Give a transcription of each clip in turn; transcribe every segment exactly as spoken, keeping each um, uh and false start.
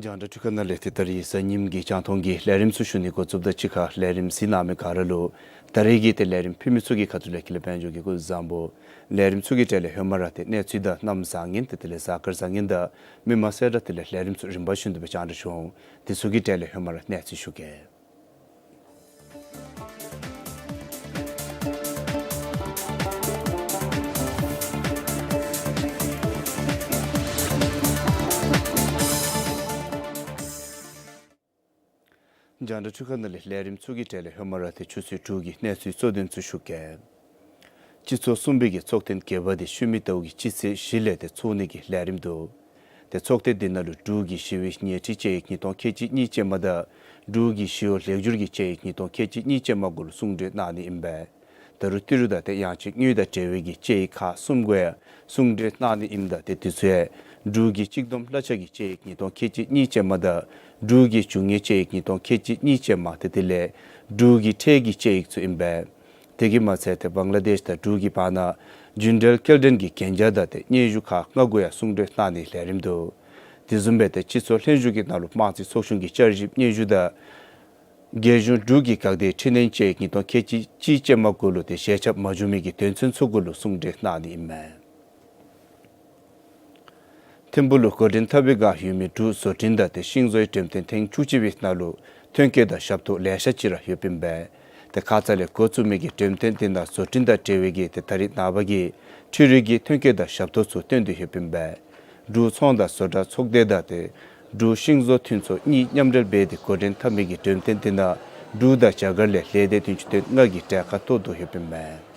རྒྱང་བསྒྲགས་འཕྲུལ་ཁང་ནང་ལས་ཏེ་ད་རིས་གཟའ་ཉིམ་གི་རྒྱང་མཐོང་གི་ལས་རིམ་ཚུ་ཞུ་ནི་འགོ་བཙུགསཔ་དང་གཅིག་ཁར་ལས་རིམ་གཟིགས་གནང་མི་ག་ར་ལུ་ད་རིས་ཀྱི་ཏེ་ལས་རིམ་ཕུལ་མི་ཚུ་གི་ཁ་ཐུག་ལས་ཀུན་ལེགས་དཔལ་འབྱོར་གྱི་སྐུ་གཟུགས་བཟང་པོ། ལས་རིམ་ཚུ་གི་གྲས་ལས་ཧེ་མ་ར་ཏེ་གནས་ཚུལ་དང་གནམ་བཟང་ངན་ཏེ་དེ་ལས་གཟའ་སྐར་བཟང་ངན་དང་མི་མང་གསལ་བསྒྲགས་དེ་ལས་ལས་རིམ་ཚུ་རིམ་པ་བཞིན་དུ་སྦེ་རྒྱང་བསྒྲགས་ཞུ་འོང་། དེ་ཚུ་གི་གྲས་ལས་ཧེ་མ་ར་གནས་ཚུལ་ཞུ་གེ། རྒྱང་བསྒྲགས་འཕྲུལ་ཁང་ནང་ལས་ལས་རིམ་ཚུ་གི་གྲས་ལས་ཧེ་མ་ར་ཏེ་ཆུ་ཚོད་དྲུག་གི་གནས་ཚུལ་གཙོ་དོན་ཚུ་ཞུ་གེ། སྤྱི་ཚོགས་གསུམ་པའི་གི་ཚོགས་ཐེངས་བརྒྱད་པ་དེ་ཤུལ་མའི་ཟླཝ་གི་སྤྱི་ཚེས་བཞི་ལས་ཏེ་ཚོགས་ནི་གི་ལས་རིམ་འདུག། ཏེ་ཚོགས་ཐེངས་འདི་ནང་ལུ་འབྲུག་གི་ཞི་བའི་ཉལ་ཁྲི་དཔྱད་ཡིག་ཉིས་སྟོང་ཁལ་གཅིག་གཉིས་ཅན་མ་དང་འབྲུག་གི་ཞི་གཡོག་ལེགས་བསྒྱུར་གྱི་དཔྱད་ཡིག་ཉིས་སྟོང་ཁལ་གཅིག་གཉིས་ཅན་མ་གུ་ལུ་གསུང་གྲོས་གནང་ནི་ཨིན་པས། ད་རུང་ཏི་རུ་དང་ཏེ་ཡང་ཅིན་དངུལ་དང་འབྲེལ་བའི་གི་དཔྱད་ཡིག་ཁག་གསུམ་གུ་ཡང་གསུང་གྲོས་གནང་ནི་ཨིནམ་ད་ཏེ་དེ་ཚུ་ཡང་འབྲུག་གི་གཅིག་བསྡོམས་གླ་ཆ་གི་དཔྱད་ཡིག་ཉིས་སྟོང་ཁལ་གཅིག་གཉིས་ཅན་མ་དང་འབྲུག་གི་རྒྱུ་དངོས་དཔྱད་ཡིག་ཉིས་སྟོང་ཁལ་གཅིག་གཉིས་ཅན་མ་ཏེ་དེ་ལས་འབྲུག་གི་ཁྲལ་གྱི་དཔྱད་ཡིག་ཚུ་ཨིན་པས། དེ་གིས་མ་ཚད་ཏེ་བང་ལ་དེཤ་དང་འབྲུག་གི་བར་ན་རྒྱུན་འབྲེལ་སྐྱེལ་འདྲེན་གྱི་གན་རྒྱ་དང་ཏེ་སྙན་ཞུ་ཁག་ལྔ་གུ་ཡང་གསུང་གྲོས་གནང་ནི་ལས་རིམ་འདུག། དེ་བཟུམ་སྦེ་ཏེ་སྤྱི་ཚོགས་ལྷན་བཞུགས་ཀྱི་ནང་ལུ་དམངས་རྩིས་ཚོགས་ཆུང་གི་བསྐྱར་ཞིབ་སྙན་ཞུ་དང་རྒྱལ་གཞུང་འབྲུག་གི་འགག་སྡེའི་འཕྲི་སྣོན་དཔྱད་ཡིག་ཉིས་སྟོང་ཁལ་གཅིག་གཅིག་ཅན་མ་གུ་ལུ་ཏེ་ཞལ་ཁྱབ་མ་བྱུང་མི་གི་དོན་ཚན་ཚུ་གུ་ལུ་གསུང་གྲོས་གནང་ནི་ཨིན་མས། ཐིམ་ཕུག་ལུ་འགོ་འདྲེན་འཐབ་པའི་བསྒང་ཡོད་མི་འབྲུག་བཟོ་སྐྲུན་དང་ཏེ་ཤིང་བཟོའི་འགྲེམས་སྟོན་ཐེངས་བཅུ་གཅིག་པའི་ནང་ལུ་ཐོན་སྐྱེད་དང་ཞབས་ཏོག་ལེ་ཤ་ཅིག་ར་ཡོདཔ་ཨིན་པས། ཏེ་ཁ་ཙ་ལས་འགོ་བཙུགས་མི་གི་འགྲེམས་སྟོན་འདི་ནང་བཟོ་སྐྲུན་དང་འབྲེལ་བའི་གི་ཏེ་ད་རིས་ནངས་པ་གི་འཕྲུལ་རིག་གི་ཐོན་སྐྱེད་དང་ཞབས་ཏོག་ཚུ་སྟོན་དོ་ཡོདཔ་ཨིན་པས། འབྲུག་ཚོང་དང་བཟོ་གྲྭ་ཚོགས་སྡེ་དང་ཏེ་འབྲུག་ཤིང་བཟོ་མཐུན་ཚོགས་གཉིས་མཉམ་འབྲེལ་འབད་དེ་འགོ་འདྲེན་འཐབ་མི་གི་འགྲེམས་སྟོན་འདི་ནང་འབྲུག་དང་རྒྱ་གར་ལས་ལས་སྡེ་བདུན་ཅུ་དོན་ལྔ་གིས་གྲལ་ཁར་གཏོགས་དོ་ཡོདཔ་ཨིན་མས།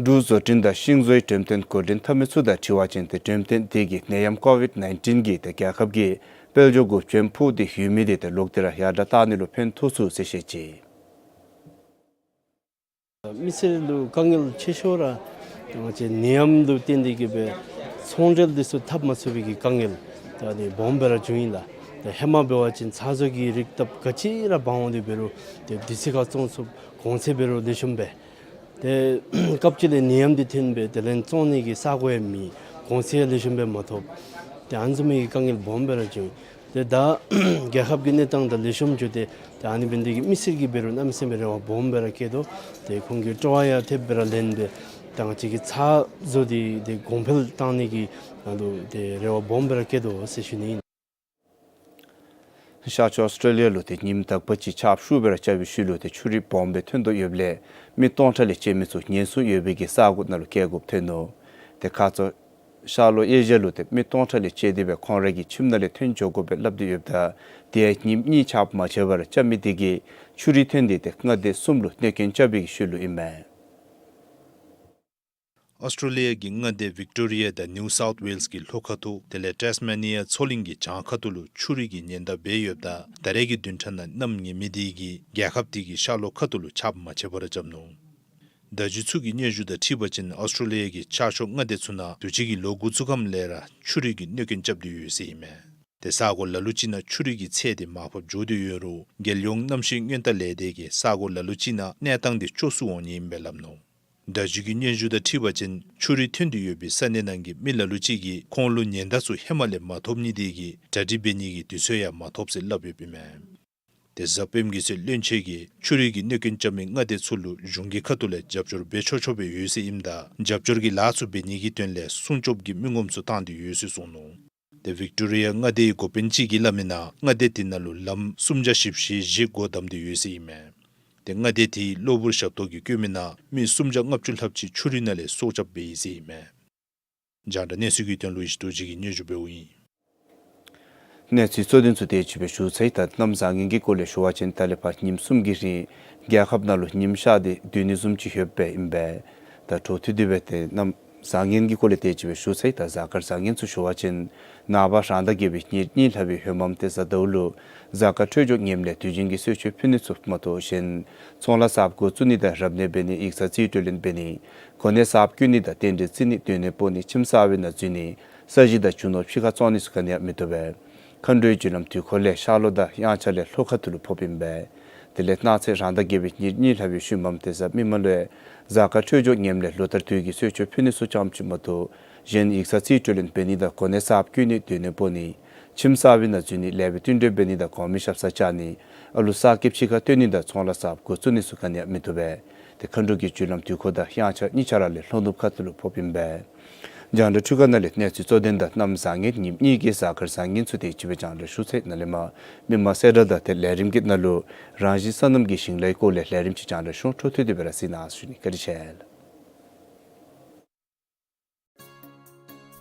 འབྲུག་བཟོ་སྐྲུན་དང་ཤིང་བཟོའི་འགྲེམས་སྟོན་འགོ་འདྲེན་འཐབ་མི་ཚུ་དང་འཁྲིལ་བ་ཅིན་ཏེ་འགྲེམས་སྟོན་འདི་གིས་ནད་ཡམས་ཀོ་བིཌ་ནའིན་ཊིན་གྱིས་ཏེ་རྒྱལ་ཁབ་ཀྱི་དཔལ་འབྱོར་གུ་བྱོན་ཕོག་སྟེ་ཡོད་མི་འདི་ཏེ་ལོག་སྟེ་ར་ཡར་དྲག་གཏང་ནི་ལུ་ཕན་ཐོགས་ཚུགས་ཟེར་བཤད་ཅི། མི་སེར་ལུ་དཀའ་ངལ་ཆེ་ཤོས་ར་ང་བཅས་ནད་ཡམས་ལུ་བརྟེན་ཏེ་གིས་སྦེ་ཚོང་འབྲེལ་འདི་ཚུ་འཐབ་མ་ཚུགས་པའི་གི་དཀའ་ངལ་ད་ནི་སྦོམ་སྦེ་ར་བྱུང་ཡི་ལགས། ད་ཧེ་མ་འབད་བ་ཅིན་ཚ་བཟོ་གི་རིགས་བཏབ་ག་ཅི་ར་འབག་འོང་སྟེ་འབད་རུང་ཏེ་དུས་ཚོད་ཁར་བཙོང་ཚུགས། གོང་ཚད་འབད་རུང་ལེགས་ཤོམ་སྦེ། ཏེ་སྐབས་ཅིག་ལས་ནད་ཡམས་འདི་ཐོན་སྦེ་དེ་ལས་བཙོང་ནི་གི་ས་གོ་ཡང་མེད། གོང་ཚད་ཡང་ལེགས་ཤོམ་སྦེ་མ་ཐོབ། ཏེ་ཨ་ནི་བཟུམ་མའི་གི་དཀའ་ངལ་སྦོམ་སྦེ་ར་བྱུང་། ཏེ་ད་རྒྱལ་ཁབ་ཀྱི་གནས་སྟངས་དང་ལེགས་ཤོམ་འགྱོ་སྟེ་ཏེ་ཨ་ནི་འབད་ནི་འདི་གིས་མི་སེར་གྱིས་འབད་རུང་གནམ་མེད་ས་མེད་རེ་བ་སྦོམ་སྦེ་ར་བསྐྱེད་དོ། ཏེ་ཁོང་གིས་སྤྲོ་བ་ཡང་ཐེབས་སྦེ་ར་ལེན་སྦེ་ད་ང་བཅས་ཀྱི་ཚ་བཟོ་འདི་ཏེ་གོང་འཕེལ་གཏང་ནི་གི་ནང་ལུ་ཏེ་རེ་བ་སྦོམ་སྦེ་ར་བསྐྱེད་དོ་ཟེར་ཞུ་ནི་ཨིན། ཤར་ཕྱོགས་ཨོསི་ཊྲེ་ལི་ཡ་ལུ་ཏེ་ཉིམ་དག་པ་ཅིག་ཆརཔ་ཤུགས་སྦེ་ར་རྐྱབ་པའི་ཤུལ་ལུ་ཏེ་ཆུ་རུད་སྦོམ་སྦེ་ཐོན་དོ་ཡོདཔ་ལས་མི་སྟོང་ཕྲག་ལས་བཅད་མི་ཚུ་ཉེན་སྲུང་ཡོད་པའི་གི་ས་གོ་ནང་ལུ་བསྐྱལ་དགོཔ་ཐོན་ནུག། ཏེ་ཁ་ཙ་ཤར་ལྷོ་ཨེ་ཤི་ཡ་ལུ་ཏེ་མི་སྟོང་ཕྲག་ལས་བཅད་དེ་སྦེ་ཁོང་རའི་གི་ཁྱིམ་ནང་ལས་ཐོན་འགྱོ་དགོ་པས་སླབ་སྟེ་ཡོདཔ་ད་ཏེ་ཉིནམ་གཉིས་ཆརཔ་མ་ཆད་པར་རྐྱབ་མི་དེ་གིས་ཆུ་རུད་ཐོན་ཏེ་ཏེ་མངའ་སྡེ་གསུམ་ལུ་གནོད་སྐྱོན་རྐྱབ་པའི་གི་ཤུལ་ལུ་ཨིན་མས། ཨོསི་ཊྲེ་ལི་ཡ་གི་མངའ་སྡེ་ཝིག་ཊོ་རི་ཡ་དང་ནིའུ་སའུཐ་ཝེལསི་གི་ལྷོ་ཁ་ཐུག་དེ་ལས་ཊཱས་མེ་ནི་ཡ་མཚོ་གླིང་གི་བྱང་ཁ་ཐུག་ལུ་ཆུ་རུད་ཀྱིས་ཉེན་བརྡ་འབད་ཡོདཔ་ད་ད་རེས་ཀྱི་བདུན་ཕྲག་ནང་གནམ་ངན་མི་དེ་གིས་རྒྱལ་ཁབ་དེ་གི་ཤར་ལྷོ་ཁ་ཐུག་ལུ་ཆརཔ་མ་ཆད་པར་རྐྱབ་ནུག། བརྡ་བརྒྱུད་ཚུ་གི་སྙན་ཞུ་དང་འཁྲིལ་བ་ཅིན་ཨོསི་ཊྲེ་ལི་ཡ་གི་ཆར་ཤོག་མངའ་སྡེ་ཚུ་ནང་དུས་ཅི་གི་ལོ་འགོ་བཙུགས་ཁམས་ལས་ར་ཆུ་རུད་ཀྱི་གནོད་སྐྱོན་རྐྱབ་སྟེ་ཡོད་ཟེར་ཨིན་མས། ཏེ་ས་གོ་ལ་ལུ་ཅིག་ནང་ཆུ་རུད་ཀྱི་ཚད་དེ་མར་ཕབ་འགྱོ་སྟེ་ཡོད་རུང་རྒྱལ་ཡོངས་གནམ་གཤིས་སྔོན་བརྡ་ལས་སྡེ་གིས་ས་གོ་ལ་ལུ་ཅིག་ནང་གནས་སྟངས་དེ་སྐྱོ་སུ་འོང་ནི་ཨིན་པས་སླབ་ནུག། བརྡ་བརྒྱུད་ཀྱི་སྙན་ཞུ་དང་འཁྲིལ་བ་ཅིན་ཆུ་རུད་ཐོན་ཏེ་ཡོད་པའི་ས་གནས་ནང་གི་མི་ལ་ལུ་ཅིག་གིས་ཁོང་ལུ་ཉེན་བརྡ་ཚུ་ཧེ་མ་ལས་མ་ཐོབ་ནི་དེ་གིས་གྲ་སྒྲིག་འབད་ནི་གི་དུས་ཚོད་ཡང་མ་ཐོབ་ཟེར་སླབ་ཡོདཔ་ཨིན་མས། ཏེ་གཟའ་སྤེནམ་གི་ཚེ་བློན་ཆེན་གྱིས་ཆུ་རུད་ཀྱི་གནོད་སྐྱོན་རྐྱབ་མི་མངའ་སྡེ་ཚུ་ལུ་གཞུང་གི་ཁ་ཐུག་ལས་རྒྱབ་སྐྱོར་འབད་ཆོག་ཆོག་སྦེ་ཡོད་ཟེར་ཨིནམ་ད་རྒྱབ་སྐྱོར་གྱི་ལཱ་ཚུ་འབད་ནི་གི་དོན་ལས་སྲུང་སྐྱོབ་ཀྱི་མི་ངོམ་ཚུ་བཏང་སྟེ་ཡོད་ཟེར་གསུངས་ནུག། ཏེ་ཝིག་ཊོ་རི་ཡ་མངའ་སྡེའི་འགོ་དཔོན་ཅིག་གིས་སླབ་མི་ནང་མངའ་སྡེ་དེ་ནང་ལུ་ལམ་སུམ་བརྒྱ་བཞི་བཅུ་ཞེ་བཞི་སྒོ་བསྡམས་ཏེ་ཡོད་ཟེར་ཨིན་མས། ཏེ་མངའ་སྡེ་དེའི་གློ་བུར་ཞབས་ཏོག་གིས་བསྐྱོད་མི་ནང་མི་སུམ་བརྒྱ་ལྔ་བཅུ་ལྷགཔ་ཅིག་ཆུ་རུད་ནང་ལས་སྲོག་སྐྱབས་འབད་ཡི་ཟེར་ཨིན་མས། རྒྱང་བསྒྲགས་གནས་ཚུལ་གྱི་དོན་ལུ་ཡེ་ཤེས་རྡོ་རྗེ་གིས་སྙན་ཞུ་འབདཝ་ཨིན། གནས་ཚུལ་གཙོ་དོན་ཚུ་དེ་ཅིག་སྦེ་ཞུ་ཚར་ཡི། ད་གནམ་བཟང་ངན་གྱི་སྐོར་ལས་ཞུ་བ་ཅིན་ད་ལས་ཕར་ཉིནམ་གསུམ་གྱི་རིང་རྒྱལ་ཁབ་ནང་ལུ་ཉིམ་ཤར་ཏེ་སྡོད་ནི་བཟུམ་ཅིག་ཡོདཔ་ཨིན་པས། ད་འཕྲོ་མཐུད་དེ་སྦེ་ཏེ་གནམ་བཟང་ངན་གྱི་སྐོར་ལས་དེ་ཅིག་སྦེ་ཞུ་ཚར་ཡི། ད་གཟའ་སྐར་བཟང་ངན་ཚུ་ཞུ་བ་ཅིན་ནངས་པ་རང་ཟླ་བརྒྱད་པའི་ཉེར་གཉིས་ལྷག་པའི་ཧེ་མ་ཏེ་གཟའ་ཟླཝ་ལུ་གཟའ་སྐར་འཕྲོད་སྦྱོར་ངནམ་ལས་དུས་རྒྱུན་གྱི་གསོལ་མཆོད་ཕུལ་ནི་ཚུ་མ་གཏོགས་གཞན་ཚོང་ལཱ་གསརཔ་འགོ་བཙུགས་ནི་དང་རབ་གནས་འབད་ནི་ཡིག་ཚང་རྩིས་སྤྲོད་ལེན་འབད་ནི་གོ་གནས་གསརཔ་བསྐོ་ནི་དང་རྟེན་འབྲེལ་བརྩི་ནི་སྡོད་གནས་སྤོ་ནི་ཁྱིམ་གསར་པའི་ནང་འཛུལ་ནི་ས་གཞི་དང་རྒྱུ་ནོར་ཕྱི་ཁར་བཙོང་ནི་ཚུ་ག་ནི་ཡང་མི་བཏུབ་པས། མཁའ་འགྲོའི་རྒྱུ་ལམ་དུས་འཁོར་ལས་ཤར་ལྷོ་དང་དབྱངས་འཆར་ལས་ལྷོ་ཁ་ཐུག་ལུ་ཕོགཔ་ཨིན་པས། དེ་ལས་གནངས་ཚེ་རང་ཟླ་བརྒྱད་པའི་ཉེར་གཉིས་ལྷག་པའི་ཤུལ་མམ་ཏེ་གཟའ་མིག་དམར་ལུ་གཟའ་སྐར་འཕྲོད་སྦྱོར་ངནམ་ལས་ལོ་ལྟར་དུས་ཀྱི་གསོལ་མཆོད་ཕུལ་ནི་ཚུ་ཙམ་ཅིག་མ་གཏོགས་གཞན་ཡིག་ཚང་རྩིས་སྤྲོད་ལེན་འབད་ནི་དང་གོ་གནས་གསརཔ་བསྐོ་ནི་སྡོད་གནས་སྤོ་ནི་ཁྱིམ་གསར་པའི་ནང་འཛུལ་ནི་ལེགས་པའི་བསྟུན་གྲོས་འབད་ནི་དང་གོང་མའི་ཞབས་སར་བཅར་ནི་ཨ་ལུ་གསར་སྐྱེས་ཕྱི་ཁར་བཏོན་ནི་དང་ཚོང་ལཱ་གསརཔ་འགོ་བཙུགས་ནི་ཚུ་ག་ནི་ཡང་མི་བཏུབ་པས། ཏེ་མཁའ་འགྲོ་གི་རྒྱུ་ལམ་དུས་འཁོར་དང་དབྱངས་འཆར་གཉིས་ཆ་ར་ལས་ལྷོ་ནུབ་ཁ་ཐུག་ལུ་ཕོགཔ་ཨིན་པས། རྒྱང་བསྒྲགས་འཕྲུལ་ཁང་ནང་ལས་གནས་ཚུལ་གཙོ་དོན་དང་གནམ་བཟང་ངན་ཉིནམ་གཉིས་ཀྱི་གཟའ་སྐར་བཟང་ངན་ཚུ་དེ་ཅིག་སྦེ་རྒྱང་བསྒྲགས་ཞུ་ཚར་ཡི། ནཱ་ལས་མར་མི་མང་གསལ་བསྒྲགས་དང་དེ་ལས་རིམ་གྱི་ནང་ལུ་རང་བཞིན་སོ་ནམ་གྱི་ཞིང་ལཱའི་སྐོར་ལས་ལས་རིམ་ཅིག་རྒྱང་བསྒྲགས་ཞུ། འཕྲོ་མཐུད་དེ་སྦེ་ར་གཟིགས་གནང་ཞུ་ནི། བཀའ་དྲིན་ཆེ་ལགས།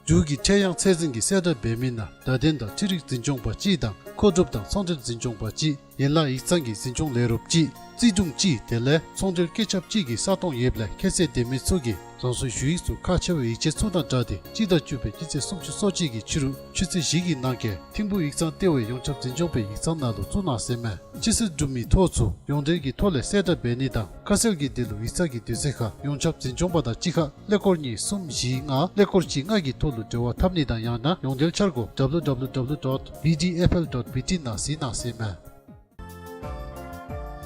འབྲུག་གི་ཁྲེལ་ཡང་ཚད་འཛིན་གྱིས་གསལ་བསྒྲགས་འབད་མི་ནང་བརྡ་དོན་དང་འཕྲུལ་རིག་འཛིན་སྐྱོང་པ་གཅིག་དང་མཁོ་སྒྲུབ་དང་ཚོང་འབྲེལ་འཛིན་སྐྱོང་པ་གཅིག། ཡན་ལག་ཡིག་ཚང་གི་འཛིན་སྐྱོང་ལས་རོགསཔ་གཅིག། རྩིས་དྲུང་གཅིག། དེ་ལས་ཚོང་འབྲེལ་སྐད་ཆ་གཅིག་གི་ས་སྟོང་ཡོདཔ་ལས་ཁྱད་ཚད་ལྡན་མི་ཚུ་གིས་རང་སོའི་ཞུ་ཡིག་ཚུ་ཁག་ཆེ་བའི་ཡིག་ཆ་ཚུ་དང་སྦྲགས་ཏེ་སྤྱི་ཟླ་བཅུ་པའི་སྤྱི་ཚེས་སུམ་ཅུ་སོ་གཅིག་གི་ཕྱི་རུ་ཆུ་ཚོད་བཞི་གི་ནང་འཁོད་ཐིམ་ཕུག་ཡིག་ཚང་ལྟེ་བའི་ཡོངས་ཁྱབ་འཛིན་སྐྱོང་པའི་ཡིག་ཚང་ནང་ལུ་བཙུགས་གནང་ཟེར་མས། ཁྱད་ཚད་གྲུབ་མི་ཐོ་ཚུ་ཡོངས་འབྲེལ་གྱི་ཐོག་ལས་གསལ་བསྒྲགས་འབད་ནི་དང་ཁ་གསལ་གྱི་དོན་ལུ་ཡིག་ཚང་གི་དུས་ཚོད་ཁར་ཡོངས་ཁྱབ་འཛིན་སྐྱོང་པ་དང་གཅིག་ཁར་ཀླད་ཀོར་གཉིས་གསུམ་བཞི་ལྔ་ཀླད་ཀོར་གཅིག་ལྔ་གི་ཐོག་ལུ་འབྲེལ་བ་འཐབ་ནི་དང་ཡང་ན་ཡོངས་འབྲེལ་འཆར་སྒོ་W W W dot B D F L dot B T ནང་གཟིགས་གནང་ཟེར་མས།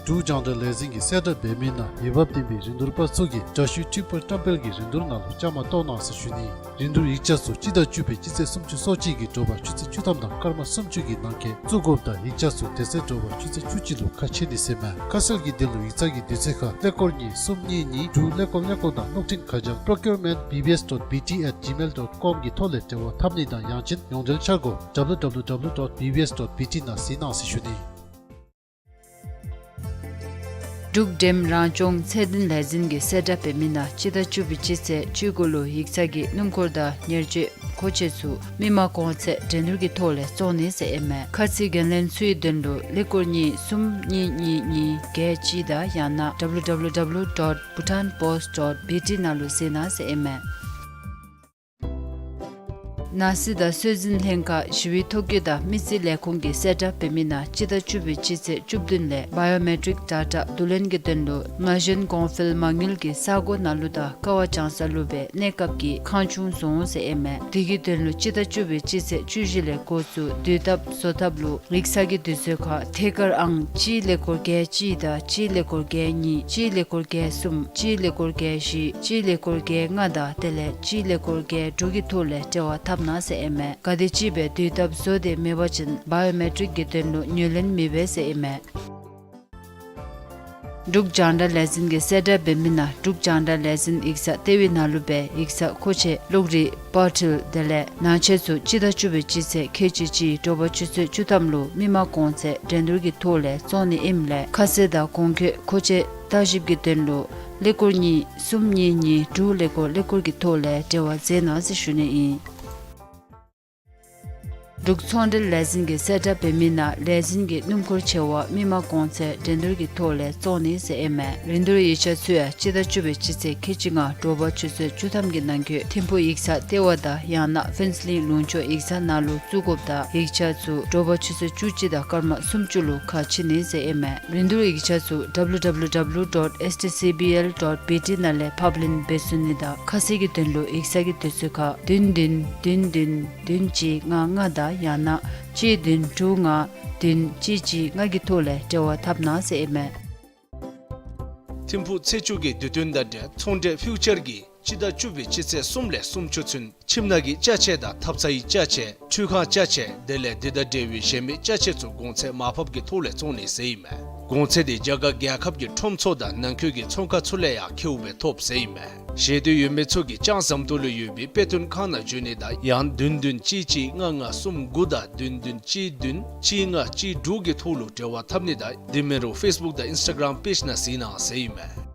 འབྲུག་རྒྱང་བསྒྲགས་ལས་འཛིན་གྱིས་གསལ་བསྒྲགས་འབད་མི་ནང་འོས་འབབ་ལྡན་པའི་རིན་བསྡུར་པ་ཚུ་གིས་དྲ་ཞུའི་འཕྲུལ་པར་བཀྲམ་སྤེལ་གྱི་རིན་བསྡུར་ནང་ལུ་བཅའ་མར་གཏོགས་གནང་ཟེར་ཞུ་ནི། རིན་བསྡུར་ཡིག་ཆ་ཚུ་སྤྱི་ཟླ་བཅུ་པའི་སྤྱི་ཚེས་སུམ་ཅུ་སོ་གཅིག་གི་དྲོ་པ་ཆུ་ཚོད་བཅུ་ཐམ་དང་སྐར་མ་སུམ་ཅུ་གི་ནང་འཁོད་བཙུགས་དགོཔ་དང་ཡིག་ཆ་ཚུ་དེ་ཚེ་དྲོ་པ་ཆུ་ཚོད་བཅུ་གཅིག་ལུ་ཁ་ཕྱེ་ནི་ཟེར་མས། ཁ་གསལ་གྱི་དོན་ལུ་ཡིག་ཚང་གི་དུས་ཚོད་ཁར་ཀླད་ཀོར་གཉིས་གསུམ་གཉིས་གཉིས་དྲུག་ཀླད་ཀོར་ཀླད་ཀོར་དང་གློག་འཕྲིན་ཁ་བྱང་procurement B B S dot B T at gmail dot com གི་ཐོག་ལས་འབྲེལ་བ་འཐབ་ནི་དང་ཡང་ཅིན་ཡོངས་འབྲེལ་འཆར་སྒོ་W W W dot B B S dot B T ནང་གཟིགས་གནང་ཟེར་ཞུ་ནི། འབྲུག་འགྲེམ་རང་སྐྱོང་ཚད་ལྡན་ལས་འཛིན་གྱིས་གསལ་བསྒྲགས་འབད་མི་ནང་སྤྱི་ཟླ་བཅུ་པའི་སྤྱི་ཚེས་བཅུ་དགུ་ལུ་ཡིག་ཚང་གི་སྣུམ་འཁོར་དང་ཉེར་སྤྱོད་མཁོ་ཆས་ཚུ་མི་མང་གོང་ཚད་འགྲན་བསྡུར་གྱི་ཐོག་ལས་བཙོང་ནི་ཟེར་ཨིན་མས། ཁ་ཚིག་འགན་ལེན་ཚུའི་དོན་ལུ་ཀླད་ཀོར་གཉིས་གསུམ་གཉིས་གཉིས་གཉིས་བརྒྱད་གཅིག་དང་ཡང་ན W W W dot bhutan post dot B T ནང་ལུ་གཟིགས་གནང་ཟེར་ཨིན་མས། ནང་སྲིད་དང་སྲོལ་འཛིན་ལྷན་ཁག་ཞི་བའི་ཐོ་བཀོད་དང་མི་རྩིས་ལས་ཁུངས་ཀྱིས་གསལ་བསྒྲགས་འབད་མི་ནང་སྤྱི་ཟླ་བཅུ་པའི་སྤྱི་ཚེས་བཅུ་བདུན་ལས་བའི་ཡོ་མེ་ཊིཀ་ཌེ་ཊ་བསྡུ་ལེན་གྱི་དོན་ལུ་ན་གཞོན་གོང་འཕེལ་མ་དངུལ་གྱི་ས་གོ་ནང་ལུ་དང་ཀ་བ་ལྗང་ས་ལུ་སྦེ་གནས་སྐབས་ཀྱི་ཁང་ཆུང་བཟོ་འོང་ཟེར་ཨིན་མས། དེ་གི་དོན་ལུ་སྤྱི་ཟླ་བཅུ་པའི་སྤྱི་ཚེས་བཅུ་བཞི་ལས་འགོ་བཙུགས་དུས་ཐབས་བཟོ་ཐབས་ལུ་ཡིག་ཚང་གི་དུས་ཚོད་ཁར་ཐད་ཀར་ཨང་གཅིག་ཀླད་ཀོར་བརྒྱད་གཅིག་དང་གཅིག་ཀླད་ཀོར་བརྒྱད་གཉིས་གཅིག་ཀླད་ཀོར་བརྒྱད་གསུམ་གཅིག་ཀླད་ཀོར་བརྒྱད་བཞི་གཅིག་ཀླད་ཀོར་བརྒྱད་ལྔ་དང་དེ་ལས་གཅིག་ཀླད་ཀོར་བརྒྱད་དྲུག་གི་ཐོག་ལས་འབྲེལ་བ་འཐབ་གནང་ཟེར་ཨིན་མས། ག་དེམ་ཅིག་སྦེ་དུས་ཐབས་བཟོ་སྟེ་མེད་པ་ཅིན་བའི་ཡོ་མེ་ཊིཀ་གི་དོན་ལུ་ངོས་ལེན་མི་འབད་ཟེར་ཨིན་མས། འབྲུག་རྒྱང་བསྒྲགས་ལས་འཛིན་གྱིས་གསལ་བསྒྲགས་འབད་མི་ནང་འབྲུག་རྒྱང་བསྒྲགས་ལས་འཛིན་ཡིག་ཚང་ལྟེ་བའི་ནང་ལུ་སྦེ་ཡིག་ཚང་མཁོ་ཆས་གློག་རིག་པར་འཕྲུལ་དེ་ལས་ནང་ཆས་ཚུ་སྤྱི་ཟླ་བཅུ་པའི་སྤྱི་ཚེས་ཁལ་གཅིག་གཅིག་དྲོ་པ་ཆུ་ཚོད་བཅུ་ཐམ་ལུ་མི་མང་གོང་ཚད་འགྲན་བསྡུར་གྱི་ཐོག་ལས་བཙོང་ནི་ཨིནམ་ལས་ཁ་གསལ་དང་གོང་འཁོད་མཁོ་ཆས་བརྟག་ཞིབ་ཀྱི་དོན་ལུ་ཀླད་ཀོར་གཉིས་གསུམ་གཉིས་གཉིས་དྲུག་ཀླད་ཀོར་ཀླད་ཀོར་གྱི་ཐོག་ལས་འབྲེལ་བ་མཛད་གནང་ཟེར་ཞུ་ནི་ཨིན། འབྲུག་ཚོང་འབྲེལ་ལས་འཛིན་གྱིས་གསལ་བསྒྲགས་འབད་མི་ནང་ལས་འཛིན་གྱི་སྣུམ་འཁོར་ཆེ་བ་མི་མང་གོང་ཚད་འགྲན་བསྡུར་གྱི་ཐོག་ལས་བཙོང་ནི་ཟེར་ཨིན་མས། རིན་བསྡུར་ཡིག་ཆ་ཚུ་ཡང་སྤྱི་ཟླ་བཅུ་པའི་སྤྱི་ཚེས་ཁལ་གཅིག་ལྔ་དྲོ་པ་ཆུ་ཚོད་བཅུ་ཐམ་གྱི་ནང་འཁོད་ཐིམ་ཕུག་ཡིག་ཚང་ལྟེ་བ་དང་ཡང་ན་ཕུན་ཚོགས་གླིང་ལུང་ཕྱོགས་ཡིག་ཚང་ནང་ལུ་བཙུགས་དགོཔ་དང་ཡིག་ཆ་ཚུ་དྲོ་པ་ཆུ་ཚོད་བཅུ་གཅིག་དང་སྐར་མ་སུམ་ཅུ་ལུ་ཁ་ཕྱེ་ནི་ཟེར་ཨིན་མས། རིན་བསྡུར་ཡིག་ཆ་ཚུ་W W W dot S T C B L dot B T ནང་ལས་ཕབ་ལེན་འབད་ཚུགས་ནི་དང་ཁ་གསལ་གྱི་དོན་ལུ་ཡིག་ཚང་གི་དུས་ཚོད་ཁར་བདུན་བདུན་བདུན་བདུན་བདུན་གཅིག་ལྔ་ལྔ་དང་ཡང་ན་གཅིག་བདུན་དྲུག་ལྔ་བདུན་གཅིག་གཅིག་ལྔ་གི་ཐོག་ལས་འབྲེལ་བ་འཐབ་གནང་ཟེར་ཨིན་མས། ཐིམ་ཕུག་ཚེས་བཅུ་གི་དུས་སྟོན་དང་འབྲེལ་ཚོང་འབྲེལ་ཕིའུ་ཅར་གྱིས་སྤྱི་ཟླ་བཅུ་པའི་སྤྱི་ཚེས་གསུམ་ལས་སུམ་ཅུ་ཚུན་ཁྱིམ་ནང་གི་ཅ་ཆས་དང་ཐབ་ཚང་གི་ཅ་ཆས་ཁྲུས་ཁང་ཅ་ཆས་དེ་ལས་འདི་དང་འབྲེལ་བའི་གཞན་མི་ཅ་ཆས་ཚུ་གོང་ཚད་མར་ཕབ་ཀྱི་ཐོག་ལས་བཙོང་ནི་ཟེར་ཨིན་མས། གོང་ཚད་དེ་རྒྱ་གར་རྒྱལ་ཁབ་ཀྱི་ཁྲོམ་ཚུ་དང་ནང་འཁོད་ཀྱི་ཚོང་ཁང་ཚུ་ལས་ཡང་ཁེཝ་སྦེ་ཐོབ་ཟེར་ཨིན་མས། ཞེ་འདོད་ཡོད་མི་ཚུ་གིས་ཅང་ཟམ་ཏོག་ལུ་ཡོད་པའི་དཔེ་སྟོན་ཁང་ནང་འབྱོན་ནི་དང་ཡང་བདུན་བདུན་གཅིག་གཅིག་ལྔ་ལྔ་གསུམ་དགུ་དང་བདུན་བདུན་གཅིག་བདུན་གཅིག་ལྔ་གཅིག་དྲུག་གི་ཐོག་ལུ་འབྲེལ་བ་འཐབ་ནི་དང་དེ་མིན་རུང་ཕེསི་བུཀ་དང་ཨིནསི་ཊ་གརམ་པེཇ་ནང་གཟིགས་གནང་ཟེར་ཨིན་མས།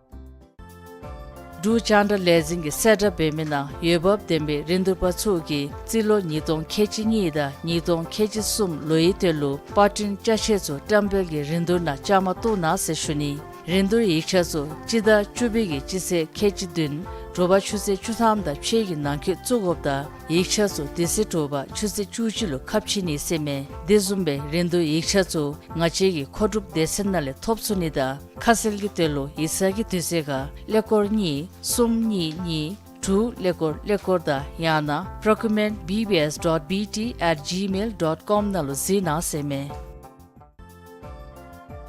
འབྲུག་རྒྱང་བསྒྲགས་ལས་འཛིན་གྱིས་གསལ་བསྒྲགས་འབད་མི་ནང་འོས་འབབ་ལྡན་པའི་རིན་བསྡུར་པ་ཚུ་གིས་རྩིས་ལོ་ཉིས་སྟོང་ཁལ་གཅིག་གཉིས་དང་ཉིས་སྟོང་ཁལ་གཅིག་གསུམ་ལོའི་དོན་ལུ་པར་སྐྲུན་ཅ་ཆས་ཚུ་བཀྲམ་སྤེལ་གྱི་རིན་བསྡུར་ནང་བཅའ་མར་གཏོགས་གནང་ཟེར་ཞུ་ནི། རིན་བསྡུར་ཡིག་ཆ་ཚུ་སྤྱི་ཟླ་བཅུ་པའི་གི་སྤྱི་ཚེས་ཁལ་གཅིག་བདུན་དྲོ་པ་ཆུ་ཚོད་བཅུ་ཐམ་དང་ཕྱེད་ཀྱི་ནང་འཁོད་བཙུགས་དགོཔ་དང་ཡིག་ཆ་ཚུ་དེ་ཚེ་དྲོ་པ་ཆུ་ཚོད་བཅུ་གཅིག་ལུ་ཁ་ཕྱེ་ནི་ཟེར་ཨིན་མས། དེ་བཟུམ་སྦེ་རིན་བསྡུར་ཡིག་ཆ་ཚུ་ང་བཅས་ཀྱི་མཁོ་སྒྲུབ་སྡེ་ཚན་ནང་ལས་ཐོབ་ཚུགས་ནི་དང་ཁ་གསལ་གྱི་དོན་ལུ་ཡིག་ཚང་གི་དུས་ཚོད་ཁར་ཀླད་ཀོར་གཉིས་གསུམ་གཉིས་གཉིས་དྲུག་ཀླད་ཀོར་ཀླད་ཀོར་དང་ཡང་ན་procurement B B S dot B T at gmail dot com ནང་ལུ་གཟིགས་གནང་ཟེར་ཨིན་མས།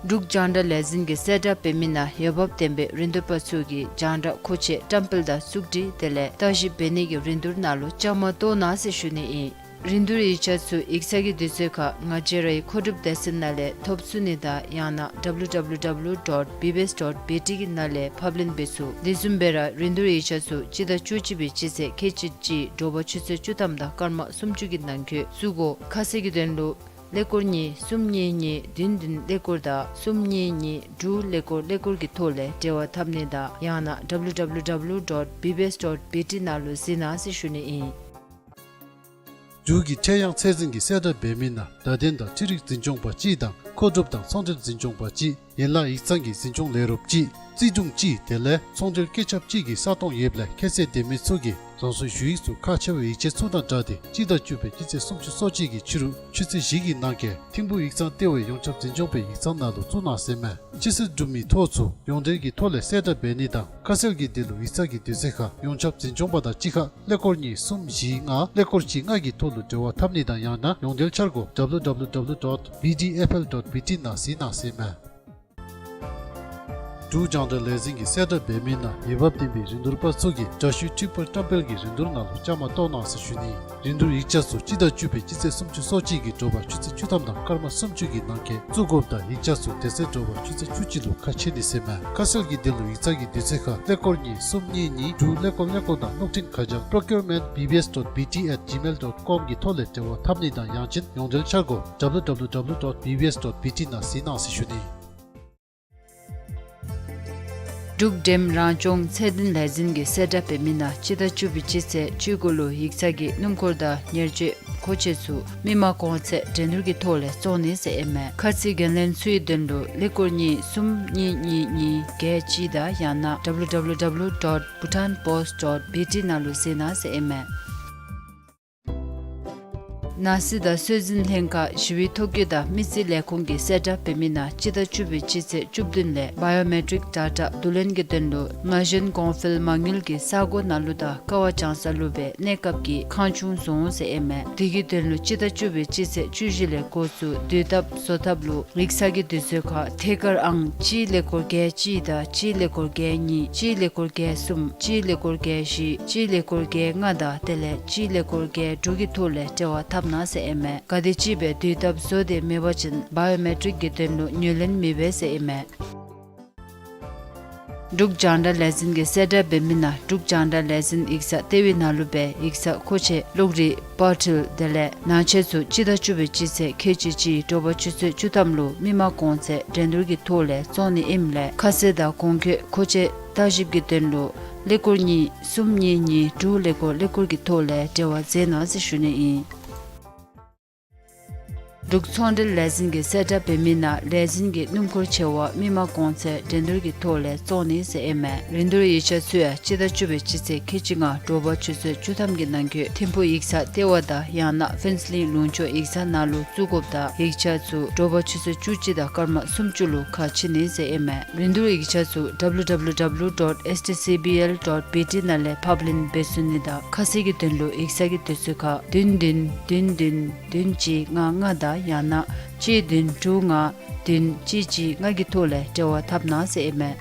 འབྲུག་རྒྱང་བསྒྲགས་ལས་འཛིན་གྱིས་གསལ་བསྒྲགས་འབད་མི་ནང་འོས་འབབ་ལྡན་པའི་རིན་བསྡུར་པ་ཚུ་གིས་རྒྱང་བསྒྲགས་མཁོ་ཆས་བཀྲམ་སྤེལ་དང་བཙུགས་སྒྲིག་དེ་ལས་བརྟག་ཞིབ་འབད་ནི་གི་རིན་བསྡུར་ནང་ལུ་བཅའ་མར་གཏོགས་གནང་ཟེར་ཞུ་ནི་ཨིན། རིན་བསྡུར་ཡིག་ཆ་ཚུ་ཡིག་ཚང་གི་དུས་ཚོད་ཁར་ང་བཅས་རའི་མཁོ་སྒྲུབ་སྡེ་ཚན་ནང་ལས་ཐོབ་ཚུགས་ནི་དང་ཡང་ན་W W W dot B B S dot B T གི་ནང་ལས་ཕབ་ལེན་འབད་ཚུགས། དེ་བཟུམ་སྦེ་ར་རིན་བསྡུར་ཡིག་ཆ་ཚུ་སྤྱི་ཟླ་བཅུ་གཅིག་པའི་སྤྱི་ཚེས་ཁལ་གཅིག་གཅིག་དྲོ་པ་ཆུ་ཚོད་བཅུ་ཐམ་དང་སྐར་མ་སུམ་ཅུ་གི་ནང་འཁོད་བཙུགས་དགོ། ཁ་གསལ་གྱི་དོན་ལུ་ཀླད་ཀོར་གཉིས་གསུམ་གཉིས་གཉིས་བདུན་བདུན་ཀླད་ཀོར་དང་གསུམ་གཉིས་གཉིས་དྲུག་ཀླད་ཀོར་ཀླད་ཀོར་གྱི་ཐོག་ལས་འབྲེལ་བ་འཐབ་ནི་དང་ཡང་ན་W W W dot B B S dot B T ནང་ལུ་གཟིགས་གནང་ཟེར་ཞུ་ནི་ཨིན། འབྲུག་གི་ཁྱད་ཡངས་ཚད་འཛིན་གྱིས་གསལ་བསྒྲགས་འབད་མི་ནང་བརྡ་དོན་དང་འཕྲུལ་རིག་འཛིན་སྐྱོང་པ་གཅིག་དང་མཁོ་སྒྲུབ་དང་ཚོང་འབྲེལ་འཛིན་སྐྱོང་པ་གཅིག་ཡན་ལག་ཡིག་ཚང་གི་འཛིན་སྐྱོང་ལས་རོགསཔ་གཅིག་རྩིས་དྲུང་གཅིག་དེ་ལས་ཚོང་འབྲེལ་སྐད་ཆ་གཅིག་གི་ས་སྟོང་ཡོདཔ་ལས་ཁྱད་ཚད་ལྡན་མི་ཚུ་གིས་རང་སོའི་ཞུ་ཡིག་ཚུ་ཁག་ཆེ་བའི་ཡིག་ཆ་ཚུ་དང་སྦྲགས་ཏེ་སྤྱི་ཟླ་བཅུ་པའི་སྤྱི་ཚེས་སུམ་ཅུ་སོ་གཅིག་གི་ཕྱི་རུ་ཆུ་ཚོད་བཞི་གི་ནང་འཁོད་ཐིམ་ཕུག་ཡིག་ཚང་ལྟེ་བའི་ཡོངས་ཁྱབ་འཛིན་སྐྱོང་པའི་ཡིག་ཚང་ནང་ལུ་བཙུགས་གནང་ཟེར་མས། སྤྱི་སྲིད་སྒྲུབ་མི་ཐོ་ཚུ་ཡོངས་འབྲེལ་གྱི་ཐོག་ལས་གསལ་བསྒྲགས་འབད་ནི་དང་ཁ་གསལ་གྱི་དོན་ལུ་ཡིག་ཚང་གི་དུས་ཚོད་ཁར་ཡོངས་ཁྱབ་འཛིན་སྐྱོང་པ་དང་གཅིག་ཁར་ཀླད་ཀོར་གཉིས་གསུམ་བཞི་ལྔ་ཀླད་ཀོར་གཅིག་ལྔ་གི་ཐོག་ལུ་འབྲེལ་བ་འཐབ་ནི་དང་ཡང་ན་ཡོངས་འབྲེལ་འཆར་སྒོ་W W W dot B D F L dot B T ནང་གཟིགས་གནང་ཟེར་མས། འབྲུག་རྒྱང་བསྒྲགས་ལས་འཛིན་གྱིས་གསལ་བསྒྲགས་འབད་མི་ནང་འོས་འབབ་ལྡན་པའི་རིན་བསྡུར་པ་ཚུ་གིས་དྲ་ཞུའི་འཕྲུལ་པར་བཀྲམ་སྤེལ་གྱི་རིན་བསྡུར་ནང་ལུ་བཅའ་མར་གཏོགས་གནང་ཟེར་ཞུ་ནི། རིན་བསྡུར་ཡིག་ཆ་ཚུ་སྤྱི་ཟླ་བཅུ་པའི་སྤྱི་ཚེས་སུམ་ཅུ་སོ་གཅིག་གི་དྲོ་པ་ཆུ་ཚོད་བཅུ་ཐམ་དང་སྐར་མ་སུམ་ཅུ་གི་ནང་འཁོད་བཙུགས་དགོཔ་དང་ཡིག་ཆ་ཚུ་དེ་ཚེ་དྲོ་པ་ཆུ་ཚོད་བཅུ་གཅིག་ལུ་ཁ་ཕྱེ་ནི་ཟེར་མས། ཁ་གསལ་གྱི་དོན་ལུ་ཡིག་ཚང་གི་དུས་ཚོད་ཁར་ཀླད་ཀོར་གཉིས་གསུམ་གཉིས་གཉིས་དྲུག་ཀླད་ཀོར་ཀླད་ཀོར་དང་གློག་འཕྲིན་ཁ་བྱང་procurement B B S dot B T at gmail dot com གི་ཐོག་ལས་འབྲེལ་བ་འཐབ་ནི་དང་ཡང་ཅིན་ཡོངས་འབྲེལ་འཆར་སྒོ་W W W dot B B S dot B T ནང་གཟིགས་གནང་ཟེར་ཞུ་ནི། འབྲུག་འགྲེམས་རང་སྐྱོང་ཚད་ལྡན་ལས་འཛིན་གྱིས་གསལ་བསྒྲགས་འབད་མི་ནང་སྤྱི་ཟླ་བཅུ་པའི་སྤྱི་ཚེས་བཅུ་དགུ་ལུ་ཡིག་ཚང་གི་སྣུམ་འཁོར་དང་ཉེར་སྤྱོད་མཁོ་ཆས་ཚུ་མི་མང་གོང་ཚད་འགྲན་བསྡུར་གྱི་ཐོག་ལས་བཙོང་ནི་ཟེར་ཨིན་མས། ཁ་ཚིག་འགན་ལེན་ཚུའི་དོན་ལུ་ཀླད་ཀོར་གཉིས་གསུམ་གཉིས་གཉིས་གཉིས་བརྒྱད་གཅིག་དང་ཡང་ན་W W W dot bhutanpost dot B T ནང་ལུ་གཟིགས་གནང་ཟེར་ཨིན་མས། ནང་སྲིད་དང་སྲོལ་འཛིན་ལྷན་ཁག་ཞི་བའི་ཐོ་བཀོད་དང་མི་རྩིས་ལས་ཁུངས་ཀྱིས་གསལ་བསྒྲགས་འབད་མི་ནང་སྤྱི་ཟླ་བཅུ་པའི་སྤྱི་ཚེས་བཅུ་བདུན་ལས་བའི་ཡོ་མེ་ཊིཀ་ཌེ་ཊ་བསྡུ་ལེན་གྱི་དོན་ལུ་ན་གཞོན་གོང་འཕེལ་མ་དངུལ་གྱི་ས་སྒོ་ནང་ལུ་དང་ཀ་བ་བྱང་ས་ལུ་སྦེ་གནས་སྐབས་ཀྱི་ཁང་ཆུང་བཟོ་འོང་ཟེར་ཨིན་མས། དེ་གི་དོན་ལུ་སྤྱི་ཟླ་བཅུ་པའི་སྤྱི་ཚེས་བཅུ་བཞི་ལས་འགོ་བཙུགས་དུས་ཐབས་བཟོ་ཐབས་ལུ་ཡིག་ཚང་གི་དུས་ཚོད་ཁར་ཐད་ཀར་ཨང་གཅིག་ཀླད་ཀོར་བརྒྱད་གཅིག་དང་གཅིག་ཀླད་ཀོར་བརྒྱད་གཉིས་གཅིག་ཀླད་ཀོར་བརྒྱད་གསུམ་གཅིག་ཀླད་ཀོར་བརྒྱད་བཞི་གཅིག་ཀླད་ཀོར་བརྒྱད་ལྔ་དང་དེ་ལས་གཅིག་ཀླད་ཀོར་བརྒྱད་དྲུག་གི་ཐོག་ལས་འབྲེལ་བ་འཐབ་གནང་ཟེར་ཨིན་མས། ག་དེམ་ཅིག་སྦེ་དུས་ཐབས་བཟོ་སྟེ་མེད་པ་ཅིན་བའི་ཡོ་མེ་ཊིཀ་གི་དོན་ལུ་ངོས་ལེན་མི་འབད་ཟེར་ཨིན་མས། འབྲུག་རྒྱང་བསྒྲགས་ལས་འཛིན་གྱིས་གསལ་བསྒྲགས་འབད་མི་ནང་འབྲུག་རྒྱང་བསྒྲགས་ལས་འཛིན་ཡིག་ཚང་ལྟེ་བའི་ནང་ལུ་སྦེ་ཡིག་ཚང་མཁོ་ཆས་གློག་རིག་པར་འཕྲུལ་དེ་ལས་ནང་ཆས་ཚུ་སྤྱི་ཟླ་བཅུ་པའི་སྤྱི་ཚེས་ཁལ་གཅིག་གཅིག་དྲོ་པ་ཆུ་ཚོད་བཅུ་ཐམ་ལུ་མི་མང་གོང་ཚད་འགྲན་བསྡུར་གྱི་ཐོག་ལས་བཙོང་ནི་ཨིནམ་ལས་ཁ་གསལ་དང་གོང་འཁོད་མཁོ་ཆས་བརྟག་ཞིབ་ཀྱི་དོན་ལུ་ཀླད་ཀོར་གཉིས་གསུམ་གཉིས་གཉིས་དྲུག་ཀླད་ཀོར་ཀླད་ཀོར་གྱི་ཐོག་ལས་འབྲེལ་བ་མཛད་གནང་ཟེར་ཞུ་ནི་ཨིན། འབྲུག་ཚོང་འབྲེལ་ལས་འཛིན་གྱིས་གསལ་བསྒྲགས་འབད་མི་ནང་ལས་འཛིན་གྱི་སྣུམ་འཁོར་ཆེ་བ་མི་མང་གོང་ཚད་འགྲན་བསྡུར་གྱི་ཐོག་ལས་བཙོང་ནི་ཟེར་ཨིན་མས། རིན་བསྡུར་ཡིག་ཆ་ཚུ་ཡང་སྤྱི་ཟླ་བཅུ་པའི་སྤྱི་ཚེས་ཁལ་གཅིག་ལྔ་དྲོ་པ་ཆུ་ཚོད་བཅུ་ཐམ་གྱི་ནང་འཁོད་ཐིམ་ཕུག་ཡིག་ཚང་ལྟེ་བ་དང་ཡང་ན་ཕུན་ཚོགས་གླིང་ལུང་ཕྱོགས་ཡིག་ཚང་ནང་ལུ་བཙུགས་དགོཔ་དང་ཡིག་ཆ་ཚུ་དྲོ་པ་ཆུ་ཚོད་བཅུ་གཅིག་དང་སྐར་མ་སུམ་ཅུ་ལུ་ཁ་ཕྱེ་ནི་ཟེར་ཨིན་མས། རིན་བསྡུར་ཡིག་ཆ་ཚུ་W W W dot S T C B L dot B T ནང་ལས་ཕབ་ལེན་འབད་ཚུགས་ནི་དང་ཁ་གསལ་གྱི་དོན་ལུ་ཡིག་ཚང་གི་དུས་ཚོད་ཁར་བདུན་བདུན་བདུན་བདུན་བདུན་གཅིག་ལྔ་ལྔ་དང་ཡང་ན་གཅིག་བདུན་དྲུག་ལྔ་བདུན་གཅིག་གཅིག་ལྔ་གི་ཐོག་ལས་འབྲེལ་བ་འཐབ་གནང་ཟེར་ཨིན་མས།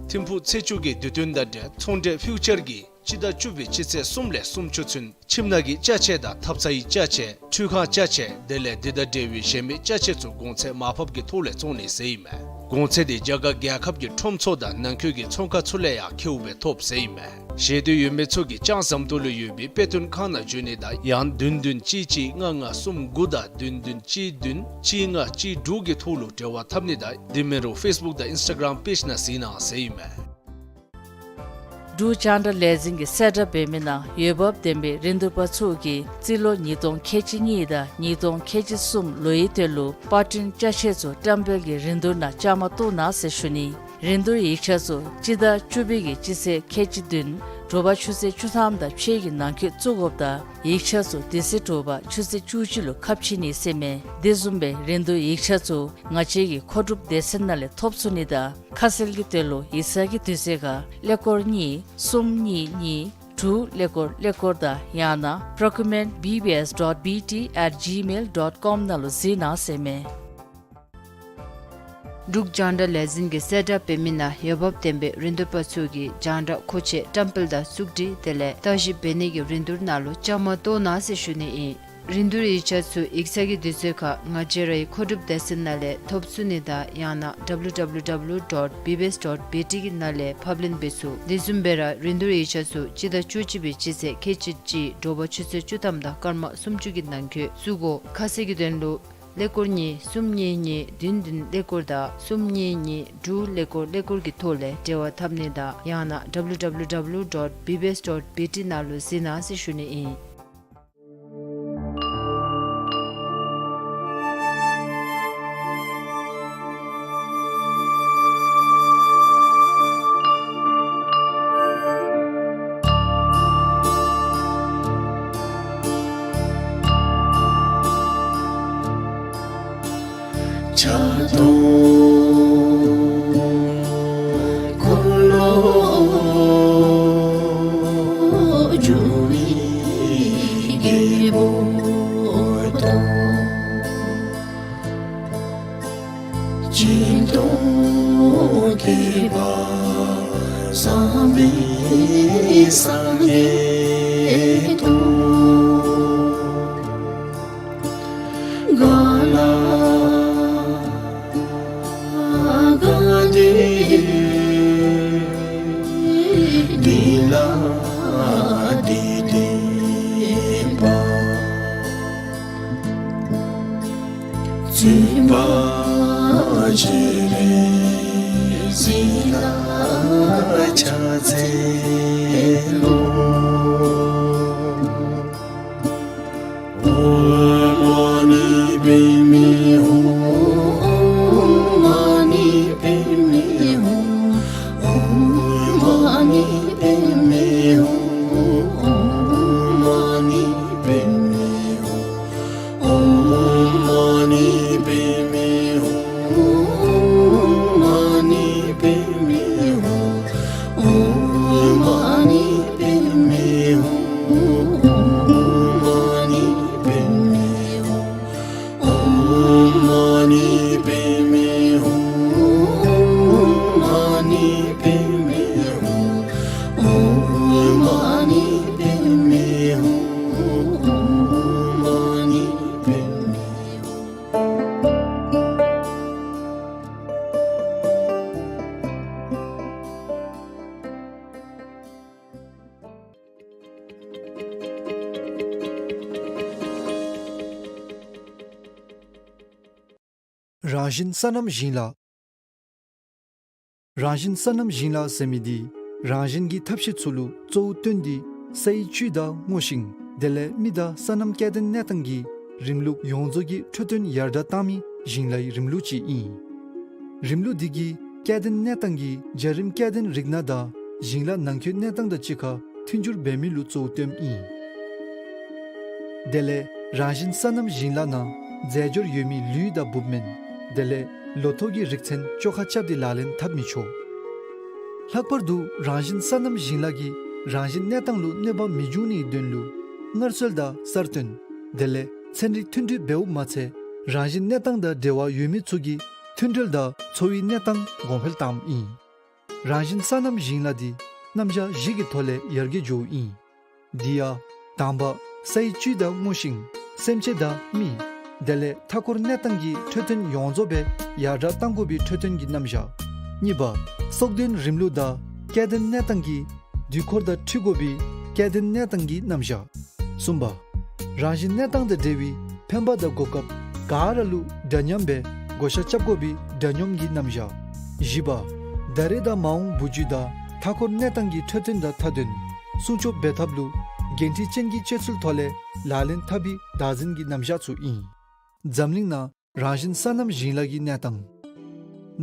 ཐིམ་ཕུག་ཚེས་བཅུ་གི་དུས་སྟོན་དང་འབྲེལ་ཚོང་འབྲེལ་ཕིའུ་ཅར་གྱིས་སྤྱི་ཟླ་བཅུ་པའི་སྤྱི་ཚེས་གསུམ་ལས་སུམ་ཅུ་ཚུན་ཁྱིམ་ནང་གི་ཅ་ཆས་དང་ཐབ་ཚང་གི་ཅ་ཆས་ཁྲུས་ཁང་ཅ་ཆས་དེ་ལས་འདི་དང་འབྲེལ་བའི་གཞན་མི་ཅ་ཆས་ཚུ་གོང་ཚད་མར་ཕབ་ཀྱི་ཐོག་ལས་བཙོང་ནི་ཟེར་ཨིན་མས། གོང་ཚད་དེ་རྒྱ་གར་རྒྱལ་ཁབ་ཀྱི་ཁྲོམ་ཚུ་དང་ནང་འཁོད་ཀྱི་ཚོང་ཁང་ཚུ་ལས་ཡང་ཁེཝ་སྦེ་ཐོབ་ཟེར་ཨིན་མས། ཤེས་འདོད་ཡོད་མི་ཚུ་གིས་ལྕང་ཟམ་ཏོག་ལུ་ཡོད་པའི་དཔེ་སྟོན་ཁང་ནང་འབྱོན་ནི་དང་ཡང་བདུན་བདུན་གཅིག་གཅིག་ལྔ་ལྔ་གསུམ་དགུ་དང་བདུན་བདུན་གཅིག་བདུན་གཅིག་ལྔ་གཅིག་དྲུག་གི་ཐོག་ལུ་འབྲེལ་བ་འཐབ་ནི་དང་དེ་མིན་རུང་ཕེསི་བུཀ་དང་ཨིནསི་ཊ་གརམ་པེཇ་ནང་གཟིགས་གནང་ཟེར་ཨིན་མས། འབྲུག་རྒྱང་བསྒྲགས་ལས་འཛིན་གྱིས་གསལ་བསྒྲགས་འབད་མི་ནང་འོས་འབབ་ལྡན་པའི་རིན་བསྡུར་པ་ཚུ་གིས་རྩིས་ལོ་ཉིས་སྟོང་ཁལ་གཅིག་གཉིས་དང་ཉིས་སྟོང་ཁལ་གཅིག་གསུམ་ལོའི་དོན་ལུ་པར་སྐྲུན་ཅ་ཆས་ཚུ་བཀྲམ་སྤེལ་གྱི་རིན་བསྡུར་ནང་བཅའ་མར་གཏོགས་གནང་ཟེར་ཞུ་ནི། རིན་བསྡུར་ཡིག་ཆ་ཚུ་སྤྱི་ཟླ་བཅུ་པའི་གི་སྤྱི་ཚེས་ཁལ་གཅིག་བདུན་དྲོ་པ་ཆུ་ཚོད་བཅུ་ཐམ་དང་ཕྱེད་ཀྱི་ནང་འཁོད་བཙུགས་དགོཔ་དང་ཡིག་ཆ་ཚུ་དེ་ཚེ་དྲོ་པ་ཆུ་ཚོད་བཅུ་གཅིག་ལུ་ཁ་ཕྱེ་ནི་ཟེར་མས། དེ་བཟུམ་སྦེ་རིན་བསྡུར་ཡིག་ཆ་ཚུ་ང་བཅས་ཀྱི་མཁོ་སྒྲུབ་སྡེ་ཚན་ནང་ལས་ཐོབ་ཚུགས་ནི་དང་ཁ་གསལ་གྱི་དོན་ལུ་ཡིག་ཚང་གི་དུས་ཚོད་ཁར་ཀླད་ཀོར་གཉིས་གསུམ་གཉིས་གཉིས་དྲུག་ཀླད་ཀོར་ཀླད་ཀོར་དང་ཡང་ན་procurement B B S dot B T at gmail dot com ནང་ལུ་གཟིགས་གནང་ཟེར་མས། འབྲུག་རྒྱང་བསྒྲགས་ལས་འཛིན་གྱིས་གསལ་བསྒྲགས་འབད་མི་ནང་འོས་འབབ་ལྡན་པའི་རིན་བསྡུར་པ་ཚུ་གིས་རྒྱང་བསྒྲགས་མཁོ་ཆས་བཀྲམ་སྤེལ་དང་བཙུགས་སྒྲིག་དེ་ལས་བརྟག་ཞིབ་འབད་ནི་གི་རིན་བསྡུར་ནང་ལུ་བཅའ་མར་གཏོགས་གནང་ཟེར་ཞུ་ནི་ཨིན། རིན་བསྡུར་ཡིག་ཆ་ཚུ་ཡིག་ཚང་གི་དུས་ཚོད་ཁར་ང་བཅས་རའི་མཁོ་སྒྲུབ་སྡེ་ཚན་ནང་ལས་ཐོབ་ཚུགས་ནི་དང་ཡང་ན་W W W dot B B S dot B T གི་ནང་ལས་ཕབ་ལེན་འབད་ཚུགས། དེ་བཟུམ་སྦེ་ར་རིན་བསྡུར་ཡིག་ཆ་ཚུ་སྤྱི་ཟླ་བཅུ་གཅིག་པའི་སྤྱི་ཚེས་ཁལ་གཅིག་གཅིག་དྲོ་པ་ཆུ་ཚོད་བཅུ་ཐམ་དང་སྐར་མ་སུམ་ཅུ་གི་ནང་འཁོད་བཙུགས་དགོ། ཁ་གསལ་གྱི་དོན་ལུ་ཀླད་ཀོར་གཉིས་གསུམ་གཉིས་གཉིས་བདུན་བདུན་ཀླད་ཀོར་དང་གསུམ་གཉིས་གཉིས་དྲུག་ཀླད་ཀོར་ཀླད་ཀོར་གྱི་ཐོག་ལས་འབྲེལ་བ་འཐབ་ནི་དང་ཡང་ན་W W W dot B B S dot B T ནང་ལུ་གཟིགས་གནང་ཟེར་ཞུ་ནི་ཨིན། རང་བཞིན་སོ་ནམ་ཞིང་ལཱ། རང་བཞིན་སོ་ནམ་ཞིང་ལཱ་ཟེར་མི་འདི་རང་བཞིན་གྱི་ཐབས་ཤེས་ཚུ་ལུ་གཙོ་བོ་བཏོན་ཏེ་སའི་བཅུད་དང་སྔོ་ཤིང་དེ་ལས་མི་དང་སོ་ནམ་སྐྱེ་ལྡན་གནས་སྟངས་ཀྱི་ རིམ་ལུགས་ཡོངས་རྫོགས་ཀྱི་འཕྲོད་བསྟེན་ཡར་དྲག་བཏང་མི་ཞིང་ལཱའི་རིམ་ལུགས་ཅིག་ཨིན། རིམ་ལུགས་འདི་གིས་སྐྱེ་ལྡན་གནས་སྟངས་ཀྱི་བྱ་རིམ་སྐྱེ་ལྡན་རིགས་སྣ་དང་ཞིང་ལཱ་ནང་འཁོད་གནས་སྟངས་དང་གཅིག་ཁར་མཐུན་འགྱུར་འབད་མི་ལུ་གཙོ་བོ་སྟོནམ་ཨིན། དེ་ལས་རང་བཞིན་སོ་ནམ་ཞིང་ལཱ་ནང་རྫས་སྦྱོར་ཡོད་མི་ལུད་དང་འབུབ་སྨན་དེ་ལས་ལོ་ཐོག་གི་རིགས་ཚན་བཅོ་ཁ་རྐྱབ་སྟེ་ལག་ལེན་འཐབ་མི་ཆོག། ལྷག་པར་དུ་རང་བཞིན་སོ་ནམ་ཞིང་ལཱ་གིས་རང་བཞིན་གནས་སྟངས་ལུ་གནོད་པ་མི་འབྱུང་ནིའི་དོན་ལུ་སྔར་སྲོལ་དང་གསར་གཏོད་དེ་ལས་ཚན་རིག་མཐུན་སྒྲིལ་འབདཝ་མ་ཚད་རང་བཞིན་གནས་སྟངས་དང་འབྲེལ་བ་ཡོད་མི་ཚུ་གི་མཐུན་སྒྲིལ་དང་འཚོ་བའི་གནས་སྟངས་གོང་འཕེལ་བཏངམ་ཨིན། རང་བཞིན་སོ་ནམ་ཞིང་ལཱ་འདི་རྣམ་གཞག་བཞི་གི་ཐོག་ལས་ཡར་རྒྱས་འགྱོཝ་ཨིན། དེ་ཡང་དང་པ་ས་ཡི་བཅུད་དང་སྔོ་ཤིང་སེམས་ཅན་དང་མི་དེ་ལས་མཐའ་འཁོར་གནས་སྟངས་ཀྱི་འཕྲོད་བསྟེན་ཡོངས་རྫོགས་སྦེ་ཡར་དྲག་བཏང་དགོ་པའི་འཕྲོད་བསྟེན་གྱི་རྣམ་གཞག། གཉིས་པ་སྲོག་ལྡན་རིམ་ལུགས་དང་སྐྱེ་ལྡན་གནས་སྟངས་ཀྱི་དུས་འཁོར་དང་འཁྲིལ་དགོ་པའི་སྐྱེ་ལྡན་གནས་སྟངས་ཀྱི་རྣམ་གཞག། གསུམ་པ་རང་བཞིན་གནས་སྟངས་དང་འབྲེལ་བའི་ཕན་པ་དང་གོ་སྐབས་ག་ར་ལུ་འདྲ་མཉམ་སྦེ་བགོ་བཤའ་རྐྱབ་དགོ་པའི་འདྲ་མཉམ་གྱི་རྣམ་གཞག། བཞི་པ་ད་རེས་དང་མ་འོངས་བུ་རྒྱུད་དང་མཐའ་འཁོར་གནས་སྟངས་ཀྱི་འཕྲོད་བསྟེན་དང་མཐའ་དོན་སྲུང་སྐྱོབ་འབད་ཐབས་ལུ་འགན་འཁྲི་ཅན་གྱི་སྤྱོད་ཚུལ་ཐོག་ལས་ལག་ལེན་འཐབ་པའི་བདག་འཛིན་གྱི་རྣམ་གཞག་ཚུ་ཨིན། འཛམ་གླིང་ནང་རང་བཞིན་སོ་ནམ་ཞིང་ལཱ་གི་གནས་སྟངས།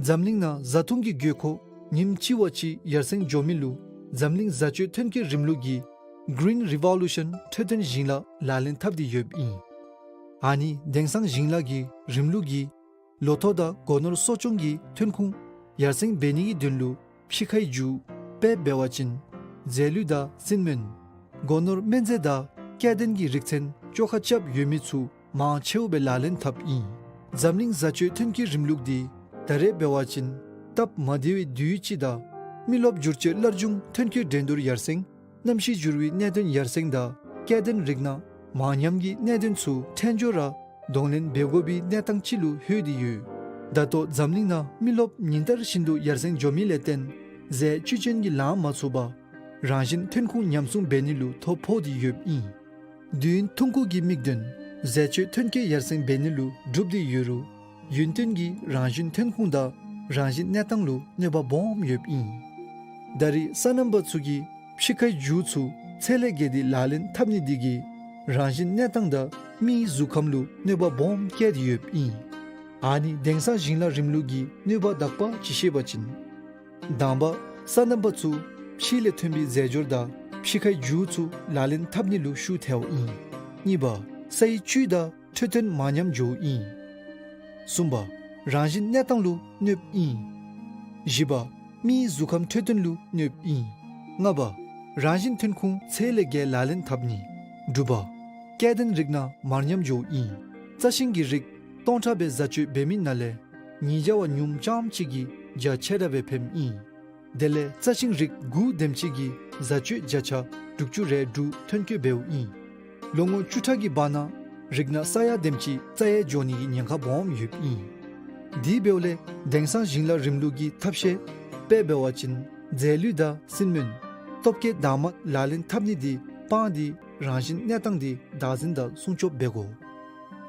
འཛམ་གླིང་ནང་བཟའ་འཐུང་གི་དགོས་མཁོ་ཉིནམ་གཅིག་བ་གཅིག་ཡར་སེང་འགྱོ་མི་ལུ་འཛམ་གླིང་བཟའ་སྤྱོད་ཐོན་སྐྱེད་རིམ་ལུགས་ཀྱི་Green Revolution འཕྲོད་བསྟེན་ཞིང་ལཱ་ལག་ལེན་འཐབ་སྟེ་ཡོདཔ་ཨིན། ཨ་ནི་དེང་སང་ཞིང་ལཱ་གི་རིམ་ལུགས་ཀྱིས་ལོ་ཐོག་དང་སྒོ་ནོར་གསོ་སྐྱོང་གི་ཐོན་ཁུངས་ཡར་སེང་འབད་ནི་གི་དོན་ལུ་ཕྱི་ཁའི་རྒྱུ་དཔེ་འབད་བ་ཅིན་རྫས་ལུད་དང་སྲིན་སྨན་སྒོ་ནོར་སྨན་རྫས་དང་སྐྱེ་ལྡན་གྱི་རིགས་ཚན་བཅོ་ཁ་རྐྱབ་ཡོད་མི་ཚུ་མང་ཆེཝ་སྦེ་ལག་ལེན་འཐབ་ཨིན། འཛམ་གླིང་བཟའ་སྤྱོད་ཐོན་སྐྱེད་རིམ་ལུགས་འདི་ད་རེས་འབད་བ་ཅིན་སྟབས་མ་བདེ་བའི་དུས་ཅིག་དང་མི་རློབས་འགྱུར་བཅོས་སླར་འབྱུང་ཐོན་སྐྱེད་འགྲན་བསྡུར་ཡར་སེང་གནམ་གཤིས་འགྱུར་བའི་གནད་དོན་ཡར་སེང་དང་སྐྱེ་ལྡན་རིགས་སྣ་མང་ཉམས་ཀྱི་གནད་དོན་ཚུ་ཕྲན་སྦྱོར་ར་གདོང་ལེན་འབད་དགོ་པའི་གནས་སྟངས་ཅིག་ལུ་ལྷོད་དེ་ཡོད། ད་ལྟོ་འཛམ་གླིང་ནང་མི་རློབས་ཉིན་ལྟར་བཞིན་དུ་ཡར་སེང་འགྱོ་མི་ལས་བརྟེན་རྫས་བཅུད་ཅན་གྱི་ལང་མ་ཚུགས་པར་རང་བཞིན་ཐོན་ཁུངས་ཉམས་སྲུང་འབད་ནི་ལུ་ཐོ་ཕོག་སྟེ་ཡོདཔ་ཨིན། དུས་ཡུན་ཐུང་ཀུ་གི་དམིགས་དོན་རྫས་སྤྱོད་ཐོན་སྐྱེད་ཡར་སེང་འབད་ནི་ལུ་བསྒྲུབས་ཏེ་ཡོད་རུང་ཡུན་བརྟན་གྱི་རང་བཞིན་ཐོན་ཁུངས་དང་རང་བཞིན་གནས་སྟངས་ལུ་གནོད་པ་སྦོམ་ཡོདཔ་ཨིན། ད་རེས་སོ་ནམ་པ་ཚུ་གིས་ཕྱི་ཁའི་རྒྱུ་ཚུ་ཚད་ལས་བརྒལ་ཏེ་ལག་ལེན་འཐབ་ནི་འདི་གིས་རང་བཞིན་གནས་སྟངས་དང་མིའི་གཟུགས་ཁམས་ལུ་གནོད་པ་སྦོམ་བསྐྱལ་ཏེ་ཡོདཔ་ཨིན། ཨ་ནི་དེང་སང་ཞིང་ལཱ་རིམ་ལུགས་ཀྱི་གནོད་པ་དག་པ་ཅིག་བཤད་པ་ཅིན། དང་པ་སོ་ནམ་པ་ཚུ་ཕྱི་ལས་ཐོན་པའི་རྫས་སྦྱོར་དང་ཕྱི་ཁའི་རྒྱུ་ཚུ་ལག་ལེན་འཐབ་ནི་ལུ་ཤུགས་ཐལཝ་ཨིན། གཉིས་པ་ས་ཡི་བཅུད་དང་འཕྲོད་བསྟེན་མ་ཉམས་འགྱོཝ་ཨིན། གསུམ་པ་རང་བཞིན་གནས་སྟངས་ལུ་གནོདཔ་ཨིན། བཞི་པ་མིའི་གཟུགས་ཁམས་འཕྲོད་བསྟེན་ལུ་གནོདཔ་ཨིན། ལྔ་པ་རང་བཞིན་ཐོན་ཁུངས་ཚད་ལས་བརྒལ་ལག་ལེན་འཐབ་ནི། དྲུག་པ་སྐྱེ་ལྡན་རིགས་སྣ་མར་ཉམས་འགྱོཝ་ཨིན། རྩྭ་ཤིང་གི་རིགས་སྟོང་ཕྲག་སྦེ་བཟའ་སྤྱོད་འབད་མི་ནང་ལས་ཉིས་བརྒྱ་བ་ཉུངམ་ཙམ་ཅིག་གིས་རྒྱ་ཆེ་དྲགས་སྦེ་ཕནམ་ཨིན། དེ་ལས་རྩྭ་ཤིང་རིགས་དགུ་དེམ་ཅིག་གིས་བཟའ་སྤྱོད་བརྒྱ་ཆ་དྲུག་ཅུ་རེ་དྲུག་ཐོན་སྐྱེད་འབདཝ་ཨིན། ལོ་ངོ་བཅུ་ཕྲག་གི་བར་ན་རིགས་སྣ་ས་ཡ་དེམ་ཅིག་རྩ་ཡལ་འགྱོ་ནི་གི་ཉེན་ཁ་སྦོམ་ཡོདཔ་ཨིན། དེ་འབདཝ་ལས་དེང་སང་ཞིང་ལཱ་རིམ་ལུགས་ཀྱི་ཐབས་ཤེས་དཔེ་འབད་བ་ཅིན་རྫས་ལུད་དང་སྲིན་སྨན་སྟོབས་སྐྱེད་དྭངས་མ་ལག་ལེན་འཐབ་ནི་འདི་སྤང་སྟེ་རང་བཞིན་གནས་སྟངས་འདི་བདག་འཛིན་དང་སྲུང་སྐྱོབ་འབད་དགོ།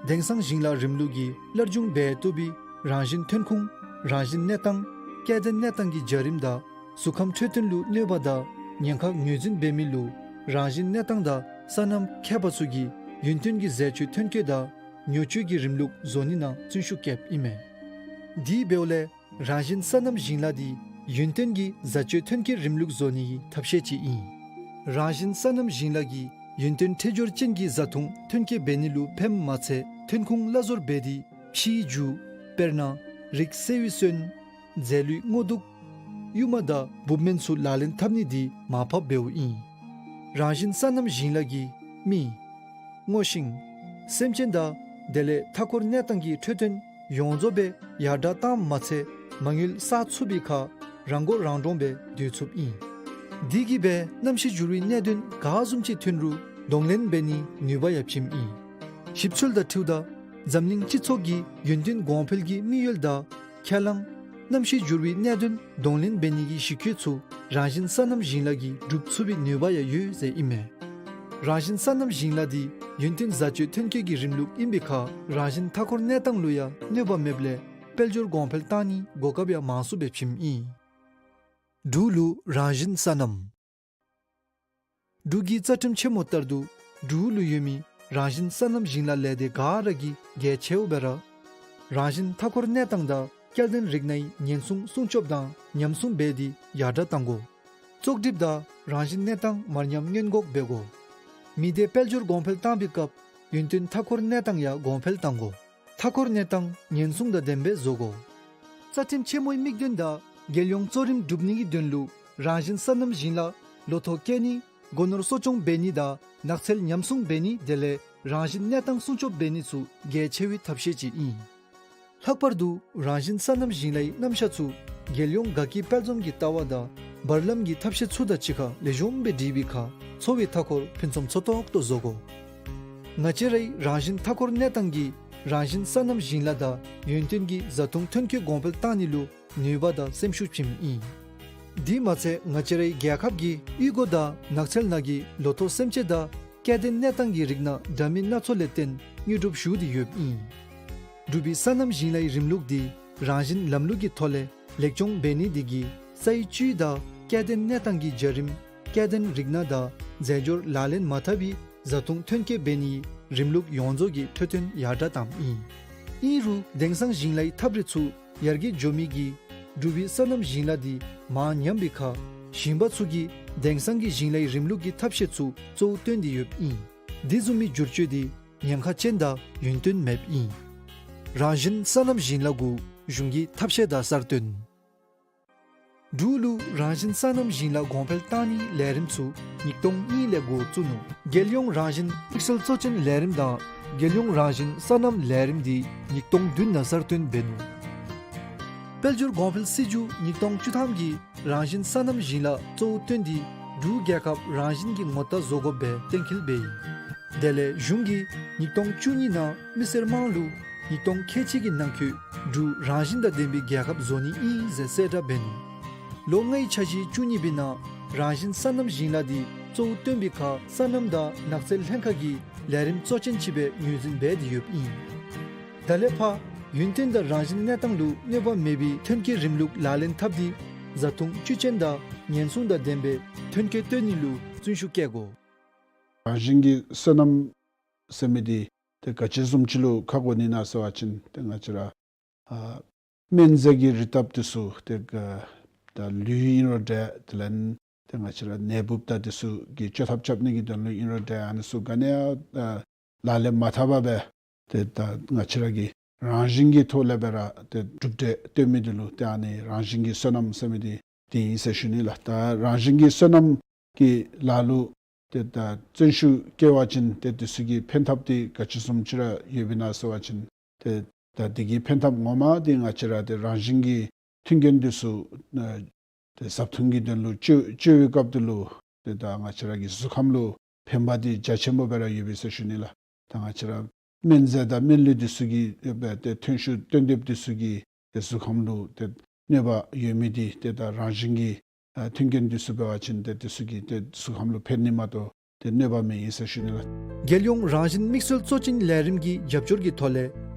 དེང་སང་ཞིང་ལཱ་རིམ་ལུགས་ཀྱིས་སླར་འབྱུང་འབད་བཏུབ་པའི་རང་བཞིན་ཐོན་ཁུངས་རང་བཞིན་གནས་སྟངས་སྐྱེ་ལྡན་གནས་སྟངས་ཀྱི་བྱ་རིམ་དང་གཟུགས་ཁམས་འཕྲོད་བསྟེན་ལུ་གནོད་པ་དང་ཉེན་ཁ་ངོས་འཛིན་འབད་མི་ལུ་རང་བཞིན་གནས་སྟངས་དང་སོ་ནམ་མཁས་པ་ཚུ་གིས་ཡུན་བརྟན་གྱི་རྫས་སྤྱོད་ཐོན་སྐྱེད་དང་ཉོ་སྤྱོད་ཀྱི་རིམ་ལུགས་བཟོ་ནི་ནང་བརྩོན་ཤུགས་བསྐྱེདཔ་ཨིན་མས། དེ་འབདཝ་ལས་རང་བཞིན་སོ་ནམ་ཞིང་ལཱ་འདི་ཡུན་བརྟན་གྱི་བཟའ་སྤྱོད་ཐོན་སྐྱེད་རིམ་ལུགས་བཟོ་ནི་གི་ཐབས་ཤེས་ཅིག་ཨིན། རང་བཞིན་སོ་ནམ་ཞིང་ལཱ་གིས་ཡུན་བརྟན་འཕྲོད་སྦྱོར་ཅན་གྱི་བཟའ་འཐུང་ཐོན་སྐྱེད་འབད་ནི་ལུ་ཕནམ་མ་ཚད་ཐོན་ཁུངས་སླ་བཟོར་འབད་དེ་ཕྱིའི་རྒྱུ་དཔེར་ན་རིགས་སེལ་བའི་སོན་རྫས་ལུད་སྔོ་དུག་ཡུརམ་དང་འབུབ་སྨན་ཚུ་ལག་ལེན་འཐབ་ནི་འདི་མར་ཕབ་འབདཝ་ཨིན། རང་བཞིན་སོ་ནམ་ཞིང་ལཱ་གིས་མི་སྔོ་ཤིང་སེམས་ཅན་དང་དེ་ལས་མཐའ་འཁོར་གནས་སྟངས་ཀྱི་འཕྲོད་བསྟེན་ཡོངས་རྫོགས་སྦེ་ཡར་དྲག་བཏངམ་མ་ཚད་མ་དངུལ་བསག་ཚུགས་པའི་ཁར་རང་མགོ་རང་འདྲོངས་སྦེ་སྡོད་ཚུགསཔ་ཨིན། དེ་གིས་སྦེ་གནམ་གཤིས་འགྱུར་བའི་གནད་དོན་ག་བཟུམ་ཅིག་ཐོན་རུང་གདོང་ལེན་འབད་ནིའི་ནུས་པ་ཡང་བྱིནམ་ཨིན། ཞིབ་འཚོལ་དང་འཁྲིལཝ་ད་འཛམ་གླིང་སྤྱི་ཚོགས་ཀྱི་ཡུན་བརྟན་གོང་འཕེལ་གྱི་དམིགས་ཡུལ་དང་ཁས་བླངས་གནམ་གཤིས་འགྱུར་བའི་གནད་དོན་གདོང་ལེན་འབད་ནི་གི་གཞི་བཀོད་ཚུ་རང་བཞིན་སོ་ནམ་ཞིང་ལཱ་གིས་སྒྲུབ་ཚུགས་པའི་ནུས་པ་ཡང་ཡོད་ཟེར་ཨིན་མས། རང་བཞིན་སོ་ནམ་ཞིང་ལཱ་འདི་ཡུན་བརྟན་བཟའ་སྤྱོད་ཐོན་སྐྱེད་ཀྱི་རིམ་ལུགས་ཨིན་པའི་ཁར་རང་བཞིན་མཐའ་འཁོར་གནས་སྟངས་ལུ་ཡང་གནོད་པ་མེདཔ་ལས་དཔལ་འབྱོར་གོང་འཕེལ་བཏང་ནིའི་གོ་སྐབས་ཡང་མང་སུ་སྦེ་བྱིནམ་ཨིན། འབྲུག་ལུ་རང་བཞིན་སོ་ནམ། འབྲུག་གི་རྩ་ཁྲིམས་ཆེན་མོ་ལྟར་དུ་འབྲུག་ལུ་ཡོད་མི་ རང་བཞིན་སོ་ནམ་ཞིང་ལཱ་ལས་སྡེ་ག་ར་གིས་གལ་ཆེཝ་སྦེ་ར་རང་བཞིན་མཐའ་འཁོར་གནས་སྟངས་དང་སྐྱེ་ལྡན་རིགས་སྣའི་ཉེན་སྲུང་སྲུང་སྐྱོབ་དང་ཉམས་སྲུང་འབད་དེ་ཡར་དྲགས་གཏང་དགོ། བཙོག་གྲིབ་དང་རང་བཞིན་གནས་སྟངས་མར་ཉམས་སྔོན་འགོག་འབད་དགོ། མི་སྡེ་དཔལ་འབྱོར་གོང་འཕེལ་གཏང་བའི་སྐབས་ཡུན་བརྟན་མཐའ་འཁོར་གནས་སྟངས་ཡང་གོང་འཕེལ་གཏང་དགོ། མཐའ་འཁོར་གནས་སྟངས་ཉེན་སྲུང་དང་ལྡན་པའི་བཟོ་དགོ། རྩ་ཁྲིམས་ཆེན་མོའི་དམིགས་དོན་དང་རྒྱལ་ཡོངས་གཙོ་རིམ་སྒྲུབ་ནིའི་དོན་ལུ་རང་བཞིན་སོ་ནམ་ཞིང་ལཱ་ལོ་ཐོག་བཀལ་ནི་སྒོ་ནོར་གསོ་སྐྱོང་འབད་ནི་དང་ནགས་ཚལ་ཉམས་སྲུང་འབད་ནི་དེ་ལས་རང་བཞིན་གནས་སྟངས་སྲུང་སྐྱོབ་འབད་ནི་ཚུ་གལ་ཆེ་བའི་ཐབས་ཤེས་ཅིག་ཨིན། ལྷག་པར་དུ་རང་བཞིན་སོ་ནམ་ཞིང་ལཱའི་རྣམ་གཞག་ཚུ་རྒྱལ་ཡོངས་དགའ་སྐྱིད་དཔལ་འཛོམས་ཀྱི་ལྟ་བ་དང་བར་ལམ་གྱི་ཐབས་ཤེས་ཚུ་དང་གཅིག་ཁར་ལེགས་ཤོམ་སྦེ་འདྲིས་པའི་ཁར་འཚོ་བའི་མཐའ་འཁོར་ཕུན་སུམ་ཚོགས་ཏོག་ཏོ་བཟོ་དགོ། ང་བཅས་རའི་རང་བཞིན་མཐའ་འཁོར་གནས་སྟངས་ཀྱིས་རང་བཞིན་སོ་ནམ་ཞིང་ལཱ་དང་ཡུན་བརྟན་གྱི་བཟའ་འཐུང་ཐོན་སྐྱེད་གོང་འཕེལ་གཏང་ནི་ལུ་ནུས་པ་དང་སེམས་ཤུགས་བྱིནམ་ཨིན། དེ་མ་ཚད་ང་བཅས་རའི་རྒྱལ་ཁབ་ཀྱིས་གཡུས་སྒོ་དང་ནགས་ཚལ་ནང་གི་ལོ་ཐོག་སེམས་ཅན་དང་སྐྱེ་ལྡན་གནས་སྟངས་ཀྱི་རིགས་སྣ་འདྲ་མིན་སྣ་ཚོགས་ལས་བརྟེན་དངོས་གྲུབ་ཞུ་སྟེ་ཡོདཔ་ཨིན། འབྲུག་པའི་སོ་ནམ་ཞིང་ལཱའི་རིམ་ལུགས་འདི་རང་བཞིན་ལམ་ལུགས་ཀྱི་ཐོག་ལས་ལེགས་སྐྱོང་འབད་ནི་འདི་གིས་སའི་བཅུད་དང་སྐྱེ་ལྡན་གནས་སྟངས་ཀྱི་བྱ་རིམ་སྐྱེ་ལྡན་རིགས་སྣ་དང་རྫས་སྦྱོར་ལག་ལེན་མ་འཐབ་པའི་བཟའ་འཐུང་ཐོན་སྐྱེད་འབད་ནིའི་རིམ་ལུགས་ཡོངས་རྫོགས་ཀྱི་འཕྲོད་བསྟེན་ཡར་དྲགས་བཏངམ་ཨིན། ཨིན་རུང་དེང་སང་ཞིང་ལཱའི་ཐབས་རིག་ཚུ་ཡར་རྒྱས་འགྱོ་མི་གིས་འབྲུག་པའི་སོ་ནམ་ཞིང་ལཱ་འདི་མར་ཉམས་པའི་ཁར་ཞིང་པ་ཚུ་གིས་དེང་སང་གི་ཞིང་ལཱའི་རིམ་ལུགས་ཀྱི་ཐབས་ཤེས་ཚུ་གཙོ་བོ་བཏོན་ཏེ་ཡོདཔ་ཨིན། དེ་བཟུམ་མའི་བསྒྱུར་བཅོས་འདི་ཉེན་ཁ་ཅན་དང་ཡུན་བརྟན་མེདཔ་ཨིན། རང་བཞིན་སོ་ནམ་ཞིང་ལཱ་གུ་གཞུང་གི་ཐབས་ཤེས་དང་གསར་བཏོན། འབྲུག་ལུ་རང་བཞིན་སོ་ནམ་ཞིང་ལཱ་གོང་འཕེལ་གཏང་ནིའི་ལས་རིམ་ཚུ་ཉིས་སྟོང་གཉིས་ལས་འགོ་བཙུགས་ནུག། རྒྱལ་ཡོངས་རང་བཞིན་དམིགས་བསལ་གཙོ་ཅན་ལས་རིམ་དང་རྒྱལ་ཡོངས་རང་བཞིན་སོ་ནམ་ལས་རིམ་འདི་ཉིས་སྟོང་བདུན་ནང་གསར་བཏོན་འབད་ནུག། དཔལ་འབྱོར་གོང་འཕེལ་སྲིད་བྱུས་ཉིས་སྟོང་བཅུ་ཐམ་གྱིས་རང་བཞིན་སོ་ནམ་ཞིང་ལཱ་གཙོ་བོ་བཏོན་ཏེ་འབྲུག་རྒྱལ་ཁབ་རང་བཞིན་གྱི་ངོ་རྟགས་བཟོ་དགོཔ་སྦེ་གཏན་འཁེལ་འབད་ཡི། དེ་ལས་གཞུང་གིས་ཉིས་སྟོང་བཅུ་གཉིས་ནང་མི་སེར་དམངས་ལུ་ཉིས་སྟོང་ཁལ་གཅིག་གི་ནང་འཁོད་འབྲུག་རང་བཞིན་དང་ལྡན་པའི་རྒྱལ་ཁབ་བཟོ་ནི་ཨིན་ཟེར་གསལ་བསྒྲགས་འབད་ནུག། ལོ་ལྔའི་འཆར་གཞི་བཅུ་གཉིས་པའི་ནང་རང་བཞིན་སོ་ནམ་ཞིང་ལཱ་འདི་གཙོ་བོ་བཏོན་པའི་ཁར་སོ་ནམ་དང་ནགས་ཚལ་ལྷན་ཁག་གིས་ལས་རིམ་གཙོ་ཅན་ཅིག་སྦེ་ངོས་འཛིན་འབད་དེ་ཡོདཔ་ཨིན། ད་ལས་ཕར་ཡུན་བརྟན་དང་རང་བཞིན་གནས་སྟངས་ལུ་གནོད་པ་མེད་པའི་ཐོན་སྐྱེད་རིམ་ལུགས་ལག་ལེན་འཐབ་སྟེ་བཟའ་འཐུང་བཅུད་ཅན་དང་ཉེན་སྲུང་དང་ལྡན་པའི་ཐོན་སྐྱེད་བཏོན་ནི་ལུ་བརྩོན་ཤུགས་བསྐྱེད་དགོ། རང་བཞིན་གྱི་སོ་ནམ་ཟེར་མི་འདི་ཏེ་ག་ཅི་བཟུམ་ཅིག་ལུ་ཁག་དགོ་ནི་ན་ཟེར་བ་ཅིན་ཏེ་ང་བཅས་ར་ཨ་སྨན་རྫས་ཀྱི་རིགས་འཐབ་འདི་ཚུ་ཏེ་ག་ད་ལུད་ཨིན་རུང་འདྲ་དེ་ལས་ཏེ་ང་བཅས་ར་ནད་འབུཔ་དང་འདི་ཚུ་གི་བཅོས་ཐབས་རྐྱབ་ནི་གི་དོན་ལུ་ཨིན་རུང་འདྲ་ཨ་ནི་ཚུ་ག་ནི་ཡང་ཨ་ལག་ལེན་མ་འཐབ་པར་སྦེ་ཏེ་ད་ང་བཅས་ར་གི་རང་བཞིན་གྱི་ཐོག་ལས་སྦེ་ར་ཏེ་གྲུབ་འབྲས་བཏོན་མི་འདི་ལུ་ཏེ་ཨ་ནི་རང་བཞིན་གྱི་སོ་ནམ་ཟེར་མི་འདི་འདི་ཨིན་ཟེར་ཞུ་ནི་ལགས། ད་རང་བཞིན་གྱི་སོ་ནམ་གྱི་ལཱ་ལུ་ཏེ་ད་བརྩོན་ཤུགས་བསྐྱེད་པ་ཅིན་ཏེ་འདི་ཚུ་གི་ཕན་ཐབས་འདི་ག་ཅི་བཟུམ་ཅིག་ར་ཡོདཔ་ཨིན་ན་ཟེར་བ་ཅིན་ཏེ་ད་འདི་གི་ཕན་ཐབས་ངོ་མ་འདི་ང་བཅས་ར་ཏེ་རང་བཞིན་གྱི་མཐུན་རྐྱེན་འདི་ཚུ་ཨ་ཏེ་བཟའ་འཐུང་གི་དོན་ལུ་སྤྱོད་སྤྱོད་པའི་སྐབས་འདི་ལུ་ཏེ་ད་ང་བཅས་ར་གི་གཟུགས་ཁམས་ལུ་ཕན་པ་འདི་རྒྱ་ཆེན་པོ་སྦེ་ར་ཡོདཔ་ཨིན་ཟེར་ཞུ་ནི་ལགས། ད་ང་བཅས་ར་སྨན་རྫས་དང་སྨན་ལུད་འདི་ཚུ་གི་ཨེ་ཏེ་ཐོན་ཤུགས་བཏོན་ཏེ་འདི་ཚུ་གིས་ཏེ་གཟུགས་ཁམས་ལུ་ཏེ་གནོད་པ་ཡོད་མི་འདི་ཏེ་ད་རང་བཞིན་གྱི་ཨ་མཐུན་རྐྱེན་འདི་ཚུ་འབད་བ་ཅིན་ཏེ་འདི་ཚུ་གིས་ཏེ་གཟུགས་ཁམས་ལུ་ཕན་ནི་མ་གཏོགས་ཏེ་གནོད་པ་མེད་ཨིན་ཟེར་ཞུ་ནི་ལགས། རྒྱལ་ཡོངས་རང་བཞིན་དམིགས་བསལ་གཙོ་ཅན་ལས་རིམ་གྱི་རྒྱབ་སྐྱོར་གྱི་ཐོག་ལས་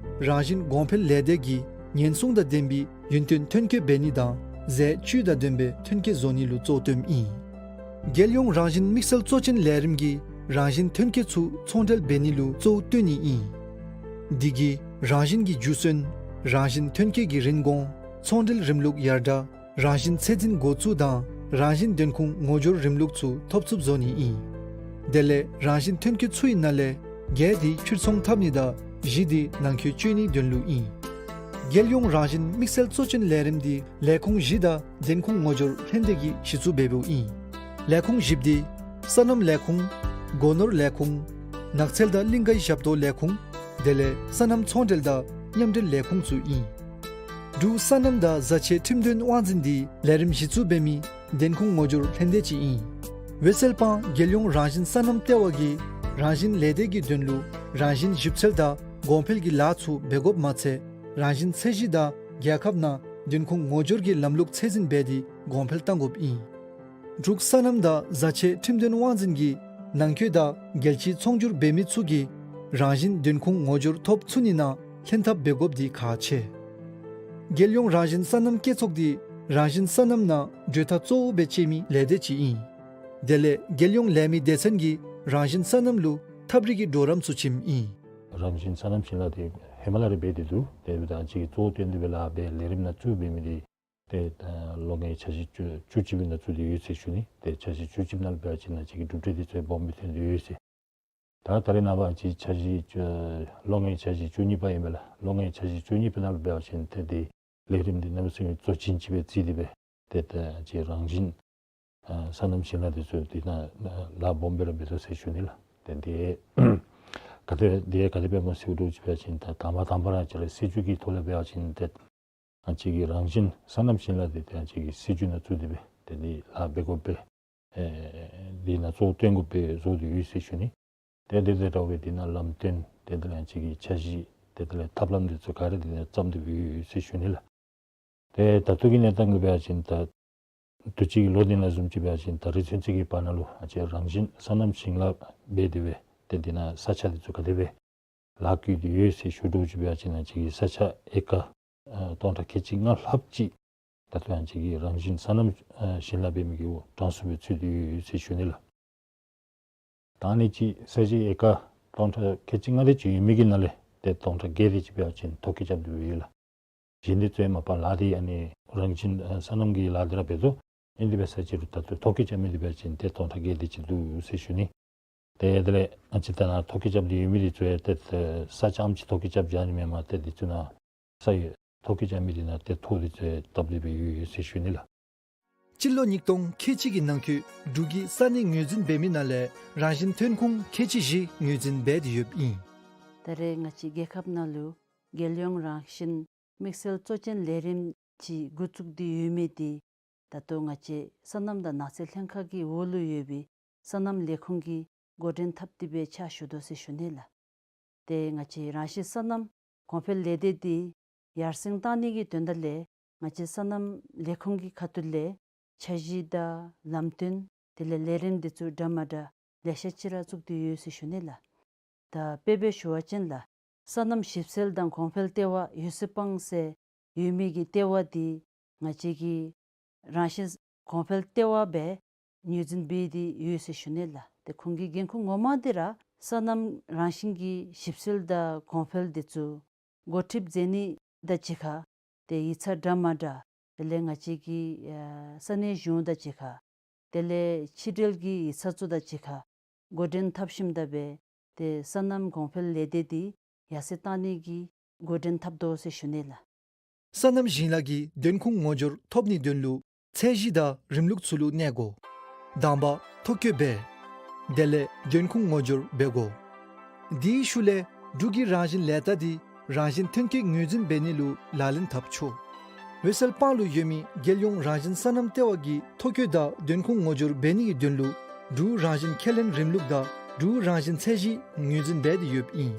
རང་བཞིན་གོང་འཕེལ་ལས་སྡེ་གིས་ཉེན་སྲུང་དང་ལྡན་པའི་ཡུན་བརྟན་ཐོན་སྐྱེད་འབད་ནི་དང་རྫས་བཅུད་དང་ལྡན་པའི་ཐོན་སྐྱེད་བཟོ་ནི་ལུ་གཙོ་བོ་བཏོནམ་ཨིན། རྒྱལ་ཡོངས་རང་བཞིན་དམིགས་བསལ་གཙོ་ཅན་ལས་རིམ་གྱིས་རང་བཞིན་ཐོན་སྐྱེད་ཚུ་ཚོང་འབྲེལ་འབད་ནི་ལུ་གཙོ་བོ་བཏོན་ནི་ཨིན། འདི་གིས་རང་བཞིན་གྱི་རྒྱུ་སོན་རང་བཞིན་ཐོན་སྐྱེད་ཀྱི་རིན་གོང་ཚོང་འབྲེལ་རིམ་ལུགས་ཡར་དྲགས་རང་བཞིན་ཚད་འཛིན་འགོ་བཙུགས་དང་རང་བཞིན་བདེན་ཁུངས་ངོ་སྦྱོར་རིམ་ལུགས་ཚུ་ཐོབ་ཚུགསཔ་བཟོ་ནི་ཨིན། དེ་ལས་རང་བཞིན་ཐོན་སྐྱེད་ཚུའི་ནང་ལས་བརྒྱད་འདི་ཕྱིར་ཚོང་འཐབ་ནི་དང་བཞི་འདི་ནང་འཁོད་སྤྱོད་ནིའི་དོན་ལུ་ཨིན། རྒྱལ་ཡོངས་རང་བཞིན་དམིགས་བསལ་གཙོ་ཅན་ལས་རིམ་འདི་ལས་ཁུངས་བཞི་དང་བདེན་ཁུངས་ངོ་སྦྱོར་ལྷན་སྡེ་གིས་གཞི་བཙུགས་འབད་འབདཝ་ཨིན། ལས་ཁུངས་བཞི་འདི་སོ་ནམ་ལས་ཁུངས། སྒོ་ནོར་ལས་ཁུངས། ནགས་ཚལ་དང་གླིང་ཀའི་ཞབས་ཏོག་ལས་ཁུངས། དེ་ལས་སོ་ནམ་ཚོང་འབྲེལ་དང་མཉམ་འབྲེལ་ལས་ཁུངས་ཚུ་ཨིན། འབྲུག་སོ་ནམ་དང་བཟའ་ཆས་ཁྲིམས་དོན་དབང་འཛིན་འདི་ལས་རིམ་གཞི་བཙུགས་འབད་མི་བདེན་ཁུངས་ངོ་སྦྱོར་ལྷན་སྡེ་ཅིག་ཨིན། འོད་གསལ་སྤང་རྒྱལ་ཡོངས་རང་བཞིན་སོ་ནམ་ལྟེ་བ་གིས་རང་བཞིན་ལས་སྡེ་གི་དོན་ལུ་རང་བཞིན་ཞིབ་འཚོལ་དང་གོང་འཕེལ་གྱི་ལཱ་ཚུ་འབད་དགོཔ་མ་ཚད་རང་བཞིན་ཚད་གཞི་དང་རྒྱལ་ཁབ་ནང་བདེན་ཁུངས་ངོ་སྦྱོར་གྱི་ལམ་ལུགས་ཚད་འཛིན་འབད་དེ་གོང་འཕེལ་གཏང་དགོཔ་ཨིན། འབྲུག་སོ་ནམ་དང་བཟའ་ཆས་ཁྲིམས་དོན་དབང་འཛིན་གྱིས་ནང་འཁོད་དང་རྒྱལ་སྤྱིའི་ཚོང་སྒྱུར་འབད་མི་ཚུ་གིས་རང་བཞིན་བདེན་ཁུངས་ངོ་སྦྱོར་ཐོབ་ཚུགས་ནི་ནང་ལྷན་ཐབས་འབད་དགོཔ་འདི་ཁག་ཆེ། རྒྱལ་ཡོངས་རང་བཞིན་སོ་ནམ་སྐྱེད་ཚོགས་འདི་རང་བཞིན་སོ་ནམ་ནང་གྲོས་ཐག་གཙོ་བོ་སྦེ་བཅད་མི་ལས་སྡེ་ཅིག་ཨིན། དེ་ལས་རྒྱལ་ཡོངས་ལས་མི་སྡེ་ཚན་གྱིས་རང་བཞིན་སོ་ནམ་ལུ་ ཐབས་རིག་གི་གྲོགས་རམ་ཚུ་བྱིནམ་ཨིན། རང་བཞིན་སོ་ནམ་ཞིང་ལཱ་འདི་ཧེ་མ་ལས་ར་འབད་དེ་འདུག། དེ་འབདཝ་ད་ང་བཅས་ཀྱིས་གཙོ་བོ་བཏོན་ཏེ་སྦེ་ལཱ་འབད་ལས་རིམ་ནང་བཙུགས་འབད་མི་འདི་ཏེ་ལོ་ལྔའི་འཆར་གཞི་བཅུ་བཅུ་གཅིག་པའི་ནང་བཙུགས་ཏེ་ཡོད་ཟེར་ཞུ་ནི། ཏེ་འཆར་གཞི་བཅུ་གཅིག་ནང་ལུ་འབད་བ་ཅིན་ང་བཅས་ཀྱི་གྲུབ་འབྲས་འདི་ཚུ་སྦོམ་སྦེ་ཐོན་ཏེ་ཡོད་ཟེར། ད་ད་རེས་ནངས་པ་ང་བཅས་འཆར་གཞི་བཅུ་ལོ་ལྔའི་འཆར་གཞི་བཅུ་གཉིས་པ་ཨིན་པས་ལགས། ལོ་ལྔའི་འཆར་གཞི་བཅུ་གཉིས་པའི་ནང་ལུ་འབད་བ་ཅིན་ཏེ་འདི་ལས་རིམ་འདི་གནམ་མེད་ས་མེད་གཙོ་ཆེན་ཅིག་སྦེ་བརྩི་སྟེ་སྦེ་ཏེ་ད་ང་བཅས་རང་བཞིན་ཨ་སོ་ནམ་ཞིང་ལཱ་འདི་ཚུ་འདི་ནང་ལཱ་སྦོམ་སྦེ་ར་འབད་དོ་ཟེར་ཞུ་ནི་ལགས། ཏེ་འདི་ག་དེ་འདི་ག་དེ་སྦེ་སྨོ་ཟེར་བ་ཅིན་འབད་བ་ཅིན་ད་དང་པ་དང་པ་ར་ང་བཅས་ར་སྲིད་བྱུས་ཀྱི་ཐོག་ལས་འབད་བ་ཅིན་ཏེ་ང་བཅས་ཀྱི་རང་བཞིན་སོ་ནམ་ཞིང་ལཱ་འདི་ཏེ་ང་བཅས་ཀྱི་སྲིད་བྱུས་ནང་བཙུགས་ཏེ་སྦེ་ཏེ་འདི་ལཱ་འབད་དགོ་པས། ཨེ་འདི་ནང་གཙོ་བོ་བཏོན་དགོ་པས་བཟོ་སྟེ་ཡོད་ཟེར་ཞུ་ནི། ཏེ་དེ་དང་འདྲ་བའི་འདི་ནང་ལམ་སྟོན་ཏེ་དེ་ལས་ང་བཅས་ཀྱི་འཆར་གཞི་ཏེ་དེ་ལས་ཐབས་ལམ་འདི་ཚུ་ག་ར་འདི་ནང་བརྩམས་ཏེ་སྦེ་ཡོད་ཟེར་ཞུ་ནི་ལགས། ཏེ་ད་ལྟོ་གི་གནས་སྟངས་ལུ་འབད་བ་ཅིན་ད་དུས་ཅི་གི་ལོ་འདི་ནང་བཟུམ་ཅིག་འབད་བ་ཅིན་ད་རིག་ཚུན་ཚོད་ཀྱི་བར་ན་ལུ་ང་བཅས་རང་བཞིན་སོ་ནམ་ཞིང་ལཱ་འབད་དེ་སྦེ་ཏེ་འདི་ནང་ས་ཆ་འདི་ཚུ་ག་དེ་སྦེ་ལཱ་བཀོད་དེ་ཡོད་ཟེར་ཞུ་དོ་ཅིག་འབད་བ་ཅིན་ང་བཅས་ཀྱི་ས་ཆ་ཨེ་ཀར་ཨ་སྟོང་ཕྲག་ཁལ་གཅིག་ལྔ་ལྷགཔ་ཅིག་ད་ལྟོ་ང་བཅས་ཀྱི་རང་བཞིན་སོ་ནམ་ཨ་ཞིང་ལཱ་འབད་མི་གི་འོག་གྲངས་སུ་སྦེ་ཚུད་དེ་ཡོད་ཟེར་ཞུ་ནི་ལགས། ད་ཨ་ནི་ཅིག་ས་གཞི་ཨེ་ཀར་སྟོང་ཕྲག་ཁལ་གཅིག་ལྔ་དེ་ཅིག་ཡོད་མི་གི་ནང་ལས་ཏེ་སྟོང་ཕྲག་བརྒྱད་དེ་ཅིག་འབད་བ་ཅིན་ཐོ་བཀོད་རྐྱབ་སྟེ་ཡོད་ལགས། གཞན་འདི་ཚུ་མ་པ་ལཱ་འདི་ཨ་ནི་རང་བཞིན་ཨ་སོ་ནམ་གྱི་ལཱ་འདི་ར་འབད་དོ། ཨིན་དེ་འབད་ས་ཅིག་རུང་ད་ལྟོ་ཐོ་བཀོད་རྐྱབ་མི་འདི་འབད་བ་ཅིན་ཏེ་སྟོང་ཕྲག་བརྒྱད་དེ་ཅིག་འདུག་ཟེར་ཞུ་ནི། ཏེ་དེ་ལས་ང་བཅས་ད་ནཱ་ཐོ་བཀོད་རྐྱབ་སྟེ་ཡོད་མི་འདི་ཚུ་ཡང་ཏེ་ས་རྐྱངམ་ཅིག་ཐོ་བཀོད་རྐྱབ་བཞག་ནི་མེན་པར་ཏེ་འདི་ཚུ་ནང་ས་ཡི་ཐོ་བཀོད་རྐྱབ་མི་འདི་ནང་ཏེ་ཐོ་འདི་ཚུ་བཏབ་སྟེ་སྦེ་ཡོད་ཡོད་ཟེར་ཞུ་ནི་ལགས། སྤྱི་ལོ་ཉིས་སྟོང་ཁལ་གཅིག་གི་ནང་འཁོད་འབྲུག་གི་ས་གནས་ངོས་འཛིན་འབད་མི་ནང་ལས་རང་བཞིན་ཐོན་ཁུངས་ཁལ་གཅིག་བཞི་ངོས་འཛིན་འབད་དེ་ཡོདཔ་ཨིན། ད་རེས་ང་བཅས་རྒྱལ་ཁབ་ནང་ལུ་རྒྱལ་ཡོངས་རང་བཞིན་དམིགས་བསལ་གཙོ་ཅན་ལས་རིམ་ཅིག་འགོ་བཙུགས་ཏེ་ཡོད་མི་འདི་ད་ལྟོ་ང་བཅས་སོ་ནམ་དང་ནགས་ཚལ་ལྷན་ཁག་གི་འོག་ལུ་ཡོད་པའི་སོ་ནམ་ལས་ཁུངས་ཀྱིས་འགོ་འདྲེན་འཐབ་སྟེ་སྦེ་ཕྱག་ཞུ་དོ་ཟེར་ཞུ་ནི་ལགས། ཏེ་ང་བཅས་རང་བཞིན་སོ་ནམ་གོང་འཕེལ་ལས་སྡེ་འདི་ཡར་སེང་གཏང་ནི་གི་དོན་དག་ལས་ང་བཅས་སོ་ནམ་ལས་ཁུངས་ཀྱི་ཁ་ཐུག་ལས་འཆར་གཞི་དང་ལམ་སྟོན་དེ་ལས་ལས་རིམ་འདི་ཚུ་འདྲ་མ་འདྲ་ལེ་ཤ་ཅིག་ར་བཙུགས་ཏེ་ཡོད་ཟེར་ཞུ་ནི་ལགས། ད་དཔེ་སྦེ་ཞུ་བ་ཅིན་ལགས། སོ་ནམ་ཞིབ་འཚོལ་དང་གོང་འཕེལ་ལྟེ་བ་ཡོད་ཚད་སྤང་སའི་ཡོད་མི་གི་ལྟེ་བ་འདི་ང་བཅས་ཀྱི་རང་བཞིན་གོང་འཕེལ་ལྟེ་བ་སྦེ་ངོས་འཛིན་འབད་དེ་ཡོད་ཟེར་ཞུ་ནི་ལགས། ཏེ་ཁོང་གི་འགན་ཁུར་ངོ་མ་འདི་ར་སོ་ནམ་རང་བཞིན་གྱི་ཞིབ་འཚོལ་དང་གོང་འཕེལ་འདི་ཚུ་འགོ་ཁྲིདཔ་མཛད་ནི་དང་གཅིག་ཁར་ཏེ་ཡིག་ཚང་འདྲ་མ་འདྲ་དེ་ལས་ང་བཅས་ཀྱི་ཨ་ས་གནས་གཞུང་དང་གཅིག་ཁར་དེ་ལས་ཕྱི་འབྲེལ་གྱི་ཡིག་ཚང་ཚུ་དང་གཅིག་ཁར་འགོ་འདྲེན་འཐབ་ཞིནམ་ད་སྦེ་ཏེ་སོ་ནམ་གོང་འཕེལ་ལས་སྡེ་འདི་ཡར་སེང་གཏང་ནི་གི་འགོ་འདྲེན་འཐབ་དོ་ཟེར་ཞུ་ནི་ལགས། སོ་ནམ་ཞིང་ལཱ་གི་ཐོན་ཁུངས་ངོ་སྦྱོར་ཐོབ་ནིའི་དོན་ལུ་ཚད་གཞི་དང་རིམ་ལུགས་ཚུ་ལུ་གནས་དགོ། དང་པ་ཐོ་བཀོད་འབད། དེ་ལས་ཐོན་ཁུངས་ངོ་སྦྱོར་འབད་དགོ། དེའི་ཤུལ་ལས་འབྲུག་གི་རང་བཞིན་ལས་རྟགས་འདི་རང་བཞིན་ཐོན་སྐྱེད་ངོས་འཛིན་འབད་ནི་ལུ་ལག་ལེན་འཐབ་ཆོག། འོད་གསལ་སྤང་ལུ་ཡོད་མི་རྒྱལ་ཡོངས་རང་བཞིན་སོ་ནམ་ལྟེ་བ་གི་ཐོ་བཀོད་དང་ཐོན་ཁུངས་ངོ་སྦྱོར་འབད་ནི་གི་དོན་ལུ་འབྲུག་རང་བཞིན་ཁས་ལེན་རིམ་ལུགས་དང་འབྲུག་རང་བཞིན་ཚད་གཞི་ངོས་འཛིན་འབད་དེ་ཡོདཔ་ཨིན།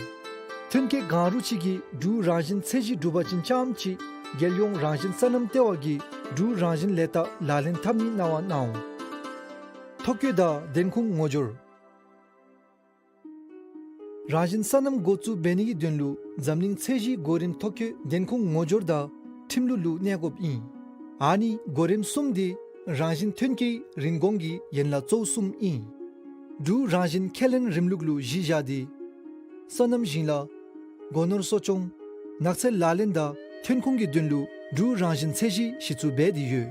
ཐོན་སྐྱེད་གང་རུང་ཅིག་གིས་འབྲུག་རང་བཞིན་ཚད་གཞི་གྲུབ་པ་ཅིན་རྐྱངམ་ཅིག་རྒྱལ་ཡོངས་རང་བཞིན་སོ་ནམ་ལྟེ་བ་གིས་འབྲུག་རང་བཞིན་ལས་རྟགས་ལག་ལེན་འཐབ་ནི་གནང་བ་གནང་འོང་། ཐོ་བཀོད་དང་ཐོན་ཁུངས་ངོ་སྦྱོར། རང་བཞིན་སོ་ནམ་འགོ་བཙུགས་འབད་ནི་གི་དོན་ལུ་འཛམ་གླིང་ཚད་གཞི་གོ་རིམ་ཐོ་བཀོད་ཐོན་ཁུངས་ངོ་སྦྱོར་དང་ཁྲིམས་ལུགས་ལུ་གནས་དགོཔ་ཨིན། ཨ་ནི་གོ་རིམ་གསུམ་འདི་རང་བཞིན་ཐོན་སྐྱེད་རིན་གོང་གི་ཡན་ལག་གཙོ་བོ་གསུམ་ཨིན། འབྲུག་རང་བཞིན་ཁས་ལེན་རིམ་ལུགས་ལུ་གཞི་བཞག་སྟེ་སོ་ནམ་ཞིང་ལཱ་སྒོ་ནོར་གསོ་སྐྱོང་ནགས་ཚལ་ལག་ལེན་དང་ཐོན་ཁུངས་ཀྱི་དོན་ལུ་འབྲུག་རང་བཞིན་ཚད་གཞི་གཞི་བཙུགས་འབད་དེ་ཡོད།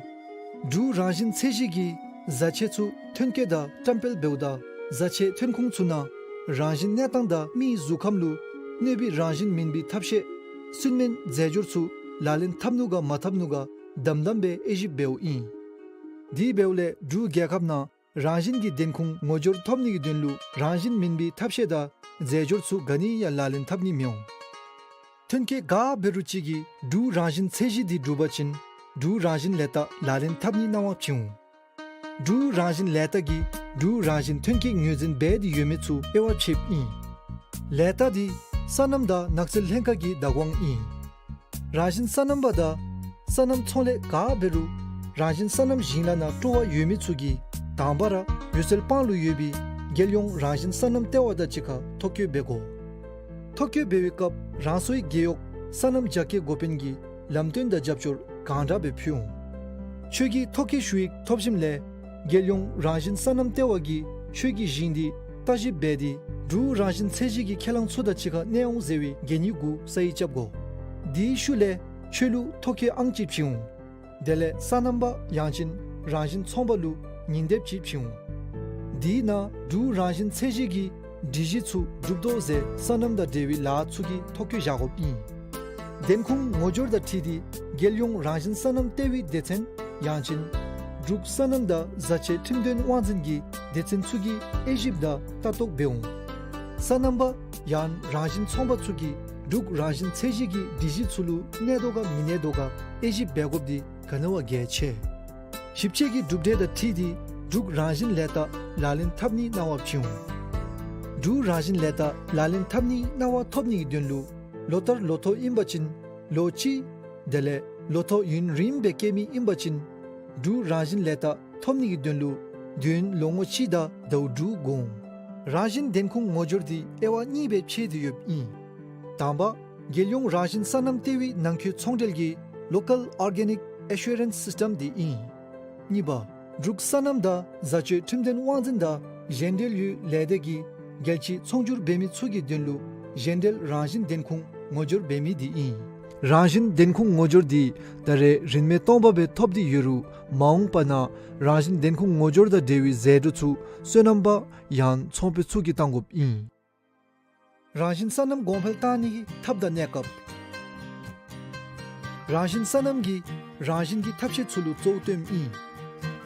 འབྲུག་རང་བཞིན་ཚད་གཞི་གིས་བཟའ་ཆས་ཚུ་ཐོན་སྐྱེད་དང་བཀྲམ་སྤེལ་འབདཝ་ད་བཟའ་ཆས་ཐོན་ཁུངས་ཚུ་ནང་རང་བཞིན་གནས་སྟངས་དང་མིའི་གཟུགས་ཁམས་ལུ་གནོད་པའི་རང་བཞིན་མིན་པའི་ཐབས་ཤེས་སུན་སྨན་རྫས་སྦྱོར་ཚུ་ལག་ལེན་འཐབ་ནུག་ག་མ་འཐབ་ནུག་ག་དམ་དམ་སྦེ་དབྱེ་ཞིབ་འབདཝ་ཨིན། དེ་འབདཝ་ལས་འབྲུག་རྒྱལ་ཁབ་ནང་རང་བཞིན་གྱི་ཐོན་ཁུངས་ངོ་སྦྱོར་ཐོབ་ནི་གི་དོན་ལུ་རང་བཞིན་མིན་པའི་ཐབས་ཤེས་དང་རྫས་སྦྱོར་ཚུ་ག་ནི་ཡང་ལག་ལེན་འཐབ་ནི་མི་འོང་། ཐོན་སྐྱེད་ག་འབད་རུང་ཅིག་གིས་འབྲུག་རང་བཞིན་ཚད་གཞི་འདི་གྲུབ་པ་ཅིན་འབྲུག་རང་བཞིན་ལས་རྟགས་ལག་ལེན་འཐབ་ནི་གནང་བ་བྱིན་འོང་། འབྲུག་རང་བཞིན་ལས་རྟགས་ཀྱིས་འབྲུག་རང་བཞིན་ཐོན་སྐྱེད་ངོས་འཛིན་འབད་དེ་ཡོད་མེད་ཚུ་དབྱེ་བ་ཕྱེཝ་ཨིན། ལས་རྟགས་འདི་སོ་ནམ་དང་ནགས་ཚལ་ལྷན་ཁག་གི་བདག་དབང་ཨིན། རང་བཞིན་སོ་ནམ་པ་དང་སོ་ནམ་ཚོང་ལས་ག་འབད་རུང་རང་བཞིན་སོ་ནམ་ཞིང་ལཱ་ནང་སྤྲོ་བ་ཡོད་མི་ཚུ་གིས་དང་པ་ར་འོད་གསལ་སྤང་ལུ་ཡོད་པའི་རྒྱལ་ཡོངས་རང་བཞིན་སོ་ནམ་ལྟེ་བ་དང་གཅིག་ཁར་ཐོ་བཀོད་འབད་དགོ། ཐོ་བཀོད་འབད་བའི་སྐབས་རང་སོའི་རྒེད་འོག་སོ་ནམ་རྒྱ་སྐྱེད་འགོ་དཔོན་གྱིས་ལམ་སྟོན་དང་རྒྱབ་སྐྱོར་གང་དྲག་སྦེ་ཕུལ་འོང་། ཆོས་ཀྱི་ཐོ་བཀོད་ཞུ་ཡིག་ཐོབ་ཞིནམ་ལས་རྒྱལ་ཡོངས་རང་བཞིན་སོ་ནམ་ལྟེ་བ་གིས་ཆོས་ཀྱི་ཞིང་འདི་བརྟག་ཞིབ་འབད་དེ་ འབྲུག་རང་བཞིན་ཚད་གཞི་གི་ཁས་བླངས་ཚུ་དང་གཅིག་ཁར་གནས་འོང་ཟེར་བའི་གན་ཡིག་གུ་ས་ཡིག་རྐྱབ་དགོ། དེའི་ཤུལ་ལས་ཆོས་ལུགས་ཐོ་བཀོད་ཨང་ཅིག་བྱིན་འོང་། དེ་ལས་སོ་ནམ་པ་ཡང་ཅིན་རང་བཞིན་ཚོང་པ་ལུ་ཉིན་དེབ་ཅིག་བྱིན་འོང་། དེའི་ནང་འབྲུག་རང་བཞིན་ཚད་གཞི་གི་སྒྲིག་གཞི་ཚུ་གྲུབ་དོ་ཟེར་སོ་ནམ་དང་འབྲེལ་བའི་ལཱ་ཚུ་གི་ཐོ་བཀོད་བཞག་དགོཔ་ཨིན། བདེན་ཁུངས་ངོ་སྦྱོར་དང་འཁྲིལ་ཏེ་རྒྱལ་ཡོངས་རང་བཞིན་སོ་ནམ་ལྟེ་བའི་སྡེ་ཚན་ཡང་ཅིན་འབྲུག་སོ་ནམ་དང་བཟའ་སྤྱོད་ཁྲིམས་དོན་དབང་འཛིན་གྱི་སྡེ་ཚན་ཚུ་གིས་དབྱེ་ཞིབ་དང་ལྟ་རྟོག་འབད་འོང་། སོ་ནམ་པ་ཡང་རང་བཞིན་ཚོང་པ་ཚུ་གིས་འབྲུག་རང་བཞིན་ཚད་གཞི་གི་སྒྲིག་གཞི་ཚུ་ལུ་གནས་དོ་ག་མི་གནས་དོ་ག་དབྱེ་ཞིབ་འབད་དགོཔ་འདི་ག་ནི་བ་གལ་ཆེ། ཞིབ་དཔྱད་ཀྱི་གྲུབ་འབྲས་དང་འཁྲིལ་ཏེ་འབྲུག་རང་བཞིན་ལས་རྟགས་ལག་ལེན་འཐབ་ནིའི་གནང་བ་བྱིན་འོང་། འབྲུག་རང་བཞིན་ལས་རྟགས་ལག་ལེན་འཐབ་ནིའི་གནང་བ་ཐོབ་ནི་གི་དོན་ལུ་ལོ་ལྟར་ལོ་ཐོ་ཨིན་པ་ཅིན་ལོ་གཅིག། དེ་ལས་ལོ་ཐོ་ཡུན་རིངམོ་སྦེ་བཀལ་མི་ཨིན་པ་ཅིན་འབྲུག་རང་བཞིན་ལས་རྟགས་ཐོབ་ནི་གི་དོན་ལུ་དུས་ཡུན་ལོ་ངོ་གཅིག་དང་ཟླཝ་དྲུག་དགོ་འོང་། རང་བཞིན་བདེན་ཁུངས་ངོ་སྦྱོར་འདི་དབྱེ་བ་གཉིས་སྦེ་ཕྱེ་སྟེ་ཡོདཔ་ཨིན། དང་པ་རྒྱལ་ཡོངས་རང་བཞིན་སོ་ནམ་ལྟེ་བའི་ནང་འཁོད་ཚོང་འབྲེལ་གྱི་Local Organic Assurance System འདི་ཨིན། གཉིས་པ་འབྲུག་སོ་ནམ་དང་བཟའ་སྤྱོད་ཁྲིམས་དོན་དབང་འཛིན་དང་གཞན་འབྲེལ་ཡོད་ལས་སྡེ་གིས་རྒྱལ་སྤྱིའི་ཚོང་སྒྱུར་འབད་མི་ཚུ་གི་དོན་ལུ་གཞན་འབྲེལ་རང་བཞིན་བདེན་ཁུངས་ངོ་སྦྱོར་འབད་མི་འདི་ཨིན། རང་བཞིན་བདེན་ཁུངས་ངོ་སྦྱོར་འདི་ད་རེས་རིན་མེད་སྟོང་པ་སྦེ་ཐོབ་སྟེ་ཡོད་རུང་མ་འོངས་པ་ན་རང་བཞིན་བདེན་ཁུངས་ངོ་སྦྱོར་དང་འབྲེལ་བའི་ཟད་འགྲོ་ཚུ་སོ་ནམ་པ་ཡང་ཚོང་པ་ཚུ་གིས་བཏང་དགོཔ་ཨིན། རང་བཞིན་སོ་ནམ་གོང་འཕེལ་བཏང་ནི་གི་ཐབས་དང་གནས་སྐབས། རང་བཞིན་སོ་ནམ་གྱིས་རང་བཞིན་གྱི་ཐབས་ཤེས་ཚུ་ལུ་གཙོ་བོ་སྟོནམ་ཨིན།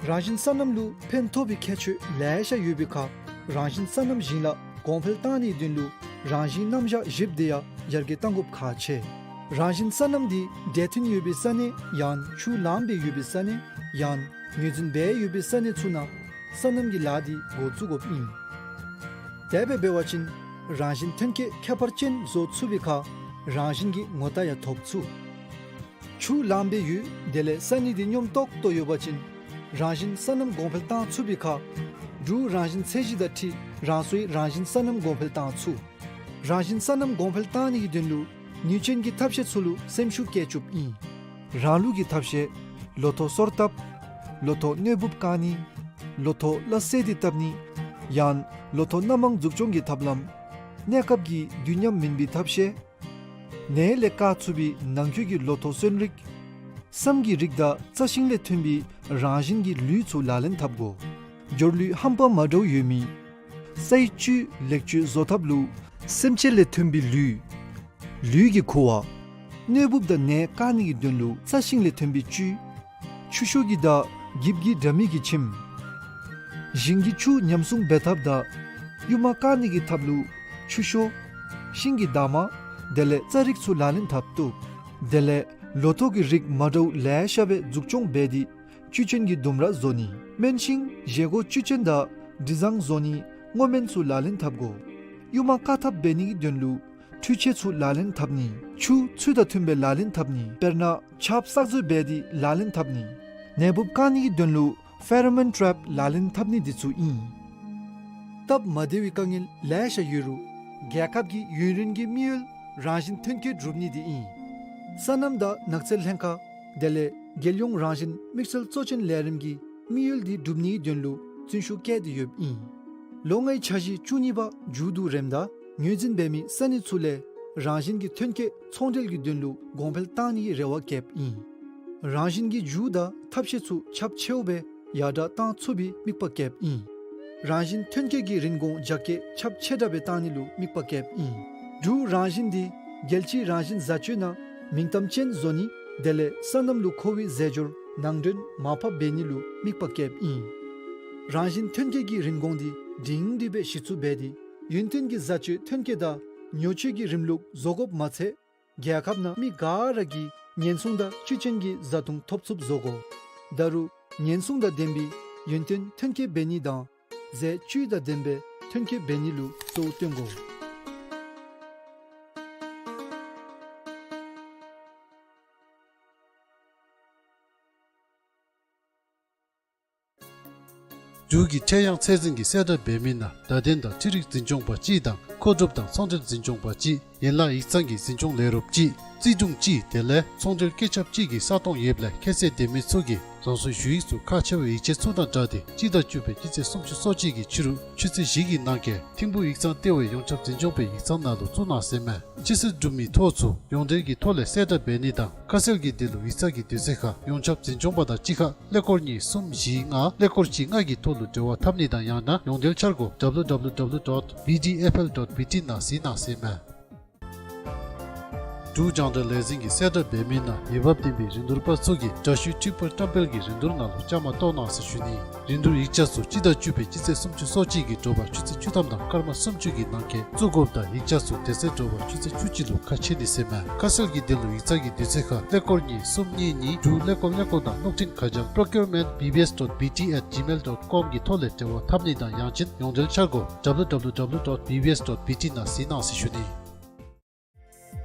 རང་བཞིན་སོ་ནམ་ལུ་ཕན་ཐོགས་པའི་ཁྱད་ཆོས་ལེ་ཤ་ཡོད་པའི་ཁར་རང་བཞིན་སོ་ནམ་ཞིང་ལཱ་གོང་འཕེལ་བཏང་ནིའི་དོན་ལུ་རང་བཞིན་རྣམ་གཞག་བཞིཔ་འདི་ཡང་ཡར་རྒྱས་གཏང་དགོཔ་ཁག་ཆེ། རང་བཞིན་སོ་ནམ་འདི་འདྲེས་མཐུན་ཡོད་པའི་ས་གནས་ཡང་ཆུ་ལངམ་སྦེ་ཡོད་པའི་ས་གནས་ཡང་ངོས་འཛིན་འབད་ཡོད་པའི་ས་གནས་ཚུ་ནང་སོ་ནམ་གྱི་ལཱ་འདི་འགོ་བཙུགས་དགོཔ་ཨིན། དེ་སྦེ་འབད་བ་ཅིན་རང་བཞིན་ཐོན་སྐྱེད་ཁྱད་པར་ཅན་བཟོ་ཚུགས་པའི་ཁར་རང་བཞིན་གྱི་ངོ་རྟགས་ཡང་ཐོབ་ཚུགས། ཆུ་ལངམ་སྦེ་ཡོད་དེ་ལས་ས་གནས་འདི་སྙོམས་ཏོག་ཏོ་ཡོད་པ་ཅིན་རང་བཞིན་སོ་ནམ་གོང་འཕེལ་བཏང་ཚུགས་པའི་ཁར་འབྲུག་རང་བཞིན་ཚད་གཞི་དང་འཁྲིལ་རང་སོའི་རང་བཞིན་སོ་ནམ་གོང་འཕེལ་བཏང་ཚུགས། རང་བཞིན་སོ་ནམ་གོང་འཕེལ་བཏང་ནི་གི་དོན་ལུ་ནུས་ཅན་གྱི་ཐབས་ཤེས་ཚུ་ལུ་སེམས་ཤུགས་བསྐྱེད་བཅུགཔ་ཨིན། རང་ལུགས་ཀྱི་ཐབས་ཤེས། ལོ་ཐོག་སོར་བཏབ། ལོ་ཐོག་གནོད་འབུཔ་བཀག་ནི། ལོ་ཐོག་སླ་བསྲེ་སྟེ་བཏབ་ནི། ཡང་ལོ་ཐོག་སྣ་མང་འཛུགས་སྐྱོང་གི་ཐབས་ལམ། གནས་སྐབས་ཀྱི་དུས་མཉམ་མིན་པའི་ཐབས་ཤེས། ནད་ལས་བཀག་ཚུགས་པའི་ནང་ཁུལ་གྱི་ལོ་ཐོག་སོན་རིགས། སྲནམ་གྱི་རིགས་དང་རྩྭ་ཤིང་ལས་ཐོན་པའི་རང་བཞིན་གྱི་ལུད་ཚུ་ལག་ལེན་འཐབ་དགོ། སྦྱོར་ལུད་རྣམ་པ་མ་འདྲཝ་ཡོད་མི། སའི་བཅུད་ལེགས་བཅོས་བཟོ་ཐབས་ལུ་སེམས་ཅན་ལས་ཐོན་པའི་ལུད། ལུད་ཀྱི་ཁུ་བ། གནོད་འབུཔ་དང་ནད་བཀག་ནི་གི་དོན་ལུ་རྩྭ་ཤིང་ལས་ཐོན་པའི་བཅུད། ཆུ་ཤོག་གི་དང་འགྱིབ་ཀྱི་དྲ་མིག་གི་ཁྱིམ། ཞིང་གི་ཆུ་ཉམས་སྲུང་འབད་ཐབས་དང་ཡུར་མ་བཀག་ནི་གི་ཐབས་ལུ་ཆུ་ཤོག། ཤིང་གི་འདབ་མ། དེ་ལས་རྩྭ་རིགས་ཚུ་ལག་ལེན་འཐབ་བཏུབ། དེ་ལས་ལོ་ཐོག་གི་རིགས་མ་འདྲཝ་ལེ་ཤ་སྦེ་འཛུགས་སྐྱོང་འབད་དེ་བཅུད་ཅན་གྱི་ལྡུམ་ར་བཟོ་ནི། སྨན་ཤིང་བཞེས་སྒོ་བཅུད་ཅན་དང་དྲི་བཟང་བཟོ་ནི་སྔོ་སྨན་ཚུ་ལག་ལེན་འཐབ་དགོ། ཡུར་མ་བཀག་ཐབས་འབད་ནི་གི་དོན་ལུ་འཕྲུལ་ཆས་ཚུ་ལག་ལེན་འཐབ་ནི། ཆུ་ཚུལ་དང་མཐུན་པའི་ལག་ལེན་འཐབ་ནི། དཔེར་ན་ཆརཔ་བསགས་མཛོད་འབད་དེ་ལག་ལེན་འཐབ་ནི། ནད་འབུཔ་བཀག་ནི་གི་དོན་ལུ་ཕེ་རོ་མོན་ཊྲེབ་ལག་ལེན་འཐབ་ནི་འདི་ཚུ་ཨིན། སྟབས་མ་བདེ་བའི་དཀའ་ངལ་ལེ་ཤ་ཡོད་རུང་རྒྱལ་ཁབ་ཀྱི་ཡུན་རིང་གི་དམིགས་ཡུལ་རང་བཞིན་ཐོན་སྐྱེད་སྒྲུབ་ནི་འདི་ཨིན། སོ་ནམ་དང་ནགས་ཚལ་ལྷན་ཁག་དེ་ལས་རྒྱལ་ཡོངས་རང་བཞིན་དམིགས་བསལ་གཙོ་ཆེན་ལས་རིམ་གྱི་དམིགས་ཡུལ་འདི་སྒྲུབ་ནིའི་དོན་ལུ་བརྩོན་ཤུགས་བསྐྱེད་དེ་ཡོདཔ་ཨིན། ལོ་ལྔའི་འཆར་གཞི་བཅུ་གཉིས་པ་མཇུག་བསྡུ་རནམ་ད་ངོས་འཛིན་འབད་མི་ས་གནས་ཚུ་ལས་རང་བཞིན་གྱི་ཐོན་སྐྱེད་ཚོང་འབྲེལ་གྱི་དོན་ལུ་གོང་འཕེལ་བཏང་ནིའི་རེ་བ་བསྐྱེདཔ་ཨིན། རང་བཞིན་གྱི་རྒྱུ་དང་ཐབས་ཤེས་ཚུ་ཁྱབ་ཆེཝ་སྦེ་ཡར་དྲག་བཏང་ཚུགས་པའི་དམིགས་པ་བསྐྱེདཔ་ཨིན། རང་བཞིན་ཐོན་སྐྱེད་ཀྱི་རིན་གོང་རྒྱ་སྐྱེད་ཁྱབ་ཆེ་དྲགས་སྦེ་བཏང་ནི་ལུ་དམིགས་པ་བསྐྱེདཔ་ཨིན། འབྲུག་རང་བཞིན་འདི་རྒྱལ་སྤྱིའི་རང་བཞིན་བཟའ་སྤྱོད་ནང་མིང་གཏམ་ཅན་བཟོ་ནི་དེ་ལས་སོ་ནམ་ལུ་མཁོ་བའི་རྫས་སྦྱོར་ནང་འདྲེན་མར་ཕབ་འབད་ནི་ལུ་དམིགས་པ་བསྐྱེདཔ་ཨིན། རང་བཞིན་ཐོན་སྐྱེད་ཀྱི་རིན་གོང་འདི་སྒྲིང་སྒྲི་སྦེ་གཞི་བཙུགས་འབད་དེ་ཡུན་བརྟན་གྱི་བཟའ་སྤྱོད་ཐོན་སྐྱེད་དང་ཉོ་སྤྱོད་ཀྱི་རིམ་ལུགས་བཟོ་དགོཔ་མ་ཚད་རྒྱལ་ཁབ་ནང་མི་ག་ར་གིས་ཉེན་སྲུང་དང་བཅུད་ཅན་གྱི་བཟའ་བཏུང་ཐོབ་ཚུགསཔ་བཟོ་དགོ། ད་རུང་ཉེན་སྲུང་དང་ལྡན་པའི་ཡུན་བརྟན་ཐོན་སྐྱེད་འབད་ནི་དང་ཟས་བཅུད་དང་ལྡན་པའི་ཐོན་སྐྱེད་འབད་ནི་ལུ་གཙོ་བོ་སྟོན་དགོ། འབྲུག་གི་ཁྱད་ཡངས་ཚད་འཛིན་གྱི་གསལ་བསྒྲགས་འབད་མི་ནང་བརྡ་དོན་དང་འཕྲུལ་རིག་འཛིན་སྐྱོང་པ་གཅིག་དང་ མཁོ་སྒྲུབ་དང་ཚོང་འབྲེལ་འཛིན་སྐྱོང་པ་གཅིག། ཡན་ལག་ཡིག་ཚང་གི་འཛིན་སྐྱོང་ལས་རོགསཔ་གཅིག། རྩིས་དྲུང་གཅིག། དེ་ལས་ཚོང་འབྲེལ་བཀོད་ཁྱབ་གཅིག་གི་ས་སྟོང་ཡོདཔ་ལས་ཁྱད་ཚད་ལྡན་མི་ཚུ་གིས་རང་སོའི་ཞུ་ཡིག་ཚུ་ཁག་ཆེ་བའི་ཡིག་ཆ་ཚུ་དང་སྦྲགས་ཏེ་སྤྱི་ཟླ་བཅུ་པའི་སྤྱི་ཚེས་སུམ་ཅུ་སོ་གཅིག་གི་ཕྱི་རུ་ཆུ་ཚོད་བཞི་གི་ནང་འཁོད་ཐིམ་ཕུག་ཡིག་ཚང་ལྟེ་བའི་ཡོངས་ཁྱབ་འཛིན་སྐྱོང་པའི་ཡིག་ཚང་ནང་ལུ་བཙུགས་གནང་ཟེར་མས། སྤྱི་སྲིད་སྒྲུབ་མི་ཐོ་ཚུ་ཡོངས་འབྲེལ་གྱི་ཐོག་ལས་གསལ་བསྒྲགས་འབད་ནི་དང་ཁ་གསལ་གྱི་དོན་ལུ་ཡིག་ཚང་གི་དུས་ཚོད་ཁར་ཡོངས་ཁྱབ་འཛིན་སྐྱོང་པ་དང་གཅིག་ཁར་ཀླད་ཀོར་གཉིས་གསུམ་བཞི་ལྔ་ཀླད་ཀོར་གཅིག་ལྔ་གི་ཐོག་ལུ་འབྲེལ་བ་འཐབ་ནི་དང་ཡང་ན་ཡོངས་འབྲེལ་འཆར་སྒོ་W W W dot B D F L dot B T ནང་གཟིགས་གནང་ཟེར་མས། འབྲུག་རྒྱང་བསྒྲགས་ལས་འཛིན་གྱིས་གསལ་བསྒྲགས་འབད་མི་ནང་འོས་འབབ་ལྡན་པའི་རིན་བསྡུར་པ་ཚུ་གིས་དྲ་ཞུའི་འཕྲུལ་འཕུར་བཀྲམ་སྤེལ་གྱི་རིན་བསྡུར་ནང་ལུ་བཅའ་མར་གཏོགས་གནང་ཟེར་ཞུ་ནི། རིན་བསྡུར་ཡིག་ཆ་ཚུ་སྤྱི་ཟླ་བཅུ་པའི་སྤྱི་ཚེས་སུམ་ཅུ་སོ་གཅིག་གི་དྲོ་པ་ཆུ་ཚོད་བཅུ་ཐམ་དང་སྐར་མ་སུམ་ཅུ་གི་ནང་འཁོད་བཙུགས་དགོཔ་དང་ཡིག་ཆ་ཚུ་དེ་ཚེ་དྲོ་པ་ཆུ་ཚོད་བཅུ་གཅིག་ལུ་ཁ་ཕྱེ་ནི་ཟེར་མས། ཁ་གསལ་གྱི་དོན་ལུ་ཡིག་ཚང་གི་དུས་ཚོད་ཁར་ཀླད་ཀོར་གཉིས་གསུམ་གཉིས་གཉིས་དྲུག་ཀླད་ཀོར་ཀླད་ཀོར་དང་གློག་འཕྲིན་ཁ་བྱང་procurement B B S dot B T at gmail dot com གི་ཐོག་ལས་འབྲེལ་བ་འཐབ་ནི་དང་ཡང་ཅིན་ཡོངས་འབྲེལ་འཆར་སྒོ W W W dot B B S dot B T ནང་གཟིགས་གནང་ཟེར་ཞུ་ནི།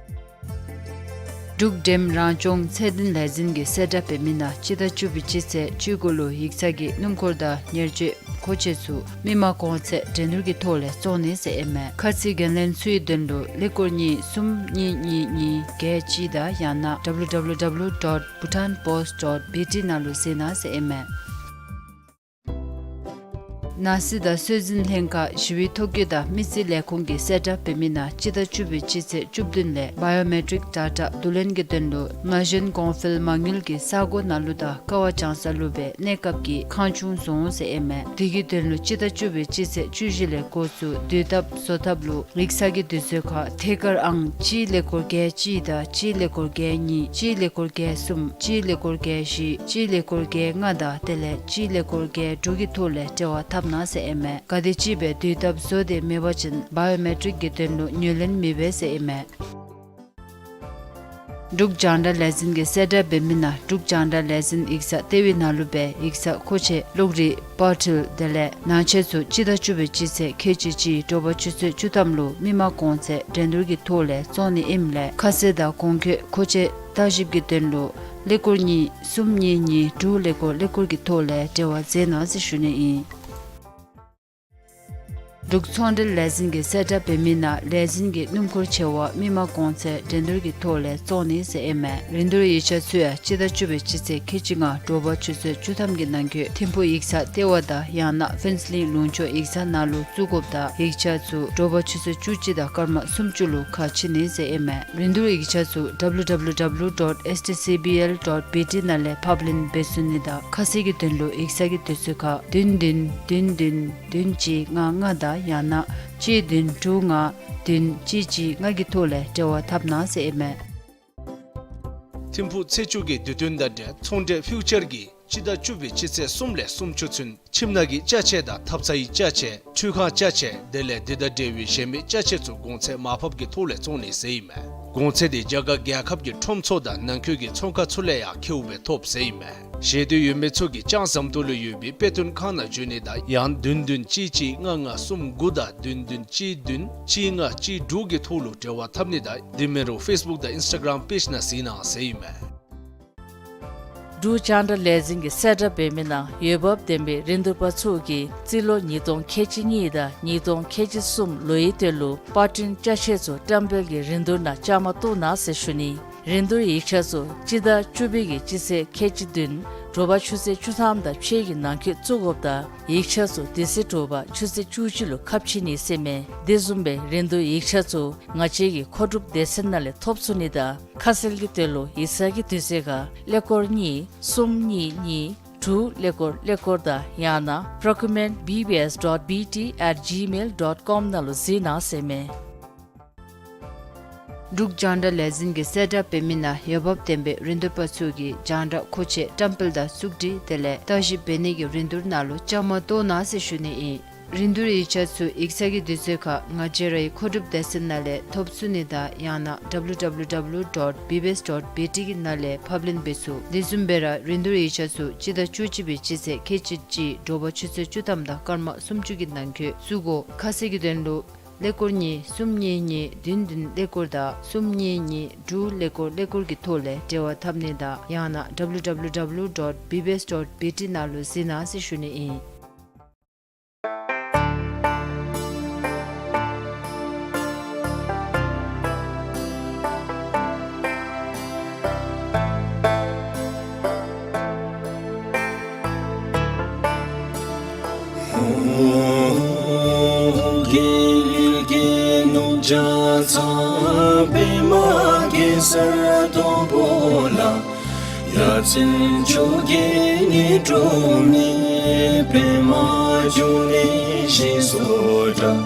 འབྲུག་འགྲེམས་རང་སྐྱོང་ཚད་ལྡན་ལས་འཛིན་གྱིས་གསལ་བསྒྲགས་འབད་མི་ནང་སྤྱི་ཟླ་བཅུ་པའི་སྤྱི་ཚེས་བཅུ་དགུ་ལུ་ཡིག་ཚང་གི་སྣུམ་འཁོར་དང་ཉེར་སྤྱོད་མཁོ་ཆས་ཚུ་མི་མང་གོང་ཚད་འགྲན་བསྡུར་གྱི་ཐོག་ལས་བཙོང་ནི་ཟེར་ཨིན་མས། ཁ་ཚིག་འགན་ལེན་ཚུའི་དོན་ལུ་ཀླད་ཀོར་གཉིས་གསུམ་གཉིས་གཉིས་གཉིས་བརྒྱད་གཅིག་དང་ཡང་ན W W W dot bhutanpost dot B T ནང་ལུ་གཟིགས་གནང་ཟེར་ཨིན་མས། ནང་སྲིད་དང་སྲོལ་འཛིན་ལྷན་ཁག་ཞི་བའི་ཐོ་བཀོད་དང་མི་རྩིས་ལས་ཁུངས་ཀྱིས་གསལ་བསྒྲགས་འབད་མི་ནང་སྤྱི་ཟླ་བཅུ་པའི་སྤྱི་ཚེས་བཅུ་བདུན་ལས་བའི་ཡོ་མེ་ཊིཀ་ཌེ་ཊ་བསྡུ་ལེན་གྱི་དོན་ལུ་ན་གཞོན་གོང་འཕེལ་མ་དངུལ་གྱི་ས་གོ་ནང་ལུ་དང་ཀ་བ་བྱང་ས་ལུ་སྦེ་གནས་སྐབས་ཀྱི་ཁང་ཆུང་བཟོ་འོང་ཟེར་ཨིན་མས། དེ་གི་དོན་ལུ་སྤྱི་ཟླ་བཅུ་པའི་སྤྱི་ཚེས་བཅུ་བཞི་ལས་འགོ་བཙུགས་དུས་ཐབས་བཟོ་ཐབས་ལུ་ཡིག་ཚང་གི་དུས་ཚོད་ཁར་ཐད་ཀར་ཨང་གཅིག་ཀླད་ཀོར་བརྒྱད་གཅིག་དང་གཅིག་ཀླད་ཀོར་བརྒྱད་གཉིས་གཅིག་ཀླད་ཀོར་བརྒྱད་གསུམ་གཅིག་ཀླད་ཀོར་བརྒྱད་བཞི་གཅིག་ཀླད་ཀོར་བརྒྱད་ལྔ་དང་དེ་ལས་གཅིག་ཀླད་ཀོར་བརྒྱད་དྲུག་གི་ཐོག་ལས་འབྲེལ་བ་འཐབ་གནང་ཟེར་ཨིན་མས། ག་དེམ་ཅིག་སྦེ་དུས་ཐབས་བཟོ་སྟེ་མེད་པ་ཅིན་བའི་ཡོ་མེ་ཊིཀ་གི་དོན་ལུ་ངོས་ལེན་མི་འབད་ཟེར་ཨིན་མས། འབྲུག་རྒྱང་བསྒྲགས་ལས་འཛིན་གྱིས་གསལ་བསྒྲགས་འབད་མི་ནང་འབྲུག་རྒྱང་བསྒྲགས་ལས་འཛིན་ཡིག་ཚང་ལྟེ་བའི་ནང་ལུ་སྦེ་ཡིག་ཚང་མཁོ་ཆས་གློག་རིག་པར་འཕྲུལ་དེ་ལས་ནང་ཆས་ཚུ་སྤྱི་ཟླ་བཅུ་པའི་སྤྱི་ཚེས་ཁལ་གཅིག་གཅིག་དྲོ་པ་ཆུ་ཚོད་བཅུ་ཐམ་ལུ་མི་མང་གོང་ཚད་འགྲན་བསྡུར་གྱི་ཐོག་ལས་བཙོང་ནི་ཨིནམ་ལས་ཁ་གསལ་དང་གོང་འཁོད་མཁོ་ཆས་བརྟག་ཞིབ་ཀྱི་དོན་ལུ་ཀླད་ཀོར་གཉིས་གསུམ་གཉིས་གཉིས་དྲུག་ཀླད་ཀོར་ཀླད་ཀོར་གྱི་ཐོག་ལས་འབྲེལ་བ་མཛད་གནང་ཟེར་ཞུ་ནི་ཨིན། འབྲུག་ཚོང་འབྲེལ་ལས་འཛིན་གྱིས་གསལ་བསྒྲགས་འབད་མི་ནང་ལས་འཛིན་གྱི་སྣུམ་འཁོར་ཆེ་བ་མི་མང་གོང་ཚད་འགྲན་བསྡུར་གྱི་ཐོག་ལས་བཙོང་ནི་ཟེར་ཨིན་མས། རིན་བསྡུར་ཡིག་ཆ་ཚུ་ཡང་སྤྱི་ཟླ་བཅུ་པའི་སྤྱི་ཚེས་ཁལ་གཅིག་ལྔ་དྲོ་པ་ཆུ་ཚོད་བཅུ་ཐམ་གྱི་ནང་འཁོད་ཐིམ་ཕུག་ཡིག་ཚང་ལྟེ་བ་དང་ཡང་ན་ཕུན་ཚོགས་གླིང་ལུང་ཕྱོགས་ཡིག་ཚང་ནང་ལུ་བཙུགས་དགོཔ་དང་ཡིག་ཆ་ཚུ་དྲོ་པ་ཆུ་ཚོད་བཅུ་གཅིག་དང་སྐར་མ་སུམ་ཅུ་ལུ་ཁ་ཕྱེ་ནི་ཟེར་ཨིན་མས། རིན་བསྡུར་ཡིག་ཆ་ཚུ་W W W dot S T C B L dot B T ནང་ལས་ཕབ་ལེན་འབད་ཚུགས་ནི་དང་ཁ་གསལ་གྱི་དོན་ལུ་ཡིག་ཚང་གི་དུས་ཚོད་ཁར་བདུན་བདུན་བདུན་བདུན་བདུན་གཅིག་ལྔ་ལྔ་དང་ཡང་ན་གཅིག་བདུན་དྲུག་ལྔ་བདུན་གཅིག་གཅིག་ལྔ་གི་ཐོག་ལས་འབྲེལ་བ་འཐབ་གནང་ཟེར་ཨིན་མས། ཐིམ་ཕུག་ཚེས་བཅུ་གི་དུས་སྟོན་དང་འབྲེལ་ཚོང་འབྲེལ་ཕིའུ་ཅར་གྱིས་སྤྱི་ཟླ་བཅུ་པའི་སྤྱི་ཚེས་གསུམ་ལས་སུམ་ཅུ་ཚུན་ཁྱིམ་ནང་གི་ཅ་ཆས་དང་ཐབ་ཚང་གི་ཅ་ཆས་ཁྲུས་ཁང་ཅ་ཆས་དེ་ལས་དེ་དང་འབྲེལ་བའི་གཞན་མི་ཅ་ཆས་ཚུ་གོང་ཚད་མར་ཕབ་ཀྱི་ཐོག་ལས་བཙོང་ནི་ཟེར་ཨིན་མས། གོང་ཚད་དེ་རྒྱ་གར་རྒྱལ་ཁབ་ཀྱི་ཁྲོམ་ཚུ་དང་ནང་འཁོད་ཀྱི་ཚོང་ཁང་ཚུ་ལས་ཡང་ཁེཝ་སྦེ་ཐོབ་ཟེར་ཨིན་མས། ཤེས་འདོད་ཡོད་མི་ཚུ་གིས་ལྕང་ཟམ་ཏོག་ལུ་ཡོད་པའི་དཔེ་སྟོན་ཁང་ནང་འབྱོན་ནི་དང་ཡང་བདུན་བདུན་གཅིག་གཅིག་ལྔ་ལྔ་གསུམ་དགུ་དང་བདུན་བདུན་གཅིག་བདུན་གཅིག་ལྔ་གཅིག་དྲུག་གི་ཐོག་ལུ་འབྲེལ་བ་འཐབ་ནི་དང་དེ་མིན་རུང་ཕེསི་བུཀ་དང་ཨིནསི་ཊ་གརམ་པེཇ་ནང་གཟིགས་གནང་ཟེར་ཨིན་མས། འབྲུག་རྒྱང་བསྒྲགས་ལས་འཛིན་གྱིས་གསལ་བསྒྲགས་འབད་མི་ནང་འོས་འབབ་ལྡན་པའི་རིན་བསྡུར་པ་ཚུ་གིས་རྩིས་ལོ་ཉིས་སྟོང་ཁལ་གཅིག་གཉིས་དང་ཉིས་སྟོང་ཁལ་གཅིག་གསུམ་ལོའི་དོན་ལུ་པར་སྐྲུན་ཅ་ཆས་ཚུ་བཀྲམ་སྤེལ་གྱི་རིན་བསྡུར་ནང་བཅའ་མར་གཏོགས་གནང་ཟེར་ཞུ་ནི། རིན་བསྡུར་ཡིག་ཆ་ཚུ་སྤྱི་ཟླ་བཅུ་པའི་གི་སྤྱི་ཚེས་ཁལ་གཅིག་བདུན་དྲོ་པ་ཆུ་ཚོད་བཅུ་ཐམ་དང་ཕྱེད་ཀྱི་ནང་འཁོད་བཙུགས་དགོཔ་དང་ཡིག་ཆ་ཚུ་དེ་ཚེ་དྲོ་པ་ཆུ་ཚོད་བཅུ་གཅིག་ལུ་ཁ་ཕྱེ་ནི་ཟེར་མས། དེ་བཟུམ་སྦེ་རིན་བསྡུར་ཡིག་ཆ་ཚུ་ང་བཅས་ཀྱི་མཁོ་སྒྲུབ་སྡེ་ཚན་ནང་ལས་ཐོབ་ཚུགས་ནི་དང་ཁ་གསལ་གྱི་དོན་ལུ་ཡིག་ཚང་གི་དུས་ཚོད་ཁར་ཀླད་ཀོར་གཉིས་གསུམ་གཉིས་གཉིས་དྲུག་ཀླད་ཀོར་ཀླད་ཀོར་དང་ཡང་ན་procurement B B S dot B T at gmail dot com ནང་ལུ་གཟིགས་གནང་ཟེར་མས། འབྲུག་རྒྱང་བསྒྲགས་ལས་འཛིན་གྱིས་གསལ་བསྒྲགས་འབད་མི་ནང་འོས་འབབ་ལྡན་པའི་རིན་བསྡུར་པ་ཚུ་གིས་རྒྱང་བསྒྲགས་མཁོ་ཆས་བཀྲམ་སྤེལ་དང་བཙུགས་སྒྲིག་དེ་ལས་བརྟག་ཞིབ་འབད་ནི་གི་རིན་བསྡུར་ནང་ལུ་བཅའ་མར་གཏོགས་གནང་ཟེར་ཞུ་ནི་ཨིན། རིན་བསྡུར་ཡིག་ཆ་ཚུ་ཡིག་ཚང་གི་དུས་ཚོད་ཁར་ང་བཅས་རའི་མཁོ་སྒྲུབ་སྡེ་ཚན་ནང་ལས་ཐོབ་ཚུགས་ནི་དང་ཡང་ན་W W W dot B B S dot B T གི་ནང་ལས་ཕབ་ལེན་འབད་ཚུགས། དེ་བཟུམ་སྦེ་ར་རིན་བསྡུར་ཡིག་ཆ་ཚུ་སྤྱི་ཟླ་བཅུ་གཅིག་པའི་སྤྱི་ཚེས་ཁལ་གཅིག་གཅིག་དྲོ་པ་ཆུ་ཚོད་བཅུ་ཐམ་དང་སྐར་མ་སུམ་ཅུ་གི་ནང་འཁོད་བཙུགས་དགོ། ཁ་གསལ་གྱི་དོན་ལུ་ཀླད་ཀོར་གཉིས་གསུམ་གཉིས་གཉིས་བདུན་བདུན་ཀླད་ཀོར་དང་གསུམ་གཉིས་གཉིས་དྲུག་ཀླད་ཀོར་ཀླད་ཀོར་གྱི་ཐོག་ལས་འབྲེལ་བ་འཐབ་ནི་དང་ཡང་ན་W W W dot B B S dot B T ནང་ལུ་གཟིགས་གནང་ཟེར་ཞུ་ནི་ཨིན། ལྗགས་རྩོམ་པདྨ་གེ་སར་སྡོང་པོ་ལ། ཡ་མཚན་མཆོག་གི་ཉི་སྒྲོན་མེ། པདྨ་འབྱུང་གནས་ཞེས་སུ་གྲགས།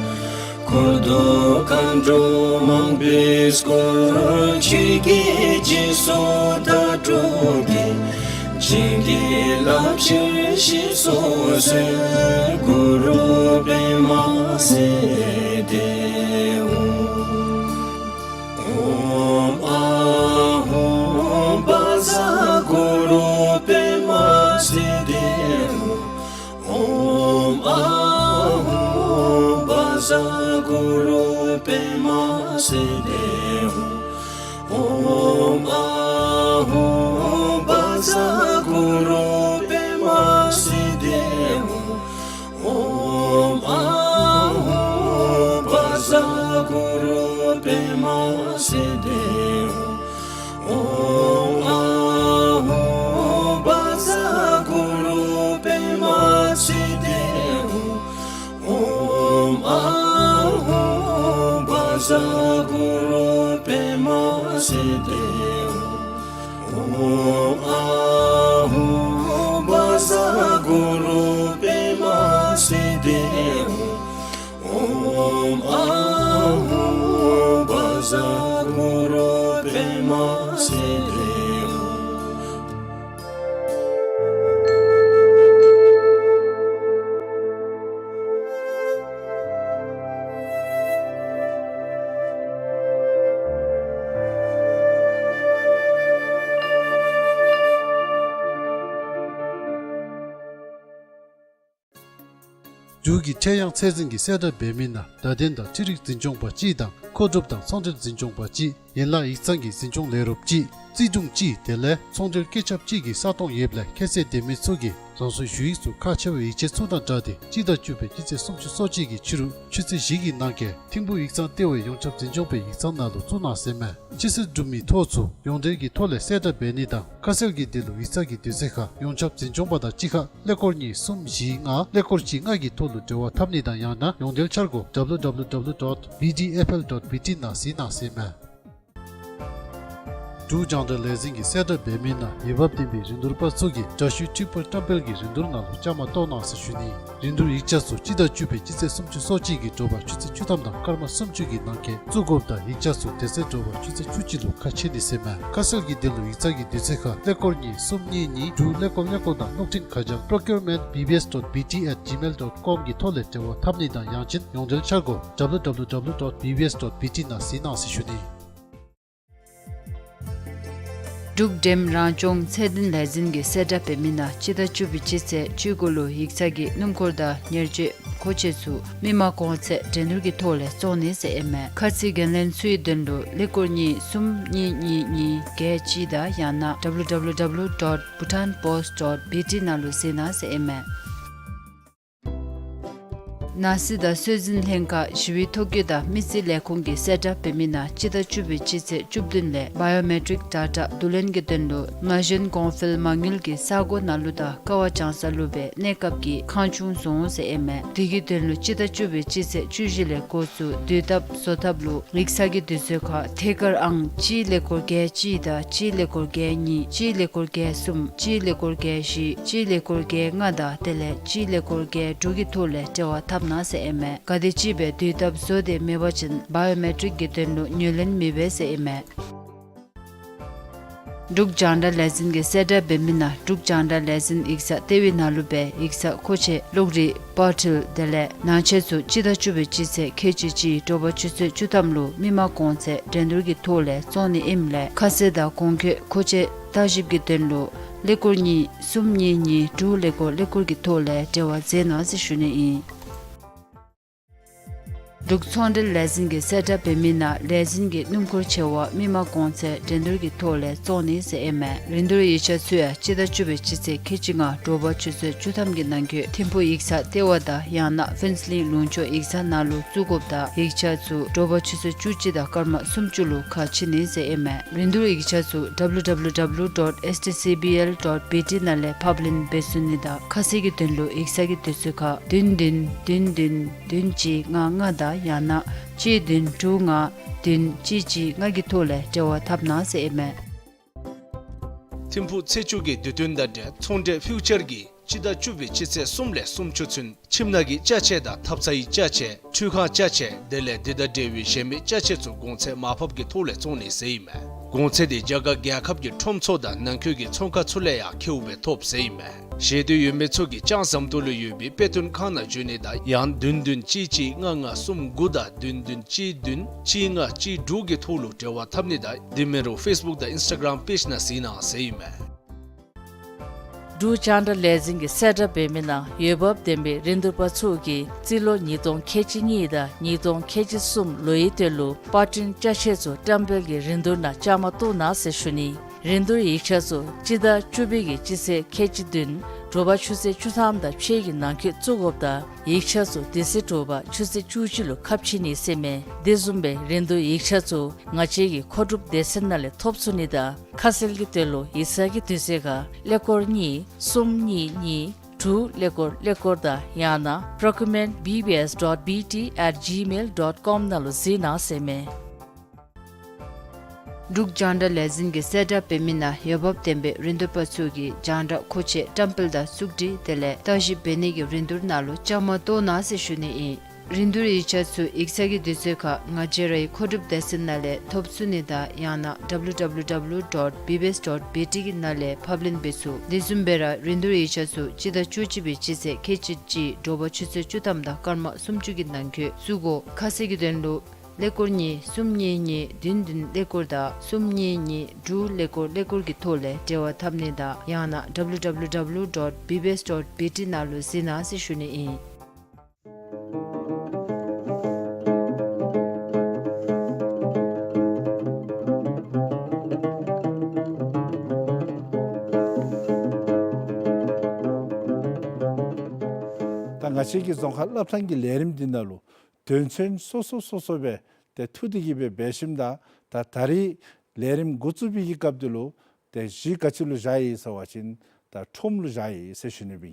འཁོར་དང་མཁའ་འགྲོ་མང་པོས་བསྐོར། ཆོས་ཀྱི་རྗེས་སུ་དྭ་ཕྲུག་གིས། བྱིན་གྱིས་བརླབ་ཕྱིར་ཞེས་སུ་གསོལ། གུ་རུ་པདྨ་སིདྡྷི་ཧཱུྃ། ཨོཾ་ཨཱཿཧཱུྃ་བཛྲ་གུ་རུ་པདྨ་སིདྡྷི་ཧཱུྃ། ཨོཾ་ཨཱཿཧཱུྃ་བཛྲ་གུ་རུ་པདྨ་སིདྡྷི་ཧཱུྃ། ཨོཾ་ཨཱཿཧཱུྃ་བཛྲ་གུ་རུ་པདྨ་སིདྡྷི་ཧཱུྃ། ཨོཾ་ཨཱཿཧཱུྃ་བཛྲ་གུ་རུ་པདྨ་སིདྡྷི་ཧཱུྃ། ཨོཾ་ཨཱཿཧཱུྃ་བཛྲ་གུ་རུ་པདྨ་སིདྡྷི་ཧཱུྃ། ཨོཾ་ཨཱཿཧཱུྃ་བཛྲ་གུ་རུ་པདྨ་སིདྡྷི་ཧཱུྃ། ཨོཾ་ཨཱཿཧཱུྃ་བཛྲ་གུ་རུ་པདྨ་སིདྡྷི་ཧཱུྃ། ཨོཾ་ཨཱཿཧཱུྃ་བཛྲ་གུ་རུ་པདྨ་སིདྡྷི་ཧཱུྃ། འབྲུག་གི་ཁྲེལ་གཡང་ཚད་འཛིན་གྱི་གསལ་བསྒྲགས་འབད་མི་ནང་བརྡ་དོན་དང་འཕྲུལ་རིག་འཛིན་སྐྱོང་པ་གཅིག་དང་མཁོ་སྒྲུབ་དང་ཚོང་འབྲེལ་འཛིན་སྐྱོང་པ་གཅིག། ཡན་ལག་ཡིག་ཚང་གི་འཛིན་སྐྱོང་ལས་རོགསཔ་གཅིག། རྩིས་དྲུང་གཅིག། དེ་ལས་ཚོང་འབྲེལ་སྐྱེད་ཆབ་གཅིག་གི་ས་སྟོང་ཡོདཔ་ལས་ཁྱད་ཚད་ལྡན་མི་ཚུ་གིས་རང་སོའི་ཞུ་ཡིག་ཚུ་ཁག་ཆེ་བའི་ཡིག་ཆ་ཚུ་དང་སྦྲགས་ཏེ་སྤྱི་ཟླ་བཅུ་པའི་སྤྱི་ཚེས་སུམ་ཅུ་སོ་གཅིག་གི་ཕྱི་རུ་ཆུ་ཚོད་བཞི་གི་ནང་འཁོད་ཐིམ་ཕུག་ཡིག་ཚང་ལྟེ་བའི་ཡོངས་ཁྱབ་འཛིན་སྐྱོང་པའི་ཡིག་ཚང་ནང་ལུ་བཙུགས་གནང་ཟེར་མས། སྤྱི་སེལ་གྲུབ་མིའི་ཐོ་ཚུ་ཡོངས་འབྲེལ་གྱི་ཐོག་ལས་གསལ་བསྒྲགས་འབད་ནི་དང་ཁ་གསལ་གྱི་དོན་ལུ་ཡིག་ཚང་གི་དུས་ཚོད་ཁར་ཡོངས་ཁྱབ་འཛིན་སྐྱོང་པ་དང་གཅིག་ཁར་ཀླད་ཀོར་གཉིས་གསུམ་བཞི་ལྔ་ཀླད་ཀོར་གཅིག་ལྔ་གི་ཐོག་ལུ་འབྲེལ་བ་འཐབ་ནི་དང་ཡང་ན་ཡོངས་འབྲེལ་འཆར་སྒོ་W W W dot B D F L dot B T ནང་གཟིགས་གནང་ཟེར་མས། འབྲུག་རྒྱང་བསྒྲགས་ལས་འཛིན་གྱི་གསལ་བསྒྲགས་འབད་མི་ནང་འོས་འབབ་ལྡན་པའི་རིན་བསྡུར་པ་ཚུ་གིས་དྲ་ཞུའི་འཕྲུལ་འཁོར་བཀྲམ་སྤེལ་གྱི་རིན་བསྡུར་ནང་ལུ་བཅའ་མར་གཏོགས་གནང་ཟེར་ཞུ་ནི། རིན་བསྡུར་ཡིག་ཆ་ཚུ་སྤྱི་ཟླ་བཅུ་པའི་སྤྱི་ཚེས་སུམ་ཅུ་སོ་གཅིག་གི་དྲོ་པ་ཆུ་ཚོད་བཅུ་ཐམ་དང་སྐར་མ་སུམ་ཅུ་གི་ནང་འཁོད་བཙུགས་དགོཔ་དང་ཡིག་ཆ་ཚུ་དེ་ཚེ་དྲོ་པ་ཆུ་ཚོད་བཅུ་གཅིག་ལུ་ཁ་ཕྱེ་ནི་ཟེར་མས། ཁ་གསལ་གྱི་དོན་ལུ་ཡིག་ཚང་གི་དུས་ཚོད་ཁར་ཀླད་ཀོར་གཉིས་གསུམ་གཉིས་གཉིས་དྲུག་ཀླད་ཀོར་ཀླད་ཀོར་དང་གློག་འཕྲིན་ཁ་བྱང་procurement B B S dot B T at gmail dot com གི་ཐོག་ལས་འབྲེལ་བ་འཐབ་ནི་དང་ཡང་ཅིན་ཡོངས་འབྲེལ་འཆར་སྒོ་W W W dot B B S dot B T ནང་གཟིགས་གནང་ཟེར་ཞུ་ནི། འབྲུག་འགྲེམ་རང་སྐྱོང་ཚད་ལྡན་ལས་འཛིན་གྱི་གསལ་བསྒྲགས་འབད་མི་ནང་སྤྱི་ཟླ་བཅུ་པའི་སྤྱི་ཚེས་བཅུ་དགུ་ལུ་ཡིག་ཚང་གི་སྣུམ་འཁོར་དང་ཉེར་སྤྱོད་མཁོ་ཆས་ཚུ་མི་མང་གོང་ཚད་འགྲན་བསྡུར་གྱི་ཐོག་ལས་བཙོང་ནི་ཟེར་ཨིན་མས། ཁ་ཚིག་འགན་ལེན་ཚུའི་དོན་ལུ་ཀླད་ཀོར་གཉིས་གསུམ་གཉིས་གཉིས་གཉིས་བརྒྱད་གཅིག་དང་ཡང་ན་W W W dot bhutanpost dot B T ནང་ལུ་གཟིགས་གནང་ཟེར་ཨིན་མས། ནང་སྲིད་དང་སྲོལ་འཛིན་ལྷན་ཁག་ཞི་བའི་ཐོ་བཀོད་དང་མི་རྩིས་ལས་ཁུངས་ཀྱི་གསལ་བསྒྲགས་འབད་མི་ནང་སྤྱི་ཟླ་བཅུ་པའི་སྤྱི་ཚེས་བཅུ་བདུན་ལས་བཱ་ཡོ་མེ་ཊིཀ་ཌེ་ཊ་བསྡུ་ལེན་གྱི་དོན་ལུ་ན་གཞོན་གོང་འཕེལ་མ་དངུལ་གྱི་ས་སྒོ་ནང་ལུ་དང་ཀ་བ་བྱང་ས་ལུ་སྦེ་གནས་སྐབས་ཀྱི་ཁང་ཆུང་བཟོ་འོང་ཟེར་ཨིན་མས། དེ་གི་དོན་ལུ་སྤྱི་ཟླ་བཅུ་པའི་སྤྱི་ཚེས་བཅུ་བཞི་ལས་འགོ་བཙུགས་དུས་ཐབས་བཟོ་ཐབས་ལུ་ཡིག་ཚང་གི་དུས་ཚོད་ཁར་ཐད་ཀར་ཨང་གཅིག་ཀླད་ཀོར་བརྒྱད་གཅིག་དང་གཅིག་ཀླད་ཀོར་བརྒྱད་གཉིས་གཅིག་ཀླད་ཀོར་བརྒྱད་གསུམ་གཅིག་ཀླད་ཀོར་བརྒྱད་བཞི་གཅིག་ཀླད་ཀོར་བརྒྱད་ལྔ་དང་དེ་ལས་གཅིག་ཀླད་ཀོར་བརྒྱད་དྲུག་གི་ཐོག་ལས་འབྲེལ་བ་འཐབ་གནང་ཟེར་ཨིན་མས། ག་དེམ་ཅིག་སྦེ་དུས་ཐབས་བཟོ་སྟེ་མེད་པ་ཅིན་བཱ་ཡོ་མེ་ཊིཀ་གི་དོན་ལུ་ངོས་ལེན་མི་འབད་ཟེར་ཨིན་མས། འབྲུག་རྒྱང་བསྒྲགས་ལས་འཛིན་གྱི་གསལ་བསྒྲགས་འབད་མི་ནང་འབྲུག་རྒྱང་བསྒྲགས་ལས་འཛིན་ཡིག་ཚང་ལྟེ་བའི་ནང་ལུ་སྦེ་ཡིག་ཚང་མཁོ་ཆས་གློག་རིག་པར་འཕྲུལ་དེ་ལས་ནང་ཆས་ཚུ་སྤྱི་ཟླ་བཅུ་པའི་སྤྱི་ཚེས་ཁལ་གཅིག་གཅིག་དྲོ་པ་ཆུ་ཚོད་བཅུ་ཐམ་ལུ་མི་མང་གོང་ཚད་འགྲན་བསྡུར་གྱི་ཐོག་ལས་བཙོང་ནི་ཨིནམ་ལས་ཁ་གསལ་དང་གོང་འཁོད་མཁོ་ཆས་བརྟག་ཞིབ་ཀྱི་དོན་ལུ་ཀླད་ཀོར་གཉིས་གསུམ་གཉིས་གཉིས་དྲུག་ཀླད་ཀོར་ཀླད་ཀོར་གྱི་ཐོག་ལས་འབྲེལ་བ་མཛད་གནང་ཟེར་ཞུ་ནི་ཨིན། འབྲུག་ཚོང་འབྲེལ་ལས་འཛིན་གྱི་གསལ་བསྒྲགས་འབད་མི་ནང་ལས་འཛིན་གྱི་སྣུམ་འཁོར་ཆེ་བ་མི་མང་གོང་ཚད་འགྲན་བསྡུར་གྱི་ཐོག་ལས་བཙོང་ནི་ཟེར་ཨིན་མས། རིན་བསྡུར་ཡིག་ཆ་ཚུ་ཡང་སྤྱི་ཟླ་བཅུ་པའི་སྤྱི་ཚེས་ཁལ་གཅིག་ལྔ་དྲོ་པ་ཆུ་ཚོད་བཅུ་ཐམ་གྱི་ནང་འཁོད་ཐིམ་ཕུག་ཡིག་ཚང་ལྟེ་བ་དང་ཡང་ན་ཕུན་ཚོགས་གླིང་ལུང་ཕྱོགས་ཡིག་ཚང་ནང་ལུ་བཙུགས་དགོཔ་དང་ཡིག་ཆ་ཚུ་དྲོ་པ་ཆུ་ཚོད་བཅུ་གཅིག་དང་སྐར་མ་སུམ་ཅུ་ལུ་ཁ་ཕྱེ་ནི་ཟེར་ཨིན་མས། རིན་བསྡུར་ཡིག་ཆ་ཚུ་W W W dot S T C B L dot B T ནང་ལས་ཕབ་ལེན་འབད་ཚུགས་ནི་དང་ཁ་གསལ་གྱི་དོན་ལུ་ཡིག་ཚང་གི་དུས་ཚོད་ཁར་བདུན་བདུན་བདུན་བདུན་བདུན་གཅིག་ལྔ་ལྔ་དང་ ཡང་ན་གཅིག་བདུན་དྲུག་ལྔ་བདུན་གཅིག་གཅིག་ལྔ་གི་ཐོག་ལས་འབྲེལ་བ་འཐབ་གནང་ཟེར་ཨིན་མས། ཐིམ་ཕུག་ཚེས་བཅུ་གི་དུས་སྟོན་དང་འབྲེལ་ཚོང་འབྲེལ་ཕིའུ་ཅར་གྱིས་སྤྱི་ཟླ་བཅུ་པའི་སྤྱི་ཚེས་གསུམ་ལས་སུམ་ཅུ་ཚུན་ཁྱིམ་ནང་གི་ཅ་ཆས་དང་ཐབ་ཚང་གི་ཅ་ཆས་ཁྲུས་ཁང་ཅ་ཆས་དེ་ལས་འདི་དང་འབྲེལ་བའི་གཞན་མི་ཅ་ཆས་ཚུ་གོང་ཚད་མར་ཕབ་ཀྱི་ཐོག་ལས་བཙོང་ནི་ཟེར་ཨིན་མས། གོང་ཚད་དེ་རྒྱ་གར་རྒྱལ་ཁབ་ཀྱི་ཁྲོམ་ཚུ་དང་ནང་འཁོད་ཀྱི་ཚོང་ཁང་ཚུ་ལས་ཡང་ཁེཝ་སྦེ་ཐོབ་ཟེར་ཨིན་མས། ཤེས་འདོད་ཡོད་མི་ཚུ་གིས་ལྕང་ཟམ་ཏོག་ལུ་ཡོད་པའི་དཔེ་སྟོན་ཁང་ནང་འབྱོན་ནི་དང་ཡང་བདུན་བདུན་གཅིག་གཅིག་ལྔ་ལྔ་གསུམ་དགུ་དང་བདུན་བདུན་གཅིག་བདུན་གཅིག་ལྔ་གཅིག་དྲུག་གི་ཐོག་ལུ་འབྲེལ་བ་འཐབ་ནི་དང་དེ་མིན་རུང་ཕེསི་བུཀ་དང་ཨིནསི་ཊ་གརམ་པེཇ་ནང་གཟིགས་གནང་ཟེར་ཨིན་མས། འབྲུག་རྒྱང་བསྒྲགས་ལས་འཛིན་གྱིས་གསལ་བསྒྲགས་འབད་མི་ནང་འོས་འབབ་ལྡན་པའི་རིན་བསྡུར་པ་ཚུ་གིས་རྩིས་ལོ་ཉིས་སྟོང་ཁལ་གཅིག་གཉིས་དང་ཉིས་སྟོང་ཁལ་གཅིག་གསུམ་ལོའི་དོན་ལུ་པར་སྐྲུན་ཅ་ཆས་ཚུ་བཀྲམ་སྤེལ་གྱི་རིན་བསྡུར་ནང་བཅའ་མར་གཏོགས་གནང་ཟེར་ཞུ་ནི། རིན་བསྡུར་ཡིག་ཆ་ཚུ་སྤྱི་ཟླ་བཅུ་པའི་གི་སྤྱི་ཚེས་ཁལ་གཅིག་བདུན་དྲོ་པ་ཆུ་ཚོད་བཅུ་ཐམ་དང་ཕྱེད་ཀྱི་ནང་འཁོད་བཙུགས་དགོཔ་དང་ཡིག་ཆ་ཚུ་དེ་ཚེ་དྲོ་པ་ཆུ་ཚོད་བཅུ་གཅིག་ལུ་ཁ་ཕྱེ་ནི་ཟེར་མས། དེ་བཟུམ་སྦེ་རིན་བསྡུར་ཡིག་ཆ་ཚུ་ང་བཅས་ཀྱི་མཁོ་སྒྲུབ་སྡེ་ཚན་ནང་ལས་ཐོབ་ཚུགས་ནི་དང་ཁ་གསལ་གྱི་དོན་ལུ་ཡིག་ཚང་གི་དུས་ཚོད་ཁར་ཀླད་ཀོར་གཉིས་གསུམ་གཉིས་གཉིས་དྲུག་ཀླད་ཀོར་ཀླད་ཀོར་དང་ཡང་ན་procurement B B S dot B T at gmail dot com ནང་ལུ་གཟིགས་གནང་ཟེར་མས། འབྲུག་རྒྱང་བསྒྲགས་ལས་འཛིན་གྱིས་གསལ་བསྒྲགས་འབད་མི་ནང་འོས་འབབ་ལྡན་པའི་རིན་བསྡུར་པ་ཚུ་གིས་རྒྱང་བསྒྲགས་མཁོ་ཆས་བཀྲམ་སྤེལ་དང་བཙུགས་སྒྲིག་དེ་ལས་བརྟག་ཞིབ་འབད་ནི་གི་རིན་བསྡུར་ནང་ལུ་བཅའ་མར་གཏོགས་གནང་ཟེར་ཞུ་ནི་ཨིན། རིན་བསྡུར་ཡིག་ཆ་ཚུ་ཡིག་ཚང་གི་དུས་ཚོད་ཁར་ང་བཅས་རའི་མཁོ་སྒྲུབ་སྡེ་ཚན་ནང་ལས་ཐོབ་ཚུགས་ནི་དང་ཡང་ན་W W W dot B B S dot B T གི་ནང་ལས་ཕབ་ལེན་འབད་ཚུགས། དེ་བཟུམ་སྦེ་ར་རིན་བསྡུར་ཡིག་ཆ་ཚུ་སྤྱི་ཟླ་བཅུ་གཅིག་པའི་སྤྱི་ཚེས་ཁལ་གཅིག་གཅིག་དྲོ་པ་ཆུ་ཚོད་བཅུ་ཐམ་དང་སྐར་མ་སུམ་ཅུ་གི་ནང་འཁོད་བཙུགས་དགོ། ཁ་གསལ་གྱི་དོན་ལུ་ཀླད་ཀོར་གཉིས་གསུམ་གཉིས་གཉིས་བདུན་བདུན་ཀླད་ཀོར་དང་གསུམ་གཉིས་གཉིས་དྲུག་ཀླད་ཀོར་ཀླད་ཀོར་གྱི་ཐོག་ལས་འབྲེལ་བ་འཐབ་ནི་དང་ཡང་ན་W W W dot B B S dot B T ནང་ལུ་གཟིགས་གནང་ཟེར་ཞུ་ནི་ཨིན། ད་ང་བཅས་ཀྱི་རྫོང་ཁ་སློབ་ཐང་གི་ལས་རིམ་འདི་ནང་ལུ་དོན་ཚན་སོ་སོ་སོ་སོ་སྦེ་ཏེ་འཐུ་སྟེ་གི་སྦེ་འབད་ཞིནམ་ད་ད་ད་རིས་ལས་རིམ་འགོ་བཙུགས་པའི་གི་སྐབས་འདི་ལུ་ཏེ་གཞི་ག་ཅི་ལུ་བཞག་ཡི་ཟེར་བ་ཅིན་ད་ཁྲོམ་ལུ་བཞག་ཡི་ཟེར་ཞུ་ནི་ཨིན།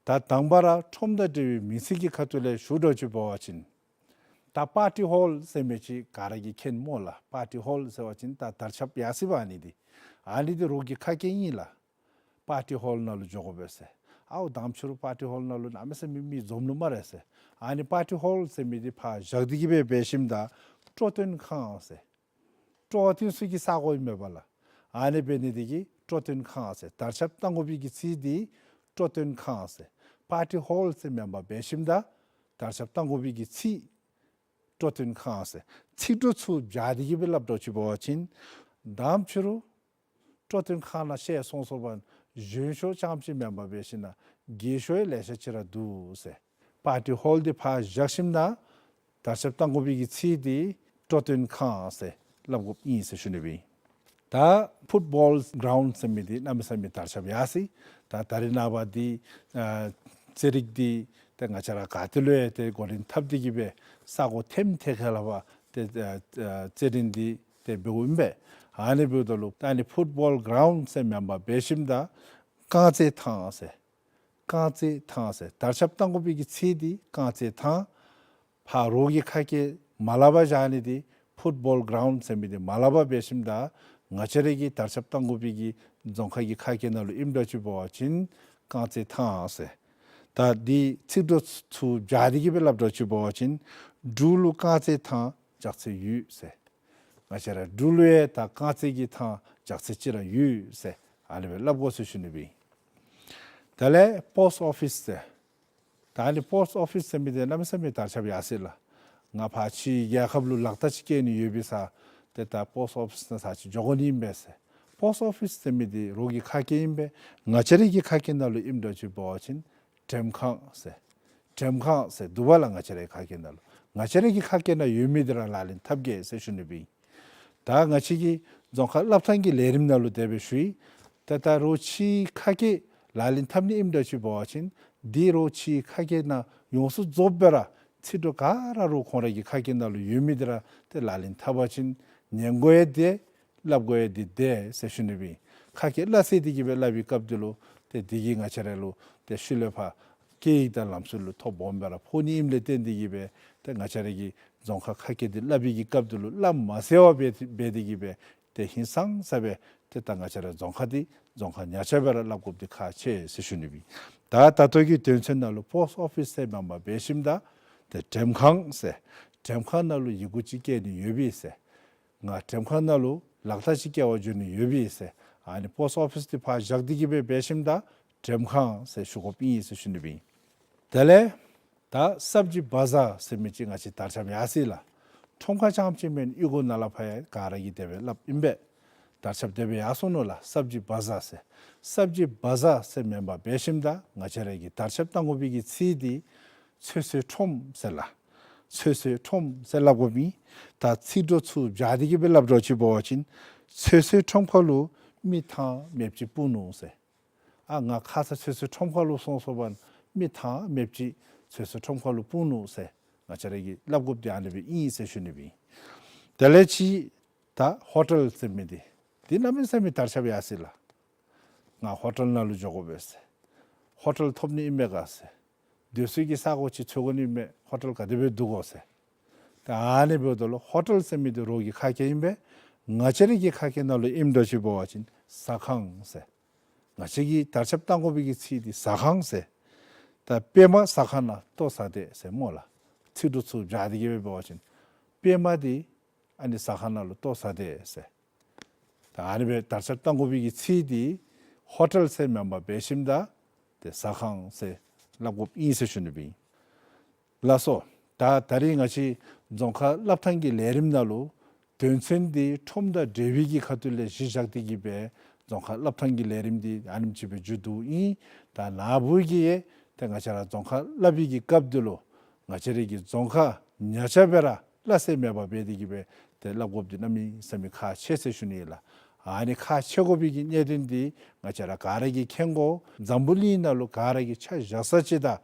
ད་དང་པ་ར་ཁྲོམ་དང་འབྲེལ་བའི་མིང་ཚིག་གི་ཁ་ཐུག་ལས་ཞུ་འགྱོ་ཅིག་འབད་བ་ཅིན་ད་པར་ཊི་ཧོལ་ཟེར་མི་ཅིག་ག་ར་གིས་མཁྱེན་སྨོ་ལགས། པར་ཊི་ཧོལ་ཟེར་བ་ཅིན་ད་དར་ཁྱབ་ཡར་སོང་པ་ཨ་ནི་འདི་ཨ་ནི་འདི་རོགས་ཀྱི་ཁ་སྐད་ཨིན་ལགས། པར་ཊི་ཧོལ་ནང་ལུ་འགྱོ་དགོ་པས་ཟེར། ཨའུ་དང་ཕྱི་རུ་པར་ཊི་ཧོལ་ནང་ལུ་གནམ་མེད་ས་མེད་མི་འཛོམས་ནུག་སྨ་རེ་ཟེར། ཨ་ནི་པར་ཊི་ཧོལ་ཟེར་མི་འདི་ཕར་བཞག་སྟེ་གི་སྦེ་འབད་ཞིནམ་ད་སྤྲོ་སྟོན་ཁང་ཟེར། སྤྲོ་བ་སྟོན་ས་གི་ས་གོ་ཨིན་མས་པ་ལགས། ཨ་ནི་འབད་ནི་འདི་གིས་སྤྲོ་སྟོན་ཁང་ཟེར། དར་ཁྱབ་གཏང་དགོ་པའི་གི་ཚིག་འདི་སྤྲོ་སྟོན་ཁང་ཟེར། པར་ཊི་ཧོལ་ཟེར་མེན་པར་འབད་ཞིནམ་ད་དར་ཁྱབ་གཏང་དགོ་པའི་གི་ཚིག་སྤྲོ་སྟོན་ཁང་ཟེར། ཚིག་གྲོགས་ཚུ་སྦྱར་ཏེ་གི་སྦེ་སླབ་འགྱོ་ཅིག་འབད་བ་ཅིན་དང་ཕྱི་རུ་སྤྲོ་སྟོན་ཁང་ནང་བཤལ་སོང་སོངམ་གཞོན་ཤོས་རྐྱངམ་ཅིག་མེན་པར་འབད་ཞིནམ་ན་རྒས་ཤོས་ལེ་ཤ་ཅིག་ར་འདུག་ཟེར། པར་ཊི་ཧོལ་འདི་ཕར་བཞག་ཞིནམ་ན་དར་ཁྱབ་གཏང་དགོ་པའི་གི་ཚིག་འདི་སྤྲོ་སྟོན་ཁང་ཟེར་སླབ་དགོཔ་ཨིན་ཟེར་ཞུ་ནི་ཨིན། ད་ཕུཊ་བོལ་གྲའུནཌ་ཟེར་མི་འདི་གནམ་མེད་ས་མེད་དར་ཁྱབ་ཡར་སོ་ཡི། ད་ད་རེས་ནངས་པ་འདི་ཨ་རྩེད་རིགས་འདི་ཏེ་ང་བཅས་ར་ག་ཏེ་ལུ་ཡང་ཏེ་འགོ་འདྲེན་འཐབ་སྟེ་གི་སྦེ་ས་གོ་ཐེམ་ཐད་ཁ་ལས་ཕར་ཏེ་ཨ་ཨ་རྩེད་རིགས་འདི་ཏེ་འབདཝ་ཨིན་པས། ཨ་ནི་འབདཝ་ད་ལུ་ད་ཨ་ནི་ཕུཊ་བོལ་གྲའུནཌ་ཟེར་མེན་པར་འབད་ཞིནམ་ད་རྐང་རྩེད་ཐང་ཟེར། རྐང་རྩེད་ཐང་ཟེར། དར་ཁྱབ་གཏང་དགོ་པའི་གི་ཚིག་འདི་རྐང་རྩེད་ཐང་། ཕར་རོགས་ཀྱི་ཁ་སྐད་མར་ལས་ཕར་བཞག་ནི་འདི་ཕུཊ་བོལ་གྲའུནཌ་ཟེར་མི་འདི་མར་ལས་ཕར་འབད་ཞིནམ་ད་ང་བཅས་ར་གི་དར་ཁྱབ་གཏང་དགོ་པའི་གི་རྫོང་ཁ་གི་ཁ་སྐད་ནང་ལུ་ཨིནམ་འདྲཝ་ཅིག་འབད་བ་ཅིན་རྐང་རྩེད་ཐང་ཟེར། ད་འདི་ཚིག་གྲོགས་ཚུ་སྦྱར་ཏེ་གི་སྦེ་སླབ་འདྲཝ་ཅིག་འབད་བ་ཅིན་འབྲུག་ལུ་རྐང་རྩེད་ཐང་རྒྱགས་ཚད་ཡོད་ཟེར། ང་བཅས་ར་འབྲུག་ལུ་ཡང་ད་རྐང་རྩེད་ཀྱི་ཐང་རྒྱགས་ཚད་ཅིག་ར་ཡོད་ཟེར་ཨ་ནི་སྦེ་སླབ་དགོ་ཟེར་ཞུ་ནི་ཨིན། དེ་ལས་པོསཊ་ཨོ་ཕིསི་ཟེར། ད་ཨ་ནི་པོསཊ་ཨོ་ཕིསི་ཟེར་མི་འདི་གནམ་མེད་ས་མེད་དར་ཁྱབ་ཡར་སོ་ཡི་ལགས། ང་ཕར་ཕྱི་རྒྱལ་ཁབ་ལུ་ལག་རྟགས་ཅིག་བཀལ་ནི་ཡོད་པའི་ས་ཏེ་ད་པོསཊ་ཨོ་ཕིསི་ནང་ཚར་ཅིག་འགྱོ་དགོ་ནི་ཨིན་པས་ཟེར། པོསཊ་ཨོ་ཕིསི་ཟེར་མི་འདི་རོགས་ཀྱི་ཁ་སྐད་ཨིན་པས། ང་བཅས་ར་གི་ཁ་སྐད་ནང་ལུ་ཨིནམ་འདྲཝ་ཅིག་འབད་བ་ཅིན་འགྲེམས་ཁང་ཟེར། འགྲེམས་ཁང་ཟེར་འདུག་པ་ལགས། ང་བཅས་རའི་ཁ་སྐད་ནང་ལུ་ང་བཅས་ར་གི་ཁ་སྐད་ནང་ཡོད་མི་འདི་ར་ལག་ལེན་འཐབ་གེ་ཟེར་ཞུ་ནི་ཨིན། ད་ང་བཅས་ཀྱི་རྫོང་ཁ་སློབ་ཐང་གི་ལས་རིམ་ནང་ལུ་དེ་སྦེ་ཞུ་ཡི། ད་ད་རོགས་ཕྱིའི་ཁ་སྐད་ལག་ལེན་འཐབ་ནི་ཨིནམ་འདྲཝ་ཅིག་འབད་བ་ཅིན་འདི་རོགས་ཕྱིའི་ཁ་སྐད་ནང་ཡོངས་སུ་རྫོགསཔ་སྦེ་ར་ཚིག་གྲོགས་ག་ར་རོགས་ཁོང་ར་གི་ཁ་སྐད་ནང་ལུ་ཡོད་མི་འདི་ར་ཏེ་ལག་ལེན་འཐབ་པ་ཅིན་ཉན་དགོ་ཡང་བདེ། སླབ་དགོ་ཡང་འདི་བདེ་ཟེར་ཞུ་ནི་ཨིན། ཁ་སྐད་སླ་བསྲེ་སྟེ་གི་སྦེ་སླབ་པའི་སྐབས་འདི་ལུ་ཏེ་འདི་གིས་ང་བཅས་ར་ལུ་ཏེ་ཤུལ་ལས་ཕར་སྐད་ཡིག་དང་ལམ་སྲོལ་ལུ་ཐོ་སྦོམ་སྦེ་ར་ཕོག་ནི་ཨིནམ་ལས་བརྟེན་ཏེ་གི་སྦེ་ ཏེ་ང་བཅས་ར་གི་རྫོང་ཁག་ཁ་སྐད་འདི་སླབ་པའི་གི་སྐབས་འདི་ལུ་སླབ་མ་ཚར་བར་འབད་འབད་དེ་གིས་སྦེ་ཏེ་ཧིང་སངས་ས་སྦེ་ཏེ་ད་ང་བཅས་ར་རྫོང་ཁག་འདི་རྫོང་ཁག་ཉག་ཆ་སྦེ་ར་སླབ་དགོཔ་འདི་ཁག་ཆེ་ཟེར་ཞུ་ནི་ཨིན། ད་ད་ལྟོ་གི་དོན་ཚན་ནང་ལུ་པོསཊ་ཨོ་ཕིསི་ཟེར་མེན་པར་འབད་ཞིནམ་ད་ཏེ་འགྲེམས་ཁང་ཟེར། འགྲེམས་ཁང་ནང་ལུ་ཡི་གུ་ཅིག་བཀལ་ནི་ཡོད་པས་ཟེར། ང་འགྲེམས་ཁང་ནང་ལུ་ལག་རྟགས་ཅིག་བཀལ་བར་འགྱོ་ནི་ཡོད་པས་ཟེར། ཨ་ནི་པོསཊ་ཨོ་ཕིསི་འདི་ཕར་བཞག་སྟེ་གིས་སྦེ་འབད་ཞིནམ་ད་འགྲེམས་ཁང་ཟེར་ཞུ་དགོཔ་ཨིན་ཟེར་ཞུ་ནི་ཨིན། དེ་ལས་ད་སབ་ཇི་བ་ཛར་ཟེར་མི་ཅིག་ང་བཅས་དར་ཁྱབ་ཡར་སོ་ཡི་ལགས། ཁྲོམ་ཁ་རྐྱངམ་ཅིག་མེན། གཡུས་སྒོ་ནང་ལས་ཕར་ཡང་ག་ར་གིས་དེ་སྦེ་སླབ་ཨིན་པས། དར་ཁྱབ་དེ་སྦེ་ཡར་སོ་ནུག་ལགས། སབ་ཇི་བ་ཛར་ཟེར། སབ་ཇི་བ་ཛར་ཟེར་མེན་པར་འབད་ཞིནམ་ད་ང་བཅས་ར་གིས་དར་ཁྱབ་བཏང་དགོ་པའི་གི་ཚིག་འདི་ཚོད་བསྲེ་ཁྲོམ་ཟེར་ལགས། ཚོད་བསྲེ་ཁྲོམ་ཟེར་སླབ་དགོཔ་ཨིན། ད་ཚིག་འབྲུ་ཚུར་སྦྱར་ཏེ་གིས་སྦེ་སླབ་དོ་ཅིག་འབད་བ་ཅིན་ཚོད་བསྲེ་ཁྲོམ་ཁ་ལུ་མི་ཐ་མལ་པ་ཅིག་སྤུངས་ནུག་ཟེར། ཨ་ང་ཁ་ཙ་ཚོད་བསྲེ་ཁྲོམ་ཁ་ལུ་སོང་སོ་བ་ན་མི་ཐ་མལ་པ་ཅིག་ཚོད་བསྲེ་ཁྲོམ་ཁ་ལུ་སྤུངས་ནུག་ཟེར་ང་བཅས་ར་གིས་སླབ་དགོཔ་འདི་ཨ་ནི་སྦེ་ཨིན་ཟེར་ཞུ་ནི་ཨིན། དེ་ལས་ཅིག་ད་ཧོ་ཊེལ་ཟེར་མི་འདི་འདི་གནམ་མེད་ས་མེད་དར་ཁྱབ་ཡར་སོ་ཡི་ལགས། ང་ཧོ་ཊེལ་ནང་ལུ་འགྱོ་དགོ་པས་ཟེར། ཧོ་ཊེལ་ཐོབ་ནི་ཨིན་མས་ག་ཟེར། སྡོད་སའི་གི་ས་གོ་ཅིག་འཚོལ་དགོ་ནི་མས། ཧོ་ཊེལ་ག་དེ་སྦེ་འདུག་གོ་ཟེར། ད་ཨ་ནི་འབདཝ་ད་ལུ་ཧོ་ཊེལ་ཟེར་མི་འདི་རོགས་ཀྱི་ཁ་སྐད་ཨིན་པས། ང་བཅས་ར་གི་ཁ་སྐད་ནང་ལུ་ཨིནམ་འདྲཝ་ཅིག་འབད་བ་ཅིན་ཟ་ཁང་ཟེར། ང་བཅས་ཀྱིས་དར་ཁྱབ་བཏང་དགོ་པའི་གི་ཚིག་འདི་ཟ་ཁང་ཟེར། ད་པདྨ་ཟ་ཁང་ནང་ལྟོ་ཟ་དེས་ཟེར་སྨོ་ལགས། ཚིག་འབྲུ་ཚུར་སྦྱར་ཏེ་གིས་སྦེ་འབད་བ་ཅིན་པདྨ་འདི་ཨ་ནི་ཟ་ཁང་ནང་ལུ་ལྟོ་ཟ་དེས་ཟེར། ད་ཨ་ནི་སྦེ་དར་ཁྱབ་བཏང་དགོ་པའི་གི་ཚིག་འདི་ཧོ་ཊེལ་ཟེར་མེན་པར་འབད་ཞིནམ་ད་ཏེ་ཟ་ཁང་ཟེར་སླབ་དགོཔ་ཨིན་ཟེར་ཞུ་ནི་ཨིན། ལགས་སོ། ད་ད་རིས་ང་བཅས་རྫོང་ཁ་སླབ་ཐངས་ཀྱི་ལས་རིམ་ནང་ལུ་དོན་ཚན་འདི་ཁྲོམ་དང་འབྲེལ་བའི་གི་ཁ་ཐུག་ལས་གཞི་བཞག་སྟེ་གིས་སྦེ་རྫོང་ཁ་སླབ་ཐངས་ཀྱི་ལས་རིམ་འདི་ཨ་ནེམ་ཅིག་སྦེ་མཇུག་བསྡུཝ་ཨིན། ད་ནཱ་བུ་གིས་ཡང་ཏེ་ང་བཅས་ར་རྫོང་ཁ་སླབ་པའི་གི་སྐབས་འདི་ལུ་ང་བཅས་ར་གི་རྫོང་ཁ་ཉག་ཆ་སྦེ་ར་སླབ་ས་མེད་པར་འབད་དེ་གིས་སྦེ་ཏེ་སླབ་དགོཔ་འདི་གནམ་མེད་ས་མེད་ཁག་ཆེ་ཟེར་ཞུ་ནི་ཨིན་ལགས། ཨ་ནི་ཁག་ཆེ་དགོ་པའི་གི་གནད་དོན་འདི་ང་བཅས་ར་ག་ར་གིས་མཁྱེན་དགོ། འཛམ་བུ་གླིང་ནང་ལུ་ག་ར་གིས་ཆ་བཞག་ས་ཅིག་དང་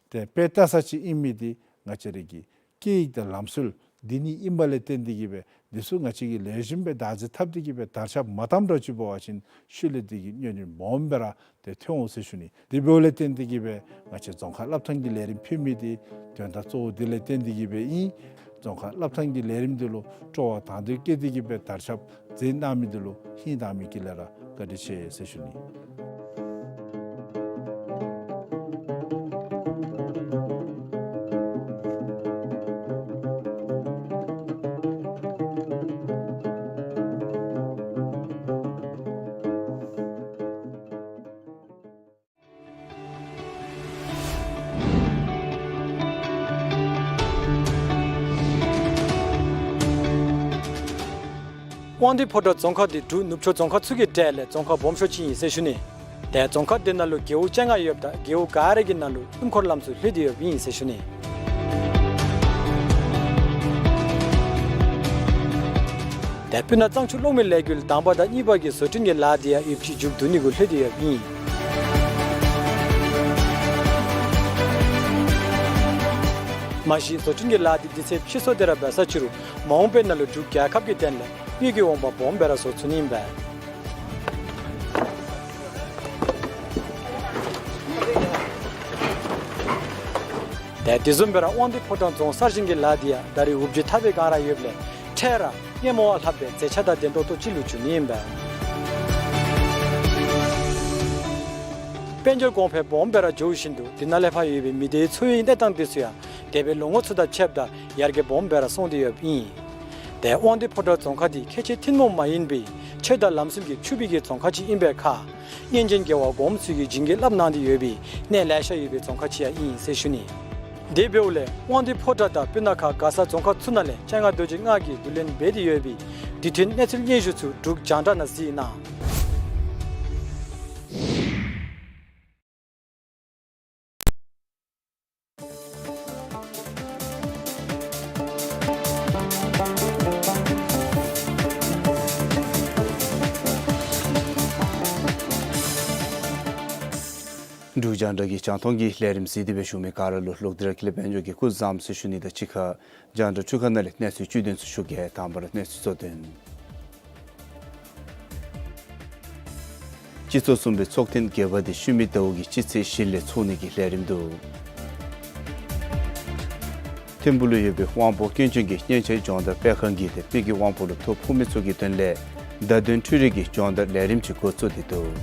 ཏེ་དཔེ་ལྟ་ས་ཅིག་ཨིན་མི་འདི་ང་བཅས་ར་གི་སྐད་ཡིག་དང་ལམ་སྲོལ་འདི་གཉིས་ཨིནམ་ལས་བརྟེན་ཏེ་གིས་སྦེ་འདི་ཚུ་ང་བཅས་ཀྱིས་ལེགས་ཤོམ་སྦེ་བདག་འཛིན་འཐབ་སྟེ་གིས་སྦེ་དར་ཁྱབ་མ་བཏངམ་འདྲཝ་ཅིག་འབད་བ་ཅིན་ཤུལ་ལས་འདི་གི་གནོད་འབྲེལ་སྦོམ་སྦེ་ར་ཏེ་ཐོན་འོང་ཟེར་ཞུ་ནི། དེ་འབདཝ་ལས་བརྟེན་ཏེ་གིས་སྦེ་ང་བཅས་རྫོང་ཁ་སླབ་ཐངས་ཀྱི་ལས་རིམ་ཕུལ་མི་འདི་དོན་དག་གཙོ་བོ་འདི་ལས་བརྟེན་ཏེ་གིས་སྦེ་ཨིན། རྫོང་ཁ་སླབ་ཐངས་ཀྱི་ལས་རིམ་འདི་ལུ་སྤྲོ་བ་དང་དོད་བསྐྱེད་དེ་གིས་སྦེ་དར་ཁྱབ་མཛད་གནང་མི་འདི་ལུ་ཧིང་དྭངས་མའི་དཀྱིལ་ལས་ར་བཀའ་དྲིན་ཆེ་ཟེར་ཞུ་ནི། དབང་འདུས་ཕོ་བྲང་རྫོང་ཁག་འདི་འབྲུག་ནུབ་ཕྱོགས་རྫོང་ཁག་ཚུ་གི་གྲས་ལས་རྫོང་ཁག་སྦོམ་ཤོས་ཅིག་ཨིན་ཟེར་ཞུ་ནི། ཏེ་རྫོང་ཁག་འདི་ནང་ལུ་རྒེད་འོག་བཅོ་ལྔ་ཡོདཔ་ད་རྒེད་འོག་ག་ར་གི་ནང་ལུ་སྣུམ་འཁོར་ལམ་ཚུ་ལྷོད་དེ་ཡོདཔ་ཨིན་ཟེར་ཞུ་ནི། ཏེ་སྤུ་ན་གཙང་ཆུ་གློག་མེ་ལས་འགུལ་དང་པ་དང་གཉིས་པ་གི་བཟོ་སྐྲུན་གྱི་ལཱ་འདི་ཡང་ཡོདཔ་ཅིག་མཇུག་བསྡུ་ནི་གུ་ལྷོད་དེ་ཡོདཔ་ཨིན། མ་གཞི་བཟོ་སྐྲུན་གྱི་ལཱ་འདི་དུས་ཚོད་ཕྱིས་སོང་སྟེ་ར་འབད་ས་ཅིག་རུང་མ་འོངས་པའི་ནང་ལུ་འབྲུག་རྒྱལ་ཁབ་ཀྱི་དོན་ལས་དངུལ་གྱི་འོང་འབབ་སྦོམ་སྦེ་ར་བཟོ་ཚུགས་ནི་ཨིན་པས། ཏེ་དེ་བཟུམ་སྦེ་ར་དབང་འདུས་ཕོ་བྲང་རྫོང་གསར་བཞེངས་ཀྱི་ལཱ་འདི་ཡང་ད་རེས་འུབ་བརྗིད་ཐར་པའི་སྒང་ར་ཡོདཔ་ལས་འཕྲལ་ར་སྔོན་མ་བ་ལྷག་པའི་མཛེས་ཆ་དང་ལྡན་ཏོག་ཏོ་ཅིག་ལུ་འགྱུར་ནི་ཨིན་པས། དཔལ་འབྱོར་གོང་འཕེལ་སྦོམ་སྦེ་ར་འགྱོ་བཞིན་དུ་དེ་ནང་ལས་ཕར་ཡོད་པའི་མི་སྡེའི་འཚོ་བའི་གནས་སྟངས་འདི་ཚུ་ཡང་འདས་པའི་ལོ་ངོ་ཚུ་དང་ཕྱདཔ་ད་ཡར་རྒྱས་སྦོམ་སྦེ་ར་སོང་སྟེ་ཡོདཔ་ཨིན། ཏེ་དབང་འདུས་ཕོ་བྲང་རྫོང་ཁག་འདི་ཁལ་གཅིག་ཐུན་མོང་མ་ཡིན་པའི་ཆོས་དང་ལམ་སྲོལ་གྱིས་ཕྱུག་པའི་གི་རྫོང་ཁག་ཅིག་ཨིན་པའི་ཁར་སྔོན་བྱོན་རྒྱལ་བ་གོངམ་ཚུ་གིས་བྱིན་གྱིས་བརླབས་གནང་སྟེ་ཡོད་པའི་གནས་ལེ་ཤ་ཡོད་པའི་རྫོང་ཁག་ཅིག་ཡང་ཨིན་ཟེར་ཞུ་ནི། དེ་འབདཝ་ལས་དབང་འདུས་ཕོ་བྲང་དང་སྤུ་ན་ཁ་མགར་ས་རྫོང་ཁག་ཚུ་ནང་ལས་སྤྱན་སྔ་རྡོ་རྗེ་མངའ་གིས་བསྡུ་ལེན་འབད་དེ་ཡོད་པའི་དུས་མཐུན་གནས་ཚུལ་སྙན་ཞུ་ཚུ་འབྲུག་རྒྱང་བསྒྲགས་ནང་གཟིགས་གནང་། འབྲུག་རྒྱང་བསྒྲགས་ཀྱི་རྒྱང་མཐོང་གི་ལས་རིམ་གཟིགས་ཏེ་སྦེ་བཞུགས་མི་ག་ར་ལུ་ལོག་སྟེ་ར་ཀུན་ལེགས་དཔལ་འབྱོར་གྱིས་སྐུ་བཟང་ཟེར་ཞུ་ནི་དང་གཅིག་ཁར་རྒྱང་བསྒྲགས་འཕྲུལ་ཁང་ནང་ལས་གནས་ཚུལ་བཅུད་དོན་ཚུ་ཞུ་གེ། དང་པ་ར་གནས་ཚུལ་གཙོ་དོན། སྤྱི་ཚོགས་གསུམ་པའི་ཚོགས་ཐེངས་བརྒྱད་པ་འདི་ཤུལ་མའི་ཟླཝ་གི་སྤྱི་ཚེས་བཞི་ལས་ཚོགས་ནི་གི་ལས་རིམ་འདུག། ཐིམ་ཕུག་ལུ་ཡོད་པའི་དབང་པོ་སྐྱོན་ཅན་གྱི་སྙན་ཆའི་སྦྱོང་བརྡར་སྤེལ་ཁང་གིས་ཏེ་མི་གི་དབང་པོ་ལུ་ཐོ་ཕོག་མི་ཚུ་གི་དོན་ལས་བརྡ་དོན་འཕྲུལ་རིག་གི་སྦྱོང་བརྡར་ལས་རིམ་ཅིག་འགོ་བཙུགས་ཏེ་འདུག།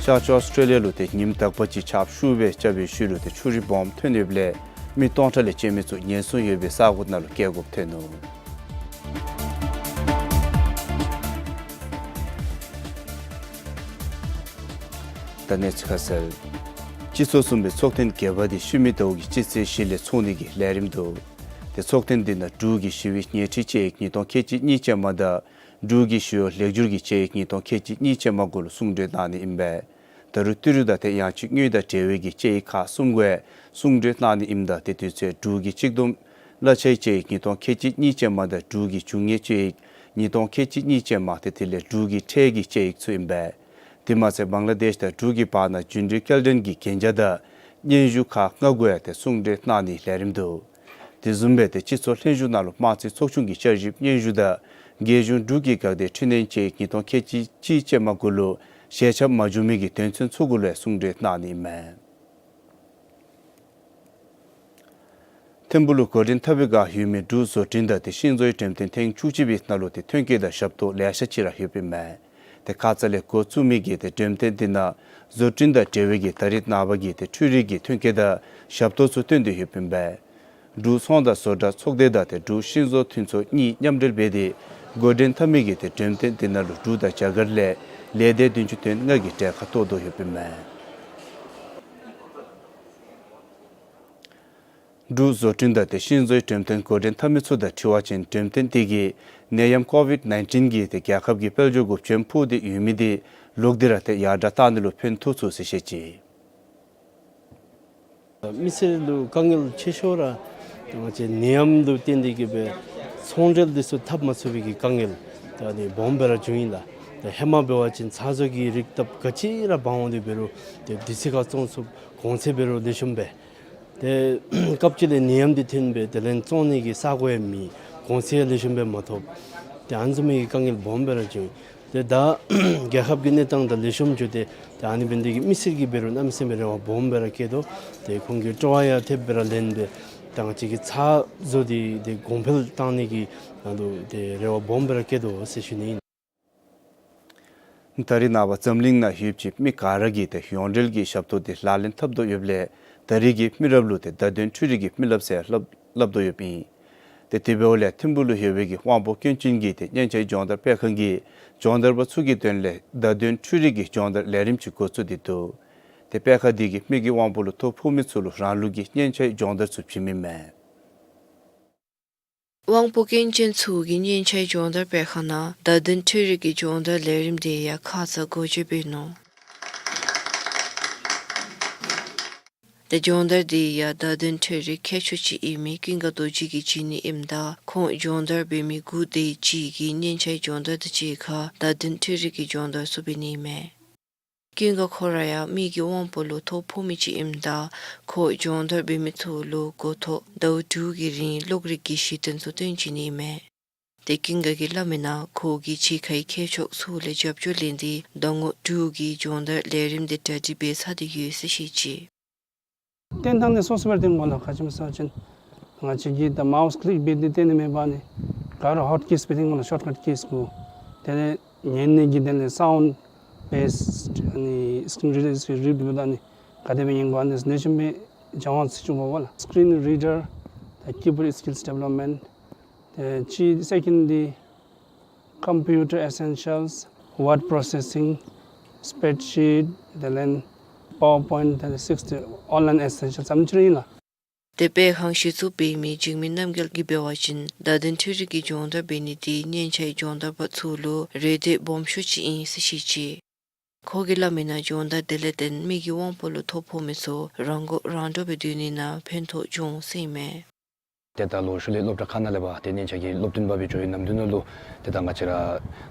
ཤར་ཕྱོགས་ཨོསི་ཊྲེ་ལི་ཡ་ལུ་ཏེ་ཉིམ་དག་པ་ཅིག་ཆརཔ་ཤུགས་སྦེ་རྐྱབ་པའི་ཤུལ་ལུ་ཏེ་ཆུ་རུད་སྦོམ་ཐོན་ཡོདཔ་ལས་མི་སྟོང་ཕྲག་ལས་བཅད་མི་ཚུ་ཉེན་སྲུང་ཡོད་པའི་ས་གོ་ནང་ལུ་བསྐྱལ་དགོཔ་ཐོན་ནུག། ད་གནས་ཚུལ་ཁ་གསལ། སྤྱི་ཚོགས་གསུམ་པའི་ཚོགས་ཐེངས་བརྒྱད་པ་འདི་ཤུལ་མའི་ཟླཝ་གི་སྤྱི་ཚེས་བཞི་ལས་ཚོགས་ནི་གི་ལས་རིམ་འདུག། ཏེ་ཚོགས་ཐེངས་འདི་ནང་འབྲུག་གི་ཞི་བའི་ཉལ་ཁྲི་དཔྱད་ཡིག་ཉིས་སྟོང་ཁལ་གཅིག་གཉིས་ཅན་མ་དང་འབྲུག་གི་ཞི་གཡོག་ལེགས་བསྒྱུར་གྱི་དཔྱད་ཡིག་ཉིས་སྟོང་ཁལ་གཅིག་གཉིས་ཅན་མ་གུ་ལུ་གསུང་གྲོས་གནང་ནི་ཨིན་པས། ད་རུང་ཏི་རུ་དང་ཏེ་ཡང་ཅིན་དངུལ་དང་འབྲེལ་བའི་གི་དཔྱད་ཡིག་ཁག་གསུམ་གུ་གསུང་གྲོས་གནང་ནི་ཨིནམ་ད་ཏེ་དུས་ཚོད་འབྲུག་གི་གཅིག་བསྡོམས་གླ་ཆའི་དཔྱད་ཡིག་ཉིས་སྟོང་ཁལ་གཅིག་གཉིས་ཅན་མ་དང་འབྲུག་གི་འབྱུང་གནས་དཔྱད་ཡིག་ཉིས་སྟོང་ཁལ་གཅིག་གཉིས་ཅན་མ་ཏེ་དེ་ལས་འབྲུག་གི་ཁྲལ་གྱི་དཔྱད་ཡིག་ཚུ་ཨིན་པས། དེ་མ་ཚད་བང་ལ་དེཤ་དང་འབྲུག་གི་བར་ན་རྒྱུན་འབྲེལ་སྐྱེལ་འདྲེན་གྱི་གན་རྒྱ་དང་སྙན་ཞུ་ཁག་ལྔ་གུ་ཡང་ཏེ་གསུང་གྲོས་གནང་ནིའི་ལས་རིམ་འདུག། དེ་བཟུམ་སྦེ་ཏེ་སྤྱི་ཚོགས་ལྷན་བཞུགས་ནང་ལུ་དམངས་རྩིས་ཚོགས་ཆུང་གི་བསྐྱར་ཞིབ་སྙན་ཞུ་དང་རྒྱལ་གཞུང་འབྲུག་གི་འགག་སྡེ་འཕྲི་སྣོན་དཔྱད་ཡིག་ཉིས་སྟོང་ཁལ་གཅིག་གཅིག་ཅན་མ་གུ་ལུ་ཞལ་ཁྱབ་མ་བྱུང་མི་གི་དོན་ཚན་ཚུ་གུ་ལུ་ཡང་གསུང་གྲོས་གནང་ནི་ཨིན་མས། ཐིམ་ཕུག་ལུ་འགོ་འདྲེན་འཐབ་པའི་བསྒང་ཡོད་མི་འབྲུག་བཟོ་སྐྲུན་དང་ཏེ་ཤིང་བཟོའི་འགྲེམས་སྟོན་ཐེངས་བཅུ་གཅིག་པའི་ནང་ལུ་ཏེ་ཐོན་སྐྱེད་དང་ཞབས་ཏོག་ལེ་ཤ་ཅིག་ར་ཡོདཔ་ཨིན་མས། ཏེ་ཁ་ཙ་ལས་འགོ་བཙུགས་མི་གི་ཏེ་འགྲེམས་སྟོན་འདི་ནང་བཟོ་སྐྲུན་དང་འབྲེལ་བའི་གི་ད་རེས་ནངས་པ་གི་ཏེ་འཕྲུལ་རིག་གི་ཐོན་སྐྱེད་དང་ཞབས་ཏོག་ཚུ་སྟོན་ཏེ་ཡོདཔ་ཨིན་པས། འབྲུག་ཚོང་དང་བཟོ་གྲྭ་ཚོགས་སྡེ་དང་ཏེ་འབྲུག་ཤིང་བཟོ་མཐུན་ཚོགས་གཉིས་མཉམ་འབྲེལ་འབད་དེ་འགོ་འདྲེན་འཐབ་མི་གི་ཏེ་འགྲེམས་སྟོན་འདི་ནང་ལུ་འབྲུག་དང་རྒྱ་གར་ལས་ལས་སྡེ་བདུན་ཅུ་དོན་ལྔ་གིས་གྲལ་ཁར་གཏོགས་དོ་ཡོདཔ་ཨིན་མས། འབྲུག་བཟོ་སྐྲུན་དང་ཏེ་ཤིང་བཟོའི་འགྲེམས་སྟོན་འགོ་འདྲེན་འཐབ་མི་ཚུ་དང་འཁྲིལ་བ་ཅིན་འགྲེམས་སྟོན་འདི་གིས་ནད་ཡམས་ཀོ་ཝིཌ་ནའིན་ཊིན་གྱིས་ཏེ་རྒྱལ་ཁབ་ཀྱི་དཔལ་འབྱོར་གུ་བྱོན་ཕོག་སྟེ་ཡོད་མི་འདི་ལོག་སྟེ་ར་ཏེ་ཡར་དྲགས་གཏང་ནི་ལུ་ཕན་ཐོགས་ཚུགས་ཟེར་བཤད་ཅི། མི་སེར་ལུ་དཀའ་ངལ་ཆེ་ཤོས་ར་ང་བཅས་ནད་ཡམས་ལུ་བརྟེན་ཏེ་གིས་སྦེ་ཚོང་འབྲེལ་འདི་ཚུ་འཐབ་མ་ཚུགས་པའི་གི་དཀའ་ངལ་ད་ནི་སྦོམ་སྦེ་ར་བྱུང་ཡི་ལགས། ད་ཧེ་མ་འབད་བ་ཅིན་ཚ་བཟོ་གི་རིགས་བཏབ་ག་ཅི་ར་འབག་འོང་སྟེ་འབད་རུང་ཏེ་དུས་ཚོད་ཁར་བཙོང་ཚུགས། གོང་ཚད་འབད་རུང་ལེགས་ཤོམ་སྦེ། ཏེ་སྐབས་ཅིག་ལས་ནད་ཡམས་འདི་ཐོན་སྦེ་དེ་ལས་བཙོང་ནི་གི་ས་གོ་ཡང་མེད། གོང་ཚད་ཡང་ལེགས་ཤོམ་སྦེ་མ་ཐོབ། ཏེ་ཨ་ནི་བཟུམ་མའི་དཀའ་ངལ་སྦོམ་སྦེ་ར་བྱུང་། ཏེ་ད་རྒྱལ་ཁབ་ཀྱི་གནས་སྟངས་དང་ལེགས་ཤོམ་འགྱོ་སྟེ་ཏེ་ཨ་ནི་འབད་ནི་དེ་གིས་མི་སེར་གྱིས་འབད་རུང་གནམ་མེད་ས་མེད་རེ་བ་སྦོམ་སྦེ་ར་བསྐྱེད་དོ། ཏེ་ཁོང་གིས་སྤྲོ་བ་ཡང་ཐེབས་སྦེ་ར་ལེན་སྦེ་ད་ང་བཅས་ཀྱི་ཚ་བཟོ་འདི་ཏེ་གོང་འཕེལ་གཏང་ནི་གི་ནང་ལུ་ཏེ་རེ་བ་སྦོམ་སྦེ་ར་བསྐྱེད་དོ་ཟེར་ཞུ་ནི་ཨིན། ད་རེས་ནངས་པ་འཛམ་གླིང་ནང་ཡོད་པའི་མི་ག་ར་གིས་ཏེ་ཡོངས་འབྲེལ་གྱི་ཞབས་ཏོག་འདི་ལག་ལེན་འཐབ་དོ་ཡོདཔ་ལས་ད་རེས་ཀྱི་མི་རབས་ལུ་ཏེ་བརྡ་དོན་འཕྲུལ་རིག་གི་མི་རླབས་ཟེར་སླབ་སླབ་དོ་ཡོདཔ་ཨིན། ཏེ་དེ་འབདཝ་ལས་ཐིམ་ཕུག་ལུ་ཡོད་པའི་གི་དབང་པོ་སྐྱོན་ཅན་གྱི་ཏེ་སྙན་ཆའི་སྦྱོང་བརྡར་སྤེལ་ཁང་གིས་སྦྱོང་བརྡར་པ་ཚུ་གི་དོན་ལས་བརྡ་དོན་འཕྲུལ་རིག་གི་སྦྱོང་བརྡར་ལས་རིམ་ཅིག་འགོ་བཙུགས་ཏེ་འདུག། ཏེ་སྤེལ་ཁང་འདི་གིས་མི་གི་དབང་པོ་ལུ་ཐོ་ཕོག་མི་ཚུ་ལུ་རང་ལུགས་ཀྱི་སྙན་ཆའི་སྦྱོང་བརྡར་ཚུ་བྱིན་མི་མས། དབང་པོ་སྐྱོན་ཅན་ཚུ་གི་སྙན་ཆའི་སྦྱོང་བརྡར་སྤེལ་ཁང་ནང་བརྡ་དོན་འཕྲུལ་རིག་གི་སྦྱོང་བརྡར་ལས་རིམ་འདི་ཡང་ཁ་ཙ་འགོ་འབྱེད་འབད་ནུག། ཏེ་སྦྱོང་བརྡར་འདི་ཡང་བརྡ་དོན་འཕྲུལ་རིག་མཁས་མཆོག་ཅིག་ཨིན་མི་ཀུན་དགའ་རྡོ་རྗེ་གིས་བྱིན་ནི་ཨིནམ་ད་ཁོང་སྦྱོང་བརྡར་འབད་མི་དགུ་དེ་ཅིག་གིས་སྙན་ཆའི་སྦྱོང་བརྡར་དང་གཅིག་ཁར་བརྡ་དོན་འཕྲུལ་རིག་གི་སྦྱོང་བརྡར་ཚུ་འབད་ནི་ཨིན་མས། ཀུན་དགའ་ཁོ་ར་ཡང་མི་གི་དབང་པོ་ལུ་ཐོ་ཕོག་མི་ཅིག་ཨིནམ་ད་ཁོ་སྦྱོང་བརྡར་འབད་མི་ཚུ་ལུ་འགོ་ཐོག་ཟླཝ་དྲུག་གི་རིང་གློག་རིག་གི་གཞི་རྟེན་ཚུ་སྟོན་བྱིན་ནི་ཨིན་མས། ཏེ་ཀུན་དགའ་གིས་སླབ་མིའི་ནང་ཁོ་གིས་ཕྱི་ཁའི་མཁས་མཆོག་ཚུ་ལས་རྒྱབ་སྐྱོར་ལེན་ཏེ་ཟླ་ངོ་དྲུག་གི་སྦྱོང་བརྡར་ལས་རིམ་འདི་གྲ་སྒྲིག་འབད་ཚར་ཏེ་ཡོད་ཟེར་བཤད་ཅི། སྟོན་ཐངས་ནི་སོ་སོ་སྦེ་སྟོན་དགོ་ལགས། ག་ཅི་སྨོ་ཟེར་བ་ཅིན་ང་བཅས་ཀྱིས་ད་མའུས་ཀླིག་འབད་དེ་སྟོན་ནི་མེད་པར་ནི་ག་ར་ཧོཊ་ཀིས་སྦེ་སྟོན་དགོ་ལགས། ཤོཊ་ཀཊ་ཀིས་གུ། དེ་ལས་ཉན་ནི་གི་དེ་ལས་སའུནཌ་བེསཌ་ཨ་ནི་སི་ཀིརིན་རི་ཌར་གིས་རིཌ་འབདཝ་ད་ནི་ག་དེ་སྦེ་ཉན་དགོ་ཨ་ནི་ལེགས་ཤོམ་སྦེ་སྦྱང་བ་ཚུགས་དགོ་ལགས། སི་ཀིརིན་རི་ཌར་དང་ཀི་བོརཌ་སི་ཀིལསི་ཌི་བེ་ལོབ་མེནཊ། དེ་ཅིག་སེ་ཀེནཌ་འདི་ཀམ་པིའུ་ཊར་ཨེ་སེན་ཤལསི་ཝརཌ་པྲོ་སེ་སིང་སི་པེརཌ་ཤིཊ་དེ་ལས་པ་ཝར་པོའིནཊ་དེ་ལས་སིགསི་ཨོན་ལའིན་ཨེ་སེན་ཤལསི་ཨ་ནི་ཅིག་ར་ཨིན་ལགས། ཏེ་སྤེལ་ཁང་གཞི་བཙུགས་འབད་མི་འཇིགས་མེད་རྣམ་རྒྱལ་གྱིས་འབད་བ་ཅིན་བརྡ་དོན་འཕྲུལ་རིག་གི་སྦྱོང་བརྡར་འབད་ནི་འདི་སྙན་ཆའི་སྦྱོང་བརྡར་པ་ཚུ་ལུ་རེ་འདོད་སྦོམ་ཤོས་ཅིག་ཨིན་ཟེར་བཤད་ཅི། ཁོ་གིས་སླབ་མིའི་ནང་སྦྱོང་བརྡར་འདི་ལས་བརྟེན་མི་གི་དབང་པོ་ལུ་ཐོ་ཕོག་མི་ཚུ་རང་མགོ་རང་འདྲོངས་སྦེ་སྡོད་ནི་ནང་ཕན་ཐོགས་འབྱུང་ཟེར་ཨིན་མས། ཏེ་ད་ལོ་ཤུལ་ལས་སློབ་གྲྭ་ཁག་ནང་ལས་ཕར་ཏེ་སྙན་ཆ་གི་སློབ་སྟོན་པ་སྦེ་འགྱོ་བའི་ནམ་དུས་ནང་ལུ་ཏེ་ད་ང་བཅས་ར་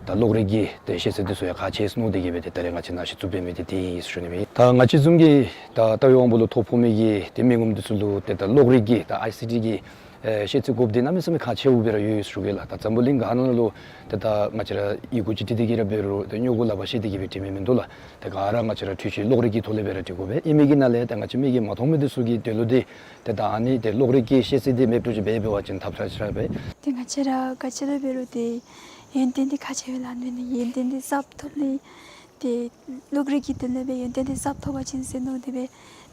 ད་གློག་རིག་གི་ཏེ་ཤེས་ཚད་འདི་ཚུ་ཡང་ཁག་ཆེ་ཟེར་མནོ་སྟེ་གིས་སྦེ་ཏེ་ད་རེས་ང་བཅས་ནཱ་གཞི་བཙུགས་འབད་མི་འདི་དེ་ཨིན་ཟེར་ཞུ་ནི་ཨིན་མས། ད་ང་བཅས་བཟུམ་གྱི་ད་ལྟ་བའི་དབང་པོ་ལུ་ཐོ་ཕོག་མི་གི་ཏེ་མི་ངོམ་འདི་ཚུ་ལུ་ཏེ་ད་གློག་རིག་གི་ད་ཨའི་སི་ཊི་གི་ ཨེ་བཤད་རྩིས་དགོཔ་འདི་གནམ་མེད་ས་མེད་ཁག་ཆེཝ་སྦེ་ར་ཡོད་ཡོད་ཟེར་ཞུ་གེ་ལགས། ད་འཛམ་བུ་གླིང་ག་ནང་ལུ་ཏེ་ད་ང་བཅས་ར་ཡི་གུ་ཅིག་བྲིས་ཏེ་གི་ར་འབད་རུང་ཏེ་སྨྱུ་གུ་ལག་པར་བཤེད་དེ་གི་སྦེ་བྲིས་མི་མིན་འདུག་ལགས། ཏེ་ག་ར་ང་བཅས་ར་འཕྲུལ་ཆས་གློག་རིག་གི་ཐོག་ལས་སྦེ་ར་བྲི་དགོ་པས། ཨིན་མི་གི་ནང་ལས་ཏེ་ང་བཅས་མིག་གིས་མ་མཐོང་མི་འདི་ཚུ་གི་དོན་ལུ་འདི་ཏེ་ད་ཨ་ནི་ཏེ་གློག་རིག་གི་ཤེས་ཚད་འདི་མེདཔ་འགྱོ་ཅི་འབད་འབད་བ་ཅིན་ཐབས་ཆག་ཆག་པས། ཏེ་ང་བཅས་ར་ག་ཅི་ར་འབད་རུང་ཏེ་ཡོན་ཏན་འདི་ཁག་ཆེ་བས་ལགས། ཨ་ནི་ཡོན་ཏན་འདི་གསརཔ་ཐོབ་ནི་ཏེ་གློག་རིག་གི་དོན་ལས་སྦེ་ཡོན་ཏན་འདི་གསརཔ་ཐོབ་པ་ཅིན་ཟེར་མནོ་སྟེ་སྦེ་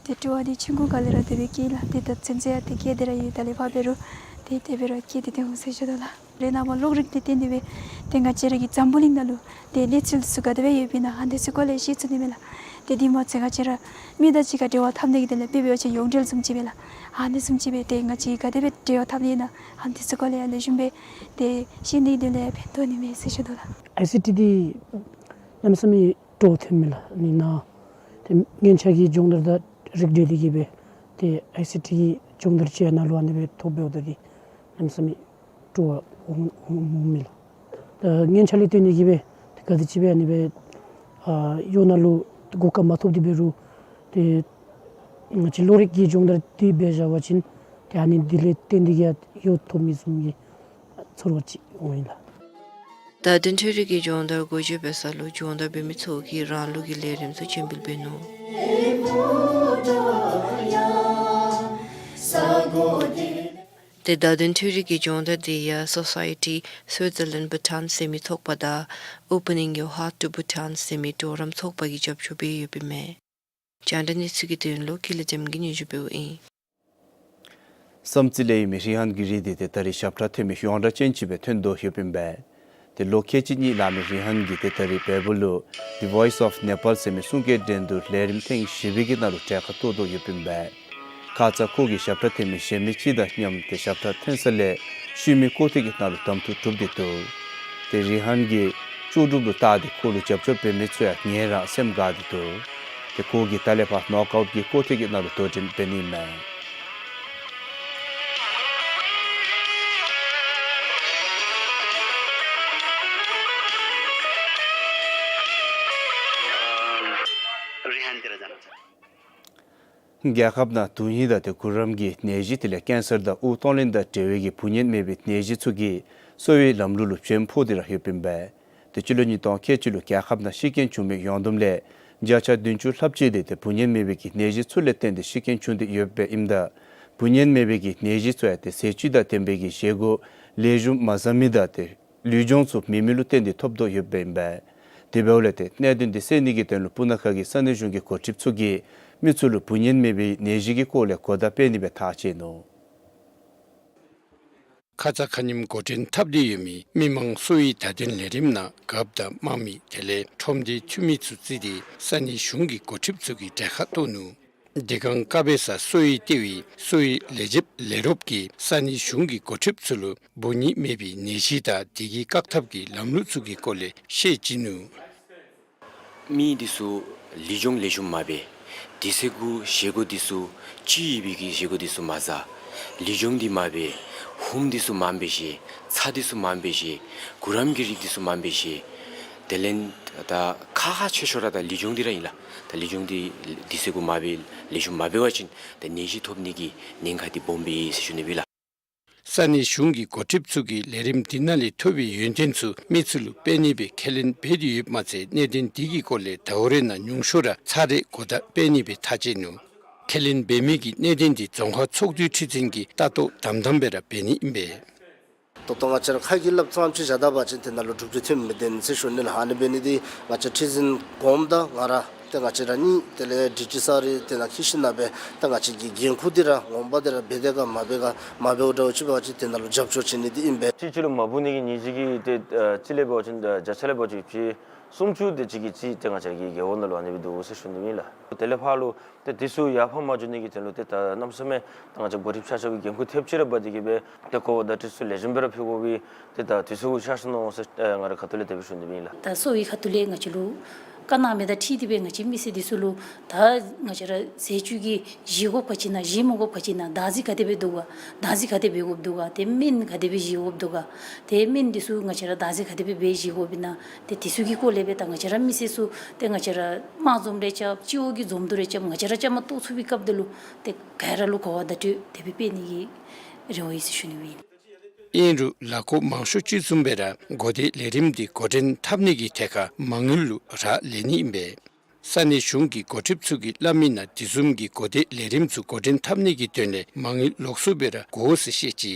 ཏེ་སྤྲོ་བ་འདི་ཆུང་ཀུ་སྒང་ལས་ར་དེ་སྦེ་སྐྱེས་ལགས། ཏེ་ད་ཚུན་ཚོད་ཡང་ཏེ་སྐྱེས་ཏེ་ར་ཡོད། ད་ལས་ཕར་འབད་རུང་ཏེ་དེ་སྦེ་ར་སྐྱེས་ཏེ་སྡོད་འོང་ཟེར་ཞུ་དོ་ལགས། ལས་ནཱ་མར་གློག་རིག་འདི་བརྟེན་ཏེ་སྦེ་ཏེ་ང་བཅས་ར་གི་འཛམ་བུ་གླིང་ནང་ལུ་ཏེ་གནས་ཚུལ་ཚུ་ག་དེ་སྦེ་ཡོདཔ་ཨིན་ན་ཨ་ནི་ཚུ་སྐོར་ལས་ཤེས་ཚུགས་ནི་མས་ལགས། ཏེ་འདི་མ་ཚད་ང་བཅས་ར་མི་དང་གཅིག་ཁར་འབྲེལ་བ་འཐབ་ནི་གི་དོན་ལས་དཔེ་འབད་བ་ཅིན་ཡོངས་འབྲེལ་བཟུམ་ཅིག་སྦེ་ལགས། ཨ་ནི་བཟུམ་ཅིག་སྦེ་ཏེ་ང་བཅས་ག་དེ་སྦེ་འབྲེལ་བ་འཐབ་ནི་ཨིན་ན་ཨ་ནི་ཚུ་སྐོར་ལས་ཡང་ལེགས་ཤོམ་སྦེ་ཏེ་ཤེས་ནི་གི་དོན་ལས་ཕན་ཐོགས་ནི་མས་ཟེར་ཞུ་དོ་ལགས། ཨའི་སི་ཊི་འདི་གནམ་མེད་ས་མེད་སྤྲོ་བ་ཐོན་མས་ལགས། ཨ་ནི་ནཱ་ཏེ་སྔོན་ཆད་ཀྱི་སྦྱོང་བརྡར་དང་རིགས་བསྒྲེས་ཏེ་གི་སྦེ་ཏེ་ཨའི་སི་ཊི་གི་སྦྱོང་བརྡར་ཅིག་ནཱ་ལུ་ཨ་ནི་སྦེ་ཐོབ་འབདཝ་ད་འདི་གནམ་མེད་ས་མེད་སྤྲོ་བ་འོང་འོང་འོང་མས་ལགས། ད་སྔོན་ཆད་ལས་བརྟེན་ཏེ་གི་སྦེ་ཏེ་ག་དེ་ཅིག་སྦེ་ཨ་ནི་སྦེ་ཨ་ཡོད་ནཱ་ལུ་གོ་སྐབས་མ་ཐོབ་སྟེ་འབད་རུང་ཏེ་ང་བཅས་གློག་རིག་གི་སྦྱོང་བརྡར་འདི་འབད་བཞག་པ་ཅིན་ཏེ་ཨ་ནི་འདི་ལས་བརྟེན་ཏེ་གི་ཡང་ཡོད་ཐོབ་མི་བཟུམ་གྱི་ཚོར་བ་ཅིག་འོང་ཡི་ལགས། བརྡ་དོན་འཕྲུལ་རིག་གི་སྦྱོང་བརྡར་འགོ་འབྱེད་འབད་ས་ལུ་སྦྱོང་བརྡར་འབད་མི་ཚུ་གིས་རང་ལུགས་ཀྱི་ལས་རིམ་ཚུ་སྤྱན་འབུལ་འབད་ནུག། ཏེ་བརྡ་དོན་འཕྲུལ་རིག་གི་སྦྱོང་བརྡར་འདི་ཡང་Society Switzerland Bhutan ཟེར་མི་ཚོགས་པ་དང་Opening Your Heart to Bhutan ཟེར་མི་གྲོགས་རམ་ཚོགས་པ་གིས་རྒྱབ་སྐྱོར་འབད་ཡོདཔ་ཨིན་མས། རྒྱང་བསྒྲགས་གནས་ཚུལ་གྱི་དོན་ལུ་ཀུན་ལེགས་བདེམ་གིས་སྙན་ཞུ་འབདཝ་ཨིན། བསམ་རྩེ་ལས་ཡོད་མི་རི་ཧན་གྱི་རི་འདི་ཏེ་ད་རིས་ཞབས་ཁྲ་ཐོན་མི་ཡོངས་གྲགས་ཅན་ཅིག་སྦེ་ཐོན་དོ་ཡོདཔ་ཨིན་པས། ཏེ་ལོ་ཁལ་གཅིག་གཉིས་ལང་མི་རི་ཧན་གྱིས་ཏེ་ད་རིས་བལ་པོ་ལུ་The Voice of Nepal ཟེར་མི་གསུང་སྐད་འགྲན་བསྡུར་ལས་རིམ་ཐེངས་བཞི་པའི་གི་ནང་ལུ་གྲལ་ཁར་གཏོགས་དོ་ཡོདཔ་ཨིན་པས། ཁ་ཙ་ཁོ་གིས་ཞབས་ཁྲ་ཐོན་མི་གཞན་མི་ཅིག་དང་མཉམ་ཏེ་ཞབས་ཁྲ་ཐོན་ས་ལས་ཤུལ་མའི་སྐོར་ཐེངས་ཀྱི་ནང་ལུ་གདམ་འཐུ་གྲུབ་སྟེ་འདུག། ཏེ་རི་ཧན་གྱི་ལྕོགས་གྲུབ་ལུ་བལྟ་སྟེ་ཁོ་ལུ་རྒྱབ་སྐྱོར་འབད་མི་ཚུ་ཡང་ངལ་རངས་སེམས་དགའ་སྟེ་འདུག། ཏེ་ཁོ་གིས་ད་ལས་ཕར་ནོག་ཨའུཊ་གི་སྐོར་ཐེངས་ཀྱི་ནང་ལུ་དོ་འགྲན་འབད་ནི་མས། རྒྱལ་ཁབ་ནང་དོན་ཧིང་དང་ཏེ་གུ་རམ་གྱི་ནད་གཞི་དེ་ལས་ཀེན་སར་དང་དབུགས་གཏོང་ལེན་དང་འབྲེལ་བའི་གི་བུ་ཉེན་མེད་པའི་ནད་གཞི་ཚུ་གིས་གསོ་བའི་ལམ་ལུགས་ལུ་བྱོན་ཕོག་སྟེ་ར་ཡོདཔ་ཨིན་པས། ཏེ་སྤྱི་ལོ་ཉིས་སྟོང་ཁལ་གཅིག་ལུ་རྒྱལ་ཁབ་ནང་ཤི་རྐྱེན་བྱུང་མི་ཡོངས་བསྡོམས་ལས་བརྒྱ་ཆ་བདུན་ཅུ་ལྷགཔ་ཅིག་འདི་ཏེ་བུ་ཉེན་མེད་པའི་གི་ནད་གཞི་ཚུ་ལས་བརྟེན་ཏེ་ཤི་རྐྱེན་བྱུང་སྟེ་ཡོདཔ་ཨིནམ་ད་བུ་ཉེན་མེད་པའི་གི་ནད་གཞི་ཚུ་ཡང་ཏེ་ཟས་བཅུད་དང་ལྡན་པའི་གི་བཞེས་སྒོ་ལེགས་ཤོམ་མ་ཟ་མི་དང་ཏེ་ལུས་སྦྱོང་ཚུ་མེད་མི་ལུ་བརྟེན་ཏེ་ཐོབ་དོ་ཡོདཔ་ཨིན་པས། དེ་འབདཝ་ལས་ཏེ་གནད་དོན་འདི་སེལ་ནི་གི་དོན་ལུ་སྤུ་ན་ཁ་གི་ས་གནས་གཞུང་གི་འགོ་ཁྲིདཔ་ཚུ་གིས་མི་ཚུ་ལུ་བུ་ཉེན་མེད་པའི་ནད་གཞི་གི་སྐོར་ལས་གོ་བརྡ་སྤེལ་ནི་སྦེ་ཐག་བཅད་ནུག། ཁ་ཙ་ཁ་ཉིནམ་འགོ་འདྲེན་འཐབ་སྟེ་ཡོད་མི་མི་མང་གསོ་བའི་བརྡ་དོན་ལས་རིམ་ནང་རྒཔོ་དང་དམངས་མི་དེ་ལས་ཁྲོམ་སྡེའི་འཐུས་མི་ཚུ་བརྩིས་ཏེ་ས་གནས་གཞུང་གི་འགོ་ཁྲིདཔ་ཚུ་གིས་གྲལ་ཁར་གཏོགས་ནུག། བདེ་སྒང་ཀ་བེ་ས་གསོ་བའི་ལྟེ་བའི་གསོ་བའི་ལས་བྱེདཔ་ལས་རོགསཔ་གིས་ས་གནས་གཞུང་གི་འགོ་ཁྲིདཔ་ཚུ་ལུ་བུ་ཉེན་མེད་པའི་ནད་གཞི་དང་དེ་གི་བཀག་ཐབས་ཀྱི་ལམ་ལུགས་ཚུ་གི་སྐོར་ལས་བཤད་བྱིན་ནུག། མི་འདི་ཚུ་ལུས་སྦྱོང་ལེགས་ཤོམ་མ་འབད། དེ་ཚེ་གུ་བཞེས་སྒོ་འདི་ཚུ་ཅི་ཡོད་པའི་གི་བཞེས་སྒོ་འདི་ཚུ་མ་ཟ། ལུས་སྦྱོང་འདི་མ་འབད། ཧུམ་འདི་ཚུ་མངམ་སྦེ་བཞེས། ཚྭ་འདི་ཚུ་མངམ་སྦེ་བཞེས། གུ་རམ་གྱི་རིགས་འདི་ཚུ་མངམ་སྦེ་བཞེས། དེ་ལས་ད་ཁག་ཁག་ཆེ་ཤོས་ར་ད་ལུས་སྦྱོང་འདི་ར་ཨིན་ལགས། ད་ལུས་སྦྱོང་འདི་དེ་ཚེ་གུ་མ་འབད་ལེགས་ཤོམ་མ་འབད་བ་ཅིན་ད་ནད་གཞི་ཐོབ་ནི་གི་ཉེན་ཁ་འདི་སྦོམ་སྦེ་ཨིན་ཟེར་ཞུ་ནི་སྦེ་ལགས། ས་གནས་གཞུང་གི་འགོ་ཁྲིདཔ་ཚུ་གིས་ལས་རིམ་འདི་ནང་ལས་ཐོབ་པའི་ཡོན་ཏན་ཚུ་མི་ཚུ་ལུ་སྤེལ་ནི་སྦེ་ཁས་ལེན་འབད་དེ་ཡོདཔ་མ་ཚད་གནད་དོན་འདི་གི་སྐོར་ལས་ཟླཝ་རེ་ནང་ཉུང་ཤོས་ར་ཚར་རེ་གོ་བརྡ་སྤེལ་ནི་སྦེ་ཐག་བཅད་ནུག། ཁས་ལེན་འབད་མི་གི་གནད་དོན་འདི་རྫོང་ཁག་ཚོགས་འདུའི་ཁྲི་འཛིན་གྱིས་ལྟ་རྟོག་དམ་དམ་སྦེ་ར་འབད་ནི་ཨིན་པས། ད་ལྟོ་ང་བཅས་ར་ཁ་གིས་སླབ་ཙམ་ཅིག་བཞག་ད་པ་ཅིན་དེ་ནང་ལུ་གྲུབ་འབྲས་ཐོན་མི་བདེན་ཟེར་ཞུ་ནི་ལགས། ཨ་ནི་འབད་ནི་འདི་ང་བཅས་ཁྲི་འཛིན་གོངམ་དང་ང་ར་ཏེ་ང་བཅས་ར་གཉིས་དེ་ལས་ཌི་ཇི་སར་རེ་དེ་ནང་འཁྱིད་ཞིནམ་ལས་ཏེ་ང་བཅས་ཀྱི་འགན་ཁུར་འདི་ར་ངོ་མ་འདི་ར་འབད་དེ་ག་མ་འབད་ག་མ་འབདཝ་འདྲཝ་ཅིག་འབད་བ་ཅིན་དེ་ནང་ལུ་རྒྱབ་སྐྱོར་བྱིན་ནི་འདི་ཨིན་པས། གཅིག་གཅིག་ལུ་མ་བུ་ནི་གི་ནད་གཞི་གིས་ཏེ་ཨ་གཅིག་ལས་འབད་བ་ཅིན་བརྒྱ་ཆ་ལས་འབད་བ་ཅིན་སུམ་ཅུ་དེ་ཅིག་གིས་ཅིག་ཏེ་ང་བཅས་ཀྱི་རྒེད་འོག་ནང་ལུ་ཨ་ནི་སྦེ་འདུག་ཟེར་ཞུ་ནི་ཨིན་ལགས། དེ་ལས་ཕར་ལུ་ཏེ་དེ་ཚུ་ཡར་འཕར་མ་འགྱོ་ནི་གི་དོན་ལུ་ཏེ་ད་གནམ་མེད་ས་མེད་ད་ང་བཅས་འགོ་ཁྲིདཔ་ཆ་ཁྱབ་ཀྱིས་འགན་ཁུར་ཐེབས་ཅིག་ར་འབད་དེ་གི་སྦེ་ཏེ་གོ་བརྡ་འདི་ཚུ་ལེགས་ཤོམ་སྦེ་ར་ཕུལ་དགོ་པས། ཏེ་ད་དུས་ཚོད་ཤོར་སོ་ནུག་ཟེར་ཨེ་ང་རའི་ཁ་ཐུག་ལས་དེ་སྦེ་ཞུ་ནི་ཨིན་ལགས། ད་གསོ་བའི་ཁ་ཐུག་ལས་ང་བཅས་ལུ་བཀའ་གནང་མི་དང་འཁྲིལ་ཏེ་སྦེ་ང་བཅས་མི་སེར་འདི་ཚུ་ལུ་ད་ང་བཅས་ར་ཟས་བཅུད་ཀྱི་བཞེས་དགོཔ་ག་ཅི་ཨིན་ན་བཞེས་མ་དགོཔ་ག་ཅི་ཨིན་ན་བདག་འཛིན་ག་དེ་སྦེ་འདུག་ག། བདག་འཛིན་ག་དེ་སྦེ་འབད་དགོཔ་འདུག་ག། ཏེ་སྨན་ག་དེ་སྦེ་བཞེས་དགོཔ་འདུག་ག། ཏེ་སྨན་འདི་ཚུ་ང་བཅས་ར་བདག་འཛིན་ག་དེ་སྦེ་འབད་བཞེས་དགོཔ་ཨིན་ན། ཏེ་དེ་ཚུ་གི་སྐོར་ལས་སྦེ་ད་ང་བཅས་ར་མི་སེར་ཚུ་ཏེ་ང་བཅས་ར་དམངས་འཛོམས་རེ་རྐྱབ་སྤྱི་འོག་གི་འཛོམས་འདུ་རེ་རྐྱབ་ང་བཅས་ར་བཅའ་མར་གཏོགས་ཚུགས་པའི་སྐབས་དེ་ལུ་ཏེ་ག་ར་ལུ་གོ་བ་བརྡ་སྤྲོད་དེ་སྦེ་སྤེལ་ནི་གི་ རེ་བ་ཡོད་ཟེར་ཞུ་ནི་ཨིན། ཨིན་རུང་ལཱ་འགོ་མང་ཤོས་ཅིག་བཟུམ་སྦེ་ར་གོ་བདེ་ལས་རིམ་འདི་འགོ་འདྲེན་འཐབ་ནི་གི་ཐད་ཁར་མ་དངུལ་ལུ་རག་ལས་ནི་ཨིན་པས། ས་གནས་གཞུང་གི་འགོ་ཁྲིདཔ་ཚུ་གིས་སླབ་མི་ནང་དེ་བཟུམ་གྱི་གོ་བདེ་ལས་རིམ་ཚུ་འགོ་འདྲེན་འཐབ་ནི་གི་དོན་ལས་མ་དངུལ་ལོགས་སུ་སྦེ་ར་དགོ་ཟེར་བཤད་ཅི།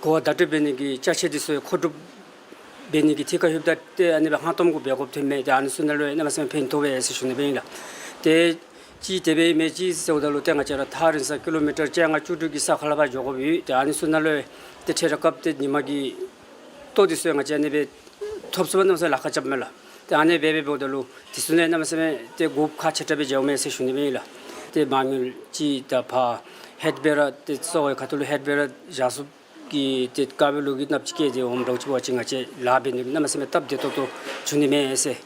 གོ་བ་བརྡ་སྤྲོད་འབད་ནི་གི་ཅ་ཆས་འདི་ཚུ་མཁོ་སྒྲུབ་འབད་ནི་གི་ཐད་ཁར་ལྷོདཔ་ད་ཏེ་ཨ་ནི་སྦེ་ཧང་སྟོང་གུ་འབད་དགོཔ་ཐོནམ་མས། ཏེ་ཨ་ནི་ཚུ་ནང་ལུ་གནམ་མེད་ས་མེད་ཕན་ཐོགས་པས་ཟེར་ཞུ་ནི་སྦེ་ཨིན་ལགས། ཏེ་གཅིག་དེ་སྦེ་མེན་གཅིག་ཟེརཝ་ད་ལུ་ཏེ་ང་བཅས་ར་ཐག་རིང་ས་ཀི་ལོ་མི་ཊར་བཅོ་ལྔ་བཅུ་དྲུག་གི་ས་ཁར་ལས་ཕར་འགྱོ་དགོཔ་ཡོད། ཏེ་ཨ་ནི་ཚུ་ནང་ལུ་ཏེ་འཕྲལ་ར་སྐབས་ཏེ་ཉིན་མ་གི་ལྟོ་འདི་ཚུ་ཡང་ང་བཅས་ཨ་ནི་སྦེ་ཐོབ་ཚུགས་པར་གནམ་མེད་ས་མེད་ལཱ་ཁག་རྐྱབ་མས་ལགས། ཏེ་ཨ་ནི་སྦེ་འབདཝ་ད་ལུ་དེ་ཚུ་ནང་གནམ་མེད་ས་མེད་ཏེ་དགོཔ་ཁག་ཆེ་དྲགས་སྦེ་མཇལཝ་མས་ཟེར་ཞུ་ནི་སྦེ་ཨིན་ལགས། ཏེ་མ་དངུལ་ཅིག་དང་ཕར་ཧེད་སྦེ་ར་ཏེ་གསོ་བའི་ཁ་ཐུག་ལུ་ཧེད་སྦེ་ར་བཞག་ཚུགསཔ་གི་ཏེ་དཀའ་བའི་ལུགས་ཀྱི་ནང་ཅིག་སྐྱེས་ཏེ་འོངམ་འདྲཝ་ཅིག་འབད་བ་ཅིན་ང་བཅས་ལཱ་འབད་ནི་གནམ་མེད་ས་མེད་སྟབས་བདེ་ཏོག་ཏོ་བྱུང་ནི་མས་ཟེར་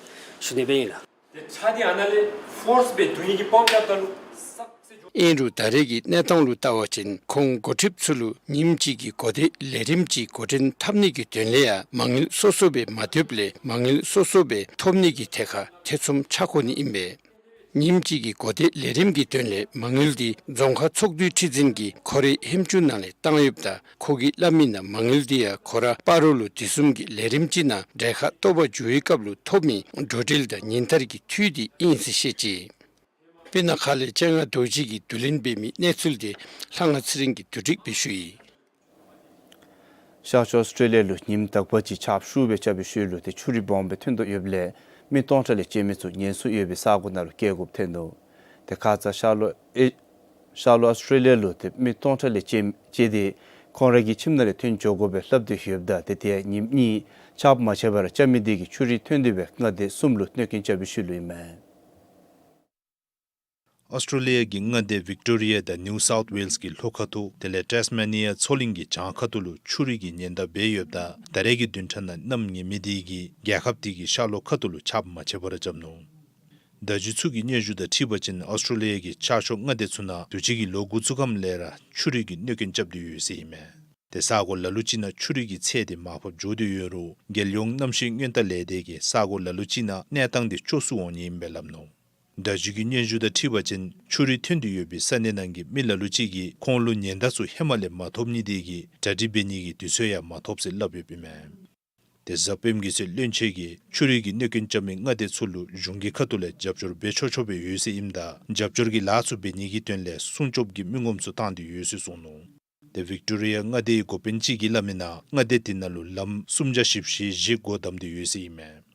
ཞུ་ནི་སྦེ་ཨིན་ལགས། ཏེ་ཆ་འདི་ཨ་ནཱ་ལས་ཕོརསི་སྦེ་བརྡུང་ནི་གི་པམཔ་རྐྱབ་ད་ལུ་སག་སེ་འགྱོ། ཨིན་རུང་ད་རེས་ཀྱི་གནས་སྟངས་ལུ་བལྟ་བ་ཅིན་ཁོང་འགོ་ཁྲིདཔ་ཚུ་ལུ་ཉིནམ་གཅིག་གི་གོ་བདེ་ལས་རིམ་ཅིག་འགོ་འདྲེན་འཐབ་ནི་གི་དོན་ལས་ཡང་མ་དངུལ་སོ་སོ་སྦེ་མ་བཏོནམ་ལས་མ་དངུལ་སོ་སོ་སྦེ་ཐོབ་ནི་གི་ཐད་ཁར་ཐེ་ཚོམ་ཆགས་དགོ་ནི་ཨིན་པས། ཉིནམ་གཅིག་གི་གོ་བདེ་ལས་རིམ་གྱི་དོན་ལས་མ་དངུལ་འདི་རྫོང་ཁག་ཚོགས་འདུའི་ཁྲི་འཛིན་གྱིས་ཁོ་རའི་ཧེམ་ཅུང་ནང་ལས་བཏང་ཡོདཔ་ད་ཁོ་གིས་སླབ་མི་ནང་མ་དངུལ་འདི་ཡང་ཁོ་ར་སྤ་རོ་ལུ་དེ་བཟུམ་གྱི་ལས་རིམ་ཅིག་ནང་གྲལ་ཁར་གཏོགས་པར་འགྱོ་བའི་སྐབས་ལུ་ཐོབ་མི་འགྲོ་འགྲུལ་དང་ཉིན་ལྟར་གྱི་འཐུས་འདི་ཨིན་ཟེར་བཤད་ཅི། སྤུ་ན་ཁ་ལས་སྤྱན་སྔ་རྡོ་རྗེ་གིས་བསྡུ་ལེན་འབད་མི་གནས་ཚུལ་འདི་ལྷ་དབང་ཚེ་རིང་གིས་བསྡུ་སྒྲིག་འབད་ཞུ་ཡི། ཤར་ཕྱོགས་ཨོསི་ཊྲེ་ལི་ཡ་ལུ་ཉིནམ་དག་པ་ཅིག་ཆརཔ་ཤུགས་སྦེ་རྐྱབ་པའི་ཤུལ་ལུ་ཏེ་ཆུ་རུད་སྦོམ་སྦེ་ཐོན་དོ་ཡོདཔ་ལས་མི་སྟོང་ཕྲག་ལས་བཅད་མི་ཚུ་ཉེན་སྲུང་ཡོད་པའི་ས་གོ་ནང་ལུ་བསྐྱལ་དགོཔ་ཐོན་ནུག། ཏེ་ཁ་ཙ་ཤར་ལྷོ་ཨེ་ཤར་ལྷོ་ཨོསི་ཊྲེ་ལི་ཡ་ལུ་ཏེ་མི་སྟོང་ཕྲག་ལས་བཅད་བཅད་དེ་ཁོང་ར་གི་ཁྱིམ་ནང་ལས་ཐོན་འགྱོ་དགོ་པས་སླབ་སྟེ་ཡོདཔ་ད་ཏེ་དེ་ཉིནམ་གཉིས་ཆརཔ་མ་ཆད་པར་རྐྱབ་མི་དེ་གིས་ཆུ་རུད་ཐོན་ཏེ་སྦེ་མངའ་སྡེ་གསུམ་ལུ་གནོད་རྐྱེན་རྐྱབ་པའི་ཤུལ་ལུ་ཨིན་མས། ཨོསི་ཊྲེ་ལི་ཡ་གི་མངའ་སྡེ་ཝིག་ཊོ་རི་ཡ་དང་ནིའུ་སའུཐ་ཝེལསི་གི་ལྷོ་ཁ་ཐུག་དེ་ལས་ཊེསི་མེ་ནི་ཡ་མཚོ་གླིང་གི་བྱང་ཁ་ཐུག་ལུ་ཆུ་རུད་ཀྱི་ཉེན་བརྡ་འབད་ཡོདཔ་ད་ད་རེས་ཀྱི་བདུན་ཕྲག་ནང་གནམ་ངན་མི་དེ་གིས་རྒྱལ་ཁབ་དེ་གི་ཤར་ལྷོ་ཁ་ཐུག་ལུ་ཆརཔ་མ་ཆད་པར་རྐྱབ་ནུག། བརྡ་བརྒྱུད་ཚུ་གི་སྙན་ཞུ་དང་འཁྲིལ་བ་ཅིན་ཨོསི་ཊྲེ་ལི་ཡ་གི་ཤར་ཕྱོགས་མངའ་སྡེ་ཚུ་ནང་དུས་ཅི་གི་ལོ་འགོ་བཙུགས་ཁམས་ལས་ར་ཆུ་རུད་ཀྱི་གནོད་རྐྱེན་རྐྱབ་སྟེ་ཡོད་ཟེར་ཨིན་མས། ཏེ་ས་གོ་ལ་ལུ་ཅིག་ནང་ཆུ་རུད་ཀྱི་ཚད་དེ་མར་ཕབ་འགྱོ་སྟེ་ཡོད་རུང་རྒྱལ་ཡོངས་གནམ་གཤིས་སྔོན་བརྡ་ལས་སྡེ་གིས་ས་གོ་ལ་ལུ་ཅིག་ནང་གནས་སྟངས་དེ་སྐྱོ་སུ་འོང་ནི་ཨིན་པས་སླབ་ནུག། བརྡ་བརྒྱུད་ཀྱི་སྙན་ཞུ་དང་འཁྲིལ་བ་ཅིན་ཆུ་རུད་ཐོན་ཏེ་ཡོད་པའི་ས་གནས་ནང་གི་མི་ལ་ལུ་ཅིག་གིས་ཁོང་ལུ་ཉེན་བརྡ་ཚུ་ཧེ་མ་ལས་མ་ཐོབ་ནི་དེ་གིས་གྲ་སྒྲིག་འབད་ནི་གི་དུས་ཚོད་ཡང་མ་ཐོབ་ཟེར་སླབ་ཡོདཔ་ཨིན་མས། ཏེ་གཟའ་སྤེནམ་གི་ཚེ་བློན་ཆེན་གྱིས་ཆུ་རུད་ཀྱི་གནོད་རྐྱེན་རྐྱབ་མི་མངའ་སྡེ་ཚུ་ལུ་གཞུང་གི་ཁ་ཐུག་ལས་རྒྱབ་སྐྱོར་འབད་ཆོག་ཆོག་སྦེ་ཡོད་ཟེར་ཨིནམ་ད་རྒྱབ་སྐྱོར་གྱི་ལཱ་ཚུ་འབད་ནི་གི་དོན་ལས་སྲུང་སྐྱོབ་ཀྱི་མི་ངོམ་ཚུ་བཏང་སྟེ་ཡོད་ཟེར་གསུངས་ནུག། ཏེ་ཝིག་ཊོ་རི་ཡ་མངའ་སྡེའི་འགོ་དཔོན་ཅིག་གིས་སླབ་མི་ནང་མངའ་སྡེ་དེ་ནང་ལུ་ལམ་སུམ་བརྒྱ་བཞི་བཅུ་ཞེ་བཞི་སྒོ་བསྡམས་ཏེ་ཡོད་ཟེར་ཨིན་མས།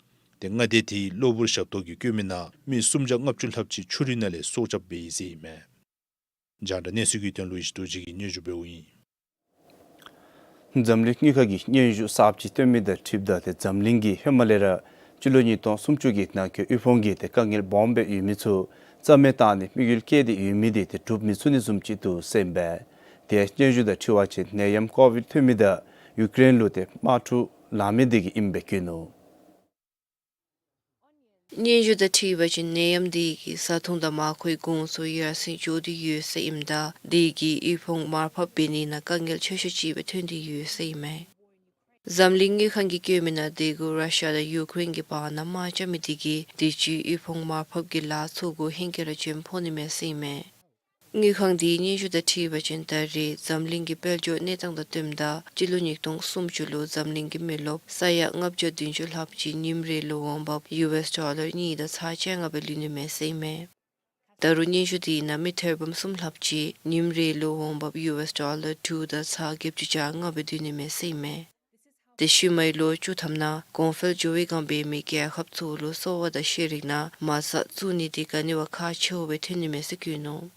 ཏེ་མངའ་སྡེ་དེའི་གློ་བུར་ཞབས་ཏོག་གིས་བསྐྱོད་མི་ནང་མི་སུམ་བརྒྱ་ལྔ་བཅུ་ལྷགཔ་ཅིག་ཆུ་རུད་ནང་ལས་སྲོག་སྐྱབས་འབད་ཡི་ཟེར་ཨིན་མས། རྒྱང་བསྒྲགས་གནས་ཚུལ་གྱི་དོན་ལུ་ཡེ་ཤེས་རྡོ་རྗེ་གིས་སྙན་ཞུ་འབདཝ་ཨིན། འཛམ་གླིང་དངུལ་ཁང་གིས་སྙན་ཞུ་གསརཔ་ཅིག་བཏོན་མི་དང་འཁྲིལཝ་ད་ཏེ་འཛམ་གླིང་གིས་ཧེ་མ་ལས་ར་སྤྱི་ལོ་ཉིས་སྟོང་སུམ་ཅུ་གི་ནང་འཁོད་དབུལ་ཕོངས་ཀྱི་ཏེ་དཀའ་ངལ་སྦོམ་སྦེ་ཡོད་མི་ཚུ་རྩ་མེད་བཏང་ནི་དམིགས་ཡུལ་བསྐྱེད་དེ་ཡོད་མི་དེ་ཏེ་འགྲུབ་མི་ཚུགས་ནི་བཟུམ་ཅིག་འདུག་ཟེར་ཨིན་པས། ཏེ་སྙན་ཞུ་དང་འཁྲིལ་བ་ཅིན་ནད་ཡམས་ཀོ་ཝིཌ་ཐོན་མི་དང་ཡུ་ཀེ་རེན་ལུ་ཏེ་དམག་འཁྲུག་ལང་མི་དེ་གིས་ཨིནམ་སྦེ་བཀོད་ནུག། སྙན་ཞུ་དང་འཁྲིལ་བ་ཅིན་ནད་ཡམས་དེ་གིས་བཟའ་འཐུང་དང་མ་མཁོའི་གོང་ཚུ་ཡར་སེང་འགྱོ་སྟེ་ཡོད་ཟེར་ཨིནམ་ད་དེ་གིས་དབུལ་ཕོངས་མར་ཕབ་འབད་ནི་ནང་དཀའ་ངལ་ཆེ་ཤོས་ཅིག་སྦེ་ཐོན་ཏེ་ཡོད་ཟེར་ཨིན་མས། འཛམ་གླིང་དངུལ་ཁང་གིས་བཀོད་མི་ནང་དེ་གུ་ར་ཤ་དང་ཡུ་ཀེ་རེན་གྱི་བར་ན་དམག་རྐྱབ་མི་དེ་གིས་དུས་ཅི་དབུལ་ཕོངས་མར་ཕབ་ཀྱི་ལཱ་ཚུ་གུ་ཧེང་སྐལ་ར་བྱོནམ་ཕོག་ནི་མས་ཟེར་ཨིན་མས། དངུལ་ཁང་དེའི་སྙན་ཞུ་དང་འཁྲིལ་བ་ཅིན་ད་རེས་འཛམ་གླིང་གི་དཔལ་འབྱོར་གནས་སྟངས་དང་བསྟུནམ་ད་སྤྱི་ལོ་ཉིས་སྟོང་སུམ་ཅུ་ལུ་འཛམ་གླིང་གི་མི་རློབས་ས་ཡ་ལྔ་བརྒྱ་བདུན་ཅུ་ལྷགཔ་ཅིག་ཉིནམ་རེ་ལུ་འོང་འབབ་ཡུ་ཨེསི་ཌོ་ལར་གཉིས་དང་ཚག་བཅོ་ལྔ་སྦེ་ལུས་ནི་མས་ཟེར་ཨིན་མས། ད་རུང་སྙན་ཞུ་དེའི་ནང་མི་ཐེར་འབུམ་གསུམ་ལྷགཔ་ཅིག་ཉིནམ་རེ་ལུ་འོང་འབབ་ཡུ་ཨེསི་ཌོ་ལར་དྲུག་དང་ཚག་བརྒྱད་ཅུ་གྱ་ལྔ་སྦེ་སྡོད་ནི་མས་ཟེར་ཨིན་མས། ཏེ་ཤུལ་མའི་ལོ་བཅུ་ཐམ་ནང་གོང་འཕེལ་འགྱོ་བའི་སྒང་འབད་མི་རྒྱལ་ཁབ་ཚུ་ལུ་གསོ་བ་དང་ཤེས་རིག་ནང་མ་རྩ་བཙུགས་ནི་དེ་ག་ནི་བ་ཁག་ཆེཝ་སྦེ་ཐོན་ནི་མས་ཟེར་བཀོད་ནུག།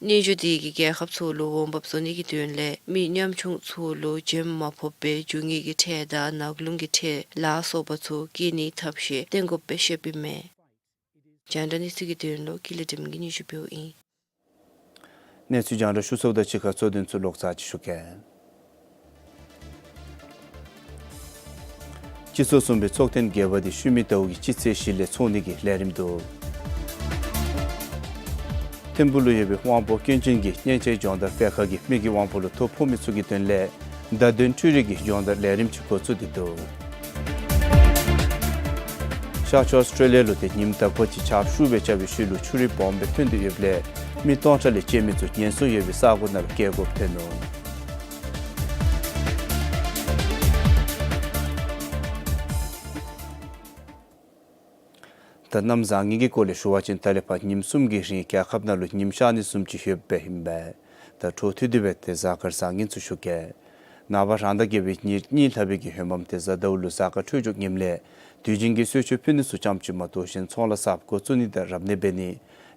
སྙན་ཞུ་དེ་གིས་རྒྱལ་ཁབ་ཚུ་ལུ་འོང་འབབ་བཟོ་ནི་གི་དོན་ལས་མི་ཉམ་ཆུང་ཚུ་ལུ་འཇམ་མ་ཕོག་པའི་རྒྱུ་དངོས་ཀྱི་ཁྲལ་དང་ནག་རླུང་གི་ཁྲལ་ལ་སོགས་པ་ཚུ་བཀལ་ནིའི་ཐབས་ཤེས་བཏོན་དགོཔ་སྦེ་བཤདཔ་ཨིན་མས། རྒྱང་བསྒྲགས་གནས་ཚུལ་གྱི་དོན་ལུ་ཀུན་ལེགས་སྒྲོལ་མ་གིས་སྙན་ཞུ་འབདཝ་ཨིན། གནས་ཚུལ་རྒྱང་བསྒྲགས་ཞུ་ཚརཝ་དང་གཅིག་ཁར་གཙོ་དོན་ཚུ་ལོག་ཙམ་ཅིག་ཞུ་གེ། སྤྱི་ཚོགས་གསུམ་པའི་ཚོགས་ཐེངས་བརྒྱད་པ་དེ་ཤུལ་མའི་ཟླཝ་གི་སྤྱི་ཚེས་བཞི་ལས་ཚོགས་ནི་གི་ལས་རིམ་འདུག། ཐིམ་ཕུག་ལུ་ཡོད་པའི་དབང་པོ་སྐྱོན་ཅན་གྱི་གཉན་ཆེན་སྦྱོང་བརྡར་སྤེལ་ཁང་གིས་མི་གི་དབང་པོ་ལུ་ཐོ་ཕོག་མི་ཚུ་གི་དོན་ལས་བརྡ་དོན་འཕྲུལ་རིག་གི་སྦྱོང་བརྡར་ལས་རིམ་ཅིག་འགོ་བཙུགས་ཏེ་འདུག། ཤར་ཕྱོགས་ཨོསི་ཊྲེ་ལི་ཡ་ལུ་ཏེ་ཉིནམ་དག་པ་ཅིག་ཆརཔ་ཤུགས་སྦེ་རྐྱབ་པའི་ཤུལ་ལུ་ཆུ་རུད་སྦོམ་སྦེ་ཐོན་ཏེ་ཡོདཔ་ལས་མི་སྟོང་ཕྲག་ལས་བཅད་མི་ཚུ་ཉེན་སྲུང་ཡོད་པའི་ས་གོ་ནང་ལུ་བསྐྱལ་དགོཔ་ཐོན་ནུག། ད་གནམ་བཟང་ངན་གྱི་སྐོར་ལས་ཞུ་བ་ཅིན་ད་ལས་ཕར་ཉིནམ་གསུམ་གྱི་རིང་རྒྱལ་ཁབ་ནང་ལུ་ཉིམ་ཤར་ནི་བཟུམ་ཅིག་ཡོདཔ་ཨིན་པས། ད་འཕྲོ་མཐུད་དེ་སྦེ་ཏེ་གཟའ་སྐར་བཟང་ངན་ཚུ་ཞུ་གེ། ནངས་པ་རང་ཟླ་བརྒྱད་པའི་ཉེར་གཉིས་ལྷག་པའི་གི་ཧེ་མམ་ཏེ་གཟའ་ཟླཝ་ལུ་གཟའ་སྐར་འཕྲོད་སྦྱོར་ངནམ་ལས་དུས་རྒྱུན་གྱི་གསོལ་མཆོད་ཕུལ་ནི་ཚུ་ཙམ་ཅིག་མ་གཏོགས་གཞན་ཚོང་ལཱ་གསརཔ་འགོ་བཙུགས་ནི་དང་རབ་གནས་འབད་ནི།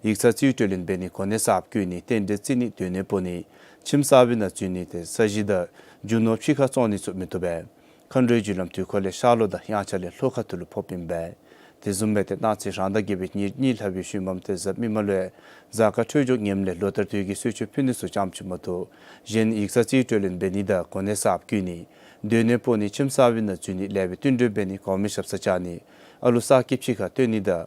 ཡིག་ཚང་རྩིས་སྤྲོད་ལེན་འབད་ནི། གོ་གནས་གསརཔ་བསྐོ་ནི། རྟེན་འབྲེལ་བརྩི་ནི། སྡོད་གནས་སྤོ་ནི། ཁྱིམ་གསར་པའི་ནང་འཛུལ་ནི། ཏེ་ས་གཞི་དང་རྒྱུ་ནོར་ཕྱི་ཁར་བཙོང་ནི་ཚུ་མི་བཏུབ་པས། མཁའ་འགྲོའི་རྒྱུ་ལམ་དུས་འཁོར་ལས་ཤར་ལྷོ་དང་དབྱངས་འཆར་ལས་ལྷོ་ཁ་ཐུག་ལུ་ཕོགཔ་ཨིན་པས། དེ་བཟུམ་སྦེ་ཏེ་གནངས་ཚེ་རང་ཟླ་བརྒྱད་པའི་ཉེར་གཉིས་ལྷག་པའི་ཤུལ་མམ་ཏེ་གཟའ་མིག་དམར་ལུ་ཡང་གཟའ་སྐར་འཕྲོད་སྦྱོར་ངནམ་ལས་ལོ་ལྟར་དུས་ཀྱི་གསོལ་མཆོད་ཕུལ་ནི་ཚུ་ཙམ་ཅིག་མ་གཏོགས་གཞན་ཡིག་ཚང་རྩིས་སྤྲོད་ལེན་འབད་ནི་དང་གོ་གནས་གསརཔ་བསྐོ་ནི། སྡོད་གནས་སྤོ་ནི། ཁྱིམ་གསར་པའི་ནང་འཛུལ་ནི། ལས་པའི་བསྟུན་གྲོས་འབད་ནི། གོང་མའི་ཞབས་སར་བཅར་ནི། ཨ་ལུ་གསར་སྐྱེས་ཕྱི་ཁར་བཏོན་ནི་དང་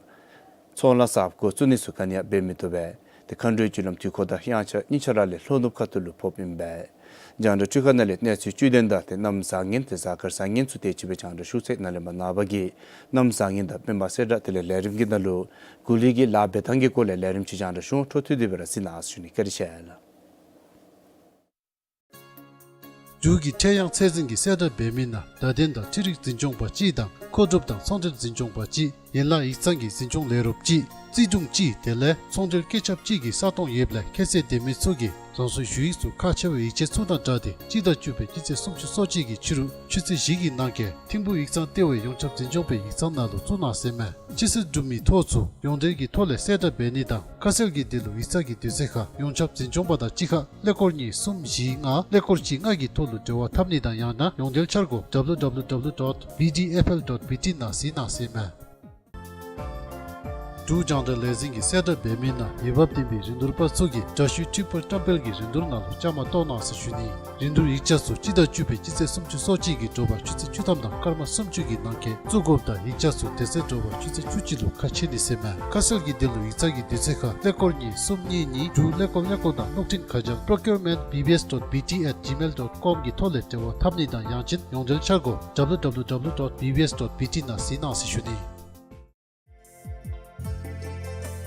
ཚོང་ལཱ་གསརཔ་འགོ་བཙུགས་ནི་ཚུ་ག་ནི་ཡང་འབད་མི་བཏུབ་པས། ཏེ་མཁའ་འགྲོའི་རྒྱུ་ལམ་དུས་འཁོར་དང་དབྱངས་འཆར་གཉིས་ཆ་ར་ལས་ལྷོ་ནུབ་ཁ་ཐུག་ལུ་ཕོགཔ་ཨིན་པས། རྒྱང་བསྒྲགས་འཕྲུལ་ཁང་ནང་ལས་གནས་ཚུལ་བཅུད་ལྡན་དང་ཏེ་གནམ་བཟང་ངན་ཏེ་གཟའ་སྐར་བཟང་ངན་ཚུ་དེ་ཅིག་སྦེ་རྒྱང་བསྒྲགས་ཞུ་ཚར་ཡི། ནཱ་ལས་མར་ནངས་པ་གི་གནམ་བཟང་ངན་དང་སྨན་པ་གསལ་བསྒྲགས་དེ་ལས་ལས་རིམ་གྱི་ནང་ལུ་གོ་ལའི་གི་ལཱ་འབད་ཐངས་ཀྱི་སྐོར་ལས་ལས་རིམ་ཅིག་རྒྱང་བསྒྲགས་ཞུ་འོང་། འཕྲོ་མཐུད་དེ་སྦེ་ར་གཟིགས་གནང་ཟེར་ཞུ་ནི། བཀའ་དྲིན་ཆེ་ལགས། འབྲུག་གི་འཕྲལ་ཡང་ཚད་འཛིན་གྱི་གསལ་བསྒྲགས་འབད་མི་ནང་བརྡ་དོན་དང་འཕྲུལ་རིག་འཛིན་སྐྱོང་པ་གཅིག་དང་མཁོ་སྒྲུབ་དང་ཚོང་འབྲེལ་འཛིན་སྐྱོང་པ་གཅིག། ཡན་ལག་ཡིག་ཚང་གི་འཛིན་སྐྱོང་ལས་རོགསཔ་གཅིག། རྩིས་དྲུང་གཅིག། དེ་ལས་ཚོང་འབྲེལ་བཀོད་ཁྱབ་གཅིག་གི་ས་སྟོང་ཡོདཔ་ལས་ཁྱད་ཚད་ལྡན་མི་ཚུ་གིས་རང་སོའི་ཞུ་ཡིག་ཚུ་ཁག་ཆེ་བའི་ཡིག་ཆ་ཚུ་དང་སྦྲགས་ཏེ་སྤྱི་ཟླ་བཅུ་པའི་སྤྱི་ཚེས་སུམ་ཅུ་སོ་གཅིག་གི་ཕྱི་རུ་ཆུ་ཚོད་བཞི་གི་ནང་འཁོད་ཐིམ་ཕུག་ཡིག་ཚང་ལྟེ་བའི་ཡོངས་ཁྱབ་འཛིན་སྐྱོང་པའི་ཡིག་ཚང་ནང་ལུ་བཙུགས་གནང་ཟེར་མས། ཕྱི་སེལ་གྲུབ་མི་ཐོག་ཚུ་ཡོངས་འབྲེལ་གྱི་ཐོག་ལས་གསལ་བསྒྲགས་འབད་ནི་དང་ཁ་གསལ་གྱི་དོན་ལུ་ཡིག་ཚང་གི་དུས་ཚོད་ཁར་ཡོངས་ཁྱབ་འཛིན་སྐྱོང་པ་དང་གཅིག་ཁར་ཀླད་ཀོར་གཉིས་གསུམ་བཞི་ལྔ་ཀླད་ཀོར་གཅིག་ལྔ་གི་ཐོག་ལུ་འབྲེལ་བ་འཐབ་ནི་དང་ཡང་ན་ཡོངས་འབྲེལ་འཆར་སྒོ་W W W dot B D F L dot B T ནང་གཟིགས་གནང་ཟེར་མས། འབྲུག་རྒྱང་བསྒྲགས་ལས་འཛིན་གྱི་གསལ་བསྒྲགས་འབད་མི་ནང་འོས་འབབ་ལྡན་པའི་རིན་བསྡུར་པ་ཚུ་གིས་དྲ་ཞུའི་འཕྲིན་ཕུར་བཀྲམ་སྤེལ་གྱི་རིན་བསྡུར་ནང་ལུ་བཅའ་མར་གཏོགས་གནང་ཟེར་ཞུ་ནི། རིན་བསྡུར་ཡིག་ཆ་ཚུ་སྤྱི་ཟླ་བཅུ་པའི་སྤྱི་ཚེས་སུམ་ཅུ་སོ་གཅིག་གི་དྲོ་པ་ཆུ་ཚོད་བཅུ་ཐམ་དང་སྐར་མ་སུམ་ཅུ་གི་ནང་འཁོད་བཙུགས་དགོཔ་དང་ཡིག་ཆ་ཚུ་དེ་ཚེ་དྲོ་པ་ཆུ་ཚོད་བཅུ་གཅིག་ལུ་ཁ་ཕྱེ་ནི་ཟེར་མས། ཁ་གསལ་གྱི་དོན་ལུ་ཡིག་ཚང་གི་དུས་ཚོད་ཁར་ཀླད་ཀོར་གཉིས་གསུམ་གཉིས་གཉིས་དྲུག་ཀླད་ཀོར་ཀླད་ཀོར་དང་གློག་འཕྲིན་ཁ་བྱང་procurement B B S dot B T at gmail dot com གི་ཐོག་ལས་འབྲེལ་བ་འཐབ་ནི་དང་ཡང་ཅིན་ཡོངས་འབྲེལ་འཆར་སྒོ་W W W dot B B S dot B T ནང་གཟིགས་གནང་ཟེར་ཞུ་ནི།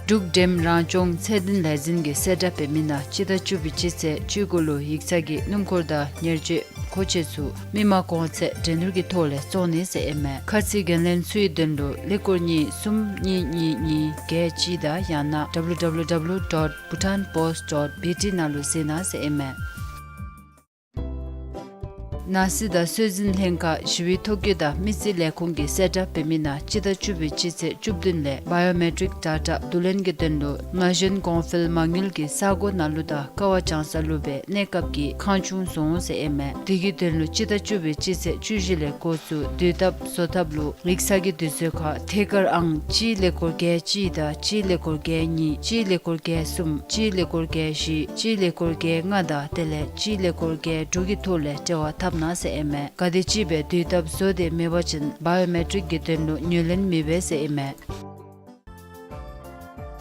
འབྲུག་འགྲེམ་རང་སྐྱོང་ཚད་ལྡན་ལས་འཛིན་གྱི་གསལ་བསྒྲགས་འབད་མི་ནང་སྤྱི་ཟླ་བཅུ་པའི་སྤྱི་ཚེས་བཅུ་དགུ་ལུ་ཡིག་ཚང་གི་སྣུམ་འཁོར་དང་ཉེར་སྤྱོད་མཁོ་ཆས་ཚུ་མི་མང་གོང་ཚད་འགྲན་བསྡུར་གྱི་ཐོག་ལས་བཙོང་ནི་ཟེར་ཨིན་མས། ཁ་ཚིག་འགན་ལེན་ཚུའི་དོན་ལུ་ཀླད་ཀོར་གཉིས་གསུམ་གཉིས་གཉིས་གཉིས་བརྒྱད་གཅིག་དང་ཡང་ན་W W W dot bhutanpost dot B T ནང་ལུ་གཟིགས་གནང་ཟེར་ཨིན་མས། ནང་སྲིད་དང་སྲོལ་འཛིན་ལྷན་ཁག་ཞི་བའི་ཐོ་བཀོད་དང་མི་རྩིས་ལས་ཁུངས་ཀྱི་གསལ་བསྒྲགས་འབད་མི་ནང་སྤྱི་ཟླ་བཅུ་པའི་སྤྱི་ཚེས་བཅུ་བདུན་ལས་བཱ་ཡོ་མེ་ཊིཀ་ཌེ་ཊ་བསྡུ་ལེན་གྱི་དོན་ལུ་ན་གཞོན་གོང་འཕེལ་མ་དངུལ་གྱི་ས་སྒོ་ནང་ལུ་དང་ཀ་བ་བྱང་ས་ལུ་སྦེ་གནས་སྐབས་ཀྱི་ཁང་ཆུང་བཟོ་འོང་ཟེར་ཨིན་མས། དེ་གི་དོན་ལུ་སྤྱི་ཟླ་བཅུ་པའི་སྤྱི་ཚེས་བཅུ་བཞི་ལས་འགོ་བཙུགས་དུས་ཐབས་བཟོ་ཐབས་ལུ་ཡིག་ཚང་གི་དུས་ཚོད་ཁར་ཐད་ཀར་ཨང་གཅིག་ཀླད་ཀོར་བརྒྱད་གཅིག་དང་གཅིག་ཀླད་ཀོར་བརྒྱད་གཉིས་གཅིག་ཀླད་ཀོར་བརྒྱད་གསུམ་གཅིག་ཀླད་ཀོར་བརྒྱད་བཞི་གཅིག་ཀླད་ཀོར་བརྒྱད་ལྔ་དང་དེ་ལས་གཅིག་ཀླད་ཀོར་བརྒྱད་དྲུག་གི་ཐོག་ལས་འབྲེལ་བ་འཐབ་གནང་ཟེར་ཨིན་མས། ག་དེམ་ཅིག་སྦེ་དུས་ཐབས་བཟོ་སྟེ་མེད་པ་ཅིན་བཱ་ཡོ་མེ་ཊིཀ་གི་དོན་ལུ་ངོས་ལེན་མི་འབད་ཟེར་ཨིན་མས།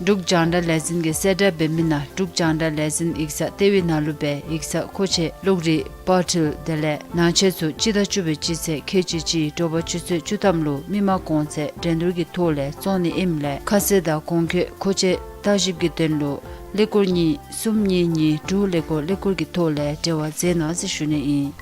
འབྲུག་རྒྱང་བསྒྲགས་ལས་འཛིན་གྱི་གསལ་བསྒྲགས་འབད་མི་ནང་འབྲུག་རྒྱང་བསྒྲགས་ལས་འཛིན་ཡིག་ཚང་ལྟེ་བའི་ནང་ལུ་སྦེ་ཡིག་ཚང་མཁོ་ཆས་གློག་རིག་པར་འཕྲུལ་དེ་ལས་ནང་ཆས་ཚུ་སྤྱི་ཟླ་བཅུ་པའི་སྤྱི་ཚེས་ཁལ་གཅིག་གཅིག་དྲོ་པ་ཆུ་ཚོད་བཅུ་ཐམ་ལུ་མི་མང་གོང་ཚད་འགྲན་བསྡུར་གྱི་ཐོག་ལས་བཙོང་ནི་ཨིནམ་ལས་ཁ་གསལ་དང་གོང་འཁོད་མཁོ་ཆས་བརྟག་ཞིབ་ཀྱི་དོན་ལུ་ཀླད་ཀོར་གཉིས་གསུམ་གཉིས་གཉིས་དྲུག་ཀླད་ཀོར་ཀླད་ཀོར་གྱི་ཐོག་ལས་འབྲེལ་བ་མཛད་གནང་ཟེར་ཞུ་ནི་ཨིན།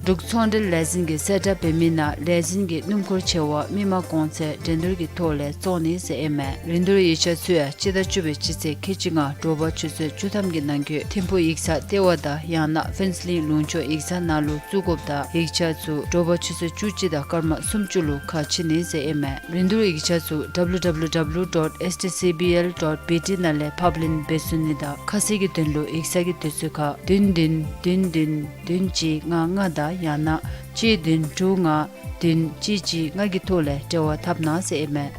འབྲུག་ཚོང་འབྲེལ་ལས་འཛིན་གྱི་གསལ་བསྒྲགས་འབད་མི་ནང་ལས་འཛིན་གྱི་སྣུམ་འཁོར་ཆེ་བ་མི་མང་གོང་ཚད་འགྲན་བསྡུར་གྱི་ཐོག་ལས་བཙོང་ནི་ཟེར་ཨིན་མས། རིན་བསྡུར་ཡིག་ཆ་ཚུ་ཡང་སྤྱི་ཟླ་བཅུ་པའི་སྤྱི་ཚེས་ཁལ་གཅིག་ལྔ་དྲོ་པ་ཆུ་ཚོད་བཅུ་ཐམ་གྱི་ནང་འཁོད་ཐིམ་ཕུག་ཡིག་ཚང་ལྟེ་བ་དང་ཡང་ན་ཕུན་ཚོགས་གླིང་ལུང་ཕྱོགས་ཡིག་ཚང་ནང་ལུ་བཙུགས་དགོཔ་དང་ཡིག་ཆ་ཚུ་དྲོ་པ་ཆུ་ཚོད་བཅུ་གཅིག་དང་སྐར་མ་སུམ་ཅུ་ལུ་ཁ་ཕྱེ་ནི་ཟེར་ཨིན་མས། རིན་བསྡུར་ཡིག་ཆ་ཚུ་W W W dot S T C B L dot B T ནང་ལས་ཕབ་ལེན་འབད་ཚུགས་ནི་དང་ཁ་གསལ་གྱི་དོན་ལུ་ཡིག་ཚང་གི་དུས་ཚོད་ཁར་བདུན་བདུན་བདུན་བདུན་བདུན་གཅིག་ལྔ་ལྔ་དང་ཡང་ན་གཅིག་བདུན་དྲུག་ལྔ་བདུན་གཅིག་གཅིག་ལྔ་གི་ཐོག་ལས་འབྲེལ་བ་འཐབ་གནང་ཟེར་ཨིན་མས།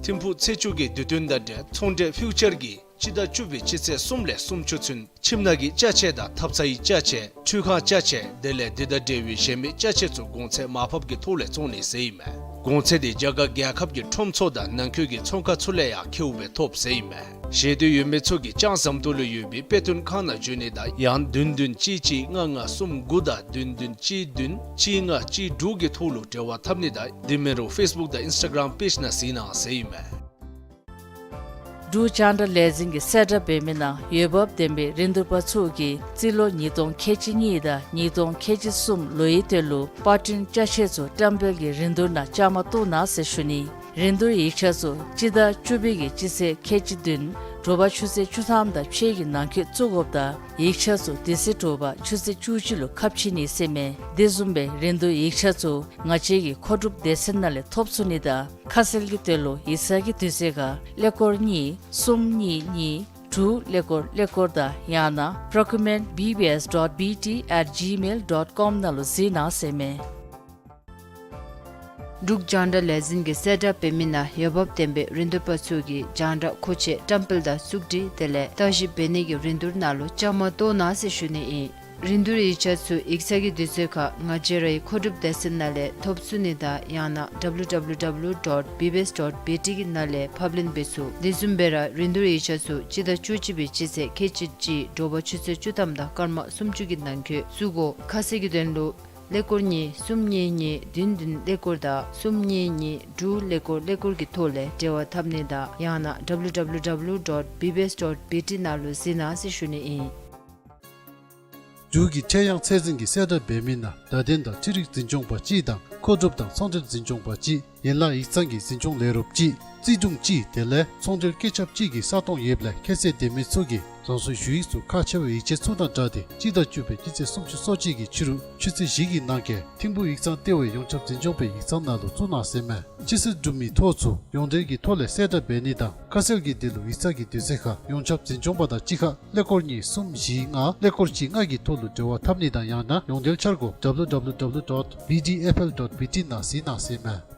ཐིམ་ཕུག་ཚེས་བཅུ་གི་དུས་སྟོན་དང་འབྲེལ་ཚོང་འབྲེལ་ཕིའུ་ཅར་གྱིས་སྤྱི་ཟླ་བཅུ་པའི་སྤྱི་ཚེས་གསུམ་ལས་སུམ་ཅུ་ཚུན་ཁྱིམ་ནང་གི་ཅ་ཆས་དང་ཐབ་ཚང་གི་ཅ་ཆས་འཕྲུལ་ཁང་ཅ་ཆས་དེ་ལས་འདི་དང་འབྲེལ་བའི་གཞན་མི་ཅ་ཆས་ཚུ་གོང་ཚད་མར་ཕབ་ཀྱི་ཐོག་ལས་བཙོང་ནི་ཟེར་ཨིན་མས། གོང་ཚད་དེ་རྒྱ་གར་རྒྱལ་ཁབ་ཀྱི་ཁྲོམ་ཚུ་དང་ནང་འཁོད་ཀྱི་ཚོང་ཁང་ཚུ་ལས་ཡང་ཁེའུ་སྦེ་ཐོབ་ཟེར་ཨིན་མས། ཤེས་འདོད་ཡོད་མི་ཚུ་གིས་ལྕང་ཟམ་ཏོག་ལུ་ཡོད་པའི་དཔེ་སྟོན་ཁང་ནང་འབྱོན་ནི་དང་ཡང་བདུན་བདུན་གཅིག་གཅིག་ལྔ་ལྔ་གསུམ་དགུ་དང་བདུན་བདུན་གཅིག་བདུན་གཅིག་ལྔ་གཅིག་དྲུག་གི་ཐོག་ལུ་འབྲེལ་བ་འཐབ་ནི་དང་དེ་མིན་རུང་ཕེསི་བུཀ་དང་ཨིནསི་ཊ་གརམ་པེཇ་ནང་གཟིགས་གནང་ཟེར་ཨིན་མས། འབྲུག་རྒྱང་བསྒྲགས་ལས་འཛིན་གྱིས་གསལ་བསྒྲགས་འབད་མི་ནང་འོས་འབབ་ལྡན་པའི་རིན་བསྡུར་པ་ཚུ་གིས་རྩིས་ལོ་ཉིས་སྟོང་ཁལ་གཅིག་གཉིས་དང་ཉིས་སྟོང་ཁལ་གཅིག་གསུམ་ལོའི་དོན་ལུ་པར་སྐྲུན་ཅ་ཆས་ཚུ་བཀྲམ་སྤེལ་གྱི་རིན་བསྡུར་ནང་བཅའ་མར་གཏོགས་གནང་ཟེར་ཞུ་ནི། རིན་བསྡུར་ཡིག་ཆ་ཚུ་སྤྱི་ཟླ་བཅུ་པའི་གི་སྤྱི་ཚེས་ཁལ་གཅིག་བདུན་དྲོ་པ་ཆུ་ཚོད་བཅུ་ཐམ་དང་ཕྱེད་ཀྱི་ནང་འཁོད་བཙུགས་དགོཔ་དང་ཡིག་ཆ་ཚུ་དེ་ཚེ་དྲོ་པ་ཆུ་ཚོད་བཅུ་གཅིག་ལུ་ཁ་ཕྱེ་ནི་ཟེར་མས། དེ་བཟུམ་སྦེ་རིན་བསྡུར་ཡིག་ཆ་ཚུ་ང་བཅས་ཀྱི་མཁོ་སྒྲུབ་སྡེ་ཚན་ནང་ལས་ཐོབ་ཚུགས་ནི་དང་ཁ་གསལ་གྱི་དོན་ལུ་ཡིག་ཚང་གི་དུས་ཚོད་ཁར་ཀླད་ཀོར་གཉིས་གསུམ་གཉིས་གཉིས་དྲུག་ཀླད་ཀོར་ཀླད་ཀོར་དང་ཡང་ན་procurement B B S dot B T at gmail dot com ནང་ལུ་གཟིགས་གནང་ཟེར་མས། འབྲུག་རྒྱང་བསྒྲགས་ལས་འཛིན་གྱིས་གསལ་བསྒྲགས་འབད་མི་ནང་འོས་འབབ་ལྡན་པའི་རིན་བསྡུར་པ་ཚུ་གིས་རྒྱང་བསྒྲགས་མཁོ་ཆས་བཀྲམ་སྤེལ་དང་བཙུགས་སྒྲིག་དེ་ལས་བརྟག་ཞིབ་འབད་ནི་གི་རིན་བསྡུར་ནང་ལུ་བཅའ་མར་གཏོགས་གནང་ཟེར་ཞུ་ནི་ཨིན། རིན་བསྡུར་ཡིག་ཆ་ཚུ་ཡིག་ཚང་གི་དུས་ཚོད་ཁར་ང་བཅས་རའི་མཁོ་སྒྲུབ་སྡེ་ཚན་ནང་ལས་ཐོབ་ཚུགས་ནི་དང་ཡང་ན་W W W dot B B S dot B T གི་ནང་ལས་ཕབ་ལེན་འབད་ཚུགས། དེ་བཟུམ་སྦེ་ར་རིན་བསྡུར་ཡིག་ཆ་ཚུ་སྤྱི་ཟླ་བཅུ་གཅིག་པའི་སྤྱི་ཚེས་ཁལ་གཅིག་གཅིག་དྲོ་པ་ཆུ་ཚོད་བཅུ་ཐམ་དང་སྐར་མ་སུམ་ཅུ་གི་ནང་འཁོད་བཙུགས་དགོ། ཁ་གསལ་གྱི་དོན་ལུ་ཀླད་ཀོར་གཉིས་གསུམ་གཉིས་གཉིས་བདུན་བདུན་ཀླད་ཀོར་དང་གསུམ་གཉིས་གཉིས་དྲུག་ཀླད་ཀོར་ཀླད་ཀོར་གྱི་ཐོག་ལས་འབྲེལ་བ་འཐབ་ནི་དང་ཡང་ན་W W W dot B B S dot B T ནང་ལུ་གཟིགས་གནང་ཟེར་ཞུ་ནི་ཨིན། འབྲུག་གི་ཁྲལ་གཡང་ཚད་འཛིན་གྱིས་གསལ་བསྒྲགས་འབད་མི་ནང་བརྡ་དོན་དང་འཕྲུལ་རིག་འཛིན་སྐྱོང་པ་གཅིག་དང་མཁོ་སྒྲུབ་དང་ཚོང་འབྲེལ་འཛིན་སྐྱོང་པ་གཅིག་ཡན་ལག་ཡིག་ཚང་གི་འཛིན་སྐྱོང་ལས་རོགསཔ་གཅིག་རྩིས་དྲུང་གཅིག་དེ་ལས་ཚོང་འབྲེལ་བཀོད་ཁྱབ་གཅིག་གི་ས་སྟོང་ཡོདཔ་ལས་ཁྱད་ཚད་ལྡན་མི་ཚུ་གིས་རང་སོའི་ཞུ་ཡིག་ཚུ་ཁག་ཆེ་བའི་ཡིག་ཆ་ཚུ་དང་སྦྲགས་ཏེ་སྤྱི་ཟླ་བཅུ་པའི་སྤྱི་ཚེས་སུམ་ཅུ་སོ་གཅིག་གི་ཕྱི་རུ་ཆུ་ཚོད་བཞི་གི་ནང་འཁོད་ཐིམ་ཕུག་ཡིག་ཚང་ལྟེ་བའི་ཡོངས་ཁྱབ་འཛིན་སྐྱོང་པའི་ཡིག་ཚང་ནང་ལུ་བཙུགས་གནང་ཟེར་མས། སྤྱི་སེལ་གྲུབ་མི་ཐོ་ཚུ་ཡོངས་འབྲེལ་གྱི་ཐོག་ལས་གསལ་བསྒྲགས་འབད་ནི་དང་ཁ་གསལ་གྱི་དོན་ལུ་ཡིག་ཚང་གི་དུས་ཚོད་ཁར་ཡོངས་ཁྱབ་འཛིན་སྐྱོང་པ་དང་གཅིག་ཁར་ཀླད་ཀོར་གཉིས་གསུམ་བཞི་ལྔ་ཀླད་ཀོར་གཅིག་ལྔ་གི་ཐོག་ལུ་འབྲེལ་བ་འཐབ་ནི་དང་ཡང་ན་ཡོངས་འབྲེལ་འཆར་སྒོ་W W W dot B D F L dot B T ནང་གཟིགས་གནང་ཟེར་མས།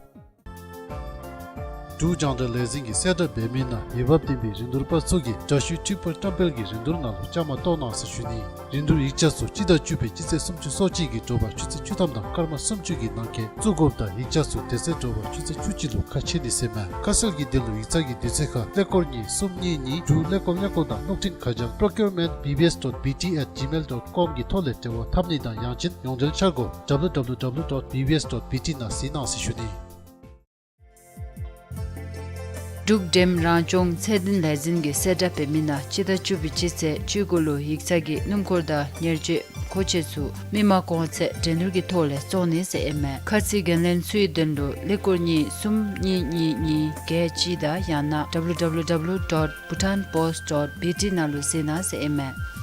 འབྲུག་རྒྱང་བསྒྲགས་ལས་འཛིན་གྱིས་གསལ་བསྒྲགས་འབད་མི་ནང་འོས་འབབ་ལྡན་པའི་རིན་བསྡུར་པ་ཚུ་གིས་འདྲ་བཤུས་འཕྲུལ་པར་བཀྲམ་སྤེལ་གྱི་རིན་བསྡུར་ནང་ལུ་བཅའ་མར་གཏོགས་གནང་ཟེར་ཞུ་ནི། རིན་བསྡུར་ཡིག་ཆ་ཚུ་སྤྱི་ཟླ་བཅུ་པའི་སྤྱི་ཚེས་སུམ་ཅུ་སོ་གཅིག་གི་དྲོ་པ་ཆུ་ཚོད་བཅུ་ཐམ་དང་སྐར་མ་སུམ་ཅུ་གི་ནང་འཁོད་བཙུགས་དགོཔ་དང་ཡིག་ཆ་ཚུ་དེ་ཚེ་དྲོ་པ་ཆུ་ཚོད་བཅུ་གཅིག་ལུ་ཁ་ཕྱེ་ནི་ཟེར་མས། ཁ་གསལ་གྱི་དོན་ལུ་ཡིག་ཚང་གི་དུས་ཚོད་ཁར་ཀླད་ཀོར་གཉིས་གསུམ་གཉིས་གཉིས་དྲུག་ཀླད་ཀོར་ཀླད་ཀོར་དང་གློག་འཕྲིན་ཁ་བྱང་procurement B B S dot B T at gmail dot com གི་ཐོག་ལས་འབྲེལ་བ་འཐབ་ནི་དང་ཡང་ཅིན་ཡོངས་འབྲེལ་འཆར་སྒོ་W W W dot B B S dot B T ནང་གཟིགས་གནང་ཟེར་ཞུ་ནི། འབྲུག་འགྲེམས་རང་སྐྱོང་ཚད་ལྡན་ལས་འཛིན་གྱིས་གསལ་བསྒྲགས་འབད་མི་ནང་སྤྱི་ཟླ་བཅུ་པའི་སྤྱི་ཚེས་བཅུ་དགུ་ལུ་ཡིག་ཚང་གི་སྣུམ་འཁོར་དང་ཉེར་སྤྱོད་མཁོ་ཆས་ཚུ་མི་མང་གོང་ཚད་འགྲན་བསྡུར་གྱི་ཐོག་ལས་བཙོང་ནི་ཟེར་ཨིན་མས། ཁ་ཚིག་འགན་ལེན་ཚུའི་དོན་ལུ་ཀླད་ཀོར་གཉིས་གསུམ་གཉིས་གཉིས་གཉིས་བརྒྱད་གཅིག་དང་ཡང་ན W W W dot bhutanpost dot B T ནང་ལུ་གཟིགས་གནང་ཟེར་ཨིན་མས།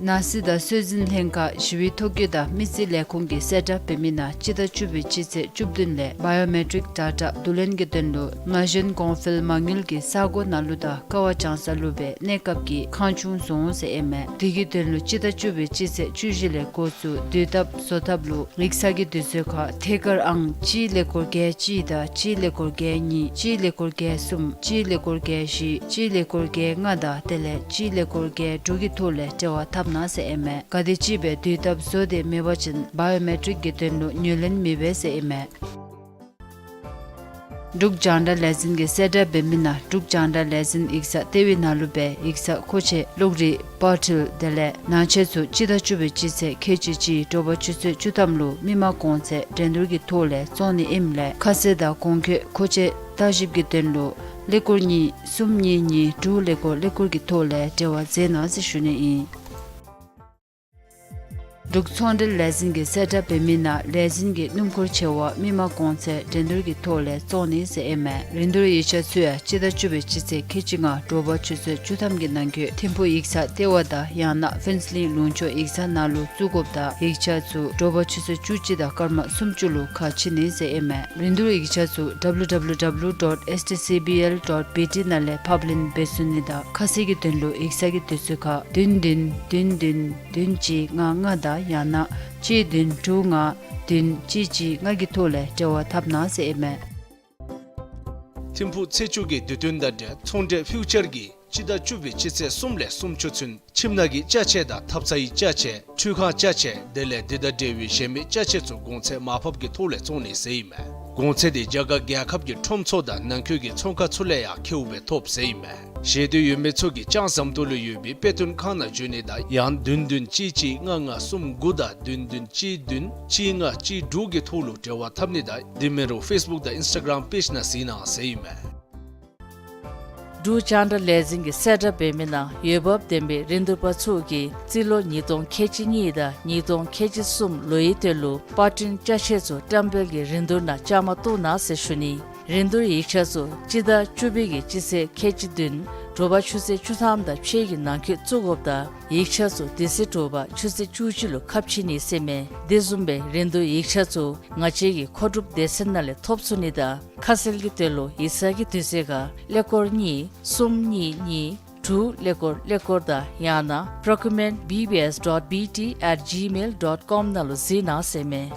ནང་སྲིད་དང་སྲོལ་འཛིན་ལྷན་ཁག་ཞི་བའི་ཐོ་བཀོད་དང་མི་རྩིས་ལས་ཁུངས་ཀྱིས་གསལ་བསྒྲགས་འབད་མི་ནང་སྤྱི་ཟླ་བཅུ་པའི་སྤྱི་ཚེས་བཅུ་བདུན་ལས་བའི་ཡོ་མེ་ཊིཀ་ཌེ་ཊ་བསྡུ་ལེན་གྱི་དོན་ལུ་ན་གཞོན་གོང་འཕེལ་མ་དངུལ་གྱི་ས་གོ་ནང་ལུ་དང་ཀ་བ་བྱང་ས་ལུ་སྦེ་གནས་སྐབས་ཀྱི་ཁང་ཆུང་བཟོ་འོང་ཟེར་ཨིན་མས། དེ་གི་དོན་ལུ་སྤྱི་ཟླ་བཅུ་པའི་སྤྱི་ཚེས་བཅུ་བཞི་ལས་འགོ་བཙུགས་དུས་ཐབས་བཟོ་ཐབས་ལུ་ཡིག་ཚང་གི་དུས་ཚོད་ཁར་ཐད་ཀར་ཨང་གཅིག་ཀླད་ཀོར་བརྒྱད་གཅིག་དང་གཅིག་ཀླད་ཀོར་བརྒྱད་གཉིས་གཅིག་ཀླད་ཀོར་བརྒྱད་གསུམ་གཅིག་ཀླད་ཀོར་བརྒྱད་བཞི་གཅིག་ཀླད་ཀོར་བརྒྱད་ལྔ་དང་དེ་ལས་གཅིག་ཀླད་ཀོར་བརྒྱད་དྲུག་གི་ཐོག་ལས་འབྲེལ་བ་འཐབ་གནང་ཟེར་ཨིན་མས། ག་དེམ་ཅིག་སྦེ་དུས་ཐབས་བཟོ་སྟེ་མེད་པ་ཅིན་བའི་ཡོ་མེ་ཊིཀ་གི་དོན་ལུ་ངོས་ལེན་མི་འབད་ཟེར་ཨིན་མས། འབྲུག་རྒྱང་བསྒྲགས་ལས་འཛིན་གྱིས་གསལ་བསྒྲགས་འབད་མི་ནང་འབྲུག་རྒྱང་བསྒྲགས་ལས་འཛིན་ཡིག་ཚང་ལྟེ་བའི་ནང་ལུ་སྦེ་ཡིག་ཚང་མཁོ་ཆས་གློག་རིག་པར་འཕྲུལ་དེ་ལས་ནང་ཆས་ཚུ་སྤྱི་ཟླ་བཅུ་པའི་སྤྱི་ཚེས་ཁལ་གཅིག་གཅིག་དྲོ་པ་ཆུ་ཚོད་བཅུ་ཐམ་ལུ་མི་མང་གོང་ཚད་འགྲན་བསྡུར་གྱི་ཐོག་ལས་བཙོང་ནི་ཨིནམ་ལས་ཁ་གསལ་དང་གོང་འཁོད་མཁོ་ཆས་བརྟག་ཞིབ་ཀྱི་དོན་ལུ་ཀླད་ཀོར་གཉིས་གསུམ་གཉིས་གཉིས་དྲུག་ཀླད་ཀོར་ཀླད་ཀོར་གྱི་ཐོག་ལས་འབྲེལ་བ་མཛད་གནང་ཟེར་ཞུ་ནི་ཨིན། འབྲུག་ཚོང་འབྲེལ་ལས་འཛིན་གྱིས་གསལ་བསྒྲགས་འབད་མི་ནང་ལས་འཛིན་གྱི་སྣུམ་འཁོར་ཆེ་བ་མི་མང་གོང་ཚད་འགྲན་བསྡུར་གྱི་ཐོག་ལས་བཙོང་ནི་ཟེར་ཨིན་མས། རིན་བསྡུར་ཡིག་ཆ་ཚུ་ཡང་སྤྱི་ཟླ་བཅུ་པའི་སྤྱི་ཚེས་ཁལ་གཅིག་ལྔ་དྲོ་པ་ཆུ་ཚོད་བཅུ་ཐམ་གྱི་ནང་འཁོད་ཐིམ་ཕུག་ཡིག་ཚང་ལྟེ་བ་དང་ཡང་ན་ཕུན་ཚོགས་གླིང་ལུང་ཕྱོགས་ཡིག་ཚང་ནང་ལུ་བཙུགས་དགོཔ་དང་ཡིག་ཆ་ཚུ་དྲོ་པ་ཆུ་ཚོད་བཅུ་གཅིག་དང་སྐར་མ་སུམ་ཅུ་ལུ་ཁ་ཕྱེ་ནི་ཟེར་ཨིན་མས། རིན་བསྡུར་ཡིག་ཆ་ཚུ་W W W dot S T C B L dot B T ནང་ལས་ཕབ་ལེན་འབད་ཚུགས་ནི་དང་ཁ་གསལ་གྱི་དོན་ལུ་ཡིག་ཚང་གི་དུས་ཚོད་ཁར་བདུན་བདུན་བདུན་བདུན་བདུན་གཅིག་ལྔ་ལྔ་དང་ཡང་ན་གཅིག་བདུན་དྲུག་ལྔ་བདུན་གཅིག་གཅིག་ལྔ་གི་ཐོག་ལས་འབྲེལ་བ་འཐབ་གནང་ཟེར་ཨིན་མས། ཐིམ་ཕུག་ཚེས་བཅུ་གི་དུས་སྟོན་དང་འབྲེལ་ཚོང་འབྲེལ་ཕིའུ་ཅར་གྱིས་སྤྱི་ཟླ་བཅུ་པའི་སྤྱི་ཚེས་གསུམ་ལས་སུམ་ཅུ་ཚུན་ཁྱིམ་ནང་གི་ཅ་ཆས་དང་ཐབ་ཚང་གི་ཅ་ཆས་འཕྲུལ་ཁང་ཅ་ཆས་དེ་ལས་དེ་དང་འབྲེལ་བའི་གཞན་མི་ཅ་ཆས་ཚུ་གོང་ཚད་མར་ཕབ་ཀྱི་ཐོག་ལས་བཙོང་ནི་ཟེར་ཨིན་མས། གོང་ཚད་དེ་རྒྱ་གར་རྒྱལ་ཁབ་ཀྱི་ཁྲོམ་ཚུ་དང་ནང་འཁོད་ཀྱི་ཚོང་ཁང་ཚུ་ལས་ཡང་ཁེའུ་སྦེ་ཐོབ་ཟེར་ཨིན་མས། ཤེས་འདོད་ཡོད་མི་ཚུ་གིས་ལྕང་ཟམ་ཏོག་ལུ་ཡོད་པའི་དཔེ་སྟོན་ཁང་ནང་འབྱོན་ནི་དང་ཡང་བདུན་བདུན་གཅིག་གཅིག་ལྔ་ལྔ་གསུམ་དགུ་དང་བདུན་བདུན་གཅིག་བདུན་གཅིག་ལྔ་གཅིག་དྲུག་གི་ཐོག་ལུ་འབྲེལ་བ་འཐབ་ནི་དང་དེ་མིན་རུང་ཕེསི་བུཀ་དང་ཨིནསི་ཊ་གརམ་པེཇ་ནང་གཟིགས་གནང་ཟེར་ཨིན་མས། འབྲུག་རྒྱང་བསྒྲགས་ལས་འཛིན་གྱིས་གསལ་བསྒྲགས་འབད་མི་ནང་འོས་འབབ་ལྡན་པའི་རིན་བསྡུར་པ་ཚུ་གིས་རྩིས་ལོ་ཉིས་སྟོང་ཁལ་གཅིག་གཉིས་དང་ཉིས་སྟོང་ཁལ་གཅིག་གསུམ་ལོའི་དོན་ལུ་པར་སྐྲུན་ཅ་ཆས་ཚུ་བཀྲམ་སྤེལ་གྱི་རིན་བསྡུར་ནང་བཅའ་མར་གཏོགས་གནང་ཟེར་ཞུ་ནི། རིན་བསྡུར་ཡིག་ཆ་ཚུ་སྤྱི་ཟླ་བཅུ་པའི་གི་སྤྱི་ཚེས་ཁལ་གཅིག་བདུན་དྲོ་པ་ཆུ་ཚོད་བཅུ་ཐམ་དང་ཕྱེད་ཀྱི་ནང་འཁོད་བཙུགས་དགོཔ་དང་ཡིག་ཆ་ཚུ་དེ་ཚེ་དྲོ་པ་ཆུ་ཚོད་བཅུ་གཅིག་ལུ་ཁ་ཕྱེ་ནི་ཟེར་མས། དེ་བཟུམ་སྦེ་རིན་བསྡུར་ཡིག་ཆ་ཚུ་ང་བཅས་ཀྱི་མཁོ་སྒྲུབ་སྡེ་ཚན་ནང་ལས་ཐོབ་ཚུགས་ནི་དང་ཁ་གསལ་གྱི་དོན་ལུ་ཡིག་ཚང་གི་དུས་ཚོད་ཁར་ཀླད་ཀོར་གཉིས་གསུམ་གཉིས་གཉིས་དྲུག་ཀླད་ཀོར་ཀླད་ཀོར་དང་ཡང་ན་procurement B B S dot B T at gmail dot com ནང་ལུ་གཟིགས་གནང་ཟེར་མས།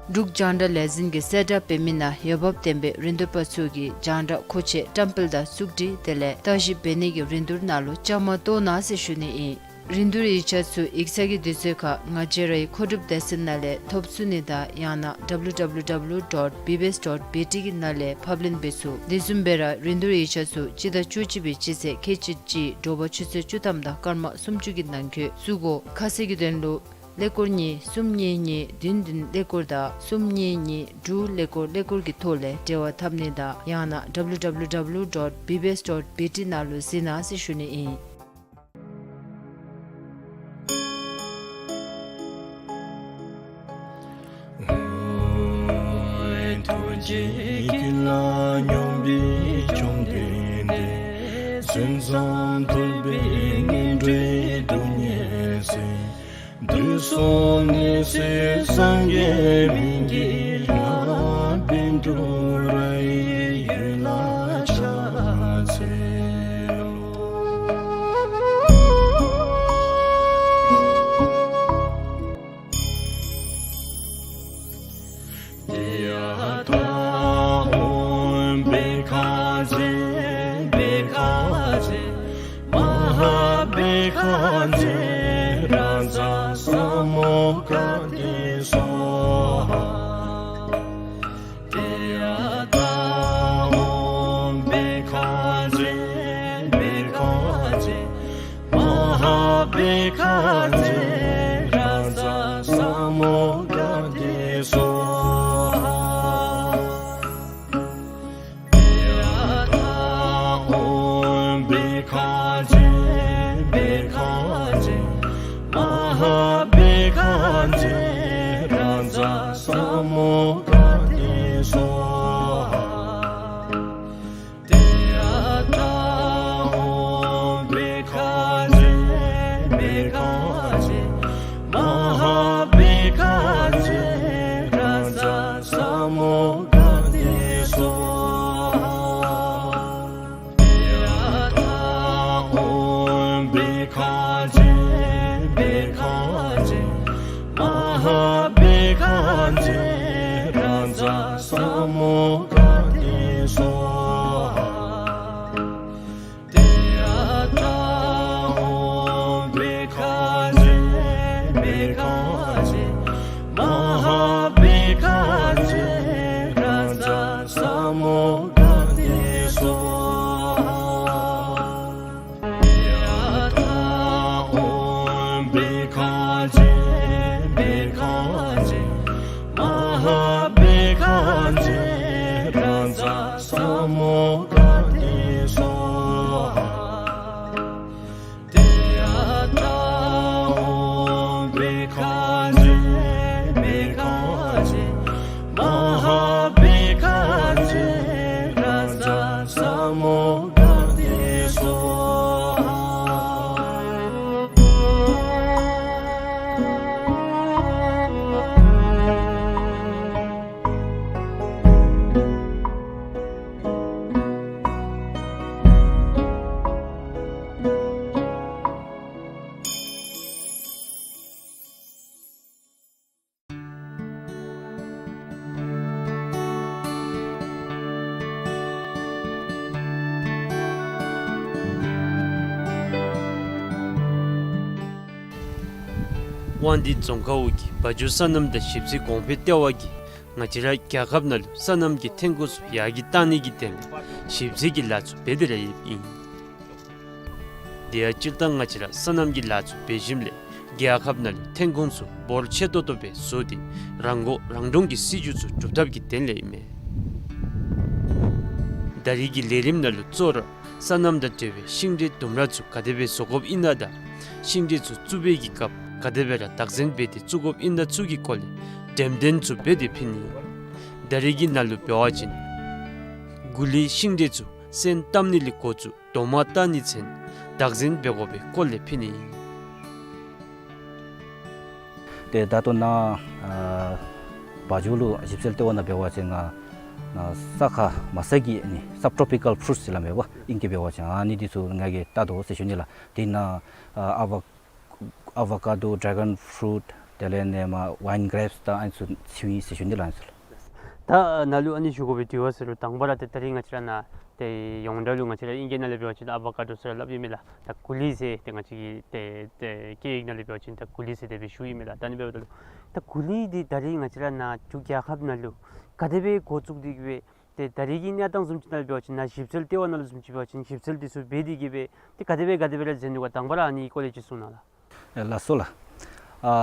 འབྲུག་རྒྱང་བསྒྲགས་ལས་འཛིན་གྱིས་གསལ་བསྒྲགས་འབད་མི་ནང་འོས་འབབ་ལྡན་པའི་རིན་བསྡུར་པ་ཚུ་གིས་རྒྱང་བསྒྲགས་མཁོ་ཆས་བཀྲམ་སྤེལ་དང་བཙུགས་སྒྲིག་དེ་ལས་བརྟག་ཞིབ་འབད་ནི་གི་རིན་བསྡུར་ནང་ལུ་བཅའ་མར་གཏོགས་གནང་ཟེར་ཞུ་ནི་ཨིན། རིན་བསྡུར་ཡིག་ཆ་ཚུ་ཡིག་ཚང་གི་དུས་ཚོད་ཁར་ང་བཅས་རའི་མཁོ་སྒྲུབ་སྡེ་ཚན་ནང་ལས་ཐོབ་ཚུགས་ནི་དང་ཡང་ན་W W W dot B B S dot B T གི་ནང་ལས་ཕབ་ལེན་འབད་ཚུགས། དེ་བཟུམ་སྦེ་ར་རིན་བསྡུར་ཡིག་ཆ་ཚུ་སྤྱི་ཟླ་བཅུ་གཅིག་པའི་སྤྱི་ཚེས་ཁལ་གཅིག་གཅིག་དྲོ་པ་ཆུ་ཚོད་བཅུ་ཐམ་དང་སྐར་མ་སུམ་ཅུ་གི་ནང་འཁོད་བཙུགས་དགོ། ཁ་གསལ་གྱི་དོན་ལུ་ཀླད་ཀོར་གཉིས་གསུམ་གཉིས་གཉིས་བདུན་བདུན་ཀླད་ཀོར་དང་གསུམ་གཉིས་གཉིས་དྲུག་ཀླད་ཀོར་ཀླད་ཀོར་གྱི་ཐོག་ལས་འབྲེལ་བ་འཐབ་ནི་དང་ཡང་ན་W W W dot B B S dot B T ནང་ལུ་གཟིགས་གནང་ཟེར་ཞུ་ནི་ཨིན། ཐུགས་རྗེ་ཀུན་ལ་སྙོམས་པའི་བཅོམ་ལྡན་འདས། མཚན་ཙམ་ཐོས་པས་ངན་འགྲོའི་སྡུག་བསྔལ་སེལ། དུས་གསུམ་ནད་སེལ་སངས་རྒྱས་སྨན་གྱི་བླ་མ། པཎ་གྲུབ་རིའི་ཡུལ་ལ་ཕྱག་འཚལ་ལོ། ཏདྱ་ཐཱ། ཨོཾ་བྷཻ་ཥ་ཛྱེ་བྷཻ་ཥ་ཛྱེ་མ་ཧཱ་བྷཻ་ཥ་ཛྱེ་རཱ་ཛ་ས་མུདྒ་ཏེ་སྭཱ་ཧཱ། ཏདྱ་ཐཱ། ཨོཾ་བྷཻ་ཥ་ཛྱེ་བྷཻ་ཥ་ཛྱེ་མ་ཧཱ་བྷཻ་ཥ་ཛྱེ་རཱ་ཛ་ས་མུདྒ་ཏེ་སྭཱ་ཧཱ། ཏདྱ་ཐཱ། ཨོཾ་བྷཻ་ཥ་ཛྱེ་བྷཻ་ཥ་ཛྱེ་མ་ཧཱ་བྷཻ་ཥ་ཛྱེ་རཱ་ཛ་ས་མུདྒ་ཏེ་སྭཱ་ཧཱ། ཏདྱ་ཐཱ། ཨོཾ་བྷཻ་ཥ་ཛྱེ་བྷཻ་ཥ་ཛྱེ་མ་ཧཱ་བྷཻ་ཥ་ཛྱེ་རཱ་ཛ་ས་མུདྒ་ཏེ་སྭཱ་ཧཱ། ཏདྱ་ཐཱ། ཨོཾ་བྷཻ་ཥ་ཛྱེ་བྷཻ་ཥ་ཛྱེ་མ་ཧཱ་བྷཻ་ཥ་ཛྱེ་རཱ་ཛ་ས་མུདྒ་ཏེ་སྭཱ་ཧཱ། ཏདྱ་ཐཱ། ཨོཾ་བྷཻ་ཥ་ཛྱེ་བྷཻ་ཥ་ཛྱེ་མ་ཧཱ་བྷཻ་ཥ་ཛྱེ་རཱ་ཛ་ས་མུདྒ་ཏེ་སྭཱ་ཧཱ། ཏདྱ་ཐཱ། ཨོཾ་བྷཻ་ཥ་ཛྱེ་བྷཻ་ཥ་ཛྱེ་མ་ཧཱ་བྷཻ་ཥ་ཛྱེ་རཱ་ཛ་ས་མུདྒ་ཏེ་སྭཱ་ཧཱ། ཏདྱ་ཐཱ། ཨོཾ་བྷཻ་ཥ་ཛྱེ་བྷཻ་ཥ་ཛྱེ་མ་ཧཱ་བྷཻ་ཥ་ཛྱེ་རཱ་ཛ་ས་མུདྒ་ཏེ་སྭཱ་ཧཱ། དབང་འདུས་རྫོང་ཁག་འོག་གི་བ་འཇོ་སོ་ནམ་དང་ཞིབ་འཚོལ་གོང་འཕེལ་ལྟེ་བ་གིས་ང་བཅས་ར་རྒྱལ་ཁབ་ནང་ལུ་སོ་ནམ་གྱི་ཐོན་ཁུངས་ཚུ་ཡར་རྒྱས་གཏང་ནི་གི་དོན་ལས་ཞིབ་འཚོལ་གྱི་ལཱ་ཚུ་འབད་དེ་ར་ཡོདཔ་ཨིན། དེ་ཡང་སྤྱིར་བཏང་ང་བཅས་ར་སོ་ནམ་གྱི་ལཱ་ཚུ་འབད་ཞིནམ་ལས་རྒྱལ་ཁབ་ནང་ལུ་ཐོན་ཁུངས་ཚུ་འབོར་ཆེ་ཏོག་ཏོ་སྦེ་བཟོ་སྟེ་རང་མགོ་རང་འདྲོངས་ཀྱི་སྲིད་བྱུས་ཚུ་སྒྲུབ་ཐབས་ཀྱི་དོན་ལས་ཨིན་མས། ད་རེས་ཀྱི་ལས་རིམ་ནང་ལུ་གཙོ་བོ་ར་སོ་ནམ་དང་འབྲེལ་བའི་ཤིང་འབྲས་ལྡུམ་ར་ཚུ་ག་དེ་སྦེ་བཟོ་དགོཔ་ཨིན་ན་དང་ཤིང་འབྲས་ཚུ་བཙུགས་པའི་གི་སྐབས་ག་དེ་སྦེ་ར་བདག་འཛིན་འབད་དེ་བཙུགས་དགོཔ་ཨིན་ན་ཚུ་གི་སྐོར་ལས་འགྲེམས་སྟོན་ཚུ་འབད་དེ་ཕུལ་ནི་ཨིན། ད་རེས་ཀྱི་ནང་ལུ་འབད་བ་ཅིན་གུ་ལི་ཤིང་འབྲས་ཚུ་སོན་བཏབ་ནི་ལས་འགོ་བཙུགས་རྡོག་མ་བཏགས་ནི་ཚུན་བདག་འཛིན་འབད་དགོ་པའི་སྐོར་ལས་ཕུལ་ནི་ཨིན། ཏེ་ད་ལྟོ་ནཱ་ཨ་བ་འཇོ་ལུ་ཞིབ་འཚོལ་ལྟེ་བ་ནང་འབད་བ་ཅིན་ང་ནཱ་ས་ཁ་མ་ས་གི་ཨ་ནི་སབ་ཊོ་པི་ཀཱལ་ཕུ་རུཊསི་ཟེར་སླབ་མས་པ། ཨིང་སྐད་འབད་བ་ཅིན་ཨ་ནི་འདི་ཚུ་ང་གིས་བལྟ་དོ་ཟེར་ཞུ་ནི་ལགས། དེ་ནང་ཨ་ཨ་བ་ཨ་བ་ཀ་ཌོ་ཌེ་གཱོན་ཕུ་རུཊ་དེ་ལས་ཨ་ནི་མ་ཝའིན་གྲེབ་སི་དང་ཨ་ནི་ཚུ་ཚུ་ཨིན་ཟེར་ཞུ་ནི་ལགས། ཨ་ནི་ཚུ་ལགས། ད་ནཱ་ལུ་ཨ་ནི་ཞུ་དགོ་པའི་དྲི་བ་ཟེར་རུང་དང་པ་ར་ཏེ་ད་རེས་ང་བཅས་ར་ནཱ་ཏེ་ཡོངས་གྲགས་ལུ་ང་བཅས་ར་ཨིང་སྐད་ནང་ལས་འབད་བ་ཅིན་ཨ་བ་ཀ་ཌོ་ཟེར་སླབ་ཨིན་མས་ལགས། ད་གུ་ལི་ཟེར་ཏེ་ང་བཅས་ཀྱི་ཏེ་ཏེ་སྐད་ཡིག་ནང་ལས་འབད་བ་ཅིན་ད་གུ་ལི་ཟེར་དེ་སྦེ་ཞུཝ་ཨིན་མས་ལགས། ད་ཨ་ནི་འབདཝ་ད་ལུ་ད་གུ་ལི་འདི་ད་རེས་ང་བཅས་ར་ནཱ་འབྲུག་རྒྱལ་ཁབ་ནང་ལུ་ག་དེ་སྦེ་འགོ་བཙུགས་ཏེ་གི་སྦེ་ཏེ་ད་རེས་ཀྱི་གནས་སྟངས་བཟུམ་ཅིག་ནང་ལས་འབད་བ་ཅིན་ནཱ་ཞིབ་འཚོལ་ལྟེ་བ་ནང་ལུ་བཟུམ་ཅིག་འབད་བ་ཅིན་ཞིབ་འཚོལ་འདི་ཚུ་འབད་དེ་གི་སྦེ་ཏེ་ག་དེ་སྦེ་ག་དེ་སྦེ་ར་མཛད་ནུག་ག། དང་པ་ར་ཨ་ནི་སྐོར་ལས་ཅིག་གསུང་གནང་ལགས། ཨེ་ལགས་སོ་ལགས། ཨ་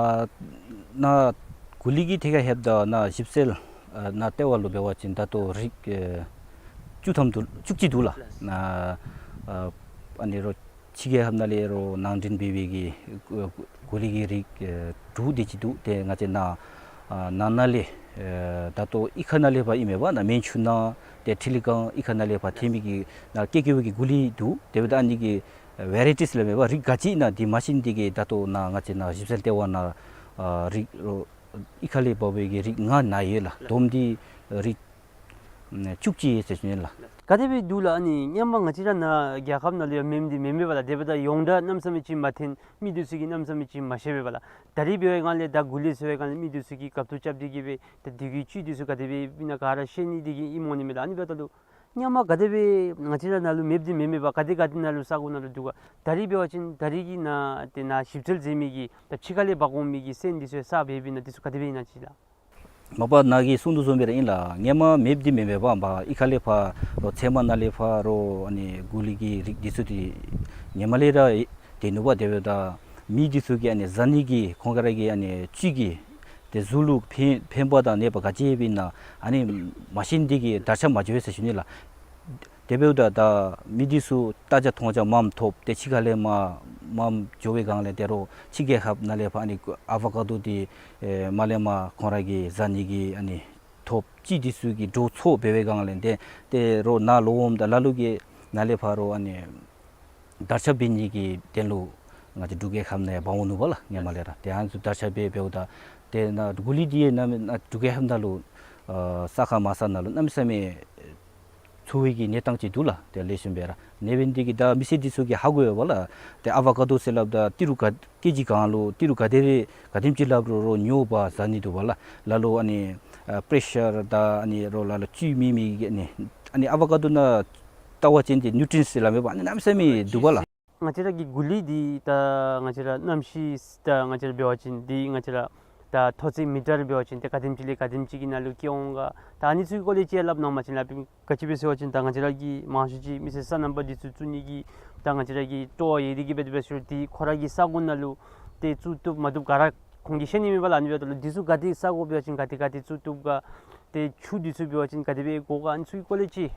ནཱ་གུ་ལི་གི་ཐད་ཁར་ལྷོདཔ་ད་ནཱ་ཞིབ་འཚོལ་ཨ་ནཱ་ལྟེ་བ་ལུ་འབད་བ་ཅིན་ད་ལྟོ་རིགས་ཨེ་བཅུ་ཐམ་འདུག། བཅུ་གཅིག་འདུག་ལགས། ནཱ་ཨ་ཨ་ནི་རོགས་ཕྱི་རྒྱལ་ཁབ་ནང་ལས་རོགས་ནང་འདྲེན་འབད་བའི་གི་ཨ་གུ་ལི་གི་རིགས་ཨེ་དྲུག་དེ་ཅིག་འདུག། ཏེ་ང་བཅས་ནཱ་ཨ་ནང་ན་ལས་ཨེ་ད་ལྟོ་གཡུས་ཁ་ནང་ལས་ཕར་ཨིན་མས་པ། ནཱ་མན་ཆུ་ནང་ཏེ་ཁྲི་ལི་སྒང་གཡུས་ཁ་ནང་ལས་ཕར་ཐོན་མི་གི་ནཱ་ཀེ་ཀེ་བི་གི་གུ་ལི་འདུག། དེ་འབདཝ་ད་ཨ་ནི་གི་ཝེ་རའི་ཊིས་ལས་མས་པ། རིགས་ག་ཅི་ཨིན་ན་འདི་མ་ཤེས་ནི་འདི་གིས་ད་ལྟོ་ནཱ་ང་བཅས་ནཱ་ཞིབ་འཚོལ་ལྟེ་བ་ནང་ཨ་རིགས་རོགས་གཡུས་ཁ་ལས་འབག་པའི་གི་རིགས་ལྔ་ནཱ་ཡོད་ལགས། བསྡོམས་འདི་རིགས་ཨ་བཅུ་གཅིག་ཡོད་ཟེར་ཞུ་ནི་ལགས། ག་དེ་སྦེ་འདུག་ལགས། ཨ་ནི་སྔོན་མ་ང་བཅས་ར་ནཱ་རྒྱལ་ཁབ་ནང་ལུ་ཡང་མེདཔ་འདི་མེན་མས་པ་ལགས། དེ་འབདཝ་ད་ཡོངས་གྲགས་གནམ་མེད་ས་མེད་ཅིག་མ་ཐོན། མི་འདི་ཚུ་གིས་གནམ་མེད་ས་མེད་ཅིག་མ་ཤེས་པས་པ་ལགས། ད་རེས་འབད་བའི་སྒང་ལས་ད་གུ་ལི་ཟེར་བའི་སྒང་ལས་མི་འདི་ཚུ་གིས་དགའ་སྤྲོ་རྐྱབ་སྟེ་གི་སྦེ་ད་དེ་གི་བཅུད་འདི་ཚུ་ག་དེ་སྦེ་ཨིན་ན་ག་ར་ཤེས་ནི་འདི་གིས་ཨིནམ་འོང་ནི་མས་ལགས། ཨ་ནི་འབདཝ་ད་ལུ་སྔོན་མ་ག་དེ་སྦེ་ང་བཅས་ར་ནཱ་ལུ་མེདཔ་འདི་མེན་མས་པ། ག་དེ་ག་དེ་ནང་ལུ་ས་གོ་ནང་ལུ་འདུག་ག། ད་རེས་འབད་བ་ཅིན་ད་རེས་ཀྱི་ནཱ་ཏེ་ནཱ་ཞིབ་འཚོལ་མཛད་མི་གིས་ད་ཕྱི་ཁ་ལས་འབག་འོང་མི་གི་སོན་འདི་ཚུ་བསགས་འབད་འབདཝ་ད་འདི་ཚུ་ག་དེ་སྦེ་ཨིན་ན་ཅིག་ལགས། མ་པ་ནཱ་གིས་གསུང་དོ་བཟུམ་སྦེ་ར་ཨིན་ལགས། སྔོན་མ་མེདཔ་འདི་མེན་མས་པ། མ་གཡུས་ཁ་ལས་ཕར་རོགས་ཚལ་མ་ནང་ལས་ཕར་རོགས་ཨ་ནི་གུ་ལི་གི་རིགས་འདི་ཚུ་འདི་སྔོན་མ་ལས་ར་ཐོན་ནུག་པ། དེ་འབདཝ་ད་མི་འདི་ཚུ་གིས་ཨ་ནི་བཟའ་ནི་གི་ཁོང་ར་གི་ཨ་ནི་བཅུད་ཀྱི་ཏེ་གཟུགས་ལུ་ཕན་ཕན་པ་དང་གནོད་པ་ག་ཅི་ཡོདཔ་ཨིན་ན་ཨ་ནི་མ་ཤེས་ནི་འདི་གིས་དར་ཁྱབ་མ་འགྱོ་བས་ཟེར་ཞུ་ནི་ལགས། དེ་འབདཝ་ད་ད་མི་འདི་ཚུ་ལྟ་རྒྱ་མཐོང་རྒྱ་མངམ་ཐོབ། ཏེ་ཕྱི་ཁ་ལས་མར་མངམ་འགྱོ་བའི་སྒང་ལས་ཏེ་རོགས་ཕྱི་རྒྱལ་ཁབ་ནང་ལས་ཕར་ཨ་ནི་ཨ་བ་ཀ་ཌོ་འདི་ཨེ་མར་ལས་མར་ཁོང་ར་གིས་བཟའ་ནི་གི་ཨ་ནི་ཐོབ་བཅུད་འདི་ཚུ་གི་འགྲོ་ཚུགས་འབད་བའི་སྒང་ལས་ཏེ་ཏེ་རོགས་ནཱ་ལོག་འོངམ་ད་ལ་ལུ་གིས་ནཱ་ལས་ཕར་རོགས་ཨ་ནི་དར་ཁྱབ་འབད་ནི་གི་དོན་ལུ་ང་བཅས་འབྲུག་རྒྱལ་ཁབ་ནང་ཡང་འབག་འོང་ནུག་པ་ལགས། སྔོན་མ་ལས་ར་ཏེ་ཨ་ནི་ཚུ་དར་ཁྱབ་འབད་འབདཝ་ད་ཏེ་ནཱ་གུ་ལི་འདི་ཡང་ནཱ་ནཱ་འབྲུག་རྒྱལ་ཁབ་ནང་ལུ་ཨ་ས་ཁ་མ་ས་ནང་ལུ་གནམ་མེད་ས་མེད་འཚོ་བའི་གི་གནས་སྟངས་ཅིག་འདུག་ལགས། ཏེ་ལེགས་ཤོམ་སྦེ་ར་གནས་པའི་འདི་གིས་ད་མི་སེར་འདི་ཚུ་གིས་ཧ་གོ་ཡོད་པ་ལགས། ཏེ་ཨ་བ་ཀ་ཌོ་ཟེར་སླབ་ད་ཏི་རུ་ག་ཀེ་ཇི་གང་ལུ་ཏི་རུ་ག་དེ་རེ་ག་དེམ་ཅིག་སླབ་རུང་རོགས་ཉོ་བར་བཟའ་ནི་འདུག་པ་ལགས། ལ་ལུ་ཨ་ནི་ཨ་པེ་རེ་ཤར་དང་ཨ་ནི་རོགས་ལ་ལུ་བཅུད་མེད་མི་གི་ཨ་ནི་ཨ་ནི་ཨ་བ་ཀ་ཌོ་ནང་ལྟ་བ་ཅིན་ཏེ་ནིའུ་ཊི་རི་ཡེནཊསི་ཟེར་སླབ་མས་པ། ཨ་ནི་གནམ་མེད་ས་མེད་འདུག་པ་ལགས། ང་བཅས་ར་གི་གུ་ལི་འདི་ད་ང་བཅས་ར་གནམ་གཤིས་ད་ང་བཅས་ར་འབད་བ་ཅིན་འདི་ང་བཅས་ར་ད་མཐོ་ཚད་མི་ཊར་འབད་བ་ཅིན་ཏེ་ག་དེམ་ཅིག་ལས་ག་དེམ་ཅིག་གི་ནང་ལུ་སྐྱེ་འོང་ག། ད་ཨ་ནི་ཚུ་གི་སྐོར་ལས་ཅིག་སླབ་གནང་བ་ཅིན་ལགས། ག་ཅི་སྦེ་ཟེར་བ་ཅིན་ད་ང་བཅས་ར་གི་མང་ཤོས་ཅིག་མི་སེར་སོ་ནམ་པ་འདི་ཚུ་བཙུགས་ནི་གི་ད་ང་བཅས་ར་གི་སྤྲོ་བ་ཡོད་དེ་གིས་འབད་དེ་འབད་ཞུ་རུང་འདི་ཁོ་ར་གི་ས་གོ་ནང་ལུ་ཏེ་བཙུགས་བཏུབ་མ་བཏུབ་ག་ར་ཁོང་གིས་ཤེས་ནི་མེད་པ་ལགས། ཨ་ནི་འབདཝ་ད་ལུ་འདི་ཚུ་ག་དེ་ས་གོ་འབད་བ་ཅིན་ག་དེ་ག་དེ་བཙུགས་བཏུབ་ག། ཏེ་ཆུ་འདི་ཚུ་འབད་བ་ཅིན་ག་དེ་སྦེ་དགོ་ག། ཨ་ནི་ཚུ་གི་སྐོར་ལས་ཅིག།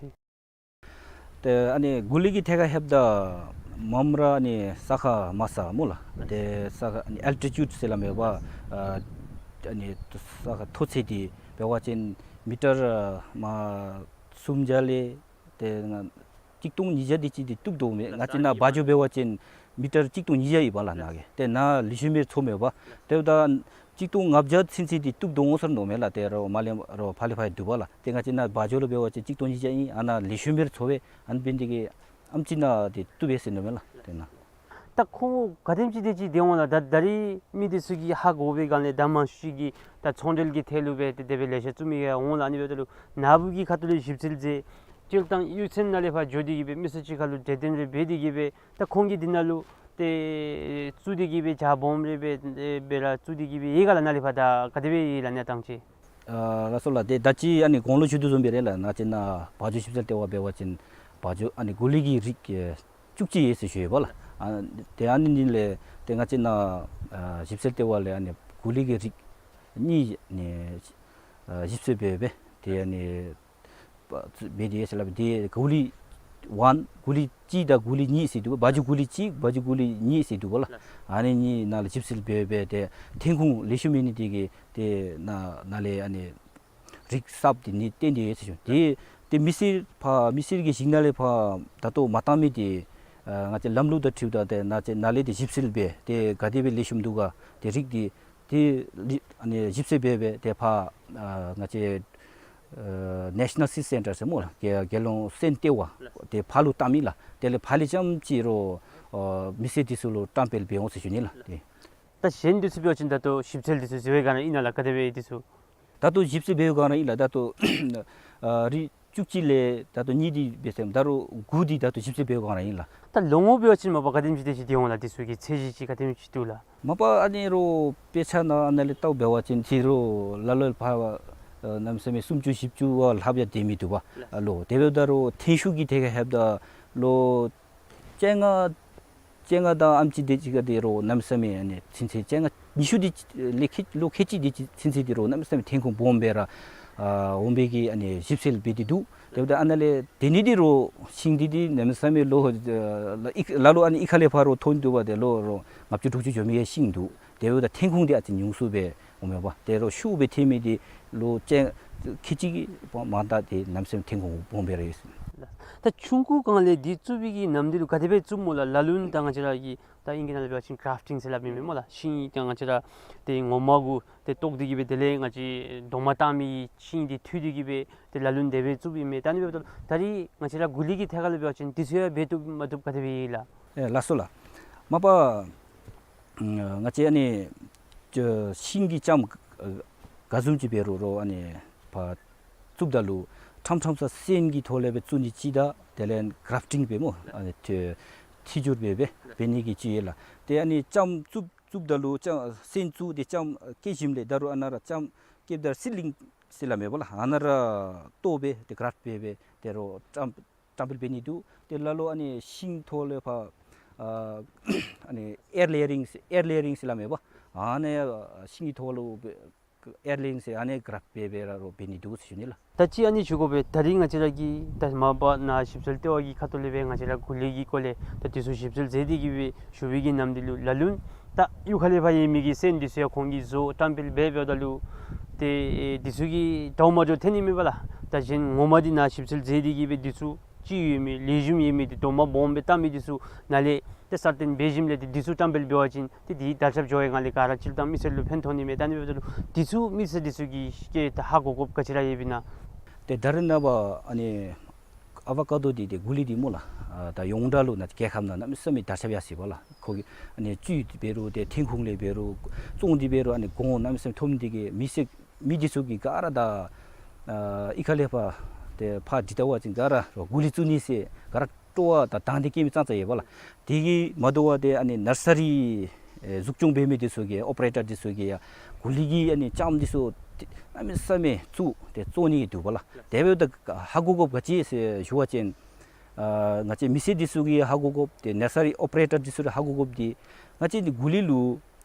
ཏེ་ཨ་ནི་གུ་ལི་གི་ཐད་ཁར་ལྷོདཔ་ད་མངམ་ར་ཨ་ནི་ས་ཁ་མ་ས་སྨོ་ལགས། ཏེ་ས་ཁ་ཨ་ནི་ཨལ་ཊི་ཊིའུཌ་ཟེར་སླབ་མས་པ། ཨ་ཨ་ནི་ས་ཁ་མཐོ་ཚད་འདི་འབད་བ་ཅིན་མི་ཊར་ཨ་མ་སུམ་བརྒྱ་ལས་ཏེ་ང་གཅིག་སྟོང་ཉིས་བརྒྱ་དེ་ཅིག་འདི་བཏུབ་དོ་མས། ང་བཅས་ནཱ་བ་འཇོ་འབད་བ་ཅིན་མི་ཊར་གཅིག་སྟོང་ཉིས་བརྒྱ་ཡོད་པ་ལགས་ནཱ་གི། ཏེ་ནཱ་ལེགས་ཤོམ་སྦེ་འཚོ་མས་པ། དེ་འབདཝ་ད་གཅིག་སྟོང་ལྔ་བརྒྱ་ཚུན་ཚོད་འདི་བཏུབ་དོ་འོང་ཟེར་མནོཝ་མས་ལགས། ཏེ་རོགས་མར་ལས་རོགས་ཕར་ལས་ཕར་འདུག་པ་ལགས། ཏེ་ང་བཅས་ནཱ་བ་འཇོ་ལུ་འབད་བ་ཅིན་གཅིག་སྟོང་ཉིས་བརྒྱ་ཨིན། ཨ་ནཱ་ལེགས་ཤོམ་སྦེ་འཚོ་བས། ཨ་ནི་འབད་ནི་འདི་གིས་ཨེམ་ཅིག་ནཱ་འདི་བཏུབ་པས་ཟེར་མནོཝ་མས་ལགས། ཏེ་ནཱ་ད་ཁོང་ག་དེམ་ཅིག་དེ་ཅིག་འདི་འོང་ལགས། ད་ད་རེས་མི་འདི་ཚུ་གིས་ཧ་གོ་བའི་སྒང་ལས་ད་མང་ཤོས་ཅིག་གིས་ད་ཚོང་འབྲེལ་གྱི་ཐད་ལུ་སྦེ་ཏེ་དེ་སྦེ་ལེ་ཤ་བཙུགས་མི་ཡང་འོང་ལགས། ཨ་ནི་འབདཝ་ད་ལུ་ནཱ་བུ་གི་ཁ་ཐུག་ལས་ཞིབ་འཚོལ་མཛད་སྤྱིར་བཏང་གཡུས་ཚན་ནང་ལས་ཕར་འགྱོ་སྟེ་གིས་སྦེ་མི་སེར་ཅིག་ཁར་ལུ་གྲོས་བསྟུན་རེ་འབད་དེ་གིས་སྦེ་ད་ཁོང་གིས་འདི་ནང་ལུ་ཏེ་བཙུགས་ཏེ་གིས་སྦེ་ཇ་སྦོམ་རེ་སྦེ་ཨེ་སྦེ་ར་བཙུགས་ཏེ་གིས་སྦེ་ཡོད་ག་ལགས། ནཱ་ལས་ཕར་ད་ག་དེ་སྦེ་ཡོད་ལགས་གནས་སྟངས་ཅིག། ཨ་ལགས་སོ་ལགས། ཏེ་ད་ཅི་ཨ་ནི་གོང་ལུ་ཞུ་དོ་བཟུམ་སྦེ་ར་ལགས། ང་བཅས་ནཱ་བ་འཇོ་ཞིབ་འཚོལ་ལྟེ་བ་འབད་བ་ཅིན་བ་འཇོ་ཨ་ནི་གུ་ལི་གི་རིགས་ཨེ་བཅུ་གཅིག་ཡོད་ཟེར་ཞུ་ཡོད་པ་ལགས། ཨ་ཏེ་ཨ་ནི་ནི་ལས་ཏེ་ང་བཅས་ནཱ་ཨ་ཞིབ་འཚོལ་ལྟེ་བ་ལས་ཨ་ནི་གུ་ལི་གི་རིགས་གཉིས་ཨ་ནི་ཨ་ཞིབ་འཚོལ་འབད་འབད་ཏེ་ཨ་ནི་ འབད་དེ་ཡོད་ཟེར་སླབ་སྦེ། དེ་གུ་ལི་ཝན་གུ་ལི་གཅིག་དང་གུ་ལི་གཉིས་ཟེར་འདུག་པ། བ་ཇུ་གུ་ལི་གཅིག་བ་ཇུ་གུ་ལི་གཉིས་ཟེར་འདུག་པ་ལགས། ཨ་ནི་གཉིས་ནང་ལུ་ཞིབ་འཚོལ་འབད་འབད་དེ་ཐོན་ཁུངས་ལེགས་ཤོམ་ཨིན་ནི་དེ་གིས་དེ་ནང་ནང་ལས་ཨ་ནི་རིགས་གསརཔ་དེ་ནི་བཏོན་ཏེ་ཡོད་ཟེར་ཞུ་ནི། དེ་དེ་མི་སེར་ཕར་མི་སེར་གྱི་ཞིང་ནང་ལས་ཕར་ད་ལྟོ་མ་བཏང་མི་དེ་ཨ་ང་བཅས་ལམ་ལུགས་དང་འཁྲིལཝ་ད་དེ་ནང་བཅས་ནང་ལས་དེ་ཞིབ་འཚོལ་འབད་དེ་ག་དེ་སྦེ་ལེགས་ཤོམ་འདུག་ག་དེ་རིགས་དེ་དེ་ལི་ཨ་ནི་ཞིབ་འཚོལ་འབད་འབད་དེ་ཕར་ཨ་ང་བཅས་ཨ་National Seed Centre ཟེར་སྨོ་ལགས། རྒྱལ་རྒྱལ་ཡོངས་སོན་ལྟེ་བ་དེ་ཕར་ལུ་བཏངམ་ཨིན་ལགས། དེ་ལས་ཕར་ལས་རྐྱངམ་ཅིག་རོགས་ཨ་མི་སེར་དེ་ཚུ་ལུ་བཀྲམ་སྤེལ་འབད་འོང་ཟེར་ཞུ་ནི་ལགས། དེ་ད་གཞན་དེ་ཚུ་འབད་བ་ཅིན་ད་ལྟོ་ཞིབ་འཚོལ་དེ་ཚུ་མཛད་པའི་སྒང་ལས་ཨིན་ན་ལགས། ག་དེ་སྦེ་དེ་ཚུ། ད་ལྟོ་ཞིབ་འཚོལ་འབད་བའི་སྒང་ར་ཨིན་ལགས། ད་ལྟོ་ཨ་རིགས་བཅུ་གཅིག་ལས་ད་ལྟོ་གཉིས་དེ་འབད་ཟེར་ད་རུང་དགུ་དེ་ད་ལྟོ་ཞིབ་འཚོལ་འབད་བའི་སྒང་ར་ཨིན་ལགས། ད་ལོ་ངོ་འབད་བ་ཅིན་མ་པ་ག་དེམ་ཅིག་དེ་ཅིག་སྡོད་འོང་ལགས། དེ་ཚུ་གི་ཚད་གཞི་ཅིག་ག་དེམ་ཅིག་འདུག་ལགས། མ་པ་ཨ་ནི་རོགས་དཔེ་ཆ་ནང་ཨ་ནཱ་ལས་བལྟཝ་འབད་བ་ཅིན་དེ་རོགས་ལ་ལོ་ལས་ཕར་ཨ་གནམ་མེད་ས་མེད་སུམ་ཅུ་བཞི་བཅུ་བ་ལྷགཔ་ཡང་སྡོད་མི་འདུག་པ། ཨ་ལོ་དེ་འབདཝ་ད་རོགས་ཐོན་ཤུགས་ཀྱི་ཐད་ཁར་ལྷོདཔ་ད་ལོ་བཅོ་ལྔ་བཅོ་ལྔ་དང་ཨ་ནེམ་ཅིག་དེ་ཅིག་ཁར་དེ་རོགས་གནམ་མེད་ས་མེད་ཨ་ནི་ཚུན་ཚོད་བཅོ་ལྔ་ཉི་ཤུ་དེ་ལས་ཁལ་ལོ་ཁལ་གཅིག་དེ་ཅིག་ཚུན་ཚོད་དེ་རོགས་གནམ་མེད་ས་མེད་ཐོན་ཁུངས་སྦོམ་སྦེ་ར་ཨ་འོང་པའི་གི་ཨ་ནི་ཞིབ་འཚོལ་འབད་དེ་འདུག། དེ་འབདཝ་ད་ཨ་ནཱ་ལས་དེ་ནི་དེ་རོགས་ཤིང་དེ་དེ་གནམ་མེད་ས་མེད་ལོ་ཨ་ལ་ཨི་ལ་ལོ་ཨ་ནི་ཨི་ཁ་ལས་ཕར་རོགས་ཐོན་འདུག་པ། དེ་ལོ་རོགས་ལྔ་བཅུ་དྲུག་ཅུ་འགྱོ་མི་གི་ཤིང་འདུག། དེ་འབདཝ་ད་ཐོན་ཁུངས་དེ་ཨ་ཙི་ཉུང་སུ་སྦེ་འོངམ་མས་པ། དེ་རོགས་ཤུགས་སྦེ་ཐོན་མི་དེ་ལོ་བཅོ་ཁལ་གཅིག་མ་མཐའ་དེ་གནམ་མེད་ས་མེད་ཐོན་ཁུངས་སྦོམ་སྦེ་ར་ཡོད་ཟེར། ད་ཆུང་ཀུའི་སྒང་ལས་དེ་བཙུགས་པའི་གི་ནམ་དུས་ལུ་ག་དེ་སྦེ་བཙུགསཔ་སྨོ་ལགས། ལ་ལུ་ད་ང་བཅས་ར་གི་ད་ཨིང་སྐད་ནང་ལས་འབད་བ་ཅིན་གྲཕ་ཊིང་ཟེར་སླབ་ཨིན་མས་སྨོ་ལགས། ཤིང་ད་ང་བཅས་ར་དེ་ངོ་མ་གུ་དེ་བཏོག་སྟེ་གི་སྦེ་དེ་ལས་ང་བཅས་རྡོག་མ་བཏགས་མི་ཤིང་དེ་འཐུ་སྟེ་གི་སྦེ་དེ་ལ་ལུ་དེ་སྦེ་བཙུགསཔ་ཨིན་མས། ད་ཨ་ནི་འབདཝ་ད་ད་རིས་ང་བཅས་ར་གུ་ལི་གི་ཐད་ཁར་ལས་འབད་བ་ཅིན་དེ་ཚུ་ཡང་འབད་བཏུབ་མ་བཏུབ་ག་དེ་སྦེ་ཨིན་ལགས། ཨེ་ལགས་སོ་ལགས། མ་པ་ང་བཅས་ཨ་ནི་ཅ་ཤིང་གི་ལྕངམ་ཨ་ག་བཟུམ་ཅིག་འབད་རུང་རོགས་ཨ་ནི་ཕར་བཙུགསཔ་ད་ལུ་ཕྲངམ་ཕྲངམ་ས་སོན་གྱི་ཐོག་ལས་སྦེ་བཙུགས་ནི་གཅིག་དང་དེ་ལས་གྲཕ་ཊིང་འབད་སྨོ། ཨ་ནི་ཐི་ཐི་སྦྱོར་འབད་འབད་འབད་ནི་གི་གཅིག་ཡོད་ལགས། དེ་ཨ་ནི་ལྕངམ་བཙུགས་བཙུགསཔ་ད་ལུ་ལྕངམ་སོན་བཙུགས་ཏེ་ལྕངམ་སྐྱེས་ཞིནམ་ལས་ད་རུང་ཨ་ནཱ་ར་ལྕངམ་སྐྱེསཔ་ད་སིཌ་ལིང་ཟེར་སླབ་མས་པ་ལགས། ཨ་ནཱ་ར་བཏོག་སྦེ་དེ་གྲཕ་འབད་འབད་དེ་རོགས་བཀྲམ་བཀྲམ་སྤེལ་འབད་ནི་འདུག། དེ་ལ་ལུ་ཨ་ནི་ཤིང་ཐོག་ལས་ཕར་ཨ་ཨ་ནི་ཨེར་ལེ་ཡ་རིང་ཨེར་ལེ་ཡ་རིང་ཟེར་སླབ་མས་པ། ཨ་ནི་ཤིང་གི་ཐོག་ལུ་ཨེར་ལེ་ཡ་རིང་ཟེར་ཨ་ནི་གྲཕ་འབད་འབད་ར་རོགས་འབད་ནི་འདུག་ཟེར་ཞུ་ནི་ལགས། ད་ཅི་ཨ་ནི་ཞུ་དགོ་པས། ད་རིས་ང་བཅས་ར་གི་ད་མ་པ་ནཱ་ཞིབ་འཚོལ་ལྟེ་བ་གི་ཁ་ཐུག་ལས་སྦེ་ང་བཅས་ར་གུ་ལི་གི་སྐོར་ལས་ད་དེ་ཚུ་ཞིབ་འཚོལ་མཛད་དེ་གི་སྦེ་ཞུ་བའི་གི་ནམ་དུས་ལུ་ལ་ལུ་ད་གཡུས་ཁ་ལས་ཕར་ཡོད་མི་གི་སོན་དེ་ཚུ་ཡང་ཁོང་གིས་བཟོ་བཀྲམ་སྤེལ་འབད་འབདཝ་ད་ལུ་ཏེ་དེ་ཚུ་གིས་འདྲཝ་མ་འདྲཝ་ཐོན་ནི་མས་པ་ལགས། ད་གཞན་ངོ་མ་དེ་ནཱ་ཞིབ་འཚོལ་མཛད་དེ་གི་སྦེ་དེ་ཚུ་ཅིག་ཡོད་མི་ལེགས་ཤོམ་ཡོད་མི་དེ་རྡོག་མ་སྦོམ་སྦེ་བཏགས་མི་དེ་ཚུ་ནཱ་ལས་ཏེ་གསར་བཏོན་འབད་ཞིནམ་ལས་ཏེ་དེ་ཚུ་བཀྲམ་སྤེལ་འབད་བ་ཅིན་ཏེ་དེ་དར་ཁྱབ་འགྱོ་བའི་སྒང་ལས་ག་ར་སྤྱིར་བཏང་མི་སེར་ལུ་ཕན་ཐོགས་ནི་མས། ད་ཨ་ནི་འབདཝ་ད་ལུ་དེ་ཚུ་མི་སེར་དེ་ཚུ་གིས་ཏེ་ད་ཧ་གོ་དགོཔ་ག་ཅི་ར་ཡོདཔ་ཨིན་ན། ཏེ་ད་རེས་ནངས་པ་ཨ་ནི་ཨ་བ་ཀ་དོ་འདི་ཏེ་གུ་ལི་འདི་སྨོ་ལགས། ཨ་ད་ཡོངས་གྲགས་ལུ་ནཱ་རྒྱལ་ཁབ་ནང་གནམ་མེད་ས་མེད་དར་ཁྱབ་ཡར་སོ་ཡི་པ་ལགས། ཁོ་གི་ཨ་ནི་བཅུད་འདི་འབད་རུང་ཏེ་ཐོན་ཁུངས་ལས་འབད་རུང་བཙོང་འདི་འབད་རུང་ཨ་ནི་གོང་གནམ་མེད་ས་མེད་མཐོ་མི་འདི་གིས་མི་སེར་མི་འདི་ཚུ་གིས་ག་ར་ད་ཨ་གཡུས་ཁ་ལས་ཕར་ཏེ་ཕར་འདི་ལྟ་བ་ཅིན་ག་ར་རོགས་གུ་ལི་བཙུགས་ནི་ཟེར་ག་ར་སྤྲོ་བ་དང་དང་འདོད་བསྐྱེད་མི་ཙང་ཙ་ཡོད་པ་ལགས། དེ་གིས་མ་དོ་བར་ཏེ་ཨ་ནི་ནར་སི་རི་ཨེ་འཛུགས་སྐྱོང་འབད་མི་འདི་ཚུ་གིས་ཨོ་པ་རེ་ཊར་འདི་ཚུ་གིས་ཡང་གུ་ལི་གི་ཨ་ནི་ལྕངམ་འདི་ཚུ་ཏེ་གནམ་མེད་ས་མེད་བཙུགས་ཏེ་བཙོང་ནི་འདུག་པ་ལགས། དེ་འབདཝ་ད་ཧ་གོ་དགོཔ་ག་ཅི་ཟེར་ཞུ་བ་ཅིན་ཨ་ང་བཅས་མི་སེར་འདི་ཚུ་གིས་ཧ་གོ་དགོཔ་ཏེ་ནར་སི་རི་ཨོ་པ་རེ་ཊར་འདི་ཚུ་ཧ་གོ་དགོཔ་འདི་ང་བཅས་འདི་གུ་ལི་ལུ་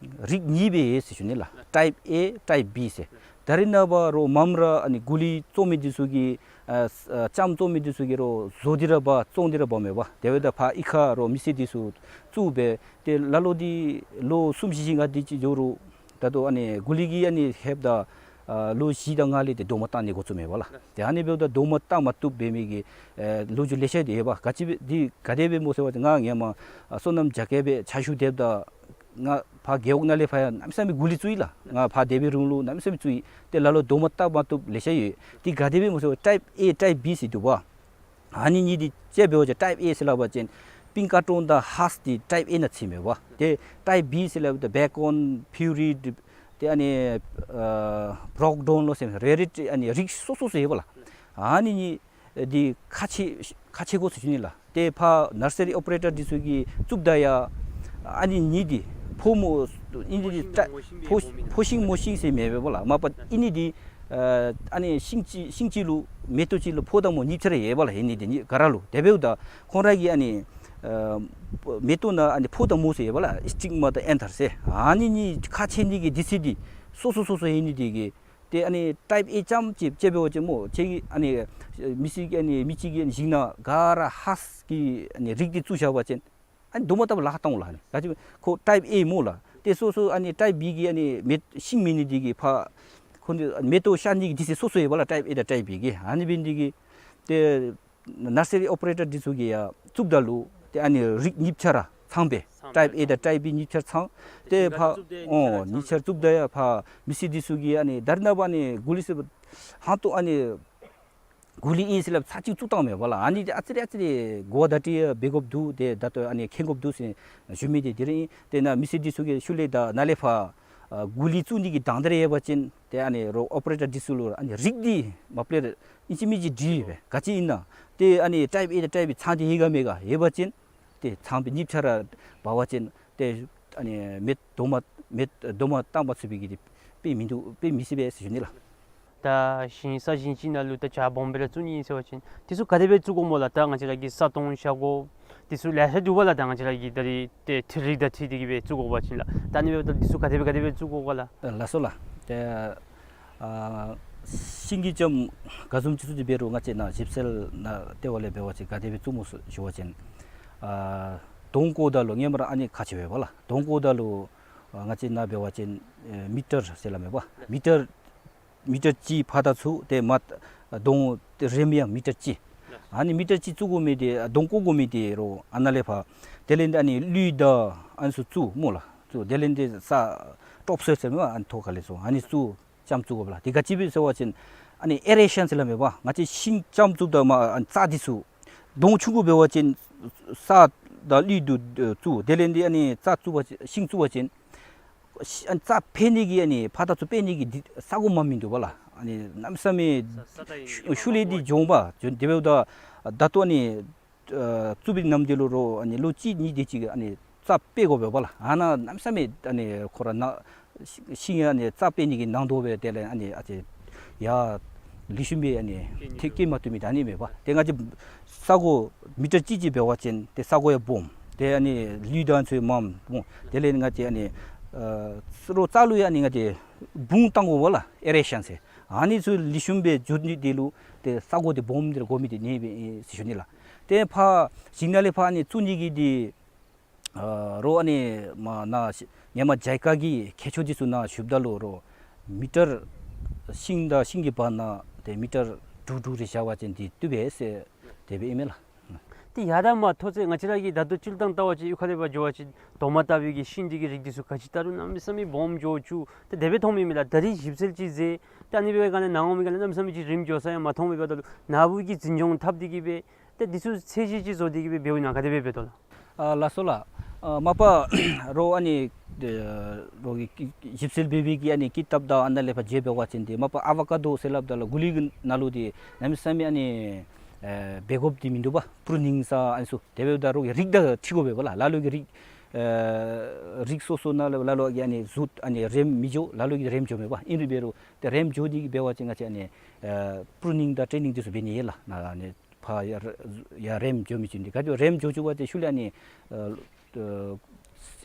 རིགས་གཉིས་སྦེ་ཡོད་ཟེར་ཞུ་ནི་ལགས། ཊའིཔ་ཨེ་ཊའིཔ་བི་ཟེར། ད་རེས་ནངས་པ་རོགས་མངམ་ར་ཨ་ནི་གུ་ལི་བཙོང་མི་འདི་ཚུ་གིས་ཨ་ཨ་ལྕངམ་བཙོང་མི་འདི་ཚུ་གིས་རོགས་བཟོ་སྟེ་ར་འབག་བཙོང་སྟེ་ར་འབག་མས་པ། དེ་འབདཝ་ད་ཕར་གཡུས་ཁར་རོགས་མི་སེར་འདི་ཚུ་བཙུགས་སྦེ་ཏེ་ལ་ལོ་འདི་ལོ་གསུམ་བཞི་བཞི་ལྔ་འདི་ཅིག་འགྱོ་རུང་ད་ལྟོ་ཨ་ནི་གུ་ལི་གིས་ཨ་ནི་ལྷོདཔ་ད་ཨ་ལོ་བཞི་དང་ལྔ་ལས་ཏེ་རྡོག་མ་བཏགས་ནི་འགོ་བཙུགས་མས་པ་ལགས། ཏེ་ཨ་ནི་འབདཝ་ད་རྡོག་མ་བཏགས་མ་བཏུབ་འབད་མི་གི་ཨེ་ལོ་རྒྱུས་ལེ་ཤ་ཡོད་པ། ག་ཅི་འབད་འདི་ག་དེ་སྦེ་སྨོ་ཟེར་བ་ཅིན་ང་ཧེ་མ་ཨ་སོ་ནམ་རྒྱ་སྐྱེད་སྦེ་ཕྱག་ཞུ་སྡོདཔ་ད་ང་ཕར་རྒེད་འོག་ནང་ལས་ཕར་ཡང་གནམ་མེད་ས་མེད་གུ་ལི་བཙུགས་ཡི་ལགས། ང་ཕར་སྡོད་པའི་རིང་ལུ་གནམ་མེད་ས་མེད་བཙུགས་ཡི། ཏེ་ལ་ལོ་རྡོག་མ་བཏགས་མ་བཏུབ་ལེ་ཤ་ཡོད། འདི་ག་དེ་སྦེ་སྨོ་ཟེར་བ་ཊའིཔ་ཨེ་ཊའིཔ་བི་ཟེར་འདུག་པ། ཨ་ནི་གཉིས་འདི་དཔྱེ་འབད་བ་ཅིན་ཊའིཔ་ཨེ་ཟེར་སླབ་པ་ཅིན་པིང་ཀ་ཊོན་དང་ཧཱསཊ་འདི་ཊའིཔ་ཨེ་ནང་ཚུདཔ་མས་པ། ཏེ་ཊའིཔ་བི་ཟེར་སླབ་ད་བེཀ་ཨོན་ཕིའུ་རི་ཏེ་ཨ་ནི་ཨ་བོརོག་ཌོན་ལོ་ཟེར་རེ་རེ་ཨ་ནི་རིགས་སོ་སོ་སོ་ཡོད་པ་ལགས། ཨ་ནི་གཉིས་འདི་ཁག་ཆེ་ཁག་ཆེ་དགོ་ཟེར་ཞུ་ནི་ལགས། ཏེ་ཕར་ནར་སི་རི་ཨོ་པ་རེ་ཊར་འདི་ཚུ་གིས་བཙུགསཔ་ད་ཡང་ཨ་ནི་གཉིས་འདི་ཕོ་མོ་ཨིན་འདི་ཕོ་ཕོ་ཤིང་མོ་ཤིང་ཟེར་མེད་པས་པ་ལགས། མ་པ་ཨིན་ནི་འདི་ཨ་ནི་ཤིང་གཅིག་ཤིང་གཅིག་ལུ་མེ་ཏོག་གཅིག་ལུ་ཕོ་དང་མོ་གཉིས་ཆ་ར་ཡོད་པ་ལགས། ཨིན་ནི་འདི་གཉིས་ག་ར་ལུ། དེ་འབདཝ་ད་ཁོང་ར་གི་ཨ་ནི་ཨ་མེ་ཏོག་ནང་ཨ་ནི་ཕོ་དང་མོ་ཟེར་ཡོད་པ་ལགས། སི་ཊིག་མ་དང་ཨེན་ཐར་ཟེར། ཨ་ནི་གཉིས་ཁག་ཆེ་ནི་གི་འདི་ཚུ་འདི་སོ་སོ་སོ་སོ་ཨིན་ནི་འདི་གིས་ ཏེ་ཨ་ནི་ཊའིཔ་ཨེ་རྐྱངམ་ཅིག་ཅིག་འབད་བ་ཅིན་སྨོ་ཁྱེད་ཀྱིས་ཨ་ནི་མི་སེར་གྱིས་ཨ་ནི་མི་གཅིག་གིས་ཨ་ནི་ཞིང་ནང་ག་ར་ཧཱསི་གི་ཨ་ནི་རིགས་འདི་བཙུགས་བཞག་པ་ཅིན་ཨ་ནི་རྡོག་མ་བཏགས་པར་ལག་ལེན་བཏང་འོང་ལགས། ཨ་ནི་ག་ཅི་ཁོ་ཊའིཔ་ཨེ་སྨོ་ལགས། ཏེ་སོ་སོ་ཨ་ནི་ཊའིཔ་བི་གི་ཨ་ནི་མེ་ཤིང་མེད་ནི་འདི་གིས་ཕར་ཁོ་འདི་མེ་ཏོག་ཤར་ནི་གི་དུས་ཚོད་སོ་སོ་ཡོད་པ་ལགས། ཊའིཔ་ཨེ་དང་ཊའིཔ་བི་གི་ཨ་ནི་འབད་ནི་འདི་གིས་ཏེ་ནར་སི་རི་ཨོ་པ་རེ་ཊར་འདི་ཚུ་གིས་ཡང་བཙུགསཔ་ད་ལུ་ཏེ་ཨ་ནི་རིགས་གཉིས་ཆ་ར་ཚངམ་སྦེ་ཊའིཔ་ཨེ་དང་ཊའིཔ་བི་གཉིས་ཆ་ར་ཚང་། ཏེ་ཕར་ཨོ་གཉིས་ཆ་ར་བཙུགསཔ་ད་ཡང་ཕར་མི་སེར་འདི་ཚུ་གིས་ཨ་ནི་ད་རེས་ནངས་པ་ཨ་ནི་གོ་ལི་ཟེར་ཧང་ཏོ་ཨ་ནི་གོ་ལི་ཨིན་ཟེར་སླབ་ཚར་གཅིག་བཙུགས་བཏངམ་མས་པ་ལགས། ཨ་ནི་ཨ་ཙི་རེ་ཨ་ཙི་རེ་གོ་བརྡ་སྤྲོད་འབད་དགོཔ་འདུག། ཏེ་ད་ལྟོ་ཨ་ནི་མཁྱེན་དགོཔ་འདུག་ཟེར་ཞུ་མི་འདི་དེ་ར་ཨིན། ཏེ་ནཱ་མི་སེར་འདི་ཚུ་གིས་ཤུལ་ལས་ད་ནཱ་ལས་ཕར་ཨ་གོ་ལི་བཙུགས་ནི་གི་དང་འདོད་རེ་ཡོད་པ་ཅིན་ཏེ་ཨ་ནི་རོགས་ཨོ་པ་རེ་ཊར་འདི་ཚུ་ལུ་ཨ་ནི་རིགས་འདི་མ་པ་ལས་ཨིན་ཅི་མིན་ཅི་དྲི་སྦེ་ག་ཅི་ཨིན་ན་ཏེ་ཨ་ནི་ཊའིཔ་ཨེ་དང་ཊའིཔ་བི་ཚང་སྟེ་ཡོད་ག་མེད་ག་ཡོད་པ་ཅིན་ཏེ་ཚངམ་སྦེ་གཉིས་ཆ་ར་འབག་པ་ཅིན་ཏེ་ཨ་ནི་མེ་རྡོག་མ་མེ་རྡོག་མ་བཏགས་པར་ཚུགས་པའི་གི་དེ་དཔེ་མིན་འདུག། དཔེ་མི་སྲིད་པས་ཟེར་ཞུ་ནི་ལགས། ད་ཞིང་ས་ཞིང་ཅིག་ནང་ལུ་ད་བྱ་སྦོམ་སྦེ་ར་བཙུགས་ནི་ཨིན་ཟེར་བ་ཅིན་དེ་ཚུ་ག་དེ་སྦེ་བཙུགས་དགོཔ་སྨོ་ལགས། ད་ང་བཅས་ར་གི་ས་སྟོང་བཞག་དགོ་དེ་ཚུ་ལེ་ཤ་འདུག་པ་ལགས། ད་ང་བཅས་ར་གི་ད་རེས་ཏེ་འཕྲུལ་རིག་དང་འཁྲིལ་ཏེ་གི་སྦེ་བཙུགས་དགོ་པ་ཅིན་ལགས། ད་ཨ་ནི་འབདཝ་ད་དེ་ཚུ་ག་དེ་སྦེ་ག་དེ་སྦེ་བཙུགས་དགོ་ག་ལགས། ལགས་སོ་ལགས། ཏེ་ཨ་ཤིང་གི་ལྕངམ་ག་བཟུམ་ཅིག་བཙུགས་ཏེ་འབད་རུང་ང་བཅས་ནཱ་ཞིབ་འཚོལ་ནང་ལྟེ་བ་ལས་འབད་བ་ཅིན་ག་དེ་སྦེ་བཙུགས་དགོཔ་སྨོ་ཟེར་ཞུ་བ་ཅིན་ཨ་དོང་བརྐོཝ་ད་ལུ་སྔོན་མ་ར་ཨ་ནི་ཁག་ཆེ་བས་པ་ལགས། དོང་བརྐོཝ་ད་ལུ་ཨ་ང་བཅས་ནཱ་འབད་བ་ཅིན་ཨེ་མི་ཊར་ཟེར་སླབ་མས་པ། མི་ཊར་མི་ཊར་གཅིག་ཕར་དང་ཚུར་ཏེ་མར་དོང་རེམ་ཡང་མི་ཊར་གཅིག། ཨ་ནི་མི་ཊར་གཅིག་བཙུགས་དགོ་མི་འདི་ཨ་དོང་བརྐོ་དགོ་མི་འདི་རོགས་ཨ་ནཱ་ལས་ཕར་དེ་ལས་ཨ་ནི་ལུད་དང་ཨ་ནི་ཚུ་བཙུགས་སྨོ་ལགས། བཙུགས་དེ་ལས་ཨ་ནི་ས་ཊོཔ་སོའིལ་ཟེར་མས་པ། ཨ་ནི་ཐོག་ཁ་ལས་ཚུར་ཨ་ནི་ཚུ་ལྕངམ་བཙུགས་དགོ་པ་ལགས། དེ་ག་ཅི་སྦེ་ཟེར་བ་ཅིན་ཨ་ནི་ཨེ་རེ་ཤཱན་ཟེར་སླབ་མས་པ། ང་བཅས་ཤིང་ལྕངམ་བཙུགསཔ་ད་མར་ཨ་ནི་རྩྭ་འདི་ཚུ་དོང་ཆུང་ཀུ་འབད་བ་ཅིན་ས་དང་ལུད་དུ་བཙུགས། དེ་ལས་ཨ་ནི་རྩྭ་བཙུགས་པ་ཅིན་ཤིང་བཙུགས་པ་ཅིན་ཤི་ཨ་ནི་རྩྭ་འཕེལ་ནི་གི་ཨ་ནི་ཕར་དང་ཚུར་འཕེལ་ནི་གི་འདི་ས་གོ་མ་མིན་འདུག་པ་ལགས། ཨ་ནི་གནམ་མེད་ས་མེད་ཤུ་ཤུལ་ལས་འདི་འགྱོ་འོང་པ། འགྱོ་དེ་འབདཝ་ད་ད་ལྟོ་ཨ་ནི་ཨ་བཙུགས་པའི་ནམ་དུས་ལུ་རོགས་ཨ་ནི་ལོ་གཅིག་གཉིས་དེ་ཅིག་ཨ་ནི་རྩྭ་འཕེལ་དགོ་པས་པ་ལགས། ཨ་ནཱ་གནམ་མེད་ས་མེད་ཨ་ནི་ཁོ་ར་ནཱ་ཤིང་ཨ་ནི་རྩྭ་འཕེལ་ནི་གི་ནང་དོག་སྦེ་དེ་ལས་ཨ་ནི་ཨ་ཙི་ཡར་ལེགས་ཤོམ་སྦེ་ཨ་ནི་ཐེ་སྐྱེ་མ་ཐུབ་མི་ད་ཨ་ནི་མས་པ། ཏེ་ང་བཅས་ས་གོ་མི་ཊར་གཅིག་གཅིག་འབད་བ་ཅིན་ཏེ་ས་གོ་ཡང་སྦོམ། ཏེ་ཨ་ནི་ལུད་དང་ཚུ་མངམ་སྦོམ། དེ་ལས་ང་བཅས་ཨ་ནི་ཨ་རོགས་རྩྭ་ལུ་ཡང་ཨ་ནི་ང་བཅས་སྦུངས་བཏང་དགོ་པ་ལགས། ཨེ་རེ་ཤཱན་ཟེར། ཨ་ནི་ཚུ་ལེགས་ཤོམ་སྦེ་འགྱོ་ནི་དེ་ལུ་ཏེ་ས་གོ་འདི་སྦོམ་འདི་ར་དགོ་མི་འདི་ཨ་ནི་སྦེ་ཨིན་ཟེར་ཞུ་ནི་ལགས། ཏེ་ཕར་ཞིང་ནང་ལས་ཕར་ཨ་ནི་བཙུགས་ནི་གི་འདི་ཨ་རོགས་ཨ་ནི་མར་ནཱ་ཤི་ཧེ་མ་ཇཱི་ཀ་གི་མཁས་མཆོག་འདི་ཚུ་ནཱ་ཞུཝ་ད་ལུ་རོགས་མི་ཊར་ཤིང་དང་ཤིང་གི་བར་ན་ཏེ་མི་ཊར་དྲུག་དྲུག་རེ་བཞག་པ་ཅིན་འདི་བཏུབ་པས་ཟེར་དེ་སྦེ་ཨིན་མས་ལགས། ཏེ་ཡར་དང་མར་མཐོ་ཚད་ང་བཅས་ར་གིས་ད་ལྟོ་སྤྱིར་བཏང་བལྟ་བ་ཅིན་གཡུས་ཁ་ལས་ཕར་འགྱོ་བ་ཅིན་རྡོག་མ་བཏགས་པའི་གི་ཤིང་འདི་གི་རིགས་འདི་ཚུ་ག་ཅི་བལྟ་རུང་གནམ་མེད་ས་མེད་སྦོམ་འགྱོ་བཅུག། ཏེ་དེ་སྦེ་མཐོངམ་ཨིན་མས་ལགས། ད་རེས་ཞིབ་འཚོལ་ཅིག་མཛད། ད་ཨ་ནི་འབད་བའི་སྒང་ལས་ནཱ་འོང་མི་སྒང་ལས་གནམ་མེད་ས་མེད་ཅིག་རིམ་འགྱོ་ས་ཡང་མ་མཐོང་མི་འབདཝ་ད་ལུ་ནཱ་བུ་གིས་འཛིན་སྐྱོང་འཐབ་སྟེ་གི་སྦེ་ཏེ་འདི་ཚུ་ཚད་གཞི་ཅིག་བཟོ་སྟེ་གི་སྦེ་འབདཝ་ཨིན་ན་ག་དེ་སྦེ་འབད་དོ་ལགས། ཨ་ལགས་སོ་ལགས། ཨ་མ་པ་རོགས་ཨ་ནི་ཨ་རོགས་ཀྱིས་ཞིབ་འཚོལ་འབད་བའི་གི་ཨ་ནི་ཀི་དེབ་དང་ཨ་ནཱ་ལས་ཕར་མཇལ་འབད་བ་ཅིན་ཏེ་མ་པ་ཨ་བ་ཀ་རྡོ་ཟེར་སླབ་ད་ལུ་གུ་ལི་གི་ནང་ལུ་འདི་གནམ་མེད་ས་མེད་ཨ་ནི་ཨེ་འབད་དགོཔ་འདི་མིན་འདུག་པ། པྲུ་ནིང་ཟེར་ཨ་ནི་ཚུ་དེ་འབདཝ་ད་རོགས་ཀྱིས་རིགས་དང་འཁྲིལ་དགོ་པས་པ་ལགས། ལ་ལུ་གིས་རིགས་ཨེ་རིགས་སོ་སོ་ནང་ལུ་ལ་ལུ་གིས་ཨ་ནི་གཟུགས་ཨ་ནི་རེམ་མི་འགྱོ། ལ་ལུ་གིས་རེམ་འགྱོཝ་མས་པ། ཨིན་རུང་འབད་རུང་ཏེ་རེམ་འགྱོ་ནི་འབད་བ་ཅིན་ང་བཅས་ཨ་ནི་ཨེ་པྲུ་ནིང་དང་ཊེ་ནིང་འདི་ཚུ་འབད་ནི་ཡོད་ལགས། ནཱ་ཨ་ནི་ཕར་ཡར་ཡར་རེམ་འགྱོ་མི་ཚུ་འདི་ག་ཅི་རེམ་འགྱོ་བཅུག་པ་ཅིན་ཤུལ་ལས་ཨ་ནི་ཨ་ཨ་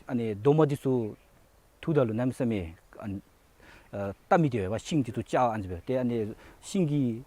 ཨ་ནི་རྡོག་མ་འདི་ཚུ་འཐུཝ་ད་ལུ་གནམ་མེད་ས་མེད་ཨ་ཨ་བཏབ་མི་འདི་ཡོད་པ། ཤིང་འདི་ཚུ་ཆག་ཨ་ནི་སྦེ་ཏེ་ཨ་ནི་ཤིང་གི་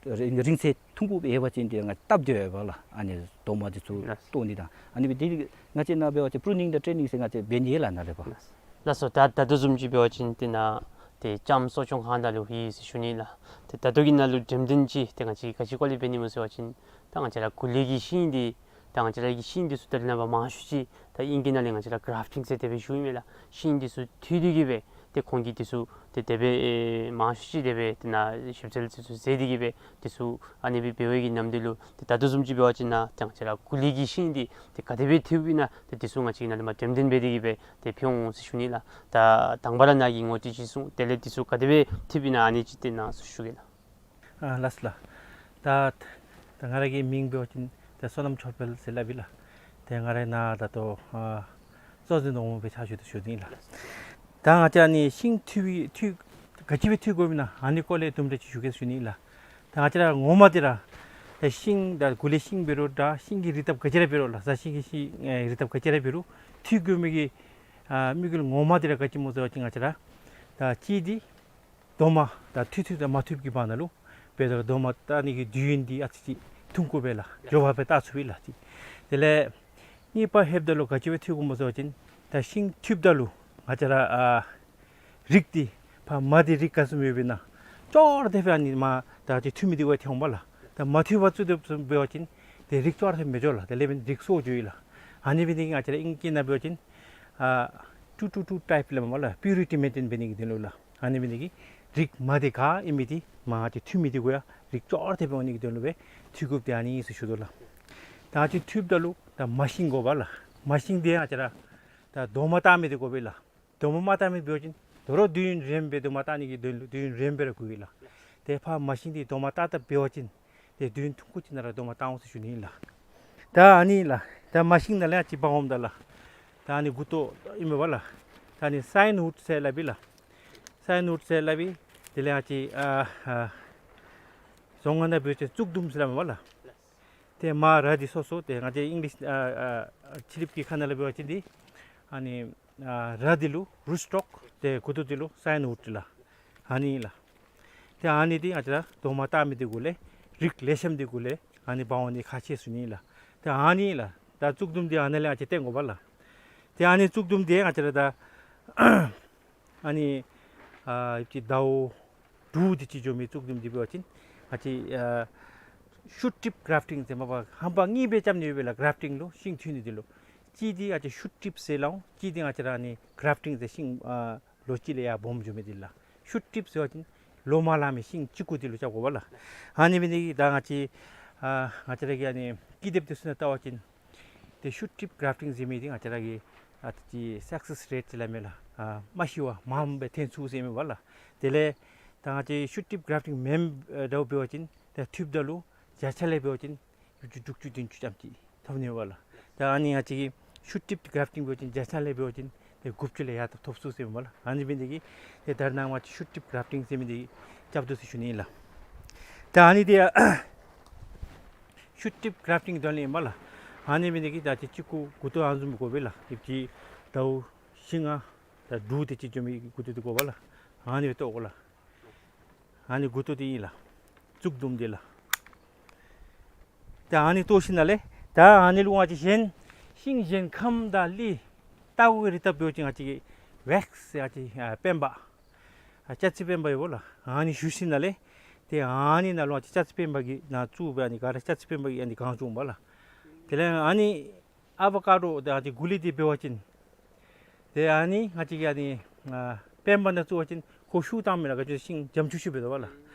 ཨ་རིང་རིང་ཚད་ཐུང་ཀུ་སྦེ་ཡོད་པ་ཅིན་ཏེ་ང་བཏབ་སྟེ་ཡོད་པ་ལགས། ཨ་ནི་རྡོག་མ་འདི་ཚུ་ལགས། བཏོག་ནི་དང་ཨ་ནི་སྦེ་ཏེ་ང་བཅས་ནཱ་འབད་བ་ཅིན་པྲུ་ནིང་དང་ཊེ་ནིང་ཟེར་ང་བཅས་འབད་ནི་ཡོད་ལགས་ནཱ་ལས་ཕར། ལགས་སོ། ད་ད་ལྟོ་བཟུམ་ཅིག་འབད་བ་ཅིན་ཏེ་ནཱ་ཏེ་ལྕངམ་གསོ་སྐྱོང་ཁང་ནང་ལུ་ཡོད་ཟེར་ཞུ་ནི་ལགས། ཏེ་ད་ལྟོ་གི་ནང་ལུ་འགྲེམས་སྟོན་ཅིག་ཏེ་ང་བཅས་ག་ཅི་སྐོར་ལས་འབད་ནི་སྨོ་ཟེར་བ་ཅིན་ད་ང་བཅས་ར་གུ་ལི་གི་ཤིང་འདི་ད་ང་བཅས་ར་གི་ཤིང་འདི་ཚུ་ད་རེས་ནངས་པ་མང་ཤོས་ཅིག་ད་ཨིང་སྐད་ནང་ལས་ང་བཅས་ར་གར་ཕི་ཊིང་ཟེར་དེ་སྦེ་ཞུཝ་ཨིན་མས་ལགས། ཤིང་འདི་ཚུ་འཐུ་སྟེ་གི་སྦེ་ཏེ་ཁོང་གིས་འདི་ཚུ་ཏེ་དེ་སྦེ་ཨེ་མང་ཤོས་ཅིག་དེ་སྦེ་ཏེ་ནཱ་ཞིབ་འཚོལ་འདི་ཚུ་མཛད་དེ་གི་སྦེ་འདི་ཚུ་ཨ་ནི་སྦེ་འབད་བའི་གི་ནམ་དུས་ལུ་ཏེ་ད་ལྟོ་བཟུམ་ཅིག་འབད་བ་ཅིན་ནཱ་ཏེ་ང་བཅས་ར་གུ་ལི་གི་ཤིང་འདི་ཏེ་ག་དེ་སྦེ་འཐུཝ་ཨིན་ན་ཏེ་འདི་ཚུ་ང་བཅས་ནཱ་ལས་མར་འགྲེམས་སྟོན་འབད་དེ་གི་སྦེ་ཏེ་ཕུལ་འོང་ཟེར་ཞུ་ནི་ལགས། ད་དང་པ་ར་ནཱ་གིས་ངོ་སྤྲོད་ཅིག་གསུངས། དེ་ལས་འདི་ཚུ་ག་དེ་སྦེ་འཐུཝ་ཨིན་ན་ཨ་ནི་ཅིག་ཏེ་ནཱ་ཞུ་གེ་ལགས། ཨ་ལགས་སོ་ལགས། ད་ད་ང་ར་གི་མིང་འབད་བ་ཅིན་ད་བསོད་ནམས་ཆོས་འཕེལ་ཟེར་སླབ་ཨིན་ལགས། ཏེ་ང་ར་ནཱ་ད་ལྟོ་ཨ་གཙོ་འཛིན་འོགམ་སྦེ་ཕྱག་ཞུ་དོ་ཞུ་དོ་ཨིན་ལགས། ད་ང་བཅས་ཨ་ནི་ཤིང་འཐུ་བའི་འཐུ་ག་ཅི་སྦེ་འཐུ་དགོཔ་ཨིན་ན་ཨ་ནི་སྐོར་ལས་དུམ་གྲ་ཅིག་ཞུ་གེ་ཞུ་ནི་ཨིན་ལགས། ད་ང་བཅས་ར་ངོ་མ་འདི་ར་ད་ཤིང་ད་གུ་ལི་ཤིང་འབད་རུང་ད་ཤིང་གི་རིགས་སྟབས་ག་ཅི་ར་འབད་རུང་ལགས། ས་ཤིང་གི་ཤིང་ཨེ་རིགས་སྟབས་ག་ཅི་ར་འབད་རུང་འཐུ་དགོ་མི་གི་ཨ་དམིགས་ཡུལ་ངོ་མ་འདི་ར་ག་ཅི་སྨོ་ཟེར་བ་ཅིན་ང་བཅས་ར་ད་གཅིག་འདི་ རྡོག་མ་ད་འཐུ་འཐུཝ་དང་མ་འཐུཝ་གི་བར་ན་ལུ་འབད་ད་རྡོག་མ་བཏགས་ནི་གི་དུས་ཡུན་འདི་ཨ་ཙི་ཅིག་ཐུང་ཀུ་སྦེ་ལགས། མགྱོགས་པ་སྦེ་བཏགས་ཚུགས་པས་ལགས་ཅིག། དེ་ལས་གཉིས་པ་ལྷོདཔ་ད་ལུ་ག་ཅི་སྦེ་འཐུ་དགོཔ་སྨོ་ཟེར་བ་ཅིན་ད་ཤིང་འཐུཝ་ད་ལུ་ང་བཅས་ར་ཨ་རིགས་འདི་ཕར་མར་འདི་རིགས་ག་བཟུམ་ཡོདཔ་ཨིན་ན་ཅོག་ར་འཐདཔ་སྦེ་ཨ་ནི་མར་ད་ཅིག་འཐུ་མི་འདི་གུ་ཡང་འཐོན་འོང་པས་ལགས། ད་མ་འཐུ་བར་བཙུགས་དོ་བཟུམ་འབད་བ་ཅིན་ཏེ་རིགས་ཅོག་ར་འཐདཔ་མི་འགྱོ་ལགས། དེ་ལས་འབདན་རིགས་སོར་འགྱོཝ་ཨིན་ལགས། ཨ་ནི་འབད་ནི་དེ་གིས་ང་བཅས་ར་ཨིང་སྐད་ནང་འབད་བ་ཅིན་ཨ་ཊུ་ཊུ་ཊུ་ཊའིཔ་སླབ་མས་ལགས། པིའུ་རི་ཊི་མེན་ཊེན་འབད་ནི་གི་དོན་ལུ་ལགས། ཨ་ནི་འབད་ནི་དེ་གིས་རིགས་མར་འདི་ག་ཨིན་མི་འདི་མར་ཅིག་འཐུ་མི་འདི་གུ་ཡང་རིགས་ཅོག་ར་འཐདཔ་སྦེ་འོང་ནི་གི་དོན་ལུ་སྦེ་འཐུ་དགོཔ་འདི་ཨ་ནི་ཨིན་ཟེར་ཞུ་དོ་ལགས། ད་ཅིག་འཐུཝ་ད་ལུ་ད་མར་ཤིང་དགོ་པས་ལགས། མར་ཤིང་འདི་ང་བཅས་ར་ད་རྡོག་མ་བཏགས་མི་འདི་དགོ་པས་ལགས། རྡོག་མ་མ་བཏགས་མི་འབད་བ་ཅིན་དོ་རུང་དུས་ཡུན་རིངམོ་སྦེ་རྡོག་མ་བཏགས་ནི་གི་དོན་ལུ་དུས་ཡུན་རིངམོ་སྦེ་ར་འགོར་ལགས། ཏེ་ཕར་མར་ཤིང་འདི་རྡོག་མ་བཏགས་བཏགསཔ་འབད་བ་ཅིན་ཏེ་དུས་ཡུན་ཐུང་ཀུ་ཅིག་ནང་ར་རྡོག་མ་བཏགས་འོང་ཟེར་ཞུ་ནི་ཨིན་ལགས། ད་ཨ་ནི་ལགས། ད་མར་ཤིང་ནང་ལས་ཨ་ཙི་འབག་འོངམ་ད་ལགས། ད་ཨ་ནི་མགུ་ཏོ་ཨིན་མས་པ་ལགས། ད་ཨ་ནི་སའིན་ཝུཌ་ཟེར་སླབ་ཨིན་ལགས། སའིན་ཝུཌ་ཟེར་སླབ་ཨིན། དེ་ལས་ཨ་ཙི་ཨ་ཨ་རྫོང་ཁ་ནང་འབད་བ་ཅིན་གཙུག་དུམ་ཟེར་སླབ་མས་པ་ལགས། ཏེ་མར་ར་འདི་སོ་སོ་ཏེ་ང་བཅས་ཨིང་ལིཤ་ཨ་ཨ་ཕྱི་གླིངཔ་གི་ཁ་ནང་ལས་འབད་བ་ཅིན་འདི་ཨ་ནི་ཨ་ར་འདི་ལུ་རུཊ་སི་ཊོཀ། ཏེ་མགུ་ཏོ་འདི་ལུ་སའིན་ཝུཌ་ལགས། ཨ་ནི་ལགས། ཏེ་ཨ་ནི་འདི་ང་བཅས་ར་རྡོག་མ་བཏགས་མི་འདི་གུ་ལས་རིགས་ལེགས་ཤོམ་འདི་གུ་ལས་ཨ་ནི་འབག་འོང་ནི་ཁག་ཆེ་ཟེར་ཞུ་ནི་ལགས། ཏེ་ཨ་ནི་ལགས། ད་གཙུག་དུམ་འདི་ཨ་ནཱ་ལས་ཨ་ཙི་བཏོན་དགོ་པས་ལགས། ཏེ་ཨ་ནི་གཙུག་དུམ་འདི་ང་བཅས་ར་ད་ཨ་ནི་ཨ་ཨ་ཙི་ཟླཝ་དྲུག་དེ་ཅིག་འགྱོ་མི་གཙུག་དུམ་འདི་འབད་བ་ཅིན་ཨ་ཙི་ཨ་ཤུཊ་ཊིཔ་གརབ་ཊིང་ཟེར་མས་པ། ཧམ་པ་གཉིས་སྦེ་རྐྱབ་ནི་ཡོད་པས་ལགས། གརབ་ཊིང་ལུ་ཤིང་འཐུ་ནི་འདི་ལུ་གཅིག་འདི་ཨ་ཙི་ཤུཊ་ཊིཔ་ཟེར་སླབ་འོང་། གཅིག་འདི་ང་བཅས་ར་ཨ་ནི་གརབ་ཊིང་ཟེར་ཤིང་ཨ་ལོ་གཅིག་ལས་ཡར་སྦོམ་འགྱོ་མི་འདི་ལགས། ཤུཊ་ཊིཔ་ཟེར་བ་ཅིན་ལོ་མ་ལང་མི་ཤིང་གཅིག་གུ་འདི་ལུ་རྐྱབ་དགོ་པས་ལགས། ཨ་ནི་འབད་ནི་དེ་གིས་ད་ང་བཅས་ཨ་ང་བཅས་ར་གི་ཨ་ནི་ཀི་དེབ་འདི་ཚུ་ནང་བལྟ་བ་ཅིན་ཏེ་ཤུཊ་ཊིཔ་གརབ་ཊིང་ཟེར་མི་འདི་ང་བཅས་ར་གི་ཨ་ཙི་སག་སེསི་རེཊ་ཟེར་སླབ་མས་ལགས། ཨ་མ་ཤི་བར་མངམ་སྦེ་ཐོན་ཚུགས་ཟེར་མས་པ་ལགས། དེ་ལས་ད་ང་བཅས་ཤུཊ་ཊིཔ་གརབ་ཊིང་མེན་པར་འདྲཝ་འབད་བ་ཅིན་ཏེ་འཐུཝ་ད་ལུ་བརྒྱ་ཆ་ལས་འབད་བ་ཅིན་བཞི་བཅུ་དྲུག་ཅུ་བདུན་ཅུ་ཙམ་ཅིག་ཐོབ་ནི་ཡོད་པ་ལགས། ད་ཨ་ནི་ང་བཅས་ཀྱིས་ཤུཊ་ཊིཔ་གརབ་ཊིང་འབད་བ་ཅིན་བརྒྱ་ཆ་ལས་འབད་བ་ཅིན་ཏེ་དགུ་བཅུ་ལས་ཡར་ཐོབ་ཚུགས་ཟེར་མས་པ་ལགས། ཨ་ནི་འབད་ནི་དེ་གིས་ཏེ་ད་རེས་ནངས་པ་ང་བཅས་ཤུཊ་ཊིཔ་གརབ་ཊིང་ཟེར་མི་འདི་རྐྱབ་དོ་ཟེར་ཞུ་ནི་ཨིན་ལགས། ད་ཨ་ནི་འདི་ཤུཊ་ཊིཔ་གརབ་ཊིང་དོན་ལས་ཨིན་པས་ལགས། ཨ་ནི་འབད་ནི་དེ་གིས་ད་ཅིག་གཅིག་གུ་མགུ་ཏོ་ཨ་ནི་བཟུམ་དགོ་པས་ལགས། ཨ་ཙི་ཟླཝ་བཞི་ལྔ་ད་དྲུག་དེ་ཅིག་འགྱོ་མི་མགུ་ཏོ་འདི་དགོ་པས་ལགས། ཨ་ནི་སྦེ་བཏོག་དགོ་ལགས། ཨ་ནི་མགུ་ཏོ་འདི་ཨིན་ལགས། གཙུག་དུམ་འདི་ལགས། ད་ཨ་ནི་བཏོག་ཞིནམ་ལས་ད་ཨ་ནི་ལུ་ང་བཅས་གཞན་ཤིང་གཞན་ཁམ་དང་གླི་ལྟ་བུ་གི་རིགས་ད་འབད་བ་ཅིན་ང་བཅས་ཀྱིས་ཝེགསི་ཟེར་ཨ་ཙི་ཨ་པེན་པ་ཨ་ལྕགས་རྩི་པེན་པ་ཡོད་པ་ལགས། ཨ་ནི་བཞུ་ཞིནམ་ལས་ཏེ་ཨ་ནི་ནང་ལུ་ཨ་ཙི་ལྕགས་རྩི་པེན་པ་གི་ནང་བཙུགས་སྦེ་ཨ་ནི་ག་ར་ལྕགས་རྩི་པེན་པ་གིས་ཨ་ནི་གང་བྱུང་པ་ལགས། དེ་ལས་ཨ་ནི་ཨ་བ་ཀ་ཌོ་དང་ཨ་ཙི་གུ་ལི་འདི་འབད་བ་ཅིན་ཏེ་ཨ་ནི་ང་བཅས་ཀྱིས་ཨ་ནི་ཨ་པེན་པ་ནང་བཙུགས་པ་ཅིན་ཁོ་ཤུགས་བཏང་མི་ལགས། ག་ཅི་ཤིང་འཇམ་ཆུ་ཆུ་འབད་དོ་པ་ལགས།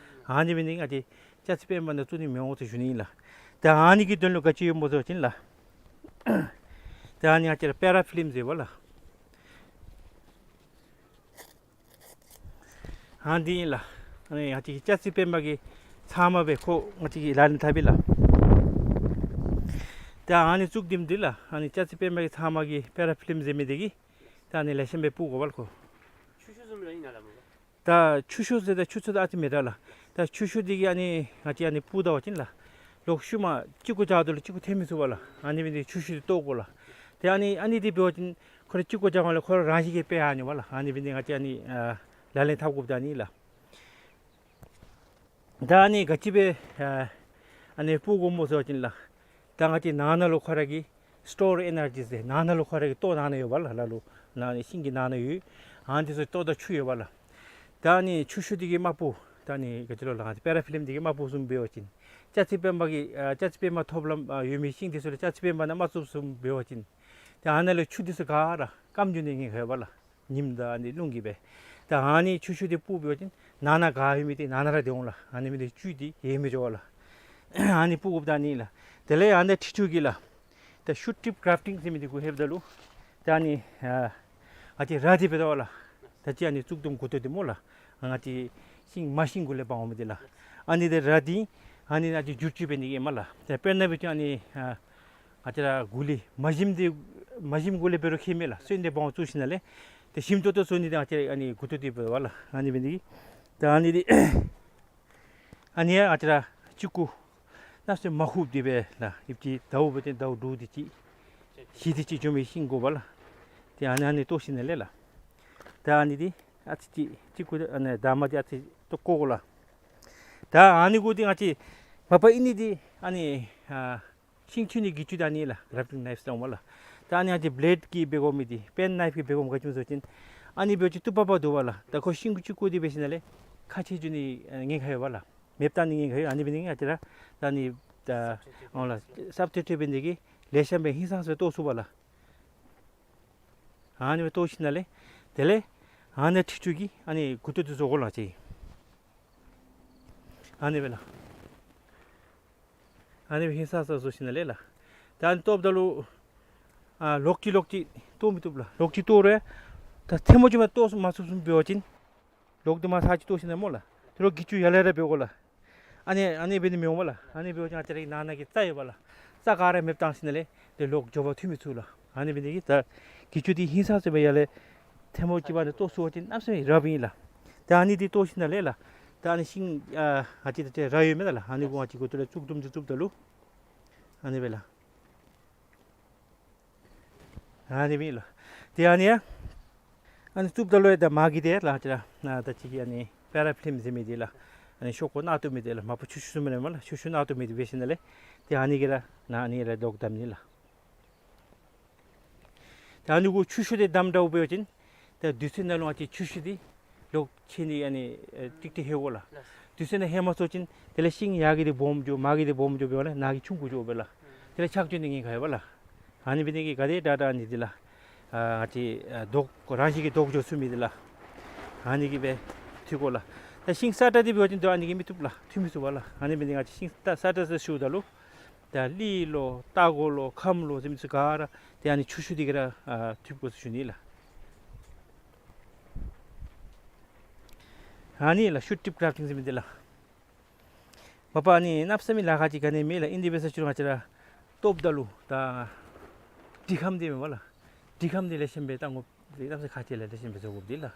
ཨ་ནི་འབད་ནི་ང་བཅས་ལྕགས་རྩི་པེན་པ་ནང་བཙུགས་ནི་མི་འོང་ཟེར་ཞུ་ནི་ཨིན་ལགས། ཏེ་ཨ་ནི་གི་དོན་ལུ་ག་ཅི་ཡོདཔ་སྨོ་ཟེར་བ་ཅིན་ལགས། ཏེ་ཨ་ནི་ང་བཅས་ར་པེ་ར་ཕི་ལིམ་ཟེར་བ་ལགས། ཨ་འདི་ཨིན་ལགས། ཨ་ནི་ང་བཅས་ཀྱི་ལྕགས་རྩི་པེན་པ་གི་ཚབ་མ་སྦེ་ཁོ་ང་བཅས་ཀྱིས་ལག་ལེན་འཐབ་ཨིན་ལགས། ད་ཨ་ནི་གཙུག་དུམ་འདི་ལགས། ཨ་ནི་ལྕགས་རྩི་པེན་པ་གི་ཚབ་མ་གི་པེ་ར་ཕི་ལིམ་ཟེར་མི་འདི་གིས་ད་ཨ་ནི་ལེགས་ཤོམ་སྦེ་སྤུབ་དགོ་པས་ལགས་ཁོ། ཆུ་ཤུགས་བཟུམ་ར་ཨིན་ན་ལགས་མོ། ད་ཆུ་ཤུགས་ཟེར་ད་ཆུ་ཚོད་ད་ཨ་ཙི་མེད་ད་ལགས། ད་ཆུ་ཤུགས་འདི་གིས་ཨ་ནི་ང་བཅས་ཨ་ནི་སྤུབ་ད་པ་ཅིན་ལགས། ལོག་ཤུལ་མ་གཅིག་གུ་བཞག་ད་ལུ་གཅིག་གུ་ཐོན་མི་ཚུགས་པས་ལགས། ཨ་ནི་འབད་ནི་དེ་གིས་ཆུ་ཤུགས་འདི་བཏོག་དགོ་ལགས། ཏེ་ཨ་ནི་ཨ་ནི་འདི་འབད་བ་ཅིན་ཁོ་ར་གཅིག་གུ་བཞག་པ་ལས་ཁོ་ར་རང་བཞིན་གྱིས་འཕེལ་ཡར་འགྱོཝ་ལགས། ཨ་ནི་འབད་ནི་དེ་གིས་ང་བཅས་ཨ་ནི་ཨ་ལག་ལེན་འཐབ་དགོཔ་ད་ཨ་ནི་ལགས། ད་ཨ་ནི་ག་ཅི་སྦེ་ཨ་ཨ་ནི་སྤུབ་དགོཔ་སྨོ་ཟེར་བ་ཅིན་ལགས། ད་ང་བཅས་ནང་ན་ལུ་ཁོ་ར་གི་སི་ཊོར་ཨེ་ནར་ཇི་ཟེར་ནང་ན་ལུ་ཁོ་ར་གི་ལྟོ་ནང་ན་ཡོད་པས་ལགས། ལ་ལུ་ནང་ན་ཤིང་གི་ནང་ན་ཡོད། ཨ་ནི་འདི་ཚུ་ལྟོ་དང་ཆུ་ཡོད་པས་ལགས། ད་ཨ་ནི་ཆུ་ཤུགས་འདི་གིས་མ་སྤུབ། ད་ཨ་ནི་ག་ཅི་ལོ་ལགས། པེ་ར་ཕི་ལིམ་འདི་གིས་མ་སྤུབ་བཟུམ་འབད་བ་ཅིན་ལྕགས་རྩི་པེན་པ་གི་ཨ་ལྕགས་རྩི་པེན་པ་ཐོབ་ལམ་ཨ་ཡོད་མི་ཤིང་འདི་ཚུ་ལུ་ལྕགས་རྩི་པེན་པ་ནང་མ་བཙུགསཔ་བཟུམ་འབད་བ་ཅིན་ཏེ་ཨ་ནཱ་ལུ་ཆུ་འདི་ཚུ་ག་ར་སྐམ་འགྱོ་ནི་ཉེན་ཁ་ཡོད་པས་ལགས། ཉིམ་དང་ཨ་ནི་རླུང་གིས་སྦེ། ད་ཨ་ནི་ཆུ་ཤུགས་འདི་སྤུབ་འབད་བ་ཅིན་ནང་ན་ག་ཡོད་མི་འདི་ནང་ན་ར་སྡོད་འོང་ལགས། ཨ་ནི་འབད་ནི་དེ་གིས་བཅུད་འདི་ཡལ་མི་འགྱོ་བས་ལགས། ཨ་ནི་སྤུབ་དགོཔ་ད་ཨ་ནི་ལགས། དེ་ལས་ཨ་ནི་ཁྲི་ཆུ་གི་ལགས། ད་ཤུཊ་ཊིཔ་གརབ་ཊིང་ཟེར་མི་འདི་གུ་ལྷོདཔ་ད་ལུ་ད་ཨ་ནི་ཨ་ང་བཅས་ར་འདི་འབད་དོ་ལགས། ད་ཅི་ཨ་ནི་གཙུག་དུམ་མགུ་ཏོ་འདི་སྨོ་ལགས། ང་བཅས་ཤིང་མར་ཤིང་གུ་ལས་འབག་འོང་མི་འདི་ལགས། ཨ་ནི་འདི་ར་འདི་ཨ་ནི་ཨ་ཙི་བསྒྱུར་བཅོས་འབད་ནི་གི་ཨིན་མས་ལགས། ད་དཔེར་ན་འབད་བ་ཅིན་ཨ་ནི་ཨ་ང་བཅས་ར་གུ་ལི་མ་ཞིམ་འདི་མ་ཞིམ་གུ་ལས་འབད་རུང་ཁྱད་མེད་ལགས། སོན་འདི་འབག་འོང་བཙུགས་ཞིནམ་ལས་ཏེ་ཞིམ་ཏོང་ཏོ་བཟོ་ནི་འདི་ང་བཅས་ཨ་ནི་མགུ་ཏོ་འདི་འབདཝ་ལགས། ཨ་ནི་འབད་ནི་དེ་གིས་ད་ཨ་ནི་འདི་ཨ་ནི་ཡང་ང་བཅས་ར་གཅིག་གུ་ནགས་ཚལ་མར་ཁུ་འདི་སྦེ་ལགས། ཨ་ཙི་ཟླཝ་འབད་བ་ཅིན་ཟླཝ་དྲུག་དེ་ཅིག་བཞི་དེ་ཅིག་འགྱོ་མི་ཤིང་དགོ་པས་ལགས། ཏེ་ཨ་ནི་ཨ་ནི་བཏོག་ཞིནམ་ལས་ལགས། ད་ཨ་ནི་འདི་ ཨ་ཙི་ཅིག་ཅིག་གུ་ཨ་ནི་དར་མ་འདི་ཨ་ཙི་ཏོག་བཀོག་དགོ་ལགས། ད་ཨ་ནི་གུ་འདི་ང་བཅས་མ་པ་ཨིན་ནི་འདི་ཨ་ནི་ཨ་ཤིང་འཐུ་ནི་གི་ཅུ་འདི་ཨ་ནི་ལགས། གྲབ་ཊིང་ནའིཕ་ཟེར་འོང་བ་ལགས། ད་ཨ་ནི་ང་བཅས་བི་ལེཌ་གིས་འབད་དགོ་མི་འདི་པེན་ནའིཕ་གིས་འབད་དགོ་མི་ག་ཅི་སྨོ་ཟེར་བ་ཅིན་ཨ་ནི་འབད་བ་ཅིན་བཏུབ་པ་འདུག་པ་ལགས། ད་ཁོ་ཤིང་གུ་ཅིག་བཀོག་སྟེ་འབད་ཞིནམ་ལས་ཁ་ཕྱེ་འགྱོ་ནི་ཉེན་ཁ་ཡོད་པ་ལགས། མེདཔ་བཏང་ནི་ཉེན་ཁ་ཡོད། ཨ་ནི་འབད་ནི་གིས་ང་བཅས་ར་ད་ཨ་ནི་ད་འོང་ལགས། སབ་ཊེ་ཊེ་འབད་ནི་གིས་ལེགས་ཤོམ་སྦེ་ཧིང་སངས་ས་སྦེ་བཏོག་ཚུགས་པ་ལགས། ཨ་ནི་སྦེ་བཏོག་ཞིནམ་ལས་དེ་ལས་ཨ་ནི་ཁྲི་ཆུ་གི་ཨ་ནི་མགུ་ཏོ་འདི་བཟོ་དགོ་ལགས་ཅིག། ཨ་ནི་སྦེ་ལགས། ཨ་ནི་སྦེ་ཧིང་སངས་ས་བཟོ་ཞིནམ་ལས་ལགས། ད་ཨ་ནི་བཏོགཔ་ད་ལུ་ཨ་ལོག་ཅི་ལོག་ཅི་བཏོག་མི་བཏུབ་ལགས། ལོག་ཅི་བཏོག་རུང་ད་ཐལ་མོ་ཅིག་མ་བཏོག་མ་ཚུགསཔ་བཟུམ་འབད་བ་ཅིན་ལོག་སྟེ་མར་ཚར་ཅིག་བཏོག་ཞིནམ་ལས་སྨོ་ལགས། དེ་ལོག་གི་ཅུ་ཡར་ལས་ར་འབད་དགོ་ལགས། ཨ་ནི་ཨ་ནི་འབད་ནི་མི་འོང་པ་ལགས། ཨ་ནི་འབད་བ་ཅིན་ང་བཅས་རའི་ནང་ན་གི་རྩྭ་ཡོད་པ་ལགས། རྩྭ་ག་ར་མེདཔ་བཏང་ཞིནམ་ལས་དེ་ལོག་མགྱོགས་པར་འཐུ་མི་ཚུགས་ལགས། ཨ་ནི་འབད་ནི་གིས་ད་གི་ཅུ་འདི་ཧིང་སངས་ས་སྦེ་ཡར་ལས་ཐལ་མོ་ཅིག་འབག་ནི་བཏོག་ཚུགས་པ་ཅིན་གནམ་མེད་ས་མེད་རབ་ཨིན་ལགས། ད་ཨ་ནི་འདི་བཏོག་ཞིནམ་ལས་ལགས། ད་ཨ་ནི་ཤིང་ཨ་ང་བཅས་ད་ཏེ་ར་ཡོད་མེན་ན་ལགས། ཨ་ནི་གུ་ང་བཅས་མགུ་ཏོ་ལས་བཙུགས་དུམ་ཅིག་བཙུགསཔ་ད་ལུ་ཨ་ནི་སྦེ་ལགས། ཨ་ནི་སྦེ་ལགས། ཏེ་ཨ་ནི་ཡང་ཨ་ནི་བཙུགསཔ་ད་ལུ་ཡང་ད་མར་གྱི་འདི་ལགས་ཅི་ར་ཨ་ད་ཅི་གི་ཨ་ནི་པེ་ར་ཕི་ལིམ་ཟེར་མི་འདི་ལགས། ཨ་ནི་ཤོག་ཀུ་ནག་ཏོག་མི་འདི་ལགས། མ་པ་ཆུ་ཤུ་ཟེར་མི་ཨིན་མས་ལགས། ཆུ་ཤུ་ནག་ཏོག་མི་འདི་འབད་ཞིནམ་ལས་ཏེ་ཨ་ནི་གིས་ར་ནཱ་ཨ་ནི་ར་ལོག་བསྡམ་ནི་ལགས། ད་ཨ་ནི་གུ་ཆུ་ཤུ་འདི་བསྡམ་དྲགས་འབད་བ་ཅིན་ད་དུས་ཚོད་ནང་ལུ་ང་བཅས་ཆུ་ཤུ་འདི་ལོག་ཆད་ནི་ཨ་ནི་ཨེ་ཏིག་ཏིག་ལྷོད་དགོ་ལགས། དུས་ཚོད་ནང་ལྷོད་མ་ཚུགས་པ་ཅིན་དེ་ལས་ཤིང་ཡར་གྱི་འདི་སྦོམ་འགྱོ་མར་གྱི་འདི་སྦོམ་འགྱོ་འབདཝ་ལས་ནཱ་གི་ཆུང་ཀུ་འགྱོ་འབདཝ་ལགས། དེ་ལས་ཆག་འགྱོ་ནི་ཉེན་ཁ་ཡོད་པ་ལགས། ཨ་ནི་འབད་ནི་གིས་ག་དེ་དྲག་དྲག་ཨ་ནི་འདི་ལགས། ཨ་ང་བཅས་ཨ་ལྡོག་རང་བཞིན་གྱིས་ལྡོག་འགྱོ་ཚུགས་མི་འདི་ལགས། ཨ་ནི་གིས་སྦེ་འཐུ་དགོ་ལགས། ད་ཤིང་སྲ་ཀྲག་འདི་འབད་བ་ཅིན་ད་ཨ་ནི་གིས་མི་བཏུབ་ལགས། འཐུ་མི་ཚུགས་པ་ལགས། ཨ་ནི་འབད་ནི་གིས་ང་བཅས་ཤིང་སྲ་སྲ་ཀྲག་ཟེར་ཞུཝ་ད་ལུ་ད་ལི་ལོ་སྟག་གོ་ལོ་ཁམས་ལོ་ཟེར་མི་ཚུ་ག་ར་ཏེ་ཨ་ནི་ཆུ་ཤུ་འདི་གིས་ར་ཨ་འཐུ་དགོ་ཟེར་ཞུ་ནི་ལགས། ཨ་ནི་ལགས་ཤུཊ་ཊིཔ་གྲབ་ཊིང་ཟེར་མི་འདི་ལགས། མ་པ་ཨ་ནི་གནམ་མེད་ས་མེད་ལཱ་ཁག་ཅིག་ག་ནི་མེད་ལགས། ཨིན་དེ་འབད་ས་ཅིག་རུང་ང་བཅས་ར་བཏོགཔ་ད་ལུ་ད་དྲི་ཁམ་འདི་མེན་པ་ལགས། དྲི་ཁམ་འདི་ལེགས་ཤོམ་སྦེ་བཏང་དགོཔ་འདི་གནམ་མེད་ས་མེད་ཁག་ཆེ་ལགས། ལེགས་ཤོམ་སྦེ་བཟོ་དགོཔ་འདི་ལགས།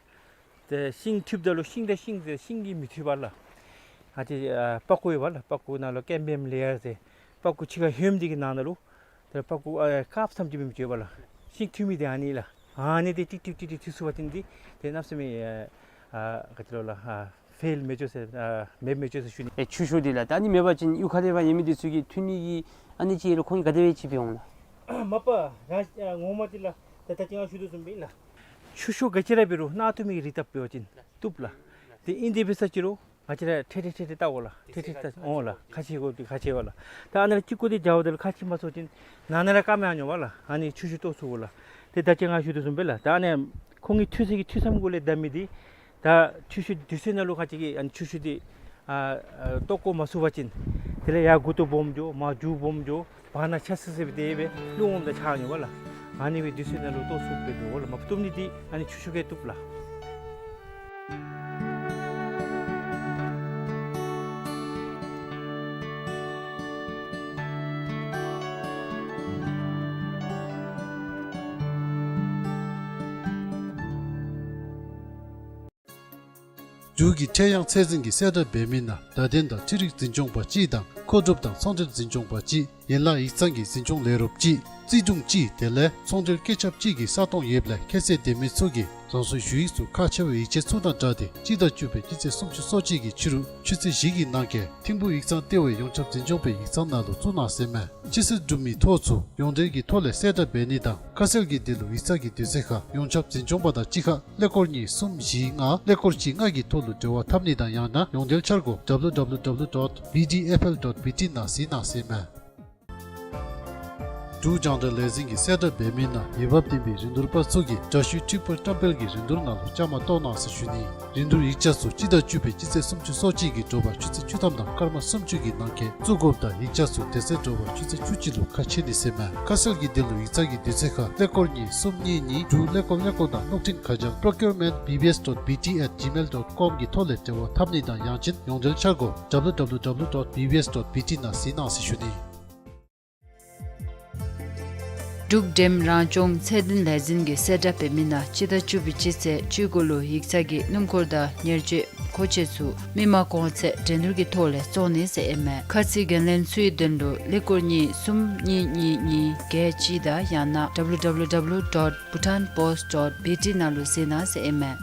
ཏེ་ཤིང་འཐུཝ་ད་ལུ་ཤིང་དང་ཤིང་ཏེ་ཤིང་གིས་མི་འཐུས་པ་ལགས། ང་བཅས་ཨ་པག་ཀོ་ཡོད་པ་ལགས། པག་ཀོ་ནང་ལུ་ཀེམ་བིའམ་ལེ་ཡར་ཟེར་པག་ཀོ་ཕྱི་ཁར་ཧོནམ་འདི་གི་ནང་ན་ལུ་ཏེ་པག་ཀོ་ཨ་དཀརཔོ་ཙམ་ཅིག་སྦེ་མི་འགྱོ་བ་ལགས། ཤིང་འཐུས་མི་འདི་ཨ་ནི་ལགས། ཨ་ནི་འདི་ཏིག་ཏིག་ཏིག་ཏིག་འཐུ་ཚུགས་པ་ཅིན་འདི་ཏེ་གནམ་མེད་ས་མེད་ཨ་ཨ་ག་ཅི་ལོ་ལགས། ཨ་ཕེལ་མི་འགྱོ་ཟེར་ཨ་མེདཔ་མི་འགྱོ་ཟེར་ཞུ་ནི། ཨེ་ཆུ་ཤུ་འདི་ལགས། ད་ཨ་ནི་མེད་པ་ཅིན་གཡུས་ཁ་ལས་ཕར་ཉོ་མི་འདི་ཚུ་གིས་འཐུ་ནི་གི་ཨ་ནི་ཅིག་ལུ་ཁོང་གིས་ག་དེ་སྦེ་ཅིག་འབད་འོང་ལགས། མ་པ་ང་ཨ་ངོ་མ་འདི་ལགས། ད་ད་ཅི་ང་ཞུ་དོ་བཟུམ་སྦེ་ལགས། ཆུ་ཤུ་ག་ཅི་ར་འབད་རུང་ནག་ཏོག་མི་གི་རིགས་བཏབ་འབད་བ་ཅིན་བཏུབ་ལགས། ཏེ་ཨིན་དེ་འབད་ས་ཅིག་རུང་ང་བཅས་ར་ཁྲེ་ཁྲེ་ཁྲེ་ཁྲེ་བཏགས་དགོ་ལགས། ཁྲེ་ཁྲེ་བཏགས་འོང་ལགས། ཁ་ཕྱེ་དགོཔ་འདི་ཁ་ཕྱེ་བ་ལགས། ད་ཨ་ནཱ་ལུ་ཅིག་བཀོག་སྟེ་འགྱོཝ་ད་ལུ་ཁ་ཕྱེ་མ་ཚུགས་པ་ཅིན་ནང་ན་ར་སྐམ་ཡར་འགྱོ་བ་ལགས། ཨ་ནི་ཆུ་ཤུ་བཏོག་ཚུགས་དགོ་ལགས། ཏེ་ད་ཅི་ང་ཞུ་དོ་བཟུམ་སྦེ་ལགས། ད་ཨ་ནི་ཁོང་གི་འཐུ་ས་གི་འཐུ་མཚམས་གུ་ལས་བསྡམ་མི་འདི་ད་ཆུ་ཤུ་དུས་ཚོད་ནང་ལུ་ཁ་ཅིག་གིས་ཨ་ནི་ཆུ་ཤུ་འདི་ཨ་ཨ་བཏོག་བཀོག་མ་ཚུགས་པ་ཅིན་དེ་ལས་ཡར་མགུ་ཏོ་སྦོམ་འགྱོ་མར་མཇུག་སྦོམ་འགྱོ་བར་ན་ཆག་སི་སི་སྦེ་དེ་སྦེ་རླུང་འོངམ་ད་ཆག་འགྱོ་བ་ལགས། ཨ་ནི་སྦེ་དུས་ཚོད་ནང་ལུ་བཏོག་ཚུགསཔ་སྦེ་འབད་དགོ་ལགས། མ་བཏུབ་ནི་འདི་ཨ་ནི་ཆུ་ཤུ་གིས་བཏུབ་ལགས། འབྲུག་གི་ཁྲེལ་ཡང་ཚད་འཛིན་གྱི་གསལ་བསྒྲགས་འབད་མི་ནང་བརྡ་དོན་དང་འཕྲུལ་རིག་འཛིན་སྐྱོང་པ་གཅིག་དང་མཁོ་སྒྲུབ་དང་ཚོང་འབྲེལ་འཛིན་སྐྱོང་པ་གཅིག་ཡན་ལག་ཡིག་ཚང་གི་འཛིན་སྐྱོང་ལས་རོགསཔ་གཅིག་རྩིས་དྲུང་གཅིག་དེ་ལས་ཚོང་འབྲེལ་སྐད་ཁྱབ་གཅིག་གི་ས་སྟོང་ཡོདཔ་ལས་ཁྱད་ཚད་ལྡན་མི་ཚུ་གིས་རང་སོའི་ཞུ་ཡིག་ཚུ་ཁག་ཆེ་བའི་ཡིག་ཆ་ཚུ་དང་སྦྲགས་ཏེ་སྤྱི་ཟླ་བཅུ་པའི་སྤྱི་ཚེས་སུམ་ཅུ་སོ་གཅིག་གི་ཕྱི་རུ་ཆུ་ཚོད་བཞི་གི་ནང་འཁོད་ཐིམ་ཕུག་ཡིག་ཚང་ལྟེ་བའི་ཡོངས་ཁྱབ་འཛིན་སྐྱོང་པའི་ཡིག་ཚང་ནང་ལུ་བཙུགས་གནང་ཟེར་མས། ཕྱི་སེལ་གྲུབ་མིའི་ཐོ་ཚུ་ཡོངས་འབྲེལ་གྱི་ཐོག་ལས་གསལ་བསྒྲགས་འབད་ནི་དང་ཁ་གསལ་གྱི་དོན་ལུ་ཡིག་ཚང་གི་དུས་ཚོད་ཁར་ཡོངས་ཁྱབ་འཛིན་སྐྱོང་པ་དང་གཅིག་ཁར་ཀླད་ཀོར་གཉིས་གསུམ་བཞི་ལྔ་ཀླད་ཀོར་གཅིག་ལྔ་གི་ཐོག་ལུ་འབྲེལ་བ་འཐབ་ནི་དང་ཡང་ན་ཡོངས་འབྲེལ་འཆར་སྒོ་W W W dot B D F L dot B T ནང་གཟིགས་གནང་ཟེར་མས། འབྲུག་རྒྱང་བསྒྲགས་ལས་འཛིན་གྱིས་གསལ་བསྒྲགས་འབད་མི་ནང་འོས་འབབ་ལྡན་པའི་རིན་བསྡུར་པ་ཚུ་གིས་འདྲ་བཤུས་འཕྲུལ་འཁོར་བཀྲམ་སྤེལ་གྱི་རིན་བསྡུར་ནང་ལུ་བཅའ་མར་གཏོགས་གནང་ཟེར་ཞུ་ནི། རིན་བསྡུར་ཡིག་ཆ་ཚུ་སྤྱི་ཟླ་བཅུ་པའི་སྤྱི་ཚེས་སུམ་ཅུ་སོ་གཅིག་གི་དྲོ་པ་ཆུ་ཚོད་བཅུ་ཐམ་དང་སྐར་མ་སུམ་ཅུ་གི་ནང་འཁོད་བཙུགས་དགོཔ་དང་ཡིག་ཆ་ཚུ་དེ་ཚེས་དྲོ་པ་ཆུ་ཚོད་བཅུ་གཅིག་ལུ་ཁ་ཕྱེ་ནི་ཟེར་མས། ཁ་གསལ་གྱི་དོན་ལུ་ཡིག་ཚང་གི་དུས་ཚོད་ཁར་ཀླད་ཀོར་གཉིས་གསུམ་གཉིས་གཉིས་འབྲུག་ཀླད་ཀོར་ཀླད་ཀོར་དང་གློག་འཕྲིན་ཁ་བྱང་procurement B B S dot B T at gmail dot com གི་ཐོག་ལས་འབྲེལ་བ་འཐབ་ནི་དང་ཡང་ཅིན་ཡོངས་འབྲེལ་འཆར་སྒོ་W W W dot B B S dot B T ནང་གཟིགས་གནང་ཟེར་ཞུ་ནི། འབྲུག་འགྲེམས་རང་སྐྱོང་ཚད་ལྡན་ལས་འཛིན་གྱིས་གསལ་བསྒྲགས་འབད་མི་ནང་སྤྱི་ཟླ་བཅུ་པའི་སྤྱི་ཚེས་བཅུ་དགུ་ལུ་ཡིག་ཚང་གི་སྣུམ་འཁོར་དང་ཉེར་སྤྱོད་མཁོ་ཆས་ཚུ་མི་མང་གོང་ཚད་འགྲན་བསྡུར་གྱི་ཐོག་ལས་བཙོང་ནི་ཟེར་ཨིན་མས། ཁ་ཚིག་འགན་ལེན་ཚུའི་དོན་ལུ་ཀླད་ཀོར་གཉིས་གསུམ་གཉིས་གཉིས་གཉིས་བརྒྱད་གཅིག་དང་ཡང་ན W W W dot bhutanpost dot B T ནང་ལུ་གཟིགས་གནང་ཟེར་ཨིན་མས།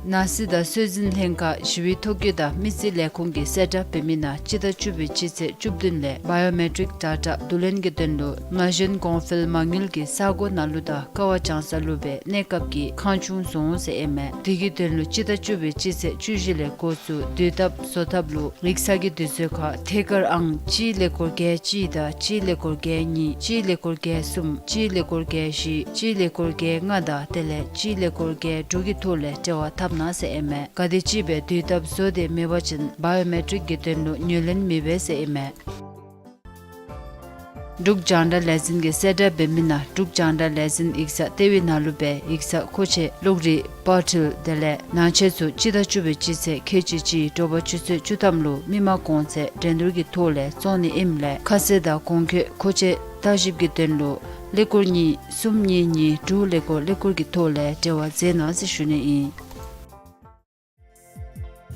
ནང་སྲིད་དང་སྲོལ་འཛིན་ལྷན་ཁག་ཞི་བའི་ཐོ་བཀོད་དང་མི་རྩིས་ལས་ཁུངས་ཀྱིས་གསལ་བསྒྲགས་འབད་མི་ནང་སྤྱི་ཟླ་བཅུ་པའི་སྤྱི་ཚེས་བཅུ་བདུན་ལས་བཱ་ཡོ་མེ་ཊིག་ཌེ་ཊ་བསྡུ་ལེན་གྱི་དོན་ལུ་ན་གཞོན་གོང་འཕེལ་མ་དངུལ་གྱི་ས་གོ་ནང་ལུ་དང་ཀ་བ་ལྗང་ས་ལུ་སྦེ་གནས་སྐབས་ཀྱི་ཁང་ཆུང་བཟོ་འོང་ཟེར་ཨིན་མས། དེ་གི་དོན་ལུ་སྤྱི་ཟླ་བཅུ་པའི་སྤྱི་ཚེས་བཅུ་བཞི་ལས་འགོ་བཙུགས་དུས་ཐབས་བཟོ་ཐབས་ལུ་ཡིག་ཚང་གི་དུས་ཚོད་ཁར་ཐད་ཀར་ཨང་གཅིག་ཀླད་ཀོར་བརྒྱད་གཅིག་དང་གཅིག་ཀླད་ཀོར་བརྒྱད་གཉིས་གཅིག་ཀླད་ཀོར་བརྒྱད་གསུམ་གཅིག་ཀླད་ཀོར་བརྒྱད་བཞི་གཅིག་ཀླད་ཀོར་བརྒྱད་ལྔ་དང་དེ་ལས་གཅིག་ཀླད་ཀོར་བརྒྱད་དྲུག་གི་ཐོག་ལས་འབྲེལ་བ་འཐབ་གནང་ཟེར་ཨིན་མས། ག་དེ་ཅིག་སྦེ་དུས་ཐབས་བཟོ་སྟེ་མེད་པ་ཅིན་བཱ་ཡོ་མེ་ཊིག་གི་དོན་ལུ་ངོས་ལེན་མི་འབད་ཟེར་ཨིན་མས། འབྲུག་རྒྱང་བསྒྲགས་ལས་འཛིན་གྱིས་གསལ་བསྒྲགས་འབད་མི་ནང་འབྲུག་རྒྱང་བསྒྲགས་ལས་འཛིན་ཡིག་ཚང་ལྟེ་བའི་ནང་ལུ་སྦེ་ཡིག་ཚང་མཁོ་ཆས་གློག་རིག་པར་འཕྲུལ་དེ་ལས་ནང་ཆས་ཚུ་སྤྱི་ཟླ་བཅུ་པའི་སྤྱི་ཚེས་ཁལ་གཅིག་གཅིག་དྲོ་པ་ཆུ་ཚོད་བཅུ་ཐམ་ལུ་མི་མང་གོང་ཚད་འགྲན་བསྡུར་གྱི་ཐོག་ལས་བཙོང་ནི་ཨིནམ་ལས་ཁ་གསལ་དང་གོང་འཁོད་མཁོ་ཆས་བརྟག་ཞིབ་ཀྱི་དོན་ལུ་ཀླད་ཀོར་གཉིས་གསུམ་གཉིས་གཉིས་དྲུག་ཀླད་ཀོར་ཀླད་ཀོར་གྱི་ཐོག་ལས་འབྲེལ་བ་མཛད་གནང་ཟེར་ཞུ་ནི་ཨིན།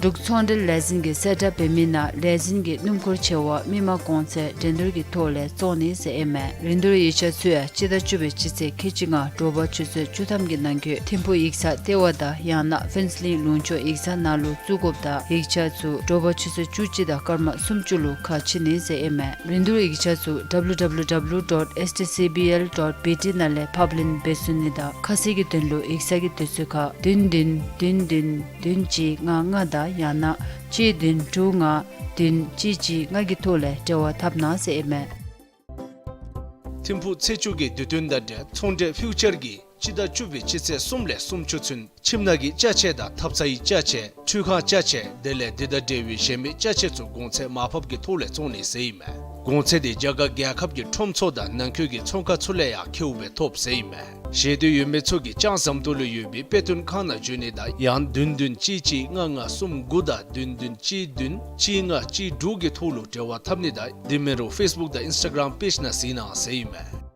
འབྲུག་ཚོང་འབྲེལ་ལས་འཛིན་གྱིས་གསལ་བསྒྲགས་འབད་མི་ནང་ལས་འཛིན་གྱི་སྣུམ་འཁོར་ཆེ་བ་མི་མང་གོང་ཚད་འགྲན་བསྡུར་གྱི་ཐོག་ལས་བཙོང་ནི་ཟེར་ཨིན་མས། རིན་བསྡུར་ཡིག་ཆ་ཚུ་ཡང་སྤྱི་ཟླ་བཅུ་པའི་སྤྱི་ཚེས་ཁལ་གཅིག་ལྔ་དྲོ་པ་ཆུ་ཚོད་བཅུ་ཐམ་གྱི་ནང་འཁོད་ཐིམ་ཕུག་ཡིག་ཚང་ལྟེ་བ་དང་ཡང་ན་ཕུན་ཚོགས་གླིང་ལུང་ཕྱོགས་ཡིག་ཚང་ནང་ལུ་བཙུགས་དགོཔ་དང་ཡིག་ཆ་ཚུ་དྲོ་པ་ཆུ་ཚོད་བཅུ་གཅིག་དང་སྐར་མ་སུམ་ཅུ་ལུ་ཁ་ཕྱེ་ནི་ཟེར་ཨིན་མས། རིན་བསྡུར་ཡིག་ཆ་ཚུ་W W W dot S T C B L dot B T ནང་ལས་ཕབ་ལེན་འབད་ཚུགས་ནི་དང་ཁ་གསལ་གྱི་དོན་ལུ་ཡིག་ཚང་གི་དུས་ཚོད་ཁར་བདུན་བདུན་བདུན་བདུན་བདུན་གཅིག་ལྔ་ལྔ་དང་ཡང་ན་གཅིག་བདུན་དྲུག་ལྔ་བདུན་གཅིག་གཅིག་ལྔ་གི་ཐོག་ལས་འབྲེལ་བ་འཐབ་གནང་ཟེར་ཨིན་མས། ཐིམ་ཕུག་ཚེས་བཅུ་གི་དུས་སྟོན་དང་འབྲེལ་ཚོང་འབྲེལ་ཕིའུ་ཅར་གྱིས་སྤྱི་ཟླ་བཅུ་པའི་སྤྱི་ཚེས་གསུམ་ལས་སུམ་ཅུ་ཚུན་ཁྱིམ་ནང་གི་ཅ་ཆས་དང་ཐབ་ཚང་གི་ཅ་ཆས་འཕྲུལ་ཁང་ཅ་ཆས་དེ་ལས་དེ་དང་འབྲེལ་བའི་གཞན་མི་ཅ་ཆས་ཚུ་གོང་ཚད་མར་ཕབ་ཀྱི་ཐོག་ལས་བཙོང་ནི་ཟེར་ཨིན་མས། གོང་ཚད་དེ་རྒྱ་གར་རྒྱལ་ཁབ་ཀྱི་ཁྲོམ་ཚུ་དང་ནང་འཁོད་ཀྱི་ཚོང་ཁང་ཚུ་ལས་ཡང་ཁེའུ་སྦེ་ཐོབ་ཟེར་ཨིན་མས། ཤེས་འདོད་ཡོད་མི་ཚུ་གིས་ལྕང་ཟམ་ཏོག་ལུ་ཡོད་པའི་དཔེ་སྟོན་ཁང་ནང་འབྱོན་ནི་དང་ཡང་བདུན་བདུན་གཅིག་གཅིག་ལྔ་ལྔ་གསུམ་དགུ་དང་བདུན་བདུན་གཅིག་བདུན་གཅིག་ལྔ་གཅིག་དྲུག་གི་ཐོག་ལུ་འབྲེལ་བ་འཐབ་ནི་དང་དེ་མིན་རུང་ཕེསི་བུཀ་དང་ཨིནསི་ཊ་གརམ་པེཇ་ནང་གཟིགས་གནང་ཟེར་ཨིན་མས།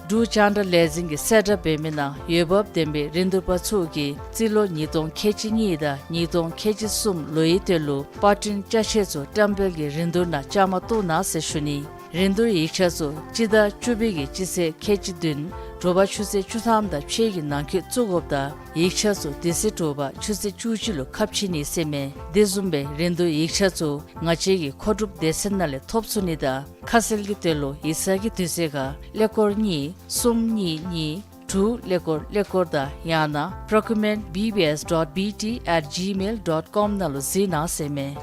འབྲུག་རྒྱང་བསྒྲགས་ལས་འཛིན་གྱིས་གསལ་བསྒྲགས་འབད་མི་ནང་འོས་འབབ་ལྡན་པའི་རིན་བསྡུར་པ་ཚུ་གིས་རྩིས་ལོ་ཉིས་སྟོང་ཁལ་གཅིག་གཉིས་དང་ཉིས་སྟོང་ཁལ་གཅིག་གསུམ་ལོའི་དོན་ལུ་པར་སྐྲུན་ཅ་ཆས་ཚུ་བཀྲམ་སྤེལ་གྱི་རིན་བསྡུར་ནང་བཅའ་མར་གཏོགས་གནང་ཟེར་ཞུ་ནི། རིན་བསྡུར་ཡིག་ཆ་ཚུ་སྤྱི་ཟླ་བཅུ་པའི་གི་སྤྱི་ཚེས་ཁལ་གཅིག་བདུན་དྲོ་པ་ཆུ་ཚོད་བཅུ་ཐམ་དང་ཕྱེད་ཀྱི་ནང་འཁོད་བཙུགས་དགོཔ་དང་ཡིག་ཆ་ཚུ་དེ་ཚེ་དྲོ་པ་ཆུ་ཚོད་བཅུ་གཅིག་ལུ་ཁ་ཕྱེ་ནི་ཟེར་མས། དེ་བཟུམ་སྦེ་རིན་བསྡུར་ཡིག་ཆ་ཚུ་ང་བཅས་ཀྱི་མཁོ་སྒྲུབ་སྡེ་ཚན་ནང་ལས་ཐོབ་ཚུགས་ནི་དང་ཁ་གསལ་གྱི་དོན་ལུ་ཡིག་ཚང་གི་དུས་ཚོད་ཁར་ཀླད་ཀོར་གཉིས་གསུམ་གཉིས་གཉིས་དྲུག་ཀླད་ཀོར་ཀླད་ཀོར་དང་ཡང་ན་procurement B B S dot B T at gmail dot com ནང་ལུ་གཟིགས་གནང་ཟེར་མས།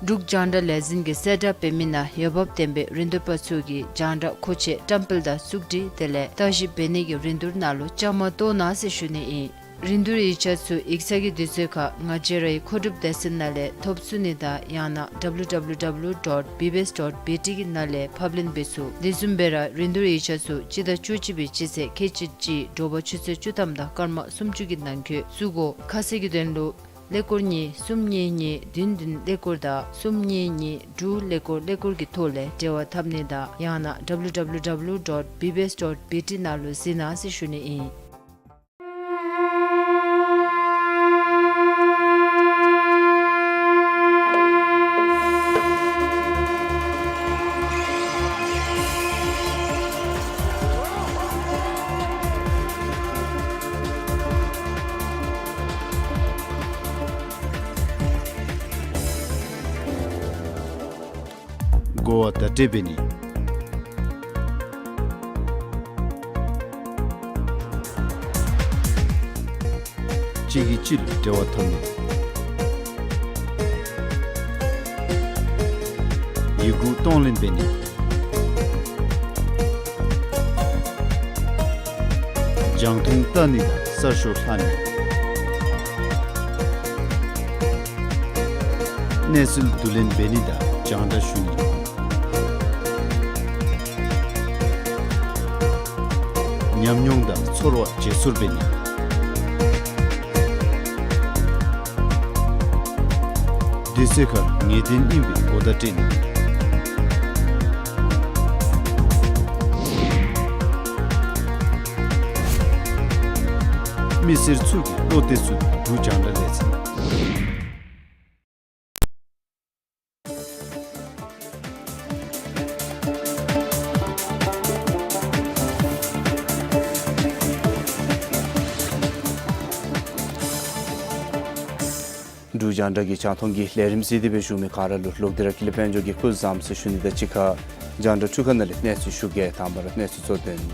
འབྲུག་རྒྱང་བསྒྲགས་ལས་འཛིན་གྱིས་གསལ་བསྒྲགས་འབད་མི་ནང་འོས་འབབ་ལྡན་པའི་རིན་བསྡུར་པ་ཚུ་གིས་རྒྱང་བསྒྲགས་མཁོ་ཆས་བཀྲམ་སྤེལ་དང་བཙུགས་སྒྲིག་དེ་ལས་བརྟག་ཞིབ་འབད་ནི་གི་རིན་བསྡུར་ནང་ལུ་བཅའ་མར་གཏོགས་གནང་ཟེར་ཞུ་ནི་ཨིན། རིན་བསྡུར་ཡིག་ཆ་ཚུ་ཡིག་ཚང་གི་དུས་ཚོད་ཁར་ང་བཅས་རའི་མཁོ་སྒྲུབ་སྡེ་ཚན་ནང་ལས་ཐོབ་ཚུགས་ནི་དང་ཡང་ན་W W W dot B B S dot B T གི་ནང་ལས་ཕབ་ལེན་འབད་ཚུགས། དེ་བཟུམ་སྦེ་ར་རིན་བསྡུར་ཡིག་ཆ་ཚུ་སྤྱི་ཟླ་བཅུ་གཅིག་པའི་སྤྱི་ཚེས་ཁལ་གཅིག་གཅིག་དྲོ་པ་ཆུ་ཚོད་བཅུ་ཐམ་དང་སྐར་མ་སུམ་ཅུ་གི་ནང་འཁོད་བཙུགས་དགོ། ཁ་གསལ་གྱི་དོན་ལུ་ཀླད་ཀོར་གཉིས་གསུམ་གཉིས་གཉིས་བདུན་བདུན་ཀླད་ཀོར་དང་གསུམ་གཉིས་གཉིས་དྲུག་ཀླད་ཀོར་ཀླད་ཀོར་གྱི་ཐོག་ལས་འབྲེལ་བ་འཐབ་ནི་དང་ཡང་ན་W W W dot B B S dot B T ནང་ལུ་གཟིགས་གནང་ཟེར་ཞུ་ནི་ཨིན། གོ་བ་བརྡ་སྤྲོད་འབད་ནི། གཅིག་གིས་གཅིག་ལུ་འབྲེལ་བ་འཐབ་ནི། ཡི་གུ་གཏོང་ལེན་འབད་ནི། རྒྱང་མཐོང་བལྟ་ནི་དང་གསར་ཤོག་ལྷག་ནི། གནས་ཚུལ་བསྡུ་ལེན་འབད་ནི་དང་རྒྱང་བསྒྲགས་ཞུ་ནི། ཉམས་མྱོང་དང་ཚོར་བ་བརྗེ་སོར་འབད་ནི། དུས་ཚོད་ཁར་ངེས་གཏན་ཨིན་པའི་གོ་བརྡ་སྤྲོད་ནི། མི་སེར་ཚུ་གི་བློ་གཏད་ཚུགས་པའི་འབྲུག་རྒྱང་བསྒྲགས་ལས་འཛིན། རྒྱང་བསྒྲགས་ཀྱི་རྒྱང་མཐོང་གི་ལས་རིམ་གཟིགས་ཏེ་སྦེ་བཞུགས་མི་ག་ར་ལུ་ལོག་སྟེ་ར་ཀུན་ལེགས་དཔལ་འབྱོར་གྱིས་སྐུ་གཟུགས་བཟང་པོ་ཟེར་ཞུ་ནི་དང་གཅིག་ཁར་རྒྱང་བསྒྲགས་འཕྲུལ་ཁང་ནང་ལས་གནས་ཚུལ་ཞུ་གེ། དང་པ་ར་གནས་ཚུལ་གཙོ་དོན།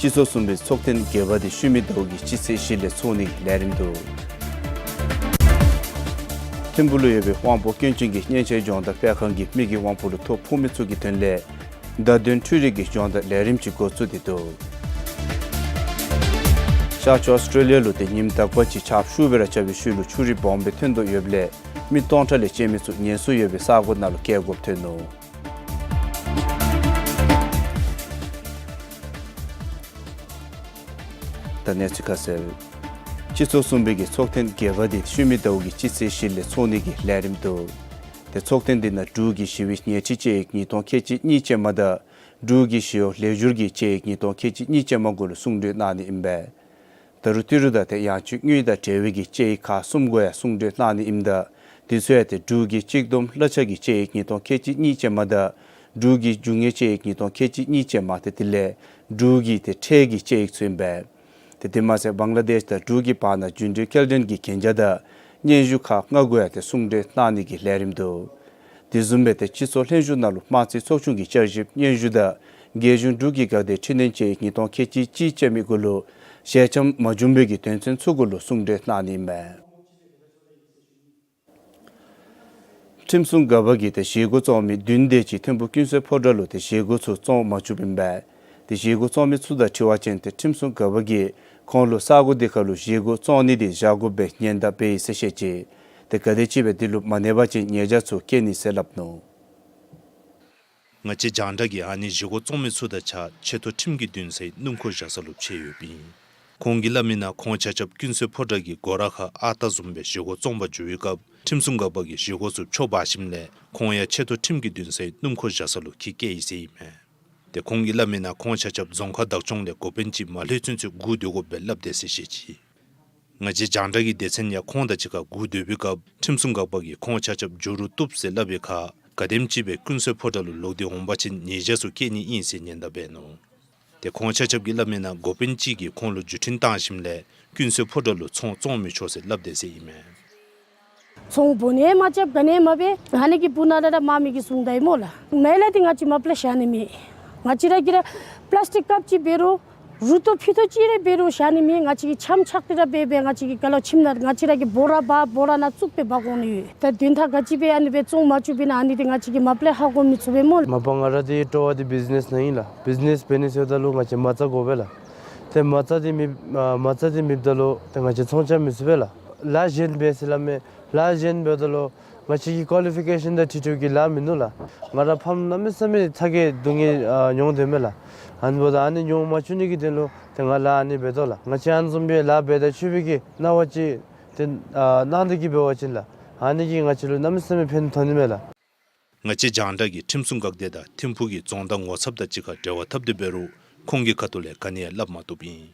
སྤྱི་ཚོགས་གསུམ་པའི་ཚོགས་ཐེངས་བརྒྱད་པ་དེ་ཤུལ་མའི་ཟླཝ་གི་སྤྱི་ཚེས་བཞི་ལས་ཚོགས་ནི་གི་ལས་རིམ་འདུག། ཐིམ་ཕུག་ལུ་ཡོད་པའི་དབང་པོ་སྐྱོན་ཅན་གྱི་སྨྱན་བྱད་སྦྱོང་བརྡར་སྤེལ་ཁང་གིས་མི་གི་དབང་པོ་ལུ་ཐོ་ཕོག་མི་ཚུ་གི་དོན་ལས་བརྡ་དོན་འཕྲུལ་རིག་གི་སྦྱོང་བརྡར་ལས་རིམ་ཅིག་འགོ་བཙུགས་ཏེ་འདུག། ཤར་ཕྱོགས་ཨོསི་ཊྲེ་ལི་ཡ་ལུ་ཏེ་ཉིམ་དག་པ་ཅིག་ཆརཔ་ཤུགས་སྦེ་ར་རྐྱབ་པའི་ཤུལ་ལུ་ཆུ་རུད་སྦོམ་སྦེ་ཐོན་དོ་ཡོདཔ་ལས་མི་སྟོང་ཕྲག་ལས་བཅད་མི་ཚུ་ཉེན་སྲུང་ཡོད་པའི་ས་གོ་ནང་ལུ་བསྐྱལ་དགོཔ་ཐོན་ནུག། ད་གནས་ཚུལ་ཁ་གསལ། སྤྱི་ཚོགས་གསུམ་པའི་གི་ཚོགས་ཐེངས་བརྒྱད་པ་དེ་ཤུལ་མའི་ཟླཝ་གི་སྤྱི་ཚེས་བཞི་ལས་ཚོགས་ནི་གི་ལས་རིམ་འདུག། ཏེ་ཚོགས་ཐེངས་འདི་ནང་འབྲུག་གི་ཞི་བའི་ཉལ་ཁྲི་དཔྱད་ཡིག་ཉིས་སྟོང་ཁལ་གཅིག་གཉིས་ཅན་མ་དང་འབྲུག་གི་ཞི་གཡོག་ལེགས་བསྒྱུར་གྱི་དཔྱད་ཡིག་ཉིས་སྟོང་ཁལ་གཅིག་གཉིས་ཅན་མ་གུ་ལུ་གསུང་གྲོས་གནང་ནི་ཨིན་པས། ད་རུང་ཏི་རུ་དང་ཏེ་ཡང་ཅིན་དངུལ་དང་འབྲེལ་བའི་གི་དཔྱད་ཡིག་ཁག་གསུམ་གུ་ཡང་གསུང་གྲོས་གནང་ནི་ཨིནམ་ད་དེ་ཚུ་ཡང་ཏེ་འབྲུག་གི་གཅིག་བསྡོམས་གླ་ཆ་གི་དཔྱད་ཡིག་ཉིས་སྟོང་ཁལ་གཅིག་གཉིས་ཅན་མ་དང་འབྲུག་གི་རྒྱུ་དངོས་དཔྱད་ཡིག་ཉིས་སྟོང་ཁལ་གཅིག་གཉིས་ཅན་མ་ཏེ་དེ་ལས་འབྲུག་གི་ཏེ་ཁྲལ་གྱི་དཔྱད་ཡིག་ཚུ་ཨིན་པས། ཏེ་དེ་མ་ཚད་བང་ལ་དེཤ་དང་འབྲུག་གི་བར་ན་རྒྱུན་འབྲེལ་སྐྱེལ་འདྲེན་གྱི་གན་རྒྱ་དང་སྙན་ཞུ་ཁག་ལྔ་གུ་ཡང་ཏེ་གསུང་གྲོས་གནང་ནི་གི་ལས་རིམ་འདུག། དེ་བཟུམ་སྦེ་ཏེ་སྤྱི་ཚོགས་ལྷན་བཞུགས་ནང་ལུ་དམངས་རྩིས་ཚོགས་ཆུང་གི་བསྐྱར་ཞིབ་སྙན་ཞུ་དང་རྒྱལ་གཞུང་འབྲུག་གི་འགག་སྡེ་འཕྲི་སྣོན་དཔྱད་ཡིག་ཉིས་སྟོང་ཁལ་གཅིག་གཅིག་ཅན་མའི་གུ་ལུ་ཞལ་འཆམ་མ་བྱུང་བའི་གི་དོན་ཚན་ཚུ་གུ་ལུ་གསུང་གྲོས་གནང་ནི་ཨིན་མས། ཁྲིམས་སྲུང་འགག་པ་གིས་ཏེ་བཞེས་སྒོ་བཙོང་མི་བདུན་དེ་ཅིག་ཐིམ་ཕུག་ཀུན་བཟོད་ཕོ་བྲང་ལུ་ཏེ་བཞེས་སྒོ་ཚུ་བཙོང་མ་བཅུགཔ་ཨིན་པས། ཏེ་བཞེས་སྒོ་བཙོང་མི་ཚུ་དང་འཁྲིལ་བ་ཅིན་ཏེ་ཁྲིམས་སྲུང་འགག་པ་གིས་ཁོང་ལུ་ས་གོ་དེ་ཁར་ལུ་བཞེས་སྒོ་བཙོང་ནི་དེ་བཞག་དགོཔ་སྦེ་ཉེན་བརྡ་འབད་ཡི་ཟེར་བཤད་ཅི། ཏེ་ག་དེམ་ཅིག་སྦེ་དེ་ལུ་མ་གནས་པ་ཅིན་ཉེས་བྱ་ཚུ་བཀལ་ནི་ཟེར་སླབ་ནུག། ང་བཅས་རྒྱང་བསྒྲགས་ཀྱིས་ཨ་ནི་བཞེས་སྒོ་བཙོང་མི་ཚུ་དང་གཅིག་ཁར་ཆེ་མཐོ་ཁྲིམས་ཀྱི་འདུན་སའི་སྣུམ་འཁོར་བཞག་ས་ལུ་ཕྱད་ཡོདཔ་ཨིན། ཁོང་གིས་སླབ་མིའི་ནང་ཁོང་ཆ་ཁྱབ་ཀུན་བཟོད་ཕོ་བྲང་གི་སྒོ་ར་ཁར་ཨ་རྟག་བཟུམ་སྦེ་བཞེས་སྒོ་བཙོང་པར་འགྱོ་བའི་སྐབས་ཁྲིམས་སྲུང་འགག་པ་གིས་བཞེས་སྒོ་ཚུ་འཕྱོག་འབག་ཞིནམ་ལས་ཁོང་ཡང་ཆེ་མཐོ་ཁྲིམས་ཀྱི་འདུན་སའི་སྣུམ་འཁོར་བཞག་ས་ལུ་འཁྱིད་བསྐྱལ་ཡི་ཟེར་ཨིན་མས། ཏེ་ཁོང་གིས་སླབ་མིའི་ནང་ཁོང་ཆ་ཁྱབ་རྫོང་ཁག་བདག་སྐྱོང་ལས་འགོ་དཔོན་ཅིག་མ་ལྷོད་ཚུན་ཚོད་སྒུག་སྡོད་དགོཔ་སྦེ་སླབ་དེས་ཟེར་བཤད་ཅི། ང་བཅས་རྒྱང་བསྒྲགས་ཀྱི་སྡེ་ཚན་ཡང་ཁོང་དང་གཅིག་ཁར་སྒུག་སྡོད་པའི་སྐབས་ཁྲིམས་སྲུང་འགག་པ་གིས་ཁོང་ཆ་ཁྱབ་འགྱོ་རུང་བཏུབ་ཟེར་སླབ་པའི་ཁར་ག་དེམ་ཅིག་སྦེ་ཀུན་བཟོད་ཕོ་བྲང་ལུ་ལོག་སྟེ་འོང་པ་ཅིན་ཉེས་བྱ་ཚུ་བཀལ་ནི་ཨིན་ཟེར་ཉེན་བརྡ་འབད་ནུག། ཏེ་ཁོང་ཆ་ཁྱབ་ཀྱིས་སླབ་མིའི་ནང་འགོ་དཔོན་ཅིག་གིས་ཁོང་ལུ་བརྒྱུད་འཕྲིན་བཏང་ཞིནམ་ལས་ཀུན་བཟོད་ཕོ་བྲང་ལུ་ཚོང་བཙོང་མི་ཆོག་ཟེར་སླབ་དེས་ཟེར་ཨིན་མས། ཚོང་འབོ་ནི་མ་རྐྱབ་ག་ནི་མ་འབད། ཨ་ནི་གི་སྦུག་ན་ར་ར་དམག་མི་གིས་བཟུང་ད་ཡི་སྨོ་ལགས། མེན་ལགས། ཏེ་ང་བཅས་མ་པ་ལས་བཞག་ནི་མེད། ང་བཅས་ར་གིས་ར་པ་ལཱསི་ཊིག་ཀབ་ཅིག་འབད་རུང་རུ་ཏོ་ཕི་ཏོ་ཅིག་རེ་འབད་རུང་བཞག་ནི་མེད། ང་བཅས་ཀྱིས་ཆམ་ཆགས་ཏེ་ར་འབད་འབད་ང་བཅས་ཀྱིས་ག་ལོ་ཁྱིམ་ནང་ང་བཅས་ར་གིས་སྦོ་ར་འབག་སྦོ་ར་ནང་བཙུགས་སྦེ་འབག་འོང་ནི་ཡོད། ད་དོན་དག་ག་ཅི་སྦེ་ཨ་ནི་སྦེ་བཙོང་མ་བཅུག་པས་ན་ཨ་ནི་འདི་ང་བཅས་ཀྱིས་མ་པ་ལས་ཧ་གོ་མི་ཚུགས་པས་སྨོ་ལགས། མ་པ་ང་ར་འདི་སྤྲོ་བ་འདི་བིཛ་ནེསི་ནང་ཨིན་ལགས། བིཛ་ནེསི་འབད་ནི་ཟེརཝ་ད་ལུ་ང་བཅས་མ་རྩ་དགོ་པས་ལགས། ཏེ་མ་རྩ་འདི་མེད་ཨ་མ་རྩ་འདི་མེདཔ་ད་ལུ་ཏེ་ང་བཅས་ཚོང་རྐྱབ་མི་ཚུགས་པས་ལགས། ལཱ་གཞན་འབད་ཟེར་སླབ་མས། ལཱ་གཞན་འབདཝ་ད་ལུ་ང་བཅས་ཀྱི་ཀོ་ལི་ཕི་ཀེ་ཤཱན་དང་འཁྲིལ་འཁྲིལཝ་གི་ལཱ་མིན་ནུག་ལགས། ང་ར་ཕམ་གནམ་མེད་ས་མེད་ཚ་གྱང་སྡུག་བསྔལ་ཨ་མྱོང་དོ་མས་ལགས། ཨ་ནི་འབདཝ་ད་ཨ་ནི་མྱོང་མ་བཅུག་ནི་གི་དོན་ལུ་ཏེ་ང་ལཱ་ཨ་ནི་འབད་དོ་ལགས། ང་བཅས་ཨ་ནི་བཟུམ་སྦེ་ལཱ་འབད་ད་ཆོག་པའི་གི་གནང་བ་ཅིག་ཏེ་ཨ་གནང་སྟེ་གི་འབད་བ་ཅིན་ལགས། ཨ་ནི་གིས་ང་བཅས་ལུ་གནམ་མེད་ས་མེད་ཕན་ཐོགས་ནི་མས་ལགས། ང་བཅས་རྒྱང་བསྒྲགས་ཀྱིས་ཁྲིམས་སྲུང་འགག་སྡེ་དང་ཐིམ་ཕུག་གི་རྫོང་བདག་ངོ་ཚབ་དང་གཅིག་ཁར་འབྲེལ་བ་འཐབ་སྟེ་འབད་རུང་ཁོང་གི་ཁ་ཐུག་ལས་ག་ནི་ཡང་སླབ་མ་བཏུབ་ཨིན།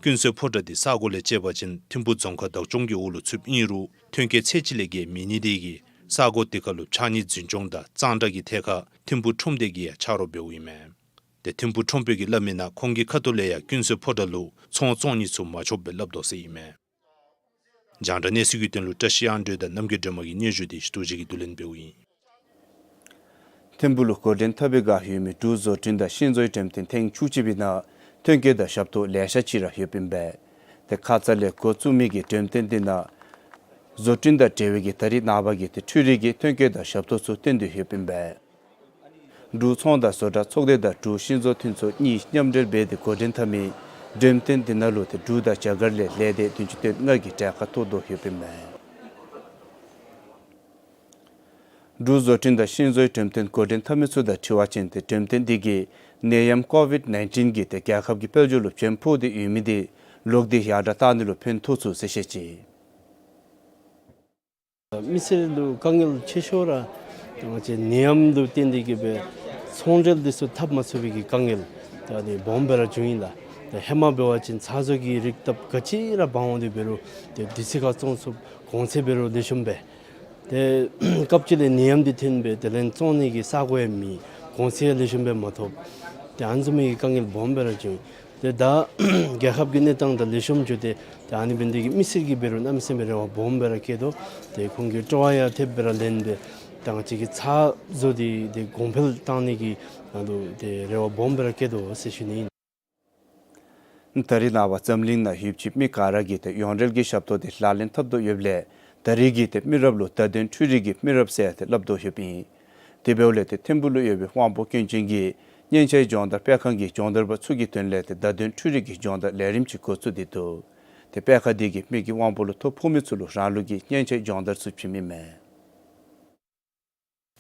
ཀུན་བཟོད་ཕོ་བྲང་འདི་ས་གོ་ལས་དཔྱད་པ་ཅིན་ཐིམ་ཕུག་རྫོང་ཁག་བདག་སྐྱོང་གི་འོག་ལུ་ཚུདཔ་ཨིན་རུང་ཐོན་སྐྱེད་ཚད་ཅིག་ལས་བརྒལ་མེད་ནི་དེ་གིས་ས་གོ་དེ་ཁར་ལུ་ཕྱགས་སྙིགས་འཛིན་སྐྱོང་དང་གཙང་སྦྲ་གི་ཐད་ཁར་ཐིམ་ཕུག་ཁྲོམ་སྡེ་གིས་ཡང་ཆ་རོགས་འབདཝ་ཨིན་མས། ཏེ་ཐིམ་ཕུག་ཁྲོམ་དཔོན་གྱིས་སླབ་མིའི་ནང་ཁོང་གི་ཁ་ཐུག་ལས་ཡང་ཀུན་བཟོད་ཕོ་བྲང་ལུ་ཚོང་བཙོང་ནི་ཚུ་མ་ཆོགཔ་སྦེ་སླབ་དོ་ཟེར་ཨིན་མས། རྒྱང་བསྒྲགས་གནས་ཚུལ་གྱི་དོན་ལུ་བཀྲ་ཤིས་དབྱངས་སྒྲོན་དང་རྣམ་རྒྱལ་སྒྲོལ་མ་གི་སྙན་ཞུ་དེ་རྡོ་རྗེ་གིས་བསྡུ་ལེན་འབདཝ་ཨིན། ཐིམ་ཕུག་ལུ་འགོ་འདྲེན་འཐབ་པའི་བསྒང་ཡོད་མི་འབྲུག་བཟོ་སྐྲུན་དང་ཤིང་བཟོའི་འགྲེམས་སྟོན་ཐེངས་བཅུ་གཅིག་པའི་ནང་ཐོན་སྐྱེད་དང་ཞབས་ཏོག་ལེ་ཤ་ཅིག་ར་ཡོདཔ་ཨིན་པས། ཏེ་ཁ་ཙ་ལས་འགོ་བཙུགས་མི་གི་འགྲེམས་སྟོན་དེ་ནང་བཟོ་སྐྲུན་དང་འབྲེལ་བའི་གི་ད་རེས་ནངས་པ་གི་ཏེ་འཕྲུལ་རིག་གི་ཐོན་སྐྱེད་དང་ཞབས་ཏོག་ཚུ་སྟོན་དོ་ཡོདཔ་ཨིན་པས། འབྲུག་ཚོང་དང་བཟོ་གྲྭ་ཚོགས་སྡེ་དང་འབྲུག་ཤིང་བཟོ་མཐུན་ཚོགས་གཉིས་མཉམ་འབྲེལ་འབད་དེ་འགོ་འདྲེན་འཐབ་མི་འགྲེམས་སྟོན་དེ་ནང་ལུ་ཏེ་འབྲུག་དང་རྒྱ་གར་ལས་ལས་སྡེ་བདུན་ཅུ་དོན་ལྔ་གིས་གྲལ་ཁར་གཏོགས་དོ་ཡོདཔ་ཨིན་མས། འབྲུག་བཟོ་སྐྲུན་དང་ཤིང་བཟོའི་འགྲེམས་སྟོན་འགོ་འདྲེན་འཐབ་མི་ཚུ་དང་འཁྲིལ་བ་ཅིན་ཏེ་འགྲེམས་སྟོན་དེ་གིས་ནད་ཡམས་ཀོ་ཝིཌ་ནའིན་ཊིན་གྱིས་ཏེ་རྒྱལ་ཁབ་ཀྱི་དཔལ་འབྱོར་ལུ་བྱེམ་ཕོག་སྟེ་ཡོད་མི་དེ་ལོག་སྟེ་ཡར་དྲག་གཏང་ནི་ལུ་ཕན་ཐོགས་ཚུགས་ཟེར་བཤད་ཅི། མི་སེར་ལུ་དཀའ་ངལ་ཆེ་ཤོས་ར་ང་བཅས་ནད་ཡམས་ལུ་བརྟེན་ཏེ་གིས་སྦེ་ཚོང་འབྲེལ་འདི་ཚུ་འཐབ་མ་ཚུགས་པའི་གི་དཀའ་ངལ་ད་ནི་སྦོམ་སྦེ་ར་བྱུང་ཡི་ལགས། ད་ཧེ་མ་འབད་བ་ཅིན་ཚ་བཟོ་གི་རིགས་སྟབས་ག་ཅི་ར་འབག་འོང་སྟེ་འབད་རུང་ཏེ་དུས་ཚོད་ཁར་བཙོང་ཚུགས། གོང་ཚད་འབད་རུང་ལེགས་ཤོམ་སྦེ། ཏེ་སྐབས་ཅིག་ལས་ནད་ཡམས་འདི་ཐོན་སྦེ་དེ་ལས་བཙོང་ནི་གི་ས་གོ་ཡང་མེད། གོང་ཚད་ཡང་ལེགས་ཤོམ་སྦེ་མ་ཐོབ། ཏེ་ཨ་ནི་བཟུམ་མའི་གི་དཀའ་ངལ་སྦོམ་སྦེ་ར་བྱུང་། ཏེ་ད་རྒྱལ་ཁབ་ཀྱི་གནས་སྟངས་དང་ལེགས་ཤོམ་འགྱོ་སྟེ་ཏེ་ཨ་ནི་འབད་ནི་དེ་གིས་མི་སེར་གྱིས་འབད་རུང་གནམ་མེད་ས་མེད་རེ་བ་སྦོམ་སྦེ་ར་བསྐྱེད་དོ། ཏེ་ཁོང་གི་སྤྲོ་བ་ཡང་ཐེབས་སྦེ་ར་ལེན་སྦེ་ད་ང་བཅས་ཀྱི་ཚ་བཟོ་འདི་ཏེ་གོང་འཕེལ་བཏང་ནི་གི་ནང་དུ་ཏེ་རེ་བ་སྦོམ་སྦེ་ར་བསྐྱེད་དོ་ཟེར་ཞུ་ནི་ཨིན། ད་རེས་ནངས་པ་འཛམ་གླིང་ནང་ཡོད་པའི་མི་ག་ར་གིས་ཏེ་ཡོངས་འབྲེལ་གྱི་ཞབས་ཏོག་འདི་ལག་ལེན་འཐབ་དོ་ཡོདཔ་ལས་ད་རེས་ཀྱི་ཏེ་མི་རབས་ལུ་བརྡ་དོན་འཕྲུལ་རིག་གི་མི་རབས་ཟེར་ཏེ་སླབ་དོ་ཡོདཔ་ཨིན། དེ་འབདཝ་ལས་ཏེ་ཐིམ་ཕུག་ལུ་ཡོད་པའི་དབང་པོ་སྐྱོན་ཅན་གྱི་སྙན་ཆའི་སྦྱོང་བརྡར་སྤེལ་ཁང་གི་སྦྱོང་བརྡར་པ་ཚུ་གི་དོན་ལས་ཏེ་བརྡ་དོན་འཕྲུལ་རིག་གི་སྦྱོང་བརྡར་ལས་རིམ་ཅིག་འགོ་བཙུགས་ཏེ་འདུག། ཏེ་སྤེལ་ཁང་འདི་གིས་མི་གི་དབང་པོ་ལུ་ཐོ་ཕོག་མི་ཚུ་ལུ་རང་ལུགས་ཀྱི་སྙན་ཆའི་སྦྱོང་བརྡར་ཚུ་བྱིན་མི་མས།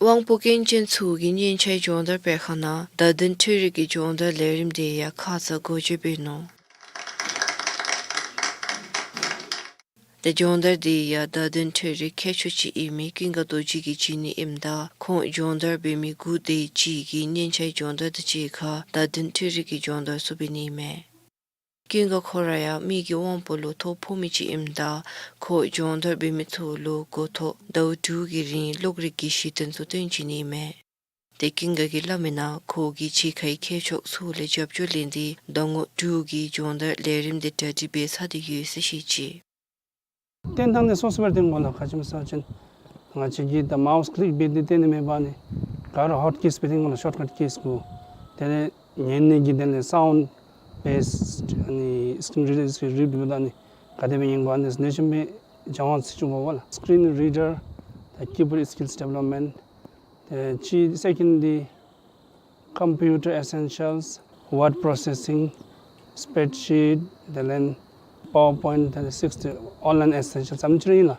དབང་པོ་སྐྱོན་ཅན་ཚུ་གི་སྙན་ཆའི་སྦྱོང་བརྡར་སྤེལ་ཁང་ནང་བརྡ་དོན་འཕྲུལ་རིག་གི་སྦྱོང་བརྡར་ལས་རིམ་དེ་ཡང་ཁ་ཙ་འགོ་འབྱེད་འབད་ནུག། ཏེ་སྦྱོང་བརྡར་དེ་ཡང་བརྡ་དོན་འཕྲུལ་རིག་མཁས་མཆོག་ཅིག་ཨིན་མི་ཀུན་དགའ་རྡོ་རྗེ་གིས་བྱིན་ནི་ཨིནམ་ད་ཁོང་སྦྱོང་བརྡར་འབད་མི་དགུ་དེ་ཅིག་གིས་སྙན་ཆའི་སྦྱོང་བརྡར་དང་གཅིག་ཁར་བརྡ་དོན་འཕྲུལ་རིག་གི་སྦྱོང་བརྡར་ཚུ་འབད་ནི་ཨིན་མས། ཀུན་དགའ་ཁོ་ར་ཡང་མི་གི་དབང་པོ་ལུ་ཐོ་ཕོག་མི་ཅིག་ཨིནམ་ད་ཁོ་སྦྱོང་བརྡར་འབད་མི་ཚུ་ལུ་འགོ་ཐོག་ཟླཝ་དྲུག་གི་རིང་གློག་རིག་གི་གཞི་རྟེན་ཚུ་སྟོན་བྱིན་ནི་ཨིན་མས། ཏེ་ཀུན་དགའ་གིས་སླབ་མིའི་ནང་ཁོ་གིས་ཕྱི་ཁའི་མཁས་མཆོག་ཚུ་ལས་རྒྱབ་སྐྱོར་ལེན་ཏེ་ཟླ་ངོ་དྲུག་གི་སྦྱོང་བརྡར་ལས་རིམ་དེ་གྲ་སྒྲིག་འབད་ཚར་ཏེ་ཡོད་ཟེར་བཤད་ཅི། སྟོན་ཐངས་ནི་སོ་སོ་སྦེ་སྟོན་དགོ་ལགས། ག་ཅི་སྨོ་ཟེར་བ་ཅིན་ང་བཅས་ཀྱིས་ད་མའུསི་ཀི་ལིཀ་འབད་དེ་སྟོན་ནི་མེན་པར་ནི་ག་ར་ཧོཊ་ཀིས་སྦེ་སྟོན་དགོ་ལགས། ཤོཊ་ཀཊ་ཀིས་གུ་དེ་ལས་ཉན་ནི་གི་དེ་ལས་སའུནཌ་བེསཌ་ཨ་ནི་སི་ཀི་རིན་རི་ཌར་སི་ཀི་རིཌ་འབདཝ་ད་ནི་ག་དེ་སྦེ་ཉན་དགོ་ཨ་ནི་ལེགས་ཤོམ་སྦེ་སྦྱང་བ་ཚུ་བྱུང་དགོ་ལགས། སི་ཀི་རིན་རི་ཌར་དང་ཀི་བོརཌ་སི་ཀིལསི་ཌི་བེ་ལོབ་མེནཊ། ཏེ་གཅིག་སེ་ཀེནཌ་འདི་ཀམ་པིའུ་ཊར་ཨེ་སེན་ཤཱལསི། ཝཱརཌ་པྲོ་སེ་སིང་། སི་པེརེཌ་ཤིཊ། དེ་ལས་པཱ་ཝར་པོའིནཊ། དེ་ལས་སིཀསི་ཨོན་ལའིན་ཨེ་སེན་ཤཱལསི་ཙམ་ཅིག་ར་ཨིན་ལགས།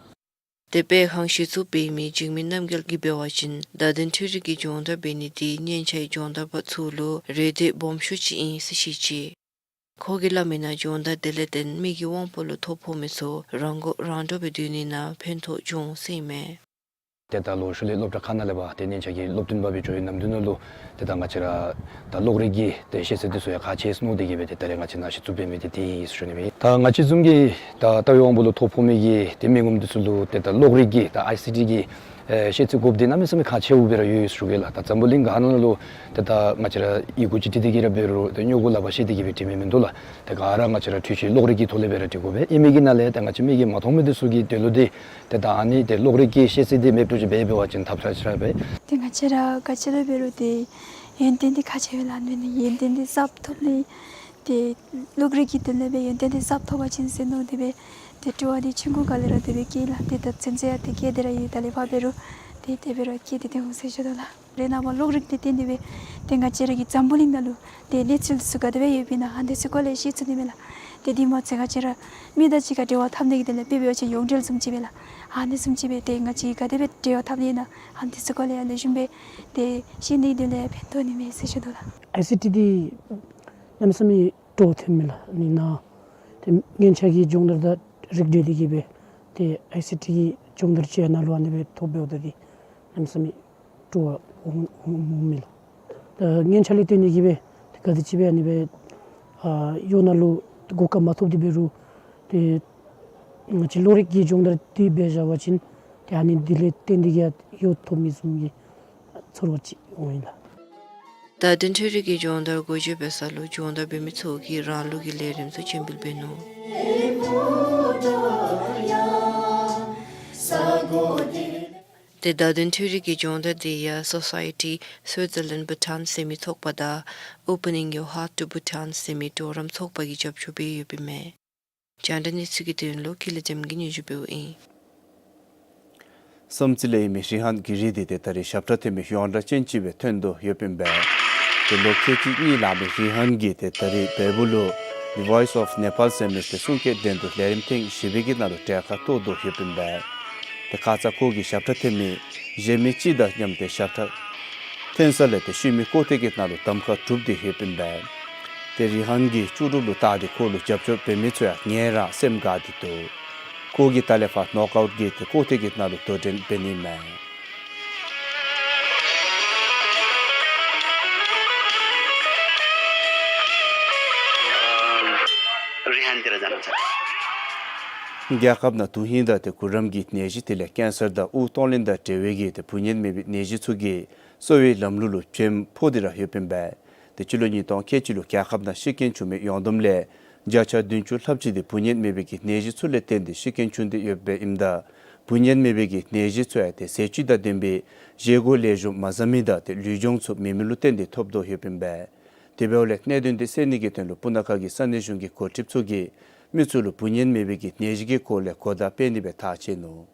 ཏེ་སྤེལ་ཁང་གཞི་བཙུགས་འབད་མི་འཇིགས་མེད་རྣམ་རྒྱལ་གྱིས་འབད་བ་ཅིན་བརྡ་དོན་འཕྲུལ་རིག་གི་སྦྱོང་བརྡར་འབད་ནི་དེ་སྙན་ཆའི་སྦྱོང་བརྡར་པ་ཚུ་ལུ་རེ་འདོད་སྦོམ་ཤོས་ཅིག་ཨིན་ཟེར་བཤད་ཅི། ཁོ་གིས་སླབ་མིའི་ནང་སྦྱོང་བརྡར་དེ་ལས་བརྟེན་མི་གི་དབང་པོ་ལུ་ཐོ་ཕོག་མི་ཚུ་རང་མགོ་རང་འདྲོངས་སྦེ་སྡོད་ནི་ནང་ཕན་ཐོགས་འབྱུང་ཟེར་ཨིན་མས། ཏེ་ད་ལོག་ཤུལ་ལས་སློབ་གྲྭ་ཁག་ནང་ལས་འབད་ཏེ་སྙན་ཆ་གི་སློབ་སྟོན་པ་སྦེ་འགྱོ་བའི་ནམ་དུས་ནང་ལུ་ཏེ་ད་ང་བཅས་ར་ད་གློག་རིག་གི་ཏེ་ཤེས་ཚད་འདི་ཚུ་ཡང་ཁག་ཆེ་ཟེར་མནོ་སྟེ་གིས་སྦེ་ཏེ་ད་རེས་ང་བཅས་ནཱ་གཞི་བཙུགས་འབད་མི་འདི་དེ་ཨིན་ཟེར་ཞུ་ནི་ཨིན། ད་ང་བཅས་བཟུམ་གྱི་ད་ལྟོ་དབང་པོ་ལུ་ཐོ་ཕོག་མི་གི་ཏེ་མི་ངོམ་འདི་ཚུ་ལུ་ཏེ་ད་གློག་རིག་གི་ད་ཨའི་སི་ཊི་གི་ཨེ་ཤེས་ཚད་དགོཔ་འདི་གནམ་མེད་ས་མེད་ཁག་ཆེཝ་སྦེ་ར་ཡོད་ཟེར་ཞུ་གེ་ལགས། ད་འཛམ་བུ་གླིང་ག་ནང་ལུ་ཏེ་ད་ང་བཅས་ར་ཡི་གུ་ཅིག་བྲིས་ཏེ་གིས་ར་འབད་རུང་ཏེ་སྨྱུ་གུ་ལག་པར་བཤེད་དེ་གིས་སྦེ་བྲི་མི་མིན་འདུག་ལགས། ཏེ་ག་ར་ང་བཅས་ར་འཕྲུལ་ཆས་གློག་རིག་གི་ཐོག་ལས་སྦེ་ར་འབྲི་དགོ་པས། ཨིན་མི་གི་ནང་ལས་ཏེ་ང་བཅས་མིག་གིས་མ་མཐོང་མི་འདི་ཚུ་གི་དོན་ལུ་འདི་ཏེ་ད་ཨ་ནི་ཏེ་གློག་རིག་གི་ཤེས་ཚད་འདི་མེདཔ་འདྲཝ་ཅིག་འབད་འབད་བ་ཅིན་ཐབས་ཆག་ཆག་པས། ཏེ་ང་བཅས་ར་ག་ཅི་ལུ་འབད་རུང་ཏེ་ཡོན་ཏན་འདི་ཁག་ཆེ་བས་ལགས། ཨ་ནི་ཡོན་ཏན་འདི་གསརཔ་ཐོབ་ནི་ཏེ་གློག་རིག་གི་དོན་ལས་སྦེ་ཡོན་ཏན་འདི་གསརཔ་ཐོབ་པ་ཅིན་ཟེར་མནོ་སྟེ་སྦེ་ཏེ་སྤྲོ་བ་འདི་ཆུང་ཀུ་སྒང་ལས་ར་དེ་སྦེ་སྐྱེས་ལགས། ཏེ་ད་ཚུན་ཚོད་ཡང་དེ་སྐྱེས་ཏེ་ར་ཡོད། ད་ལས་ཕར་འབད་རུང་ཏེ་དེ་སྦེ་ར་སྐྱེས་ཏེ་སྡོད་འོང་ཟེར་ཞུ་དོ་ལགས། རེས་ནངས་པ་གློག་རིག་འདི་བརྟེན་ཏེ་སྦེ་ཏེ་ང་བཅས་ར་གི་འཛམ་བུ་གླིང་ནང་ལུ་ཏེ་གནས་ཚུལ་འདི་ཚུ་ག་དེ་སྦེ་ཡོདཔ་ཨིན་ན་ཨ་ནི་འདི་ཚུ་སྐོར་ལས་ཤེས་ཚུགས་ནི་མས་ལགས། ཏེ་དེ་མ་ཚད་ང་བཅས་ར་མི་དང་གཅིག་ཁར་འབྲེལ་བ་འཐབ་ནི་གི་དོན་ལས་དཔེ་འབད་བ་ཅིན་ཡོངས་འབྲེལ་བཟུམ་ཅིག་སྦེ་ལགས། ཨ་ནི་བཟུམ་ཅིག་སྦེ་ཏེ་ང་བཅས་ག་དེ་སྦེ་འབྲེལ་བ་འཐབ་ནི་ཨིན་ན་ཨ་ནི་འདི་ཚུ་སྐོར་ལས་ཡང་ལེགས་ཤོམ་སྦེ་ཏེ་ཤེས་ནི་གི་དོན་ལས་ཕན་ཐོགས་ནི་མས་ཟེར་ཞུ་དོ་ལགས། ཨའི་སི་ཊི་འདི་གནམ་མེད་ས་མེད་སྤྲོ་བ་ཐོན་མས་ལགས། ཨ་ནི་ནཱ་ཏེ་སྙན་ཆ་གི་སྦྱོང་བརྡར་དང་རིགས་བསྒྲེས་ཏེ་གིས་སྦེ་ཏེ་ཨའི་སི་ཊི་གི་སྦྱོང་བརྡར་ཅིག་ནཱ་ལུ་ཨ་ནི་སྦེ་ཐོབ་འབདཝ་ད་འདི་གནམ་མེད་ས་མེད་སྤྲོ་བ་འོང་འོང་འོང་མས་ལགས། ད་སྙན་ཆ་ལས་བརྟེན་ཏེ་གིས་སྦེ་ཏེ་ག་དེ་ཅིག་སྦེ་ཨ་ནི་སྦེ་ཨ་གཡོག་ནང་ལུ་གོ་སྐབས་མ་ཐོབ་སྟེ་འབད་རུང་ཏེ་ང་བཅས་གློག་རིག་གི་སྦྱོང་བརྡར་འདི་འབད་བཞག་པ་ཅིན་ཏེ་ཨ་ནི་འདི་ལས་བརྟེན་ཏེ་གིས་ཡང་གཡོག་ཐོབ་མི་བཟུམ་གྱི་ཚོར་བ་ཅིག་འོང་ཡི་ལགས། བརྡ་དོན་འཕྲུལ་རིག་གི་སྦྱོང་བརྡར་འགོ་འབྱེད་འབད་ས་ལུ་སྦྱོང་བརྡར་འབད་མི་ཚུ་གིས་རང་ལུགས་ཀྱི་ལས་རིམ་ཚུ་བྱོན་འབུལ་འབད་ནུག། ཏེ་བརྡ་དོན་འཕྲུལ་རིག་གི་སྦྱོང་བརྡར་འདི་ཡང་Society Switzerland Bhutan ཟེར་མི་ཚོགས་པ་དང་Opening Your Heart to Bhutan ཟེར་མི་གྲོགས་རམ་ཚོགས་པ་གིས་རྒྱབ་སྐྱོར་འབད་ཡོདཔ་ཨིན་མས། རྒྱང་བསྒྲགས་གནས་ཚུལ་གྱི་དོན་ལུ་ཀུན་ལེགས་བསྟན་གྱིས་སྙན་ཞུ་འབདཝ་ཨིན། བསམ་རྩེ་ལས་ཨིན་མི་རི་ཧཱན་གྱི་རི་འདི་ཏེ་ད་རེས་ཞབས་ཁྲ་འཐེན་མི་ཡོངས་གྲགས་ཅན་ཅིག་སྦེ་ཐོན་དོ་ཡོདཔ་ཨིན་པས། ཏེ་ལོ་ཁལ་གཅིག་གཉིས་ལང་མི་རི་ཧཱན་གྱིས་ཏེ་ད་རེས་བལ་པོ་ལུ་The Voice of Nepal ཟེར་མི་ཏེ་གསུང་སྐད་འགྲན་བསྡུར་ལས་རིམ་ཐེངས་བཞི་པའི་གི་ནང་ལུ་གྲལ་ཁར་གཏོགས་དོ་ཡོདཔ་ཨིན་པས། ཏེ་ཁ་ཙ་ཁོ་གིས་ཞབས་ཁྲ་འཐེན་མི་གཞན་མི་ཅིག་དང་མཉམ་སྟེ་ཞབས་ཁྲ་འཐེན་ས་ལས་ཏེ་ཤུལ་མའི་སྐོར་ཐེངས་ཀྱི་ནང་ལུ་གདམ་ཁ་གྲུབ་སྟེ་ཡོདཔ་ཨིན་པས། ཏེ་རི་ཧཱན་གྱི་ལྕོགས་གྲུབ་ལུ་བལྟ་སྟེ་ཁོ་ལུ་རྒྱབ་སྐྱོར་འབད་མི་ཚུ་ཡང་ངལ་རངས་སེམས་དགའ་སྟེ་འདུག། ཁོ་གིས་ད་ལས་ཕར་ནོག་ཨའུཊ་གི་ཏེ་སྐོར་ཐེངས་ཀྱི་ནང་ལུ་དོ་འགྲན་འབད་ནི་མས། རི་ཧཱན་དེ་ར་ཛ་ན་ཚ། རྒྱལ་ཁབ་ནང་དོན་ཧིང་དང་ཏེ་གུ་རམ་གྱི་ནད་གཞི་དེ་ལས་ཀེན་སར་དང་དབུགས་གཏོང་ལེན་དང་འབྲེལ་བའི་གི་ཏེ་འབུ་གཉན་མེད་པའི་ནད་གཞི་ཚུ་གིས་གསོ་བའི་ལམ་ལུགས་ལུ་བྱེམ་ཕོག་སྟེ་ར་ཡོདཔ་ཨིན་པས། སྤྱི་ལོ་ཉིས་སྟོང་ཁལ་གཅིག་ལུ་རྒྱལ་ཁབ་ནང་ཤི་རྐྱེན་བྱུང་མི་ཡོངས་བསྡོམས་ལས་བརྒྱ་ཆ་བདུན་ཅུ་ལྷགཔ་ཅིག་འདི་འབུ་ནད་མེད་པའི་གི་ནད་གཞི་ཚུ་ལས་བརྟེན་ཏེ་ཤི་རྐྱེན་བྱུང་སྟེ་ཡོདཔ་ཨིནམ་ད་འབུ་ནད་མེད་པའི་གི་ནད་གཞི་ཚུ་ཡང་ཏེ་ཟས་བཅུད་དང་ལྡན་པའི་བཞེས་སྒོ་ལེགས་ཤོམ་མ་བཟའ་མི་དང་ཏེ་ལུས་སྦྱོང་ཚུ་མེད་མི་ལུ་བརྟེན་ཏེ་ཐོབ་དོ་ཡོདཔ་ཨིན་པས། དེ་འབདཝ་ལས་གནད་དོན་འདི་སེལ་ནི་གི་དོན་ལུ་སྤུ་ན་ཁ་གི་ས་གནས་གཞུང་གི་འགོ་ཁྲིདཔ་ཚུ་གིས་མི་ཚུ་ལུ་འབུ་ནད་མེད་པའི་གི་ནད་གཞི་གི་སྐོར་ལས་གོ་བརྡ་སྤེལ་ནི་སྦེ་ཐག་བཅད་ནུག།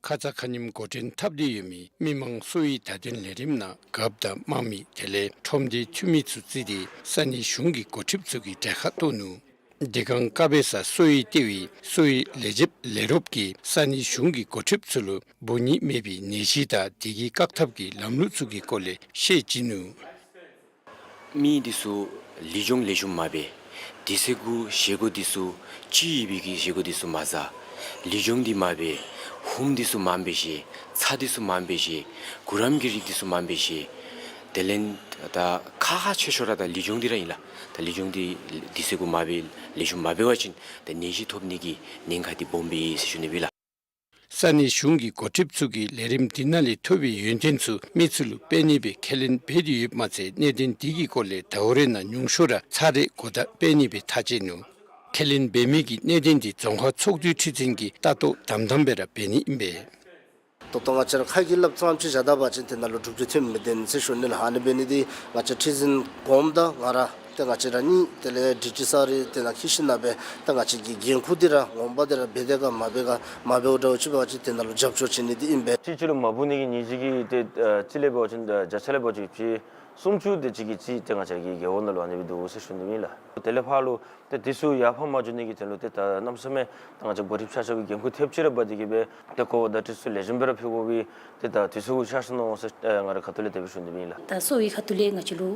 ཁ་ཙ་ཁ་ཉིནམ་འགོ་འདྲེན་འཐབ་སྟེ་ཡོད་མི་མི་མང་གསོ་བའི་བརྡ་དོན་ལས་རིམ་ནང་རྒཔོ་དང་དམངས་མི་དེ་ལས་ཁྲོམ་སྡེའི་འཐུས་མི་ཚུ་བརྩིས་ཏེ་ས་གནས་གཞུང་གི་འགོ་ཁྲིདཔ་ཚུ་གིས་གྲལ་ཁར་གཏོགས་ནུག། བདེ་སྒང་ཀ་བེ་ས་གསོ་བའི་ལྟེ་བའི་གསོ་བའི་ལས་བྱེདཔ་ལས་རོགསཔ་གིས་ས་གནས་གཞུང་གི་འགོ་ཁྲིདཔ་ཚུ་ལུ་འབུ་ནད་མེད་པའི་ནད་གཞི་དང་དེ་གི་བཀག་ཐབས་ཀྱི་ལམ་ལུགས་ཚུ་གི་སྐོར་ལས་བཤད་བྱིན་ནུག། མི་འདི་ཚུ་ལུས་སྦྱོང་ལེགས་ཤོམ་མ་འབད། དུས་ཚོད་གུ་བཞེས་སྒོ་འདི་ཚུ་ཅིག་ཡོད་པའི་གི་བཞེས་སྒོ་འདི་ཚུ་མ་བཟའ། ལུས་སྦྱོང་འདི་མ་འབད། ཧུམ་འདི་ཚུ་མ་འབད་བཞེས། ཚྭ་འདི་ཚུ་མ་འབད་བཞེས། གུ་རམ་གྱི་རིགས་འདི་ཚུ་མ་འབད་བཞེས། དེ་ལས་ད་ཁག་ཆེ་ཤོས་ར་ད་ལུས་སྦྱོང་འདི་ར་ཨིན་ལགས། ད་ལུས་སྦྱོང་འདི་དུས་ཚོད་གུ་མ་འབད་ལེགས་ཤོམ་མ་འབད་བ་ཅིན་ད་ནད་གཞི་ཐོབ་ནི་གི་ཉེན་ཁ་འདི་སྦོམ་སྦེ་ཟེར་ཞུ་ནི་སྦེ་ལགས། ས་གནས་གཞུང་གི་འགོ་ཁྲིདཔ་ཚུ་གིས་ལས་རིམ་འདི་ནང་ལས་ཐོབ་པའི་ཡོན་ཏན་ཚུ་མི་ཚུ་ལུ་སྤེལ་ནི་སྦེ་ཁས་ལེན་འབད་དེ་ཡོདཔ་མ་ཚད་གནད་དོན་འདི་གི་སྐོར་ལས་ཟླཝ་རེ་ནང་ཉུང་ཤོས་ར་ཚར་རེ་གོ་བརྡ་སྤེལ་ནི་སྦེ་ཐག་བཅད་ནུག། ཁས་ལེན་འབད་མི་གི་གནད་དོན་འདི་རྫོང་ཁག་ཚོགས་འདུའི་ཁྲི་འཛིན་གྱིས་ལྟ་རྟོག་དམ་དམ་སྦེ་ར་འབད་ནི་ཨིན་པས། ད་ལྟོ་ང་བཅས་ར་ཁ་གིས་སླབ་ཙམ་ཅིག་བཞག་ད་པ་ཅིན་དེ་ནང་ལུ་གྲུབ་འབྲས་ཐོན་མི་བདེན་ཟེར་ཞུ་ནི་ལགས། ཨ་ནི་འབད་ནི་འདི་ང་བཅས་ཁྲི་འཛིན་གོངམ་དང་ང་ར་ཏེ་ང་བཅས་ར་གཉིས་དེ་ལས་ཌིའུ་ཊི་སར་རེ་དེ་ནང་འཁྱིད་ཞིནམ་ལས་ཏེ་ང་བཅས་ཀྱི་འགན་ཁུར་འདི་ར་ངོ་མ་འདི་ར་འབད་དེ་ག་མ་འབད་ག་མ་འབདཝ་འདྲཝ་ཅིག་འབད་བ་ཅིན་དེ་ནང་ལུ་རྒྱབ་སྐྱོར་བྱེད་ནི་འདི་ཨིན་པས། སྤྱི་སྤྱི་ལུ་མ་འབུ་ནི་གི་ནད་གཞི་གི་ཏེ་ཨ་སྤྱི་ལས་འབད་བ་ཅིན་ཨ་བརྒྱ་ཆ་ལས་འབད་བ་ཅིན་བཞི་སུམ་ཅུ་དེ་ཅིག་གི་ཅིག་ཏེ་ང་བཅས་ཀྱི་རྒེད་འོག་ནང་ལུ་ཨ་ནི་སྦེ་འདུག་ཟེར་ཞུ་ནི་ཨིན་ལགས། དེ་ལས་ཕར་ལུ་ཏེ་དེ་ཚུ་ཡར་འཕར་མ་འགྱོ་ནི་གི་དོན་ལུ་ཏེ་ད་གནམ་མེད་ས་མེད་ད་ང་བཅས་འགོ་ཁྲིདཔ་ཆ་ཁྱབ་ཀྱིས་འགན་ཁུར་ཐེབས་ཅིག་ར་འབག་སྟེ་གི་སྦེ་ཏེ་གོ་བརྡ་འདི་ཚུ་ལེགས་ཤོམ་སྦེ་ར་ཕུལ་དགོ་པའི་ཏེ་ད་དུས་ཚོད་གུ་ཤར་སོ་ནུག་ཟེར་ཨེ་ང་རའི་ཁ་ཐུག་ལས་དེ་སྦེ་ཞུ་ནི་ཨིན་ལགས། ད་གསོ་བའི་ཁ་ཐུག་ལས་ང་བཅས་ལུ་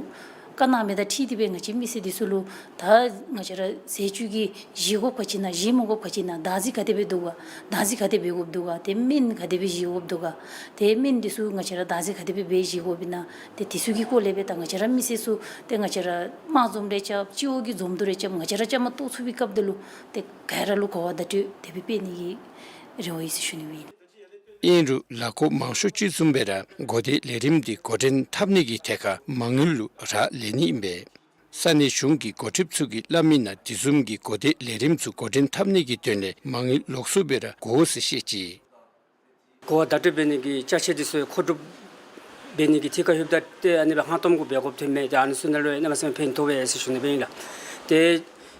བཀའ་གནང་མི་དང་འཁྲིལ་ཏེ་སྦེ་ང་བཅས་མི་སེར་འདི་ཚུ་ལུ་ད་ང་བཅས་ར་ཟས་བཅུད་ཀྱི་བཞེས་དགོཔ་ག་ཅི་ཨིན་ན་བཞེས་མ་དགོཔ་ག་ཅི་ཨིན་ན་བདག་འཛིན་ག་དེ་སྦེ་འདུག་ག། བདག་འཛིན་ག་དེ་འབད་དགོཔ་འདུག་ག། ཏེ་སྨན་ག་དེ་སྦེ་བཞེས་དགོཔ་འདུག་ག། ཏེ་སྨན་འདི་ཚུ་ང་བཅས་ར་བདག་འཛིན་ག་དེ་སྦེ་འབད་བཞེས་དགོཔ་ཨིན་ན། ཏེ་དེ་ཚུ་གི་སྐོར་ལས་སྦེ་ད་ང་བཅས་ར་མི་སེར་ཚུ་ཏེ་ང་བཅས་ར་དམངས་འཛོམས་རེ་རྐྱབ་སྤྱི་འོག་གི་འཛོམས་འདུ་རེ་རྐྱབ་ང་བཅས་ར་བཅའ་མར་གཏོགས་ཚུགས་པའི་སྐབས་འདི་ལུ་ཏེ་ག་ར་ལུ་གོ་བ་བརྡ་སྤྲོད་དེ་སྦེ་སྤེལ་ནི་གི་རེ་བ་ཡོད་ཟེར་ཞུ་ནི་ཨིན། ཨིན་རུང་ལཱ་འགོ་མང་ཤོས་ཅིག་བཟུམ་སྦེ་ར་འགོ་འདྲེན་ལས་རིམ་འདི་འགོ་འདྲེན་འཐབ་ནི་གི་ཐད་ཁར་མ་དངུལ་ལུ་རག་ལས་ནི་ཨིན་པས། ས་གནས་གཞུང་གི་འགོ་ཁྲིདཔ་ཚུ་གིས་སླབ་མི་ནང་དེ་བཟུམ་གྱི་འགོ་འདྲེན་ལས་རིམ་ཚུ་འགོ་འདྲེན་འཐབ་ནི་གི་དོན་ལས་མ་དངུལ་ལོགས་སུ་སྦེ་ར་དགོ་ཟེར་བཤད་ཅི། གོ་བ་བརྡ་སྤྲོད་འབད་ནི་གི་ཅ་ཆས་འདི་ཚུ་མཁོ་སྒྲུབ་འབད་ནི་གི་ཐད་ཁར་ལྷོདཔ་ད་ཏེ་ཨ་ནི་སྦེ་ཧང་སྟོང་གུ་འབད་དགོཔ་ཐོན་མས། ཏེ་ཨ་ནི་ཚུ་ནང་ལུ་གནམ་མེད་ས་མེད་ཕན་ཐོགས་པས་ཟེར་ཞུ་ནི་སྦེ་ཨིན་ལགས། ཏེ་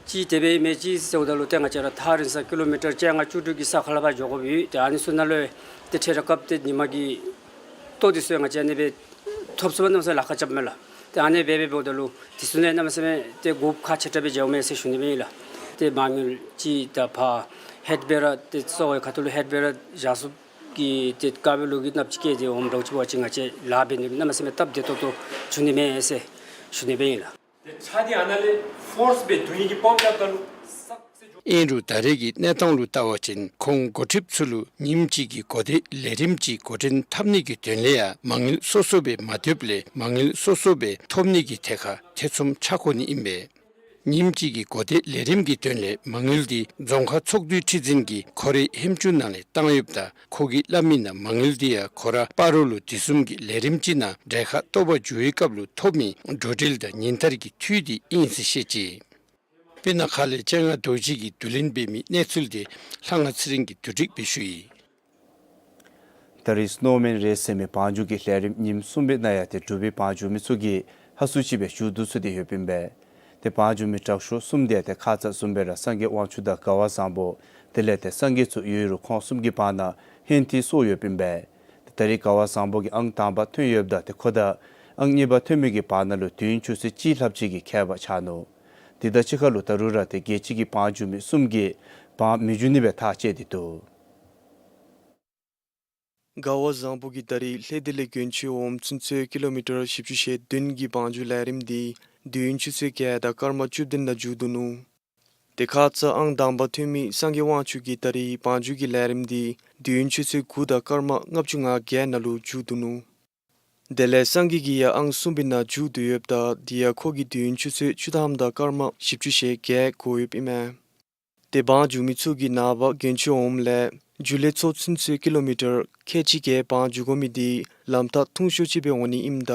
ཅིག་དེ་སྦེ་མེན་ཅིག་ཟེརཝ་ད་ལུ་ཏེ་ང་བཅས་ར་ཐག་རིང་ས་ཀི་ལོ་མི་ཊར་བཅོ་ལྔ་བཅུ་དྲུག་གི་ས་ཁར་ལས་ཕར་འགྱོ་དགོཔ་ཡོད། ཏེ་ཨ་ནི་ཚུ་ནང་ལུ་ཏེ་འཕྲལ་ར་སྐབས་ཏེ་ཉིན་མ་གི་ལྟོ་འདི་ཚུ་ང་བཅས་ཨ་ནི་སྦེ་ཐོབ་ཚུགས་པར་གནམ་མེད་ས་མེད་ལཱ་ཁག་རྐྱབ་མས་ལགས། ཏེ་ཨ་ནི་སྦེ་འབདཝ་ད་ལུ་དེ་ཚུ་ནང་གནམ་མེད་ས་མེད་ཏེ་དགོཔ་ཁག་ཆེ་དྲགས་སྦེ་འགྱོཝ་མས་ཟེར་ཞུ་ནི་སྦེ་ཨིན་ལགས། ཏེ་མ་དངུལ་ཅིག་ད་ཕར་ཧེཌ་སྦེ་ར་ཏེ་གསོ་བའི་ཁ་ཐུག་ལུ་ཧེཌ་སྦེ་ར་བཞག་ཚུགས་ཀྱི་ཏེ་དཀའ་བའི་ལུགས་ཀྱི་ནང་ཅིག་སྐྱེས་ཏེ་འོངམ་འདྲཝ་ཅིག་འབད་བ་ཅིན་ང་བཅས་ལཱ་འབད་ནི་གནམ་མེད་ས་མེད་སྟབས་བདེ་ཏོག་ཏོ་འབྱུང་ནི་མས་ཟེར་ཞུ་ནི་སྦེ་ཨིན་ལགས། ཏེ་ཆ་འདི་ཨ་ནཱ་ལས་ཕོརསི་སྦེ་བརྡུང་ནི་གི་པམཔ་རྐྱབ་ད་ལུ་སག་སེ་འགྱོ། ཨིན་རུང་ད་རེས་ཀྱི་གནས་སྟངས་ལུ་བལྟ་བ་ཅིན་ཁོང་འགོ་ཁྲིདཔ་ཚུ་ལུ་ཉིནམ་གཅིག་གི་འགོ་འདྲེན་ལས་རིམ་ཅིག་འགོ་འདྲེན་འཐབ་ནི་གི་དོན་ལས་ཡང་མ་དངུལ་སོ་སོ་སྦེ་མ་ཐོབ་ལས་མ་དངུལ་སོ་སོ་སྦེ་ཐོབ་ནི་གི་ཐད་ཁར་ཐེ་ཚོམ་ཆགས་དགོ་ནི་ཨིན་པས། ཉིནམ་གཅིག་གི་འགོ་འདྲེན་ལས་རིམ་གྱི་དོན་ལས་མ་དངུལ་འདི་རྫོང་ཁག་ཚོགས་འདུའི་ཁྲི་འཛིན་གྱིས་ཁོ་རའི་ཧེམ་ཅུང་ནང་ལས་བཏང་ཡོདཔ་ད་ཁོ་གིས་སླབ་མི་ནང་མ་དངུལ་འདི་ཡང་ཁོ་ར་སྤ་རོ་ལུ་དེ་བཟུམ་གྱི་ལས་རིམ་ཅིག་ནང་གྲལ་ཁར་གཏོགས་པར་འགྱོ་བའི་སྐབས་ལུ་ཐོབ་མི་འགྲོ་འགྲུལ་དང་ཉིན་ལྟར་གྱི་འཐུས་འདི་ཨིན་ཟེར་བཤད་ཅི། སྤུ་ན་ཁ་ལས་སྤྱན་སྔ་རྡོ་རྗེ་གིས་བསྡུ་ལེན་འབད་མི་གནས་ཚུལ་འདི་ལྷ་དབང་ཚེ་རིང་གིས་བསྡུ་སྒྲིག་འབད་ཞུ་ཡི། ད་རེས་སི་ནོ་མེན་རེས་ཟེར་མི་བང་རྒྱུག་གི་ལས་རིམ་ཉིནམ་གསུམ་པའི་ནང་ཡང་ཏེ་འབྲུག་པའི་བང་རྒྱུག་མི་ཚུ་གིས་ཧ་སུ་ཅིག་སྦེ་མཇུག་བསྡུ་ཚུགས་ཏེ་ཡོདཔ་ཨིན་པས། ཏེ་བང་རྒྱུག་མི་དྲག་ཤོས་གསུམ་འདི་ཡང་ཏེ་ཁ་ཙ་བཟུམ་སྦེ་ར་སངས་རྒྱས་དབང་ཕྱུག་དང་དགའ་བ་བཟང་པོ་དེ་ལས་ཏེ་སངས་རྒྱས་ཚུ་ཡོད་རུང་ཁོང་གསུམ་གྱི་བར་ན་ཧེན་ཐི་སོར་ཡོདཔ་ཨིན་པས། ཏེ་ད་རེས་དགའ་བ་བཟང་པོ་གིས་ཨང་དང་པ་ཐོན་ཡོདཔ་ད་ཏེ་ཁོ་དང་ཨང་གཉིས་པ་ཐོན་མི་གི་བར་ན་ལུ་དུས་ཡུན་ཆུ་ཚོད་གཅིག་ལྷགཔ་ཅིག་གི་ཁྱད་པར་ཆགས་ནུག། དེ་དང་གཅིག་ཁར་ལུ་ད་རུང་ར་ཏེ་རྒྱལ་སྤྱི་གི་བང་རྒྱུག་མི་གསུམ་གྱིས་བང་མི་རྒྱུག་ནི་སྦེ་ཐག་བཅད་དེ་འདུག། དགའ་བ་བཟང་པོ་གིས་ད་རེས་ལྷ་ལྡེ་ལས་དགོན་ཆེན་འོགམ་ཚུན་ཚོད་ཀི་ལོ་མི་ཊར་བཞི་བཅུ་ཞེ་བདུན་གྱི་བང་རྒྱུག་ལས་རིམ་འདི་དུས་ཡུན་ཆུ་ཚོད་བརྒྱད་དང་སྐར་མ་བཅུ་བདུན་ནང་མཇུག་བསྡུ་ནུག། ཏེ་ཁ་ཙ་ཨང་དང་པ་ཐོན་མི་སངས་རྒྱས་དབང་ཕྱུག་གིས་ད་རེས་བང་རྒྱུག་གི་ལས་རིམ་འདི་དུས་ཡུན་ཆུ་ཚོད་དགུ་དང་སྐར་མ་ལྔ་བཅུ་ང་བརྒྱད་ནང་ལུ་མཇུག་བསྡུ་ནུག། དེ་ལས་སངས་རྒྱས་ཀྱིས་ཡང་ཨང་གསུམ་པའི་ནང་མཇུག་བསྡུ་ཡོདཔ་ད་དེ་ཡང་ཁོ་གིས་དུས་ཡུན་ཆུ་ཚོད་བཅུ་ཐམ་དང་སྐར་མ་བཞི་བཅུ་ཞེ་བརྒྱད་འགོར་ཡོདཔ་ཨིན་མས། ཏེ་བང་རྒྱུག་མི་ཚུ་གིས་ནངས་པ་དགོན་ཆེན་འོགམ་ལས་རྒྱུག་ལས་ཚོགས་ཚུན་ཚོད་ཀི་ལོ་མི་ཊར་ཁལ་གཅིག་བརྒལ་བང་རྒྱུག་དགོ་མི་འདི་ ལམ་ཐག་ཐུང་ཤོས་ཅིག་སྦེ་འོང་ནི་ཨིནམ་ད་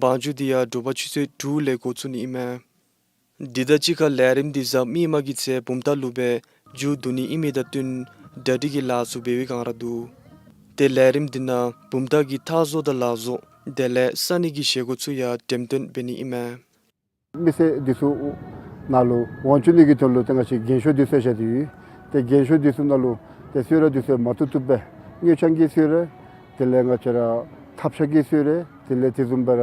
བང་རྒྱུག་འདི་ཡང་དྲོ་པ་ཆུ་ཚོད་དྲུག་ལས་འགོ་བཙུགས་ནི་ཨིན་མས། འདི་དང་གཅིག་ཁར་ལས་རིམ་འདི་གཟའ་མིག་དམར་གྱི་ཚེ་བུམ་ཐང་ལུ་སྦེ་མཇུག་བསྡུ་ནི་ཨིན་མི་དང་བསྟུན་གྲ་སྒྲིག་གི་ལཱ་ཚུ་འབད་བའི་སྒང་ར་འདུག། ཏེ་ལས་རིམ་འདི་ནང་བུམ་ཐང་གི་མཐའ་བཟོ་དང་ལག་བཟོ་དེ་ལས་ས་གནས་ཀྱི་བཞེས་སྒོ་ཚུ་ཡང་འགྲེམས་སྟོན་འབད་ནི་ཨིན་མས། མི་སེར་འདི་ཚུ་ནང་ལུ་དབང་བསྒྱུར་ནི་གི་དོན་ལུ་ཏེ་ང་བཅས་རྒན་ཤོས་འདི་ཚུ་བཞག་སྟེ་ཡོད། ཏེ་རྒན་ཤོས་འདི་ཚུ་ནང་ལུ་ཏེ་གསོལ་རས་འདི་ཚུ་མ་བཏུབ་བཏུབ་སྦེ་དངུལ་རྐྱང་གི་གསོལ་རས་དེ་ལས་ང་བཅས་ར་ཐབ་ཤ་གི་གསོལ་རས་དེ་ལས་དེ་བཟུམ་སྦེ་ར་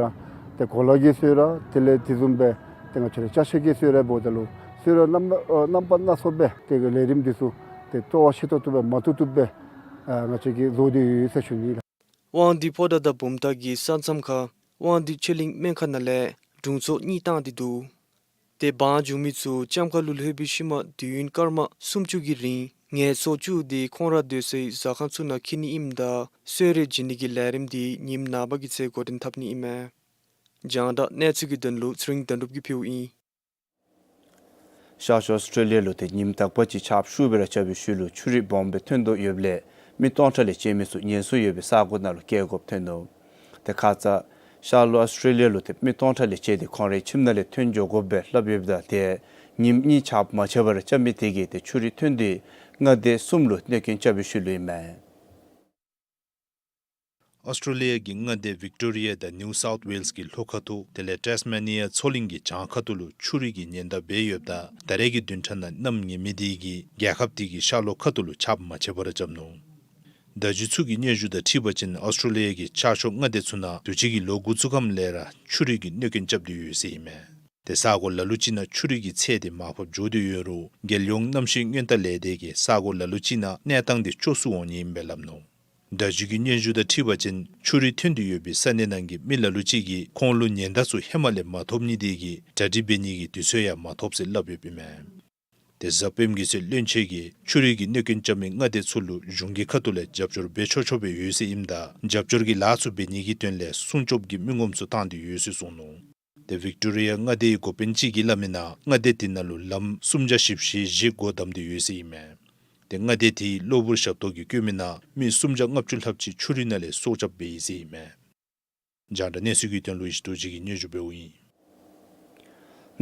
ཏེ་གོ་ལ་གི་གསོལ་རས་དེ་ལས་དེ་བཟུམ་སྦེ་ཏེ་ང་བཅས་ར་ཅ་ཆས་ཀྱི་གསོལ་རས་འབདཝ་ད་ལུ་གསོལ་རས་རྣམ་པ་ཨ་རྣམ་པ་སྣ་ཚོགས་སྦེ་ཏེ་ལས་རིམ་འདི་ཚུ་ཏེ་སྤྲོ་བ་ཆེ་ཏོག་ཏོ་སྦེ་མ་བཏུབ་བཏུབ་སྦེ་ཨ་ང་བཅས་ཀྱིས་བཟོ་སྟེ་ཡོད་ཟེར་ཞུ་ནི་ལགས། དབང་འདུས་ཕོ་བྲང་དང་བུམ་ཐང་གི་ས་མཚམས་ཁར་དབང་འདུས་ཆོས་གླིང་སྨན་ཁང་ནང་ལས་དྲུང་འཚོ་གཉིས་བཏང་སྟེ་འདུག། ཏེ་བང་རྒྱུག་མི་ཚུ་ལྕམ་མཁར་ལུ་ལྷོད་པའི་ཤུལ་མ་དུས་ཡུན་སྐར་མ་སུམ་ཅུ་གི་རིང་ངལ་གསོ་བཅུག་སྟེ་ཁོང་ར་སྡོད་སའི་ཟ་ཁང་ཚུ་ནང་འཁྱིད་ནི་ཨིནམ་ད་གསོལ་རས་བྱིན་ནི་གི་ལས་རིམ་འདི་ཉིནམ་ནངས་པ་གི་ཚེ་འགོ་འདྲེན་འཐབ་ནི་ཨིན་མས། རྒྱང་བསྒྲགས་གནས་ཚུལ་གྱི་དོན་ལུ་ཚེ་རིང་དོན་གྲུབ་ཀྱིས་ཕུལཝ་ཨིན། ཤར་ཕྱོགས་ཨོསི་ཊྲེ་ལི་ཡ་ལུ་ཏེ་ཉིནམ་དག་པ་ཅིག་ཆརཔ་ཤུགས་སྦེ་ར་རྐྱབ་པའི་ཤུལ་ལུ་ཆུ་རུད་སྦོམ་སྦེ་ཐོན་དོ་ཡོདཔ་ལས་མི་སྟོང་ཕྲག་ལས་བཅད་མི་ཚུ་ཉེན་སྲུང་ཡོད་པའི་ས་གོ་ནང་ལུ་བསྐྱལ་དགོཔ་ཐོན་ནུག། ཏེ་ཁ་ཙ་ཤར་ལྷོ་ཨོསི་ཊྲེ་ལི་ཡ་ལུ་ཏེ་མི་སྟོང་ཕྲག་ལས་བཅད་དེ་ཁོང་རའི་ཁྱིམ་ནང་ལས་ཐོན་འགྱོ་དགོཔ་སྦེ་སླབ་ཡོདཔ་ད་ཏེ་ཉིནམ་གཉིས་ཆརཔ་མ་ཆད་པར་རྐྱབ་མི་དེ་གིས་ཏེ་ཆུ་རུད་ཐོན་ཏེ་མངའ་སྡེ་གསུམ་ལུ་གནོད་སྐྱོན་རྐྱབ་པའི་ཤུལ་ལུ་ཨིན་མས། ཨོསི་ཊྲེ་ལི་ཡ་གི་མངའ་སྡེ་ཝིག་ཊོ་རི་ཡ་དང་ནིའུ་སའུཐ་ཝེལསི་གི་ལྷོ་ཁ་ཐུག་དེ་ལས་ཊེསི་མེ་ནི་ཡ་མཚོ་གླིང་གི་བྱང་ཁ་ཐུག་ལུ་ཆུ་རུད་ཀྱིས་ཉེན་བརྡ་འབད་ཡོདཔ་ད་ད་རེས་ཀྱི་བདུན་ཕྲག་ནང་གནམ་ངན་མི་དེ་གིས་རྒྱལ་ཁབ་དེ་གི་ཤར་ལྷོ་ཁ་ཐུག་ལུ་ཆརཔ་མ་ཆད་པར་རྐྱབ་ནུག། བརྡ་བརྒྱུད་ཚུ་གི་སྙན་ཞུ་དང་འཁྲིལ་བ་ཅིན་ཨོསི་ཊྲེ་ལི་ཡ་གི་ཤར་ཕྱོགས་མངའ་སྡེ་ཚུ་ནང་དུས་ཅི་གི་ལོ་འགོ་བཙུགས་ཁམས་ལས་ར་ཆུ་རུད་ཀྱིས་གནོད་སྐྱོན་རྐྱབ་སྟེ་ཡོད་ཟེར་ཨིན་མས། ཏེ་ས་གོ་ལ་ལུ་ཅིག་ནང་ཆུ་རུད་ཀྱི་ཚད་དེ་མར་ཕབ་འགྱོ་སྟེ་ཡོད་རུང་རྒྱལ་ཡོངས་གནམ་གཤིས་སྔོན་བརྡ་ལས་སྡེ་གིས་ས་གོ་ལ་ལུ་ཅིག་ནང་གནས་སྟངས་དེ་སྐྱོ་སུ་འོང་ནི་ཨིན་པས་སླབ་ནུག། བརྡ་བརྒྱུད་ཀྱི་སྙན་ཞུ་དང་འཁྲིལ་བ་ཅིན་ཆུ་རུད་ཐོན་ཏེ་ཡོད་པའི་ས་གནས་ནང་གི་མི་ལ་ལུ་ཅིག་གིས་ཁོང་ལུ་ཉེན་བརྡ་ཚུ་ཧེ་མ་ལས་མ་ཐོབ་ནི་དེ་གིས་གྲ་སྒྲིག་འབད་ནི་གི་དུས་ཚོད་ཡང་མ་ཐོབ་ཟེར་སླབ་ཡོདཔ་ཨིན་མས། ཏེ་གཟའ་སྤེནམ་གི་ཚེ་བློན་ཆེན་གྱིས་ཆུ་རུད་ཀྱིས་གནོད་སྐྱོན་རྐྱབ་མི་མངའ་སྡེ་ཚུ་ལུ་གཞུང་གི་ཁ་ཐུག་ལས་རྒྱབ་སྐྱོར་འབད་ཆོག་ཆོག་སྦེ་ཡོད་ཟེར་ཨིནམ་ད་རྒྱབ་སྐྱོར་གྱི་ལཱ་ཚུ་འབད་ནི་གི་དོན་ལས་སྲུང་སྐྱོབ་ཀྱི་མི་ངོམ་ཚུ་བཏང་སྟེ་ཡོད་ཟེར་གསུངས་ནུག། ཏེ་ཝིག་ཊོ་རི་ཡ་མངའ་སྡེའི་འགོ་དཔོན་ཅིག་གིས་སླབ་མི་ནང་མངའ་སྡེ་དེ་ནང་ལུ་ལམ་སུམ་བརྒྱ་བཞི་བཅུ་ཞེ་བཞི་སྒོ་བསྡམས་ཏེ་ཡོད་ཟེར་ཨིན་མས། ཏེ་མངའ་སྡེ་དེའི་གློ་བུར་ཞབས་ཏོག་གིས་བསྐྱོད་མི་ནང་མི་སུམ་བརྒྱ་ལྔ་བཅུ་ལྷགཔ་ཅིག་ཆུ་རུད་ནང་ལས་སྲོག་སྐྱབས་འབད་ཡི་ཟེར་ཨིན་མས། རྒྱང་བསྒྲགས་གནས་ཚུལ་གྱི་དོན་ལུ་ཡེ་ཤེས་རྡོ་རྗེ་གིས་སྙན་ཞུ་འབདཝ་ཨིན།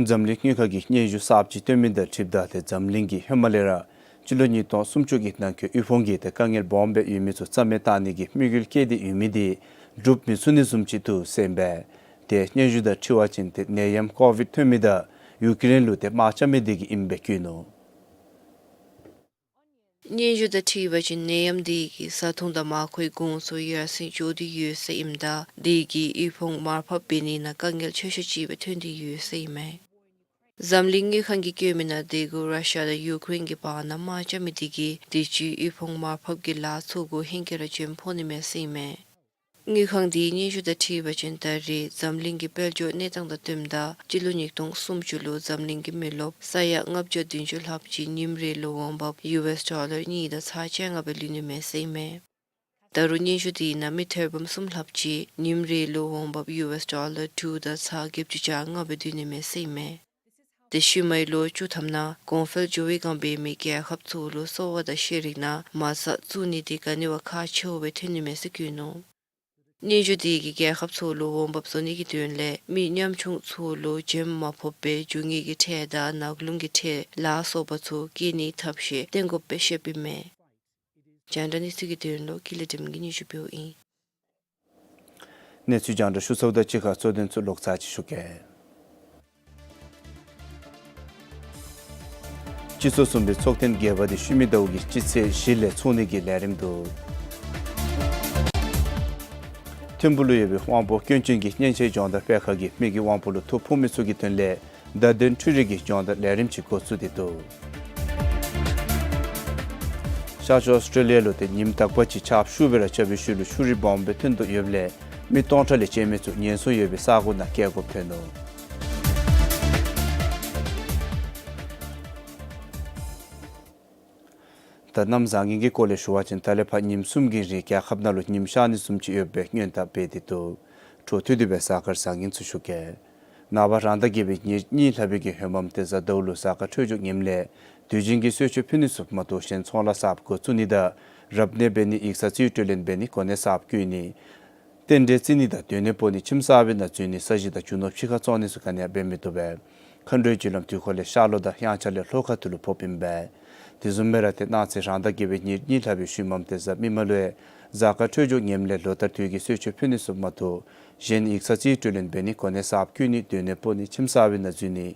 འཛམ་གླིང་དངུལ་ཁང་གིས་སྙན་ཞུ་གསརཔ་ཅིག་བཏོན་མི་དང་འཁྲིལཝ་ད་ཏེ་འཛམ་གླིང་གིས་ཧེ་མ་ལས་ར་སྤྱི་ལོ་ཉིས་སྟོང་སུམ་ཅུ་གི་ནང་འཁོད་དབུལ་ཕོངས་ཀྱི་ཏེ་དཀའ་ངལ་སྦོམ་སྦེ་ཡོད་མི་ཚུ་རྩ་མེད་བཏང་ནི་གི་དམིགས་ཡུལ་བསྐྱེད་དེ་ཡོད་མི་དེ་འགྲུབ་མི་ཚུགས་ནི་བཟུམ་ཅིག་འདུག་ཟེར་ཨིན་པས། ཏེ་སྙན་ཞུ་དང་འཁྲིལ་བ་ཅིན་ཏེ་ནད་ཡམས་ཀོ་བིཌ་ཐོན་མི་དང་ཡུ་ཀེ་རེན་ལུ་ཏེ་དམག་རྐྱབ་མི་དེ་གིས་ཨིནམ་སྦེ་བཀོད་ནུག། སྙན་ཞུ་དང་འཁྲིལ་བ་ཅིན་ནད་ཡམས་དེ་གིས་བཟའ་འཐུང་དང་མ་མཁོའི་གོང་ཚུ་ཡར་སེང་འགྱོ་སྟེ་ཡོད་ཟེར་ཨིནམ་ད་དེ་གིས་དབུལ་ཕོངས་མར་ཕབ་འབད་ནི་ནང་དཀའ་ངལ་ཆེ་ཤོས་ཅིག་སྦེ་ཐོན་ཏེ་ཡོད་ཟེར་ཨིན་མས། འཛམ་གླིང་དངུལ་ཁང་གིས་བཀོད་མི་ནང་དེ་གུ་ར་ཤ་དང་ཡུ་ཀེ་རེན་གྱི་བར་ན་དམག་རྐྱབ་མི་དེ་གིས་དུས་ཅི་དབུལ་ཕོངས་མར་ཕབ་ཀྱི་ལཱ་ཚུ་གུ་ཧེང་སྐལ་ར་འཇོན་ཕོག་ནི་མས་ཟེར་ཨིན་མས། དངུལ་ཁང་དེའི་སྙན་ཞུ་དང་འཁྲིལ་བ་ཅིན་ད་རེས་འཛམ་གླིང་གི་དཔལ་འབྱོར་གནས་སྟངས་དང་བསྟུནམ་ད་སྤྱི་ལོ་ཉིས་སྟོང་སུམ་ཅུ་ལུ་འཛམ་གླིང་གི་མི་རློབས་ས་ཡ་ལྔ་བརྒྱ་བདུན་ཅུ་ལྷགཔ་ཅིག་ཉིནམ་རེ་ལུ་འོང་འབབ་ཡུ་ཨེསི་ཌོ་ལར་གཉིས་དང་ཚག་བཅོ་ལྔ་སྦེ་ལུས་ནི་མས་ཟེར་ཨིན་མས། ད་རུང་སྙན་ཞུ་དེ་ནང་མི་ཐེར་འབུམ་གསུམ་ལྷགཔ་ཅིག་ཉིནམ་རེ་ལུ་འོང་འབབ་ཡུ་ཨེསི་ཌོ་ལར་དྲུག་དང་ཚག་བརྒྱད་ཅུ་གྱ་ལྔ་སྦེ་ལུས་ནི་མས་ཟེར་ཨིན་མས། ཏེ་ཤུལ་མའི་ལོ་བཅུ་ཐམ་ནང་གོང་འཕེལ་འགྱོ་བའི་སྒང་འབད་མི་རྒྱལ་ཁབ་ཚུ་ལུ་གསོ་བ་དང་ཤེས་རིག་ནང་མ་རྩ་བཙུགས་ནི་དེ་ག་ནི་བ་ཁག་ཆེཝ་སྦེ་ཐོན་ནི་མས་ཟེར་བཀོད་ནུག། སྙན་ཞུ་དེ་གིས་རྒྱལ་ཁབ་ཚུ་ལུ་འོང་འབབ་བཟོ་ནི་གི་དོན་ལས་མི་ཉམ་ཆུང་ཚུ་ལུ་འཇོན་མ་ཕོགཔ་སྦེ་རྒྱུ་དངོས་ཀྱི་ཁྲལ་དང་ནག་རླུང་གི་ཁྲལ་ལ་སོགས་པ་ཚུ་བཀལ་ནིའི་ཐབས་ཤེས་བཏོན་དགོཔ་སྦེ་བཤདཔ་ཨིན་མས། རྒྱང་བསྒྲགས་གནས་ཚུལ་གྱི་དོན་ལུ་ཀུན་ལེགས་སྒྲོལ་མ་གིས་སྙན་ཞུ་འབདཝ་ཨིན། གནས་ཚུལ་རྒྱང་བསྒྲགས་ཞུ་ཚརཝ་དང་གཅིག་ཁར་གཙོ་དོན་ཚུ་ལོག་ཚར་ཅིག་ཞུ་གེ། སྤྱི་ཚོགས་གསུམ་པའི་ཚོགས་ཐེངས་བརྒྱད་པ་དེ་ཤུལ་མའི་ཟླཝ་གི་སྤྱི་ཚེས་བཞི་ལས་ཚོགས་ནི་གི་ལས་རིམ་འདུག། ཐིམ་ཕུག་ལུ་ཡོད་པའི་དབང་པོ་སྐྱོན་ཅན་གྱི་གཉེན་ཆེན་སྦྱོང་བརྡར་སྤེལ་ཁང་གིས་མི་གི་དབང་པོ་ལུ་ཐུགས་ཕོག་མི་ཚུ་གི་དོན་ལས་བརྡ་དོན་འཕྲུལ་རིག་གི་སྦྱོང་བརྡར་ལས་རིམ་ཅིག་འགོ་བཙུགས་ཏེ་འདུག། ཤར་ཕྱོགས་ཨོསི་ཊྲེ་ལི་ཡ་ལུ་ཏེ་ཉིནམ་དག་པ་ཅིག་ཆརཔ་ཤུགས་སྦེ་ར་རྐྱབ་པའི་ཤུལ་ལུ་ཆུ་རུད་སྦོམ་སྦེ་ཐོན་དོ་ཡོདཔ་ལས་མི་སྟོང་ཕྲག་ལས་བཅད་མི་ཚུ་ཉེན་སྲུང་ཡོད་པའི་ས་གོ་ནང་བསྐྱལ་དགོཔ་ཐོན་ནུག། ད་གནམ་བཟང་ངན་གྱི་སྐོར་ལས་ཞུ་བ་ཅིན་ད་ལས་ཕར་ཉིནམ་གསུམ་གྱི་རིང་རྒྱལ་ཁབ་ནང་ལུ་ཉིམ་ཤར་ནི་བཟུམ་ཅིག་ཡོད་པའི་སྔོན་བརྡ་སྤེལ་ཏེ་འདུག། འཕྲོ་མཐུད་དེ་སྦེ་གཟའ་སྐར་བཟང་ངན་ཚུ་ཞུ་གེ། ནངས་པ་རང་ཟླ་བརྒྱད་པའི་ཉེར་གཉིས་ལྷག་པའི་གི་ཧོ་མམ་ཏེ་གཟའ་ཟླཝ་ལུ་གཟའ་སྐར་འཕྲོད་སྦྱོར་ངནམ་ལས་དུས་རྒྱུན་གྱི་གསོལ་མཆོད་ཕུལ་ནི་ཚུ་མ་གཏོགས་གཞན་ཚོང་ལཱ་གསརཔ་འགོ་བཙུགས་ནི་དང་རབ་གནས་འབད་ནི་ཡིག་ཚང་རྩིས་སྤྲོད་ལེན་འབད་ནི་གོ་གནས་གསརཔ་བསྐོ་ནི་ རྟེན་འབྲེལ་བརྩི་ནི་དང་སྡོད་གནས་སྤོ་ནི་ཁྱིམ་གསར་པའི་ནང་འཛུལ་ནི་ས་གཞི་དང་རྒྱུ་ནོར་ཕྱི་ཁར་བཙོང་ནི་ཚུ་ག་ནི་ཡང་འབད་མི་བཏུབ་པས། མཁའ་འགྲོའི་རྒྱུ་ལམ་དུས་འཁོར་ལས་ཤར་ལྷོ་དང་དབྱངས་འཆར་ལས་ལྷོ་ཁ་ཐུག་ལུ་ཕོགཔ་ཨིན་པས། དེ་བཟུམ་སྦེ་ར་ཏེ་གནངས་ཚེ་རང་ཟླ་བརྒྱད་པའི་ཉེར་གཉིས་ལྷག་པའི་ཤུལ་མམ་ཏེ་གཟའ་མིག་དམར་ལུ་ཡང་གཟའ་སྐར་འཕྲོད་སྦྱོར་ངནམ་ལས་ལོ་ལྟར་དུས་ཀྱི་གསོལ་མཆོད་ཕུལ་ནི་ཚུ་མ་གཏོགས་གཞན་ཡིག་ཚང་རྩིས་སྤྲོད་ལེན་འབད་ནི་གོ་གནས་གསརཔ་བསྐོ་ནི་སྡོད་གནས་སྤོ་ནི་ཁྱིམ་གསར་པའི་ནང་འཛུལ་ནི་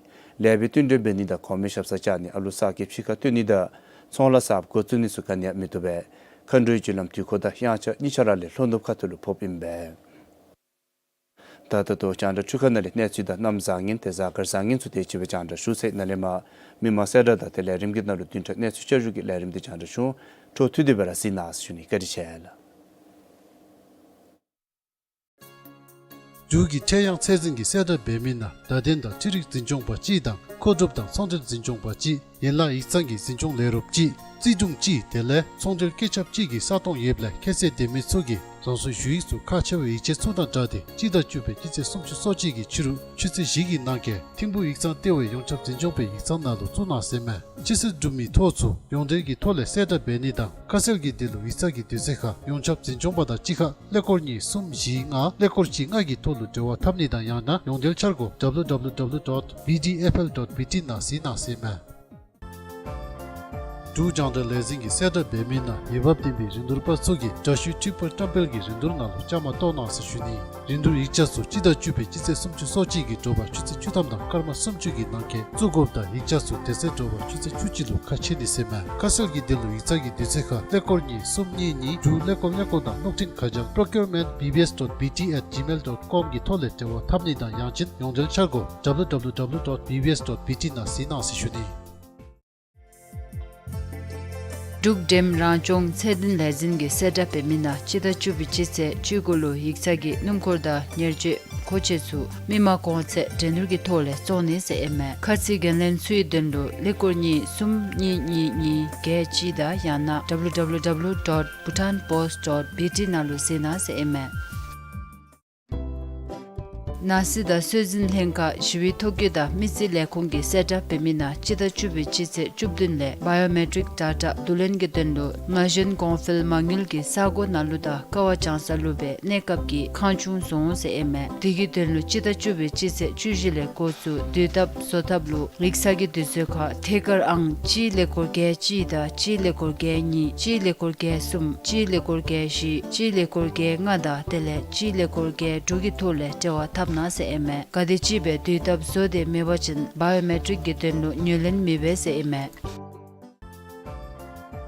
ལེགས་པའི་བསྟུན་གྲོས་འབད་ནི་དང་གོང་མའི་ཞབས་སར་བཅར་ནི་ཨ་ལུ་གསར་སྐྱེས་ཕྱི་ཁར་བཏོན་ནི་དང་ཚོང་ལཱ་གསརཔ་འགོ་བཙུགས་ནི་ཚུ་ག་ནི་ཡང་མི་བཏུབ་པས། མཁའ་འགྲོའི་རྒྱུ་ལམ་དུས་འཁོར་དང་དབྱངས་འཆར་གཉིས་ཆ་ར་ལས་ལྷོ་ནུབ་ཁ་ཐུག་ལུ་ཕོགཔ་ཨིན་པས། ད་ད་ལྟོ་རྒྱང་བསྒྲགས་འཕྲུལ་ཁང་ནང་ལས་གནས་ཚུལ་དང་གནམ་བཟང་ངན་ཏེ་གཟའ་སྐར་བཟང་ངན་ཚུ་དེ་ཅིག་སྦེ་རྒྱང་བསྒྲགས་ཞུ་ཚར་ཡི། ནཱ་ལས་མར་མི་མང་གསལ་བསྒྲགས་དང་ཏེ་ལས་རིམ་གྱི་ནང་ལུ་བདུན་ཕྲག་གནས་ཚུལ་བསྐྱར་ཞུ་གི་ལས་རིམ་དེ་རྒྱང་བསྒྲགས་ཞུ། འཕྲོ་མཐུད་དེ་སྦེ་ར་གཟིགས་གནང་ཟེར་ཞུ་ནི། བཀའ་དྲིན་ཆེ་ལགས། འབྲུག་གི་ཁྲལ་གཡང་ཚད་འཛིན་གྱིས་གསལ་བསྒྲགས་འབད་མི་ནང་བརྡ་དོན་དང་འཕྲུལ་རིག་འཛིན་སྐྱོང་པ་གཅིག་དང་མཁོ་སྒྲུབ་དང་ཚོང་འབྲེལ་འཛིན་སྐྱོང་པ་གཅིག་ཡན་ལག་ཡིག་ཚང་གི་འཛིན་སྐྱོང་ལས་རོགསཔ་གཅིག་རྩིས་དྲུང་གཅིག་དེ་ལས་ཚོང་འབྲེལ་བཀོད་ཁྱབ་གཅིག་གི་ས་སྟོང་ཡོདཔ་ལས་ཁྱད་ཚད་ལྡན་མི་ཚུ་གིས་རང་སོའི་ཞུ་ཡིག་ཚུ་ཁག་ཆེ་བའི་ཡིག་ཆ་ཚུ་དང་སྦྲགས་ཏེ་སྤྱི་ཟླ་བཅུ་པའི་སྤྱི་ཚེས་སུམ་ཅུ་སོ་གཅིག་གི་ཕྱི་རུ་ཆུ་ཚོད་བཞི་གི་ནང་འཁོད་ཐིམ་ཕུག་ཡིག་ཚང་ལྟེ་བའི་ཡོངས་ཁྱབ་འཛིན་སྐྱོང་པའི་ཡིག་ཚང་ནང་ལུ་བཙུགས་གནང་ཟེར་ཨིན་མས། སྤྱི་སྲིད་སྒྲུབ་མིའི་ཐོ་ཚུ་ཡོངས་འབྲེལ་གྱི་ཐོག་ལས་གསལ་བསྒྲགས་འབད་ནི་དང་ཁ་གསལ་གྱི་དོན་ལུ་ཡིག་ཚང་གི་དུས་ཚོད་ཁར་ཡོངས་ཁྱབ་འཛིན་སྐྱོང་པ་དང་གཅིག་ཁར་ཀླད་ཀོར་གཉིས་གསུམ་བཞི་ལྔ་ཀླད་ཀོར་གཅིག་ལྔ་གི་ཐོག་ལུ་འབྲེལ་བ་འཐབ་ནི་དང་ཡང་ན་ཡོངས་འབྲེལ་འཆར་སྒོ་W W W dot B D F L dot B T ནང་གཟིགས་གནང་ཟེར་ཨིན་མས། འབྲུག་རྒྱང་བསྒྲགས་ལས་འཛིན་གྱིས་གསལ་བསྒྲགས་འབད་མི་ནང་འོས་འབབ་ལྡན་པའི་རིན་བསྡུར་པ་ཚུ་གིས་དྲ་ཞུའི་འཁྲུལ་པར་བཀྲམ་སྤེལ་གྱི་རིན་བསྡུར་ནང་ལུ་བཅའ་མར་གཏོགས་གནང་ཟེར་ཞུ་ནི། རིན་བསྡུར་ཡིག་ཆ་ཚུ་སྤྱི་ཟླ་བཅུ་པའི་སྤྱི་ཚེས་སུམ་ཅུ་སོ་གཅིག་གི་དྲོ་པ་ཆུ་ཚོད་བཅུ་ཐམ་དང་སྐར་མ་སུམ་ཅུ་གི་ནང་འཁོད་བཙུགས་དགོཔ་དང་ཡིག་ཆ་ཚུ་དེ་ཚེ་དྲོ་པ་ཆུ་ཚོད་བཅུ་གཅིག་ལུ་ཁ་ཕྱེ་ནི་ཟེར་ཨིན་མས། ཁ་གསལ་གྱི་དོན་ལུ་ཡིག་ཚང་གི་དུས་ཚོད་ཁར་ཀླད་ཀོར་གཉིས་གསུམ་གཉིས་གཉིས་དྲུག་ཀླད་ཀོར་ཀླད་ཀོར་དང་གློག་འཕྲིན་ཁ་བྱང་procurement B B S dot B T at gmail dot com གི་ཐོག་ལས་འབྲེལ་བ་འཐབ་ནི་དང་ཡང་ཅིན་ཡོངས་འབྲེལ་འཆར་སྒོ་W W W dot B B S dot B T ནང་གཟིགས་གནང་ཟེར་ཞུ་ནི། འབྲུག་འགྲེམ་རང་སྐྱོང་ཚད་ལྡན་ལས་འཛིན་གྱིས་གསལ་བསྒྲགས་འབད་མི་ནང་སྤྱི་ཟླ་བཅུ་པའི་སྤྱི་ཚེས་བཅུ་དགུ་ལུ་ཡིག་ཚང་གི་སྣུམ་འཁོར་དང་ཉེར་སྤྱོད་མཁོ་ཆས་ཚུ་མི་མང་གོང་ཚད་འགྲན་བསྡུར་གྱི་ཐོག་ལས་བཙོང་ནི་ཟེར་ཨིན་མས། ཁ་ཚིག་འགན་ལེན་ཚུའི་དོན་ལུ་ཀླད་ཀོར་གཉིས་གསུམ་གཉིས་གཉིས་གཉིས་བརྒྱད་གཅིག་དང་ཡང་ན W W W dot bhutanpost dot B T ནང་ལུ་གཟིགས་གནང་ཟེར་ཨིན་མས། ནང་སྲིད་དང་སྲོལ་འཛིན་ལྷན་ཁག་ཞི་བའི་ཐོ་བཀོད་དང་མི་རྩིས་ལས་ཁུངས་ཀྱིས་གསལ་བསྒྲགས་འབད་མི་ནང་སྤྱི་ཟླ་བཅུ་པའི་སྤྱི་ཚེས་བཅུ་བདུན་ལས་བའི་ཡོ་མེ་ཊིཀ་ཌེ་ཊ་བསྡུ་ལེན་གྱི་དོན་ལུ་ན་གཞོན་གོང་འཕེལ་མ་དངུལ་གྱི་ས་སྒོ་ནང་ལུ་དང་ཀ་བ་བྱང་ས་ལུ་སྦེ་གནས་སྐབས་ཀྱི་ཁང་ཆུང་བཟོ་འོང་ཟེར་ཨིན་མས། དེ་གི་དོན་ལུ་སྤྱི་ཟླ་བཅུ་པའི་སྤྱི་ཚེས་བཅུ་བཞི་ལས་འགོ་བཙུགས་དུས་ཐབས་བཟོ་ཐབས་ལུ་ཡིག་ཚང་གི་དུས་ཚོད་ཁར་ཐད་ཀར་ཨང་གཅིག་ཀླད་ཀོར་བརྒྱད་གཅིག་དང་གཅིག་ཀླད་ཀོར་བརྒྱད་གཉིས་གཅིག་ཀླད་ཀོར་བརྒྱད་གསུམ་གཅིག་ཀླད་ཀོར་བརྒྱད་བཞི་གཅིག་ཀླད་ཀོར་བརྒྱད་ལྔ་དང་དེ་ལས་གཅིག་ཀླད་ཀོར་བརྒྱད་དྲུག་གི་ཐོག་ལས་འབྲེལ་བ་འཐབ་གནང་ཟེར་ཨིན་མས། ག་དེམ་ཅིག་སྦེ་དུས་ཐབས་བཟོ་སྟེ་མེད་པ་ཅིན་བའི་ཡོ་མེ་ཊིཀ་གི་དོན་ལུ་ངོས་ལེན་མི་འབད་ཟེར་ཨིན་མས།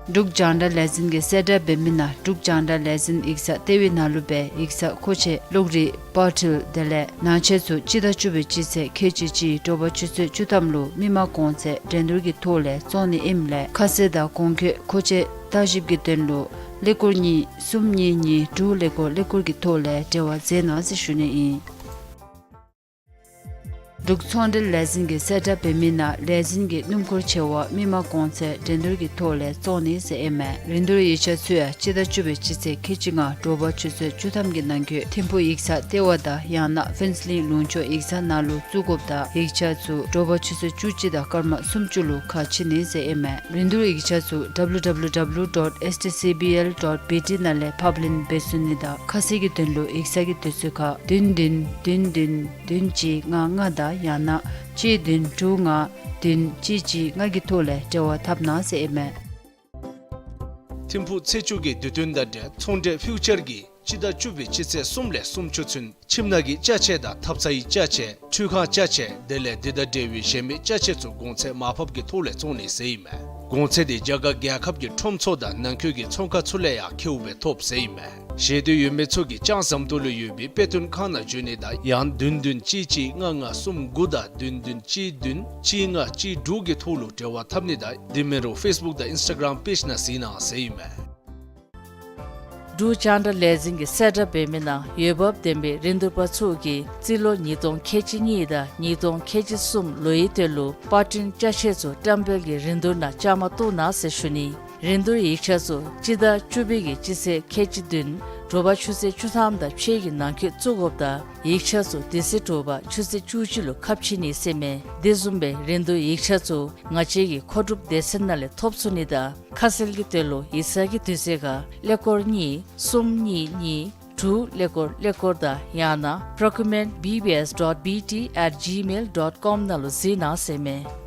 འབྲུག་རྒྱང་བསྒྲགས་ལས་འཛིན་གྱིས་གསལ་བསྒྲགས་འབད་མི་ནང་འབྲུག་རྒྱང་བསྒྲགས་ལས་འཛིན་ཡིག་ཚང་ལྟེ་བའི་ནང་ལུ་སྦེ་ཡིག་ཚང་མཁོ་ཆས་གློག་རིག་པར་འཕྲུལ་དེ་ལས་ནང་ཆས་ཚུ་སྤྱི་ཟླ་བཅུ་པའི་སྤྱི་ཚེས་ཁལ་གཅིག་གཅིག་དྲོ་པ་ཆུ་ཚོད་བཅུ་ཐམ་ལུ་མི་མང་གོང་ཚད་འགྲན་བསྡུར་གྱི་ཐོག་ལས་བཙོང་ནི་ཨིནམ་ལས་ཁ་གསལ་དང་གོང་འཁོད་མཁོ་ཆས་བརྟག་ཞིབ་ཀྱི་དོན་ལུ་ཀླད་ཀོར་གཉིས་གསུམ་གཉིས་གཉིས་དྲུག་ཀླད་ཀོར་ཀླད་ཀོར་གྱི་ཐོག་ལས་འབྲེལ་བ་མཛད་གནང་ཟེར་ཞུ་ནི་ཨིན། འབྲུག་ཚོང་འབྲེལ་ལས་འཛིན་གྱིས་གསལ་བསྒྲགས་འབད་མི་ནང་ལས་འཛིན་གྱི་སྣུམ་འཁོར་ཆེ་བ་མི་མང་གོང་ཚད་འགྲན་བསྡུར་གྱི་ཐོག་ལས་བཙོང་ནི་ཟེར་ཨིན་མས། རིན་བསྡུར་ཡིག་ཆ་ཚུ་ཡང་སྤྱི་ཟླ་བཅུ་པའི་སྤྱི་ཚེས་ཁལ་གཅིག་ལྔ་དྲོ་པ་ཆུ་ཚོད་བཅུ་ཐམ་གྱི་ནང་འཁོད་ཐིམ་ཕུག་ཡིག་ཚང་ལྟེ་བ་དང་ཡང་ན་ཕུན་ཚོགས་གླིང་ལུང་ཕྱོགས་ཡིག་ཚང་ནང་ལུ་བཙུགས་དགོཔ་དང་ཡིག་ཆ་ཚུ་དྲོ་པ་ཆུ་ཚོད་བཅུ་གཅིག་དང་སྐར་མ་སུམ་ཅུ་ལུ་ཁ་ཕྱེ་ནི་ཟེར་ཨིན་མས། རིན་བསྡུར་ཡིག་ཆ་ཚུ་W W W dot S T C B L dot B T ནང་ལས་ཕབ་ལེན་འབད་ཚུགས་ནི་དང་ཁ་གསལ་གྱི་དོན་ལུ་ཡིག་ཚང་གི་དུས་ཚོད་ཁར་བདུན་བདུན་བདུན་བདུན་བདུན་གཅིག་ལྔ་ལྔ་དང་ཡང་ན་གཅིག་བདུན་དྲུག་ལྔ་བདུན་གཅིག་གཅིག་ལྔ་གི་ཐོག་ལས་འབྲེལ་བ་འཐབ་གནང་ཟེར་ཨིན་མས། ཐིམ་ཕུག་ཚེས་བཅུ་གི་དུས་སྟོན་དང་འབྲེལ་ཚོང་འབྲེལ་ཕིའུ་ཅར་གྱིས་སྤྱི་ཟླ་བཅུ་པའི་སྤྱི་ཚེས་གསུམ་ལས་སུམ་ཅུ་ཚུན་ཁྱིམ་ནང་གི་ཅ་ཆས་དང་ཐབ་ཚང་གི་ཅ་ཆས་འཕྲུལ་ཁང་ཅ་ཆས་དེ་ལས་དེ་དང་འབྲེལ་བའི་གཞན་མི་ཅ་ཆས་ཚུ་གོང་ཚད་མར་ཕབ་ཀྱི་ཐོག་ལས་བཙོང་ནི་ཟེར་ཨིན་མས། གོང་ཚད་དེ་རྒྱ་གར་རྒྱལ་ཁབ་ཀྱི་ཁྲོམ་ཚུ་དང་ནང་འཁོད་ཀྱི་ཚོང་ཁང་ཚུ་ལས་ཡང་ཁེཝ་སྦེ་ཐོབ་ཟེར་ཨིན་མས། ཤེས་འདོད་ཡོད་མི་ཚུ་གིས་ལྕང་ཟམ་ཏོག་ལུ་ཡོད་པའི་དཔེ་སྟོན་ཁང་ནང་འབྱོན་ནི་དང་ཡང་བདུན་བདུན་གཅིག་གཅིག་ལྔ་ལྔ་གསུམ་དགུ་དང་བདུན་བདུན་གཅིག་བདུན་གཅིག་ལྔ་གཅིག་དྲུག་གི་ཐོག་ལུ་འབྲེལ་བ་འཐབ་ནི་དང་དེ་མིན་རུང་ཕེསི་བུཀ་དང་ཨིནསི་ཊ་གརམ་པེཇ་ནང་གཟིགས་གནང་ཟེར་ཨིན་མས། འབྲུག་རྒྱང་བསྒྲགས་ལས་འཛིན་གྱིས་གསལ་བསྒྲགས་འབད་མི་ནང་འོས་འབབ་ལྡན་པའི་རིན་བསྡུར་པ་ཚུ་གིས་རྩིས་ལོ་ཉིས་སྟོང་ཁལ་གཅིག་གཉིས་དང་ཉིས་སྟོང་ཁལ་གཅིག་གསུམ་ལོའི་དོན་ལུ་པར་སྐྲུན་ཅ་ཆས་ཚུ་བཀྲམ་སྤེལ་གྱི་རིན་བསྡུར་ནང་བཅའ་མར་གཏོགས་གནང་ཟེར་ཞུ་ནི། རིན་བསྡུར་ཡིག་ཆ་ཚུ་སྤྱི་ཟླ་བཅུ་པའི་གི་སྤྱི་ཚེས་ཁལ་གཅིག་བདུན་དྲོ་པ་ཆུ་ཚོད་བཅུ་ཐམ་དང་ཕྱེད་ཀྱི་ནང་འཁོད་བཙུགས་དགོཔ་དང་ཡིག་ཆ་ཚུ་དེ་ཚེ་དྲོ་པ་ཆུ་ཚོད་བཅུ་གཅིག་ལུ་ཁ་ཕྱེ་ནི་ཟེར་ཨིན་མས། དེ་བཟུམ་སྦེ་རིན་བསྡུར་ཡིག་ཆ་ཚུ་ང་བཅས་ཀྱི་མཁོ་སྒྲུབ་སྡེ་ཚན་ནང་ལས་ཐོབ་ཚུགས་ནི་དང་ཁ་གསལ་གྱི་དོན་ལུ་ཡིག་ཚང་གི་དུས་ཚོད་ཁར་ཀླད་ཀོར་གཉིས་གསུམ་གཉིས་གཉིས་ དྲུག་ཀླད་ཀོར་ཀླད་ཀོར་དང་ཡང་ན་procurement B B S dot B T at gmail dot com ནང་ལུ་གཟིགས་གནང་ཟེར་མས།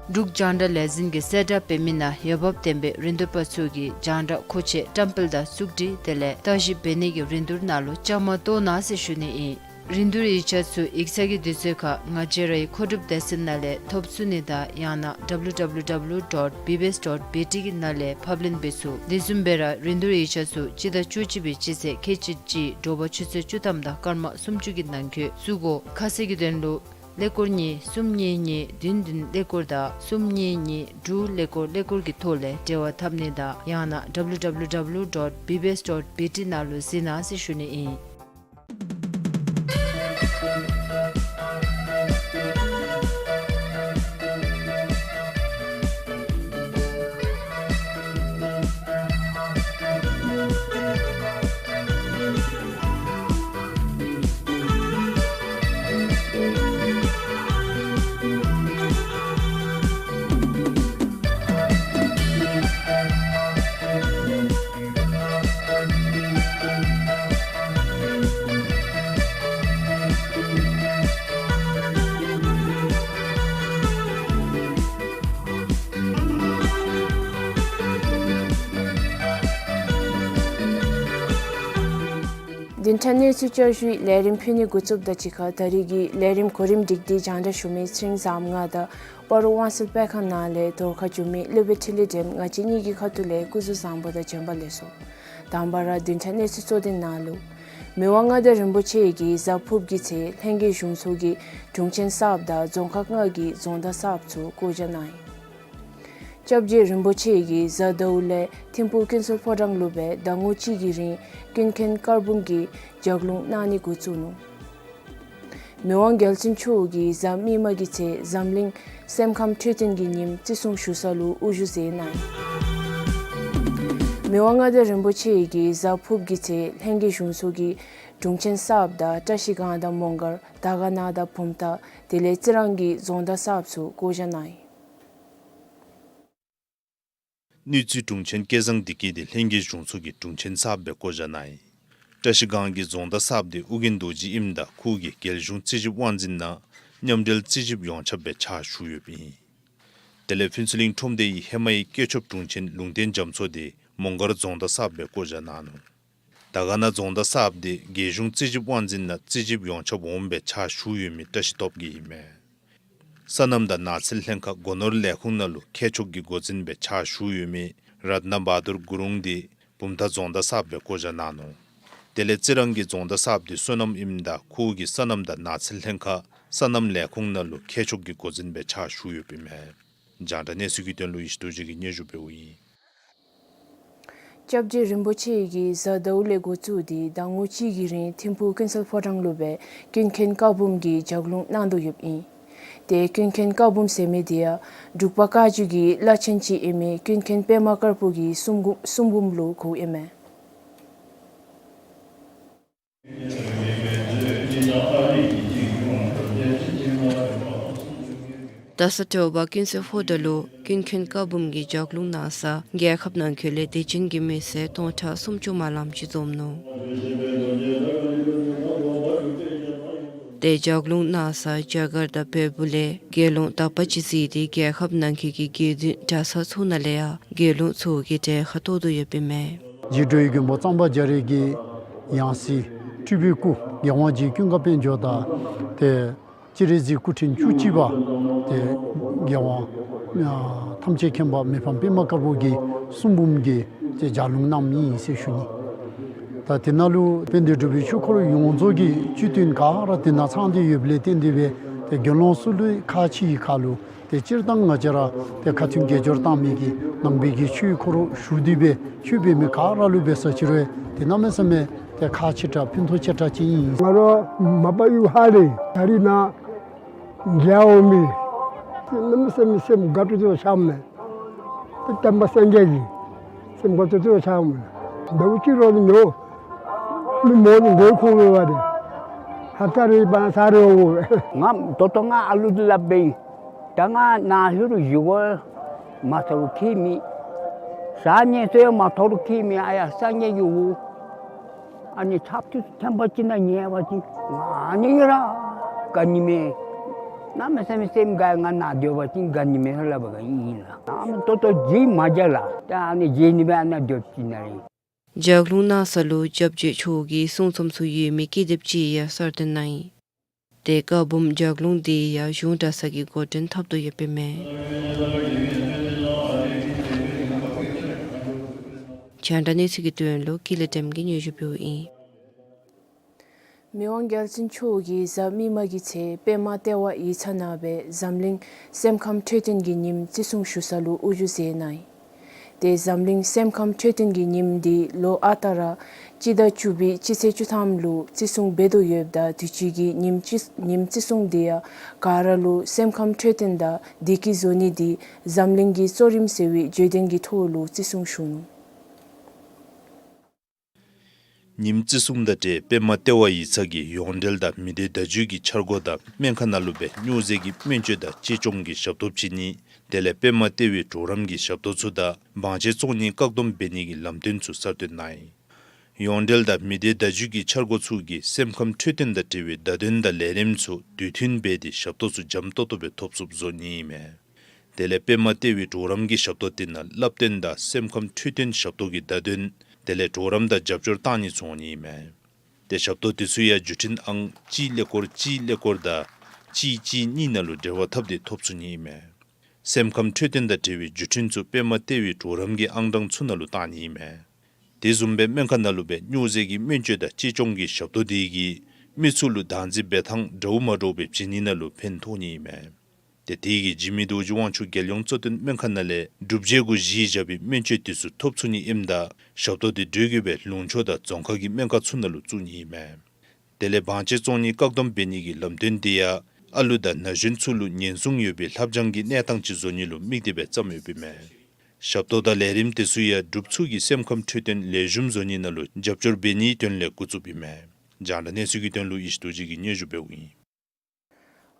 འབྲུག་རྒྱང་བསྒྲགས་ལས་འཛིན་གྱིས་གསལ་བསྒྲགས་འབད་མི་ནང་འོས་འབབ་ལྡན་པའི་རིན་བསྡུར་པ་ཚུ་གིས་རྒྱང་བསྒྲགས་མཁོ་ཆས་བཀྲམ་སྤེལ་དང་བཙུགས་སྒྲིག་དེ་ལས་བརྟག་ཞིབ་འབད་ནི་གི་རིན་བསྡུར་ནང་ལུ་བཅའ་མར་གཏོགས་གནང་ཟེར་ཞུ་ནི་ཨིན། རིན་བསྡུར་ཡིག་ཆ་ཚུ་ཡིག་ཚང་གི་དུས་ཚོད་ཁར་ང་བཅས་རའི་མཁོ་སྒྲུབ་སྡེ་ཚན་ནང་ལས་ཐོབ་ཚུགས་ནི་དང་ཡང་ན་W W W dot B B S dot B T གི་ནང་ལས་ཕབ་ལེན་འབད་ཚུགས། དེ་བཟུམ་སྦེ་ར་རིན་བསྡུར་ཡིག་ཆ་ཚུ་སྤྱི་ཟླ་བཅུ་གཅིག་པའི་སྤྱི་ཚེས་ཁལ་གཅིག་གཅིག་དྲོ་པ་ཆུ་ཚོད་བཅུ་ཐམ་དང་སྐར་མ་སུམ་ཅུ་གི་ནང་འཁོད་བཙུགས་དགོ། ཁ་གསལ་གྱི་དོན་ལུ་ཀླད་ཀོར་གཉིས་གསུམ་གཉིས་གཉིས་བདུན་བདུན་ཀླད་ཀོར་དང་གསུམ་གཉིས་གཉིས་དྲུག་ཀླད་ཀོར་ཀླད་ཀོར་གྱི་ཐོག་ལས་འབྲེལ་བ་འཐབ་ནི་དང་ཡང་ན་W W W dot B B S dot B T ནང་ལུ་གཟིགས་གནང་ཟེར་ཞུ་ནི་ཨིན། བདུན་ཕྲག་གནས་ཚུལ་བསྐྱར་ཞུའི་ལས་རིམ་ཕུལ་ནི་འགོ་བཙུགསཔ་དང་གཅིག་ཁར་ད་རིས་ཀྱི་ལས་རིམ་གོ་རིམ་སྒྲིག་སྟེ་རྒྱང་བསྒྲགས་ཞུ་མི་ཚེ་རིང་བཟངམོ་ང་དང་སྤ་རོ་དབང་སེལ་སྤེལ་ཁང་ནང་ལས་བརྡ་ཁ་བསྒྱུར་མི་སློབ་དཔོན་འཕྲིན་ལས་སྒྲོལམ་ང་བཅས་གཉིས་ཀྱི་ཁ་ཐུག་ལས་སྐུ་གཟུགས་བཟང་པོ་དང་བྱོན་པ་ལེགས་སོ། དང་པ་ར་བདུན་ཕྲག་གནས་ཚུལ་གཙོ་དོན་ནང་ལུ། མི་དབང་མངའ་བདག་རིན་པོ་ཆེ་གིས་གཟའ་ཕུརཔ་གི་ཚེ་ལྷན་རྒྱས་གཞུང་ཚོགས་ཀྱི་དྲུང་ཆེན་གསརཔ་དང་རྫོང་ཁག་ལྔ་གི་རྫོང་བདག་གསརཔ་ཚུ་བསྐོ་བཞག་གནང་ཡི། སྐྱབས་རྗེ་རིན་པོ་ཆེ་གིས་གཟའ་ཟླཝ་ལས་ཐིམ་ཕུག་ཀུན་གསལ་ཕོ་བྲང་ལུ་སྦེ་ཟླ་ངོ་གཅིག་གི་རིང་ཀུན་མཁྱེན་བཀའ་འབུམ་གྱི་ལྗགས་ལུང་གནང་ནི་འགོ་བཙུགས་ནུག། མི་དབང་རྒྱལ་བཙུན་མཆོག་གིས་གཟའ་མིག་དམར་གྱི་ཚེ་འཛམ་གླིང་སེམས་ཁམས་འཕྲོད་བསྟེན་གྱི་ཉིནམ་བརྩི་སྲུང་ཞུ་ས་ལུ་དབུ་བཞུགས་མཛད་གནང་ཡི། མི་དབང་མངའ་བདག་རིན་པོ་ཆེ་གིས་གཟའ་ཕུརཔ་གི་ཚེ་ལྷན་རྒྱས་གཞུང་ཚོགས་ཀྱི་དྲུང་ཆེན་གསརཔ་དང་བཀྲ་ཤིས་སྒང་དང་མོང་སྒར་དར་དཀར་ན་དང་བུམ་ཐང་དེ་ལས་རྩི་རང་གི་རྫོང་བདག་གསརཔ་ཚུ་བསྐོ་བཞག་གནང་ཡི། ནུས་ཅི་དྲུང་ཆེན་སྐལ་བཟང་བདེ་སྐྱིད་དེ་ལྷན་རྒྱས་གཞུང་ཚོགས་ཀྱི་དྲུང་ཆེན་གསརཔ་སྦེ་བསྐོ་བཞག་གནང་ཡི། བཀྲ་ཤིས་སྒང་གི་རྫོང་བདག་གསརཔ་དེ་ཨོ་རྒྱན་རྡོ་རྗེ་ཨིནམ་ད་ཁོ་གིས་རྒྱལ་གཞུང་རྩིས་ཞིབ་དབང་འཛིན་ནང་མཉམ་འབྲེལ་རྩིས་ཞིབ་ཡོངས་ཁྱབ་སྦེ་ཕྱག་ཞུ་ཡོདཔ་ཨིན། དེ་ལས་ཕུན་ཚོགས་གླིང་ཁྲོམ་སྡེ་ཡི་ཧེ་མའི་བཀོད་ཁྱབ་དྲུང་ཆེན་ལུང་བསྟན་རྒྱ་མཚོ་དེ་མོང་སྒར་རྫོང་བདག་གསརཔ་སྦེ་བསྐོ་བཞག་གནང་ནུག། དར་དཀར་ན་རྫོང་བདག་གསརཔ་དེ་རྒྱལ་གཞུང་རྩིས་ཞིབ་དབང་འཛིན་ནང་རྩིས་ཞིབ་ཡོངས་ཁྱབ་འོགམ་སྦེ་ཕྱག་ཞུ་ཡོད་མི་བཀྲ་ཤིས་སྟོབས་རྒྱས་ཨིན་མས། སོ་ནམ་དང་ནགས་ཚལ་ལྷན་ཁག་སྒོ་ནོར་ལས་ཁུངས་ནང་ལུ་མཁས་མཆོག་གི་འགོ་འཛིན་སྦེ་ཕྱག་ཞུ་ཡོད་མི་རཏྣ་བ་དུར་གུ་རུང་དེ་བུམ་ཐང་རྫོང་བདག་གསརཔ་སྦེ་བསྐོ་བཞག་གནང་ནུག། དེ་ལས་རྩི་རང་གི་རྫོང་བདག་གསརཔ་དེ་སོ་ནམ་ཨིནམ་ད་ཁོ་གིས་སོ་ནམ་དང་ནགས་ཚལ་ལྷན་ཁག་སོ་ནམ་ལས་ཁུངས་ནང་ལུ་མཁས་མཆོག་གི་འགོ་འཛིན་སྦེ་ཕྱག་ཞུ་ཡོདཔ་ཨིན་མས། རྒྱང་བསྒྲགས་གནས་ཚུལ་གྱི་དོན་ལུ་ཡེ་ཤེས་རྡོ་རྗེ་གིས་སྙན་ཞུ་འབདཝ་ཨིན། སྐྱབས་རྗེ་རིན་པོ་ཆེ་གིས་གཟའ་ཟླཝ་ལས་འགོ་བཙུགས་ཏེ་ཟླ་ངོ་གཅིག་གི་རིང་ཐིམ་ཕུག་ཀུན་གསལ་ཕོ་བྲང་ལུ་སྦེ་ཀུན་མཁྱེན་བཀའ་འབུམ་གྱི་ལྗགས་ལུང་གནང་དོ་ཡོདཔ་ཨིན། ཏེ་ཀུན་མཁྱེན་བཀའ་འབུམ་ཟེར་མི་དེ་ཡང་འབྲུག་པ་བཀའ་བརྒྱུད་ཀྱི་བླ་ཆེན་ཅིག་ཨིན་མི་ཀུན་མཁྱེན་པདྨ་དཀར་པོ་གི་གསུང་འབུམ་གསུང་འབུམ་ལུ་གོཝ་ཨིན་མས། ད་ས་ཏེ་འོག་པ་ཀུན་གསལ་ཕོ་བྲང་ལུ་ཀུན་མཁྱེན་བཀའ་འབུམ་གྱི་ལྗགས་ལུང་གནང་ས་རྒྱལ་ཁབ་ནང་འཁོད་ལས་དད་ཅན་གྱི་མི་སེར་སྟོང་ཕྲག་སུམ་ཅུ་མ་ལངམ་ཅིག་འཛོམས་ནུག། ཏེ་ལྗགས་ལུང་གནང་ས་རྒྱ་གར་དང་བལ་པོ་ལས་དགེ་སློང་དག་པ་ཅིག་གཟིགས་ཏེ་རྒྱལ་ཁབ་ནང་འཁོད་ཀྱི་དགེ་འདུན་གྲྭ་ཚང་ཚུ་ནང་ལས་ཡང་དགེ་སློང་ཚུ་གིས་གྲལ་ཁར་གཏོགས་དོ་ཡོདཔ་ཨིན་མས། རྗེ་འགྲོ་བའི་མགོན་པོ་གཙང་པ་རྒྱ་རས་ཀྱི་ཡང་སྲིད་སྤྲུལ་པའི་སྐུ་རྒྱལ་དབང་རྗེ་ཀུན་དགའ་དཔལ་འབྱོར་དང་ཏེ་སྤྱན་རས་གཟིགས་སྐུ་ཕྲེང་བཅུ་གཅིག་པ་ཏེ་རྒྱལ་དབང་ཨ་ཐམས་ཅད་མཁྱེན་པ་མི་ཕམ་པདྨ་དཀར་པོ་གི་གསུང་འབུམ་གྱི་ཏེ་ལྗགས་ལུང་གནངམ་ཨིན་ཟེར་ཞུ་ནི། ད་དེ་ནང་ལུ་དཔལ་ལྡན་འབྲུག་པའི་ཆོས་འཁོར་ཡོངས་རྫོགས་ཀྱི་སྤྱི་དོན་ག་ར་དེ་ནང་ཚང་སྟེ་ཡོདཔ་ལས་བརྟེན་ཏེ་སྦེ་ཏེ་དགེ་སློང་ཚུ་ལུ་ཁག་ཆེ་བའི་ཁར་ལུ་ཏེ་སྤྱིར་བཏང་ང་བཅས་ར་ཏེ་ཁ་ཐུན་དགེ་སྦྱོར་བཏང་མི་གི་ནང་པའི་གི་ཆོས་འཁོར་ཞུ་སྟེ་སྦེ་ཆོས་འབད་མི་ག་ར་ལུ་འབད་ས་ཅིག་རུང་ཏེ་གནམ་མེད་ས་མེད་ཏེ་ཁག་ཆེ་དྲགས་ཕན་ཐོགས་ཆེ་དྲགས་ཅིག་ཨིན། ང་ར་མ་པ་གཡུས་ཧཱ་ལས་ད་རིས་ནཱ་མཇལ་འོང་མི་གནམ་མེད་ས་མེད་སེམས་དགའ་སྤྲོ་ཆེ་ཆགས་མས། ཏེ་བསྟན་པ་སངས་རྒྱས་ཀྱི་སེམས་དགའ་སྤྲོ་ཆེ་ཆགས་མས། ཟླཝ་གཅིག་རོགས་ནི་ཉོ་མི་མོ་ནི་མགོ་ཁུངས་ལུ་བ་ཏེ་ཧ་ཀ་རེ་པ་ན་ས་རེ་འོ། ང་ད་ལྟོ་ང་ཨ་ལུ་འདི་ལཱ་འབད་ཨིན། ད་ང་ནཱ་ལྷོད་རུང་བཞེས་སྒོ་མ་ཐོབ་རུང་ཁྱད་མེད། ཟ་ནི་ཚུ་ཡང་མ་ཐོབ་རུང་ཁྱད་མེད། ཨ་ཡ་སངས་རྒྱས་ཀྱི་འོ། ཨ་ནི་ཚབ་ཏུ་ཐོན་པ་ཅིན་ན་ཉལ་བ་ཅིན་ང་ཨ་ནི་ར་དགའ་ནི་མས། གནམ་མེད་ས་མེད་སེམས་དགའ། ང་ནཱ་སྡོད་པ་ཅིན་དགའ་ནི་མས་ལབ་པ་ག་ཨིན་ལགས། ཨ་མ་ཏོག་ཏོ་བརྗེད་མ་བྱ་ལགས། ད་ཨ་ནི་བརྗེད་ནི་མས། ཨ་ནཱ་སྡོད་ཅི་ན་རེ། ལྗགས་ལུང་གནང་ས་ལུ་སྐྱབས་རྗེ་མཆོག་གི་གསུང་རྩོམ་ཚུ་ཡོད་མི་ཀི་དེབ་ཅིག་ཡང་གསར་བཏོན་གནང་ཡི། དེ་བཀའ་འབུམ་ལྗགས་ལུང་དེ་ཡང་གཞུང་གྲྭ་ཚང་གིས་འགོ་འདྲེན་འཐབ་དོ་ཡོདཔ་ཨིན་མས། རྒྱང་བསྒྲགས་གནས་ཚུལ་གྱི་དོན་ལུ་ཀུན་ལེགས་བདེམ་གྱིས་སྙན་ཞུ་འབདཝ་ཨིན། མི་དབང་རྒྱལ་བཙུན་མཆོག་གིས་གཟའ་མིག་དམར་གྱི་ཚེ་པདྨ་ལྟེ་བ་ཡིག་ཚང་ནང་སྦེ་འཛམ་གླིང་སེམས་ཁམས་འཕྲོད་བསྟེན་གྱི་ཉིནམ་བརྩི་སྲུང་ཞུ་ས་ལུ་དབུ་བཞུགས་མཛད་གནང་ཡི། ཏེ་འཛམ་གླིང་སེམས་ཁམས་འཕྲོད་བསྟེན་གྱི་ཉིནམ་འདི་ལོ་ཨ་རྟག་ར་སྤྱི་ཟླ་བཅུ་པའི་སྤྱི་ཚེས་བཅུ་ཐམ་ལུ་བརྩི་སྲུང་འབད་དོ་ཡོདཔ་ད་དུས་ཅི་གི་ཉིནམ་བརྩི་ཉིནམ་བརྩི་སྲུང་འདི་ཡང་ག་ར་ལུ་སེམས་ཁམས་འཕྲོད་བསྟེན་དང་བདེ་སྐྱིད་བཟོ་ནི་འདི་འཛམ་གླིང་གི་གཙོ་རིམ་ཟེར་བའི་བརྗོད་དོན་གྱི་ཐོག་ལུ་བརྩི་སྲུང་ཞུ་ནུག། ཉིནམ་བརྩི་སྲུང་དང་འབྲེལ་པདྨ་ལྟེ་བ་ཡིག་ཚང་གིས་ཡོངས་འབྲེལ་དང་མི་སྡེ་བརྡ་བརྒྱུད་ཀྱི་འཆར་སྒོ་དང་སྨན་ཁང་ནང་ལུ་སྦེ་སྨྱོ་རྫས་ཀྱི་སྨན་བཅོས་དང་གཅེས་སྐྱོང་གི་ཞབས་ཏོག་བྱིན་ནི། དེ་ལས་པདྨ་ལྟེ་བའི་གྲོགས་རམ་གྱི་ཞབས་ཏོག་ཚུ་དང་བང་ཆེན་བཙོང་ནི་བཀག་སྡོམ་འབད་ནི་གི་ལམ་སྟོན་ཚུ་གསར་བཏོན་གནང་ཡི། ཡོངས་འབྲེལ་དང་མི་སྡེ་བརྡ་བརྒྱུད་ཀྱི་འཆར་སྒོ་ཚུ་གིས་སེམས་ཁམས་འཕྲོད་བསྟེན་དང་འབྲེལ་བའི་བརྡ་དོན་དང་ལས་རིམ་ཚུ་དུས་མཐུན་འབད་དེ་ཞབས་ཏོག་ཚུ་འཇམ་ཏོང་ཏོ་སྦེ་ཐོབ་ཚུགསཔ་བཟོ་ནི་ཨིན་མས། དེ་ལས་པདྨ་ལྟེ་བའི་གྲོགས་རམ་གྱི་ཞབས་ཏོག་དེ་ནང་བསླབ་སྟོན་དང་སེམས་ཁམས་འཕྲོད་བསྟེན་ཞབས་ཏོག་གི་བརྡ་དོན་དེ་ལས་གྲོགས་རམ་དང་རྒྱབ་སྐྱོར་བཏང་ནི་ཚུ་འོང་ནི་ཨིན་མས། ཏེ་ཞབས་ཏོག་དེ་ཚུ་ཡང་བརྒྱུད་འཕྲིན་ཨང་གཅིག་ཀླད་ཀོར་གཅིག་ཀླད་ཀོར་དང་གཅིག་གཅིག་གཉིས་ནང་ལུ་འབྲེལ་བ་འཐབ་སྟེ་ཐོབ་ཚུགས་ནི་ཨིན་མས། སེམས་ཁམས་འཕྲོད་བསྟེན་དང་འབྲེལ་བའི་བརྒྱུད་འཕྲིན་ཚུ་པདྨ་ལྟེ་བའི་གྲོགས་རམ་གྱི་ཨང་གྲངས་ཚུ་ནང་ལུ་བཏང་ནི་ཨིན་མས། དེ་བཟུམ་སྦེ་སྨན་ཁང་ནང་ལུ་སྦེ་སྨྱོ་རྫས་ཀྱི་སྨན་བཅོས་དང་གཅེས་སྐྱོང་གི་ཞབས་ཏོག་དེ་གིས་མི་ཚུ་ལུ་བདག་འཛིན་འབད་ཐངས་འདྲཝ་མ་འདྲཝ་སྦེ་བྱིན་ནི་ནང་ལུ་ཕན་ཐོགས་ནི་ཨིན་མས། ཏེ་དེ་གིས་འཇིགས་མེད་རྡོ་རྗེ་དབང་ཕྱུག་རྒྱལ་ཡོངས་གཙོ་བསྟེན་སྨན་ཁང་ནང་ལས་སྒྲུབ་བྱེད་གུ་གཞི་བཞག་པའི་སྨན་བཅོས་དེ་ཚུ་ཐོབ་ཚུགས་ནི་ཨིནམ་ད་ཞབས་ཏོག་དེ་སྤྲོད་དགོ་པའི་ལུང་ཕྱོགས་དང་རྫོང་ཁག་གི་སྨན་ཁང་ཚུ་ནང་ལུ་བཙུགས་ནི་ཨིན་མས། དེ་ལས་བང་ཆེན་བཙོང་ནི་བཀག་སྡོམ་འབད་ནི་གི་ལམ་སྟོན་དེ་ཡང་ཨ་ལུ་དང་ན་གཞོན་ཚུ་ལུ་ཉེན་སྲུང་ཡོད་པའི་ལྷབ་སྦྱང་གི་གནས་སྟངས་ཅིག་བཟོ་ནི་ལུ་དམིགས་ཏེ་སྦེ་བརྩམས་ཡོདཔ་ཨིན་མས། ཞབས་ཏོག་དང་ལས་རིམ་དེ་ཚུ་ཡང་སྒྲུབ་ཚུགས་ཀྱི་སེམས་ཁམས་འཕྲོད་བསྟེན་ལེགས་ཤོམ་བཟོ་ནི་ནང་ལུ་རྒྱབ་སྐྱོར་འབད་ནིའི་དོན་ལས་འགོ་བཙུགསཔ་ཨིན་མས། རྒྱང་བསྒྲགས་གནས་ཚུལ་གྱི་དོན་ལུ་ཡེ་ཤེས་རྡོ་རྗེ་གིས་སྙན་ཞུ་འབདཝ་ཨིན།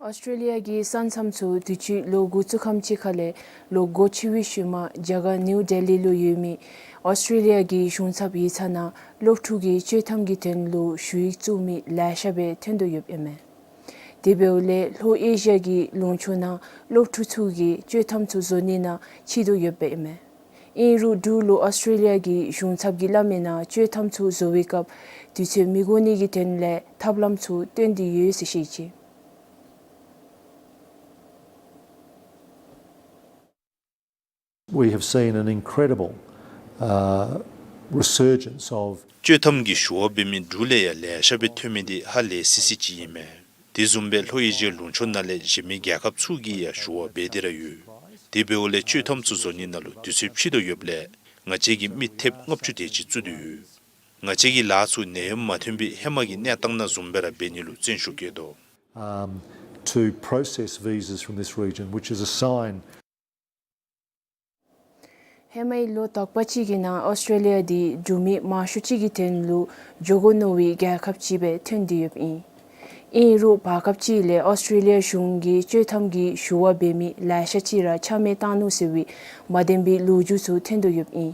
ཨོསི་ཊྲེ་ལི་ཡ་གི་ས་མཚམས་ཚུ་དུས་ཅི་ལོ་འགོ་བཙུགས་ཁམས་ཅིག་ཁ་ལས་ལོ་འགོ་ཕྱེ་བའི་ཤུལ་མ་རྒྱ་གར་ནིའུ་ལྡི་ལི་ལུ་ཡོད་མི་ཨོསི་ཊྲེ་ལི་ཡ་གི་གཞུང་ཚབ་ཡིག་ཚང་ནང་སློབ་ཕྲུག་གི་བཅོས་ཐམ་གྱི་དོན་ལུ་ཞུ་ཡིག་བཙུགས་མི་ལེ་ཤ་སྦེ་ཐོན་དོ་ཡོདཔ་ཨིན་མས། དེ་འབདཝ་ལས་ལྷོ་ཨེ་ཤི་ཡ་གི་ལུང་ཕྱོགས་ནང་སློབ་ཕྲུག་ཚུ་གིས་བཅོས་ཐམ་ཚུ་བཟོ་ནི་ནང་ཕྱད་དོ་ཡོདཔ་ཨིན་མས། ཨིན་རུང་འབྲུག་ལུ་ཨོསི་ཊྲེ་ལི་ཡ་གི་གཞུང་ཚབ་ཀྱིས་སླབ་མི་ནང་བཅོས་ཐམ་ཚུ་བཟོ་བའི་སྐབས་དུས་ཚོད་མི་འགོར་ནི་གི་དོན་ལས་ཐབས་ལམ་ཚུ་སྟོན་ཏེ་ཡོད་ཟེར་བཤད་ཅི། We have seen an incredible, uh, resurgence of བཅོས་ཐམ་གྱི་ཞུ་བ་འབད་མི་འབྲུག་ལས་ཡང་ལེ་ཤ་སྦེ་ཐོན་མི་དེ་ཧ་ལས་སི་སི་ཅིག་ཨིན་མས། དེ་བཟུམ་སྦེ་ལྷོ་ཨེ་ཤི་ཡའི་ལུང་ཕྱོགས་ནང་ལས་གཞན་མི་རྒྱལ་ཁབ་ཚུ་གིས་ཡང་ཞུ་བ་འབད་དེ་ར་ཡོད། དེ་འབདཝ་ལས་བཅོས་ཐམ་ཚུ་བཟོ་ནི་ནང་ལུ་དུས་ཚོད་ཕྱེ་དོ་ཡོདཔ་ལས་ང་བཅས་ཀྱིས་མི་ཐེབས་ལྔ་བཅུ་དེ་ཅིག་བཙུགས་ཏེ་ཡོད། ང་བཅས་ཀྱི་ལཱ་ཚུ་ནད་ཡམས་མ་ཐོན་པའི་ཧེ་མ་གི་གནས་སྟངས་ནང་བཟུམ་སྦེ་ར་འབད་ནི་ལུ་བརྩོན་ཤུགས་བསྐྱེད་དོ། Um, to process visas from this region, which is a sign ཧེ་མའི་ལོ་དག་པ་ཅིག་གི་ནང་ཨོསི་ཊྲེ་ལི་ཡ་འདི་འབྲུག་མི་མང་ཤོས་ཅིག་གི་དོན་ལུ་འགྱོ་དགོ་མནོ་བའི་རྒྱལ་ཁབ་ཅིག་སྦེ་ཐོན་ཏེ་ཡོདཔ་ཨིན། ཨིན་རུང་བར་སྐབས་ཅིག་ལས་ཨོསི་ཊྲེ་ལི་ཡ་གཞུང་གིས་བཅོས་ཐམ་གྱི་ཞུ་བ་འབད་མི་ལེ་ཤ་ཅིག་ར་ཆ་མེད་བཏང་ནུག་ཟེར་བའི་མ་བདེན་པའི་ལོ་རྒྱུས་ཚུ་ཐོན་དོ་ཡོདཔ་ཨིན།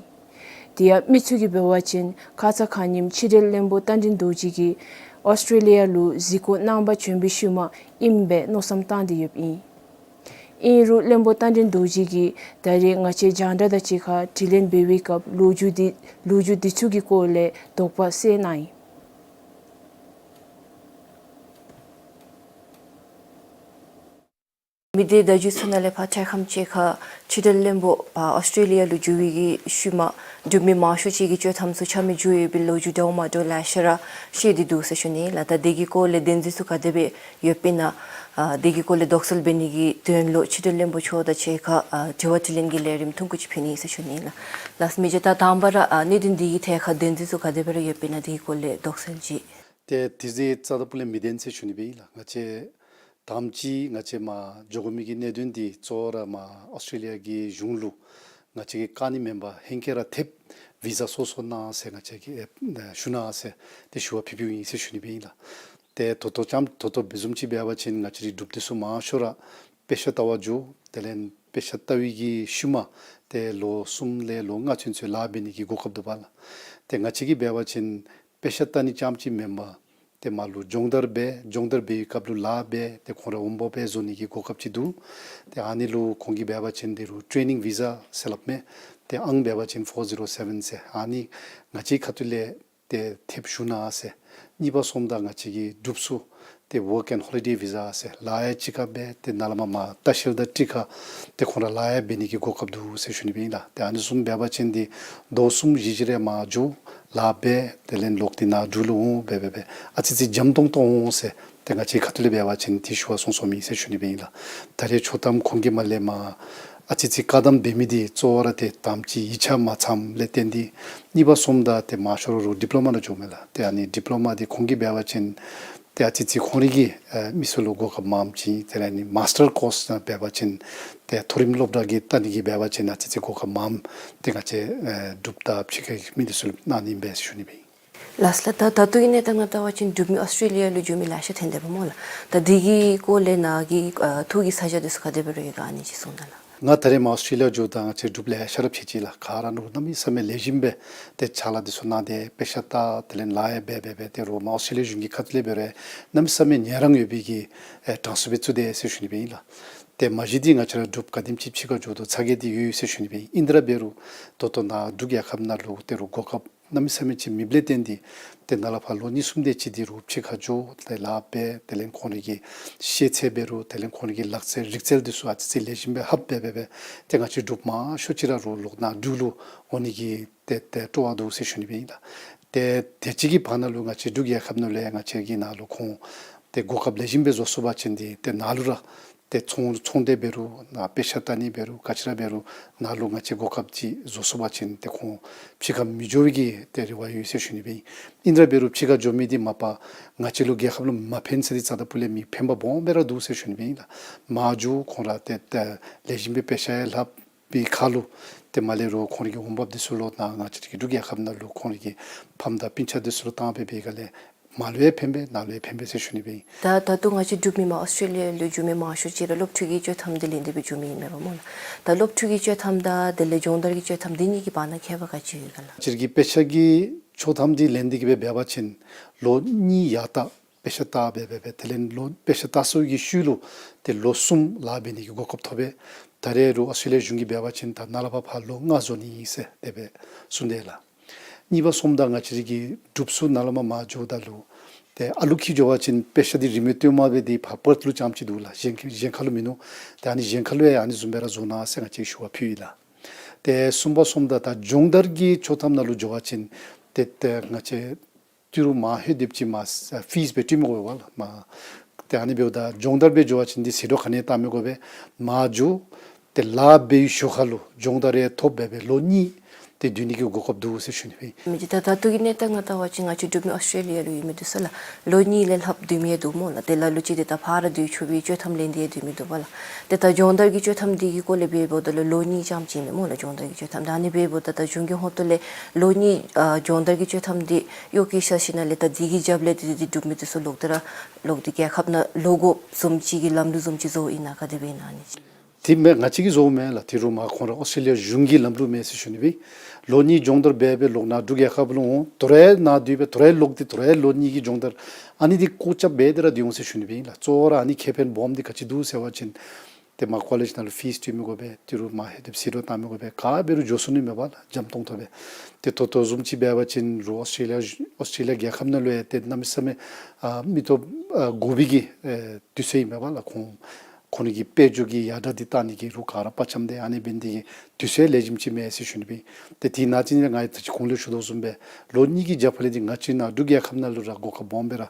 དེ་ཡང་མི་ཚུ་གིས་འབད་བ་ཅིན་ཁ་ཙ་ཁ་ཉིནམ་ཕྱི་འབྲེལ་བློན་པོ་རྟ་མགྲིན་རྡོ་རྗེ་གིས་ཨོསི་ཊྲེ་ལི་ཡ་ལུ་གཟིགས་སྐོར་གནང་པར་བྱོན་པའི་ཤུལ་མ་ཨིནམ་སྦེ་མནོ་བསམ་བཏང་སྟེ་ཡོདཔ་ཨིན། ཨིན་རུང་བློན་པོ་རྟ་མགྲིན་རྡོ་རྗེ་གིས་ད་རེས་ང་བཅས་རྒྱང་བསྒྲགས་དང་གཅིག་ཁར་དྲི་ལན་འབད་བའི་སྐབས་ལོ་རྒྱུས་འདི་ལོ་རྒྱུས་འདི་ཚུ་གི་སྐོར་ལས་དོགས་པ་སེལ་གནང་ཡི། མི་སྡེ་བརྡ་བརྒྱུད་ཚུ་ནང་ལས་ཕར་འཕྲལ་ཁམས་ཅིག་ཁར་ཕྱི་འབྲེལ་བློན་པོ་ཕར་ཨོསི་ཊྲེ་ལི་ཡ་ལུ་འགྱོ་བའི་གི་ཤུལ་མ་འབྲུག་མི་མང་ཤོས་ཅིག་གིས་བཅོས་ཐམ་ཚུ་ཆ་མེད་འགྱོ་ཡོད་པའི་ལོ་རྒྱུས་འདྲཝ་མ་འདྲཝ་ལེ་ཤ་ར་བཤད་དེ་འདུག་ཟེར་ཞུ་ནི་ལགས། ད་དེ་གི་སྐོར་ལས་བདེན་རྫུན་ཚུ་ག་དེ་སྦེ་ཡོདཔ་ཨིན་ན། ཨ་དེ་གི་སྐོར་ལས་དོགས་སེལ་འབད་ནི་གི་དོན་ལུ་ཕྱི་འབྲེལ་བློན་པོ་མཆོག་དང་གཅིག་ཁར་ཨ་དྲི་བ་དྲིས་ལན་གྱི་ལས་རིམ་ཐུང་ཀུ་ཅིག་ཕུལ་ནི་ཟེར་ཞུ་ནི་ལགས། ལགས་མི་རྗེ་ད་དང་པ་ར་ཨ་གནད་དོན་འདི་གི་ཐད་ཁར་བདེན་རྫུན་ཚུ་ག་དེ་སྦེ་ར་ཡོདཔ་ཨིན་ན་དེ་གི་སྐོར་ལས་དོགས་སེལ་ཅིག། ཏེ་དེ་རྩ་བ་ལས་མི་བདེན་ཟེར་ཞུ་ནི་སྦེ་ཨིན་ལགས། ང་བཅས་དང་པ་ཅིག་ང་བཅས་མར་འགྱོ་དགོ་མི་གི་གནད་དོན་འདི་གཙོ་བོ་ར་མར་ཨོསི་ཊྲེ་ལི་ཡ་གི་གཞུང་ལུ་ང་བཅས་ཀྱིས་བཀག་ནི་མེན་པར་ཧེང་སྐལ་ར་ཐེབས་བི་ཟ་སོར་སོར་གནང་ཟེར་ང་བཅས་ཀྱིས་ཨེ་ཞུ་གནང་ཟེར་ཏེ་ཞུ་བ་ཕུལ་ཕུལཝ་ཨིན་ཟེར་ཞུ་ནི་སྦེ་ཨིན་ལགས། ཏེ་ད་ལྟོ་ཙམ་ད་ལྟོ་འབད་བཟུམ་ཅིག་འབད་བ་ཅིན་ང་བཅས་རའི་འབྲུགཔ་འདི་ཚུ་མང་ཤོས་ར་དཔེ་ཆ་ལྟ་བར་འགྱོ། དེ་ལས་དཔེ་ཆ་ལྟ་བའི་གི་ཤུལ་མ་ཏེ་ལོ་གསུམ་ལས་ལོ་ལྔ་ཚུན་ཚོད་ལཱ་འབད་ནི་གི་གོ་སྐབས་འདུག་པ་ལགས། ཏེ་ང་བཅས་ཀྱིས་འབད་བ་ཅིན་ དཔེ་ཆ་ལྟ་ནི་རྐྱངམ་ཅིག་མེན་པར་ཏེ་མར་ལུ་སྦྱོང་བརྡར་འབད། སྦྱོང་བརྡར་འབད་བའི་སྐབས་ལུ་ལཱ་འབད། ཏེ་ཁོང་ར་འོང་འབབ་སྦེ་བཟོ་ནི་གི་གོ་སྐབས་ཅིག་འདུག། ཏེ་ཨ་ནི་ལུ་ཁོང་གིས་འབད་བ་ཅིན་འདི་རུ་ཊེ་ནིང་བི་ཟ་ཟེར་སླབ་མས། ཏེ་ཨང་འབད་བ་ཅིན་ཕོར་ཟི་རོ་སེ་བེན་ཟེར། ཨ་ནི་ང་བཅས་ཁ་ཐུག་ལས་ཏེ་ཐེབས་ཞུ་གནང་ཟེར། གཉིས་པ་སོངམ་ད་ང་བཅས་ཀྱི་འབྲུགཔ་ཚུ་ཏེ་ཝརཀ་ཨེནཌ་ཧོ་ལི་ཌེ་བི་ཟ་ཟེར་ལཱ་ཡང་གཅིག་ཁར་འབད། ཏེ་ནཱ་ལས་མར་མར་ལྟ་བཤལ་དང་གཅིག་ཁར་ཏེ་ཁོང་ར་ལཱ་ཡང་འབད་ནི་གི་གོ་སྐབས་འདུག་ཟེར་ཞུ་ནི་སྦེ་ཨིན་ལགས། ཏེ་ཨ་ནི་བཟུམ་འབད་བ་ཅིན་འདི་ཟླཝ་གསུམ་བཞི་ཅིག་ར་མར་འགྱོ་ལཱ་འབད། དེ་ལས་ལོག་སྟེ་ནཱ་འབྲུག་ལུ་འོང་འབད་འབད་འབད་ཨ་ཙི་ཙི་འཇམ་ཏོང་ཏོ་འོང་ཟེར། ཏེ་ང་བཅས་ཁ་ཐུག་ལས་འབད་བ་ཅིན་དེ་ཞུ་བར་སོང་སོངམ་ཨིན་ཟེར་ཞུ་ནི་སྦེ་ཨིན་ལགས། ད་རེས་ཆོག་ཐམ་ཁོང་གིས་མར་ལས་མར་ཨ་ཙི་ཙི་བཀག་དམ་འབད་མི་འདི་གཙོ་བོ་ར་ཏེ་དང་པ་ཅིག་ཡིག་ཆ་མ་ཚངམ་ལས་བརྟེན་ཏེ། གཉིས་པ་སོངམ་ད་ཏེ་མང་ཤོས་ར་རུ་ཌིཔ་ལོ་མ་ནང་འགྱོཝ་མས་ལགས། ཏེ་ཨ་ནི་ཌིཔ་ལོ་མ་འདི་ཁོང་གིས་འབད་བ་ཅིན་ཏེ་ཨ་ཙི་ཙི་ཁོང་རའི་གི་ཨེ་མི་སེར་ལུ་གོ་སྐབས་མངམ་ཅིག། དེ་ལས་ཨ་ནི་མཱསི་ཊར་ཀོརསི་ནང་འབད་བ་ཅིན་ཏེ་མཐོ་རིམ་སློབ་གྲྭ་གི་ལྟ་ནི་གི་འབད་བ་ཅིན་ཨ་ཙི་ཙི་གོ་སྐབས་མངམ་ཏེ་ང་བཅས་ཨེ་འབྲུགཔ་དང་ཕྱི་ཁའི་མི་འདི་ཚུ་ལུ་གནང་ནི་ཨིན་པས་ཟེར་ཞུ་ནི་སྦེ་ཨིན། ལགས་སོ་ལགས། ད་ད་ལྟོ་གི་གནས་སྟངས་ནང་བལྟ་བ་ཅིན་འབྲུག་མི་ཨོསི་ཊྲེ་ལི་ཡ་ལུ་འགྱོ་མི་ལེ་ཤ་ཐོན་དེས་པ་སྨོ་ལགས། ད་འདི་གི་སྐོར་ལས་ནཱ་གི་ཨ་ཐུགས་ཀྱི་ཚ་གྱང་འདི་ཚུ་ག་དེ་སྦེ་ར་ཡོད་ག་ཨ་ནི་ཅིག་གསུངས་ད་ལགས། ང་ད་རེས་མར་ཨོསི་ཊྲེ་ལི་ཡ་འགྱོཝ་ད་ང་བཅས་འབྲུགཔ་ལེ་ཤ་ར་ཕྱད་ཅི་ལགས། ག་ར་ནཱ་ལུ་གནམ་མེད་ས་མེད་ལེགས་ཤོམ་སྦེ་ཏེ་ཕྱག་ལཱ་འདི་ཚུ་གནང་སྟེ་དཔེ་ཆ་ལྟ་དེ་ལས་ལཱ་ཡང་འབད་འབད་འབད་ཏེ་རུང་མར་ཨོསི་ཊྲེ་ལི་ཡ་གཞུང་གི་ཁ་ཐུག་ལས་འབད་རུང་གནམ་མེད་ས་མེད་ཉེ་རང་ཡོད་པའི་གི་ཨེ་གྲངས་སུ་སྦེ་ཚུད་དེ་ཟེར་ཞུ་ནི་སྦེ་ཨིན་ལགས། ཏེ་མ་གཞི་འདི་ང་བཅས་ར་འབྲུགཔ་ག་དེམ་ཅིག་ཕྱི་ཁར་འགྱོ་དོ་ཚ་གྱང་འདི་ཡོད་ཡོད་ཟེར་ཞུ་ནི་སྦེ་ཨིན། ཨིན་ཏེ་ར་འབད་རུང་ད་ལྟོ་ནཱ་འབྲུག་རྒྱལ་ཁབ་ནང་ལུ་ཏེ་རུང་གོ་སྐབས་གནམ་མེད་ས་མེད་ཅིག་མེདཔ་ལས་བརྟེན་ཏེ་ཏེ་ནཱ་ལས་ཕར་ལོ་གཉིས་གསུམ་དེ་ཅིག་འདི་རུང་ཕྱི་ཁར་འགྱོ་ཏེ་ལཱ་འབད་དེ་ལས་ཁོང་རའི་གི་ཤེས་ཚད་འབད་རུང་དེ་ལས་ཁོང་རའི་གི་ལག་རྩལ་རིག་རྩལ་འདི་ཚུ་ཨ་ཙི་ཙི་ལེགས་ཤོམ་སྦེ་ཧབ་འབད་འབད་འབད་ཏེ་ང་བཅས་འབྲུགཔ་མང་ཤོས་ཅིག་ར་རུང་ལོག་ནཱ་འབྲུག་ལུ་འོང་ནི་གི་ཏེ་ཏེ་སྤྲོ་བ་འདུག་ཟེར་ཞུ་ནི་སྦེ་ཨིན་ལགས། ཏེ་དེ་ཅིག་གི་བར་ན་ལུ་ང་བཅས་འབྲུག་རྒྱལ་ཁབ་ནང་ལུ་ཡང་ང་བཅས་ཀྱི་ནཱ་ལུ་ཁོང་ཏེ་གོ་སྐབས་ལེགས་ཤོམ་སྦེ་བཟོ་ཚུགས་པ་ཅིན་འདི་ཏེ་ནཱ་ལུ་ར་ཏེ་ཚོང་ཚོང་སྡེ་འབད་རུང་ནཱ་དཔེ་ཆ་ལྟ་ནི་འབད་རུང་ག་ཅི་ར་འབད་རུང་ནཱ་ལུ་ང་བཅས་གོ་སྐབས་ཅིག་བཟོ་ཚུགས་པ་ཅིན་ཏེ་ཁོང་ཕྱི་ཁར་མི་འགྱོ་བའི་གི་ཏེ་རེ་བ་ཡོད་ཟེར་ཞུ་ནི་སྦེ་ཨིན། ཨིན་ཏེ་ར་འབད་རུང་ཕྱི་ཁར་འགྱོ་མི་འདི་མ་པ་ང་བཅས་ལུ་རྒྱལ་ཁབ་ལུ་མ་ཕན་ཟེར་འདི་རྩ་དང་ཕུ་ལས་མེད། ཕན་པ་སྦོམ་སྦེ་ར་འདུག་ཟེར་ཞུ་ནི་སྦེ་ཨིན་ལགས། མར་འགྱོ་ཁོང་ར་ཏེ་ཏེ་ལེགས་ཤོམ་སྦེ་དཔེ་ཆ་ཡང་ལྷབ་པའི་ཁར་ལུ་ཏེ་མར་ལས་རུང་ཁོང་རའི་གི་འོང་འབབ་འདི་ཚུ་ལོག་ནཱ་ང་བཅས་ཀྱི་འབྲུག་རྒྱལ་ཁབ་ནང་ལུ་ཁོང་རའི་གི་ཕམ་དང་སྤུན་ཆ་འདི་ཚུ་ལུ་བཏང་སྦེ་འབད་བའི་སྒང་ལས་མར་ལུ་ཡང་ཕན་པས་ནཱ་ལུ་ཡང་ཕན་པས་ཟེར་ཞུ་ནི་སྦེ་ཨིན། ད་ད་ལྟོ་ང་བཅས་འབྲུག་མི་མར་ཨོསི་ཊྲེ་ལི་ཡ་ལུ་འགྱོ་མི་མང་ཤོས་ཅིག་ར་སློབ་ཕྲུག་གི་བཅའ་ཐམ་འདི་ལེན་ཏེ་སྦེ་འགྱོ་མི་ཨིན་མས་པ་སྨོ་ལགས། ད་སློབ་ཕྲུག་གི་བཅའ་ཐམ་དང་དེ་ལས་སྦྱོང་བརྡར་གྱི་བཅའ་ཐམ་འདི་གཉིས་ཀྱི་བར་ན་ཁྱད་པར་ག་ཅི་ཡོད་ག་ལགས། ང་བཅས་ཀྱི་དཔེ་ཆ་གི་བཅའ་ཐམ་འདི་ལེན་ཏེ་གི་སྦེ་འབད་བ་ཅིན་ལོ་གཉིས་ཡར་ལྟ་དཔེ་ཆ་ལྟ་སྦེ་འབད་འབད་དེ་ལས་ལོ་དཔེ་ཆ་ལྟ་ཚར་བའི་ཤུལ་ལུ་ཏེ་ལོ་གསུམ་ལཱ་འབད་ནི་གི་གོ་སྐབས་ཐོབ་པས། ད་རེས་རུང་ཨོསི་ཊྲེ་ལི་ཡ་གཞུང་གིས་འབད་བ་ཅིན་ད་ནཱ་ལས་ཕར་ཕར་ལོ་ལྔ་བཟོ་ནི་ཨིན་ཟེར་དེ་སྦེ་གསུངས་དེས་ལགས། གཉིས་པ་སོངམ་ད་ང་བཅས་རའི་གི་འབྲུགཔ་ཚུ་ནཱ་ལས་མར་མར་འགྱོཝ་ད་ལུ་ཏེ་ཨ་ལུ་འཁྱིད་འགྱོ་བ་ཅིན་དཔེ་ཆ་འདི་རིན་མེད་སྟོང་པ་སྦེ་འདི་ཕར་པརཐ་ལུ་རྐྱངམ་ཅིག་འདུག་ལགས། གཞན་གཞན་ཁར་ལུ་མིན་ནུག། ཏེ་ཨ་ནི་གཞན་ཁར་ལུ་ཡང་ཨ་ནི་བཟུམ་སྦེ་ར་བཟོ་གནང་ཟེར་ང་བཅས་ཞུ་བ་ཕུལ་ཡི་ལགས། ཏེ་གསུམ་པ་སོངམ་ད་ད་སྦྱོང་བརྡར་གྱི་བཅའ་ཐམ་ནང་ལུ་འགྱོ་བ་ཅིན་ཏེ་ཏེ་ང་བཅས་ཏི་རུ་མར་ལྷོད་སྡོདཔ་ཅིག་མར་ཕིསི་སྦེ་སྤྲོད་མི་དགོ་པས་ལགས། མར་ཏེ་ཨ་ནི་འབདཝ་ད་སྦྱོང་བརྡར་སྦེ་འགྱོ་བ་ཅིན་འདི་ཟད་འགྲོ་ག་ནི་ཡང་བཏང་མི་དགོ་པས། མར་འགྱོ་ཏེ་ལཱ་འབད་བའི་ཞོར་ཁར་ལུ་སྦྱོང་བརྡར་ཡང་ཐོབ་སྦེ་སྦེ་ལོ་གཉིས་ཏེ་སྡོད་ནི་གི་གོ་སྐབས་འདུག་ཟེར་ཞུ་ནི་སྦེ་ཨིན། མི་ཅིག་ད་ད་ལྟོ་གི་གནས་སྟངས་ནང་བལྟ་བ་ཅིན་ང་བཅས་འབྲུག་མི་ཨོསི་ཊྲེ་ལི་ཡ་ལུ་ཡོད་མི་འདི་ཚུ་ལགས་ལོ་གཉིས་ལས་ལྷགཔ་སྡོད་མི་ཡང་འདུག་སྨོ་ལགས། དེ་ལ་ལུ་ཅིག་འདི་ད་ཕར་ར་སྡོད་ཆོག་པའི་བཅའ་ཐམ་ལེན་ཏེ་ཡང་སྡོད་མི་འདུག་པ་ལགས། ཏེ་ད་སྦྱོང་བརྡར་གྱི་བཅའ་ཐམ་འདི་གི་སྐོར་ལས་འབདཝ་ད་ལུ་ལོ་གཉིས་རྐྱངམ་ཅིག་ཨིན་མས་སྨོ་ལགས། སྦྱོང་བརྡར་གྱི་བཅའ་ཐམ་ད་ཨ་ནི་འབདཝ་ད་ད་གཞུང་གི་ཧོངས་ཏོ་ལས་ལོ་གཉིས་ཨ་སྦྱོང་བརྡར་གྱི་བཅའ་ཐམ་འདི་གཡོག་བཀོལ་ཞིནམ་ལས་ད་འདི་གི་རྒྱབ་ལས་ཏེ་འདི་འབྲུག་མི་འདི་ཚུ་ལོག་སྟེ་ར་ལོག་སྟེ་རྒྱལ་ཁབ་ནང་ལོག་དགོཔ་བཟུམ་ཅིག་གི་ལམ་ལུགས་བཟུམ་ཅིག་བཟོ་ཨིན་ན་ག་དེ་སྦེ་ཨིན་ན་ཨ་ནི་ཅིག། དེ་མེན་ང་བཅས་ཀྱིས་བཟོཝ་མེན་ལགས། དེ་རུང་མར་ཁོང་ར་ཨོསི་ཊྲེ་ལི་ཡ་གཞུང་གི་ལམ་ལུགས་མས་ཟེར་ཞུ་ནི་སྦེ་ཨིན། ལོ་གཉིས་སྦྱོང་བརྡར་འབད་སྦེ་ལོག་ནཱ་འབྲུག་རྒྱལ་ཁབ་ལུ་འོང་། དོ་རུང་ནཱ་སྡོད་སྦེ་དོ་རུང་ལོག་སྟེ་དོ་རུང་ལོ་གཉིས་ཀྱི་སྦྱོང་བརྡར་ཨ་ནི་འདི་ཀོ་ཅབ་འབད་དེ་ར་སྡོད་འོང་ཟེར་ཞུ་ནི་སྦེ་ཨིན་ལགས། གཙོ་བོ་ར་ཨ་ནི་ཁེ་ཕན་སྦོམ་འདི་ག་ཅི་འདུག་ཟེར་བ་ཅིན་ཏེ་མར་ཀོ་ལེཇ་ནང་ལུ་ཕིསི་སྤྲོད་མི་དགོ་པས། དེ་རུང་མར་ལྷོད་སྡོདཔ་ཟད་འགྲོ་བཏང་མི་དགོ་པས། ག་འབད་རུང་འགྱོ་ཚུགས་ནི་མས་པ་ལགས། འཇམ་ཏོང་ཏོ་སྦེ། ཏེ་ད་ལྟོ་བཟུམ་ཅིག་འབད་བ་ཅིན་རུང་ཨོསི་ཊྲེ་ལི་ཡ་ཨོསི་ཊྲེ་ལི་ཡ་རྒྱལ་ཁབ་ནང་ལུ་ཡང་ཏེ་གནམ་མེད་ས་མེད་ཨ་མི་ཐོབ་ཨ་དགོ་པའི་གི་ཨེ་དུས་ཚོད་ཨིན་མས་པ་ལགས། ཁོང་ཁོང་རའི་གི་དཔལ་འབྱོར་གྱི་ཡར་དྲག་འདི་བཏང་ནི་གི་རུང་ག་ར་དཔའ་བཅམ་སྟེ་ཨ་ནི་འབད་ནི་དེ་གིས་དུས་ཚོད་ལེགས་ཤོམ་ཅིག་མས་ཟེར་ཞུ་ནི་སྦེ་ཨིན། ཏེ་དེ་ནང་ཅིག་ནི་ང་ད་ཅི་གོང་ལུ་ཞུ་དོ་བཟུམ་སྦེ་ལོ་གཉིས་ཀྱི་རྒྱབ་ལས་འདི་ང་བཅས་ནཱ་འབྲུག་རྒྱལ་ཁབ་ནང་ལུ་ར་གོ་སྐབས་སྦོམ་སྦེ་ར་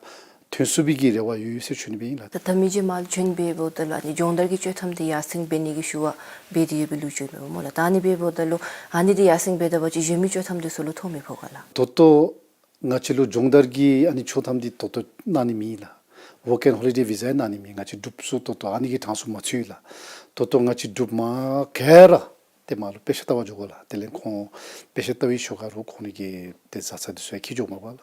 ཐོན་ཚུགས་པའི་གི་རེ་བ་ཡོད་ཟེར་ཞུ་ནི་སྦེ་ཨིན་ལགས། ད་ད་མི་རྗེ་མར་ལུ་བྱོན་འབདཝ་ད་ལུ་ཨ་ནི་སྦྱོང་བརྡར་གྱི་བཅའ་ཐམ་འདི་ཡར་སེང་འབད་ནི་གི་ཞུ་བ་འབད་དེ་ཡོད་པའི་ལོ་རྒྱུས་ཨིན་མས་སྨོ་ལགས། ད་ཨ་ནི་འབདཝ་ད་ལུ་ཨ་ནི་འདི་ཡར་སེང་འབད་ད་པ་ཅིན་གཞན་མི་བཅའ་ཐམ་འདི་ཚུ་ལུ་ཐོ་མི་ཕོག་ག་ལགས། ད་ལྟོ་ང་བཅས་ལུ་སྦྱོང་བརྡར་གྱི་ཨ་ནི་བཅའ་ཐམ་འདི་ད་ལྟོ་གནང་ནི་མེད་ལགས། ཝརཀ་ཨེནཌ་ཧོ་ལི་ཌེ་བི་ཟ་ཡང་གནང་ནི་མེད། ང་བཅས་འབྲུགཔ་ཚུ་ད་ལྟོ་ཨ་ནི་གི་གྲངས་སུ་མ་ཚུད་ལགས། ད་ལྟོ་ང་བཅས་འབྲུགཔ་མང་ག་ར་ཏེ་མར་ལུ་དཔེ་ཆ་ལྟ་བར་འགྱོ་དགོ་ལགས། དེ་ལས་ཁོང་དཔེ་ཆ་ལྟ་བའི་ཞོར་ཁར་རུང་ཁོང་རའི་གི་ཏེ་བཟའ་ཚང་འདི་ཚུ་ཡང་འཁྱིད་འགྱོཝ་མས་པ་ལགས།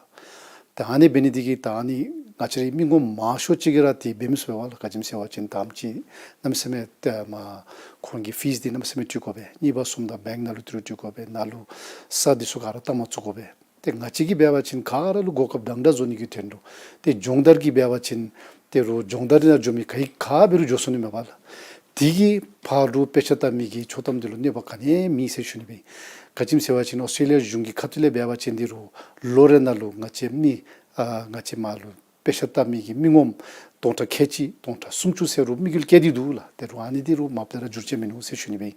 ད་ཨ་ནི་འབད་ནི་དེ་གིས་ད་ཨ་ནི་ང་བཅས་རའི་མི་ངོམ་མང་ཤོས་ཅིག་གིས་ར་ཏེ་འབད་མི་ཚུགས་པས་པ་ལགས། ག་ཅི་སྨོ་ཟེར་བ་ཅིན་དང་པ་ཅིག་གནམ་མེད་ས་མེད་ཏེ་མར་ཁོང་གི་ཕིསི་འདི་གནམ་མེད་ས་མེད་སྤྲོད་དགོ་པས། གཉིས་པ་སོངམ་ད་བེངཀ་ནང་ལུ་ཏི་རུ་སྤྲོད་དགོ་པས། ནཱ་ལུ་ས་འདི་ཚུ་ག་ར་བལྟ་མ་ཚུགས་དགོ་པས། ཏེ་ང་བཅས་ཀྱིས་འབད་བ་ཅིན་ག་ར་ལུ་གོ་སྐབས་འདྲན་འདྲ་བཟོ་ནི་གི་དོན་ལུ་ཏེ་སྦྱོང་བརྡར་གྱི་འབད་བ་ཅིན་ཏེ་རུང་སྦྱོང་བརྡར་ནང་འགྱོ་མི་ག་ཡི་ག་འབད་རུང་འགྱོ་ཚུགས་ནི་མས་པ་ལགས། དེ་གི་ཕར་ལུ་དཔེ་ཆ་ལྟ་མི་གི་ཆོག་ཐམ་དེ་ལུ་གནོད་པ་ག་ནི་མེད་ཟེར་ཞུ་ནི་སྦེ་ཨིན། ག་ཅི་སྨོ་ཟེར་བ་ཅིན་ཨོསི་ཊེ་ལི་ཡ་གཞུང་གི་ཁ་ཐུག་ལས་འབད་བ་ཅིན་འདི་རུང་ལོ་རེ་ནང་ལུ་ང་བཅས་མི་ཨ་ང་བཅས་མར་ལུ་དཔེ་ཆ་ལྟ་མི་གི་མི་ངོམ་སྟོང་ཕྲག་ཁལ་གཅིག་སྟོང་ཕྲག་སུམ་ཅུ་ཟེར་རུང་དམིགས་ཡུལ་བསྐྱེད་དེ་འདུག་ལགས། ཏེ་རུང་ཨ་ནི་འདི་རུང་མ་པ་ལས་ར་འགྱུར་བཅོས་མིན་འདུག་ཟེར་ཞུ་ནི་སྦེ་ཨིན།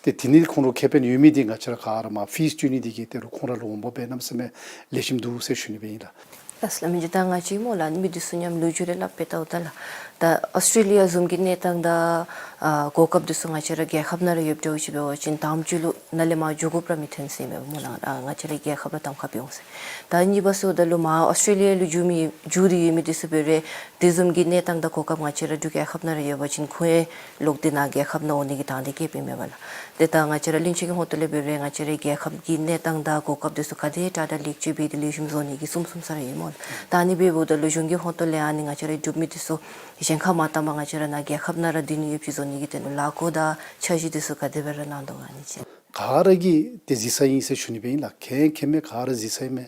ཏེ་དེ་ནི་ཁོང་ར་ཁེ་ཕན་ཡོད་མི་འདི་ང་བཅས་ར་ག་ར་མར་ཕིས་བཅོལ་ནི་འདི་གིས་ཏེ་རུང་ཁོང་ར་ལུ་འོང་འབབ་སྦེ་གནམ་མེད་ས་མེད་ལེགས་ཤོམ་འདུག་ཟེར་ཞུ་ནི་སྦེ་ཨིན་ལགས། ལགས་སོ་ལགས། མི་རྗེ། ད་ང་བཅས་སྨོ་ལགས་མི་འདི་ཚུ་མཉམ་ལོ་རྒྱུས་རེ་སླབ་སྦེ་ལྟཝ་ད་ལགས། ད་ཨོསི་ཊེ་ལི་ཡ་བཟུམ་གྱི་གནས་སྟངས་དང་ཨ་གོ་སྐབས་འདི་ཚུ་ང་བཅས་ར་རྒྱལ་ཁབ་ནང་ར་ཡོདཔ་འདྲཝ་ཅིག་འབད་བ་ཅིན་དམ་ཅིག་ལུ་ནཱ་ལས་མར་འགྱོ་དགོཔ་ར་མི་ཐོན་ཟེར་མས་སྨོ་ལགས། ཨ་ང་བཅས་རའི་རྒྱལ་ཁབ་ལུ་གདམ་ཁ་འབད་འོང་ཟེར། ད་གཉིས་པ་ཟེརཝ་ད་ལུ་མར་ཨོསི་ཊེ་ལི་ཡ་ལུ་འགྱོ་མི་འགྱོ་སྟེ་ཡོད་མི་འདི་ཚུ་འབད་རུང་དེ་བཟུམ་གྱི་གནས་སྟངས་དང་གོ་སྐབས་ང་བཅས་ར་འབྲུག་རྒྱལ་ཁབ་ནང་ར་ཡོད་པ་ཅིན་ཁོང་ཡང་ལོག་སྟེ་ནཱ་རྒྱལ་ཁབ་ནང་འོང་ནི་གི་དང་འདོད་བསྐྱེདཔ་ཨིན་མས་པ་ལགས། ཏེ་ད་ང་བཅས་ར་བློན་ཆེན་གྱི་ཧོངས་ཏོ་ལས་འབད་རུང་ང་བཅས་རའི་རྒྱལ་ཁབ་ཀྱི་གནས་སྟངས་དང་གོ་སྐབས་འདི་ཚུ་ག་དེ་དྲག་དྲག་ལེགས་བཅོས་འབད་དེ་ལེགས་ཤོམ་བཟོ་ནི་གི་གསུངས་གསུངས་ས་ར་ཡོད་སྨོ་ལགས། ད་ཨ་ནི་འབདཝ་ད་ལུ་གཞུང་གི་ཧོངས་ཏོ་ལས་ཨ་ནི་ང་བཅས་རའི་འབྲུག་མི་འདི་ཚུ་གཞན་ཁར་མ་བཏང་པར་ང་བཅས་ར་ནཱ་རྒྱལ་ཁབ་ནང་ར་སྡོད་ནི་ཡོདཔ་ཅིག་བཟོ་ནི་གི་དོན་ལུ་ལཱ་བཀོད་དང་འཆར་གཞི་འདི་ཚུ་ག་དེ་སྦེ་ར་གནང་དོ་ག་ཨ་ནི་ཅིག། ག་ར་གིས་ཏེ་གཟིགས་ས་ཨིན་ཟེར་ཞུ་ནི་སྦེ་ཨིན་ལགས། མཁྱེན་མཁྱེནམ་སྦེ་ག་ར་གཟིགས་ས་ཨིན་མས།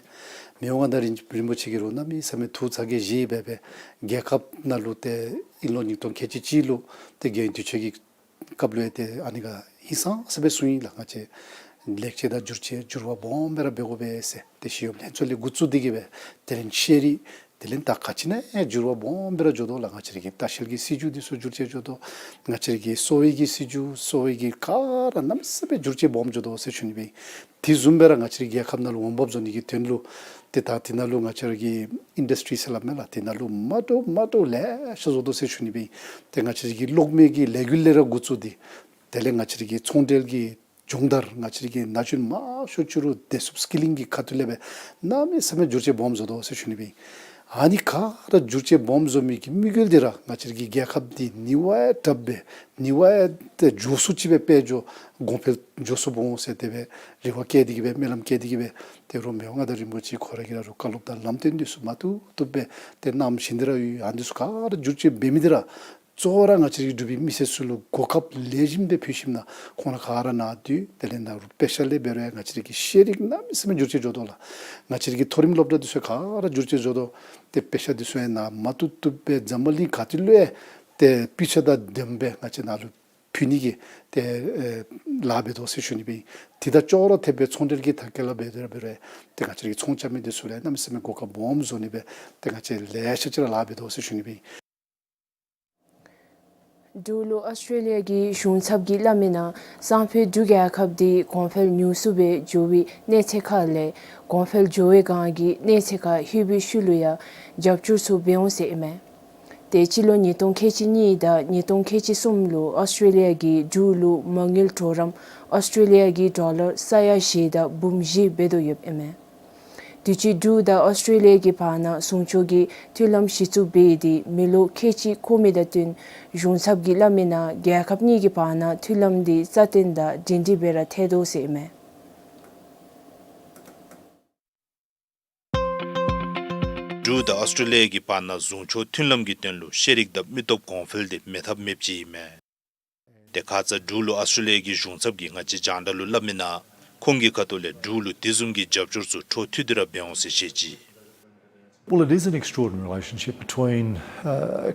མི་དབང་མངའ་བདག་རིན་རིན་པོ་ཆེ་གིས་རུང་གནམ་མེད་ས་མེད་ཐུགས་ཚ་གྱང་བཞེས་སྦེ་སྦེ་རྒྱལ་ཁབ་ནང་ལུ་ཏེ་དབྱིན་ལོ་ཉིས་སྟོང་ཁལ་གཅིག་གཅིག་ལུ་ཏེ་རྒྱལ་ཡོངས་དུས་ཆེན་གྱི་སྐབས་ལུ་ཡང་ཏེ་ཨ་ནི་ག་ཧིང་སངས་ས་སྦེ་གསུངས་ཡི་ལགས། ང་བཅས་ལེགས་བཅོས་དང་བསྒྱུར་བཅོས་འགྱུར་བ་སྦོམ་སྦེ་ར་འབད་དགོ་པས་ཟེར། ཏེ་ཞི་གཡོག་ལྷན་ཚོགས་ལས་འགོ་བཙུགས་ཏེ་གིས་སྦེ་དེ་ལས་ཤེས་རིག་དེ་ལས་ད་ག་ཅི་ནང་ཡང་འགྱུར་བ་སྦོམ་སྦེ་ར་འགྱོ་དོ་ལགས། ང་བཅས་རའི་གི་ལྟ་བཤལ་གྱི་སྲིད་བྱུས་འདི་ཚུ་བསྒྱུར་བཅོས་འགྱོ་དོ། ང་བཅས་རའི་གི་གསོ་བའི་གི་སྲིད་བྱུས་གསོ་བའི་གི་ག་ར་གནམ་མེད་ས་མེད་བསྒྱུར་བཅོས་སྦོམ་འགྱོ་དོ་ཟེར་ཞུ་ནི་སྦེ་ཨིན། དེ་བཟུམ་སྦེ་ར་ང་བཅས་རའི་རྒྱལ་ཁབ་ནང་ལུ་འོང་འབབ་བཟོ་ནི་གི་དོན་ལུ་ཏེ་ད་དེ་ནང་ལུ་ང་བཅས་ར་གི་ཨིན་ཌསི་ཊི་རི་ཟེར་སླབ་མས་ལགས། དེ་ནང་ལུ་མ་འདྲཝ་མ་འདྲཝ་ལེ་ཤ་བཟོ་དོ་ཟེར་ཞུ་ནི་སྦེ་ཨིན། ཏེ་ང་བཅས་རའི་གི་གློག་མེ་གི་ལས་འགུལ་ལས་ར་འགོ་བཙུགས་ཏེ་དེ་ལས་ང་བཅས་རའི་གི་ཚོང་འབྲེལ་གྱི་སྦྱོང་བརྡར་ང་བཅས་རའི་གི་ན་གཞོན་མང་ཤོས་ཅིག་རུང་བདེ་སྲུངཔ་སི་ཀི་ལིང་གི་ཁ་ཐུག་ལས་སྦེ་གནམ་མེད་ས་མེད་བསྒྱུར་བཅོས་སྦོམ་བཟོ་དོ་ཟེར་ཞུ་ནི་སྦེ་ཨིན། ཨ་ནི་ག་ར་བསྒྱུར་བཅོས་སྦོམ་བཟོ་མི་གི་དམིགས་ཡུལ་འདི་ར་ང་བཅས་རའི་གི་རྒྱལ་ཁབ་འདི་ནི་བ་ཡང་དྲགཔ་སྦེ་ནི་བ་ཡང་ཏེ་མགྱོགས་སུ་ཅིག་སྦེ་དཔལ་འབྱོར་གོང་འཕེལ་མགྱོགས་སུ་འོང་ཟེར་དེ་སྦེ་རེ་བ་བསྐྱེད་དེ་གིས་སྦེ་སྨོན་ལམ་བསྐྱེད་དེ་གིས་སྦེ་ཏེ་རུང་མི་དབང་མངའ་བདག་རིན་པོ་ཆེ་ཁོ་ར་གིས་ར་རུང་བཀའ་སློབ་དང་ལམ་སྟོན་འདི་ཚུ་མ་བཏུབ་བཏུབ་སྦེ་ཏེ་གནང་བཞིན་དེ་ར་ཡོད། ཨ་ནི་འདི་ཚུ་ག་ར་བསྒྱུར་བཅོས་འབད་མི་འདི་ར་གཙོ་བོ་ར་ང་བཅས་རའི་འབྲུག་པའི་མི་སེར་ཚུ་ལུ་གོ་སྐབས་ལེགས་ཤོམ་སྦེ་ཕུལ་ཞིནམ་ན་ཁོང་ར་ག་ར་ནཱ་སྡོད། དེ་ལས་ནཱ་རུང་དཔེ་ཆ་ལས་འབད་རུང་ཡང་ང་བཅས་རའི་གི་ཤེས་རིག་གནམ་མེད་ས་མེད་བསྒྱུར་བཅོས་འགྱོ་དོ་ལགས། ང་བཅས་རའི་གི་མཐོ་རིམ་སློབ་གྲྭ་འདི་ཚུ་ག་ར་བསྒྱུར་བཅོས་འགྱོ་དོ། ཏེ་དཔེ་ཆ་འདི་ཚུ་ཡང་ནཱ་མ་བཏུབ་བཏུབ་སྦེ་འཛམ་བུ་གླིང་ག་ཏེ་ལུ་ཡང་ཏེ་སྤུས་ཚད་དང་ལྡནམ་སྦེ་ང་བཅས་ནཱ་ལུ་ཕུལ་ནི་གི་ཏེ་ཨེ་ལཱ་འབད་དོ་ཟེར་ཞུ་ནི་སྦེ་ཨིན། དེ་དང་ཅོག་ར་འཐདཔ་སྦེ་ཚོང་འབྲེལ་གྱི་ཐད་ཁར་ལཱ་འབད་དེ་ར་འབད་རུང་ཏེ་ང་བཅས་རའི་གི་ཚོང་རྐྱབ་མི་འདི་ཚུ་ལུ་ཡང་གནམ་མེད་ས་མེད་གོ་སྐབས་སྦོམ་བཟོ་ནི་སྦེ་ཏེ་ང་བཅས་ལེ་ཤ་ཅིག་ར་ལཱ་འབད་དོ་ཟེར་ཞུ་ནི་སྦེ་ཨིན། འབྲུག་ལུ་ཨོསི་ཊེ་ལི་ཡ་གི་གཞུང་ཚབ་ཀྱིས་སླབ་མི་ནང་སང་ཕོད་འབྲུག་རྒྱལ་ཁབ་འདི་གོང་འཕེལ་ཉུང་སུ་སྦེ་འགྱོ་བའི་གནས་ཚད་ཁར་ལས་གོང་འཕེལ་འགྱོ་བའི་སྒང་གི་གནས་ཚད་ཁར་ལྷོད་པའི་ཤུལ་ལུ་ཡང་རྒྱབ་སྐྱོར་ཚུ་འབད་འོང་ཟེར་ཨིན་མས། ཏེ་སྤྱི་ལོ་ཉིས་སྟོང་ཁལ་གཅིག་གཉིས་དང་ཉིས་སྟོང་ཁལ་གཅིག་གསུམ་ལུ་ཨོསི་ཊེ་ལི་ཡ་གིས་འབྲུག་ལུ་མ་དངུལ་གྲོགས་རམ་ཨོསི་ཊེ་ལི་ཡ་གི་ཌོ་ལར་ས་ཡ་བཞི་དང་འབུམ་བཞི་འབད་དོ་ཡོདཔ་ཨིན་མས། དུས་ཅི་འབྲུག་དང་ཨོསི་ཊེ་ལི་ཡ་གི་བར་ན་ཟུང་ཕྱོགས་ཀྱི་མཐུན་ལམ་གཞི་བཙུགས་འབད་དེ་མི་ལོ་ཁལ་གཅིག་འཁོར་མི་དང་བསྟུན་གཞུང་ཚབ་ཀྱིས་སླབ་མི་ནང་རྒྱལ་ཁབ་གཉིས་ཀྱི་བར་ན་མཐུན་ལམ་འདི་རྩ་བརྟན་དང་སྒྲིང་སྒྲིང་སྦེ་ར་ཐལ་དོ་ཟེར་ཨིན་མས། འབྲུག་དང་ཨོསི་ཊེ་ལི་ཡ་གི་བར་ན་ཟུང་ཕྱོགས་མཐུན་ལམ་གྱི་དོན་ལུ་ཤེས་རིག་དང་མི་སྟོབས་གོང་འཕེལ་འདི་མེད་ཐབས་མེདཔ་ཅིག་ཨིན་མས། ཏེ་ཁ་ཙ་འབྲུག་ལུ་ཨོསི་ཊེ་ལི་ཡ་གི་གཞུང་ཚབ་ཀྱིས་ང་བཅས་རྒྱང་བསྒྲགས་ལུ་སླབ་མི་ནང་ཁོང་གི་ཁ་ཐུག་ལས་འབྲུག་ལུ་དེ་བཟུམ་གྱི་རྒྱབ་སྐྱོར་ཚུ་འཕྲོ་མཐུད་དེ་ར་འབད་འོང་ཟེར་བཤད་ཅི། Well, it is an extraordinary relationship between, uh,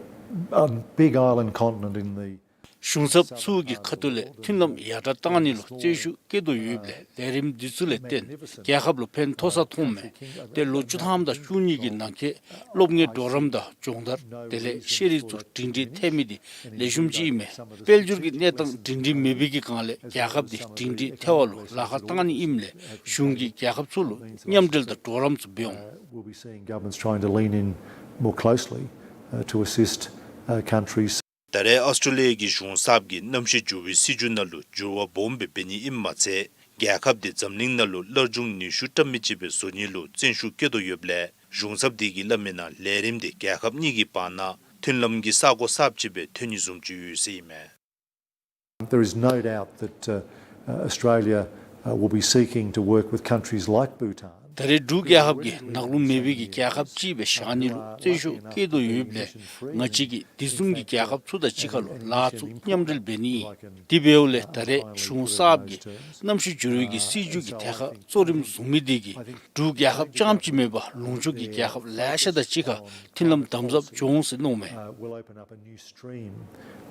a big island continent in the གཞུང་ཚབ་ཚུ་གི་ཁ་ཐུག་ལས་མཐུན་ལམ་ཡར་དྲག་བཏང་ནི་ལུ་བརྩོན་ཤུགས་བསྐྱེད་དོ་ཡོདཔ་ལས་ལས་རིམ་འདི་ཚུ་ལས་བརྟེན་རྒྱལ་ཁབ་ལུ་ཕན་ཐོགས་ས་མཐོངམ་མས། ཏེ་ལོ་བཅུ་ཐམ་དང་བཅུ་གཉིས་ཀྱི་ནང་འཁོད་སློབ་གཉེར་གྲོགས་རམ་དང་སྦྱོང་བརྡར་དེ་ལས་ཤེས་རིག་ཚུ་སྒྲིང་སྒྲིང་ཐལ་མི་འདི་ལེགས་ཤོམ་ཅིག་ཨིན་མས། དཔལ་འབྱོར་གྱི་གནས་སྟངས་སྒྲིང་སྒྲིང་མེད་པའི་གི་སྒང་ལས་རྒྱལ་ཁབ་འདི་སྒྲིང་སྒྲིང་ཐལ་བ་ལུ་ལཱ་ཁག་བཏང་ནི་ཨིནམ་ལས་གཞུང་གིས་རྒྱལ་ཁབ་ཚུ་ལུ་མཉམ་འབྲེལ་དང་གྲོགས་རམ་ཚུ་འབད་འོང་། We'll be seeing governments trying to lean in more closely, uh, to assist, uh, countries. ད་རེས་ཨོསི་ཊེ་ལི་ཡ་གི་གཞུང་ཚབ་ཀྱིས་གནམ་གཤིས་འགྱུར་བའི་སྲིད་བྱུས་ནང་ལུ་འགྱུར་བ་སྦོམ་སྦེ་འབད་ནི་ཨིནམ་མ་ཚད་རྒྱལ་ཁབ་འདི་འཛམ་གླིང་ནང་ལུ་སླར་འབྱུང་ནུས་ཤུགས་བཀྲ་མི་ཅིག་སྦེ་བཟོ་ནི་ལུ་བརྩོན་ཤུགས་བསྐྱེད་དོ་ཡོདཔ་ལས་གཞུང་ཚབ་དེ་གིས་སླབ་མི་ནང་ལས་རིམ་འདི་རྒྱལ་ཁབ་གཉིས་ཀྱི་བར་ན་མཐུན་ལམ་གྱི་ས་གོ་གསརཔ་ཅིག་སྦེ་ཐོན་ནི་བཟུམ་ཅིག་ཡོད་ཟེར་ཨིན་མས། There is no doubt that, uh, uh, Australia, uh, will be seeking to work with countries like Bhutan. ད་རེས་འབྲུག་རྒྱལ་ཁབ་ཀྱིས་ནག་རླུང་མེད་པའི་གི་རྒྱལ་ཁབ་ཅིག་སྦེ་བཞག་ནི་ལུ་རྩོལ་ཤུགས་བསྐྱེད་དོ་ཡོདཔ་ལས་ང་བཅས་ཀྱིས་དེ་བཟུམ་གྱི་རྒྱལ་ཁབ་ཚུ་དང་གཅིག་ཁར་ལུ་ལཱ་ཚུ་མཉམ་འབྲེལ་འབད་ནི་ཨིན། དེ་འབདཝ་ལས་ད་རེས་གཞུང་གསརཔ་གིས་གནམ་གཤིས་འགྱུར་བའི་གི་སྲིད་བྱུས་ཀྱི་ཐད་ཁར་གཙོ་རིམ་བཟུང་མི་དེ་གིས་འབྲུག་རྒྱལ་ཁབ་རྐྱངམ་ཅིག་མེན་པར་ལུང་ཕྱོགས་ཀྱི་རྒྱལ་ཁབ་ལེ་ཤ་དང་གཅིག་ཁར་མཐུན་ལམ་དམ་ཟབ་འབྱུང་ཟེར་མནོཝ་མས།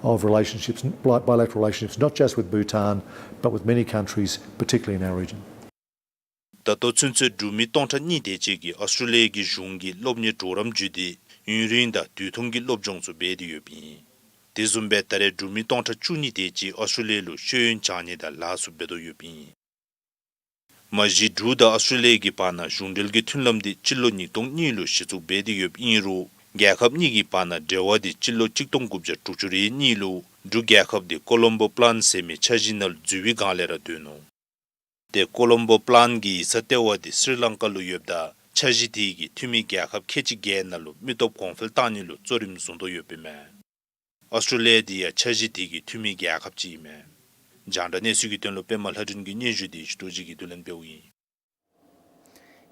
Of relationships, bilateral relationships, not just with Bhutan, but with many countries, particularly in our region. ད་ལྟོ་ཚུན་ཚོད་འབྲུག་མི་སྟོང་ཕྲག་གཉིས་དེ་ཅིག་གིས་ཨོསི་ཊྲེ་ལི་ཡ་གི་གཞུང་གི་སློབ་གཉེར་གྲོགས་རམ་བརྒྱུད་དེ་ཡུན་རིང་དང་དུས་ཐུང་གི་སློབ་སྦྱོང་ཚུ་འབད་དེ་ཡོདཔ་ཨིན། དེ་བཟུམ་སྦེ་ད་རེས་འབྲུག་མི་སྟོང་ཕྲག་བཅུ་གཉིས་དེ་ཅིག་ཨོསི་ཊྲེ་ལི་ཡ་ལུ་ཤེས་ཡོན་སྦྱང་ནི་དང་ལཱ་ཚུ་འབད་དོ་ཡོདཔ་ཨིན། མ་གཞི་འབྲུག་དང་ཨོསི་ཊྲེ་ལི་ཡ་གི་བར་ན་གཞུང་འབྲེལ་གྱི་མཐུན་ལམ་དེ་སྤྱི་ལོ་ཉིས་སྟོང་གཉིས་ལུ་གཞི་བཙུགས་འབད་དེ་ཡོདཔ་ཨིན་རུང་རྒྱལ་ཁབ་གཉིས་ཀྱི་བར་ན་འབྲེལ་བ་དེ་སྤྱི་ལོ་གཅིག་སྟོང་དགུ་བརྒྱ་དྲུག་ཅུ་རེ་གཉིས་ལུ་འབྲུག་རྒྱལ་ཁབ་དེ་ཀོ་ལོམ་བོ་པླཱན་ཟེར་མི་འཆར་གཞི་ནང་ལུ་འཛུལ་བའི་སྒང་ལས་ར་འདུག་ནུག། ཏེ་ཀོ་ལོམ་བོ་པླཱན་གྱི་ཡིག་ཚང་ལྟེ་བ་དེ་སི་རི་ལང་ཀ་ལུ་ཡོདཔ་ད་འཆར་གཞི་དེ་གིས་འཐུས་མི་རྒྱལ་ཁབ་ཁལ་གཅིག་བརྒྱད་ནང་ལུ་མི་སྟོབས་གོང་འཕེལ་བཏང་ནི་ལུ་གཙོ་རིམ་བཟུང་དོ་ཡོདཔ་ཨིན་མས། ཨོསི་ཊྲེ་ལི་ཡ་དེ་ཡང་འཆར་གཞི་དེ་གི་འཐུས་མི་རྒྱལ་ཁབ་ཅིག་ཨིན་མས། རྒྱང་བསྒྲགས་གནས་ཚུལ་གྱི་དོན་ལུ་པདྨ་ལྷ་སྒྲོན་གྱི་སྙན་ཞུ་དེ་ཞུ་ཏོ་ཅིག་གིས་བསྡུ་ལེན་འབདཝ་ཨིན།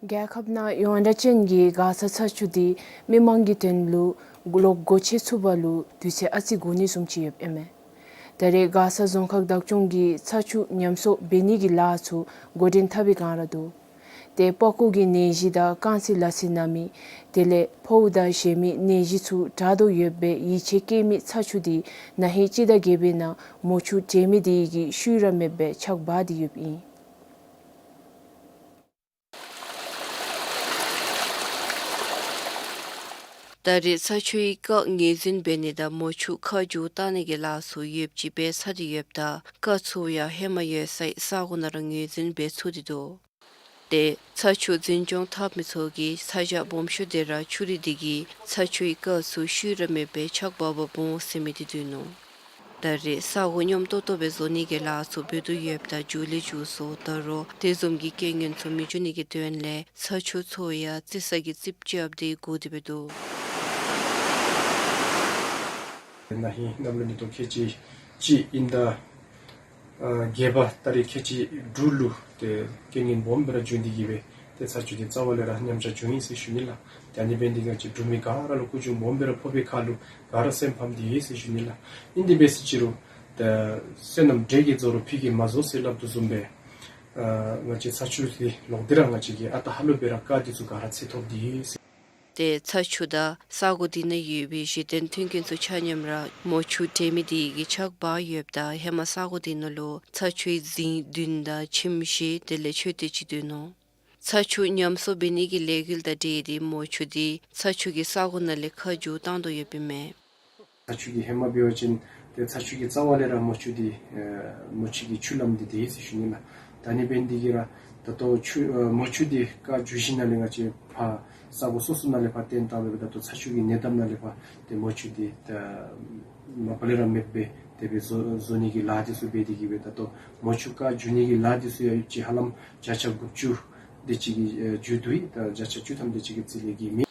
རྒྱལ་ཁབ་ནང་ཡོངས་གྲགས་ཅན་གྱི་མགར་ས་ཚ་ཆུ་དེ་མི་མང་གི་དོན་ལུ་ལོག་སྒོ་ཕྱེ་ཚུགས་པ་ལུ་དུས་ཚོད་ཨ་ཙི་འགོར་ནི་བཟུམ་ཅིག་ཡོདཔ་ཨིན་མས། ད་རེས་མགར་ས་རྫོང་ཁག་བདག་སྐྱོང་གིས་ཚ་ཆུ་ཉམས་གསོ་འབད་ནི་གི་ལཱ་ཚུ་འགོ་འདྲེན་འཐབ་པའི་སྒང་ར་འདུག། ཏེ་པགས་ཀོ་གི་ནད་གཞི་དང་རྐང་ཚིགས་ལ་སི་ན་མི་དེ་ལས་ཕོཝ་དང་གཞན་མི་ནད་གཞི་ཚུ་དྲག་དོ་ཡོདཔ་སྦེ་ཡིད་ཆེས་བསྐྱེད་མི་ཚ་ཆུ་དེ་ན་ཧིང་སྤྱི་ཟླ་བརྒྱད་པའི་ནང་མོ་ཆུ་འདྲེན་མི་དེ་གི་ཤུལ་ར་མེདཔ་སྦེ་ཆག་འབག་སྟེ་ཡོདཔ་ཨིན། ད་རེས་ཚ་ཆུའི་རྐ་ངོས་འཛིན་འབད་ནི་དང་མོ་ཆུ་ཁ་བསྒྱུར་བཏང་ནི་གི་ལཱ་ཚུ་ཡོདཔ་ཅིག་འབད་ཚར་ཏེ་ཡོདཔ་ད་རྐ་ཚུ་ཡང་ཧེ་མ་ཡོད་སའི་ས་གོ་ནང་ར་ངོས་འཛིན་འབད་ཚུགས་ཏེ་འདུག། ཏེ་ཚ་ཆུ་འཛིན་སྐྱོང་འཐབ་མི་ཚུ་གིས་ཚ་གྱང་སྦོམ་ཤོས་དེ་ར་ཆུ་རུད་དེ་གིས་ཚ་ཆུའི་རྐ་ཚུ་ཤུལ་ར་མེདཔ་སྦེ་ཆག་འབག་འབག་འོང་ཟེར་མི་དེ་འདུག་ནུག། ད་རེས་ས་གོ་སྙོམས་ཏོག་ཏོ་སྦེ་བཟོ་ནི་གི་ལཱ་ཚུ་འབད་དོ་ཡོདཔ་ད་མཇུག་ལས་མཇུག་སོང་ད་རུང་དེ་བཟུམ་གྱི་རྐྱེན་ངན་ཚུ་མི་འབྱུང་ནི་གི་དོན་ལས་ཚ་ཆུ་ཚུ་ཡང་རྩི་ས་གི་རྩིགཔ་རྐྱབ་སྟེ་བསྒོར་ཏེ་སྦེ་འདུག། ན་ཧིང་གནམ་ལོ་ཉིས་སྟོང་ཁལ་གཅིག་གཅིག་དབྱིན་ཟླ་ཨ་བརྒྱད་པ་ཏ་རིག་ཁལ་གཅིག་དྲུག་ལུ་ཏེ་རྐྱེན་ངན་སྦོམ་སྦེ་ར་བྱུང་སྟེ་གིས་སྦེ་ཏེ་ཚ་ཆུ་གི་རྩ་བ་ལས་ར་ཉམས་ཆག་བྱུང་ཡི་ཟེར་ཞུ་ནི་ལགས། ཏེ་ཨ་ནི་འབད་ནི་དེ་གིས་ང་བཅས་འབྲུག་མི་ག་ར་ལུ་སྐུ་གྱོང་སྦོམ་སྦེ་ར་ཕོག་པའི་ཁར་ལུ་ག་ར་སེམས་ཕམ་སྟེ་ཡོད་ཟེར་ཞུ་ནི་ལགས། ཨིན་དེ་འབད་ཟེར་ཅི་རུང་ཏེ་སོ་ནམ་འབྲས་ཀྱི་རྫོང་རུ་ཕུད་ཀྱིས་མ་རྫོགས་ཟེར་སླབ་དོ་བཟུམ་སྦེ་ཨ་ང་བཅས་ཚ་ཆུ་དེ་ལོག་སྟེ་ར་ང་བཅས་ཀྱིས་ཨ་རྟག་ཧ་ལུགས་སྦེ་ར་རྐ་དེ་ཚུ་ག་ར་འཚོལ་ཐོབ་སྟེ་ཡོད་ཟེར། ཏེ་ཚ་ཆུ་དང་ས་གོ་དེ་ནང་ཡོད་པའི་གཞི་རྟེན་མཐུན་རྐྱེན་ཚུ་ཆ་མཉམ་ར་མོ་ཆུ་འདྲེན་མི་དེ་གིས་ཆག་འབག་ཡོདཔ་ད་ཧེ་མ་ས་གོ་དེ་ནང་ལུ་ཚ་ཆུའི་རྫིང་བདུན་དང་ཁྱིམ་བཞི་དེ་ལས་མཆོད་རྟེན་ཅིག་འདུག་ནུག། ཚ་ཆུ་ཉམས་གསོ་འབད་ནི་གི་ལས་འགུལ་དང་འབྲེལ་ཏེ་མོ་ཆུ་དེ་ཚ་ཆུ་གི་ས་གོ་ནང་ལས་ཁ་བསྒྱུར་བཏང་དོ་ཡོདཔ་ཨིན་མས། ཚ་ཆུ་གི་ཧེ་མ་འབད་བ་ཅིན་ཏེ་ཚ་ཆུ་གི་རྩ་བ་ལས་ར་མོ་ཆུ་དེ་ཨ་མོ་ཆུ་གི་ཆུ་ལམ་དེ་དེ་ཡོད་ཟེར་ཞུ་ནི་ལགས། ད་ཨ་ནི་འབད་ནི་དེ་གིས་ར་ད་ལྟོ་ཆུ་ཨ་མོ་ཆུ་དེ་རྐ་བསྒྱུར་ཞིནམ་ལས་ང་བཅས་ཕར་ས་གོ་སོ་སོ་ནང་ལས་ཕར་བཏོན་བཏངམ་ད་ལྟོ་ཚ་ཆུ་གི་ཉེ་འདབས་ནང་ལས་ཕར་ཏེ་མོ་ཆུ་དེ་ད་མ་པ་ལས་ར་མེདཔ་སྦེ་དེ་སྦེ་བཟོ་བཟོ་ནི་གི་ལཱ་དེ་ཚུ་འབད་དེ་གིས་སྦེ་ད་ལྟོ་མོ་ཆུ་རྐ་བསྒྱུར་ནི་གི་ལཱ་དེ་ཚུ་ཡང་ཡོདཔ་ཅིག་ཧ་ལམ་བརྒྱ་ཆ་དགུ་བཅུ་དེ་ཅིག་གི་ཨ་མཇུག་བསྡུ་ཡི། ད་བརྒྱ་ཆ་བཅུ་ཐམ་དེ་ཅིག་གི་རྩིས་ལས་བརྒལ་མེད།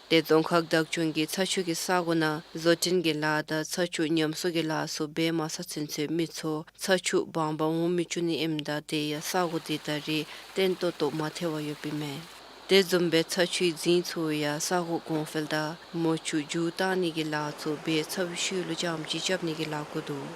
ཏེ་རྫོང་ཁག་བདག་སྐྱོང་གིས་ཚ་ཆུ་གི་ས་གོ་ནང་བཟོ་སྐྲུན་གྱི་ལཱ་དང་ཚ་ཆུ་ཉམས་གསོ་གི་ལཱ་ཚུ་འབད་མ་ཚར་ཚུན་ཚོད་མི་ཚུ་ཚ་ཆུ་སྦང་པར་འོང་མི་བཅུག་ནི་ཨིནམ་ད་དེ་ཡང་ས་གོ་དེ་ད་རེས་བརྟན་ཏོག་ཏོ་མ་ཐལ་བར་ཡོདཔ་ཨིན་མས། དེ་བཟུམ་སྦེ་ཚ་ཆུའི་རྫིང་ཚུ་ཡང་ས་གོ་གོང་འཕེལ་དང་མོ་ཆུ་བསྒྱུར་བཏང་ནི་གི་ལཱ་ཚུ་འབད་ཚར་བའི་ཤུལ་ལུ་རྐྱངམ་ཅིག་རྐྱབ་ནི་གི་ལཱ་འགོ་འདུག།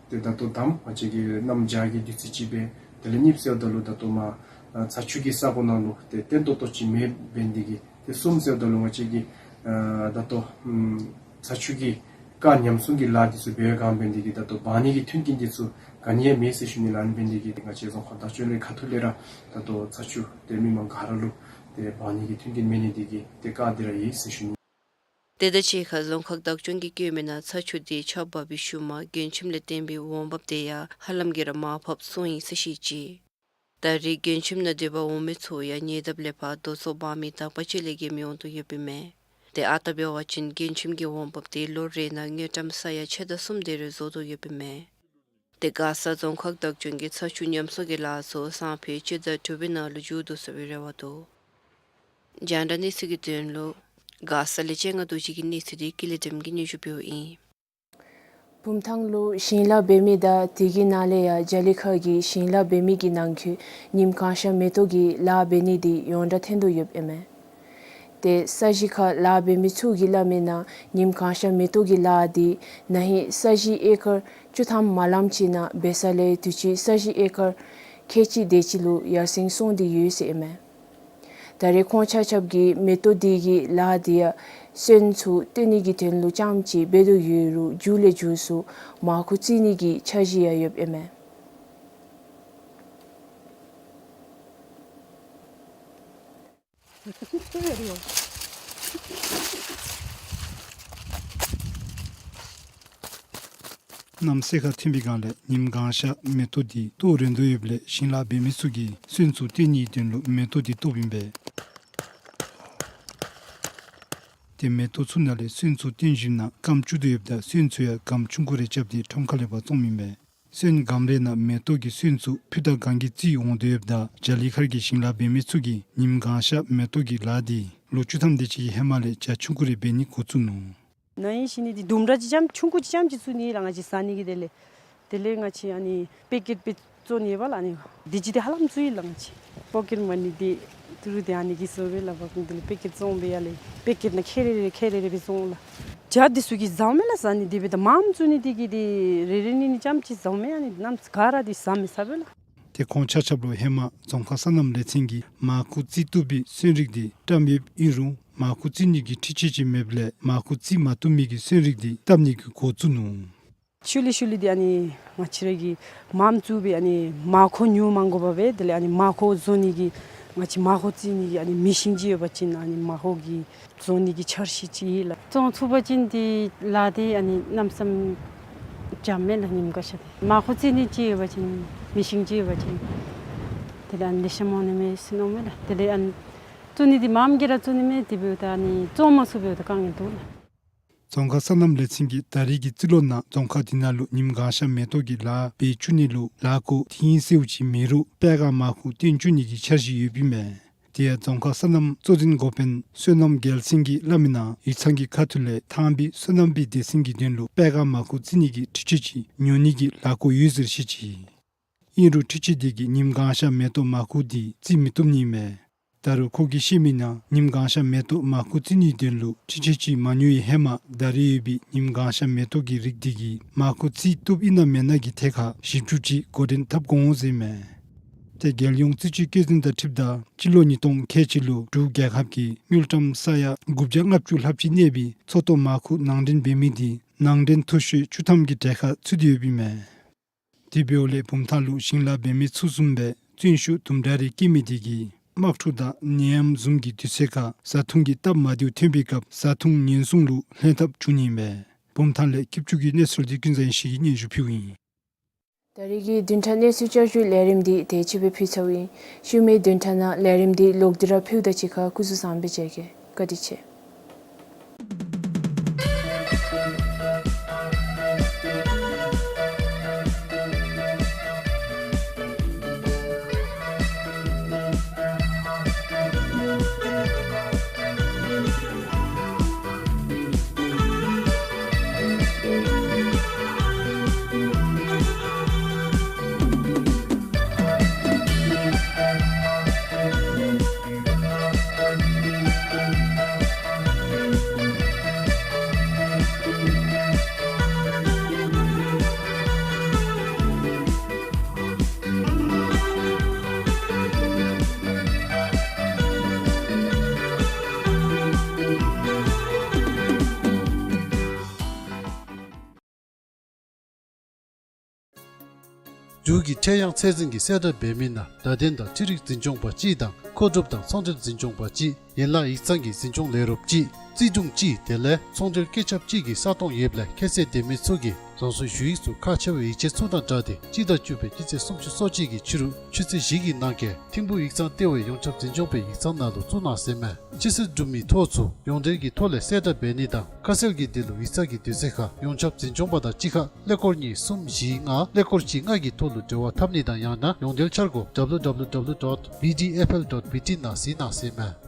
ཏེ་ད་ལྟོ་དང་པ་ང་བཅས་ཀྱི་གནམ་བྱཱར་གྱི་དུས་ཚོད་ཅིག་སྦེ་དེ་ལས་གཉིས་པ་ཟེརཝ་ད་ལུ་ད་ལྟོ་མར་ཨ་ཚ་ཆུ་གི་ས་གོ་ནང་ལུ་ཏེ་བརྟན་ཏོག་ཏོ་ཅིག་མེདཔ་འབད་ནི་དེ་གིས། ཏེ་གསུམ་པ་ཟེརཝ་ད་ལུ་ང་བཅས་ཀྱི་ཨ་ད་ལྟོ་ཨམ་ཚ་ཆུ་གི་རྐ་ཉམས་གསོ་གི་ལཱ་དེ་ཚུ་འབད་བའི་སྒང་འབད་ནི་དེ་གིས་ད་ལྟོ་འབག་ནི་གི་མཐུན་རྐྱེན་དེ་ཚུ་ག་ནི་ཡང་མེད་ཟེར་ཞུ་ནི་ལགས། ཨ་ནི་འབད་ནི་དེ་གིས་ང་བཅས་རྫོང་ཁག་བདག་སྐྱོང་ལས་ཁ་ཐུག་ལས་ར་ད་ལྟོ་ཚ་ཆུ་དེ་མི་མང་ག་ར་ལུ་ཏེ་འབག་ནི་གི་མཐུན་རྐྱེན་མེད་ནི་དེ་གིས་ཏེ་རྐ་དེ་ར་ཡོད་ཟེར་ཞུ་ནི། དེ་དང་གཅིག་ཁར་རྫོང་ཁག་བདག་སྐྱོང་གིས་བཀོད་མི་ནང་ཚ་ཆུ་དེ་ཆག་འབག་པའི་ཤུལ་མ་མགྱོན་ཁྱིམ་ལས་བརྟེན་པའི་འོང་འབབ་དེ་ཡང་ཧ་ལམ་གྱིས་ར་མར་ཕབ་སོང་ཡི་ཟེར་བཤད་ཅི། ད་རེས་མགྱོན་ཁྱིམ་ནང་སྡོད་པར་འོང་མི་ཚུ་ཡང་ཉེ་འདབས་ལས་ཕར་རྡོ་ཚོ་འབག་མི་དག་པ་ཅིག་ལས་བརྒལ་མི་འོང་དོ་ཡོདཔ་ཨིན་མས། ཏེ་ཨ་རྟག་འབད་བ་ཅིན་མགྱོན་ཁྱིམ་གྱི་འོང་འབབ་དེ་ལོ་རེ་ནང་དངུལ་ཀྲམ་ས་ཡ་ཕྱེད་དང་གསུམ་དེ་རེ་བཟོ་དོ་ཡོདཔ་ཨིན་མས། ཏེ་མགར་ས་རྫོང་ཁག་བདག་སྐྱོང་གིས་ཚ་ཆུ་ཉམས་གསོ་གི་ལཱ་ཚུ་སང་ཕོད་སྤྱི་ཟླ་དྲུག་པའི་ནང་ལུ་མཇུག་བསྡུ་ཚར་བའི་རེ་བ་འདུག། རྒྱང་བསྒྲགས་གནས་ཚུལ་གྱི་དོན་ལུ་མགར་ས་ལས་སྤྱན་སྔ་རྡོ་རྗེ་གི་གནས་ཚུལ་དེ་ཀུན་ལེགས་སྒྲོལམ་གིས་སྙན་ཞུ་འབདཝ་ཨིན། བུམ་ཐང་ལུ་ཞིང་ལཱ་འབད་མི་དང་དེ་གི་ནང་ལས་ཡང་རྒྱ་གླིང་ཁ་གི་ཞིང་ལཱ་འབད་མི་གི་ནང་འཁོད་ཉིམ་གང་ཤར་མེ་ཏོག་གི་ལཱ་འབད་ནི་འདི་ཡོངས་གྲགས་ཐོན་དོ་ཡོདཔ་ཨིན་མས། ཏེ་ས་གཞི་ཁར་ལཱ་འབད་མི་ཚུ་གིས་སླབ་མིའི་ནང་ཉིམ་གང་ཤར་མེ་ཏོག་གི་ལཱ་འདི་ན་ཧིང་ས་གཞི་ཨེ་ཀར་བཅུ་ཐམ་མ་ལངམ་ཅིག་ནང་འབད་ས་ལས་དུས་ཅི་ས་གཞི་ཨེ་ཀར་ཁལ་གཅིག་དེ་ཅིག་ལུ་ཡར་སེང་སོང་སྟེ་ཡོད་ཟེར་ཨིན་མས། ད་རེས་ཁོང་ཆ་ཁྱབ་ཀྱིས་མེ་ཏོག་འདི་གི་ལཱ་འདི་ཡང་སོན་ཚུ་བཏོན་ནི་གི་དོན་ལུ་རྐྱངམ་ཅིག་འབད་དོ་ཡོད་རུང་མགྱོགས་ལས་མགྱོགས་སུ་མར་ཁུ་བཙིར་ནི་གི་འཆར་གཞི་ཡང་ཡོདཔ་ཨིན་མས། གནམ་སེར་ཁ་ཐོན་པའི་སྒང་ལས་ཉིམ་གང་ཤར་མེ་ཏོག་འདི་ཏོག་རན་དོ་ཡོདཔ་ལས་ཞིང་ལཱ་འབད་མི་ཚུ་གིས་སོན་ཚུ་བཏོན་ནིའི་དོན་ལུ་མེ་ཏོག་འདི་བཏོགཔ་ཨིན་པས། ཏེ་མེ་ཏོག་ཚུ་ནང་ལས་སོན་ཚུ་བཏོན་ཞིནམ་ན་སྐམ་བཅུག་དོ་ཡོདཔ་ད་སོན་ཚུ་ཡང་སྒམ་ཆུང་ཀུ་རེ་རྐྱབ་སྟེ་ཁྲོམ་ཁ་ལས་ཕར་བཙོངམ་ཨིན་པས། སོན་སྒམ་རེ་ནང་མེ་ཏོག་གི་སོན་ཚུ་ཕུད་དང་སྒང་གིས་བཙིར་འོང་དོ་ཡོདཔ་ད་རྒྱ་གླིང་ཁ་གི་ཞིང་ལཱ་འབད་མི་ཚུ་གིས་ཉིམ་གང་ཤར་མེ་ཏོག་གི་ལཱ་འདི་ལོ་བཅུ་ཐམ་དེ་ཅིག་གི་ཧེ་མ་ལས་རྒྱ་ཆུང་ཀུ་རེ་འབད་ནི་འགོ་བཙུགས་ནུག། ན་ཧིང་ཞིནམ་ནི་འདི་དུམ་གྲ་ཅིག་རྐྱངམ་ཆུང་ཀུ་ཅིག་རྐྱངམ་ཅིག་བཙུགས་ནི་ལགས། ང་བཅས་ཟ་ནི་གི་དེ་ལས་དེ་ལས་ང་བཅས་ཨ་ནི་པེ་ཀེཊ་སྦེ་བཙོང་ནི་ཡོདཔ་ལགས། ཨ་ནི་དེ་ཅིག་དེ་ཧ་ལམ་བཙུགས་ཡི་ལགས། ང་བཅས་པོ་ཀེཊ་མ་ནི་འདི་ཏི་རུ་དེ་ཨ་ནི་གིས་བཟོ་བས་ལགས། པ་ཀུང་དེ་ལས་པེ་ཀེཊ་བཙོང་སྦེ་ཡར་ལས་པེ་ཀེཊ་ནང་ཁལ་རེ་རེ་ཁལ་རེ་རེ་སྦེ་བཙོང་ལགས། རྒྱ་འདི་ཚུ་གིས་བཟའཝ་མས་ལགས། ཟ་ནི་དེ་སྦེ་ད་མངམ་བཙུགས་ནི་དེ་གིས་དེ་རེ་རེ་གཉིས་གཉིས་རྐྱངམ་ཅིག་བཟའཝ་མས། ཨ་ནི་གནམ་ག་ར་དེ་ཟ་མི་ཚར་བས་ལགས། ཏེ་ཁོང་ཆ་ཁྱབ་ལུ་ཧེ་མ་རྫོང་ཁག་སོ་ནམ་ལས་ཚན་གྱིས་མར་ཁུ་བཙིར་བཏོག་པའི་སོན་རིགས་འདི་བཀྲམ་ཡོདཔ་ཨིན་རུང་མར་ཁུ་བཙིར་ནི་གི་འཕྲུལ་ཆས་ཅིག་མེདཔ་ལས་མར་ཁུ་བཙིར་མ་བཏུབ་མི་གི་སོན་རིགས་འདི་བཏབ་ནི་གི་འགོ་བཙུགས་ནུག། ཤུལ་ལས་ཤུལ་ལས་དེ་ཨ་ནི་ང་བཅས་ར་གིས་མངམ་བཙུགས་སྦེ་ཨ་ནི་མར་ཁུ་ཉོ་མ་དགོ་པར་སྦེ་དེ་ལས་ཨ་ནི་མར་ཁུ་བཟོ་ནི་གི་ང་བཅས་མར་ཁུ་བཙིར་ནི་གི་ཨ་ནི་མེ་ཤིན་ཅིག་ཡོད་པ་ཅིན་ཨ་ནི་མར་ཁུ་གི་བཟོ་ནི་གི་འཆར་གཞི་ཅིག་ཡོད་ལགས། བཙོང་ཚུགས་པ་ཅིན་དེ་ལཱ་དེ་ཨ་ནི་གནམ་མེད་ས་མེད་འཇམ་མས་ལགས། ཉིམ་གང་ཤར་དེ་མར་ཁུ་བཙིར་ནི་ཅིག་ཡོད་པ་ཅིན་མེ་ཤིན་ཅིག་ཡོད་པ་ཅིན་དེ་ལས་ཨ་ནི་ལེ་ཤ་མང་ནི་མས་ཟེར་མནོཝ་མས་ལགས། དེ་ལས་ཨ་ནི་བཙུགས་ནི་དེ་མངམ་གིས་ར་བཙུགས་ནི་མས། དེ་འབདཝ་ད་ཨ་ནི་བཙོང་མ་ཚུགས་པའི་དཀའ་ངལ་འདུག་ལགས། རྫོང་ཁག་སོ་ནམ་ལས་ཚན་གྱིས་ད་རེས་ཀྱི་རྩིས་ལོ་ནང་རྫོང་ཁག་འདི་ནང་ལུ་ཉིམ་གང་ཤར་མེ་ཏོག་གི་ལཱ་འབད་བཅུག་ནི་ལུ་ལཱ་བཀོད་དེ་ཨིན་ཟེརཝ་ཅིག་མེད་རུང་པད་ཁ་མར་ཁུ་བཏོན་བཅུག་ནི་གི་འཆར་གཞི་ཡོདཔ་ཨིན་མས། དེ་ཡང་རྫོང་ཁག་སོ་ནམ་གཙོ་འཛིན་འགོ་དཔོན་བསོད་ནམས་རྒྱལ་མཚན་གྱིས་སླབ་མིའི་ནང་ཡིག་ཚང་གི་ཁ་ཐུག་ལས་ཐང་པའི་སོ་ནམ་པའི་སྡེ་ཚན་གྱི་དོན་ལུ་པད་ཁ་མར་ཁུ་བཙིར་ནི་གི་འཕྲུལ་ཆས་ཅིག་ཉོ་ནི་གི་ལཱ་བཀོད་ཡོད་ཟེར་བཤད་ཅི། ཨིན་རུང་འཕྲུལ་ཆས་དེ་གིས་ཉིམ་གང་ཤར་མེ་ཏོག་མར་ཁུ་འདི་བཙིར་མི་བཏུབ་ནི་མས། ད་རུང་ཁོ་གིས་བཤད་མིའི་ནང་ཉིམ་གང་ཤར་མེ་ཏོག་མར་ཁུ་བཙིར་ནིའི་དོན་ལུ་འཕྲུལ་ཆས་ཅིག་མ་ཉོ་བའི་ཧེ་མ་ད་རེས་ཡོད་པའི་ཉིམ་གང་ཤར་མེ་ཏོག་གི་རིགས་དེ་གིས་མར་ཁུ་བཙིར་བཏུབ་ཨིན་ན་མེན་ན་གི་ཐད་ཁར་ཞིབ་འཇུག་ཅིག་འགོ་འདྲེན་འཐབ་དགོ་འོང་ཟེར་མས། ཏེ་རྒྱལ་ཡོངས་རྩིས་སྤྱོད་བཀོད་འཛིན་དང་འཁྲིལཝ་ད་སྤྱི་ལོ་ཉིས་སྟོང་ཁལ་གཅིག་ལུ་འབྲུག་རྒྱལ་ཁབ་ཀྱིས་དངུལ་ཀྲམ་ས་ཡ་དགུ་བརྒྱ་ལྔ་བཅུ་ལྷགཔ་ཅིག་གནས་པའི་མཚོ་ཏོག་མར་ཁུ་ནང་འདྲེན་འབད་མི་དེ་ནང་འདྲེན་མཐོ་ཤོས་བཅུ་ཐམ་གྱི་གྲལ་ཁར་ཚུད་དེ་ཡོདཔ་ཨིན་མས། དེ་འབདཝ་ལས་བུམ་ཐང་ལུ་ཞིང་ལཱ་འབད་མི་ཚུ་བཟུམ་སྦེ་བརྩོན་ཤུགས་དུམ་གྲ་རེ་བསྐྱེད་མི་དེ་གིས་དམག་འཁྲུག་དང་ནད་ཡམས་བཟུམ་གྱི་དུས་ཚོད་ཁར་བཟའ་འཐུང་གི་སྟབས་མ་བདེཝ་ཐོན་པའི་སྐབས་བཟའ་འཐུང་ཉེན་སྲུང་ལུ་ལྷན་ཐབས་བྱུང་ནི་ཨིན་པས། བུམ་ཐང་ལས་ཁྱབ་བསྒྲགས་ཀྱི་གནས་ཚུལ་འདི་ཀུན་བཟང་ཡེ་ཤེས་ཀྱིས་སྙན་ཞུ་ཕུལཝ་ཨིན། ད་རེས་ཀྱི་བདུན་ཕྲག་གནས་ཚུལ་བསྐྱར་ཞུའི་ལས་རིམ་འདི་དེ་ཅིག་སྦེ་ཕུལ་ཚརཝ་ཨིན། ཤུལ་མའི་བདུན་ཕྲག་ནང་ལས་རིམ་འདི་ལོག་སྟེ་ར་ཕུལཝ་ད་གཅིག་ཁར་སྐུ་གཟུགས་བཟང་པོ་སྦེ་མཇལ་གེ། བཀའ་དྲིན་ཆེ། འབྲུག་གི་ཁྲེལ་ཡང་ཚད་འཛིན་གྱི་གསལ་བསྒྲགས་འབད་མི་ནང་བརྡ་དོན་དང་འཕྲུལ་རིག་འཛིན་སྐྱོང་པ་གཅིག་དང་མཁོ་སྒྲུབ་དང་ཚོང་འབྲེལ་འཛིན་སྐྱོང་པ་གཅིག་ཡན་ལག་ཡིག་ཚང་གི་འཛིན་སྐྱོང་ལས་རོགསཔ་གཅིག་རྩིས་དྲུང་གཅིག་དེ་ལས་ཚོང་འབྲེལ་བཀོད་ཁྱབ་གཅིག་གི་ས་སྟོང་ཡོདཔ་ལས་ཁྱད་ཚད་ལྡན་མི་ཚུ་གིས་རང་སོའི་ཞུ་ཡིག་ཚུ་ཁག་ཆེ་བའི་ཡིག་ཆ་ཚུ་དང་སྦྲགས་ཏེ་སྤྱི་ཟླ་བཅུ་པའི་སྤྱི་ཚེས་སུམ་ཅུ་སོ་གཅིག་གི་ཕྱི་རུ་ཆུ་ཚོད་བཞི་གི་ནང་འཁོད་ཐིམ་ཕུག་ཡིག་ཚང་ལྟེ་བའི་ཡོངས་ཁྱབ་འཛིན་སྐྱོང་པའི་ཡིག་ཚང་ནང་ལུ་བཙུགས་གནང་ཟེར་མས། ཁྱད་ཚད་གྲུབ་མི་ཐོ་ཚུ་ཡོངས་འབྲེལ་གྱི་ཐོག་ལས་གསལ་བསྒྲགས་འབད་ནི་དང་ཁ་གསལ་གྱི་དོན་ལུ་ཡིག་ཚང་གི་དུས་ཚོད་ཁར་ཡོངས་ཁྱབ་འཛིན་སྐྱོང་པ་དང་གཅིག་ཁར་ཀླད་ཀོར་གཉིས་གསུམ་བཞི་ལྔ་ཀླད་ཀོར་གཅིག་ལྔ་གི་ཐོག་ལུ་འབྲེལ་བ་འཐབ་ནི་དང་ཡང་ན་ཡོངས་འབྲེལ་འཆར་སྒོ་W W W dot B D F L dot B T ནང་གཟིགས་གནང་ཟེར་མས།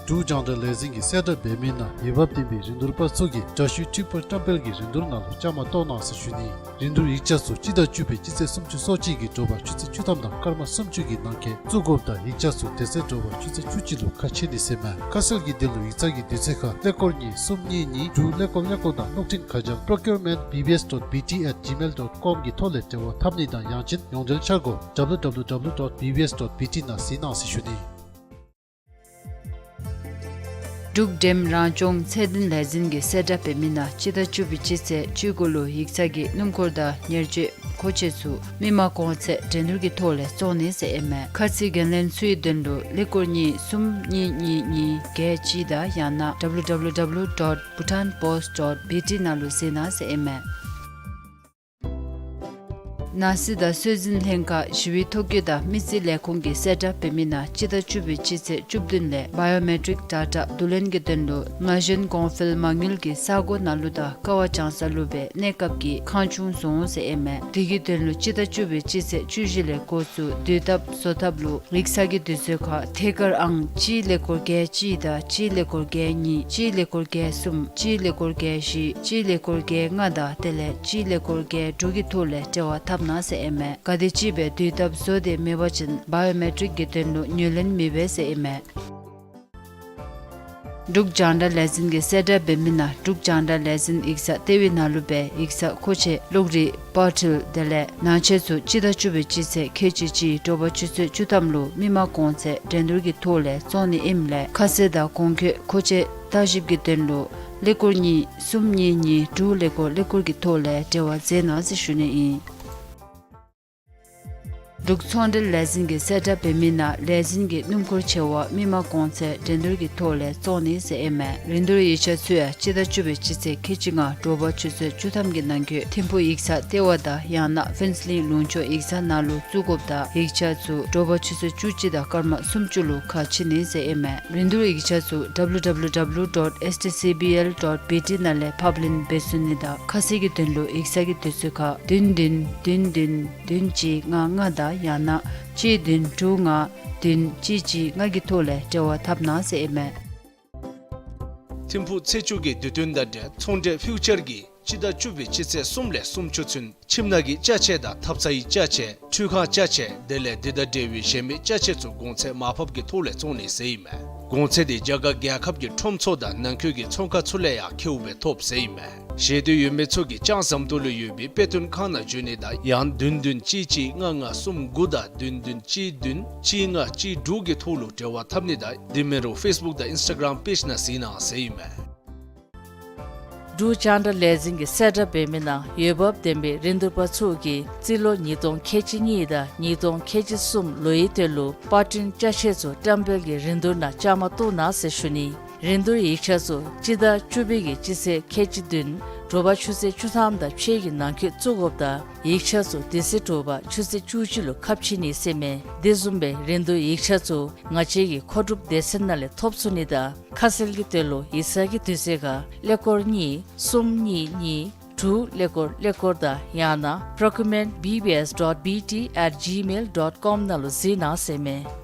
འབྲུག་རྒྱང་བསྒྲགས་ལས་འཛིན་གྱི་གསལ་བསྒྲགས་འབད་མི་ནང་འོས་འབབ་ལྡན་པའི་རིན་བསྡུར་པ་ཚུ་གིས་དྲ་ཞུའི་འཁྲུལ་པར་བཀྲམ་སྤེལ་གྱི་རིན་བསྡུར་ནང་ལུ་བཅའ་མར་གཏོགས་གནང་ཟེར་ཞུ་ནི། རིན་བསྡུར་ཡིག་ཆ་ཚུ་སྤྱི་ཟླ་བཅུ་པའི་སྤྱི་ཚེས་སུམ་ཅུ་སོ་གཅིག་གི་དྲོ་པ་ཆུ་ཚོད་བཅུ་ཐམ་དང་སྐར་མ་སུམ་ཅུ་གི་ནང་འཁོད་བཙུགས་དགོཔ་དང་ཡིག་ཆ་ཚུ་དེ་ཚེ་དྲོ་པ་ཆུ་ཚོད་བཅུ་གཅིག་ལུ་ཁ་ཕྱེ་ནི་ཟེར་མས། ཁ་གསལ་གྱི་དོན་ལུ་ཡིག་ཚང་གི་དུས་ཚོད་ཁར་ཀླད་ཀོར་གཉིས་གསུམ་གཉིས་གཉིས་དྲུག་ཀླད་ཀོར་ཀླད་ཀོར་དང་གློག་འཕྲིན་ཁ་བྱང་procurement B B S dot B T at gmail dot com གི་ཐོག་ལས་འབྲེལ་བ་འཐབ་ནི་དང་ཡང་ཅིན་ཡོངས་འབྲེལ་འཆར་སྒོ་W W W dot B B S dot B T ནང་གཟིགས་གནང་ཟེར་ཞུ་ནི། འབྲུག་འགྲེམ་རང་སྐྱོང་ཚད་ལྡན་ལས་འཛིན་གྱི་གསལ་བསྒྲགས་འབད་མི་ནང་སྤྱི་ཟླ་བཅུ་པའི་སྤྱི་ཚེས་བཅུ་དགུ་ལུ་ཡིག་ཚང་གི་སྣུམ་འཁོར་དང་ཉེར་སྤྱོད་མཁོ་ཆས་ཚུ་མི་མང་གོང་ཚད་འགྲན་བསྡུར་གྱི་ཐོག་ལས་བཙོང་ནི་ཟེར་ཨིན་མས། ཁ་གསལ་འགན་ལེན་ཚུའི་དོན་ལུ་ཀླད་ཀོར་གཉིས་གསུམ་གཉིས་གཉིས་གཉིས་བརྒྱད་གཅིག་དང་ཡང་ན་W W W dot bhutan post dot B T ནང་ལུ་གཟིགས་གནང་ཟེར་ཨིན་མས། ནང་སྲིད་དང་སྲོལ་འཛིན་ལྷན་ཁག་ཞི་བའི་ཐོ་བཀོད་དང་མི་རྩིས་ལས་ཁུངས་ཀྱི་གསལ་བསྒྲགས་འབད་མི་ནང་སྤྱི་ཟླ་བཅུ་པའི་སྤྱི་ཚེས་བཅུ་བདུན་ལས་བཱ་ཡོ་མེ་ཊིག་ཌེ་ཊ་བསྡུ་ལེན་གྱི་དོན་ལུ་ན་གཞོན་གོང་འཕེལ་མ་དངུལ་གྱི་ས་གོ་ནང་ལུ་དང་ཀ་བ་བྱང་ས་ལུ་སྦེ་གནས་སྐབས་ཀྱི་ཁང་ཆུང་བཟོ་འོང་ཟེར་ཨིན་མས། དེ་གི་དོན་ལུ་སྤྱི་ཟླ་བཅུ་པའི་སྤྱི་ཚེས་བཅུ་བཞི་ལས་འགོ་བཙུགས་དུས་ཐབས་བཟོ་ཐབས་ལུ་ཡིག་ཚང་གི་དུས་ཚོད་ཁར་ཐད་ཀར་ཨང་གཅིག་ཀླད་ཀོར་བརྒྱད་གཅིག་དང་གཅིག་ཀླད་ཀོར་བརྒྱད་གཉིས་གཅིག་ཀླད་ཀོར་བརྒྱད་གསུམ་གཅིག་ཀླད་ཀོར་བརྒྱད་བཞི་གཅིག་ཀླད་ཀོར་བརྒྱད་ལྔ་དང་དེ་ལས་གཅིག་ཀླད་ཀོར་བརྒྱད་དྲུག་གི་ཐོག་ལས་འབྲེལ་བ་འཐབ་གནང་ཟེར་ཨིན་མས། ག་དེམ་ཅིག་སྦེ་དུས་ཐབས་བཟོ་སྟེ་མེད་པ་ཅིན་བཱ་ཡོ་མེ་ཊིག་གི་དོན་ལུ་ངོས་ལེན་མི་འབད་ཟེར་ཨིན་མས། འབྲུག་རྒྱང་བསྒྲགས་ལས་འཛིན་གྱི་གསལ་བསྒྲགས་འབད་མི་ནང་འབྲུག་རྒྱང་བསྒྲགས་ལས་འཛིན་ཡིག་ཚང་ལྟེ་བའི་ནང་ལུ་སྦེ་ཡིག་ཚང་མཁོ་ཆས་གློག་རིག་པར་འཕྲུལ་དེ་ལས་ནང་ཆས་ཚུ་སྤྱི་ཟླ་བཅུ་པའི་སྤྱི་ཚེས་ཁལ་གཅིག་གཅིག་དྲོ་པ་ཆུ་ཚོད་བཅུ་ཐམ་ལུ་མི་མང་གོང་ཚད་འགྲན་བསྡུར་གྱི་ཐོག་ལས་བཙོང་ནི་ཨིནམ་ལས་ཁ་གསལ་དང་གོང་འཁོད་མཁོ་ཆས་བརྟག་ཞིབ་ཀྱི་དོན་ལུ་ཀླད་ཀོར་གཉིས་གསུམ་གཉིས་གཉིས་དྲུག་ཀླད་ཀོར་ཀླད་ཀོར་གྱི་ཐོག་ལས་འབྲེལ་བ་མཛད་གནང་ཟེར་ཞུ་ནི་ཨིན། འབྲུག་ཚོང་འབྲེལ་ལས་འཛིན་གྱི་གསལ་བསྒྲགས་འབད་མི་ནང་ལས་འཛིན་གྱི་སྣུམ་འཁོར་ཆེ་བ་མི་མང་གོང་ཚད་འགྲན་བསྡུར་གྱི་ཐོག་ལས་བཙོང་ནི་ཟེར་ཨིན་མས། རིན་བསྡུར་ཡིག་ཆ་ཚུ་ཡང་སྤྱི་ཟླ་བཅུ་པའི་སྤྱི་ཚེས་ཁལ་གཅིག་ལྔ་དྲོ་པ་ཆུ་ཚོད་བཅུ་ཐམ་གྱི་ནང་འཁོད་ཐིམ་ཕུག་ཡིག་ཚང་ལྟེ་བ་དང་ཡང་ན་ཕུན་ཚོགས་གླིང་ལུང་ཕྱོགས་ཡིག་ཚང་ནང་ལུ་བཙུགས་དགོཔ་དང་ཡིག་ཆ་ཚུ་དྲོ་པ་ཆུ་ཚོད་བཅུ་གཅིག་དང་སྐར་མ་སུམ་ཅུ་ལུ་ཁ་ཕྱེ་ནི་ཟེར་ཨིན་མས། རིན་བསྡུར་ཡིག་ཆ་ཚུ་W W W dot S T C B L dot B T ནང་ལས་ཕབ་ལེན་འབད་ཚུགས་ནི་དང་ཁ་གསལ་གྱི་དོན་ལུ་ཡིག་ཚང་གི་དུས་ཚོད་ཁར་བདུན་བདུན་བདུན་བདུན་བདུན་གཅིག་ལྔ་ལྔ་དང་ཡང་ན་གཅིག་བདུན་དྲུག་ལྔ་བདུན་གཅིག་གཅིག་ལྔ་གི་ཐོག་ལས་འབྲེལ་བ་འཐབ་གནང་ཟེར་ཨིན་མས། ཐིམ་ཕུག་ཚེས་བཅུ་གི་དུས་སྟོན་དང་འབྲེལ་ཚོང་འབྲེལ་ཕིའུ་ཅར་གྱིས་སྤྱི་ཟླ་བཅུ་པའི་སྤྱི་ཚེས་གསུམ་ལས་སུམ་ཅུ་ཚུན་ཁྱིམ་ནང་གི་ཅ་ཆས་དང་ཐབ་ཚང་གི་ཅ་ཆས་ཁྲུས་ཁང་ཅ་ཆས་དེ་ལས་དེ་དང་འབྲེལ་བའི་གཞན་མི་ཅ་ཆས་ཚུ་གོང་ཚད་མར་ཕབ་ཀྱི་ཐོག་ལས་བཙོང་ནི་ཟེར་ཨིན་མས། གོང་ཚད་དེ་རྒྱ་གར་རྒྱལ་ཁབ་ཀྱི་ཁྲོམ་ཚུ་དང་ནང་འཁོད་ཀྱི་ཚོང་ཁང་ཚུ་ལས་ཡང་ཁེཝ་སྦེ་ཐོབ་ཟེར་ཨིན་མས། ཤེས་འདོད་ཡོད་མི་ཚུ་གིས་ལྕང་ཟམ་ཏོག་ལུ་ཡོད་པའི་དཔེ་སྟོན་ཁང་ནང་འབྱོན་ནི་དང་ཡང་བདུན་བདུན་གཅིག་གཅིག་ལྔ་ལྔ་གསུམ་དགུ་དང་བདུན་བདུན་གཅིག་བདུན་གཅིག་ལྔ་གཅིག་དྲུག་གི་ཐོག་ལུ་འབྲེལ་བ་འཐབ་ནི་དང་དེ་མིན་རུང་ཕེསི་བུཀ་དང་ཨིནསི་ཊ་གརམ་པེཇ་ནང་གཟིགས་གནང་ཟེར་ཨིན་མས། འབྲུག་རྒྱང་བསྒྲགས་ལས་འཛིན་གྱི་གསལ་བསྒྲགས་འབད་མི་ནང་འོས་འབབ་ལྡན་པའི་རིན་བསྡུར་པ་ཚུ་གིས་རྩིས་ལོ་ཉིས་སྟོང་ཁལ་གཅིག་གཉིས་དང་ཉིས་སྟོང་ཁལ་གཅིག་གསུམ་ལོའི་དོན་ལུ་པར་སྐྲུན་ཅ་ཆས་ཚུ་བཀྲམ་སྤེལ་གྱི་རིན་བསྡུར་ནང་བཅའ་མར་གཏོགས་གནང་ཟེར་ཞུ་ནི། རིན་བསྡུར་ཡིག་ཆ་ཚུ་སྤྱི་ཟླ་བཅུ་པའི་གི་སྤྱི་ཚེས་ཁལ་གཅིག་བདུན་དྲོ་པ་ཆུ་ཚོད་བཅུ་ཐམ་དང་ཕྱེད་ཀྱི་ནང་འཁོད་བཙུགས་དགོཔ་དང་ཡིག་ཆ་ཚུ་དེ་ཚེ་དྲོ་པ་ཆུ་ཚོད་བཅུ་གཅིག་ལུ་ཁ་ཕྱེ་ནི་ཟེར་མས། དེ་བཟུམ་སྦེ་རིན་བསྡུར་ཡིག་ཆ་ཚུ་ང་བཅས་ཀྱི་མཁོ་སྒྲུབ་སྡེ་ཚན་ནང་ལས་ཐོབ་ཚུགས་ནི་དང་ཁ་གསལ་གྱི་དོན་ལུ་ཡིག་ཚང་གི་དུས་ཚོད་ཁར་ཀླད་ཀོར་གཉིས་གསུམ་གཉིས་གཉིས་དྲུག་ཀླད་ཀོར་ཀླད་ཀོར་དང་ཡང་ན་procurement B B S dot B T at gmail dot com ནང་ལུ་གཟིགས་གནང་ཟེར་མས།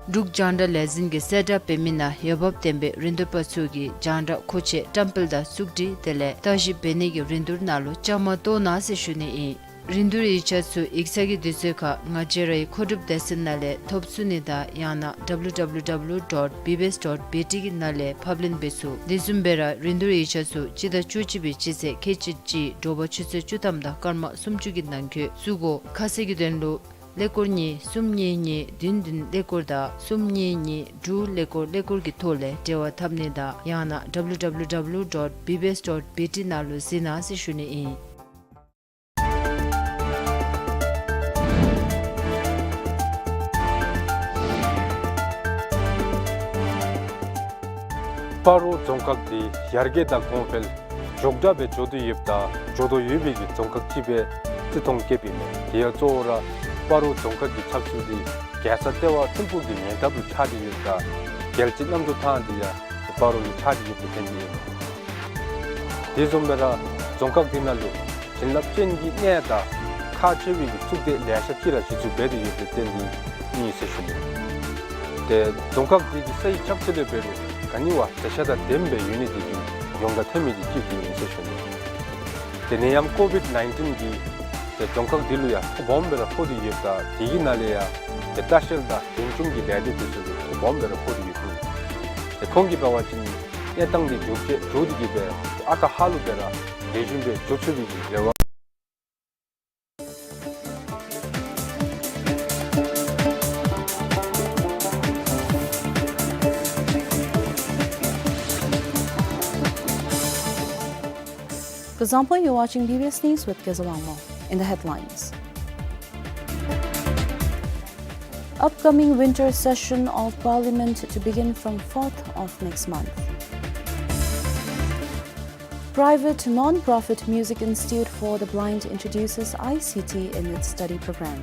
འབྲུག་རྒྱང་བསྒྲགས་ལས་འཛིན་གྱི་གསལ་བསྒྲགས་འབད་མི་ནང་འོས་འབབ་ལྡན་པའི་རིན་བསྡུར་པ་ཚུ་གིས་རྒྱང་བསྒྲགས་མཁོ་ཆས་བཀྲམ་སྤེལ་དང་བཙུགས་སྒྲིག་དེ་ལས་བརྟག་ཞིབ་འབད་ནི་གི་རིན་བསྡུར་ནང་ལུ་བཅའ་མར་གཏོགས་གནང་ཟེར་ཞུ་ནི་ཨིན། རིན་བསྡུར་ཡིག་ཆ་ཚུ་ཡིག་ཚང་གི་དུས་ཚོད་ཁར་ང་བཅས་རའི་མཁོ་སྒྲུབ་སྡེ་ཚན་ནང་ལས་ཐོབ་ཚུགས་ནི་དང་ཡང་ན W W W dot B B S dot B T གི་ནང་ལས་ཕབ་ལེན་འབད་ཚུགས། དེ་བཟུམ་སྦེ་ར་རིན་བསྡུར་ཡིག་ཆ་ཚུ་སྤྱི་ཟླ་བཅུ་གཅིག་པའི་སྤྱི་ཚེས་ཁལ་གཅིག་གཅིག་དྲོ་པ་ཆུ་ཚོད་བཅུ་ཐམ་དང་སྐར་མ་སུམ་ཅུ་གི་ནང་འཁོད་བཙུགས་དགོ། ཁ་གསལ་གྱི་དོན་ལུ་ཀླད་ཀོར་གཉིས་གསུམ་གཉིས་གཉིས་བདུན་བདུན་ཀླད་ཀོར་དང་གསུམ་གཉིས་གཉིས་དྲུག་ཀླད་ཀོར་ཀླད་ཀོར་གྱི་ཐོག་ལས་འབྲེལ་བ་འཐབ་ནི་དང་ཡང་ན W W W dot B B S dot B T ནང་ལུ་གཟིགས་གནང་ཟེར་ཞུ་ནི་ཨིན། སྤ་རོ་རྫོང་ཁག་འདི་ཡར་རྒྱས་དང་གོང་འཕེལ་མགྱོགས་དྲགས་སྦེ་འགྱོ་དོ་ཡོདཔ་དང་འགྱོ་དོ་ཡོད་པའི་གི་རྫོང་ཁག་ཅིག་སྦེ་བརྩི་མཐོང་བསྐྱེདཔ་ཨིན་མས། དེ་ཡང་གཙོ་བོ་ར་སྤ་རོ་རྫོང་ཁག་གི་ཆགས་ཚུལ་འདི་རྒྱལ་ས་ལྟེ་བ་ཐིམ་ཕུག་གི་ཉེ་འདབས་ལུ་ཆགས་ཏེ་ཡོདཔ་དང་རྒྱལ་སྤྱི་གནམ་གྲུ་ཐང་འདི་ཡང་སྤ་རོ་ལུ་ཆགས་ཏེ་ཡོདཔ་ལས་བརྟེན་ཏེ་ཨིན་མས། དེ་བཟུམ་སྦེ་ར་རྫོང་ཁག་འདི་ནང་ལུ་བྱིན་རླབས་ཅན་གྱི་གནས་དང་ཁག་ཆེ་བའི་གི་གཙུག་སྡེ་ལེ་ཤ་ཅིག་ར་གཞི་བཙུགས་འབད་དེ་ཡོདཔ་ལས་བརྟེན་ཏེ་ཨིན་ཟེར་ཞུ་ནི། ཏེ་རྫོང་ཁག་འདི་གི་ས་ཡི་ཁྱབ་ཚད་ལས་འབད་རུང་ག་ནི་བ་བདེ་འཇགས་དང་ལྡནམ་སྦེ་ཡོད་ནི་འདི་གིས་ཡོངས་གྲགས་ཐོན་མི་འདི་གཅིག་འདི་ཨིན་ཟེར་ཞུ་ནི། དེ་ལས་ཡང་ཀོ་ཝིཌ་ནའིན་ཊིན་གིས་ཏེ་རྫོང་ཁག་འདི་ལུ་ཡང་ཚ་སྦོམ་སྦེ་ར་ཕོག་སྟེ་ཡོདཔ་ད་དེ་གི་ནང་ལས་ཡང་ཏེ་ལྟ་བཤལ་དང་འཛིན་སྐྱོང་གི་ལས་སྡེ་འདི་ཚུ་ལུ་ཚ་སྦོམ་སྦེ་ར་ཕོག་སྟེ་ཡོདཔ་ཨིན། ཏེ་ཁོང་གིས་འབད་བ་ཅིན་གནས་སྟངས་འདི་མགྱོགས་ཅིག་མགྱོགས་ཏེ་གིས་སྦེ་ཨ་རྟག་ཧ་ལུགས་སྦེ་ར་ལེགས་ཤོམ་སྦེ་འགྱོ་ཚུགས་པའི་རེ་བ། For example, you're watching B B S News with Kezalangmo. In the headlines: Upcoming winter session of Parliament to begin from fourth of next month. Private non-profit Music Institute for the Blind introduces I C T in its study program.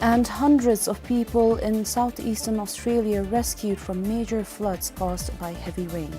And hundreds of people in southeastern Australia rescued from major floods caused by heavy rain.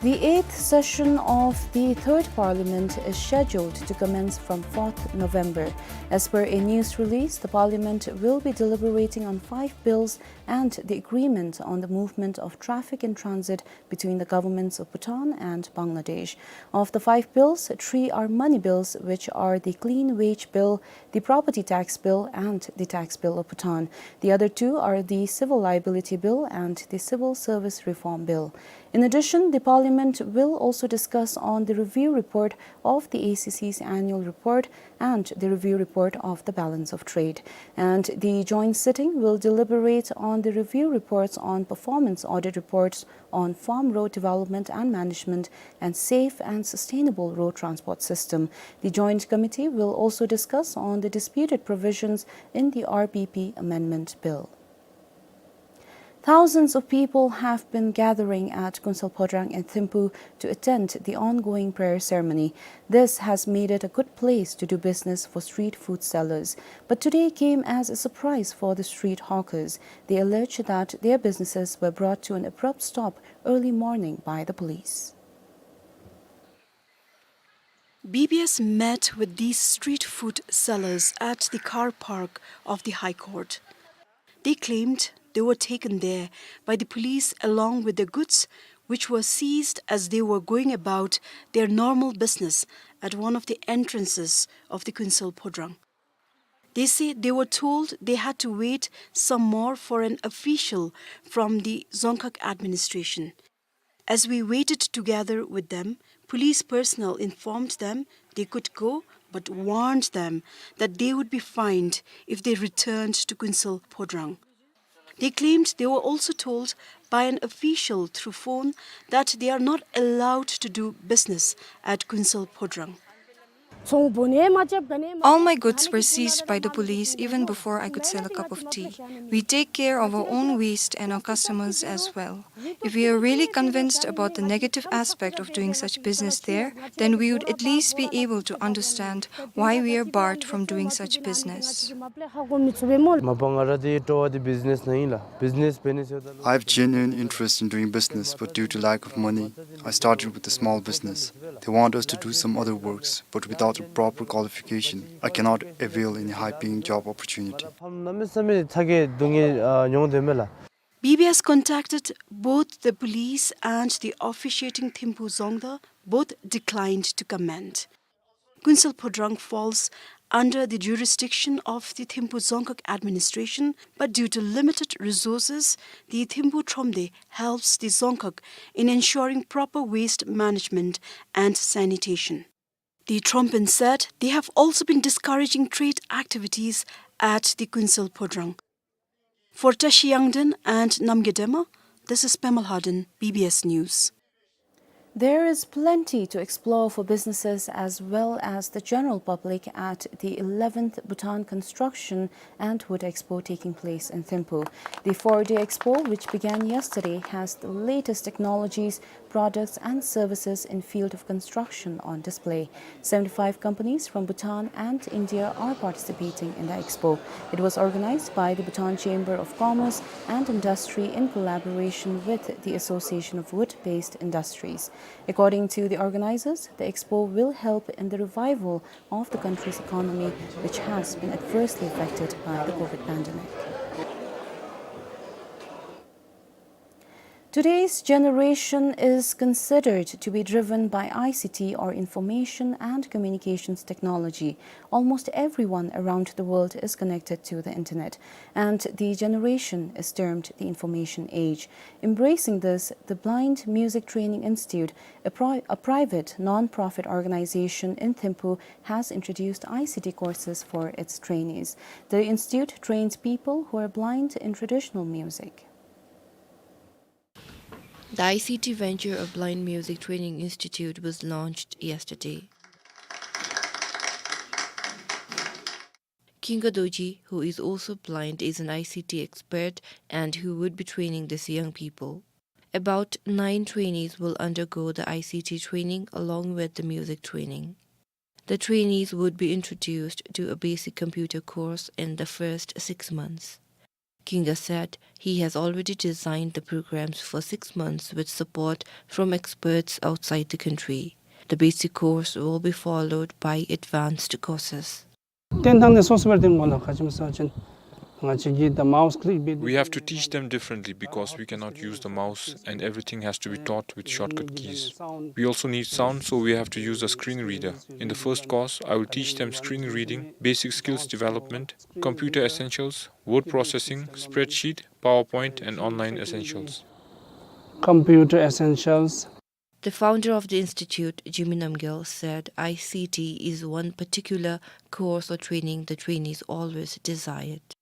The eighth session of the Third Parliament is scheduled to commence from fourth November. As per a news release, the Parliament will be deliberating on five bills and the agreement on the movement of traffic in transit between the governments of Bhutan and Bangladesh. Of the five bills, three are money bills, which are the Clean Wage Bill, the Property Tax Bill, and the Tax Bill of Bhutan. The other two are the Civil Liability Bill and the Civil Service Reform Bill. In addition, the Parliament will also discuss on the review report of the A C C's annual report and the review report of the balance of trade. And the joint sitting will deliberate on the review reports on performance audit reports on farm road development and management and safe and sustainable road transport system. The joint committee will also discuss on the disputed provisions in the R P P Amendment Bill. Thousands of people have been gathering at Kunsal Phodrang in Thimphu to attend the ongoing prayer ceremony. This has made it a good place to do business for street food sellers. But today came as a surprise for the street hawkers. They allege that their businesses were brought to an abrupt stop early morning by the police. B B S met with these street food sellers at the car park of the High Court. They claimed they were taken there by the police along with their goods, which were seized as they were going about their normal business at one of the entrances of the Kunsal Phodrang. They say they were told they had to wait some more for an official from the Dzongkhag administration. As we waited together with them, police personnel informed them they could go, but warned them that they would be fined if they returned to Kunsal Phodrang. They claimed they were also told by an official through phone that they are not allowed to do business at Kunsal Phodrang. All my goods were seized by the police even before I could sell a cup of tea. We take care of our own waste and our customers as well. If we are really convinced about the negative aspect of doing such business there, then we would at least be able to understand why we are barred from doing such business. I have genuine interest in doing business, but due to lack of money, I started with a small business. They want us to do some other works, but without a proper qualification, I cannot avail any high-paying job opportunity. B B S contacted both the police and the officiating Thimphu Dzongda, both declined to comment. Kunsal Phodrang falls under the jurisdiction of the Thimphu Dzongkhag administration, but due to limited resources, the Thimphu Thromde helps the Dzongkhag in ensuring proper waste management and sanitation. The Thrompen said they have also been discouraging trade activities at the Kunsal Phodrang. For Tashi Yangden and Namgay Dema, this is Pema Lhaden, B B S News. There is plenty to explore for businesses as well as the general public at the eleventh Bhutan Construction and Wood Expo taking place in Thimphu. The four-day expo, which began yesterday, has the latest technologies, products and services in field of construction on display. Seventy-five companies from Bhutan and India are participating in the expo. It was organized by the Bhutan Chamber of Commerce and Industry in collaboration with the Association of Wood-Based Industries. According to the organizers, the expo will help in the revival of the country's economy, which has been adversely affected by the COVID pandemic. Today's generation is considered to be driven by I C T, or information and communications technology. Almost everyone around the world is connected to the internet, and the generation is termed the information age. Embracing this, the Blind Music Training Institute, a pri-, a private non-profit organization in Thimphu, has introduced I C T courses for its trainees. The institute trains people who are blind in traditional music. The I C T venture of Blind Music Training Institute was launched yesterday. Kinga Dorji, who is also blind, is an I C T expert and who would be training these young people. About nine trainees will undergo the I C T training along with the music training. The trainees would be introduced to a basic computer course in the first six months. Kinga said he has already designed the programs for six months with support from experts outside the country. The basic course will be followed by advanced courses. ཏན་ཏན་ནི་སོ་སོ་བར་ཏེ་ངོ་ལ་ཁ་ཅིག་མ་སོང་ཅིན་ང་བཅས་ཀྱིས་the mouse click བྱས་ཏེ། We have to teach them differently because we cannot use the mouse and everything has to be taught with shortcut keys. We also need sound, so we have to use a screen reader. In the first course, I will teach them screen reading, basic skills development, computer essentials, word processing, spreadsheet, PowerPoint, and online essentials. Computer essentials. The founder of the institute, Jimmy Namgyal, said I C T is one particular course or training the trainees always desired.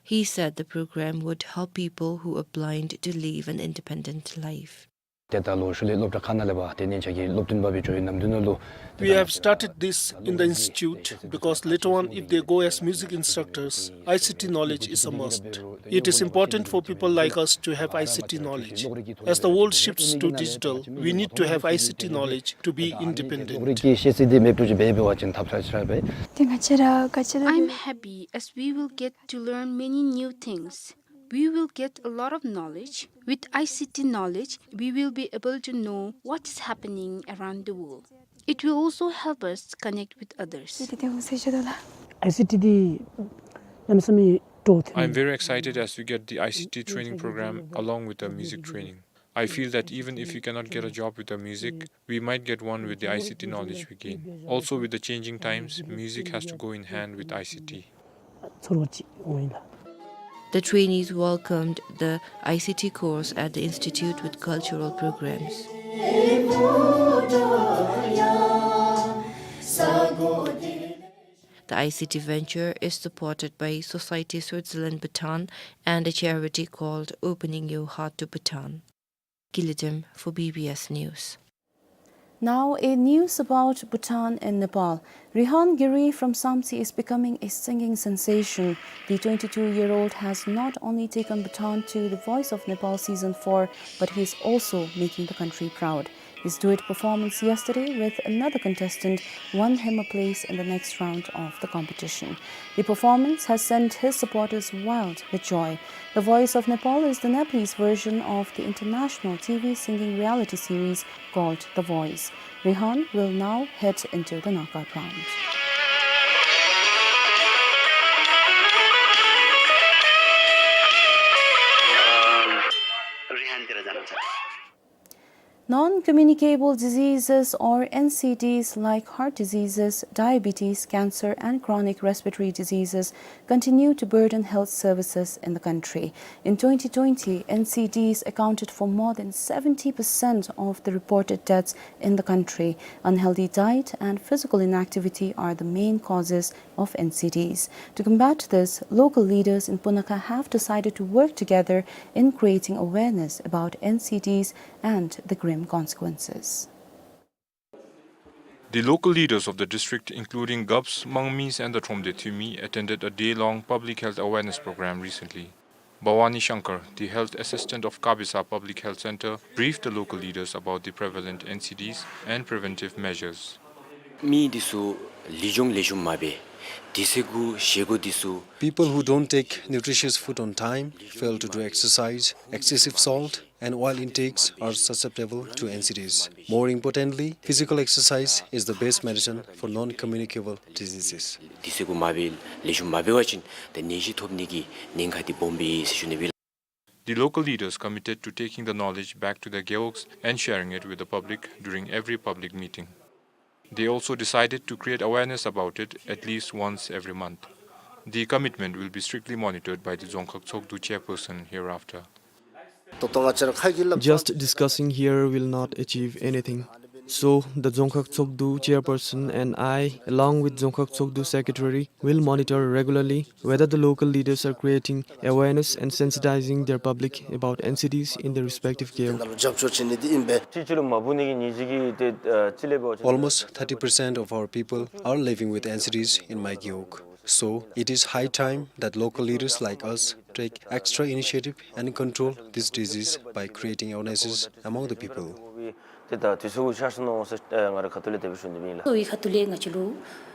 He said the program would help people who are blind to live an independent life. ཏེ་ད་ལོ་ཤུལ་ལས་སློབ་གྲྭ་ཁག་ནང་ལས་འབད་དེ་ནི་ཅ་གི་སློབ་སྟོན་པ་སྦེ་འགྱོ་བའི་ནམ་དུས་ནང་ལུ། We have started this in the institute because later on, if they go as music instructors, I C T knowledge is a must. It is important for people like us to have I C T knowledge. As the world shifts to digital, we need to have I C T knowledge to be independent. ལོ་རྒྱུས་ཤེས་ཚད་འདི་མེདཔ་བཟུམ་ཅིག་འབད་བ་ཅིན་ཐབས་ཆག་ཆག་པས། ཏེ་ང་བཅས་ར་ག་ཅི་ར། I'm happy as we will get to learn many new things. We will get a lot of knowledge. With I C T knowledge, we will be able to know what is happening around the world. It will also help us connect with others. ཏེ་ཏེ་ཏེ་ང་བཅས་ར་ལགས། I C T འདི་གནམ་མེད་ས་མེད་སྤྲོ་སྟེ། I'm very excited as we get the I C T training program along with the music training. I feel that even if we cannot get a job with the music, we might get one with the I C T knowledge we gain. Also, with the changing times, music has to go in hand with I C T. ཚོར་བ་ཅིག་འོང་ཡི་ལགས། The trainees welcomed the I C T course at the institute with cultural programs. The I C T venture is supported by Society Switzerland Bhutan and a charity called Opening Your Heart to Bhutan. Gilidem for B B S News. Now, a news about Bhutan and Nepal. Rihan Giri from Samtse is becoming a singing sensation. The twenty-two-year-old has not only taken Bhutan to the Voice of Nepal Season four, but he is also making the country proud. His duet performance yesterday with another contestant won him a place in the next round of the competition. The performance has sent his supporters wild with joy. The Voice of Nepal is the Nepalese version of the international T V singing reality series called The Voice. Rihan will now head into the knockout round. Non-communicable diseases, or N C Ds, like heart diseases, diabetes, cancer, and chronic respiratory diseases continue to burden health services in the country. In twenty twenty, N C Ds accounted for more than seventy percent of the reported deaths in the country. Unhealthy diet and physical inactivity are the main causes of N C Ds. To combat this, local leaders in Punakha have decided to work together in creating awareness about N C Ds and the grim consequences. The local leaders of the district, including Gabs, Mangmis, and the Thromde Thwimi, attended a day-long public health awareness program recently. Bhavani Shankar, the health assistant of Kabisa Public Health Center, briefed the local leaders about the prevalent N C Ds and preventive measures. མི་འདི་ཚུ་ལུས་སྦྱོང་ལེགས་ཤོམ་མ་འབད་ དུས་ཚོད་གུ་བཞེས་སྒོ་འདི་ཚུ People who don't take nutritious food on time, fail to do exercise, excessive salt and oil intakes are susceptible to N C Ds. More importantly, physical exercise is the best medicine for non-communicable diseases. དུས་ཚོད་གུ་མ་འབད་ལེགས་ཤོམ་མ་འབད་བ་ཅིན་ད་ནད་གཞི་ཐོབ་ནི་གི་ཉེན་ཁ་འདི་སྦོམ་སྦེ་ཟེར་ཞུ་ནི་སྦེ། The local leaders committed to taking the knowledge back to their gewogs and sharing it with the public during every public meeting. They also decided to create awareness about it at least once every month. The commitment will be strictly monitored by the Dzongkhag Tshogdu chairperson hereafter. Just discussing here will not achieve anything. So, the Dzongkhag Tshogdu chairperson and I, along with Dzongkhag Tshogdu secretary, will monitor regularly whether the local leaders are creating awareness and sensitizing their public about N C Ds in their respective gewog. Almost thirty percent of our people are living with N C Ds in my gewog. So, it is high time that local leaders like us take extra initiative and control this disease by creating awarenesses among the people. ཏེ་ད་དུས་ཚོད་གུ་ཤར་སོང་ནུག་ཟེར་ཨེ་ང་རའི་ཁ་ཐུག་ལས་དེ་སྦེ་ཞུ་ནི་ཨིན་ལགས། གཙོ་བོའི་ཁ་ཐུག་ལས་ང་བཅས་ལུ་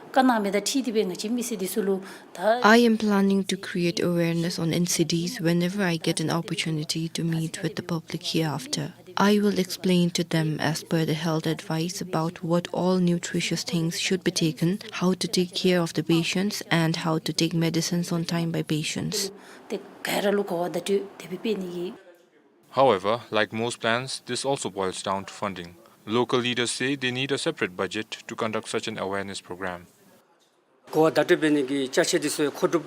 བཀའ་གནང་མི་དང་འཁྲིལ་ཏེ་སྦེ་ང་བཅས་མི་སེར་འདི་ཚུ་ལུ་ད། I am planning to create awareness on N C Ds whenever I get an opportunity to meet with the public hereafter. I will explain to them as per the health advice about what all nutritious things should be taken, how to take care of the patients, and how to take medicines on time by patients. ཏེ་ག་ར་ལུ་གོ་བ་བརྡ་སྤྲོད་དེ་སྦེ་འབད་ནི་ཨིན། However, like most plans, this also boils down to funding. Local leaders say they need a separate budget to conduct such an awareness program. གོ་བ་བརྡ་སྤྲོད་འབད་ནི་གི་ཅ་ཆས་འདི་ཚུ་མཁོ་སྒྲུབ་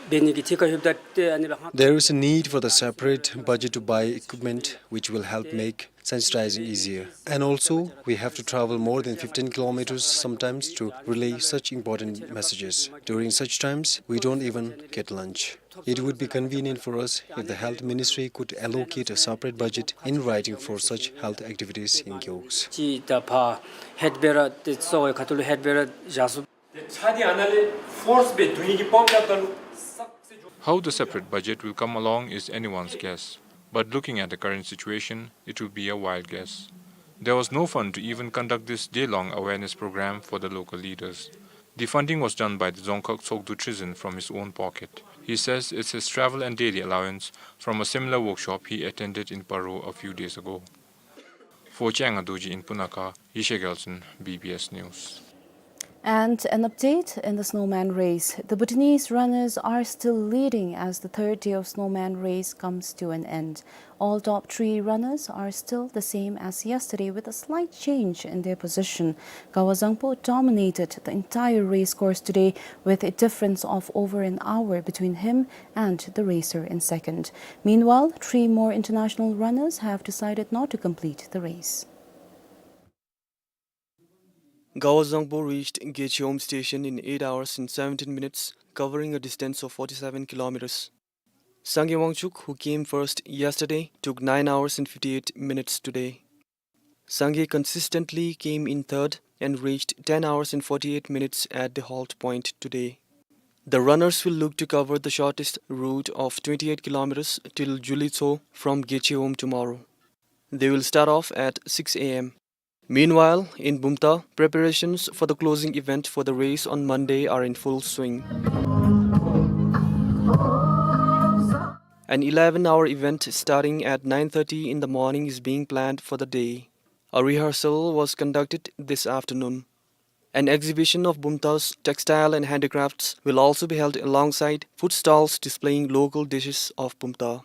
འབད་ནི་གི་ཐད་ཁར་ཡོདཔ་ད་ཏེ་ཨ་ནི་ལུ་ཧང་། There is a need for the separate budget to buy equipment which will help make sensitizing easier. And also, we have to travel more than fifteen kilometers sometimes to relay such important messages. During such times, we don't even get lunch. It would be convenient for us if the health ministry could allocate a separate budget in writing for such health activities in gewogs. ཅིག་ད་ཕར་ཧེཌ་བེ་རར་ཏེ་གཙོ་བོའི་ཁ་ཐུག་ལུ་ཧེཌ་བེ་རར་བཞག་ཚུགས། ཏེ་ཆ་འདི་ཨ་ནཱ་ལས་ཕོརསི་སྦེ་བརྡུང་ནི་གི་པམཔ་རྐྱབ་ད་ལུ་ས་ས་འགྱོ། How the separate budget will come along is anyone's guess, but looking at the current situation, it will be a wild guess. There was no fund to even conduct this day-long awareness program for the local leaders. The funding was done by the Dzongkhag Tshogdu Trizin from his own pocket. He says it's his travel and daily allowance from a similar workshop he attended in Paro a few days ago. For Changa Dorji in Punakha, Yeshe Gyaltshen, B B S News. And an update in the snowman race. The Bhutanese runners are still leading as the third day of snowman race comes to an end. All top three runners are still the same as yesterday, with a slight change in their position. Gawa Zangpo dominated the entire race course today, with a difference of over an hour between him and the racer in second. Meanwhile, three more international runners have decided not to complete the race. Gawa Zangpo reached Gecheom station in eight hours and seventeen minutes, covering a distance of forty-seven kilometers. Sangay Wangchuk, who came first yesterday, took nine hours and fifty-eight minutes today. Sangay consistently came in third and reached ten hours and forty-eight minutes at the halt point today. The runners will look to cover the shortest route of twenty-eight kilometers till Julitso from Gecheom tomorrow. They will start off at six A M. Meanwhile, in Bumta, preparations for the closing event for the race on Monday are in full swing. An eleven-hour event starting at nine thirty in the morning is being planned for the day. A rehearsal was conducted this afternoon. An exhibition of Bumta's textile and handicrafts will also be held alongside food stalls displaying local dishes of Bumta.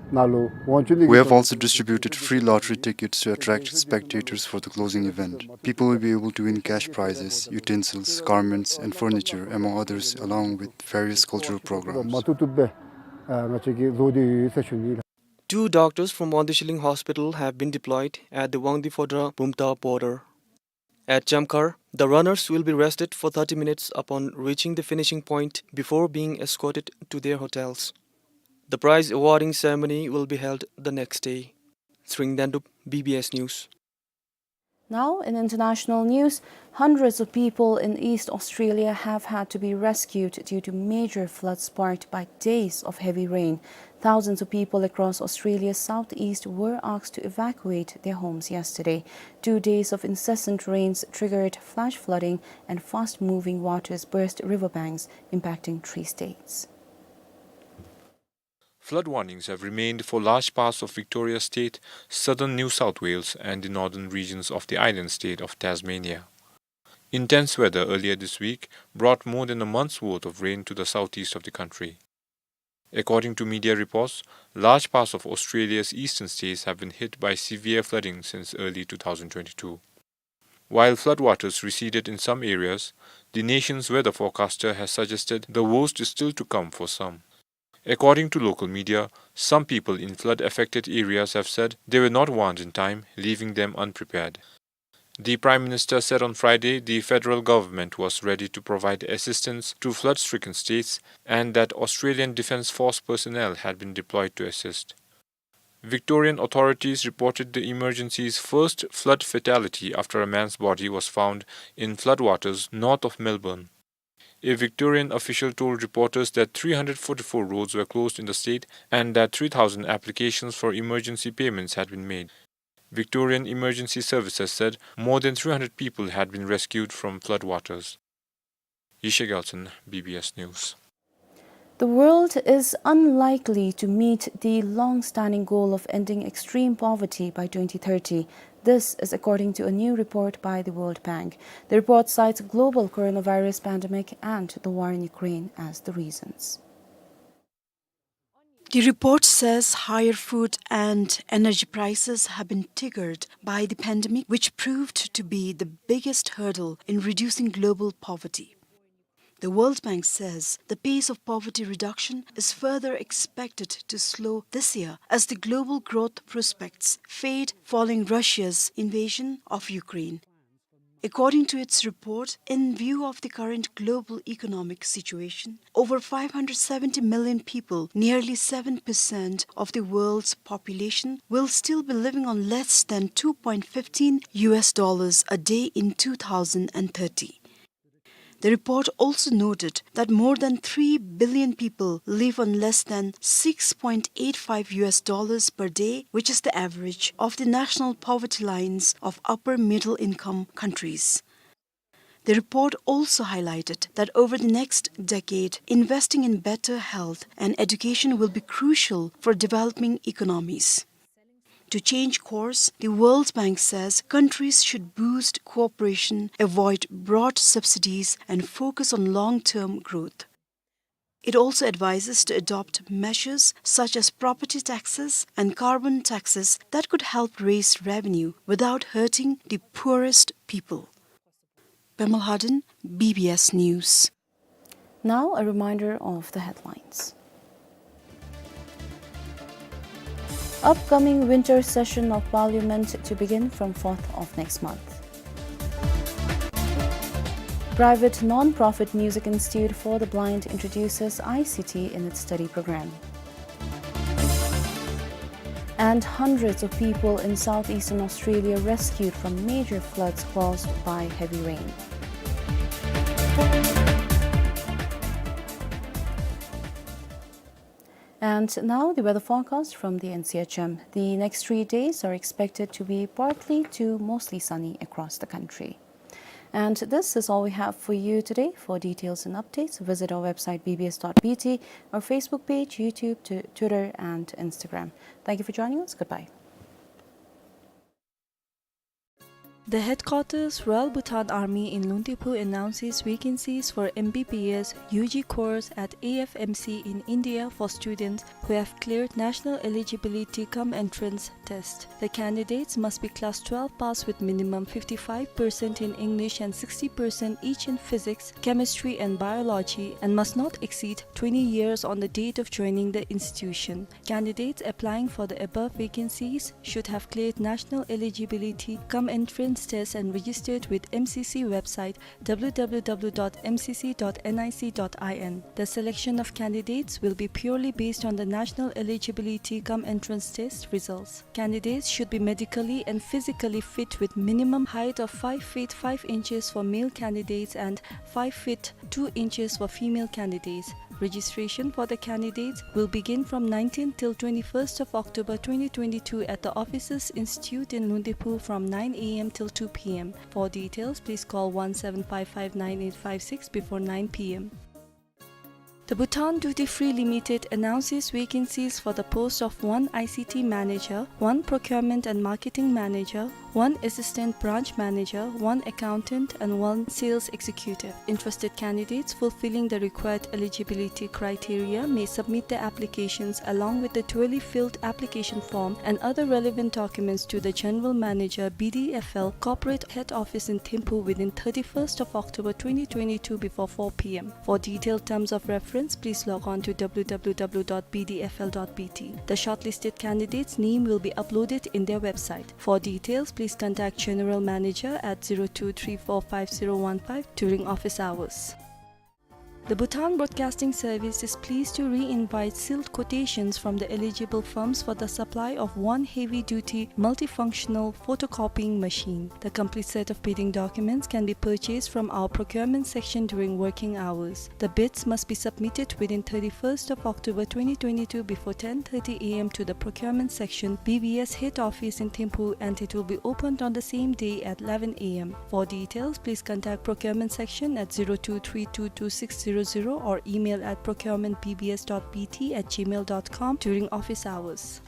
We have also distributed free lottery tickets to attract spectators for the closing event. People will be able to win cash prizes, utensils, garments, and furniture, among others, along with various cultural programs. Two doctors from Wangdue Shillong Hospital have been deployed at the Wangdue Phodrang Bumta border. At Chamkhar, the runners will be rested for thirty minutes upon reaching the finishing point before being escorted to their hotels. The prize awarding ceremony will be held the next day. Tshering Dendup, B B S News. Now, in international news, hundreds of people in East Australia have had to be rescued due to major floods sparked by days of heavy rain. Thousands of people across Australia's southeast were asked to evacuate their homes yesterday. Two days of incessant rains triggered flash flooding, and fast-moving waters burst riverbanks, impacting three states. Flood warnings have remained for large parts of Victoria State, southern New South Wales, and the northern regions of the island state of Tasmania. Intense weather earlier this week brought more than a month's worth of rain to the southeast of the country. According to media reports, large parts of Australia's eastern states have been hit by severe flooding since early two thousand twenty-two. While floodwaters receded in some areas, the nation's weather forecaster has suggested the worst is still to come for some. According to local media, some people in flood-affected areas have said they were not warned in time, leaving them unprepared. The Prime Minister said on Friday the federal government was ready to provide assistance to flood-stricken states and that Australian Defence Force personnel had been deployed to assist. Victorian authorities reported the emergency's first flood fatality after a man's body was found in floodwaters north of Melbourne. A Victorian official told reporters that three hundred forty-four roads were closed in the state and that three thousand applications for emergency payments had been made. Victorian Emergency Services said more than three hundred people had been rescued from floodwaters. Yishai Gyaltshen, B B S News. The world is unlikely to meet the long-standing goal of ending extreme poverty by twenty thirty. This is according to a new report by the World Bank. The report cites global coronavirus pandemic and the war in Ukraine as the reasons. The report says higher food and energy prices have been triggered by the pandemic, which proved to be the biggest hurdle in reducing global poverty. The World Bank says the pace of poverty reduction is further expected to slow this year as the global growth prospects fade following Russia's invasion of Ukraine. According to its report, in view of the current global economic situation, over five hundred seventy million people, nearly seven percent of the world's population, will still be living on less than two point fifteen U S dollars a day in two thousand and thirty. The report also noted that more than three billion people live on less than six point eight five U S dollars per day, which is the average of the national poverty lines of upper middle income countries. The report also highlighted that over the next decade, investing in better health and education will be crucial for developing economies. To change course, the World Bank says countries should boost cooperation, avoid broad subsidies, and focus on long-term growth. It also advises to adopt measures such as property taxes and carbon taxes that could help raise revenue without hurting the poorest people. Pemal Hardin, B B S News. Now, a reminder of the headlines. Upcoming winter session of Parliament to begin from fourth of next month. Private non-profit Music Institute for the Blind introduces I C T in its study program. And hundreds of people in southeastern Australia rescued from major floods caused by heavy rain. And now the weather forecast from the N C H M. The next three days are expected to be partly to mostly sunny across the country. And this is all we have for you today. For details and updates, visit our website B B S dot B T, our Facebook page, YouTube, t-, Twitter, and Instagram. Thank you for joining us. Goodbye. The headquarters, Royal Bhutan Army in Lungtipu, announces vacancies for M B B S U G course at A F M C in India for students who have cleared national eligibility cum entrance test. The candidates must be class twelve pass with minimum fifty-five percent in English and sixty percent each in physics, chemistry and biology, and must not exceed twenty years on the date of joining the institution. Candidates applying for the above vacancies should have cleared national eligibility cum entrance test and registered with M C C website w w w dot m c c dot n i c dot i n. The selection of candidates will be purely based on the national eligibility cum entrance test results. Candidates should be medically and physically fit with minimum height of five feet five inches for male candidates and five feet two inches for female candidates. Registration for the candidates will begin from nineteenth till twenty-first of October twenty twenty-two at the Officers Institute in Lundepu from nine a m till two p m. For details, please call one seven five five nine eight five six before nine p m. The Bhutan Duty Free Limited announces vacancies for the post of one I C T manager, one procurement and marketing manager, one assistant branch manager, one accountant, and one sales executive. Interested candidates fulfilling the required eligibility criteria may submit their applications along with the duly filled application form and other relevant documents to the General Manager, B D F L, Corporate Head Office in Thimphu within thirty-first of October twenty twenty-two before four p m. For detailed terms of reference, please log on to w w w dot b d f l dot b t. The shortlisted candidates' name will be uploaded in their website. For details, please contact General Manager at zero two three four five zero one five during office hours. The Bhutan Broadcasting Service is pleased to re-invite sealed quotations from the eligible firms for the supply of one heavy-duty multifunctional photocopying machine. The complete set of bidding documents can be purchased from our procurement section during working hours. The bids must be submitted within thirty-first of October twenty twenty-two before ten thirty a m to the procurement section, B B S head office in Thimphu, and it will be opened on the same day at eleven a m. For details, please contact procurement section at zero two three two two six zero zero or email at procurement b b s dot b t at gmail dot com during office hours.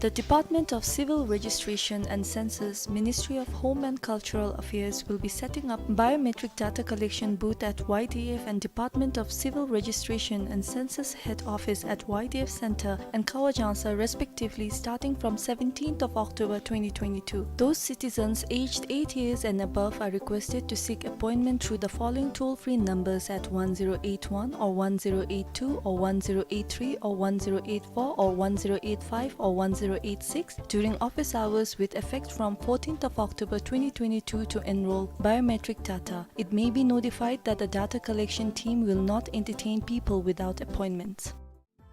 The Department of Civil Registration and Census, Ministry of Home and Cultural Affairs, will be setting up biometric data collection booth at Y D F and Department of Civil Registration and Census head office at Y D F Center and Kawajangsa respectively, starting from seventeenth of October twenty twenty-two. Those citizens aged eight years and above are requested to seek appointment through the following toll-free numbers at one zero eight one or one zero eight two or one zero eight three or one zero eight four or one zero eight five or one zero eight six during office hours with effect from fourteenth of October twenty twenty-two to enroll biometric data. It may be notified that the data collection team will not entertain people without appointments.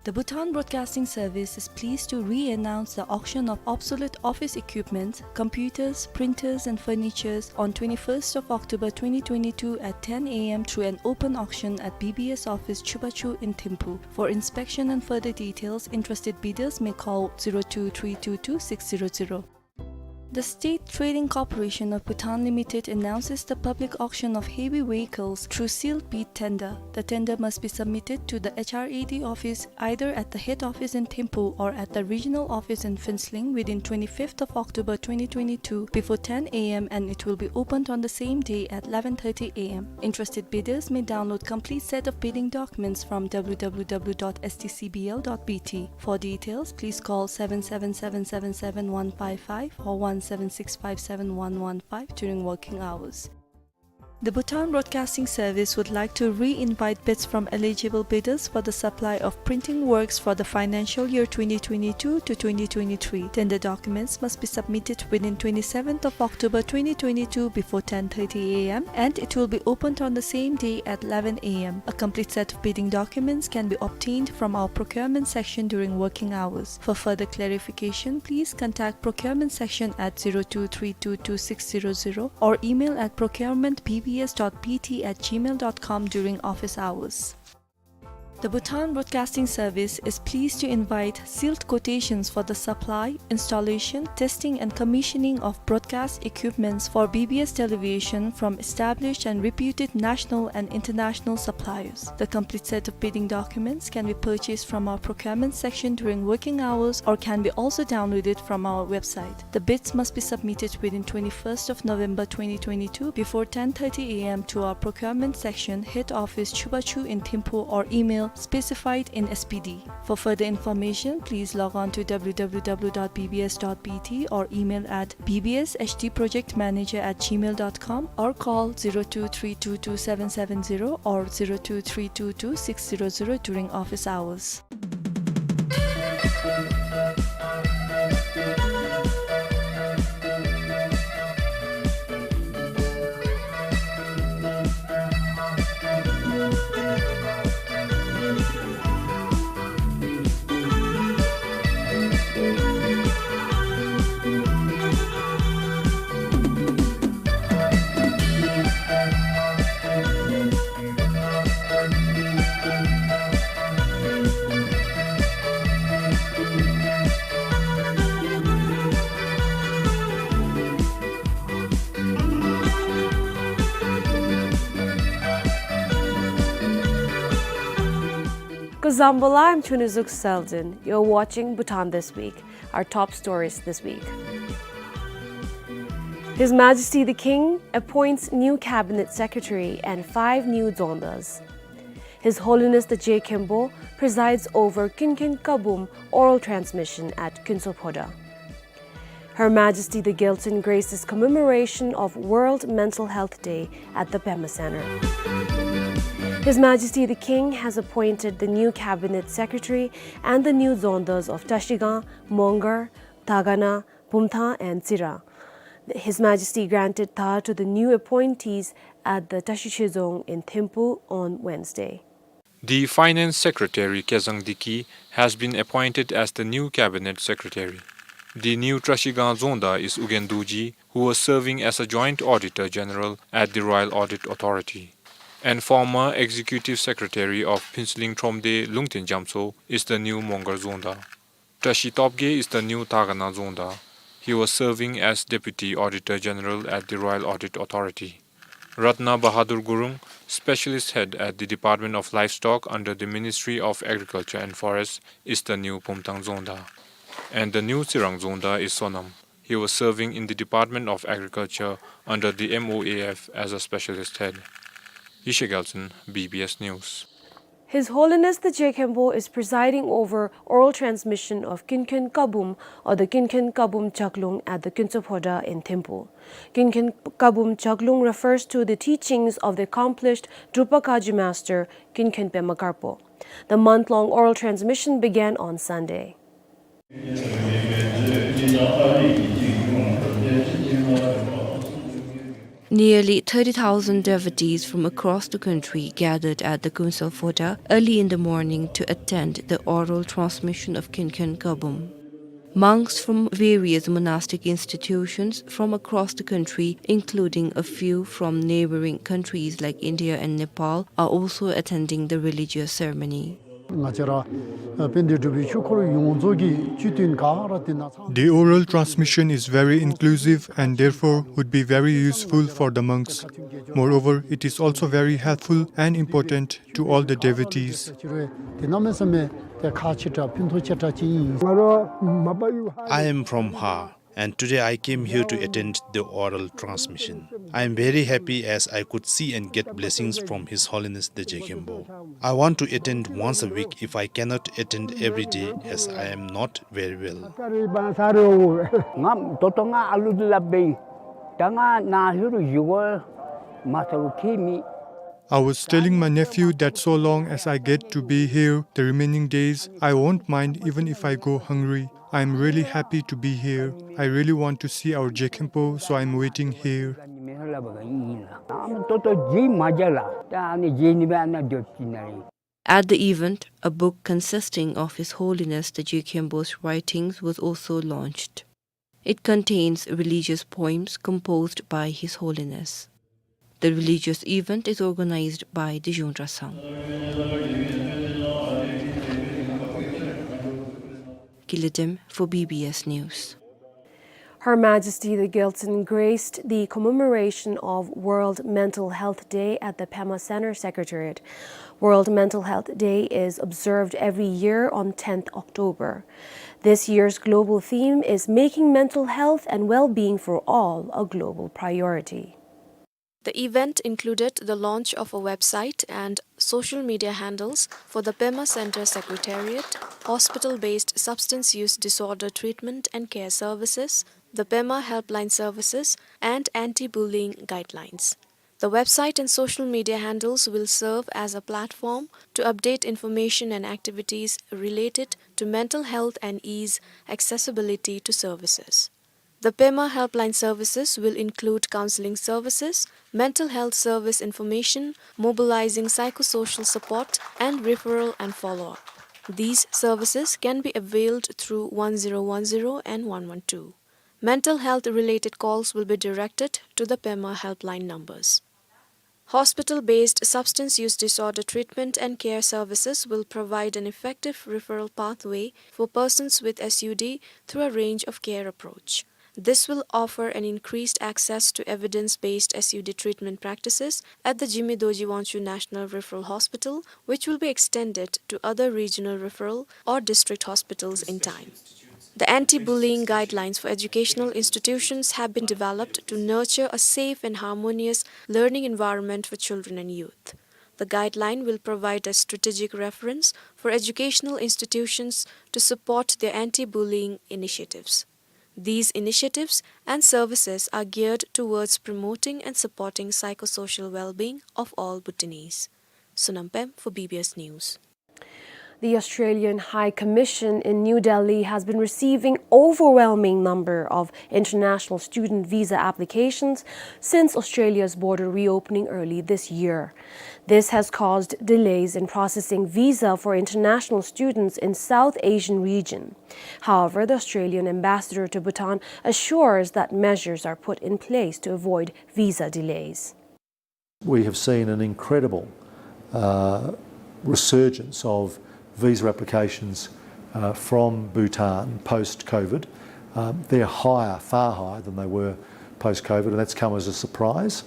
The Bhutan Broadcasting Service is pleased to re-announce the auction of obsolete office equipments, computers, printers, and furnitures on twenty-first of October twenty twenty-two at ten a m through an open auction at B B S office Chubachu in Thimphu. For inspection and further details, interested bidders may call zero two three two two six zero zero. The State Trading Corporation of Bhutan Limited announces the public auction of heavy vehicles through sealed bid tender. The tender must be submitted to the H R A D office either at the head office in Thimphu or at the regional office in Phuentsholing within twenty-fifth of October twenty twenty-two before ten a m and it will be opened on the same day at eleven thirty a m. Interested bidders may download complete set of bidding documents from w w w dot s t c b l dot b t. For details, please call seven seven seven seven seven one five five or one seven six five seven one one five during working hours. The Bhutan Broadcasting Service would like to re-invite bids from eligible bidders for the supply of printing works for the financial year twenty twenty-two to twenty twenty-three. Tender documents must be submitted within twenty-seventh of October twenty twenty-two before ten thirty a m and it will be opened on the same day at eleven a m. A complete set of bidding documents can be obtained from our procurement section during working hours. For further clarification, please contact procurement section at zero two three two two six zero zero or email at procurement b b s dot b t at gmail dot com during office hours. The Bhutan Broadcasting Service is pleased to invite sealed quotations for the supply, installation, testing and commissioning of broadcast equipments for B B S television from established and reputed national and international suppliers. The complete set of bidding documents can be purchased from our procurement section during working hours or can be also downloaded from our website. The bids must be submitted within twenty-first of November twenty twenty-two before ten thirty a m to our procurement section, head office Chubachu in Thimphu, or email specified in S P D. For further information, please log on to w w w dot b b s dot b t or email at b b s h d project manager at gmail dot com or call zero two three two two seven seven zero or zero two three two two six zero zero during office hours. Zambala, I'm Chunizuk Seldon. You're watching Bhutan This Week. Our top stories this week. His Majesty the King appoints new cabinet secretary and five new dzongdas. His Holiness the Je Khenpo presides over Kinken Kabum oral transmission at Kunsel Phoda. Her Majesty the Gyaltsuen graces commemoration of World Mental Health Day at the Pema Center. His Majesty the King has appointed the new cabinet secretary and the new dzongdas of Trashigang, Mongar, Dagana, Bumthang and Tsirang. His Majesty granted dhar to the new appointees at the Trashishe Dzong in Thimphu on Wednesday. The Finance Secretary, Kezang Diki, has been appointed as the new Cabinet Secretary. The new Trashigang Dzongda is Ugyen Dorji, who was serving as a Joint Auditor General at the Royal Audit Authority. And former Executive Secretary of Phuentsholing Thromde, Lungten Jamtso, is the new Mongar Dzongda. Trashi Topge is the new Dagana Dzongda. He was serving as Deputy Auditor General at the Royal Audit Authority. Ratna Bahadur Gurung, Specialist Head at the Department of Livestock under the Ministry of Agriculture and Forests, is the new Bumthang Dzongda. And the new Tsirang Dzongda is Sonam. He was serving in the Department of Agriculture under the M O A F as a Specialist Head. Yeshe Gyaltsuen, B B S News. His Holiness the Je Khenpo is presiding over oral transmission of Kinken Kabum or the Kinken Kabum Chaklung at the Kunsel Phoda in Thimphu. Kinken Kabum Chaklung refers to the teachings of the accomplished Drupakaji master Kinken Pema Karpo. The month-long oral transmission began on Sunday. Nearly thirty thousand devotees from across the country gathered at the Kunsel Phoda early in the morning to attend the oral transmission of Kinken Kabum. Monks from various monastic institutions from across the country, including a few from neighboring countries like India and Nepal, are also attending the religious ceremony. ང་བཅས་ར་ཨ་དཔལ་ལྡན་འབྲུག་པའི་ཆོས་འཁོར་ཡོངས་རྫོགས་ཀྱི་བཅུད་བསྟུན་ག་ར་དེ་ནང་ཚང་། The oral transmission is very inclusive and therefore would be very useful for the monks. Moreover, it is also very helpful and important to all the devotees. དེ་གནམ་མེད་ས་མེད་དེ་ཁག་ཆེ་དྲགས་ཕན་ཐོགས་ཆེ་དྲགས་ཅིག་ཨིན། I am from Har, and today I came here to attend the oral transmission. I am very happy as I could see and get blessings from His Holiness the Je Khenpo. I want to attend once a week if I cannot attend every day as I am not very well. ང་ད་ལྟོ་ང་ཨ་ལུ་འདི་ལ་འབད་ད་ང་ནཱ་ལྷོད་རུང་ཡུལ་སྐོར་མ་ཚར་བར་ཁྱད་མེད། I was telling my nephew that so long as I get to be here, the remaining days, I won't mind even if I go hungry. I am really happy to be here. I really want to see our Je Khenpo, so I am waiting here. At the event, a book consisting of His Holiness the Je Khenpo's writings was also launched. It contains religious poems composed by His Holiness. The religious event is organized by the Zhungtra Sangh. Kiladem for B B S News. Her Majesty the Gyaltsuen graced the commemoration of World Mental Health Day at the Pema Center Secretariat. World Mental Health Day is observed every year on tenth October. This year's global theme is Making Mental Health and Well-Being for All a Global Priority. The event included the launch of a website and social media handles for the Pema Center Secretariat, hospital-based substance use disorder treatment and care services, the Pema Helpline services, and anti-bullying guidelines. The website and social media handles will serve as a platform to update information and activities related to mental health and ease accessibility to services. The Pema Helpline services will include counseling services, mental health service information, mobilizing psychosocial support, and referral and follow-up. These services can be availed through one zero one zero and one one two. Mental health-related calls will be directed to the Pema Helpline numbers. Hospital-based substance use disorder treatment and care services will provide an effective referral pathway for persons with S U D through a range of care approach. This will offer an increased access to evidence-based S U D treatment practices at the Jigme Dorji Wangchuck National Referral Hospital, which will be extended to other regional referral or district hospitals in time. The anti-bullying guidelines for educational institutions have been developed to nurture a safe and harmonious learning environment for children and youth. The guideline will provide a strategic reference for educational institutions to support their anti-bullying initiatives. These initiatives and services are geared towards promoting and supporting psychosocial well-being of all Bhutanese. Sonam Pem for B B S News. The Australian High Commission in New Delhi has been receiving overwhelming number of international student visa applications since Australia's border reopening early this year. This has caused delays in processing visa for international students in South Asian region. However, the Australian ambassador to Bhutan assures that measures are put in place to avoid visa delays. We have seen an incredible, uh, resurgence of visa applications, uh, from Bhutan post-COVID. Um, they're higher, far higher than they were post-COVID, and that's come as a surprise.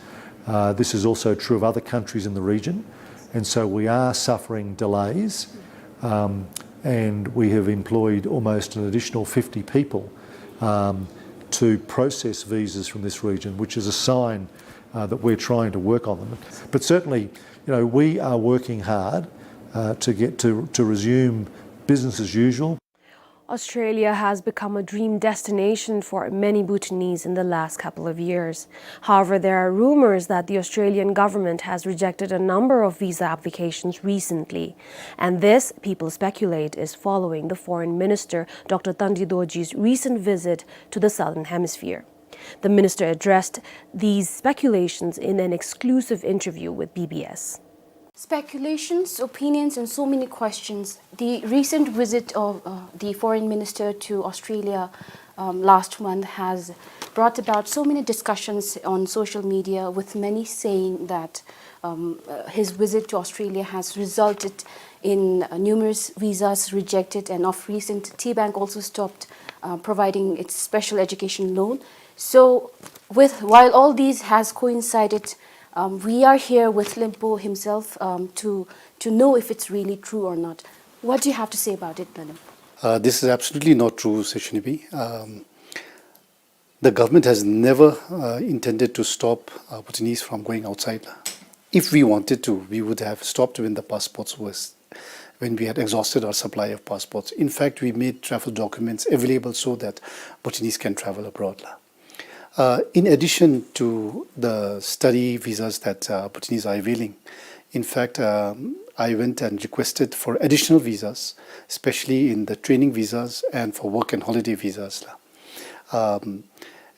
Uh, this is also true of other countries in the region, and so we are suffering delays, um, and we have employed almost an additional fifty people, um, to process visas from this region, which is a sign, uh, that we're trying to work on them. But certainly, you know, we are working hard, uh, to get to, to resume business as usual. Australia has become a dream destination for many Bhutanese in the last couple of years. However, there are rumors that the Australian government has rejected a number of visa applications recently. And this, people speculate, is following the Foreign Minister Doctor Tandi Dorjie's recent visit to the Southern Hemisphere. The minister addressed these speculations in an exclusive interview with B B S. Speculations, opinions, and so many questions. The recent visit of, uh, the foreign minister to Australia, um, last month has brought about so many discussions on social media, with many saying that, um, uh, his visit to Australia has resulted in, uh, numerous visas rejected, and of recent, T Bank also stopped, uh, providing its special education loan. So, with, while all these has coincided, um, we are here with Limpo himself, um, to, to know if it's really true or not. What do you have to say about it, Nalim? Uh, this is absolutely not true, Seshinibi. Um, the government has never, uh, intended to stop, uh, Bhutanese from going outside. If we wanted to, we would have stopped when the passports was, when we had exhausted our supply of passports. In fact, we made travel documents available so that Bhutanese can travel abroad. Uh, in addition to the study visas that, uh, Bhutanese are availing, in fact, um, I went and requested for additional visas, especially in the training visas and for work and holiday visas. Um,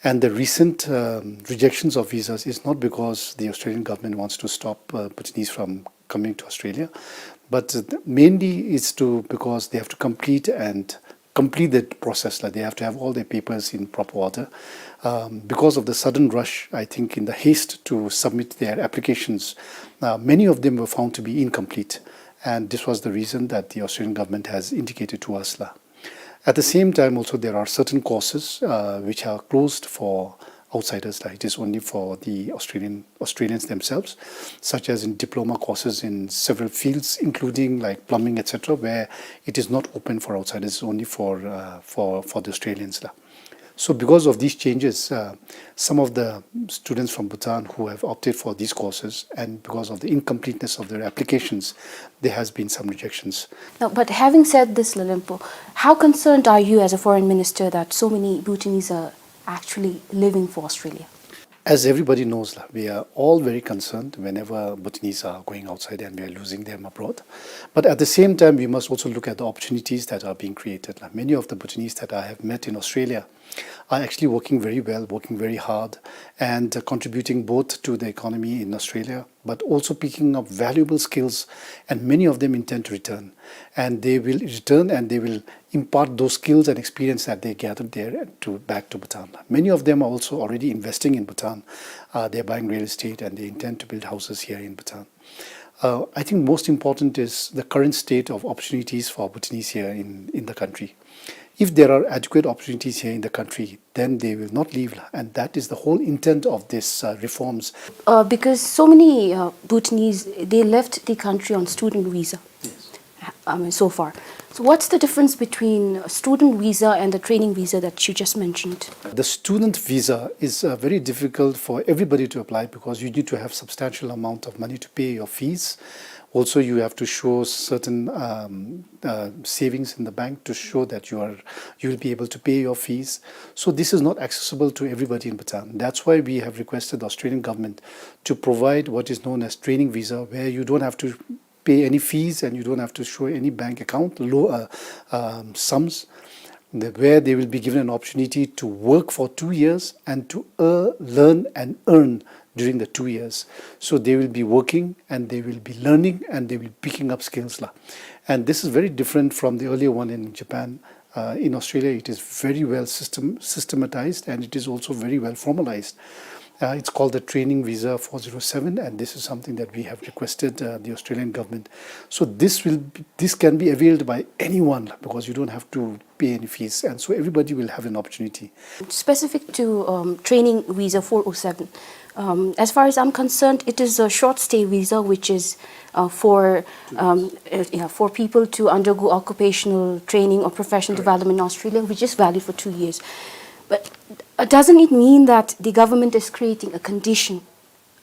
and the recent, um, rejections of visas is not because the Australian government wants to stop, uh, Bhutanese from coming to Australia, but, uh, mainly it's to, because they have to complete and complete that process, like, they have to have all their papers in proper order. Um, because of the sudden rush, I think, in the haste to submit their applications, uh, many of them were found to be incomplete, and this was the reason that the Australian government has indicated to us, la. At the same time, also, there are certain courses, uh, which are closed for outsiders, like, it is only for the Australian, Australians themselves, such as in diploma courses in several fields, including, like, plumbing, et cetera, where it is not open for outsiders, it's only for, uh, for, for the Australians, la. So because of these changes, uh, some of the students from Bhutan who have opted for these courses, and because of the incompleteness of their applications, there has been some rejections. Now, but having said this, Lalempo, how concerned are you as a foreign minister that so many Bhutanese are actually leaving for Australia? As everybody knows, la, we are all very concerned whenever Bhutanese are going outside and we are losing them abroad. But at the same time, we must also look at the opportunities that are being created, la. Many of the Bhutanese that I have met in Australia are actually working very well, working very hard, and, uh, contributing both to the economy in Australia, but also picking up valuable skills, and many of them intend to return. And they will return and they will impart those skills and experience that they gathered there to, back to Bhutan. Many of them are also already investing in Bhutan. Uh, they're buying real estate and they intend to build houses here in Bhutan. Uh, I think most important is the current state of opportunities for Bhutanese here in, in the country. If there are adequate opportunities here in the country, then they will not leave, la. And that is the whole intent of this, uh, reforms. Uh, because so many, uh, Bhutanese, they left the country on student visa. Yes. I mean, so far. So what's the difference between a student visa and the training visa that you just mentioned? The student visa is, uh, very difficult for everybody to apply because you need to have substantial amount of money to pay your fees. Also, you have to show certain, um, uh, savings in the bank to show that you are, you will be able to pay your fees. So this is not accessible to everybody in Bhutan. That's why we have requested the Australian government to provide what is known as training visa, where you don't have to pay any fees and you don't have to show any bank account, low, uh, um, sums, the, where they will be given an opportunity to work for two years and to, uh, learn and earn during the two years. So they will be working and they will be learning and they will be picking up skills, la. And this is very different from the earlier one in Japan. Uh, in Australia, it is very well system, systematized, and it is also very well formalized. Uh, it's called the training visa four zero seven, and this is something that we have requested, uh, the Australian government. So this will be, this can be availed by anyone because you don't have to pay any fees, and so everybody will have an opportunity. Specific to, um, training visa four oh seven, um, as far as I'm concerned, it is a short stay visa, which is, uh, for, um, uh, yeah, for people to undergo occupational training or professional development in Australia, which is valid for two years. But, uh, doesn't it mean that the government is creating a condition,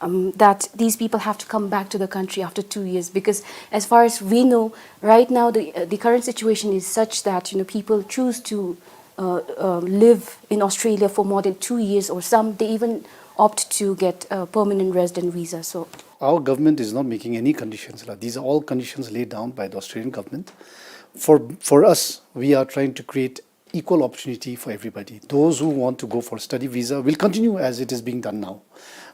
um, that these people have to come back to the country after two years? Because as far as we know, right now the, uh, the current situation is such that, you know, people choose to, uh, uh, live in Australia for more than two years, or some, they even opt to get a permanent resident visa. So our government is not making any conditions, la. These are all conditions laid down by the Australian government. For, for us, we are trying to create equal opportunity for everybody. Those who want to go for study visa will continue as it is being done now.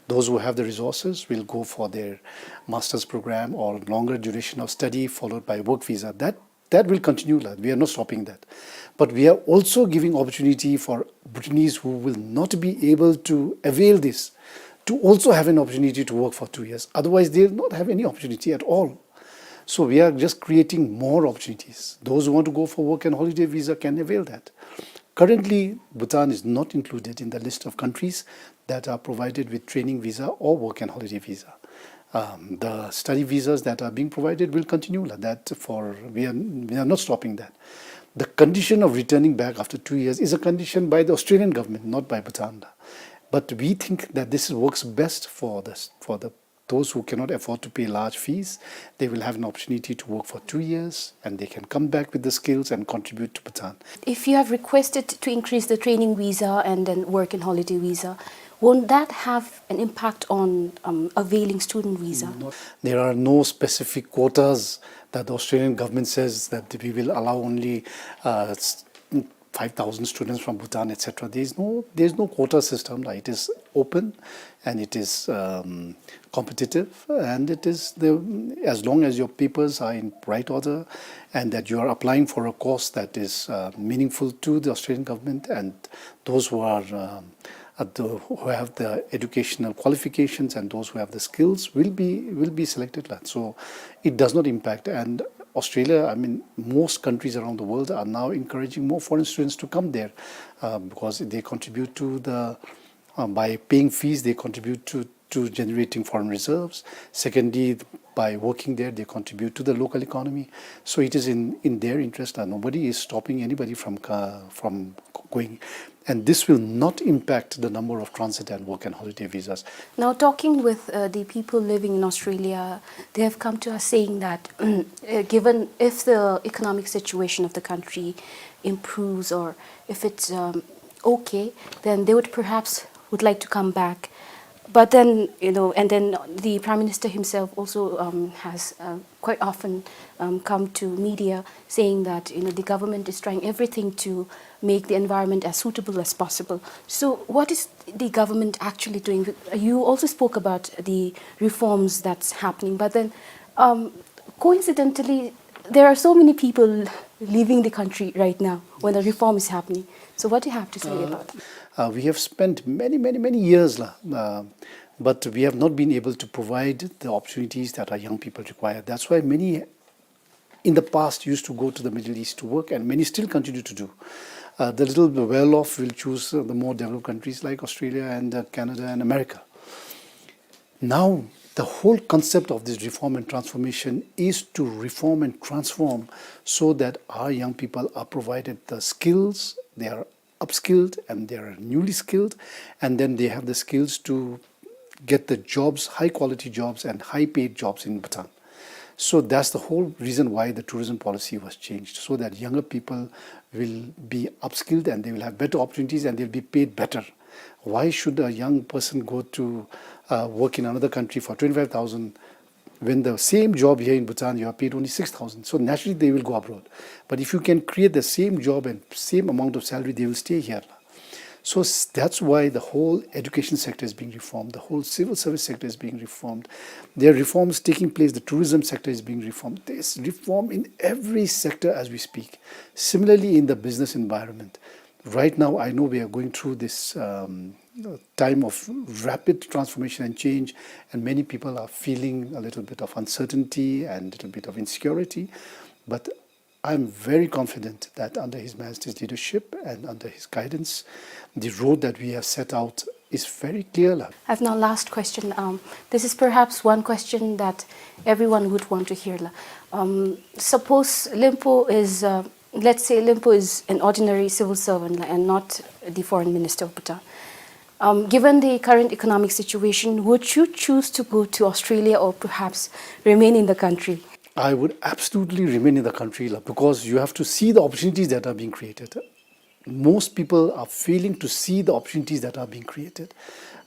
Those who have the resources will go for their master's program or longer duration of study followed by work visa. That, that will continue, la. We are not stopping that. But we are also giving opportunity for Bhutanese who will not be able to avail this to also have an opportunity to work for two years. Otherwise, they will not have any opportunity at all. So we are just creating more opportunities. Those who want to go for work and holiday visa can avail that. Currently, Bhutan is not included in the list of countries that are provided with training visa or work and holiday visa. Um, the study visas that are being provided will continue like that for, we are, we are not stopping that. The condition of returning back after two years is a condition by the Australian government, not by Bhutan. But we think that this works best for the, for the those who cannot afford to pay large fees, they will have an opportunity to work for two years and they can come back with the skills and contribute to Bhutan. If you have requested to increase the training visa and then work and holiday visa, won't that have an impact on, um, availing student visa? There are no specific quotas that the Australian government says that we will allow only, uh, s-, five thousand students from Bhutan, et cetera. There is no, there is no quota system. Like, it is open and it is, um, competitive, and it is the, as long as your papers are in right order and that you are applying for a course that is, uh, meaningful to the Australian government, and those who are, um, at the, who have the educational qualifications and those who have the skills will be, will be selected, la. So it does not impact. And Australia, I mean, most countries around the world are now encouraging more foreign students to come there, uh, because they contribute to the, uh, by paying fees, they contribute to, to generating foreign reserves. Secondly, by working there, they contribute to the local economy. So it is in, in their interest, and nobody is stopping anybody from ca-, from going. And this will not impact the number of transit and work and holiday visas. Now, talking with, uh, the people living in Australia, they have come to us saying that, uh, given if the economic situation of the country improves or if it's, um, okay, then they would perhaps would like to come back. But then, you know, and then the Prime Minister himself also, um, has, uh, quite often, um, come to media saying that, you know, the government is trying everything to make the environment as suitable as possible. So what is the government actually doing? You also spoke about the reforms that's happening, but then, um, coincidentally, there are so many people leaving the country right now when the reform is happening. So what do you have to say about that? Uh, we have spent many, many, many years, la, uh, but we have not been able to provide the opportunities that our young people require. That's why many in the past used to go to the Middle East to work, and many still continue to do. Uh, the little well-off will choose, uh, the more developed countries like Australia and, uh, Canada and America. Now, the whole concept of this reform and transformation is to reform and transform so that our young people are provided the skills, they are upskilled and they are newly skilled, and then they have the skills to get the jobs, high quality jobs and high paid jobs in Bhutan. So that's the whole reason why the tourism policy was changed, so that younger people will be upskilled and they will have better opportunities and they'll be paid better. Why should a young person go to, uh, work in another country for twenty-five thousand when the same job here in Bhutan, you are paid only six thousand? So naturally, they will go abroad. But if you can create the same job and same amount of salary, they will stay here. So s-, that's why the whole education sector is being reformed, the whole civil service sector is being reformed. There are reforms taking place, the tourism sector is being reformed. There's reform in every sector as we speak. Similarly, in the business environment, right now, I know we are going through this, um, time of rapid transformation and change, and many people are feeling a little bit of uncertainty and a little bit of insecurity. But I'm very confident that under His Majesty's leadership and under his guidance, the road that we have set out is very clear, la. I've now last question. Um, this is perhaps one question that everyone would want to hear, la. Um, suppose Limpu is, uh, let's say Limpu is an ordinary civil servant, la, and not the foreign minister of Bhutan. Um, given the current economic situation, would you choose to go to Australia or perhaps remain in the country? I would absolutely remain in the country, la, because you have to see the opportunities that are being created. Most people are failing to see the opportunities that are being created.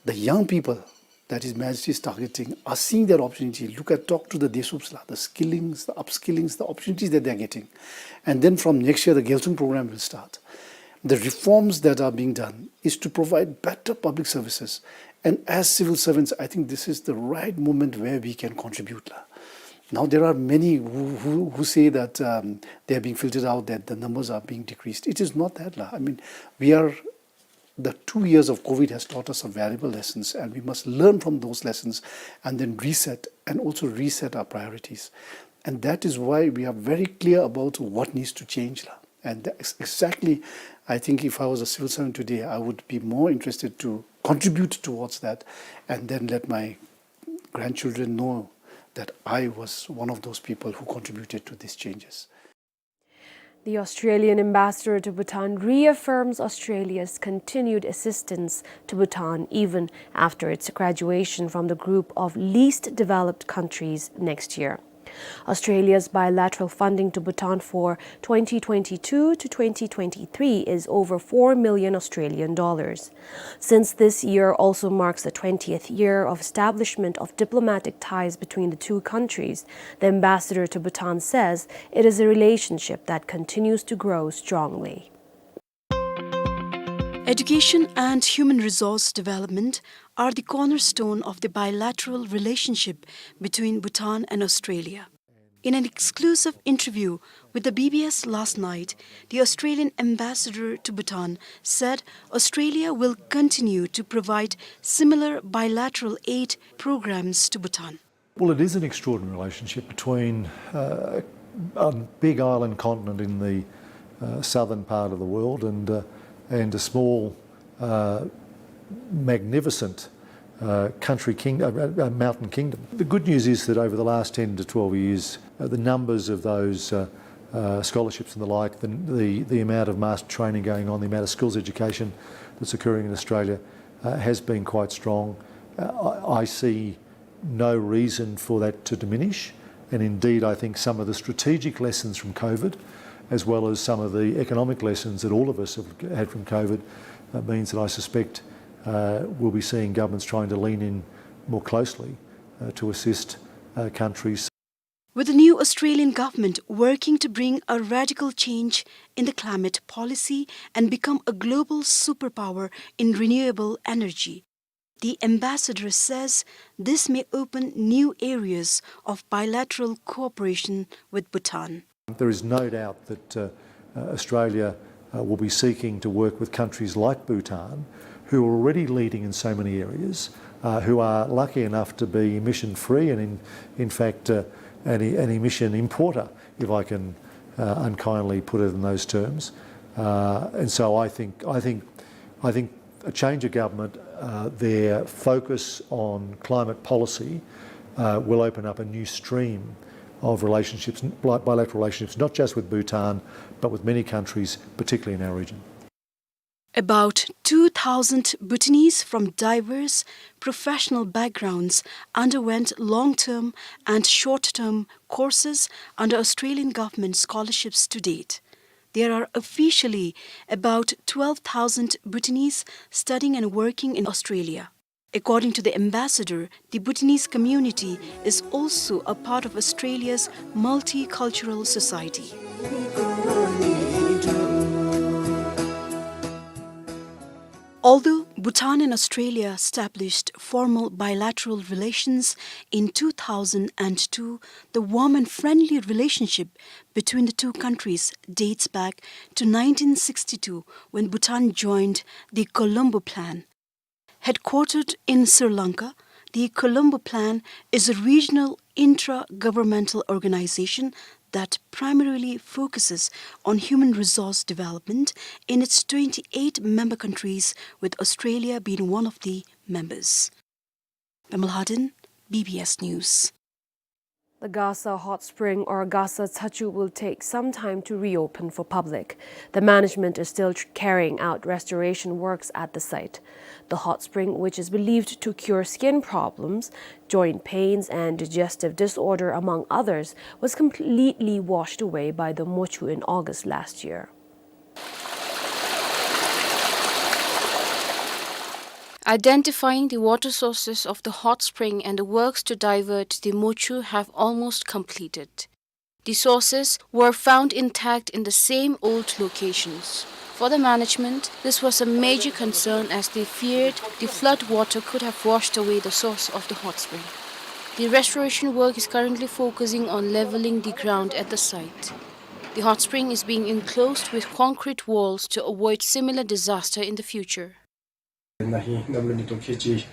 The young people that His Majesty is targeting are seeing that opportunity. Look at, talk to the Desups, la, the skillings, the upskillings, the opportunities that they're getting. And then from next year, the Gyaltsuen program will start. The reforms that are being done is to provide better public services. And as civil servants, I think this is the right moment where we can contribute, la. Now, there are many who, who, who say that, um, they are being filtered out, that the numbers are being decreased. It is not that, la. I mean, we are, the two years of COVID has taught us some valuable lessons, and we must learn from those lessons and then reset and also reset our priorities. And that is why we are very clear about what needs to change, la. And that is exactly, I think if I was a civil servant today, I would be more interested to contribute towards that and then let my grandchildren know that I was one of those people who contributed to these changes. The Australian ambassador to Bhutan reaffirms Australia's continued assistance to Bhutan even after its graduation from the group of least developed countries next year. Australia's bilateral funding to Bhutan for twenty twenty-two to twenty twenty-three is over four million Australian dollars. Since this year also marks the twentieth year of establishment of diplomatic ties between the two countries, the ambassador to Bhutan says it is a relationship that continues to grow strongly. Education and human resource development are the cornerstone of the bilateral relationship between Bhutan and Australia. In an exclusive interview with the B B S last night, the Australian ambassador to Bhutan said Australia will continue to provide similar bilateral aid programs to Bhutan. Well, it is an extraordinary relationship between, uh, a big island continent in the, uh, southern part of the world and, uh, and a small, uh, magnificent, uh, country king-, uh, uh, uh, mountain kingdom. The good news is that over the last ten to twelve years, uh, the numbers of those, uh, uh, scholarships and the like, the, the, the amount of master training going on, the amount of skills education that's occurring in Australia, uh, has been quite strong. Uh, I, I see no reason for that to diminish. And indeed, I think some of the strategic lessons from COVID, as well as some of the economic lessons that all of us have had from COVID, uh, means that I suspect, uh, we'll be seeing governments trying to lean in more closely, uh, to assist, uh, countries. With the new Australian government working to bring a radical change in the climate policy and become a global superpower in renewable energy, the ambassador says this may open new areas of bilateral cooperation with Bhutan. There is no doubt that, uh, uh, Australia, uh, will be seeking to work with countries like Bhutan, who are already leading in so many areas, uh, who are lucky enough to be emission free and in, in fact, uh, an, an emission importer, if I can, uh, unkindly put it in those terms. Uh, and so I think, I think, I think a change of government, uh, their focus on climate policy, uh, will open up a new stream of relationships, bi-, bilateral relationships, not just with Bhutan, but with many countries, particularly in our region. About two thousand Bhutanese from diverse professional backgrounds underwent long-term and short-term courses under Australian government scholarships to date. There are officially about twelve thousand Bhutanese studying and working in Australia. According to the ambassador, the Bhutanese community is also a part of Australia's multicultural society. Although Bhutan and Australia established formal bilateral relations in two thousand two, the warm and friendly relationship between the two countries dates back to nineteen sixty-two, when Bhutan joined the Colombo Plan. Headquartered in Sri Lanka, the Colombo Plan is a regional intra-governmental organization that primarily focuses on human resource development in its twenty-eight member countries, with Australia being one of the members. Pema Lhaden, B B S News. The Gasa Hot Spring, or Gasa Tsachu, will take some time to reopen for public. The management is still tr-, carrying out restoration works at the site. The hot spring, which is believed to cure skin problems, joint pains, and digestive disorder, among others, was completely washed away by the Mochu in August last year. Identifying the water sources of the hot spring and the works to divert the Mochu have almost completed. The sources were found intact in the same old locations. For the management, this was a major concern, as they feared the flood water could have washed away the source of the hot spring. The restoration work is currently focusing on leveling the ground at the site. The hot spring is being enclosed with concrete walls to avoid similar disaster in the future. The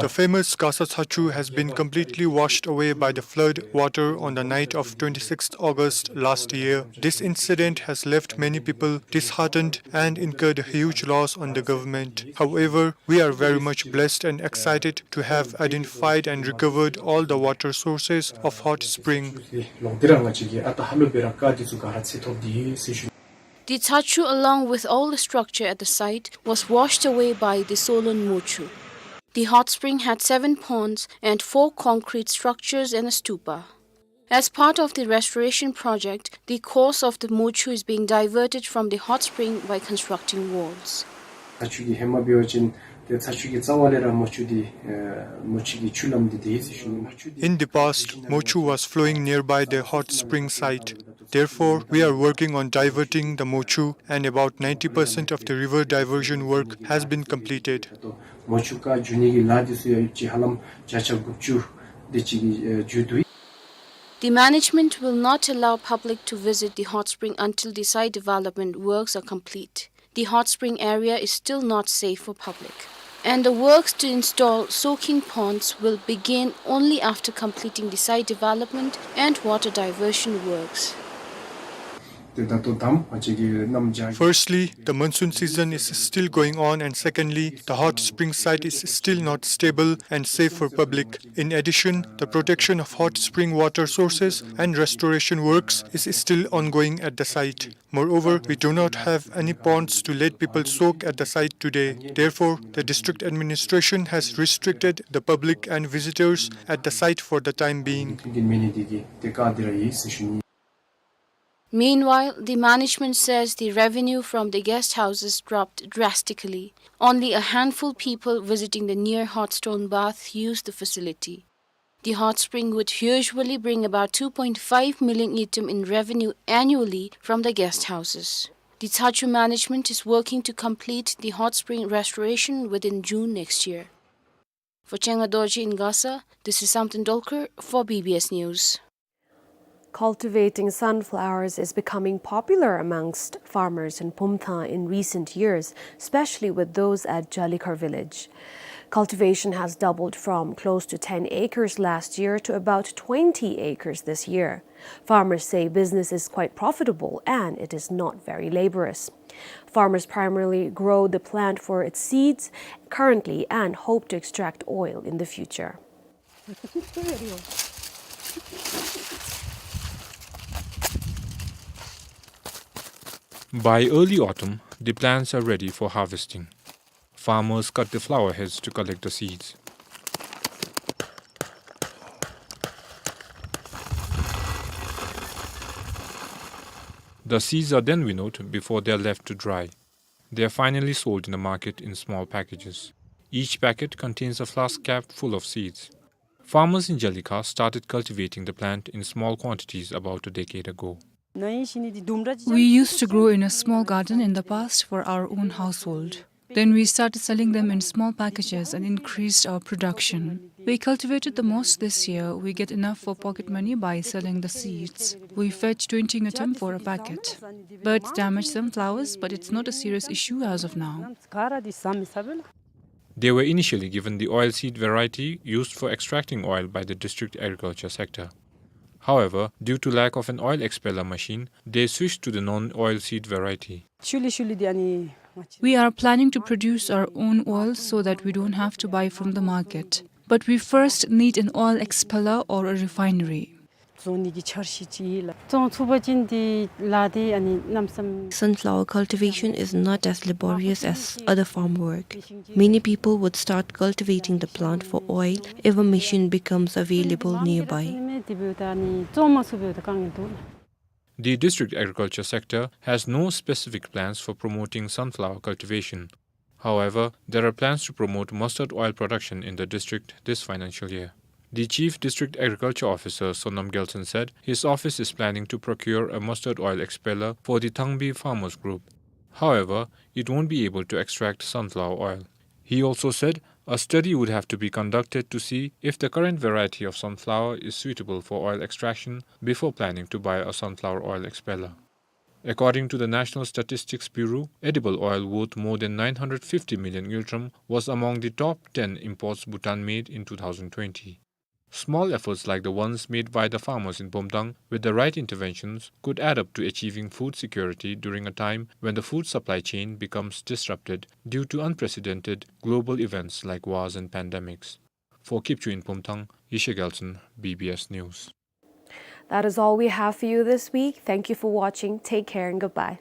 famous Gasa Tsachu has been completely washed away by the flood water on the night of twenty-sixth August last year. This incident has left many people disheartened and incurred a huge loss on the government. However, we are very much blessed and excited to have identified and recovered all the water sources of hot spring. The Tsachu, along with all the structure at the site, was washed away by the Solon Mochu. The hot spring had seven ponds and four concrete structures and a stupa. As part of the restoration project, the course of the Mochu is being diverted from the hot spring by constructing walls. ཚ་ཆུ་གི་ཧེ་མ་འབད་བ་ཅིན་ཏེ་ཚ་ཆུ་གི་རྩ་བ་ལས་ར་མོ་ཆུ་འདི་ཨེ་མོ་ཆུ་གི་ཆུ་ལམ་འདི་ཏེ་ཡོད་ཟེར་ཞུ་ནི། མོ་ཆུ་འདི། In the past, Mochu was flowing nearby the hot spring site. Therefore, we are working on diverting the Mochu, and about ninety percent of the river diversion work has been completed. མོ་ཆུ་ཁར་འགྱོ་ནི་གི་ལཱ་འདི་ཚུ་ཡང་ཡོདཔ་ཅིག་ཧ་ལམ་བརྒྱ་ཆ་དགུ་བཅུ་དེ་ཅིག་གི་ཨེ་འགྱོ་དོ་ཡོད། The management will not allow public to visit the hot spring until the site development works are complete. The hot spring area is still not safe for public, and the works to install soaking ponds will begin only after completing the site development and water diversion works. Firstly, the monsoon season is still going on, and secondly, the hot spring site is still not stable and safe for public. In addition, the protection of hot spring water sources and restoration works is still ongoing at the site. Moreover, we do not have any ponds to let people soak at the site today. Therefore, the district administration has restricted the public and visitors at the site for the time being. Meanwhile, the management says the revenue from the guest houses dropped drastically. Only a handful people visiting the near hot stone bath use the facility. The hot spring would usually bring about two point five million ngultrum in revenue annually from the guest houses. The Tsachu management is working to complete the hot spring restoration within June next year. For Chenga Dorji in Gasa, this is Samten Dolkar for B B S News. Cultivating sunflowers is becoming popular amongst farmers in Pumthang in recent years, especially with those at Jalikhar village. Cultivation has doubled from close to ten acres last year to about twenty acres this year. Farmers say business is quite profitable and it is not very laborious. Farmers primarily grow the plant for its seeds currently and hope to extract oil in the future. By early autumn, the plants are ready for harvesting. Farmers cut the flower heads to collect the seeds. The seeds are then winnowed before they are left to dry. They are finally sold in the market in small packages. Each packet contains a flask cap full of seeds. Farmers in Jalika started cultivating the plant in small quantities about a decade ago. We used to grow in a small garden in the past for our own household. Then we started selling them in small packages and increased our production. We cultivated the most this year. We get enough for pocket money by selling the seeds. We fetch twenty ngultrum for a packet. Birds damage some flowers, but it's not a serious issue as of now. They were initially given the oil seed variety used for extracting oil by the district agriculture sector. However, due to lack of an oil expeller machine, they switched to the non-oil seed variety. We are planning to produce our own oil so that we don't have to buy from the market. But we first need an oil expeller or a refinery. Sunflower cultivation is not as laborious as other farm work. Many people would start cultivating the plant for oil if a machine becomes available nearby. The district agriculture sector has no specific plans for promoting sunflower cultivation. However, there are plans to promote mustard oil production in the district this financial year. The Chief District Agriculture Officer, Sonam Gyaltshen, said his office is planning to procure a mustard oil expeller for the Thangbi farmers group. However, it won't be able to extract sunflower oil. He also said a study would have to be conducted to see if the current variety of sunflower is suitable for oil extraction before planning to buy a sunflower oil expeller. According to the National Statistics Bureau, edible oil worth more than nine hundred fifty million ngultrum was among the top ten imports Bhutan made in two thousand twenty. Small efforts like the ones made by the farmers in Bumthang, with the right interventions, could add up to achieving food security during a time when the food supply chain becomes disrupted due to unprecedented global events like wars and pandemics. For Kipchwe in Bumthang, Yeshe Gyaltshen, B B S News. That is all we have for you this week. Thank you for watching. Take care and goodbye.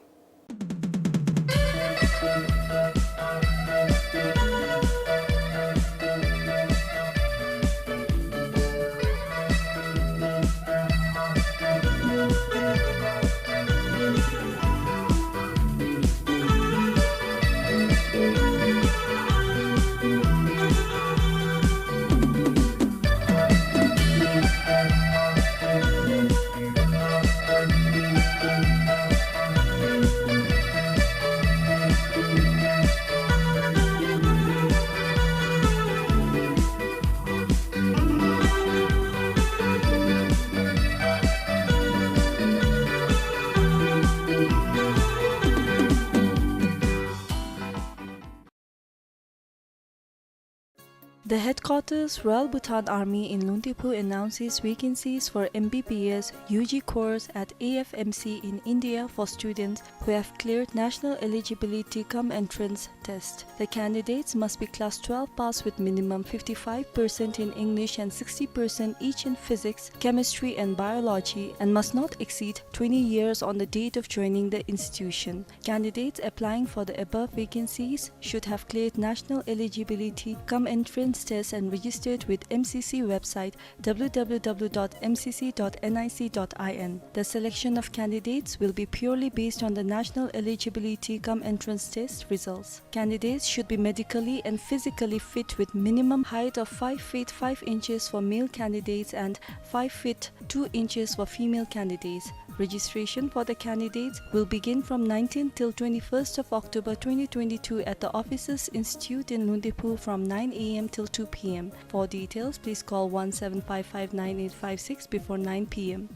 The headquarters, Royal Bhutan Army in Lungtephu, announces vacancies for M B B S U G course at A F M C in India for students who have cleared national eligibility cum entrance test. The candidates must be class twelve pass with minimum fifty-five percent in English and sixty percent each in physics, chemistry and biology, and must not exceed twenty years on the date of joining the institution. Candidates applying for the above vacancies should have cleared national eligibility cum entrance test and registered with M C C website w w w dot m c c dot n i c dot i n. The selection of candidates will be purely based on the national eligibility cum entrance test results. Candidates should be medically and physically fit with minimum height of five feet five inches for male candidates and five feet two inches for female candidates. Registration for the candidates will begin from nineteenth till twenty-first of October twenty twenty-two at the offices institute in Lungtephu from nine a m till two p m. For details, please call one seven five five nine eight five six before nine p m.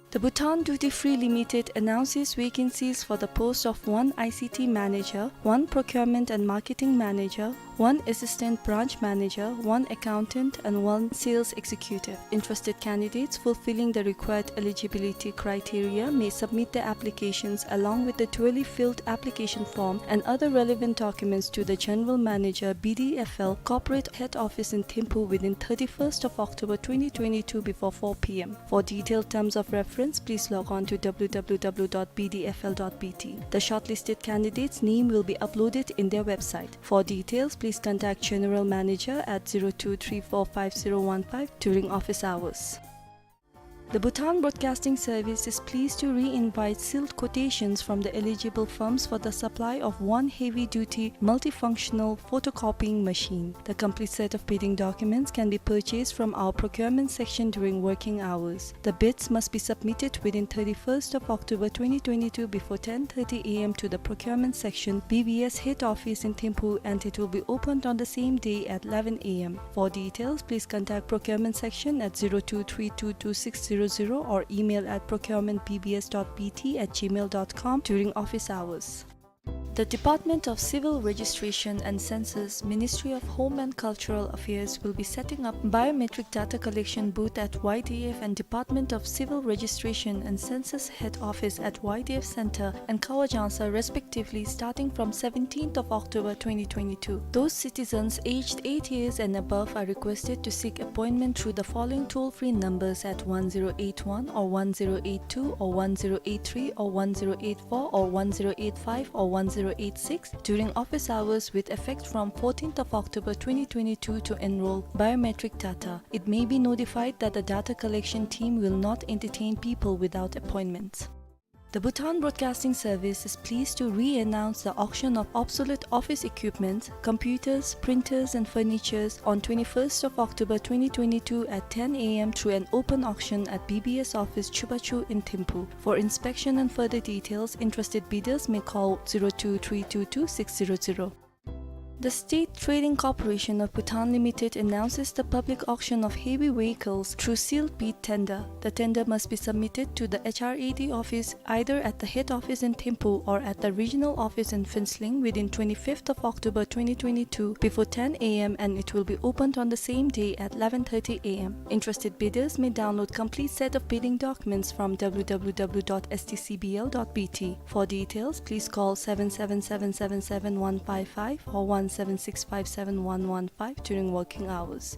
The Bhutan Duty Free Limited announces vacancies for the post of one I C T manager, one procurement and marketing manager, one assistant branch manager, one accountant, and one sales executive. Interested candidates fulfilling the required eligibility criteria may submit their applications along with the duly filled application form and other relevant documents to the General Manager, B D F L, Corporate Head Office in Thimphu within thirty-first of October twenty twenty-two before four p m. For detailed terms of reference, please log on to w w w dot b d f l dot b t. The shortlisted candidates' name will be uploaded in their website. For details, please contact General Manager at zero two three four five zero one five during office hours. The Bhutan Broadcasting Service is pleased to re-invite sealed quotations from the eligible firms for the supply of one heavy-duty multifunctional photocopying machine. The complete set of bidding documents can be purchased from our procurement section during working hours. The bids must be submitted within thirty-first of October twenty twenty-two before ten thirty a m to the procurement section, B B S head office in Thimphu, and it will be opened on the same day at eleven a m. For details, please contact procurement section at zero two three two two six zero zero or email at procurement b b s dot b t at gmail dot com during office hours. The Department of Civil Registration and Census, Ministry of Home and Cultural Affairs will be setting up biometric data collection booth at Y D F and Department of Civil Registration and Census head office at Y D F Center and Kawajangsa respectively, starting from seventeenth of October twenty twenty-two. Those citizens aged eight years and above are requested to seek appointment through the following toll-free numbers at one zero eight one or one zero eight two or one zero eight three or one zero eight four or one zero eight five or one zero eight six during office hours with effect from fourteenth of October twenty twenty-two to enroll biometric data. It may be notified that the data collection team will not entertain people without appointments. The Bhutan Broadcasting Service is pleased to re-announce the auction of obsolete office equipment, computers, printers, and furnitures on twenty-first of October twenty twenty-two at ten a m through an open auction at B B S office Chubachu in Thimphu. For inspection and further details, interested bidders may call zero two three two two six zero zero. The State Trading Corporation of Bhutan Limited announces the public auction of heavy vehicles through sealed bid tender. The tender must be submitted to the H R A D office either at the head office in Thimphu or at the regional office in Phuentsholing within twenty-fifth of October twenty twenty-two before ten a m and it will be opened on the same day at eleven thirty a m. Interested bidders may download complete set of bidding documents from w w w dot s t c b l dot b t. For details, please call seven seven seven seven seven one five five or one seven six five seven one one five during working hours.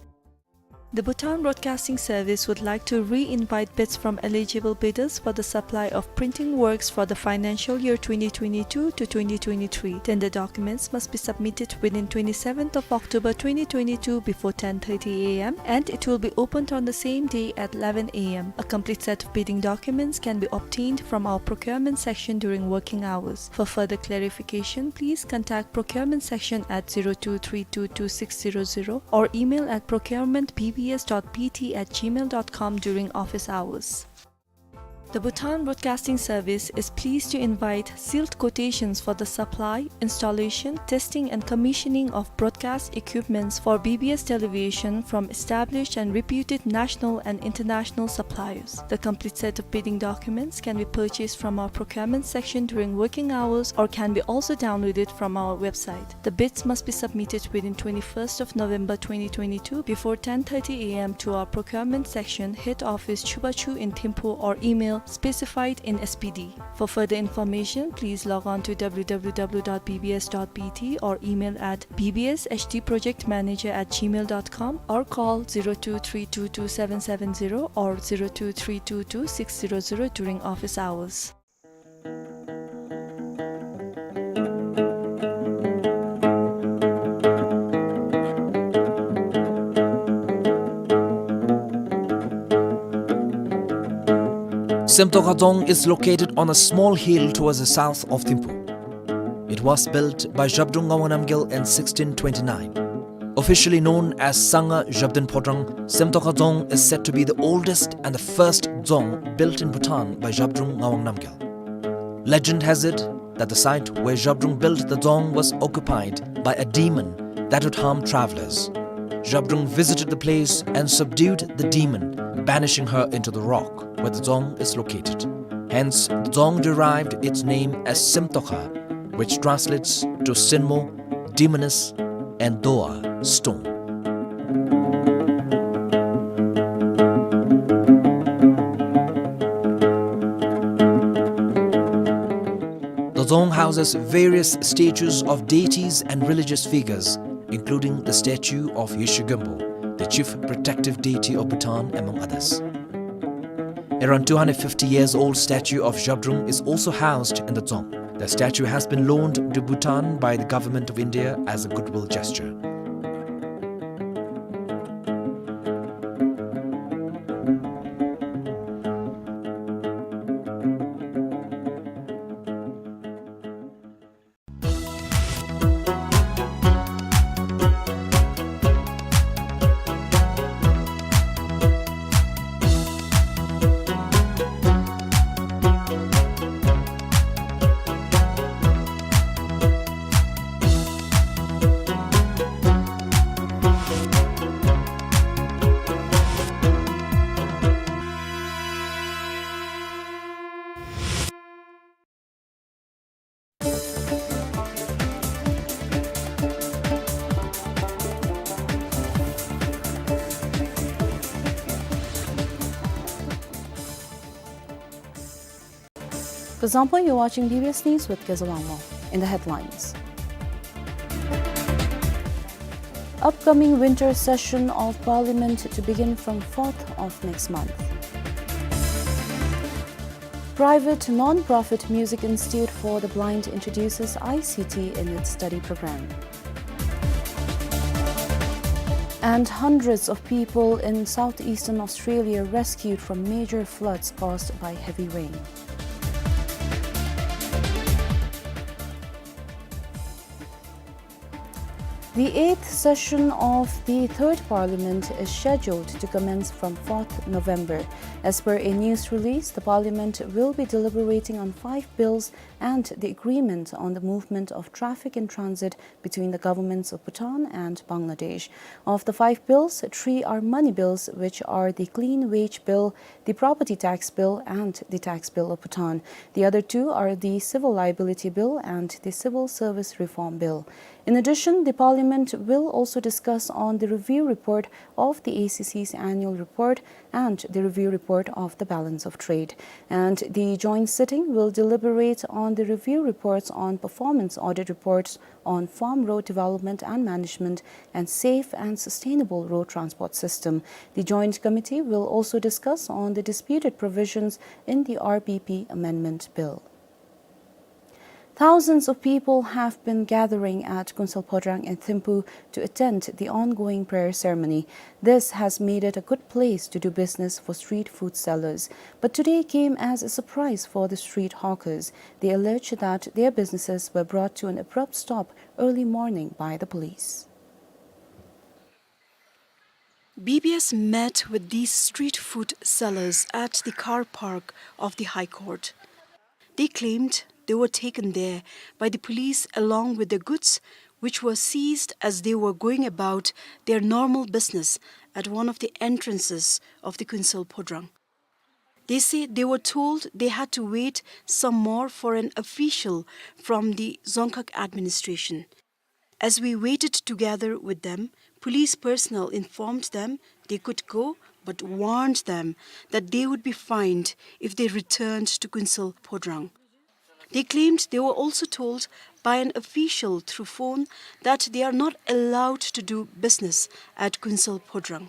The Bhutan Broadcasting Service would like to re-invite bids from eligible bidders for the supply of printing works for the financial year twenty twenty-two to twenty twenty-three. Tender documents must be submitted within twenty-seventh of October twenty twenty-two before ten thirty a m and it will be opened on the same day at eleven a m. A complete set of bidding documents can be obtained from our procurement section during working hours. For further clarification, please contact procurement section at zero two three two two six zero zero or email at procurement b b s dot b t at gmail dot com during office hours. The Bhutan Broadcasting Service is pleased to invite sealed quotations for the supply, installation, testing and commissioning of broadcast equipments for B B S television from established and reputed national and international suppliers. The complete set of bidding documents can be purchased from our procurement section during working hours or can be also downloaded from our website. The bids must be submitted within twenty-first of November twenty twenty-two before ten thirty a m to our procurement section, head office Chubachu in Thimphu, or email specified in S P D. For further information, please log on to w w w dot b b s dot b t or email at b b s h d project manager at gmail dot com or call zero two three two two seven seven zero or zero two three two two six zero zero during office hours. Semtokha Dzong is located on a small hill towards the south of Thimphu. It was built by Zhabdrung Ngawang Namgyal in sixteen twenty-nine. Officially known as Sangha Zhabdrung Phodrang, Semtokha Dzong is said to be the oldest and the first dzong built in Bhutan by Zhabdrung Ngawang Namgyal. Legend has it that the site where Zhabdrung built the dzong was occupied by a demon that would harm travelers. Zhabdrung visited the place and subdued the demon, banishing her into the rock where the dzong is located. Hence, the dzong derived its name as Semtokha, which translates to Sinmo, demoness, and Dowa, stone. The dzong houses various statues of deities and religious figures, including the statue of Yeshe Gönpo, the chief protective deity of Bhutan, among others. Around two hundred fifty years old statue of Zhabdrung is also housed in the dzong. The statue has been loaned to Bhutan by the government of India as a goodwill gesture. Kuzuzangpo, you're watching B B S News with Kezalangmo. In the headlines: Upcoming winter session of Parliament to begin from fourth of next month. Private non-profit Music Institute for the Blind introduces I C T in its study program. And hundreds of people in southeastern Australia rescued from major floods caused by heavy rain. The eighth session of the Third Parliament is scheduled to commence from fourth November. As per a news release, the Parliament will be deliberating on five bills and the agreement on the movement of traffic in transit between the governments of Bhutan and Bangladesh. Of the five bills, three are money bills, which are the Clean Wage Bill, the Property Tax Bill, and the Tax Bill of Bhutan. The other two are the Civil Liability Bill and the Civil Service Reform Bill. In addition, the Parliament will also discuss on the review report of the A C C's annual report and the review report of the balance of trade. And the joint sitting will deliberate on the review reports on performance audit reports on farm road development and management and safe and sustainable road transport system. The joint committee will also discuss on the disputed provisions in the R B P Amendment Bill. Thousands of people have been gathering at Kunsal Phodrang in Thimphu to attend the ongoing prayer ceremony. This has made it a good place to do business for street food sellers. But today came as a surprise for the street hawkers. They allege that their businesses were brought to an abrupt stop early morning by the police. B B S met with these street food sellers at the car park of the High Court. They claimed they were taken there by the police along with their goods, which were seized as they were going about their normal business at one of the entrances of the Kunsal Phodrang. They say they were told they had to wait some more for an official from the Dzongkhag administration. As we waited together with them, police personnel informed them they could go, but warned them that they would be fined if they returned to Kunsal Phodrang. They claimed they were also told by an official through phone that they are not allowed to do business at Kunsal Phodrang.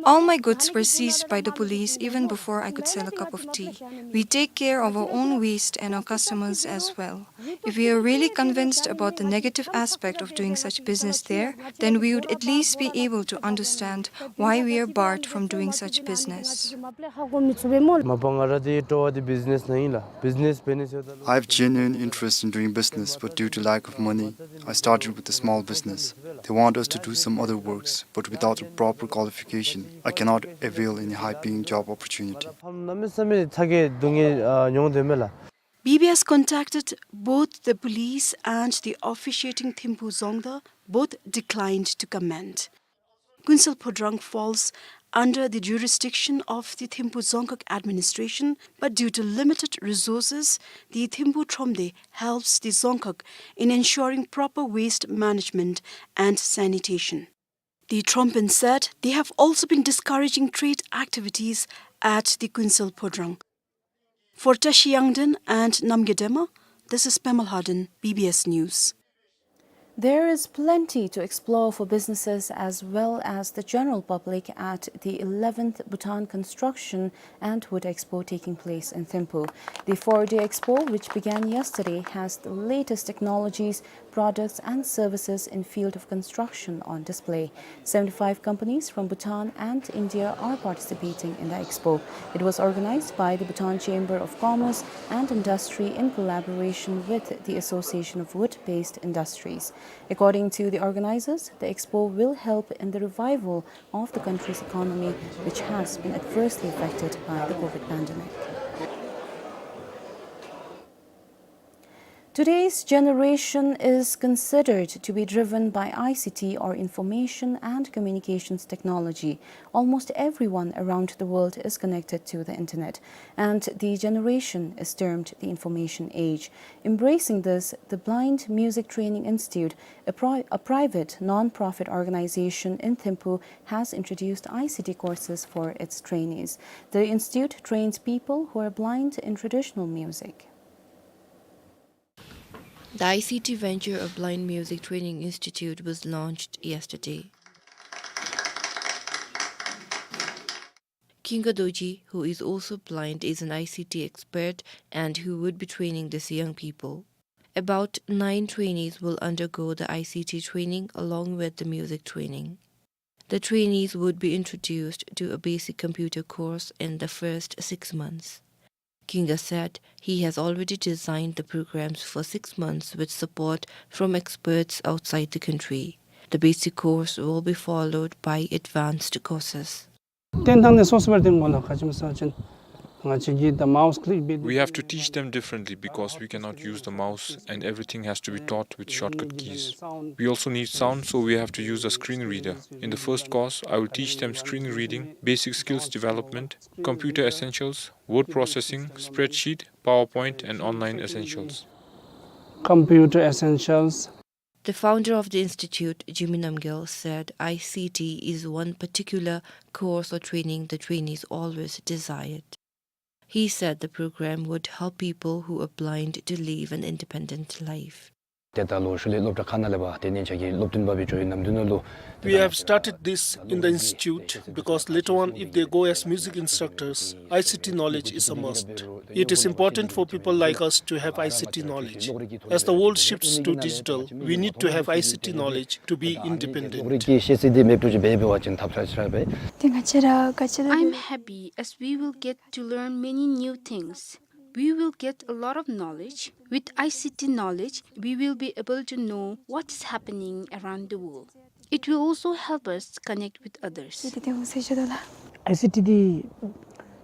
All my goods were seized by the police even before I could sell a cup of tea. We take care of our own waste and our customers as well. If we are really convinced about the negative aspect of doing such business there, then we would at least be able to understand why we are barred from doing such business. I have genuine interest in doing business, but due to lack of money, I started with a small business. They want us to do some other works, but without a proper qualification, I cannot avail any high-paying job opportunity. B B S contacted both the police and the officiating Thimphu Dzongda, both declined to comment. Kunsal Phodrang falls under the jurisdiction of the Thimphu Dzongkhag administration, but due to limited resources, the Thimphu Thromde helps the Dzongkhag in ensuring proper waste management and sanitation. The Thrompen said they have also been discouraging trade activities at the Kuensel Phodrang. For Tashi Yangden and Namgay Dema, this is Pema Lhaden, B B S News. There is plenty to explore for businesses as well as the general public at the eleventh Bhutan Construction and Wood Expo taking place in Thimphu. The four-day expo, which began yesterday, has the latest technologies, products and services in field of construction on display. Seventy-five companies from Bhutan and India are participating in the expo. It was organized by the Bhutan Chamber of Commerce and Industry in collaboration with the Association of Wood-Based Industries. According to the organizers, the expo will help in the revival of the country's economy, which has been adversely affected by the COVID pandemic. Today's generation is considered to be driven by I C T, or information and communications technology. Almost everyone around the world is connected to the internet, and the generation is termed the information age. Embracing this, the Blind Music Training Institute, a pri-, a private non-profit organization in Thimphu, has introduced I C T courses for its trainees. The institute trains people who are blind in traditional music. The I C T venture of Blind Music Training Institute was launched yesterday. Kinga Dorji, who is also blind, is an I C T expert and who would be training these young people. About nine trainees will undergo the I C T training along with the music training. The trainees would be introduced to a basic computer course in the first six months. Kinga said he has already designed the programs for six months with support from experts outside the country. The basic course will be followed by advanced courses. ཏན་ཏན་ནི་སོ་སོ་བར་ཏེ་ངོ་ལ་ཁ་ཅིམ་ས་ཅན། ང་ཅིག་གི་the mouse click བྱེད། We have to teach them differently because we cannot use the mouse and everything has to be taught with shortcut keys. We also need sound, so we have to use a screen reader. In the first course, I will teach them screen reading, basic skills development, computer essentials, word processing, spreadsheet, PowerPoint, and online essentials. Computer essentials. The founder of the institute, Jimmy Namgyel, said I C T is one particular course or training the trainees always desired. He said the program would help people who are blind to live an independent life. ཏེ་ད་ལོ་ཤུལ་ལས་སློབ་གྲྭ་ཁག་ནང་ལས་ཕར་ཏེ་ནེ་ཆ་གི་སློབ་སྟོན་པ་སྦེ་འགྱོ་བའི་ནམ་དུས་ནང་ལུ། We have started this in the institute because later on, if they go as music instructors, I C T knowledge is a must. It is important for people like us to have I C T knowledge. As the world shifts to digital, we need to have I C T knowledge to be independent. ཏེ་ང་བཅས་ར་ག་ཅི་ར། I'm happy as we will get to learn many new things. We will get a lot of knowledge. With I C T knowledge, we will be able to know what is happening around the world. It will also help us connect with others. I C T འདི་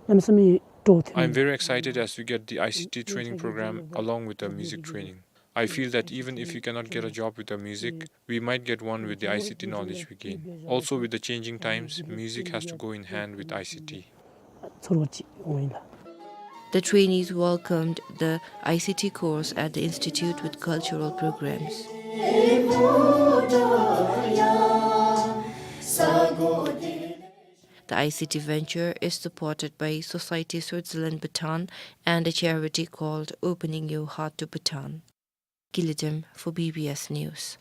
གནམ་མེད་ས་མེད་སྤྲོ་སྟེ། I'm very excited as we get the I C T training program along with the music training. I feel that even if you cannot get a job with the music, we might get one with the I C T knowledge we gain. Also, with the changing times, music has to go in hand with I C T. ཚོར་བ་ཅིག་འོང་ཡི་ལགས། The trainees welcomed the I C T course at the institute with cultural programs. The I C T venture is supported by Society Switzerland Bhutan and a charity called Opening Your Heart to Bhutan. Gilidem for B B S News.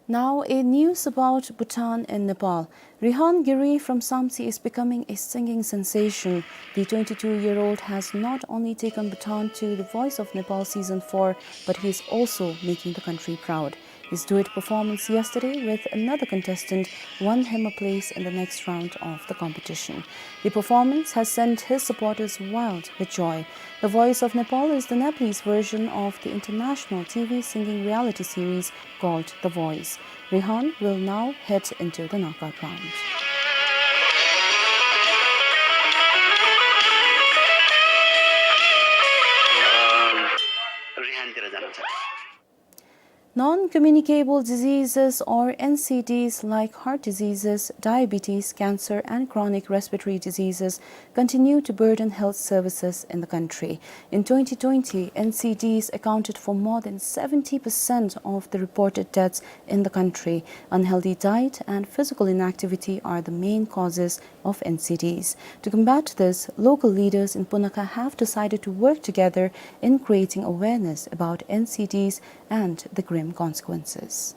Now, a news about Bhutan and Nepal. Rehan Giri from Samtse is becoming a singing sensation. The twenty-two-year-old has not only taken Bhutan to the Voice of Nepal Season four, but he is also making the country proud. His duet performance yesterday with another contestant won him a place in the next round of the competition. The performance has sent his supporters wild with joy. The Voice of Nepal is the Nepalese version of the international T V singing reality series called The Voice. Rehan will now head into the knockout round. Communicable diseases, or N C Ds, like heart diseases, diabetes, cancer, and chronic respiratory diseases continue to burden health services in the country. In twenty twenty, N C Ds accounted for more than seventy percent of the reported deaths in the country. Unhealthy diet and physical inactivity are the main causes of N C Ds. To combat this, local leaders in Punakha have decided to work together in creating awareness about N C Ds and the grim consequences.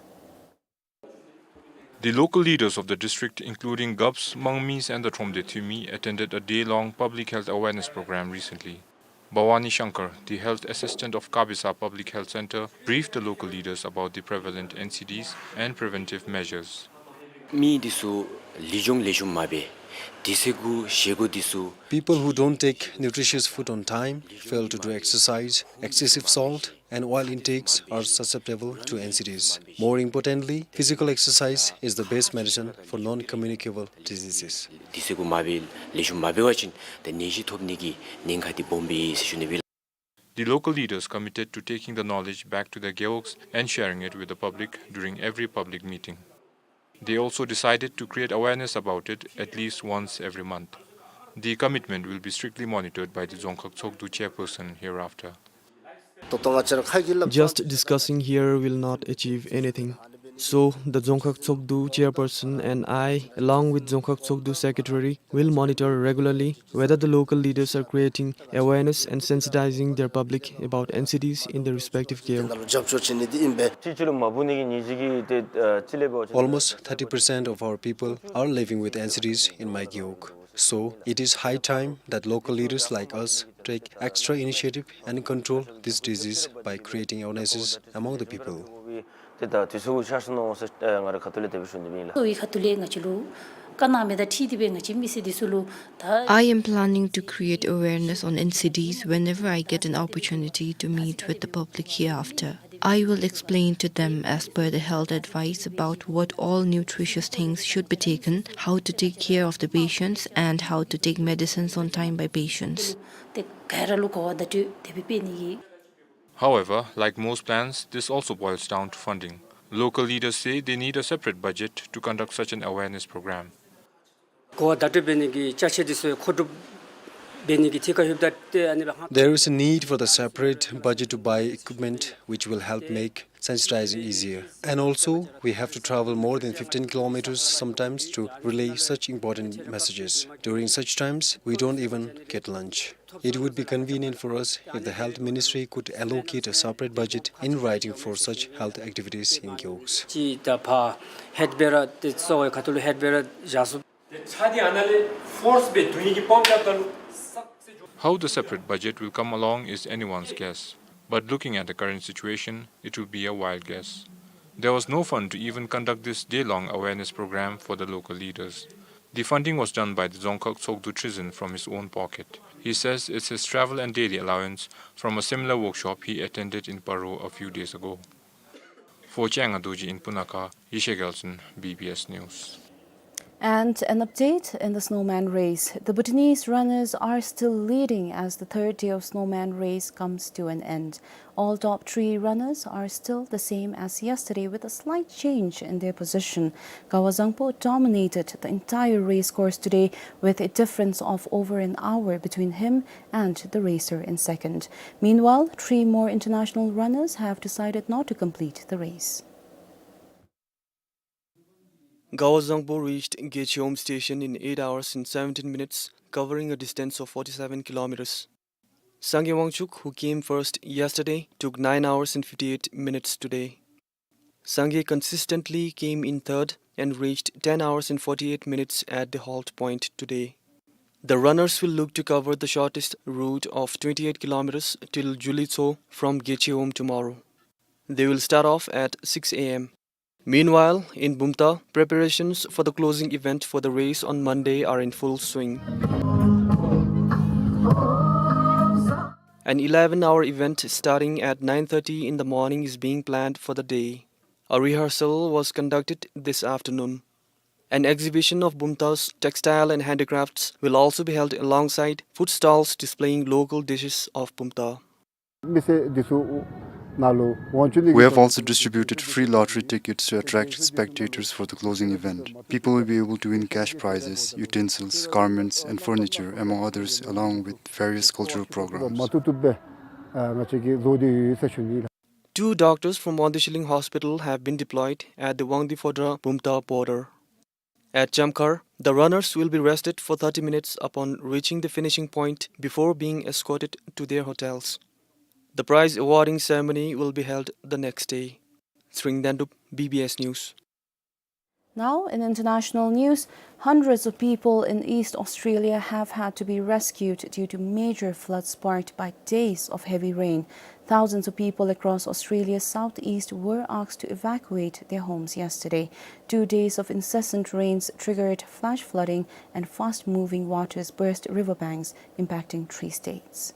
The local leaders of the district, including Gabs, Mangmis, and the Thromde Thimi, attended a day-long public health awareness program recently. Bhavani Shankar, the health assistant of Kabisa Public Health Center, briefed the local leaders about the prevalent N C Ds and preventive measures. མི་འདི་ཚུ་ལེགས་ཤོམ་ལེགས་ཤོམ་མ་འབད། དུས་ཚོད་གུ་བཞེས་སྒོ་འདི་ཚུ། People who don't take nutritious food on time, fail to do exercise, excessive salt and oil intakes are susceptible to N C Ds. More importantly, physical exercise is the best medicine for non-communicable diseases. དུས་ཚོད་གུ་མ་འབད་ལེགས་ཤོམ་མ་འབད་བ་ཅིན་ཏེ་ནད་གཞི་ཐོབ་ནི་གི་ཉེན་ཁ་འདི་སྦོམ་སྦེ་ཟེར་ཞུ་ནི་ཨིན་ལགས། The local leaders committed to taking the knowledge back to their gewogs and sharing it with the public during every public meeting. They also decided to create awareness about it at least once every month. The commitment will be strictly monitored by the Dzongkhag Tshogdu chairperson hereafter. Just discussing here will not achieve anything. So, the Dzongkhag Tshogdu chairperson and I, along with Dzongkhag Tshogdu secretary, will monitor regularly whether the local leaders are creating awareness and sensitizing their public about N C Ds in their respective gewog. Almost thirty percent of our people are living with N C Ds in my gewog. So, it is high time that local leaders like us take extra initiative and control this disease by creating awarenesses among the people. ཏེ་ད་དུས་ཚོད་ཤར་སོང་ནུག་ཟེར་ང་རའི་ཁ་ཐུག་ལས་དེ་སྦེ་ཞུ་ནི་ཨིན་ལགས། ཏེ་ཁ་ཐུག་ལས་ང་བཅས་ལུ་དཀའ་ངལ་མེད་ད་འཁྲིལ་ཏེ་སྦེ་ང་བཅས་མི་སེར་འདི་ཚུ་ལུ་ད། I am planning to create awareness on N C Ds whenever I get an opportunity to meet with the public hereafter. I will explain to them as per the health advice about what all nutritious things should be taken, how to take care of the patients, and how to take medicines on time by patients. ཏེ་ག་ར་ལུ་གོ་བ་བརྡ་སྤྲོད་དེ་སྦེ་འབད་ནི་ཨིན། However, like most plans, this also boils down to funding. Local leaders say they need a separate budget to conduct such an awareness program. གོ་བ་བརྡ་སྤྲོད་འབད་ནི་གི་ཅ་ཆས་འདི་ཚུ་མཁོ་སྒྲུབ་འབད་ནི་གི་ཐད་ཁར་ལྷོདཔ་ད་ཏེ་ཨ་ནི་སྦེ་ཧང་། There is a need for the separate budget to buy equipment which will help make sensitizing easier. And also, we have to travel more than fifteen kilometers sometimes to relay such important messages. During such times, we don't even get lunch. It would be convenient for us if the health ministry could allocate a separate budget in writing for such health activities in gewogs. ཅིག་ད་ཕར་ཧེཌ་བེ་རར་ཏེ་གཙོ་བོའི་ཁ་ཐུག་ལུ་ཧེཌ་བེ་རར་བཞག་ཚུགས། ཏེ་ཆ་འདི་ཨ་ནཱ་ལས་ཕོརསི་སྦེ་དུང་ཡིག་གི་པམཔ་རྐྱབ་ད་ལུ་སག་སེ་འགྱོ། How the separate budget will come along is anyone's guess, but looking at the current situation, it will be a wild guess. There was no fund to even conduct this day-long awareness program for the local leaders. The funding was done by the Dzongkhag Tshogdu Trizin from his own pocket. He says it's his travel and daily allowance from a similar workshop he attended in Paro a few days ago. For Changa Dorji in Punakha, Yeshe Gyaltshen, B B S News. And an update in the snowman race. The Bhutanese runners are still leading as the third day of snowman race comes to an end. All top three runners are still the same as yesterday, with a slight change in their position. Gawa Zangpo dominated the entire race course today, with a difference of over an hour between him and the racer in second. Meanwhile, three more international runners have decided not to complete the race. Gawa Zangpo reached Gecheom station in eight hours and seventeen minutes, covering a distance of forty-seven kilometers. Sangay Wangchuk, who came first yesterday, took nine hours and fifty-eight minutes today. Sangay consistently came in third and reached ten hours and forty-eight minutes at the halt point today. The runners will look to cover the shortest route of twenty-eight kilometers till Julitso from Gecheom tomorrow. They will start off at six A M. Meanwhile, in Bumta, preparations for the closing event for the race on Monday are in full swing. An eleven-hour event starting at nine thirty in the morning is being planned for the day. A rehearsal was conducted this afternoon. An exhibition of Bumta's textile and handicrafts will also be held alongside food stalls displaying local dishes of Bumta. མི་སེར་འདི་ཚུ་ We have also distributed free lottery tickets to attract spectators for the closing event. People will be able to win cash prizes, utensils, garments, and furniture, among others, along with various cultural programs. Two doctors from Wangdue Shillong Hospital have been deployed at the Wangdue Phodrang Bumthang border. At Chamkhar, the runners will be rested for thirty minutes upon reaching the finishing point before being escorted to their hotels. The prize awarding ceremony will be held the next day. Tshering Dendup, B B S News. Now, in international news, hundreds of people in East Australia have had to be rescued due to major floods sparked by days of heavy rain. Thousands of people across Australia's southeast were asked to evacuate their homes yesterday. Two days of incessant rains triggered flash flooding, and fast-moving waters burst riverbanks, impacting three states.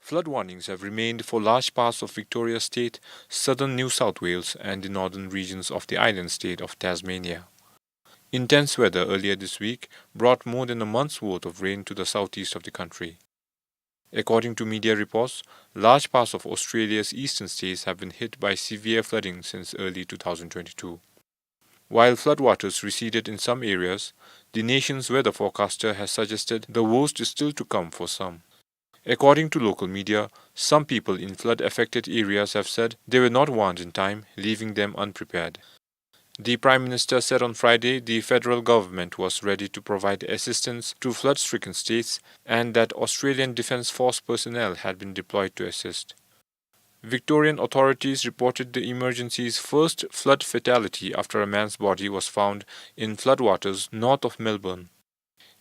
Flood warnings have remained for large parts of Victoria State, southern New South Wales, and the northern regions of the island state of Tasmania. Intense weather earlier this week brought more than a month's worth of rain to the southeast of the country. According to media reports, large parts of Australia's eastern states have been hit by severe flooding since early two thousand twenty-two. While floodwaters receded in some areas, the nation's weather forecaster has suggested the worst is still to come for some. According to local media, some people in flood-affected areas have said they were not warned in time, leaving them unprepared. The Prime Minister said on Friday the federal government was ready to provide assistance to flood-stricken states and that Australian Defence Force personnel had been deployed to assist. Victorian authorities reported the emergency's first flood fatality after a man's body was found in floodwaters north of Melbourne.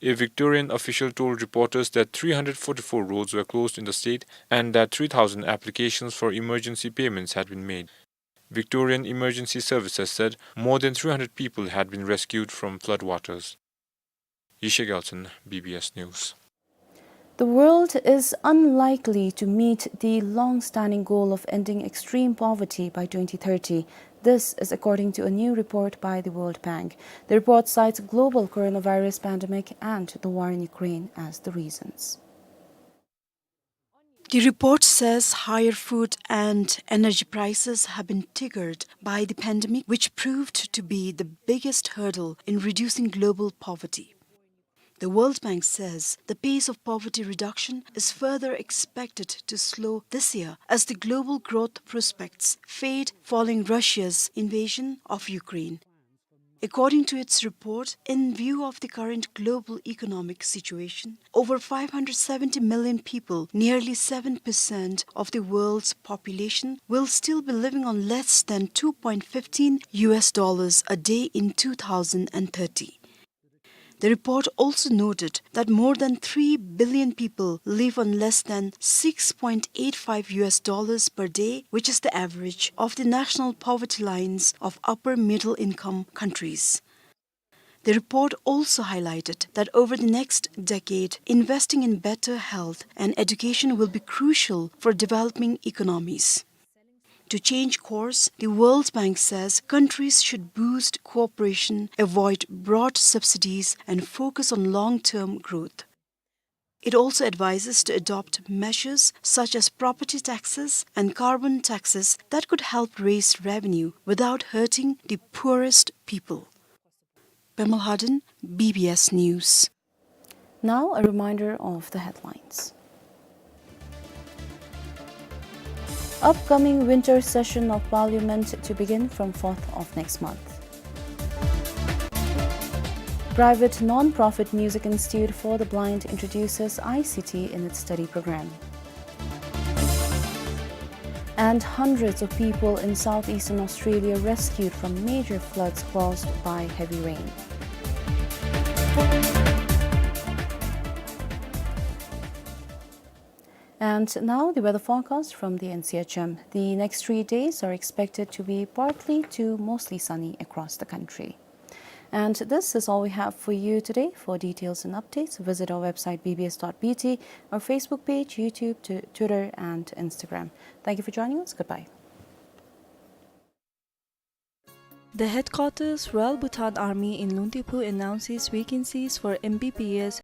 A Victorian official told reporters that three hundred forty-four roads were closed in the state and that three thousand applications for emergency payments had been made. Victorian Emergency Services said more than three hundred people had been rescued from floodwaters. Yeshe Gyaltshen, B B S News. The world is unlikely to meet the long-standing goal of ending extreme poverty by twenty thirty. This is according to a new report by the World Bank. The report cites global coronavirus pandemic and the war in Ukraine as the reasons. The report says higher food and energy prices have been triggered by the pandemic, which proved to be the biggest hurdle in reducing global poverty. The World Bank says the pace of poverty reduction is further expected to slow this year as the global growth prospects fade following Russia's invasion of Ukraine. According to its report, in view of the current global economic situation, over five hundred seventy million people, nearly seven percent of the world's population, will still be living on less than two point fifteen U S dollars a day in two thousand thirty. The report also noted that more than three billion people live on less than six point eight five U S dollars per day, which is the average of the national poverty lines of upper middle income countries. The report also highlighted that over the next decade, investing in better health and education will be crucial for developing economies. To change course, the World Bank says countries should boost cooperation, avoid broad subsidies, and focus on long-term growth. It also advises to adopt measures such as property taxes and carbon taxes that could help raise revenue without hurting the poorest people. Pema Lhaden, B B S News. Now, a reminder of the headlines. Upcoming winter session of Parliament to begin from fourth of next month. Private non-profit music institute for the blind introduces I C T in its study program. And hundreds of people in southeastern Australia rescued from major floods caused by heavy rain. And now the weather forecast from the N C H M. The next three days are expected to be partly to mostly sunny across the country. And this is all we have for you today. For details and updates, visit our website B B S dot B T, our Facebook page, YouTube, Twitter, and Instagram. Thank you for joining us. Goodbye. The headquarters, Royal Bhutan Army in Lungtipu, announces vacancies for M B B S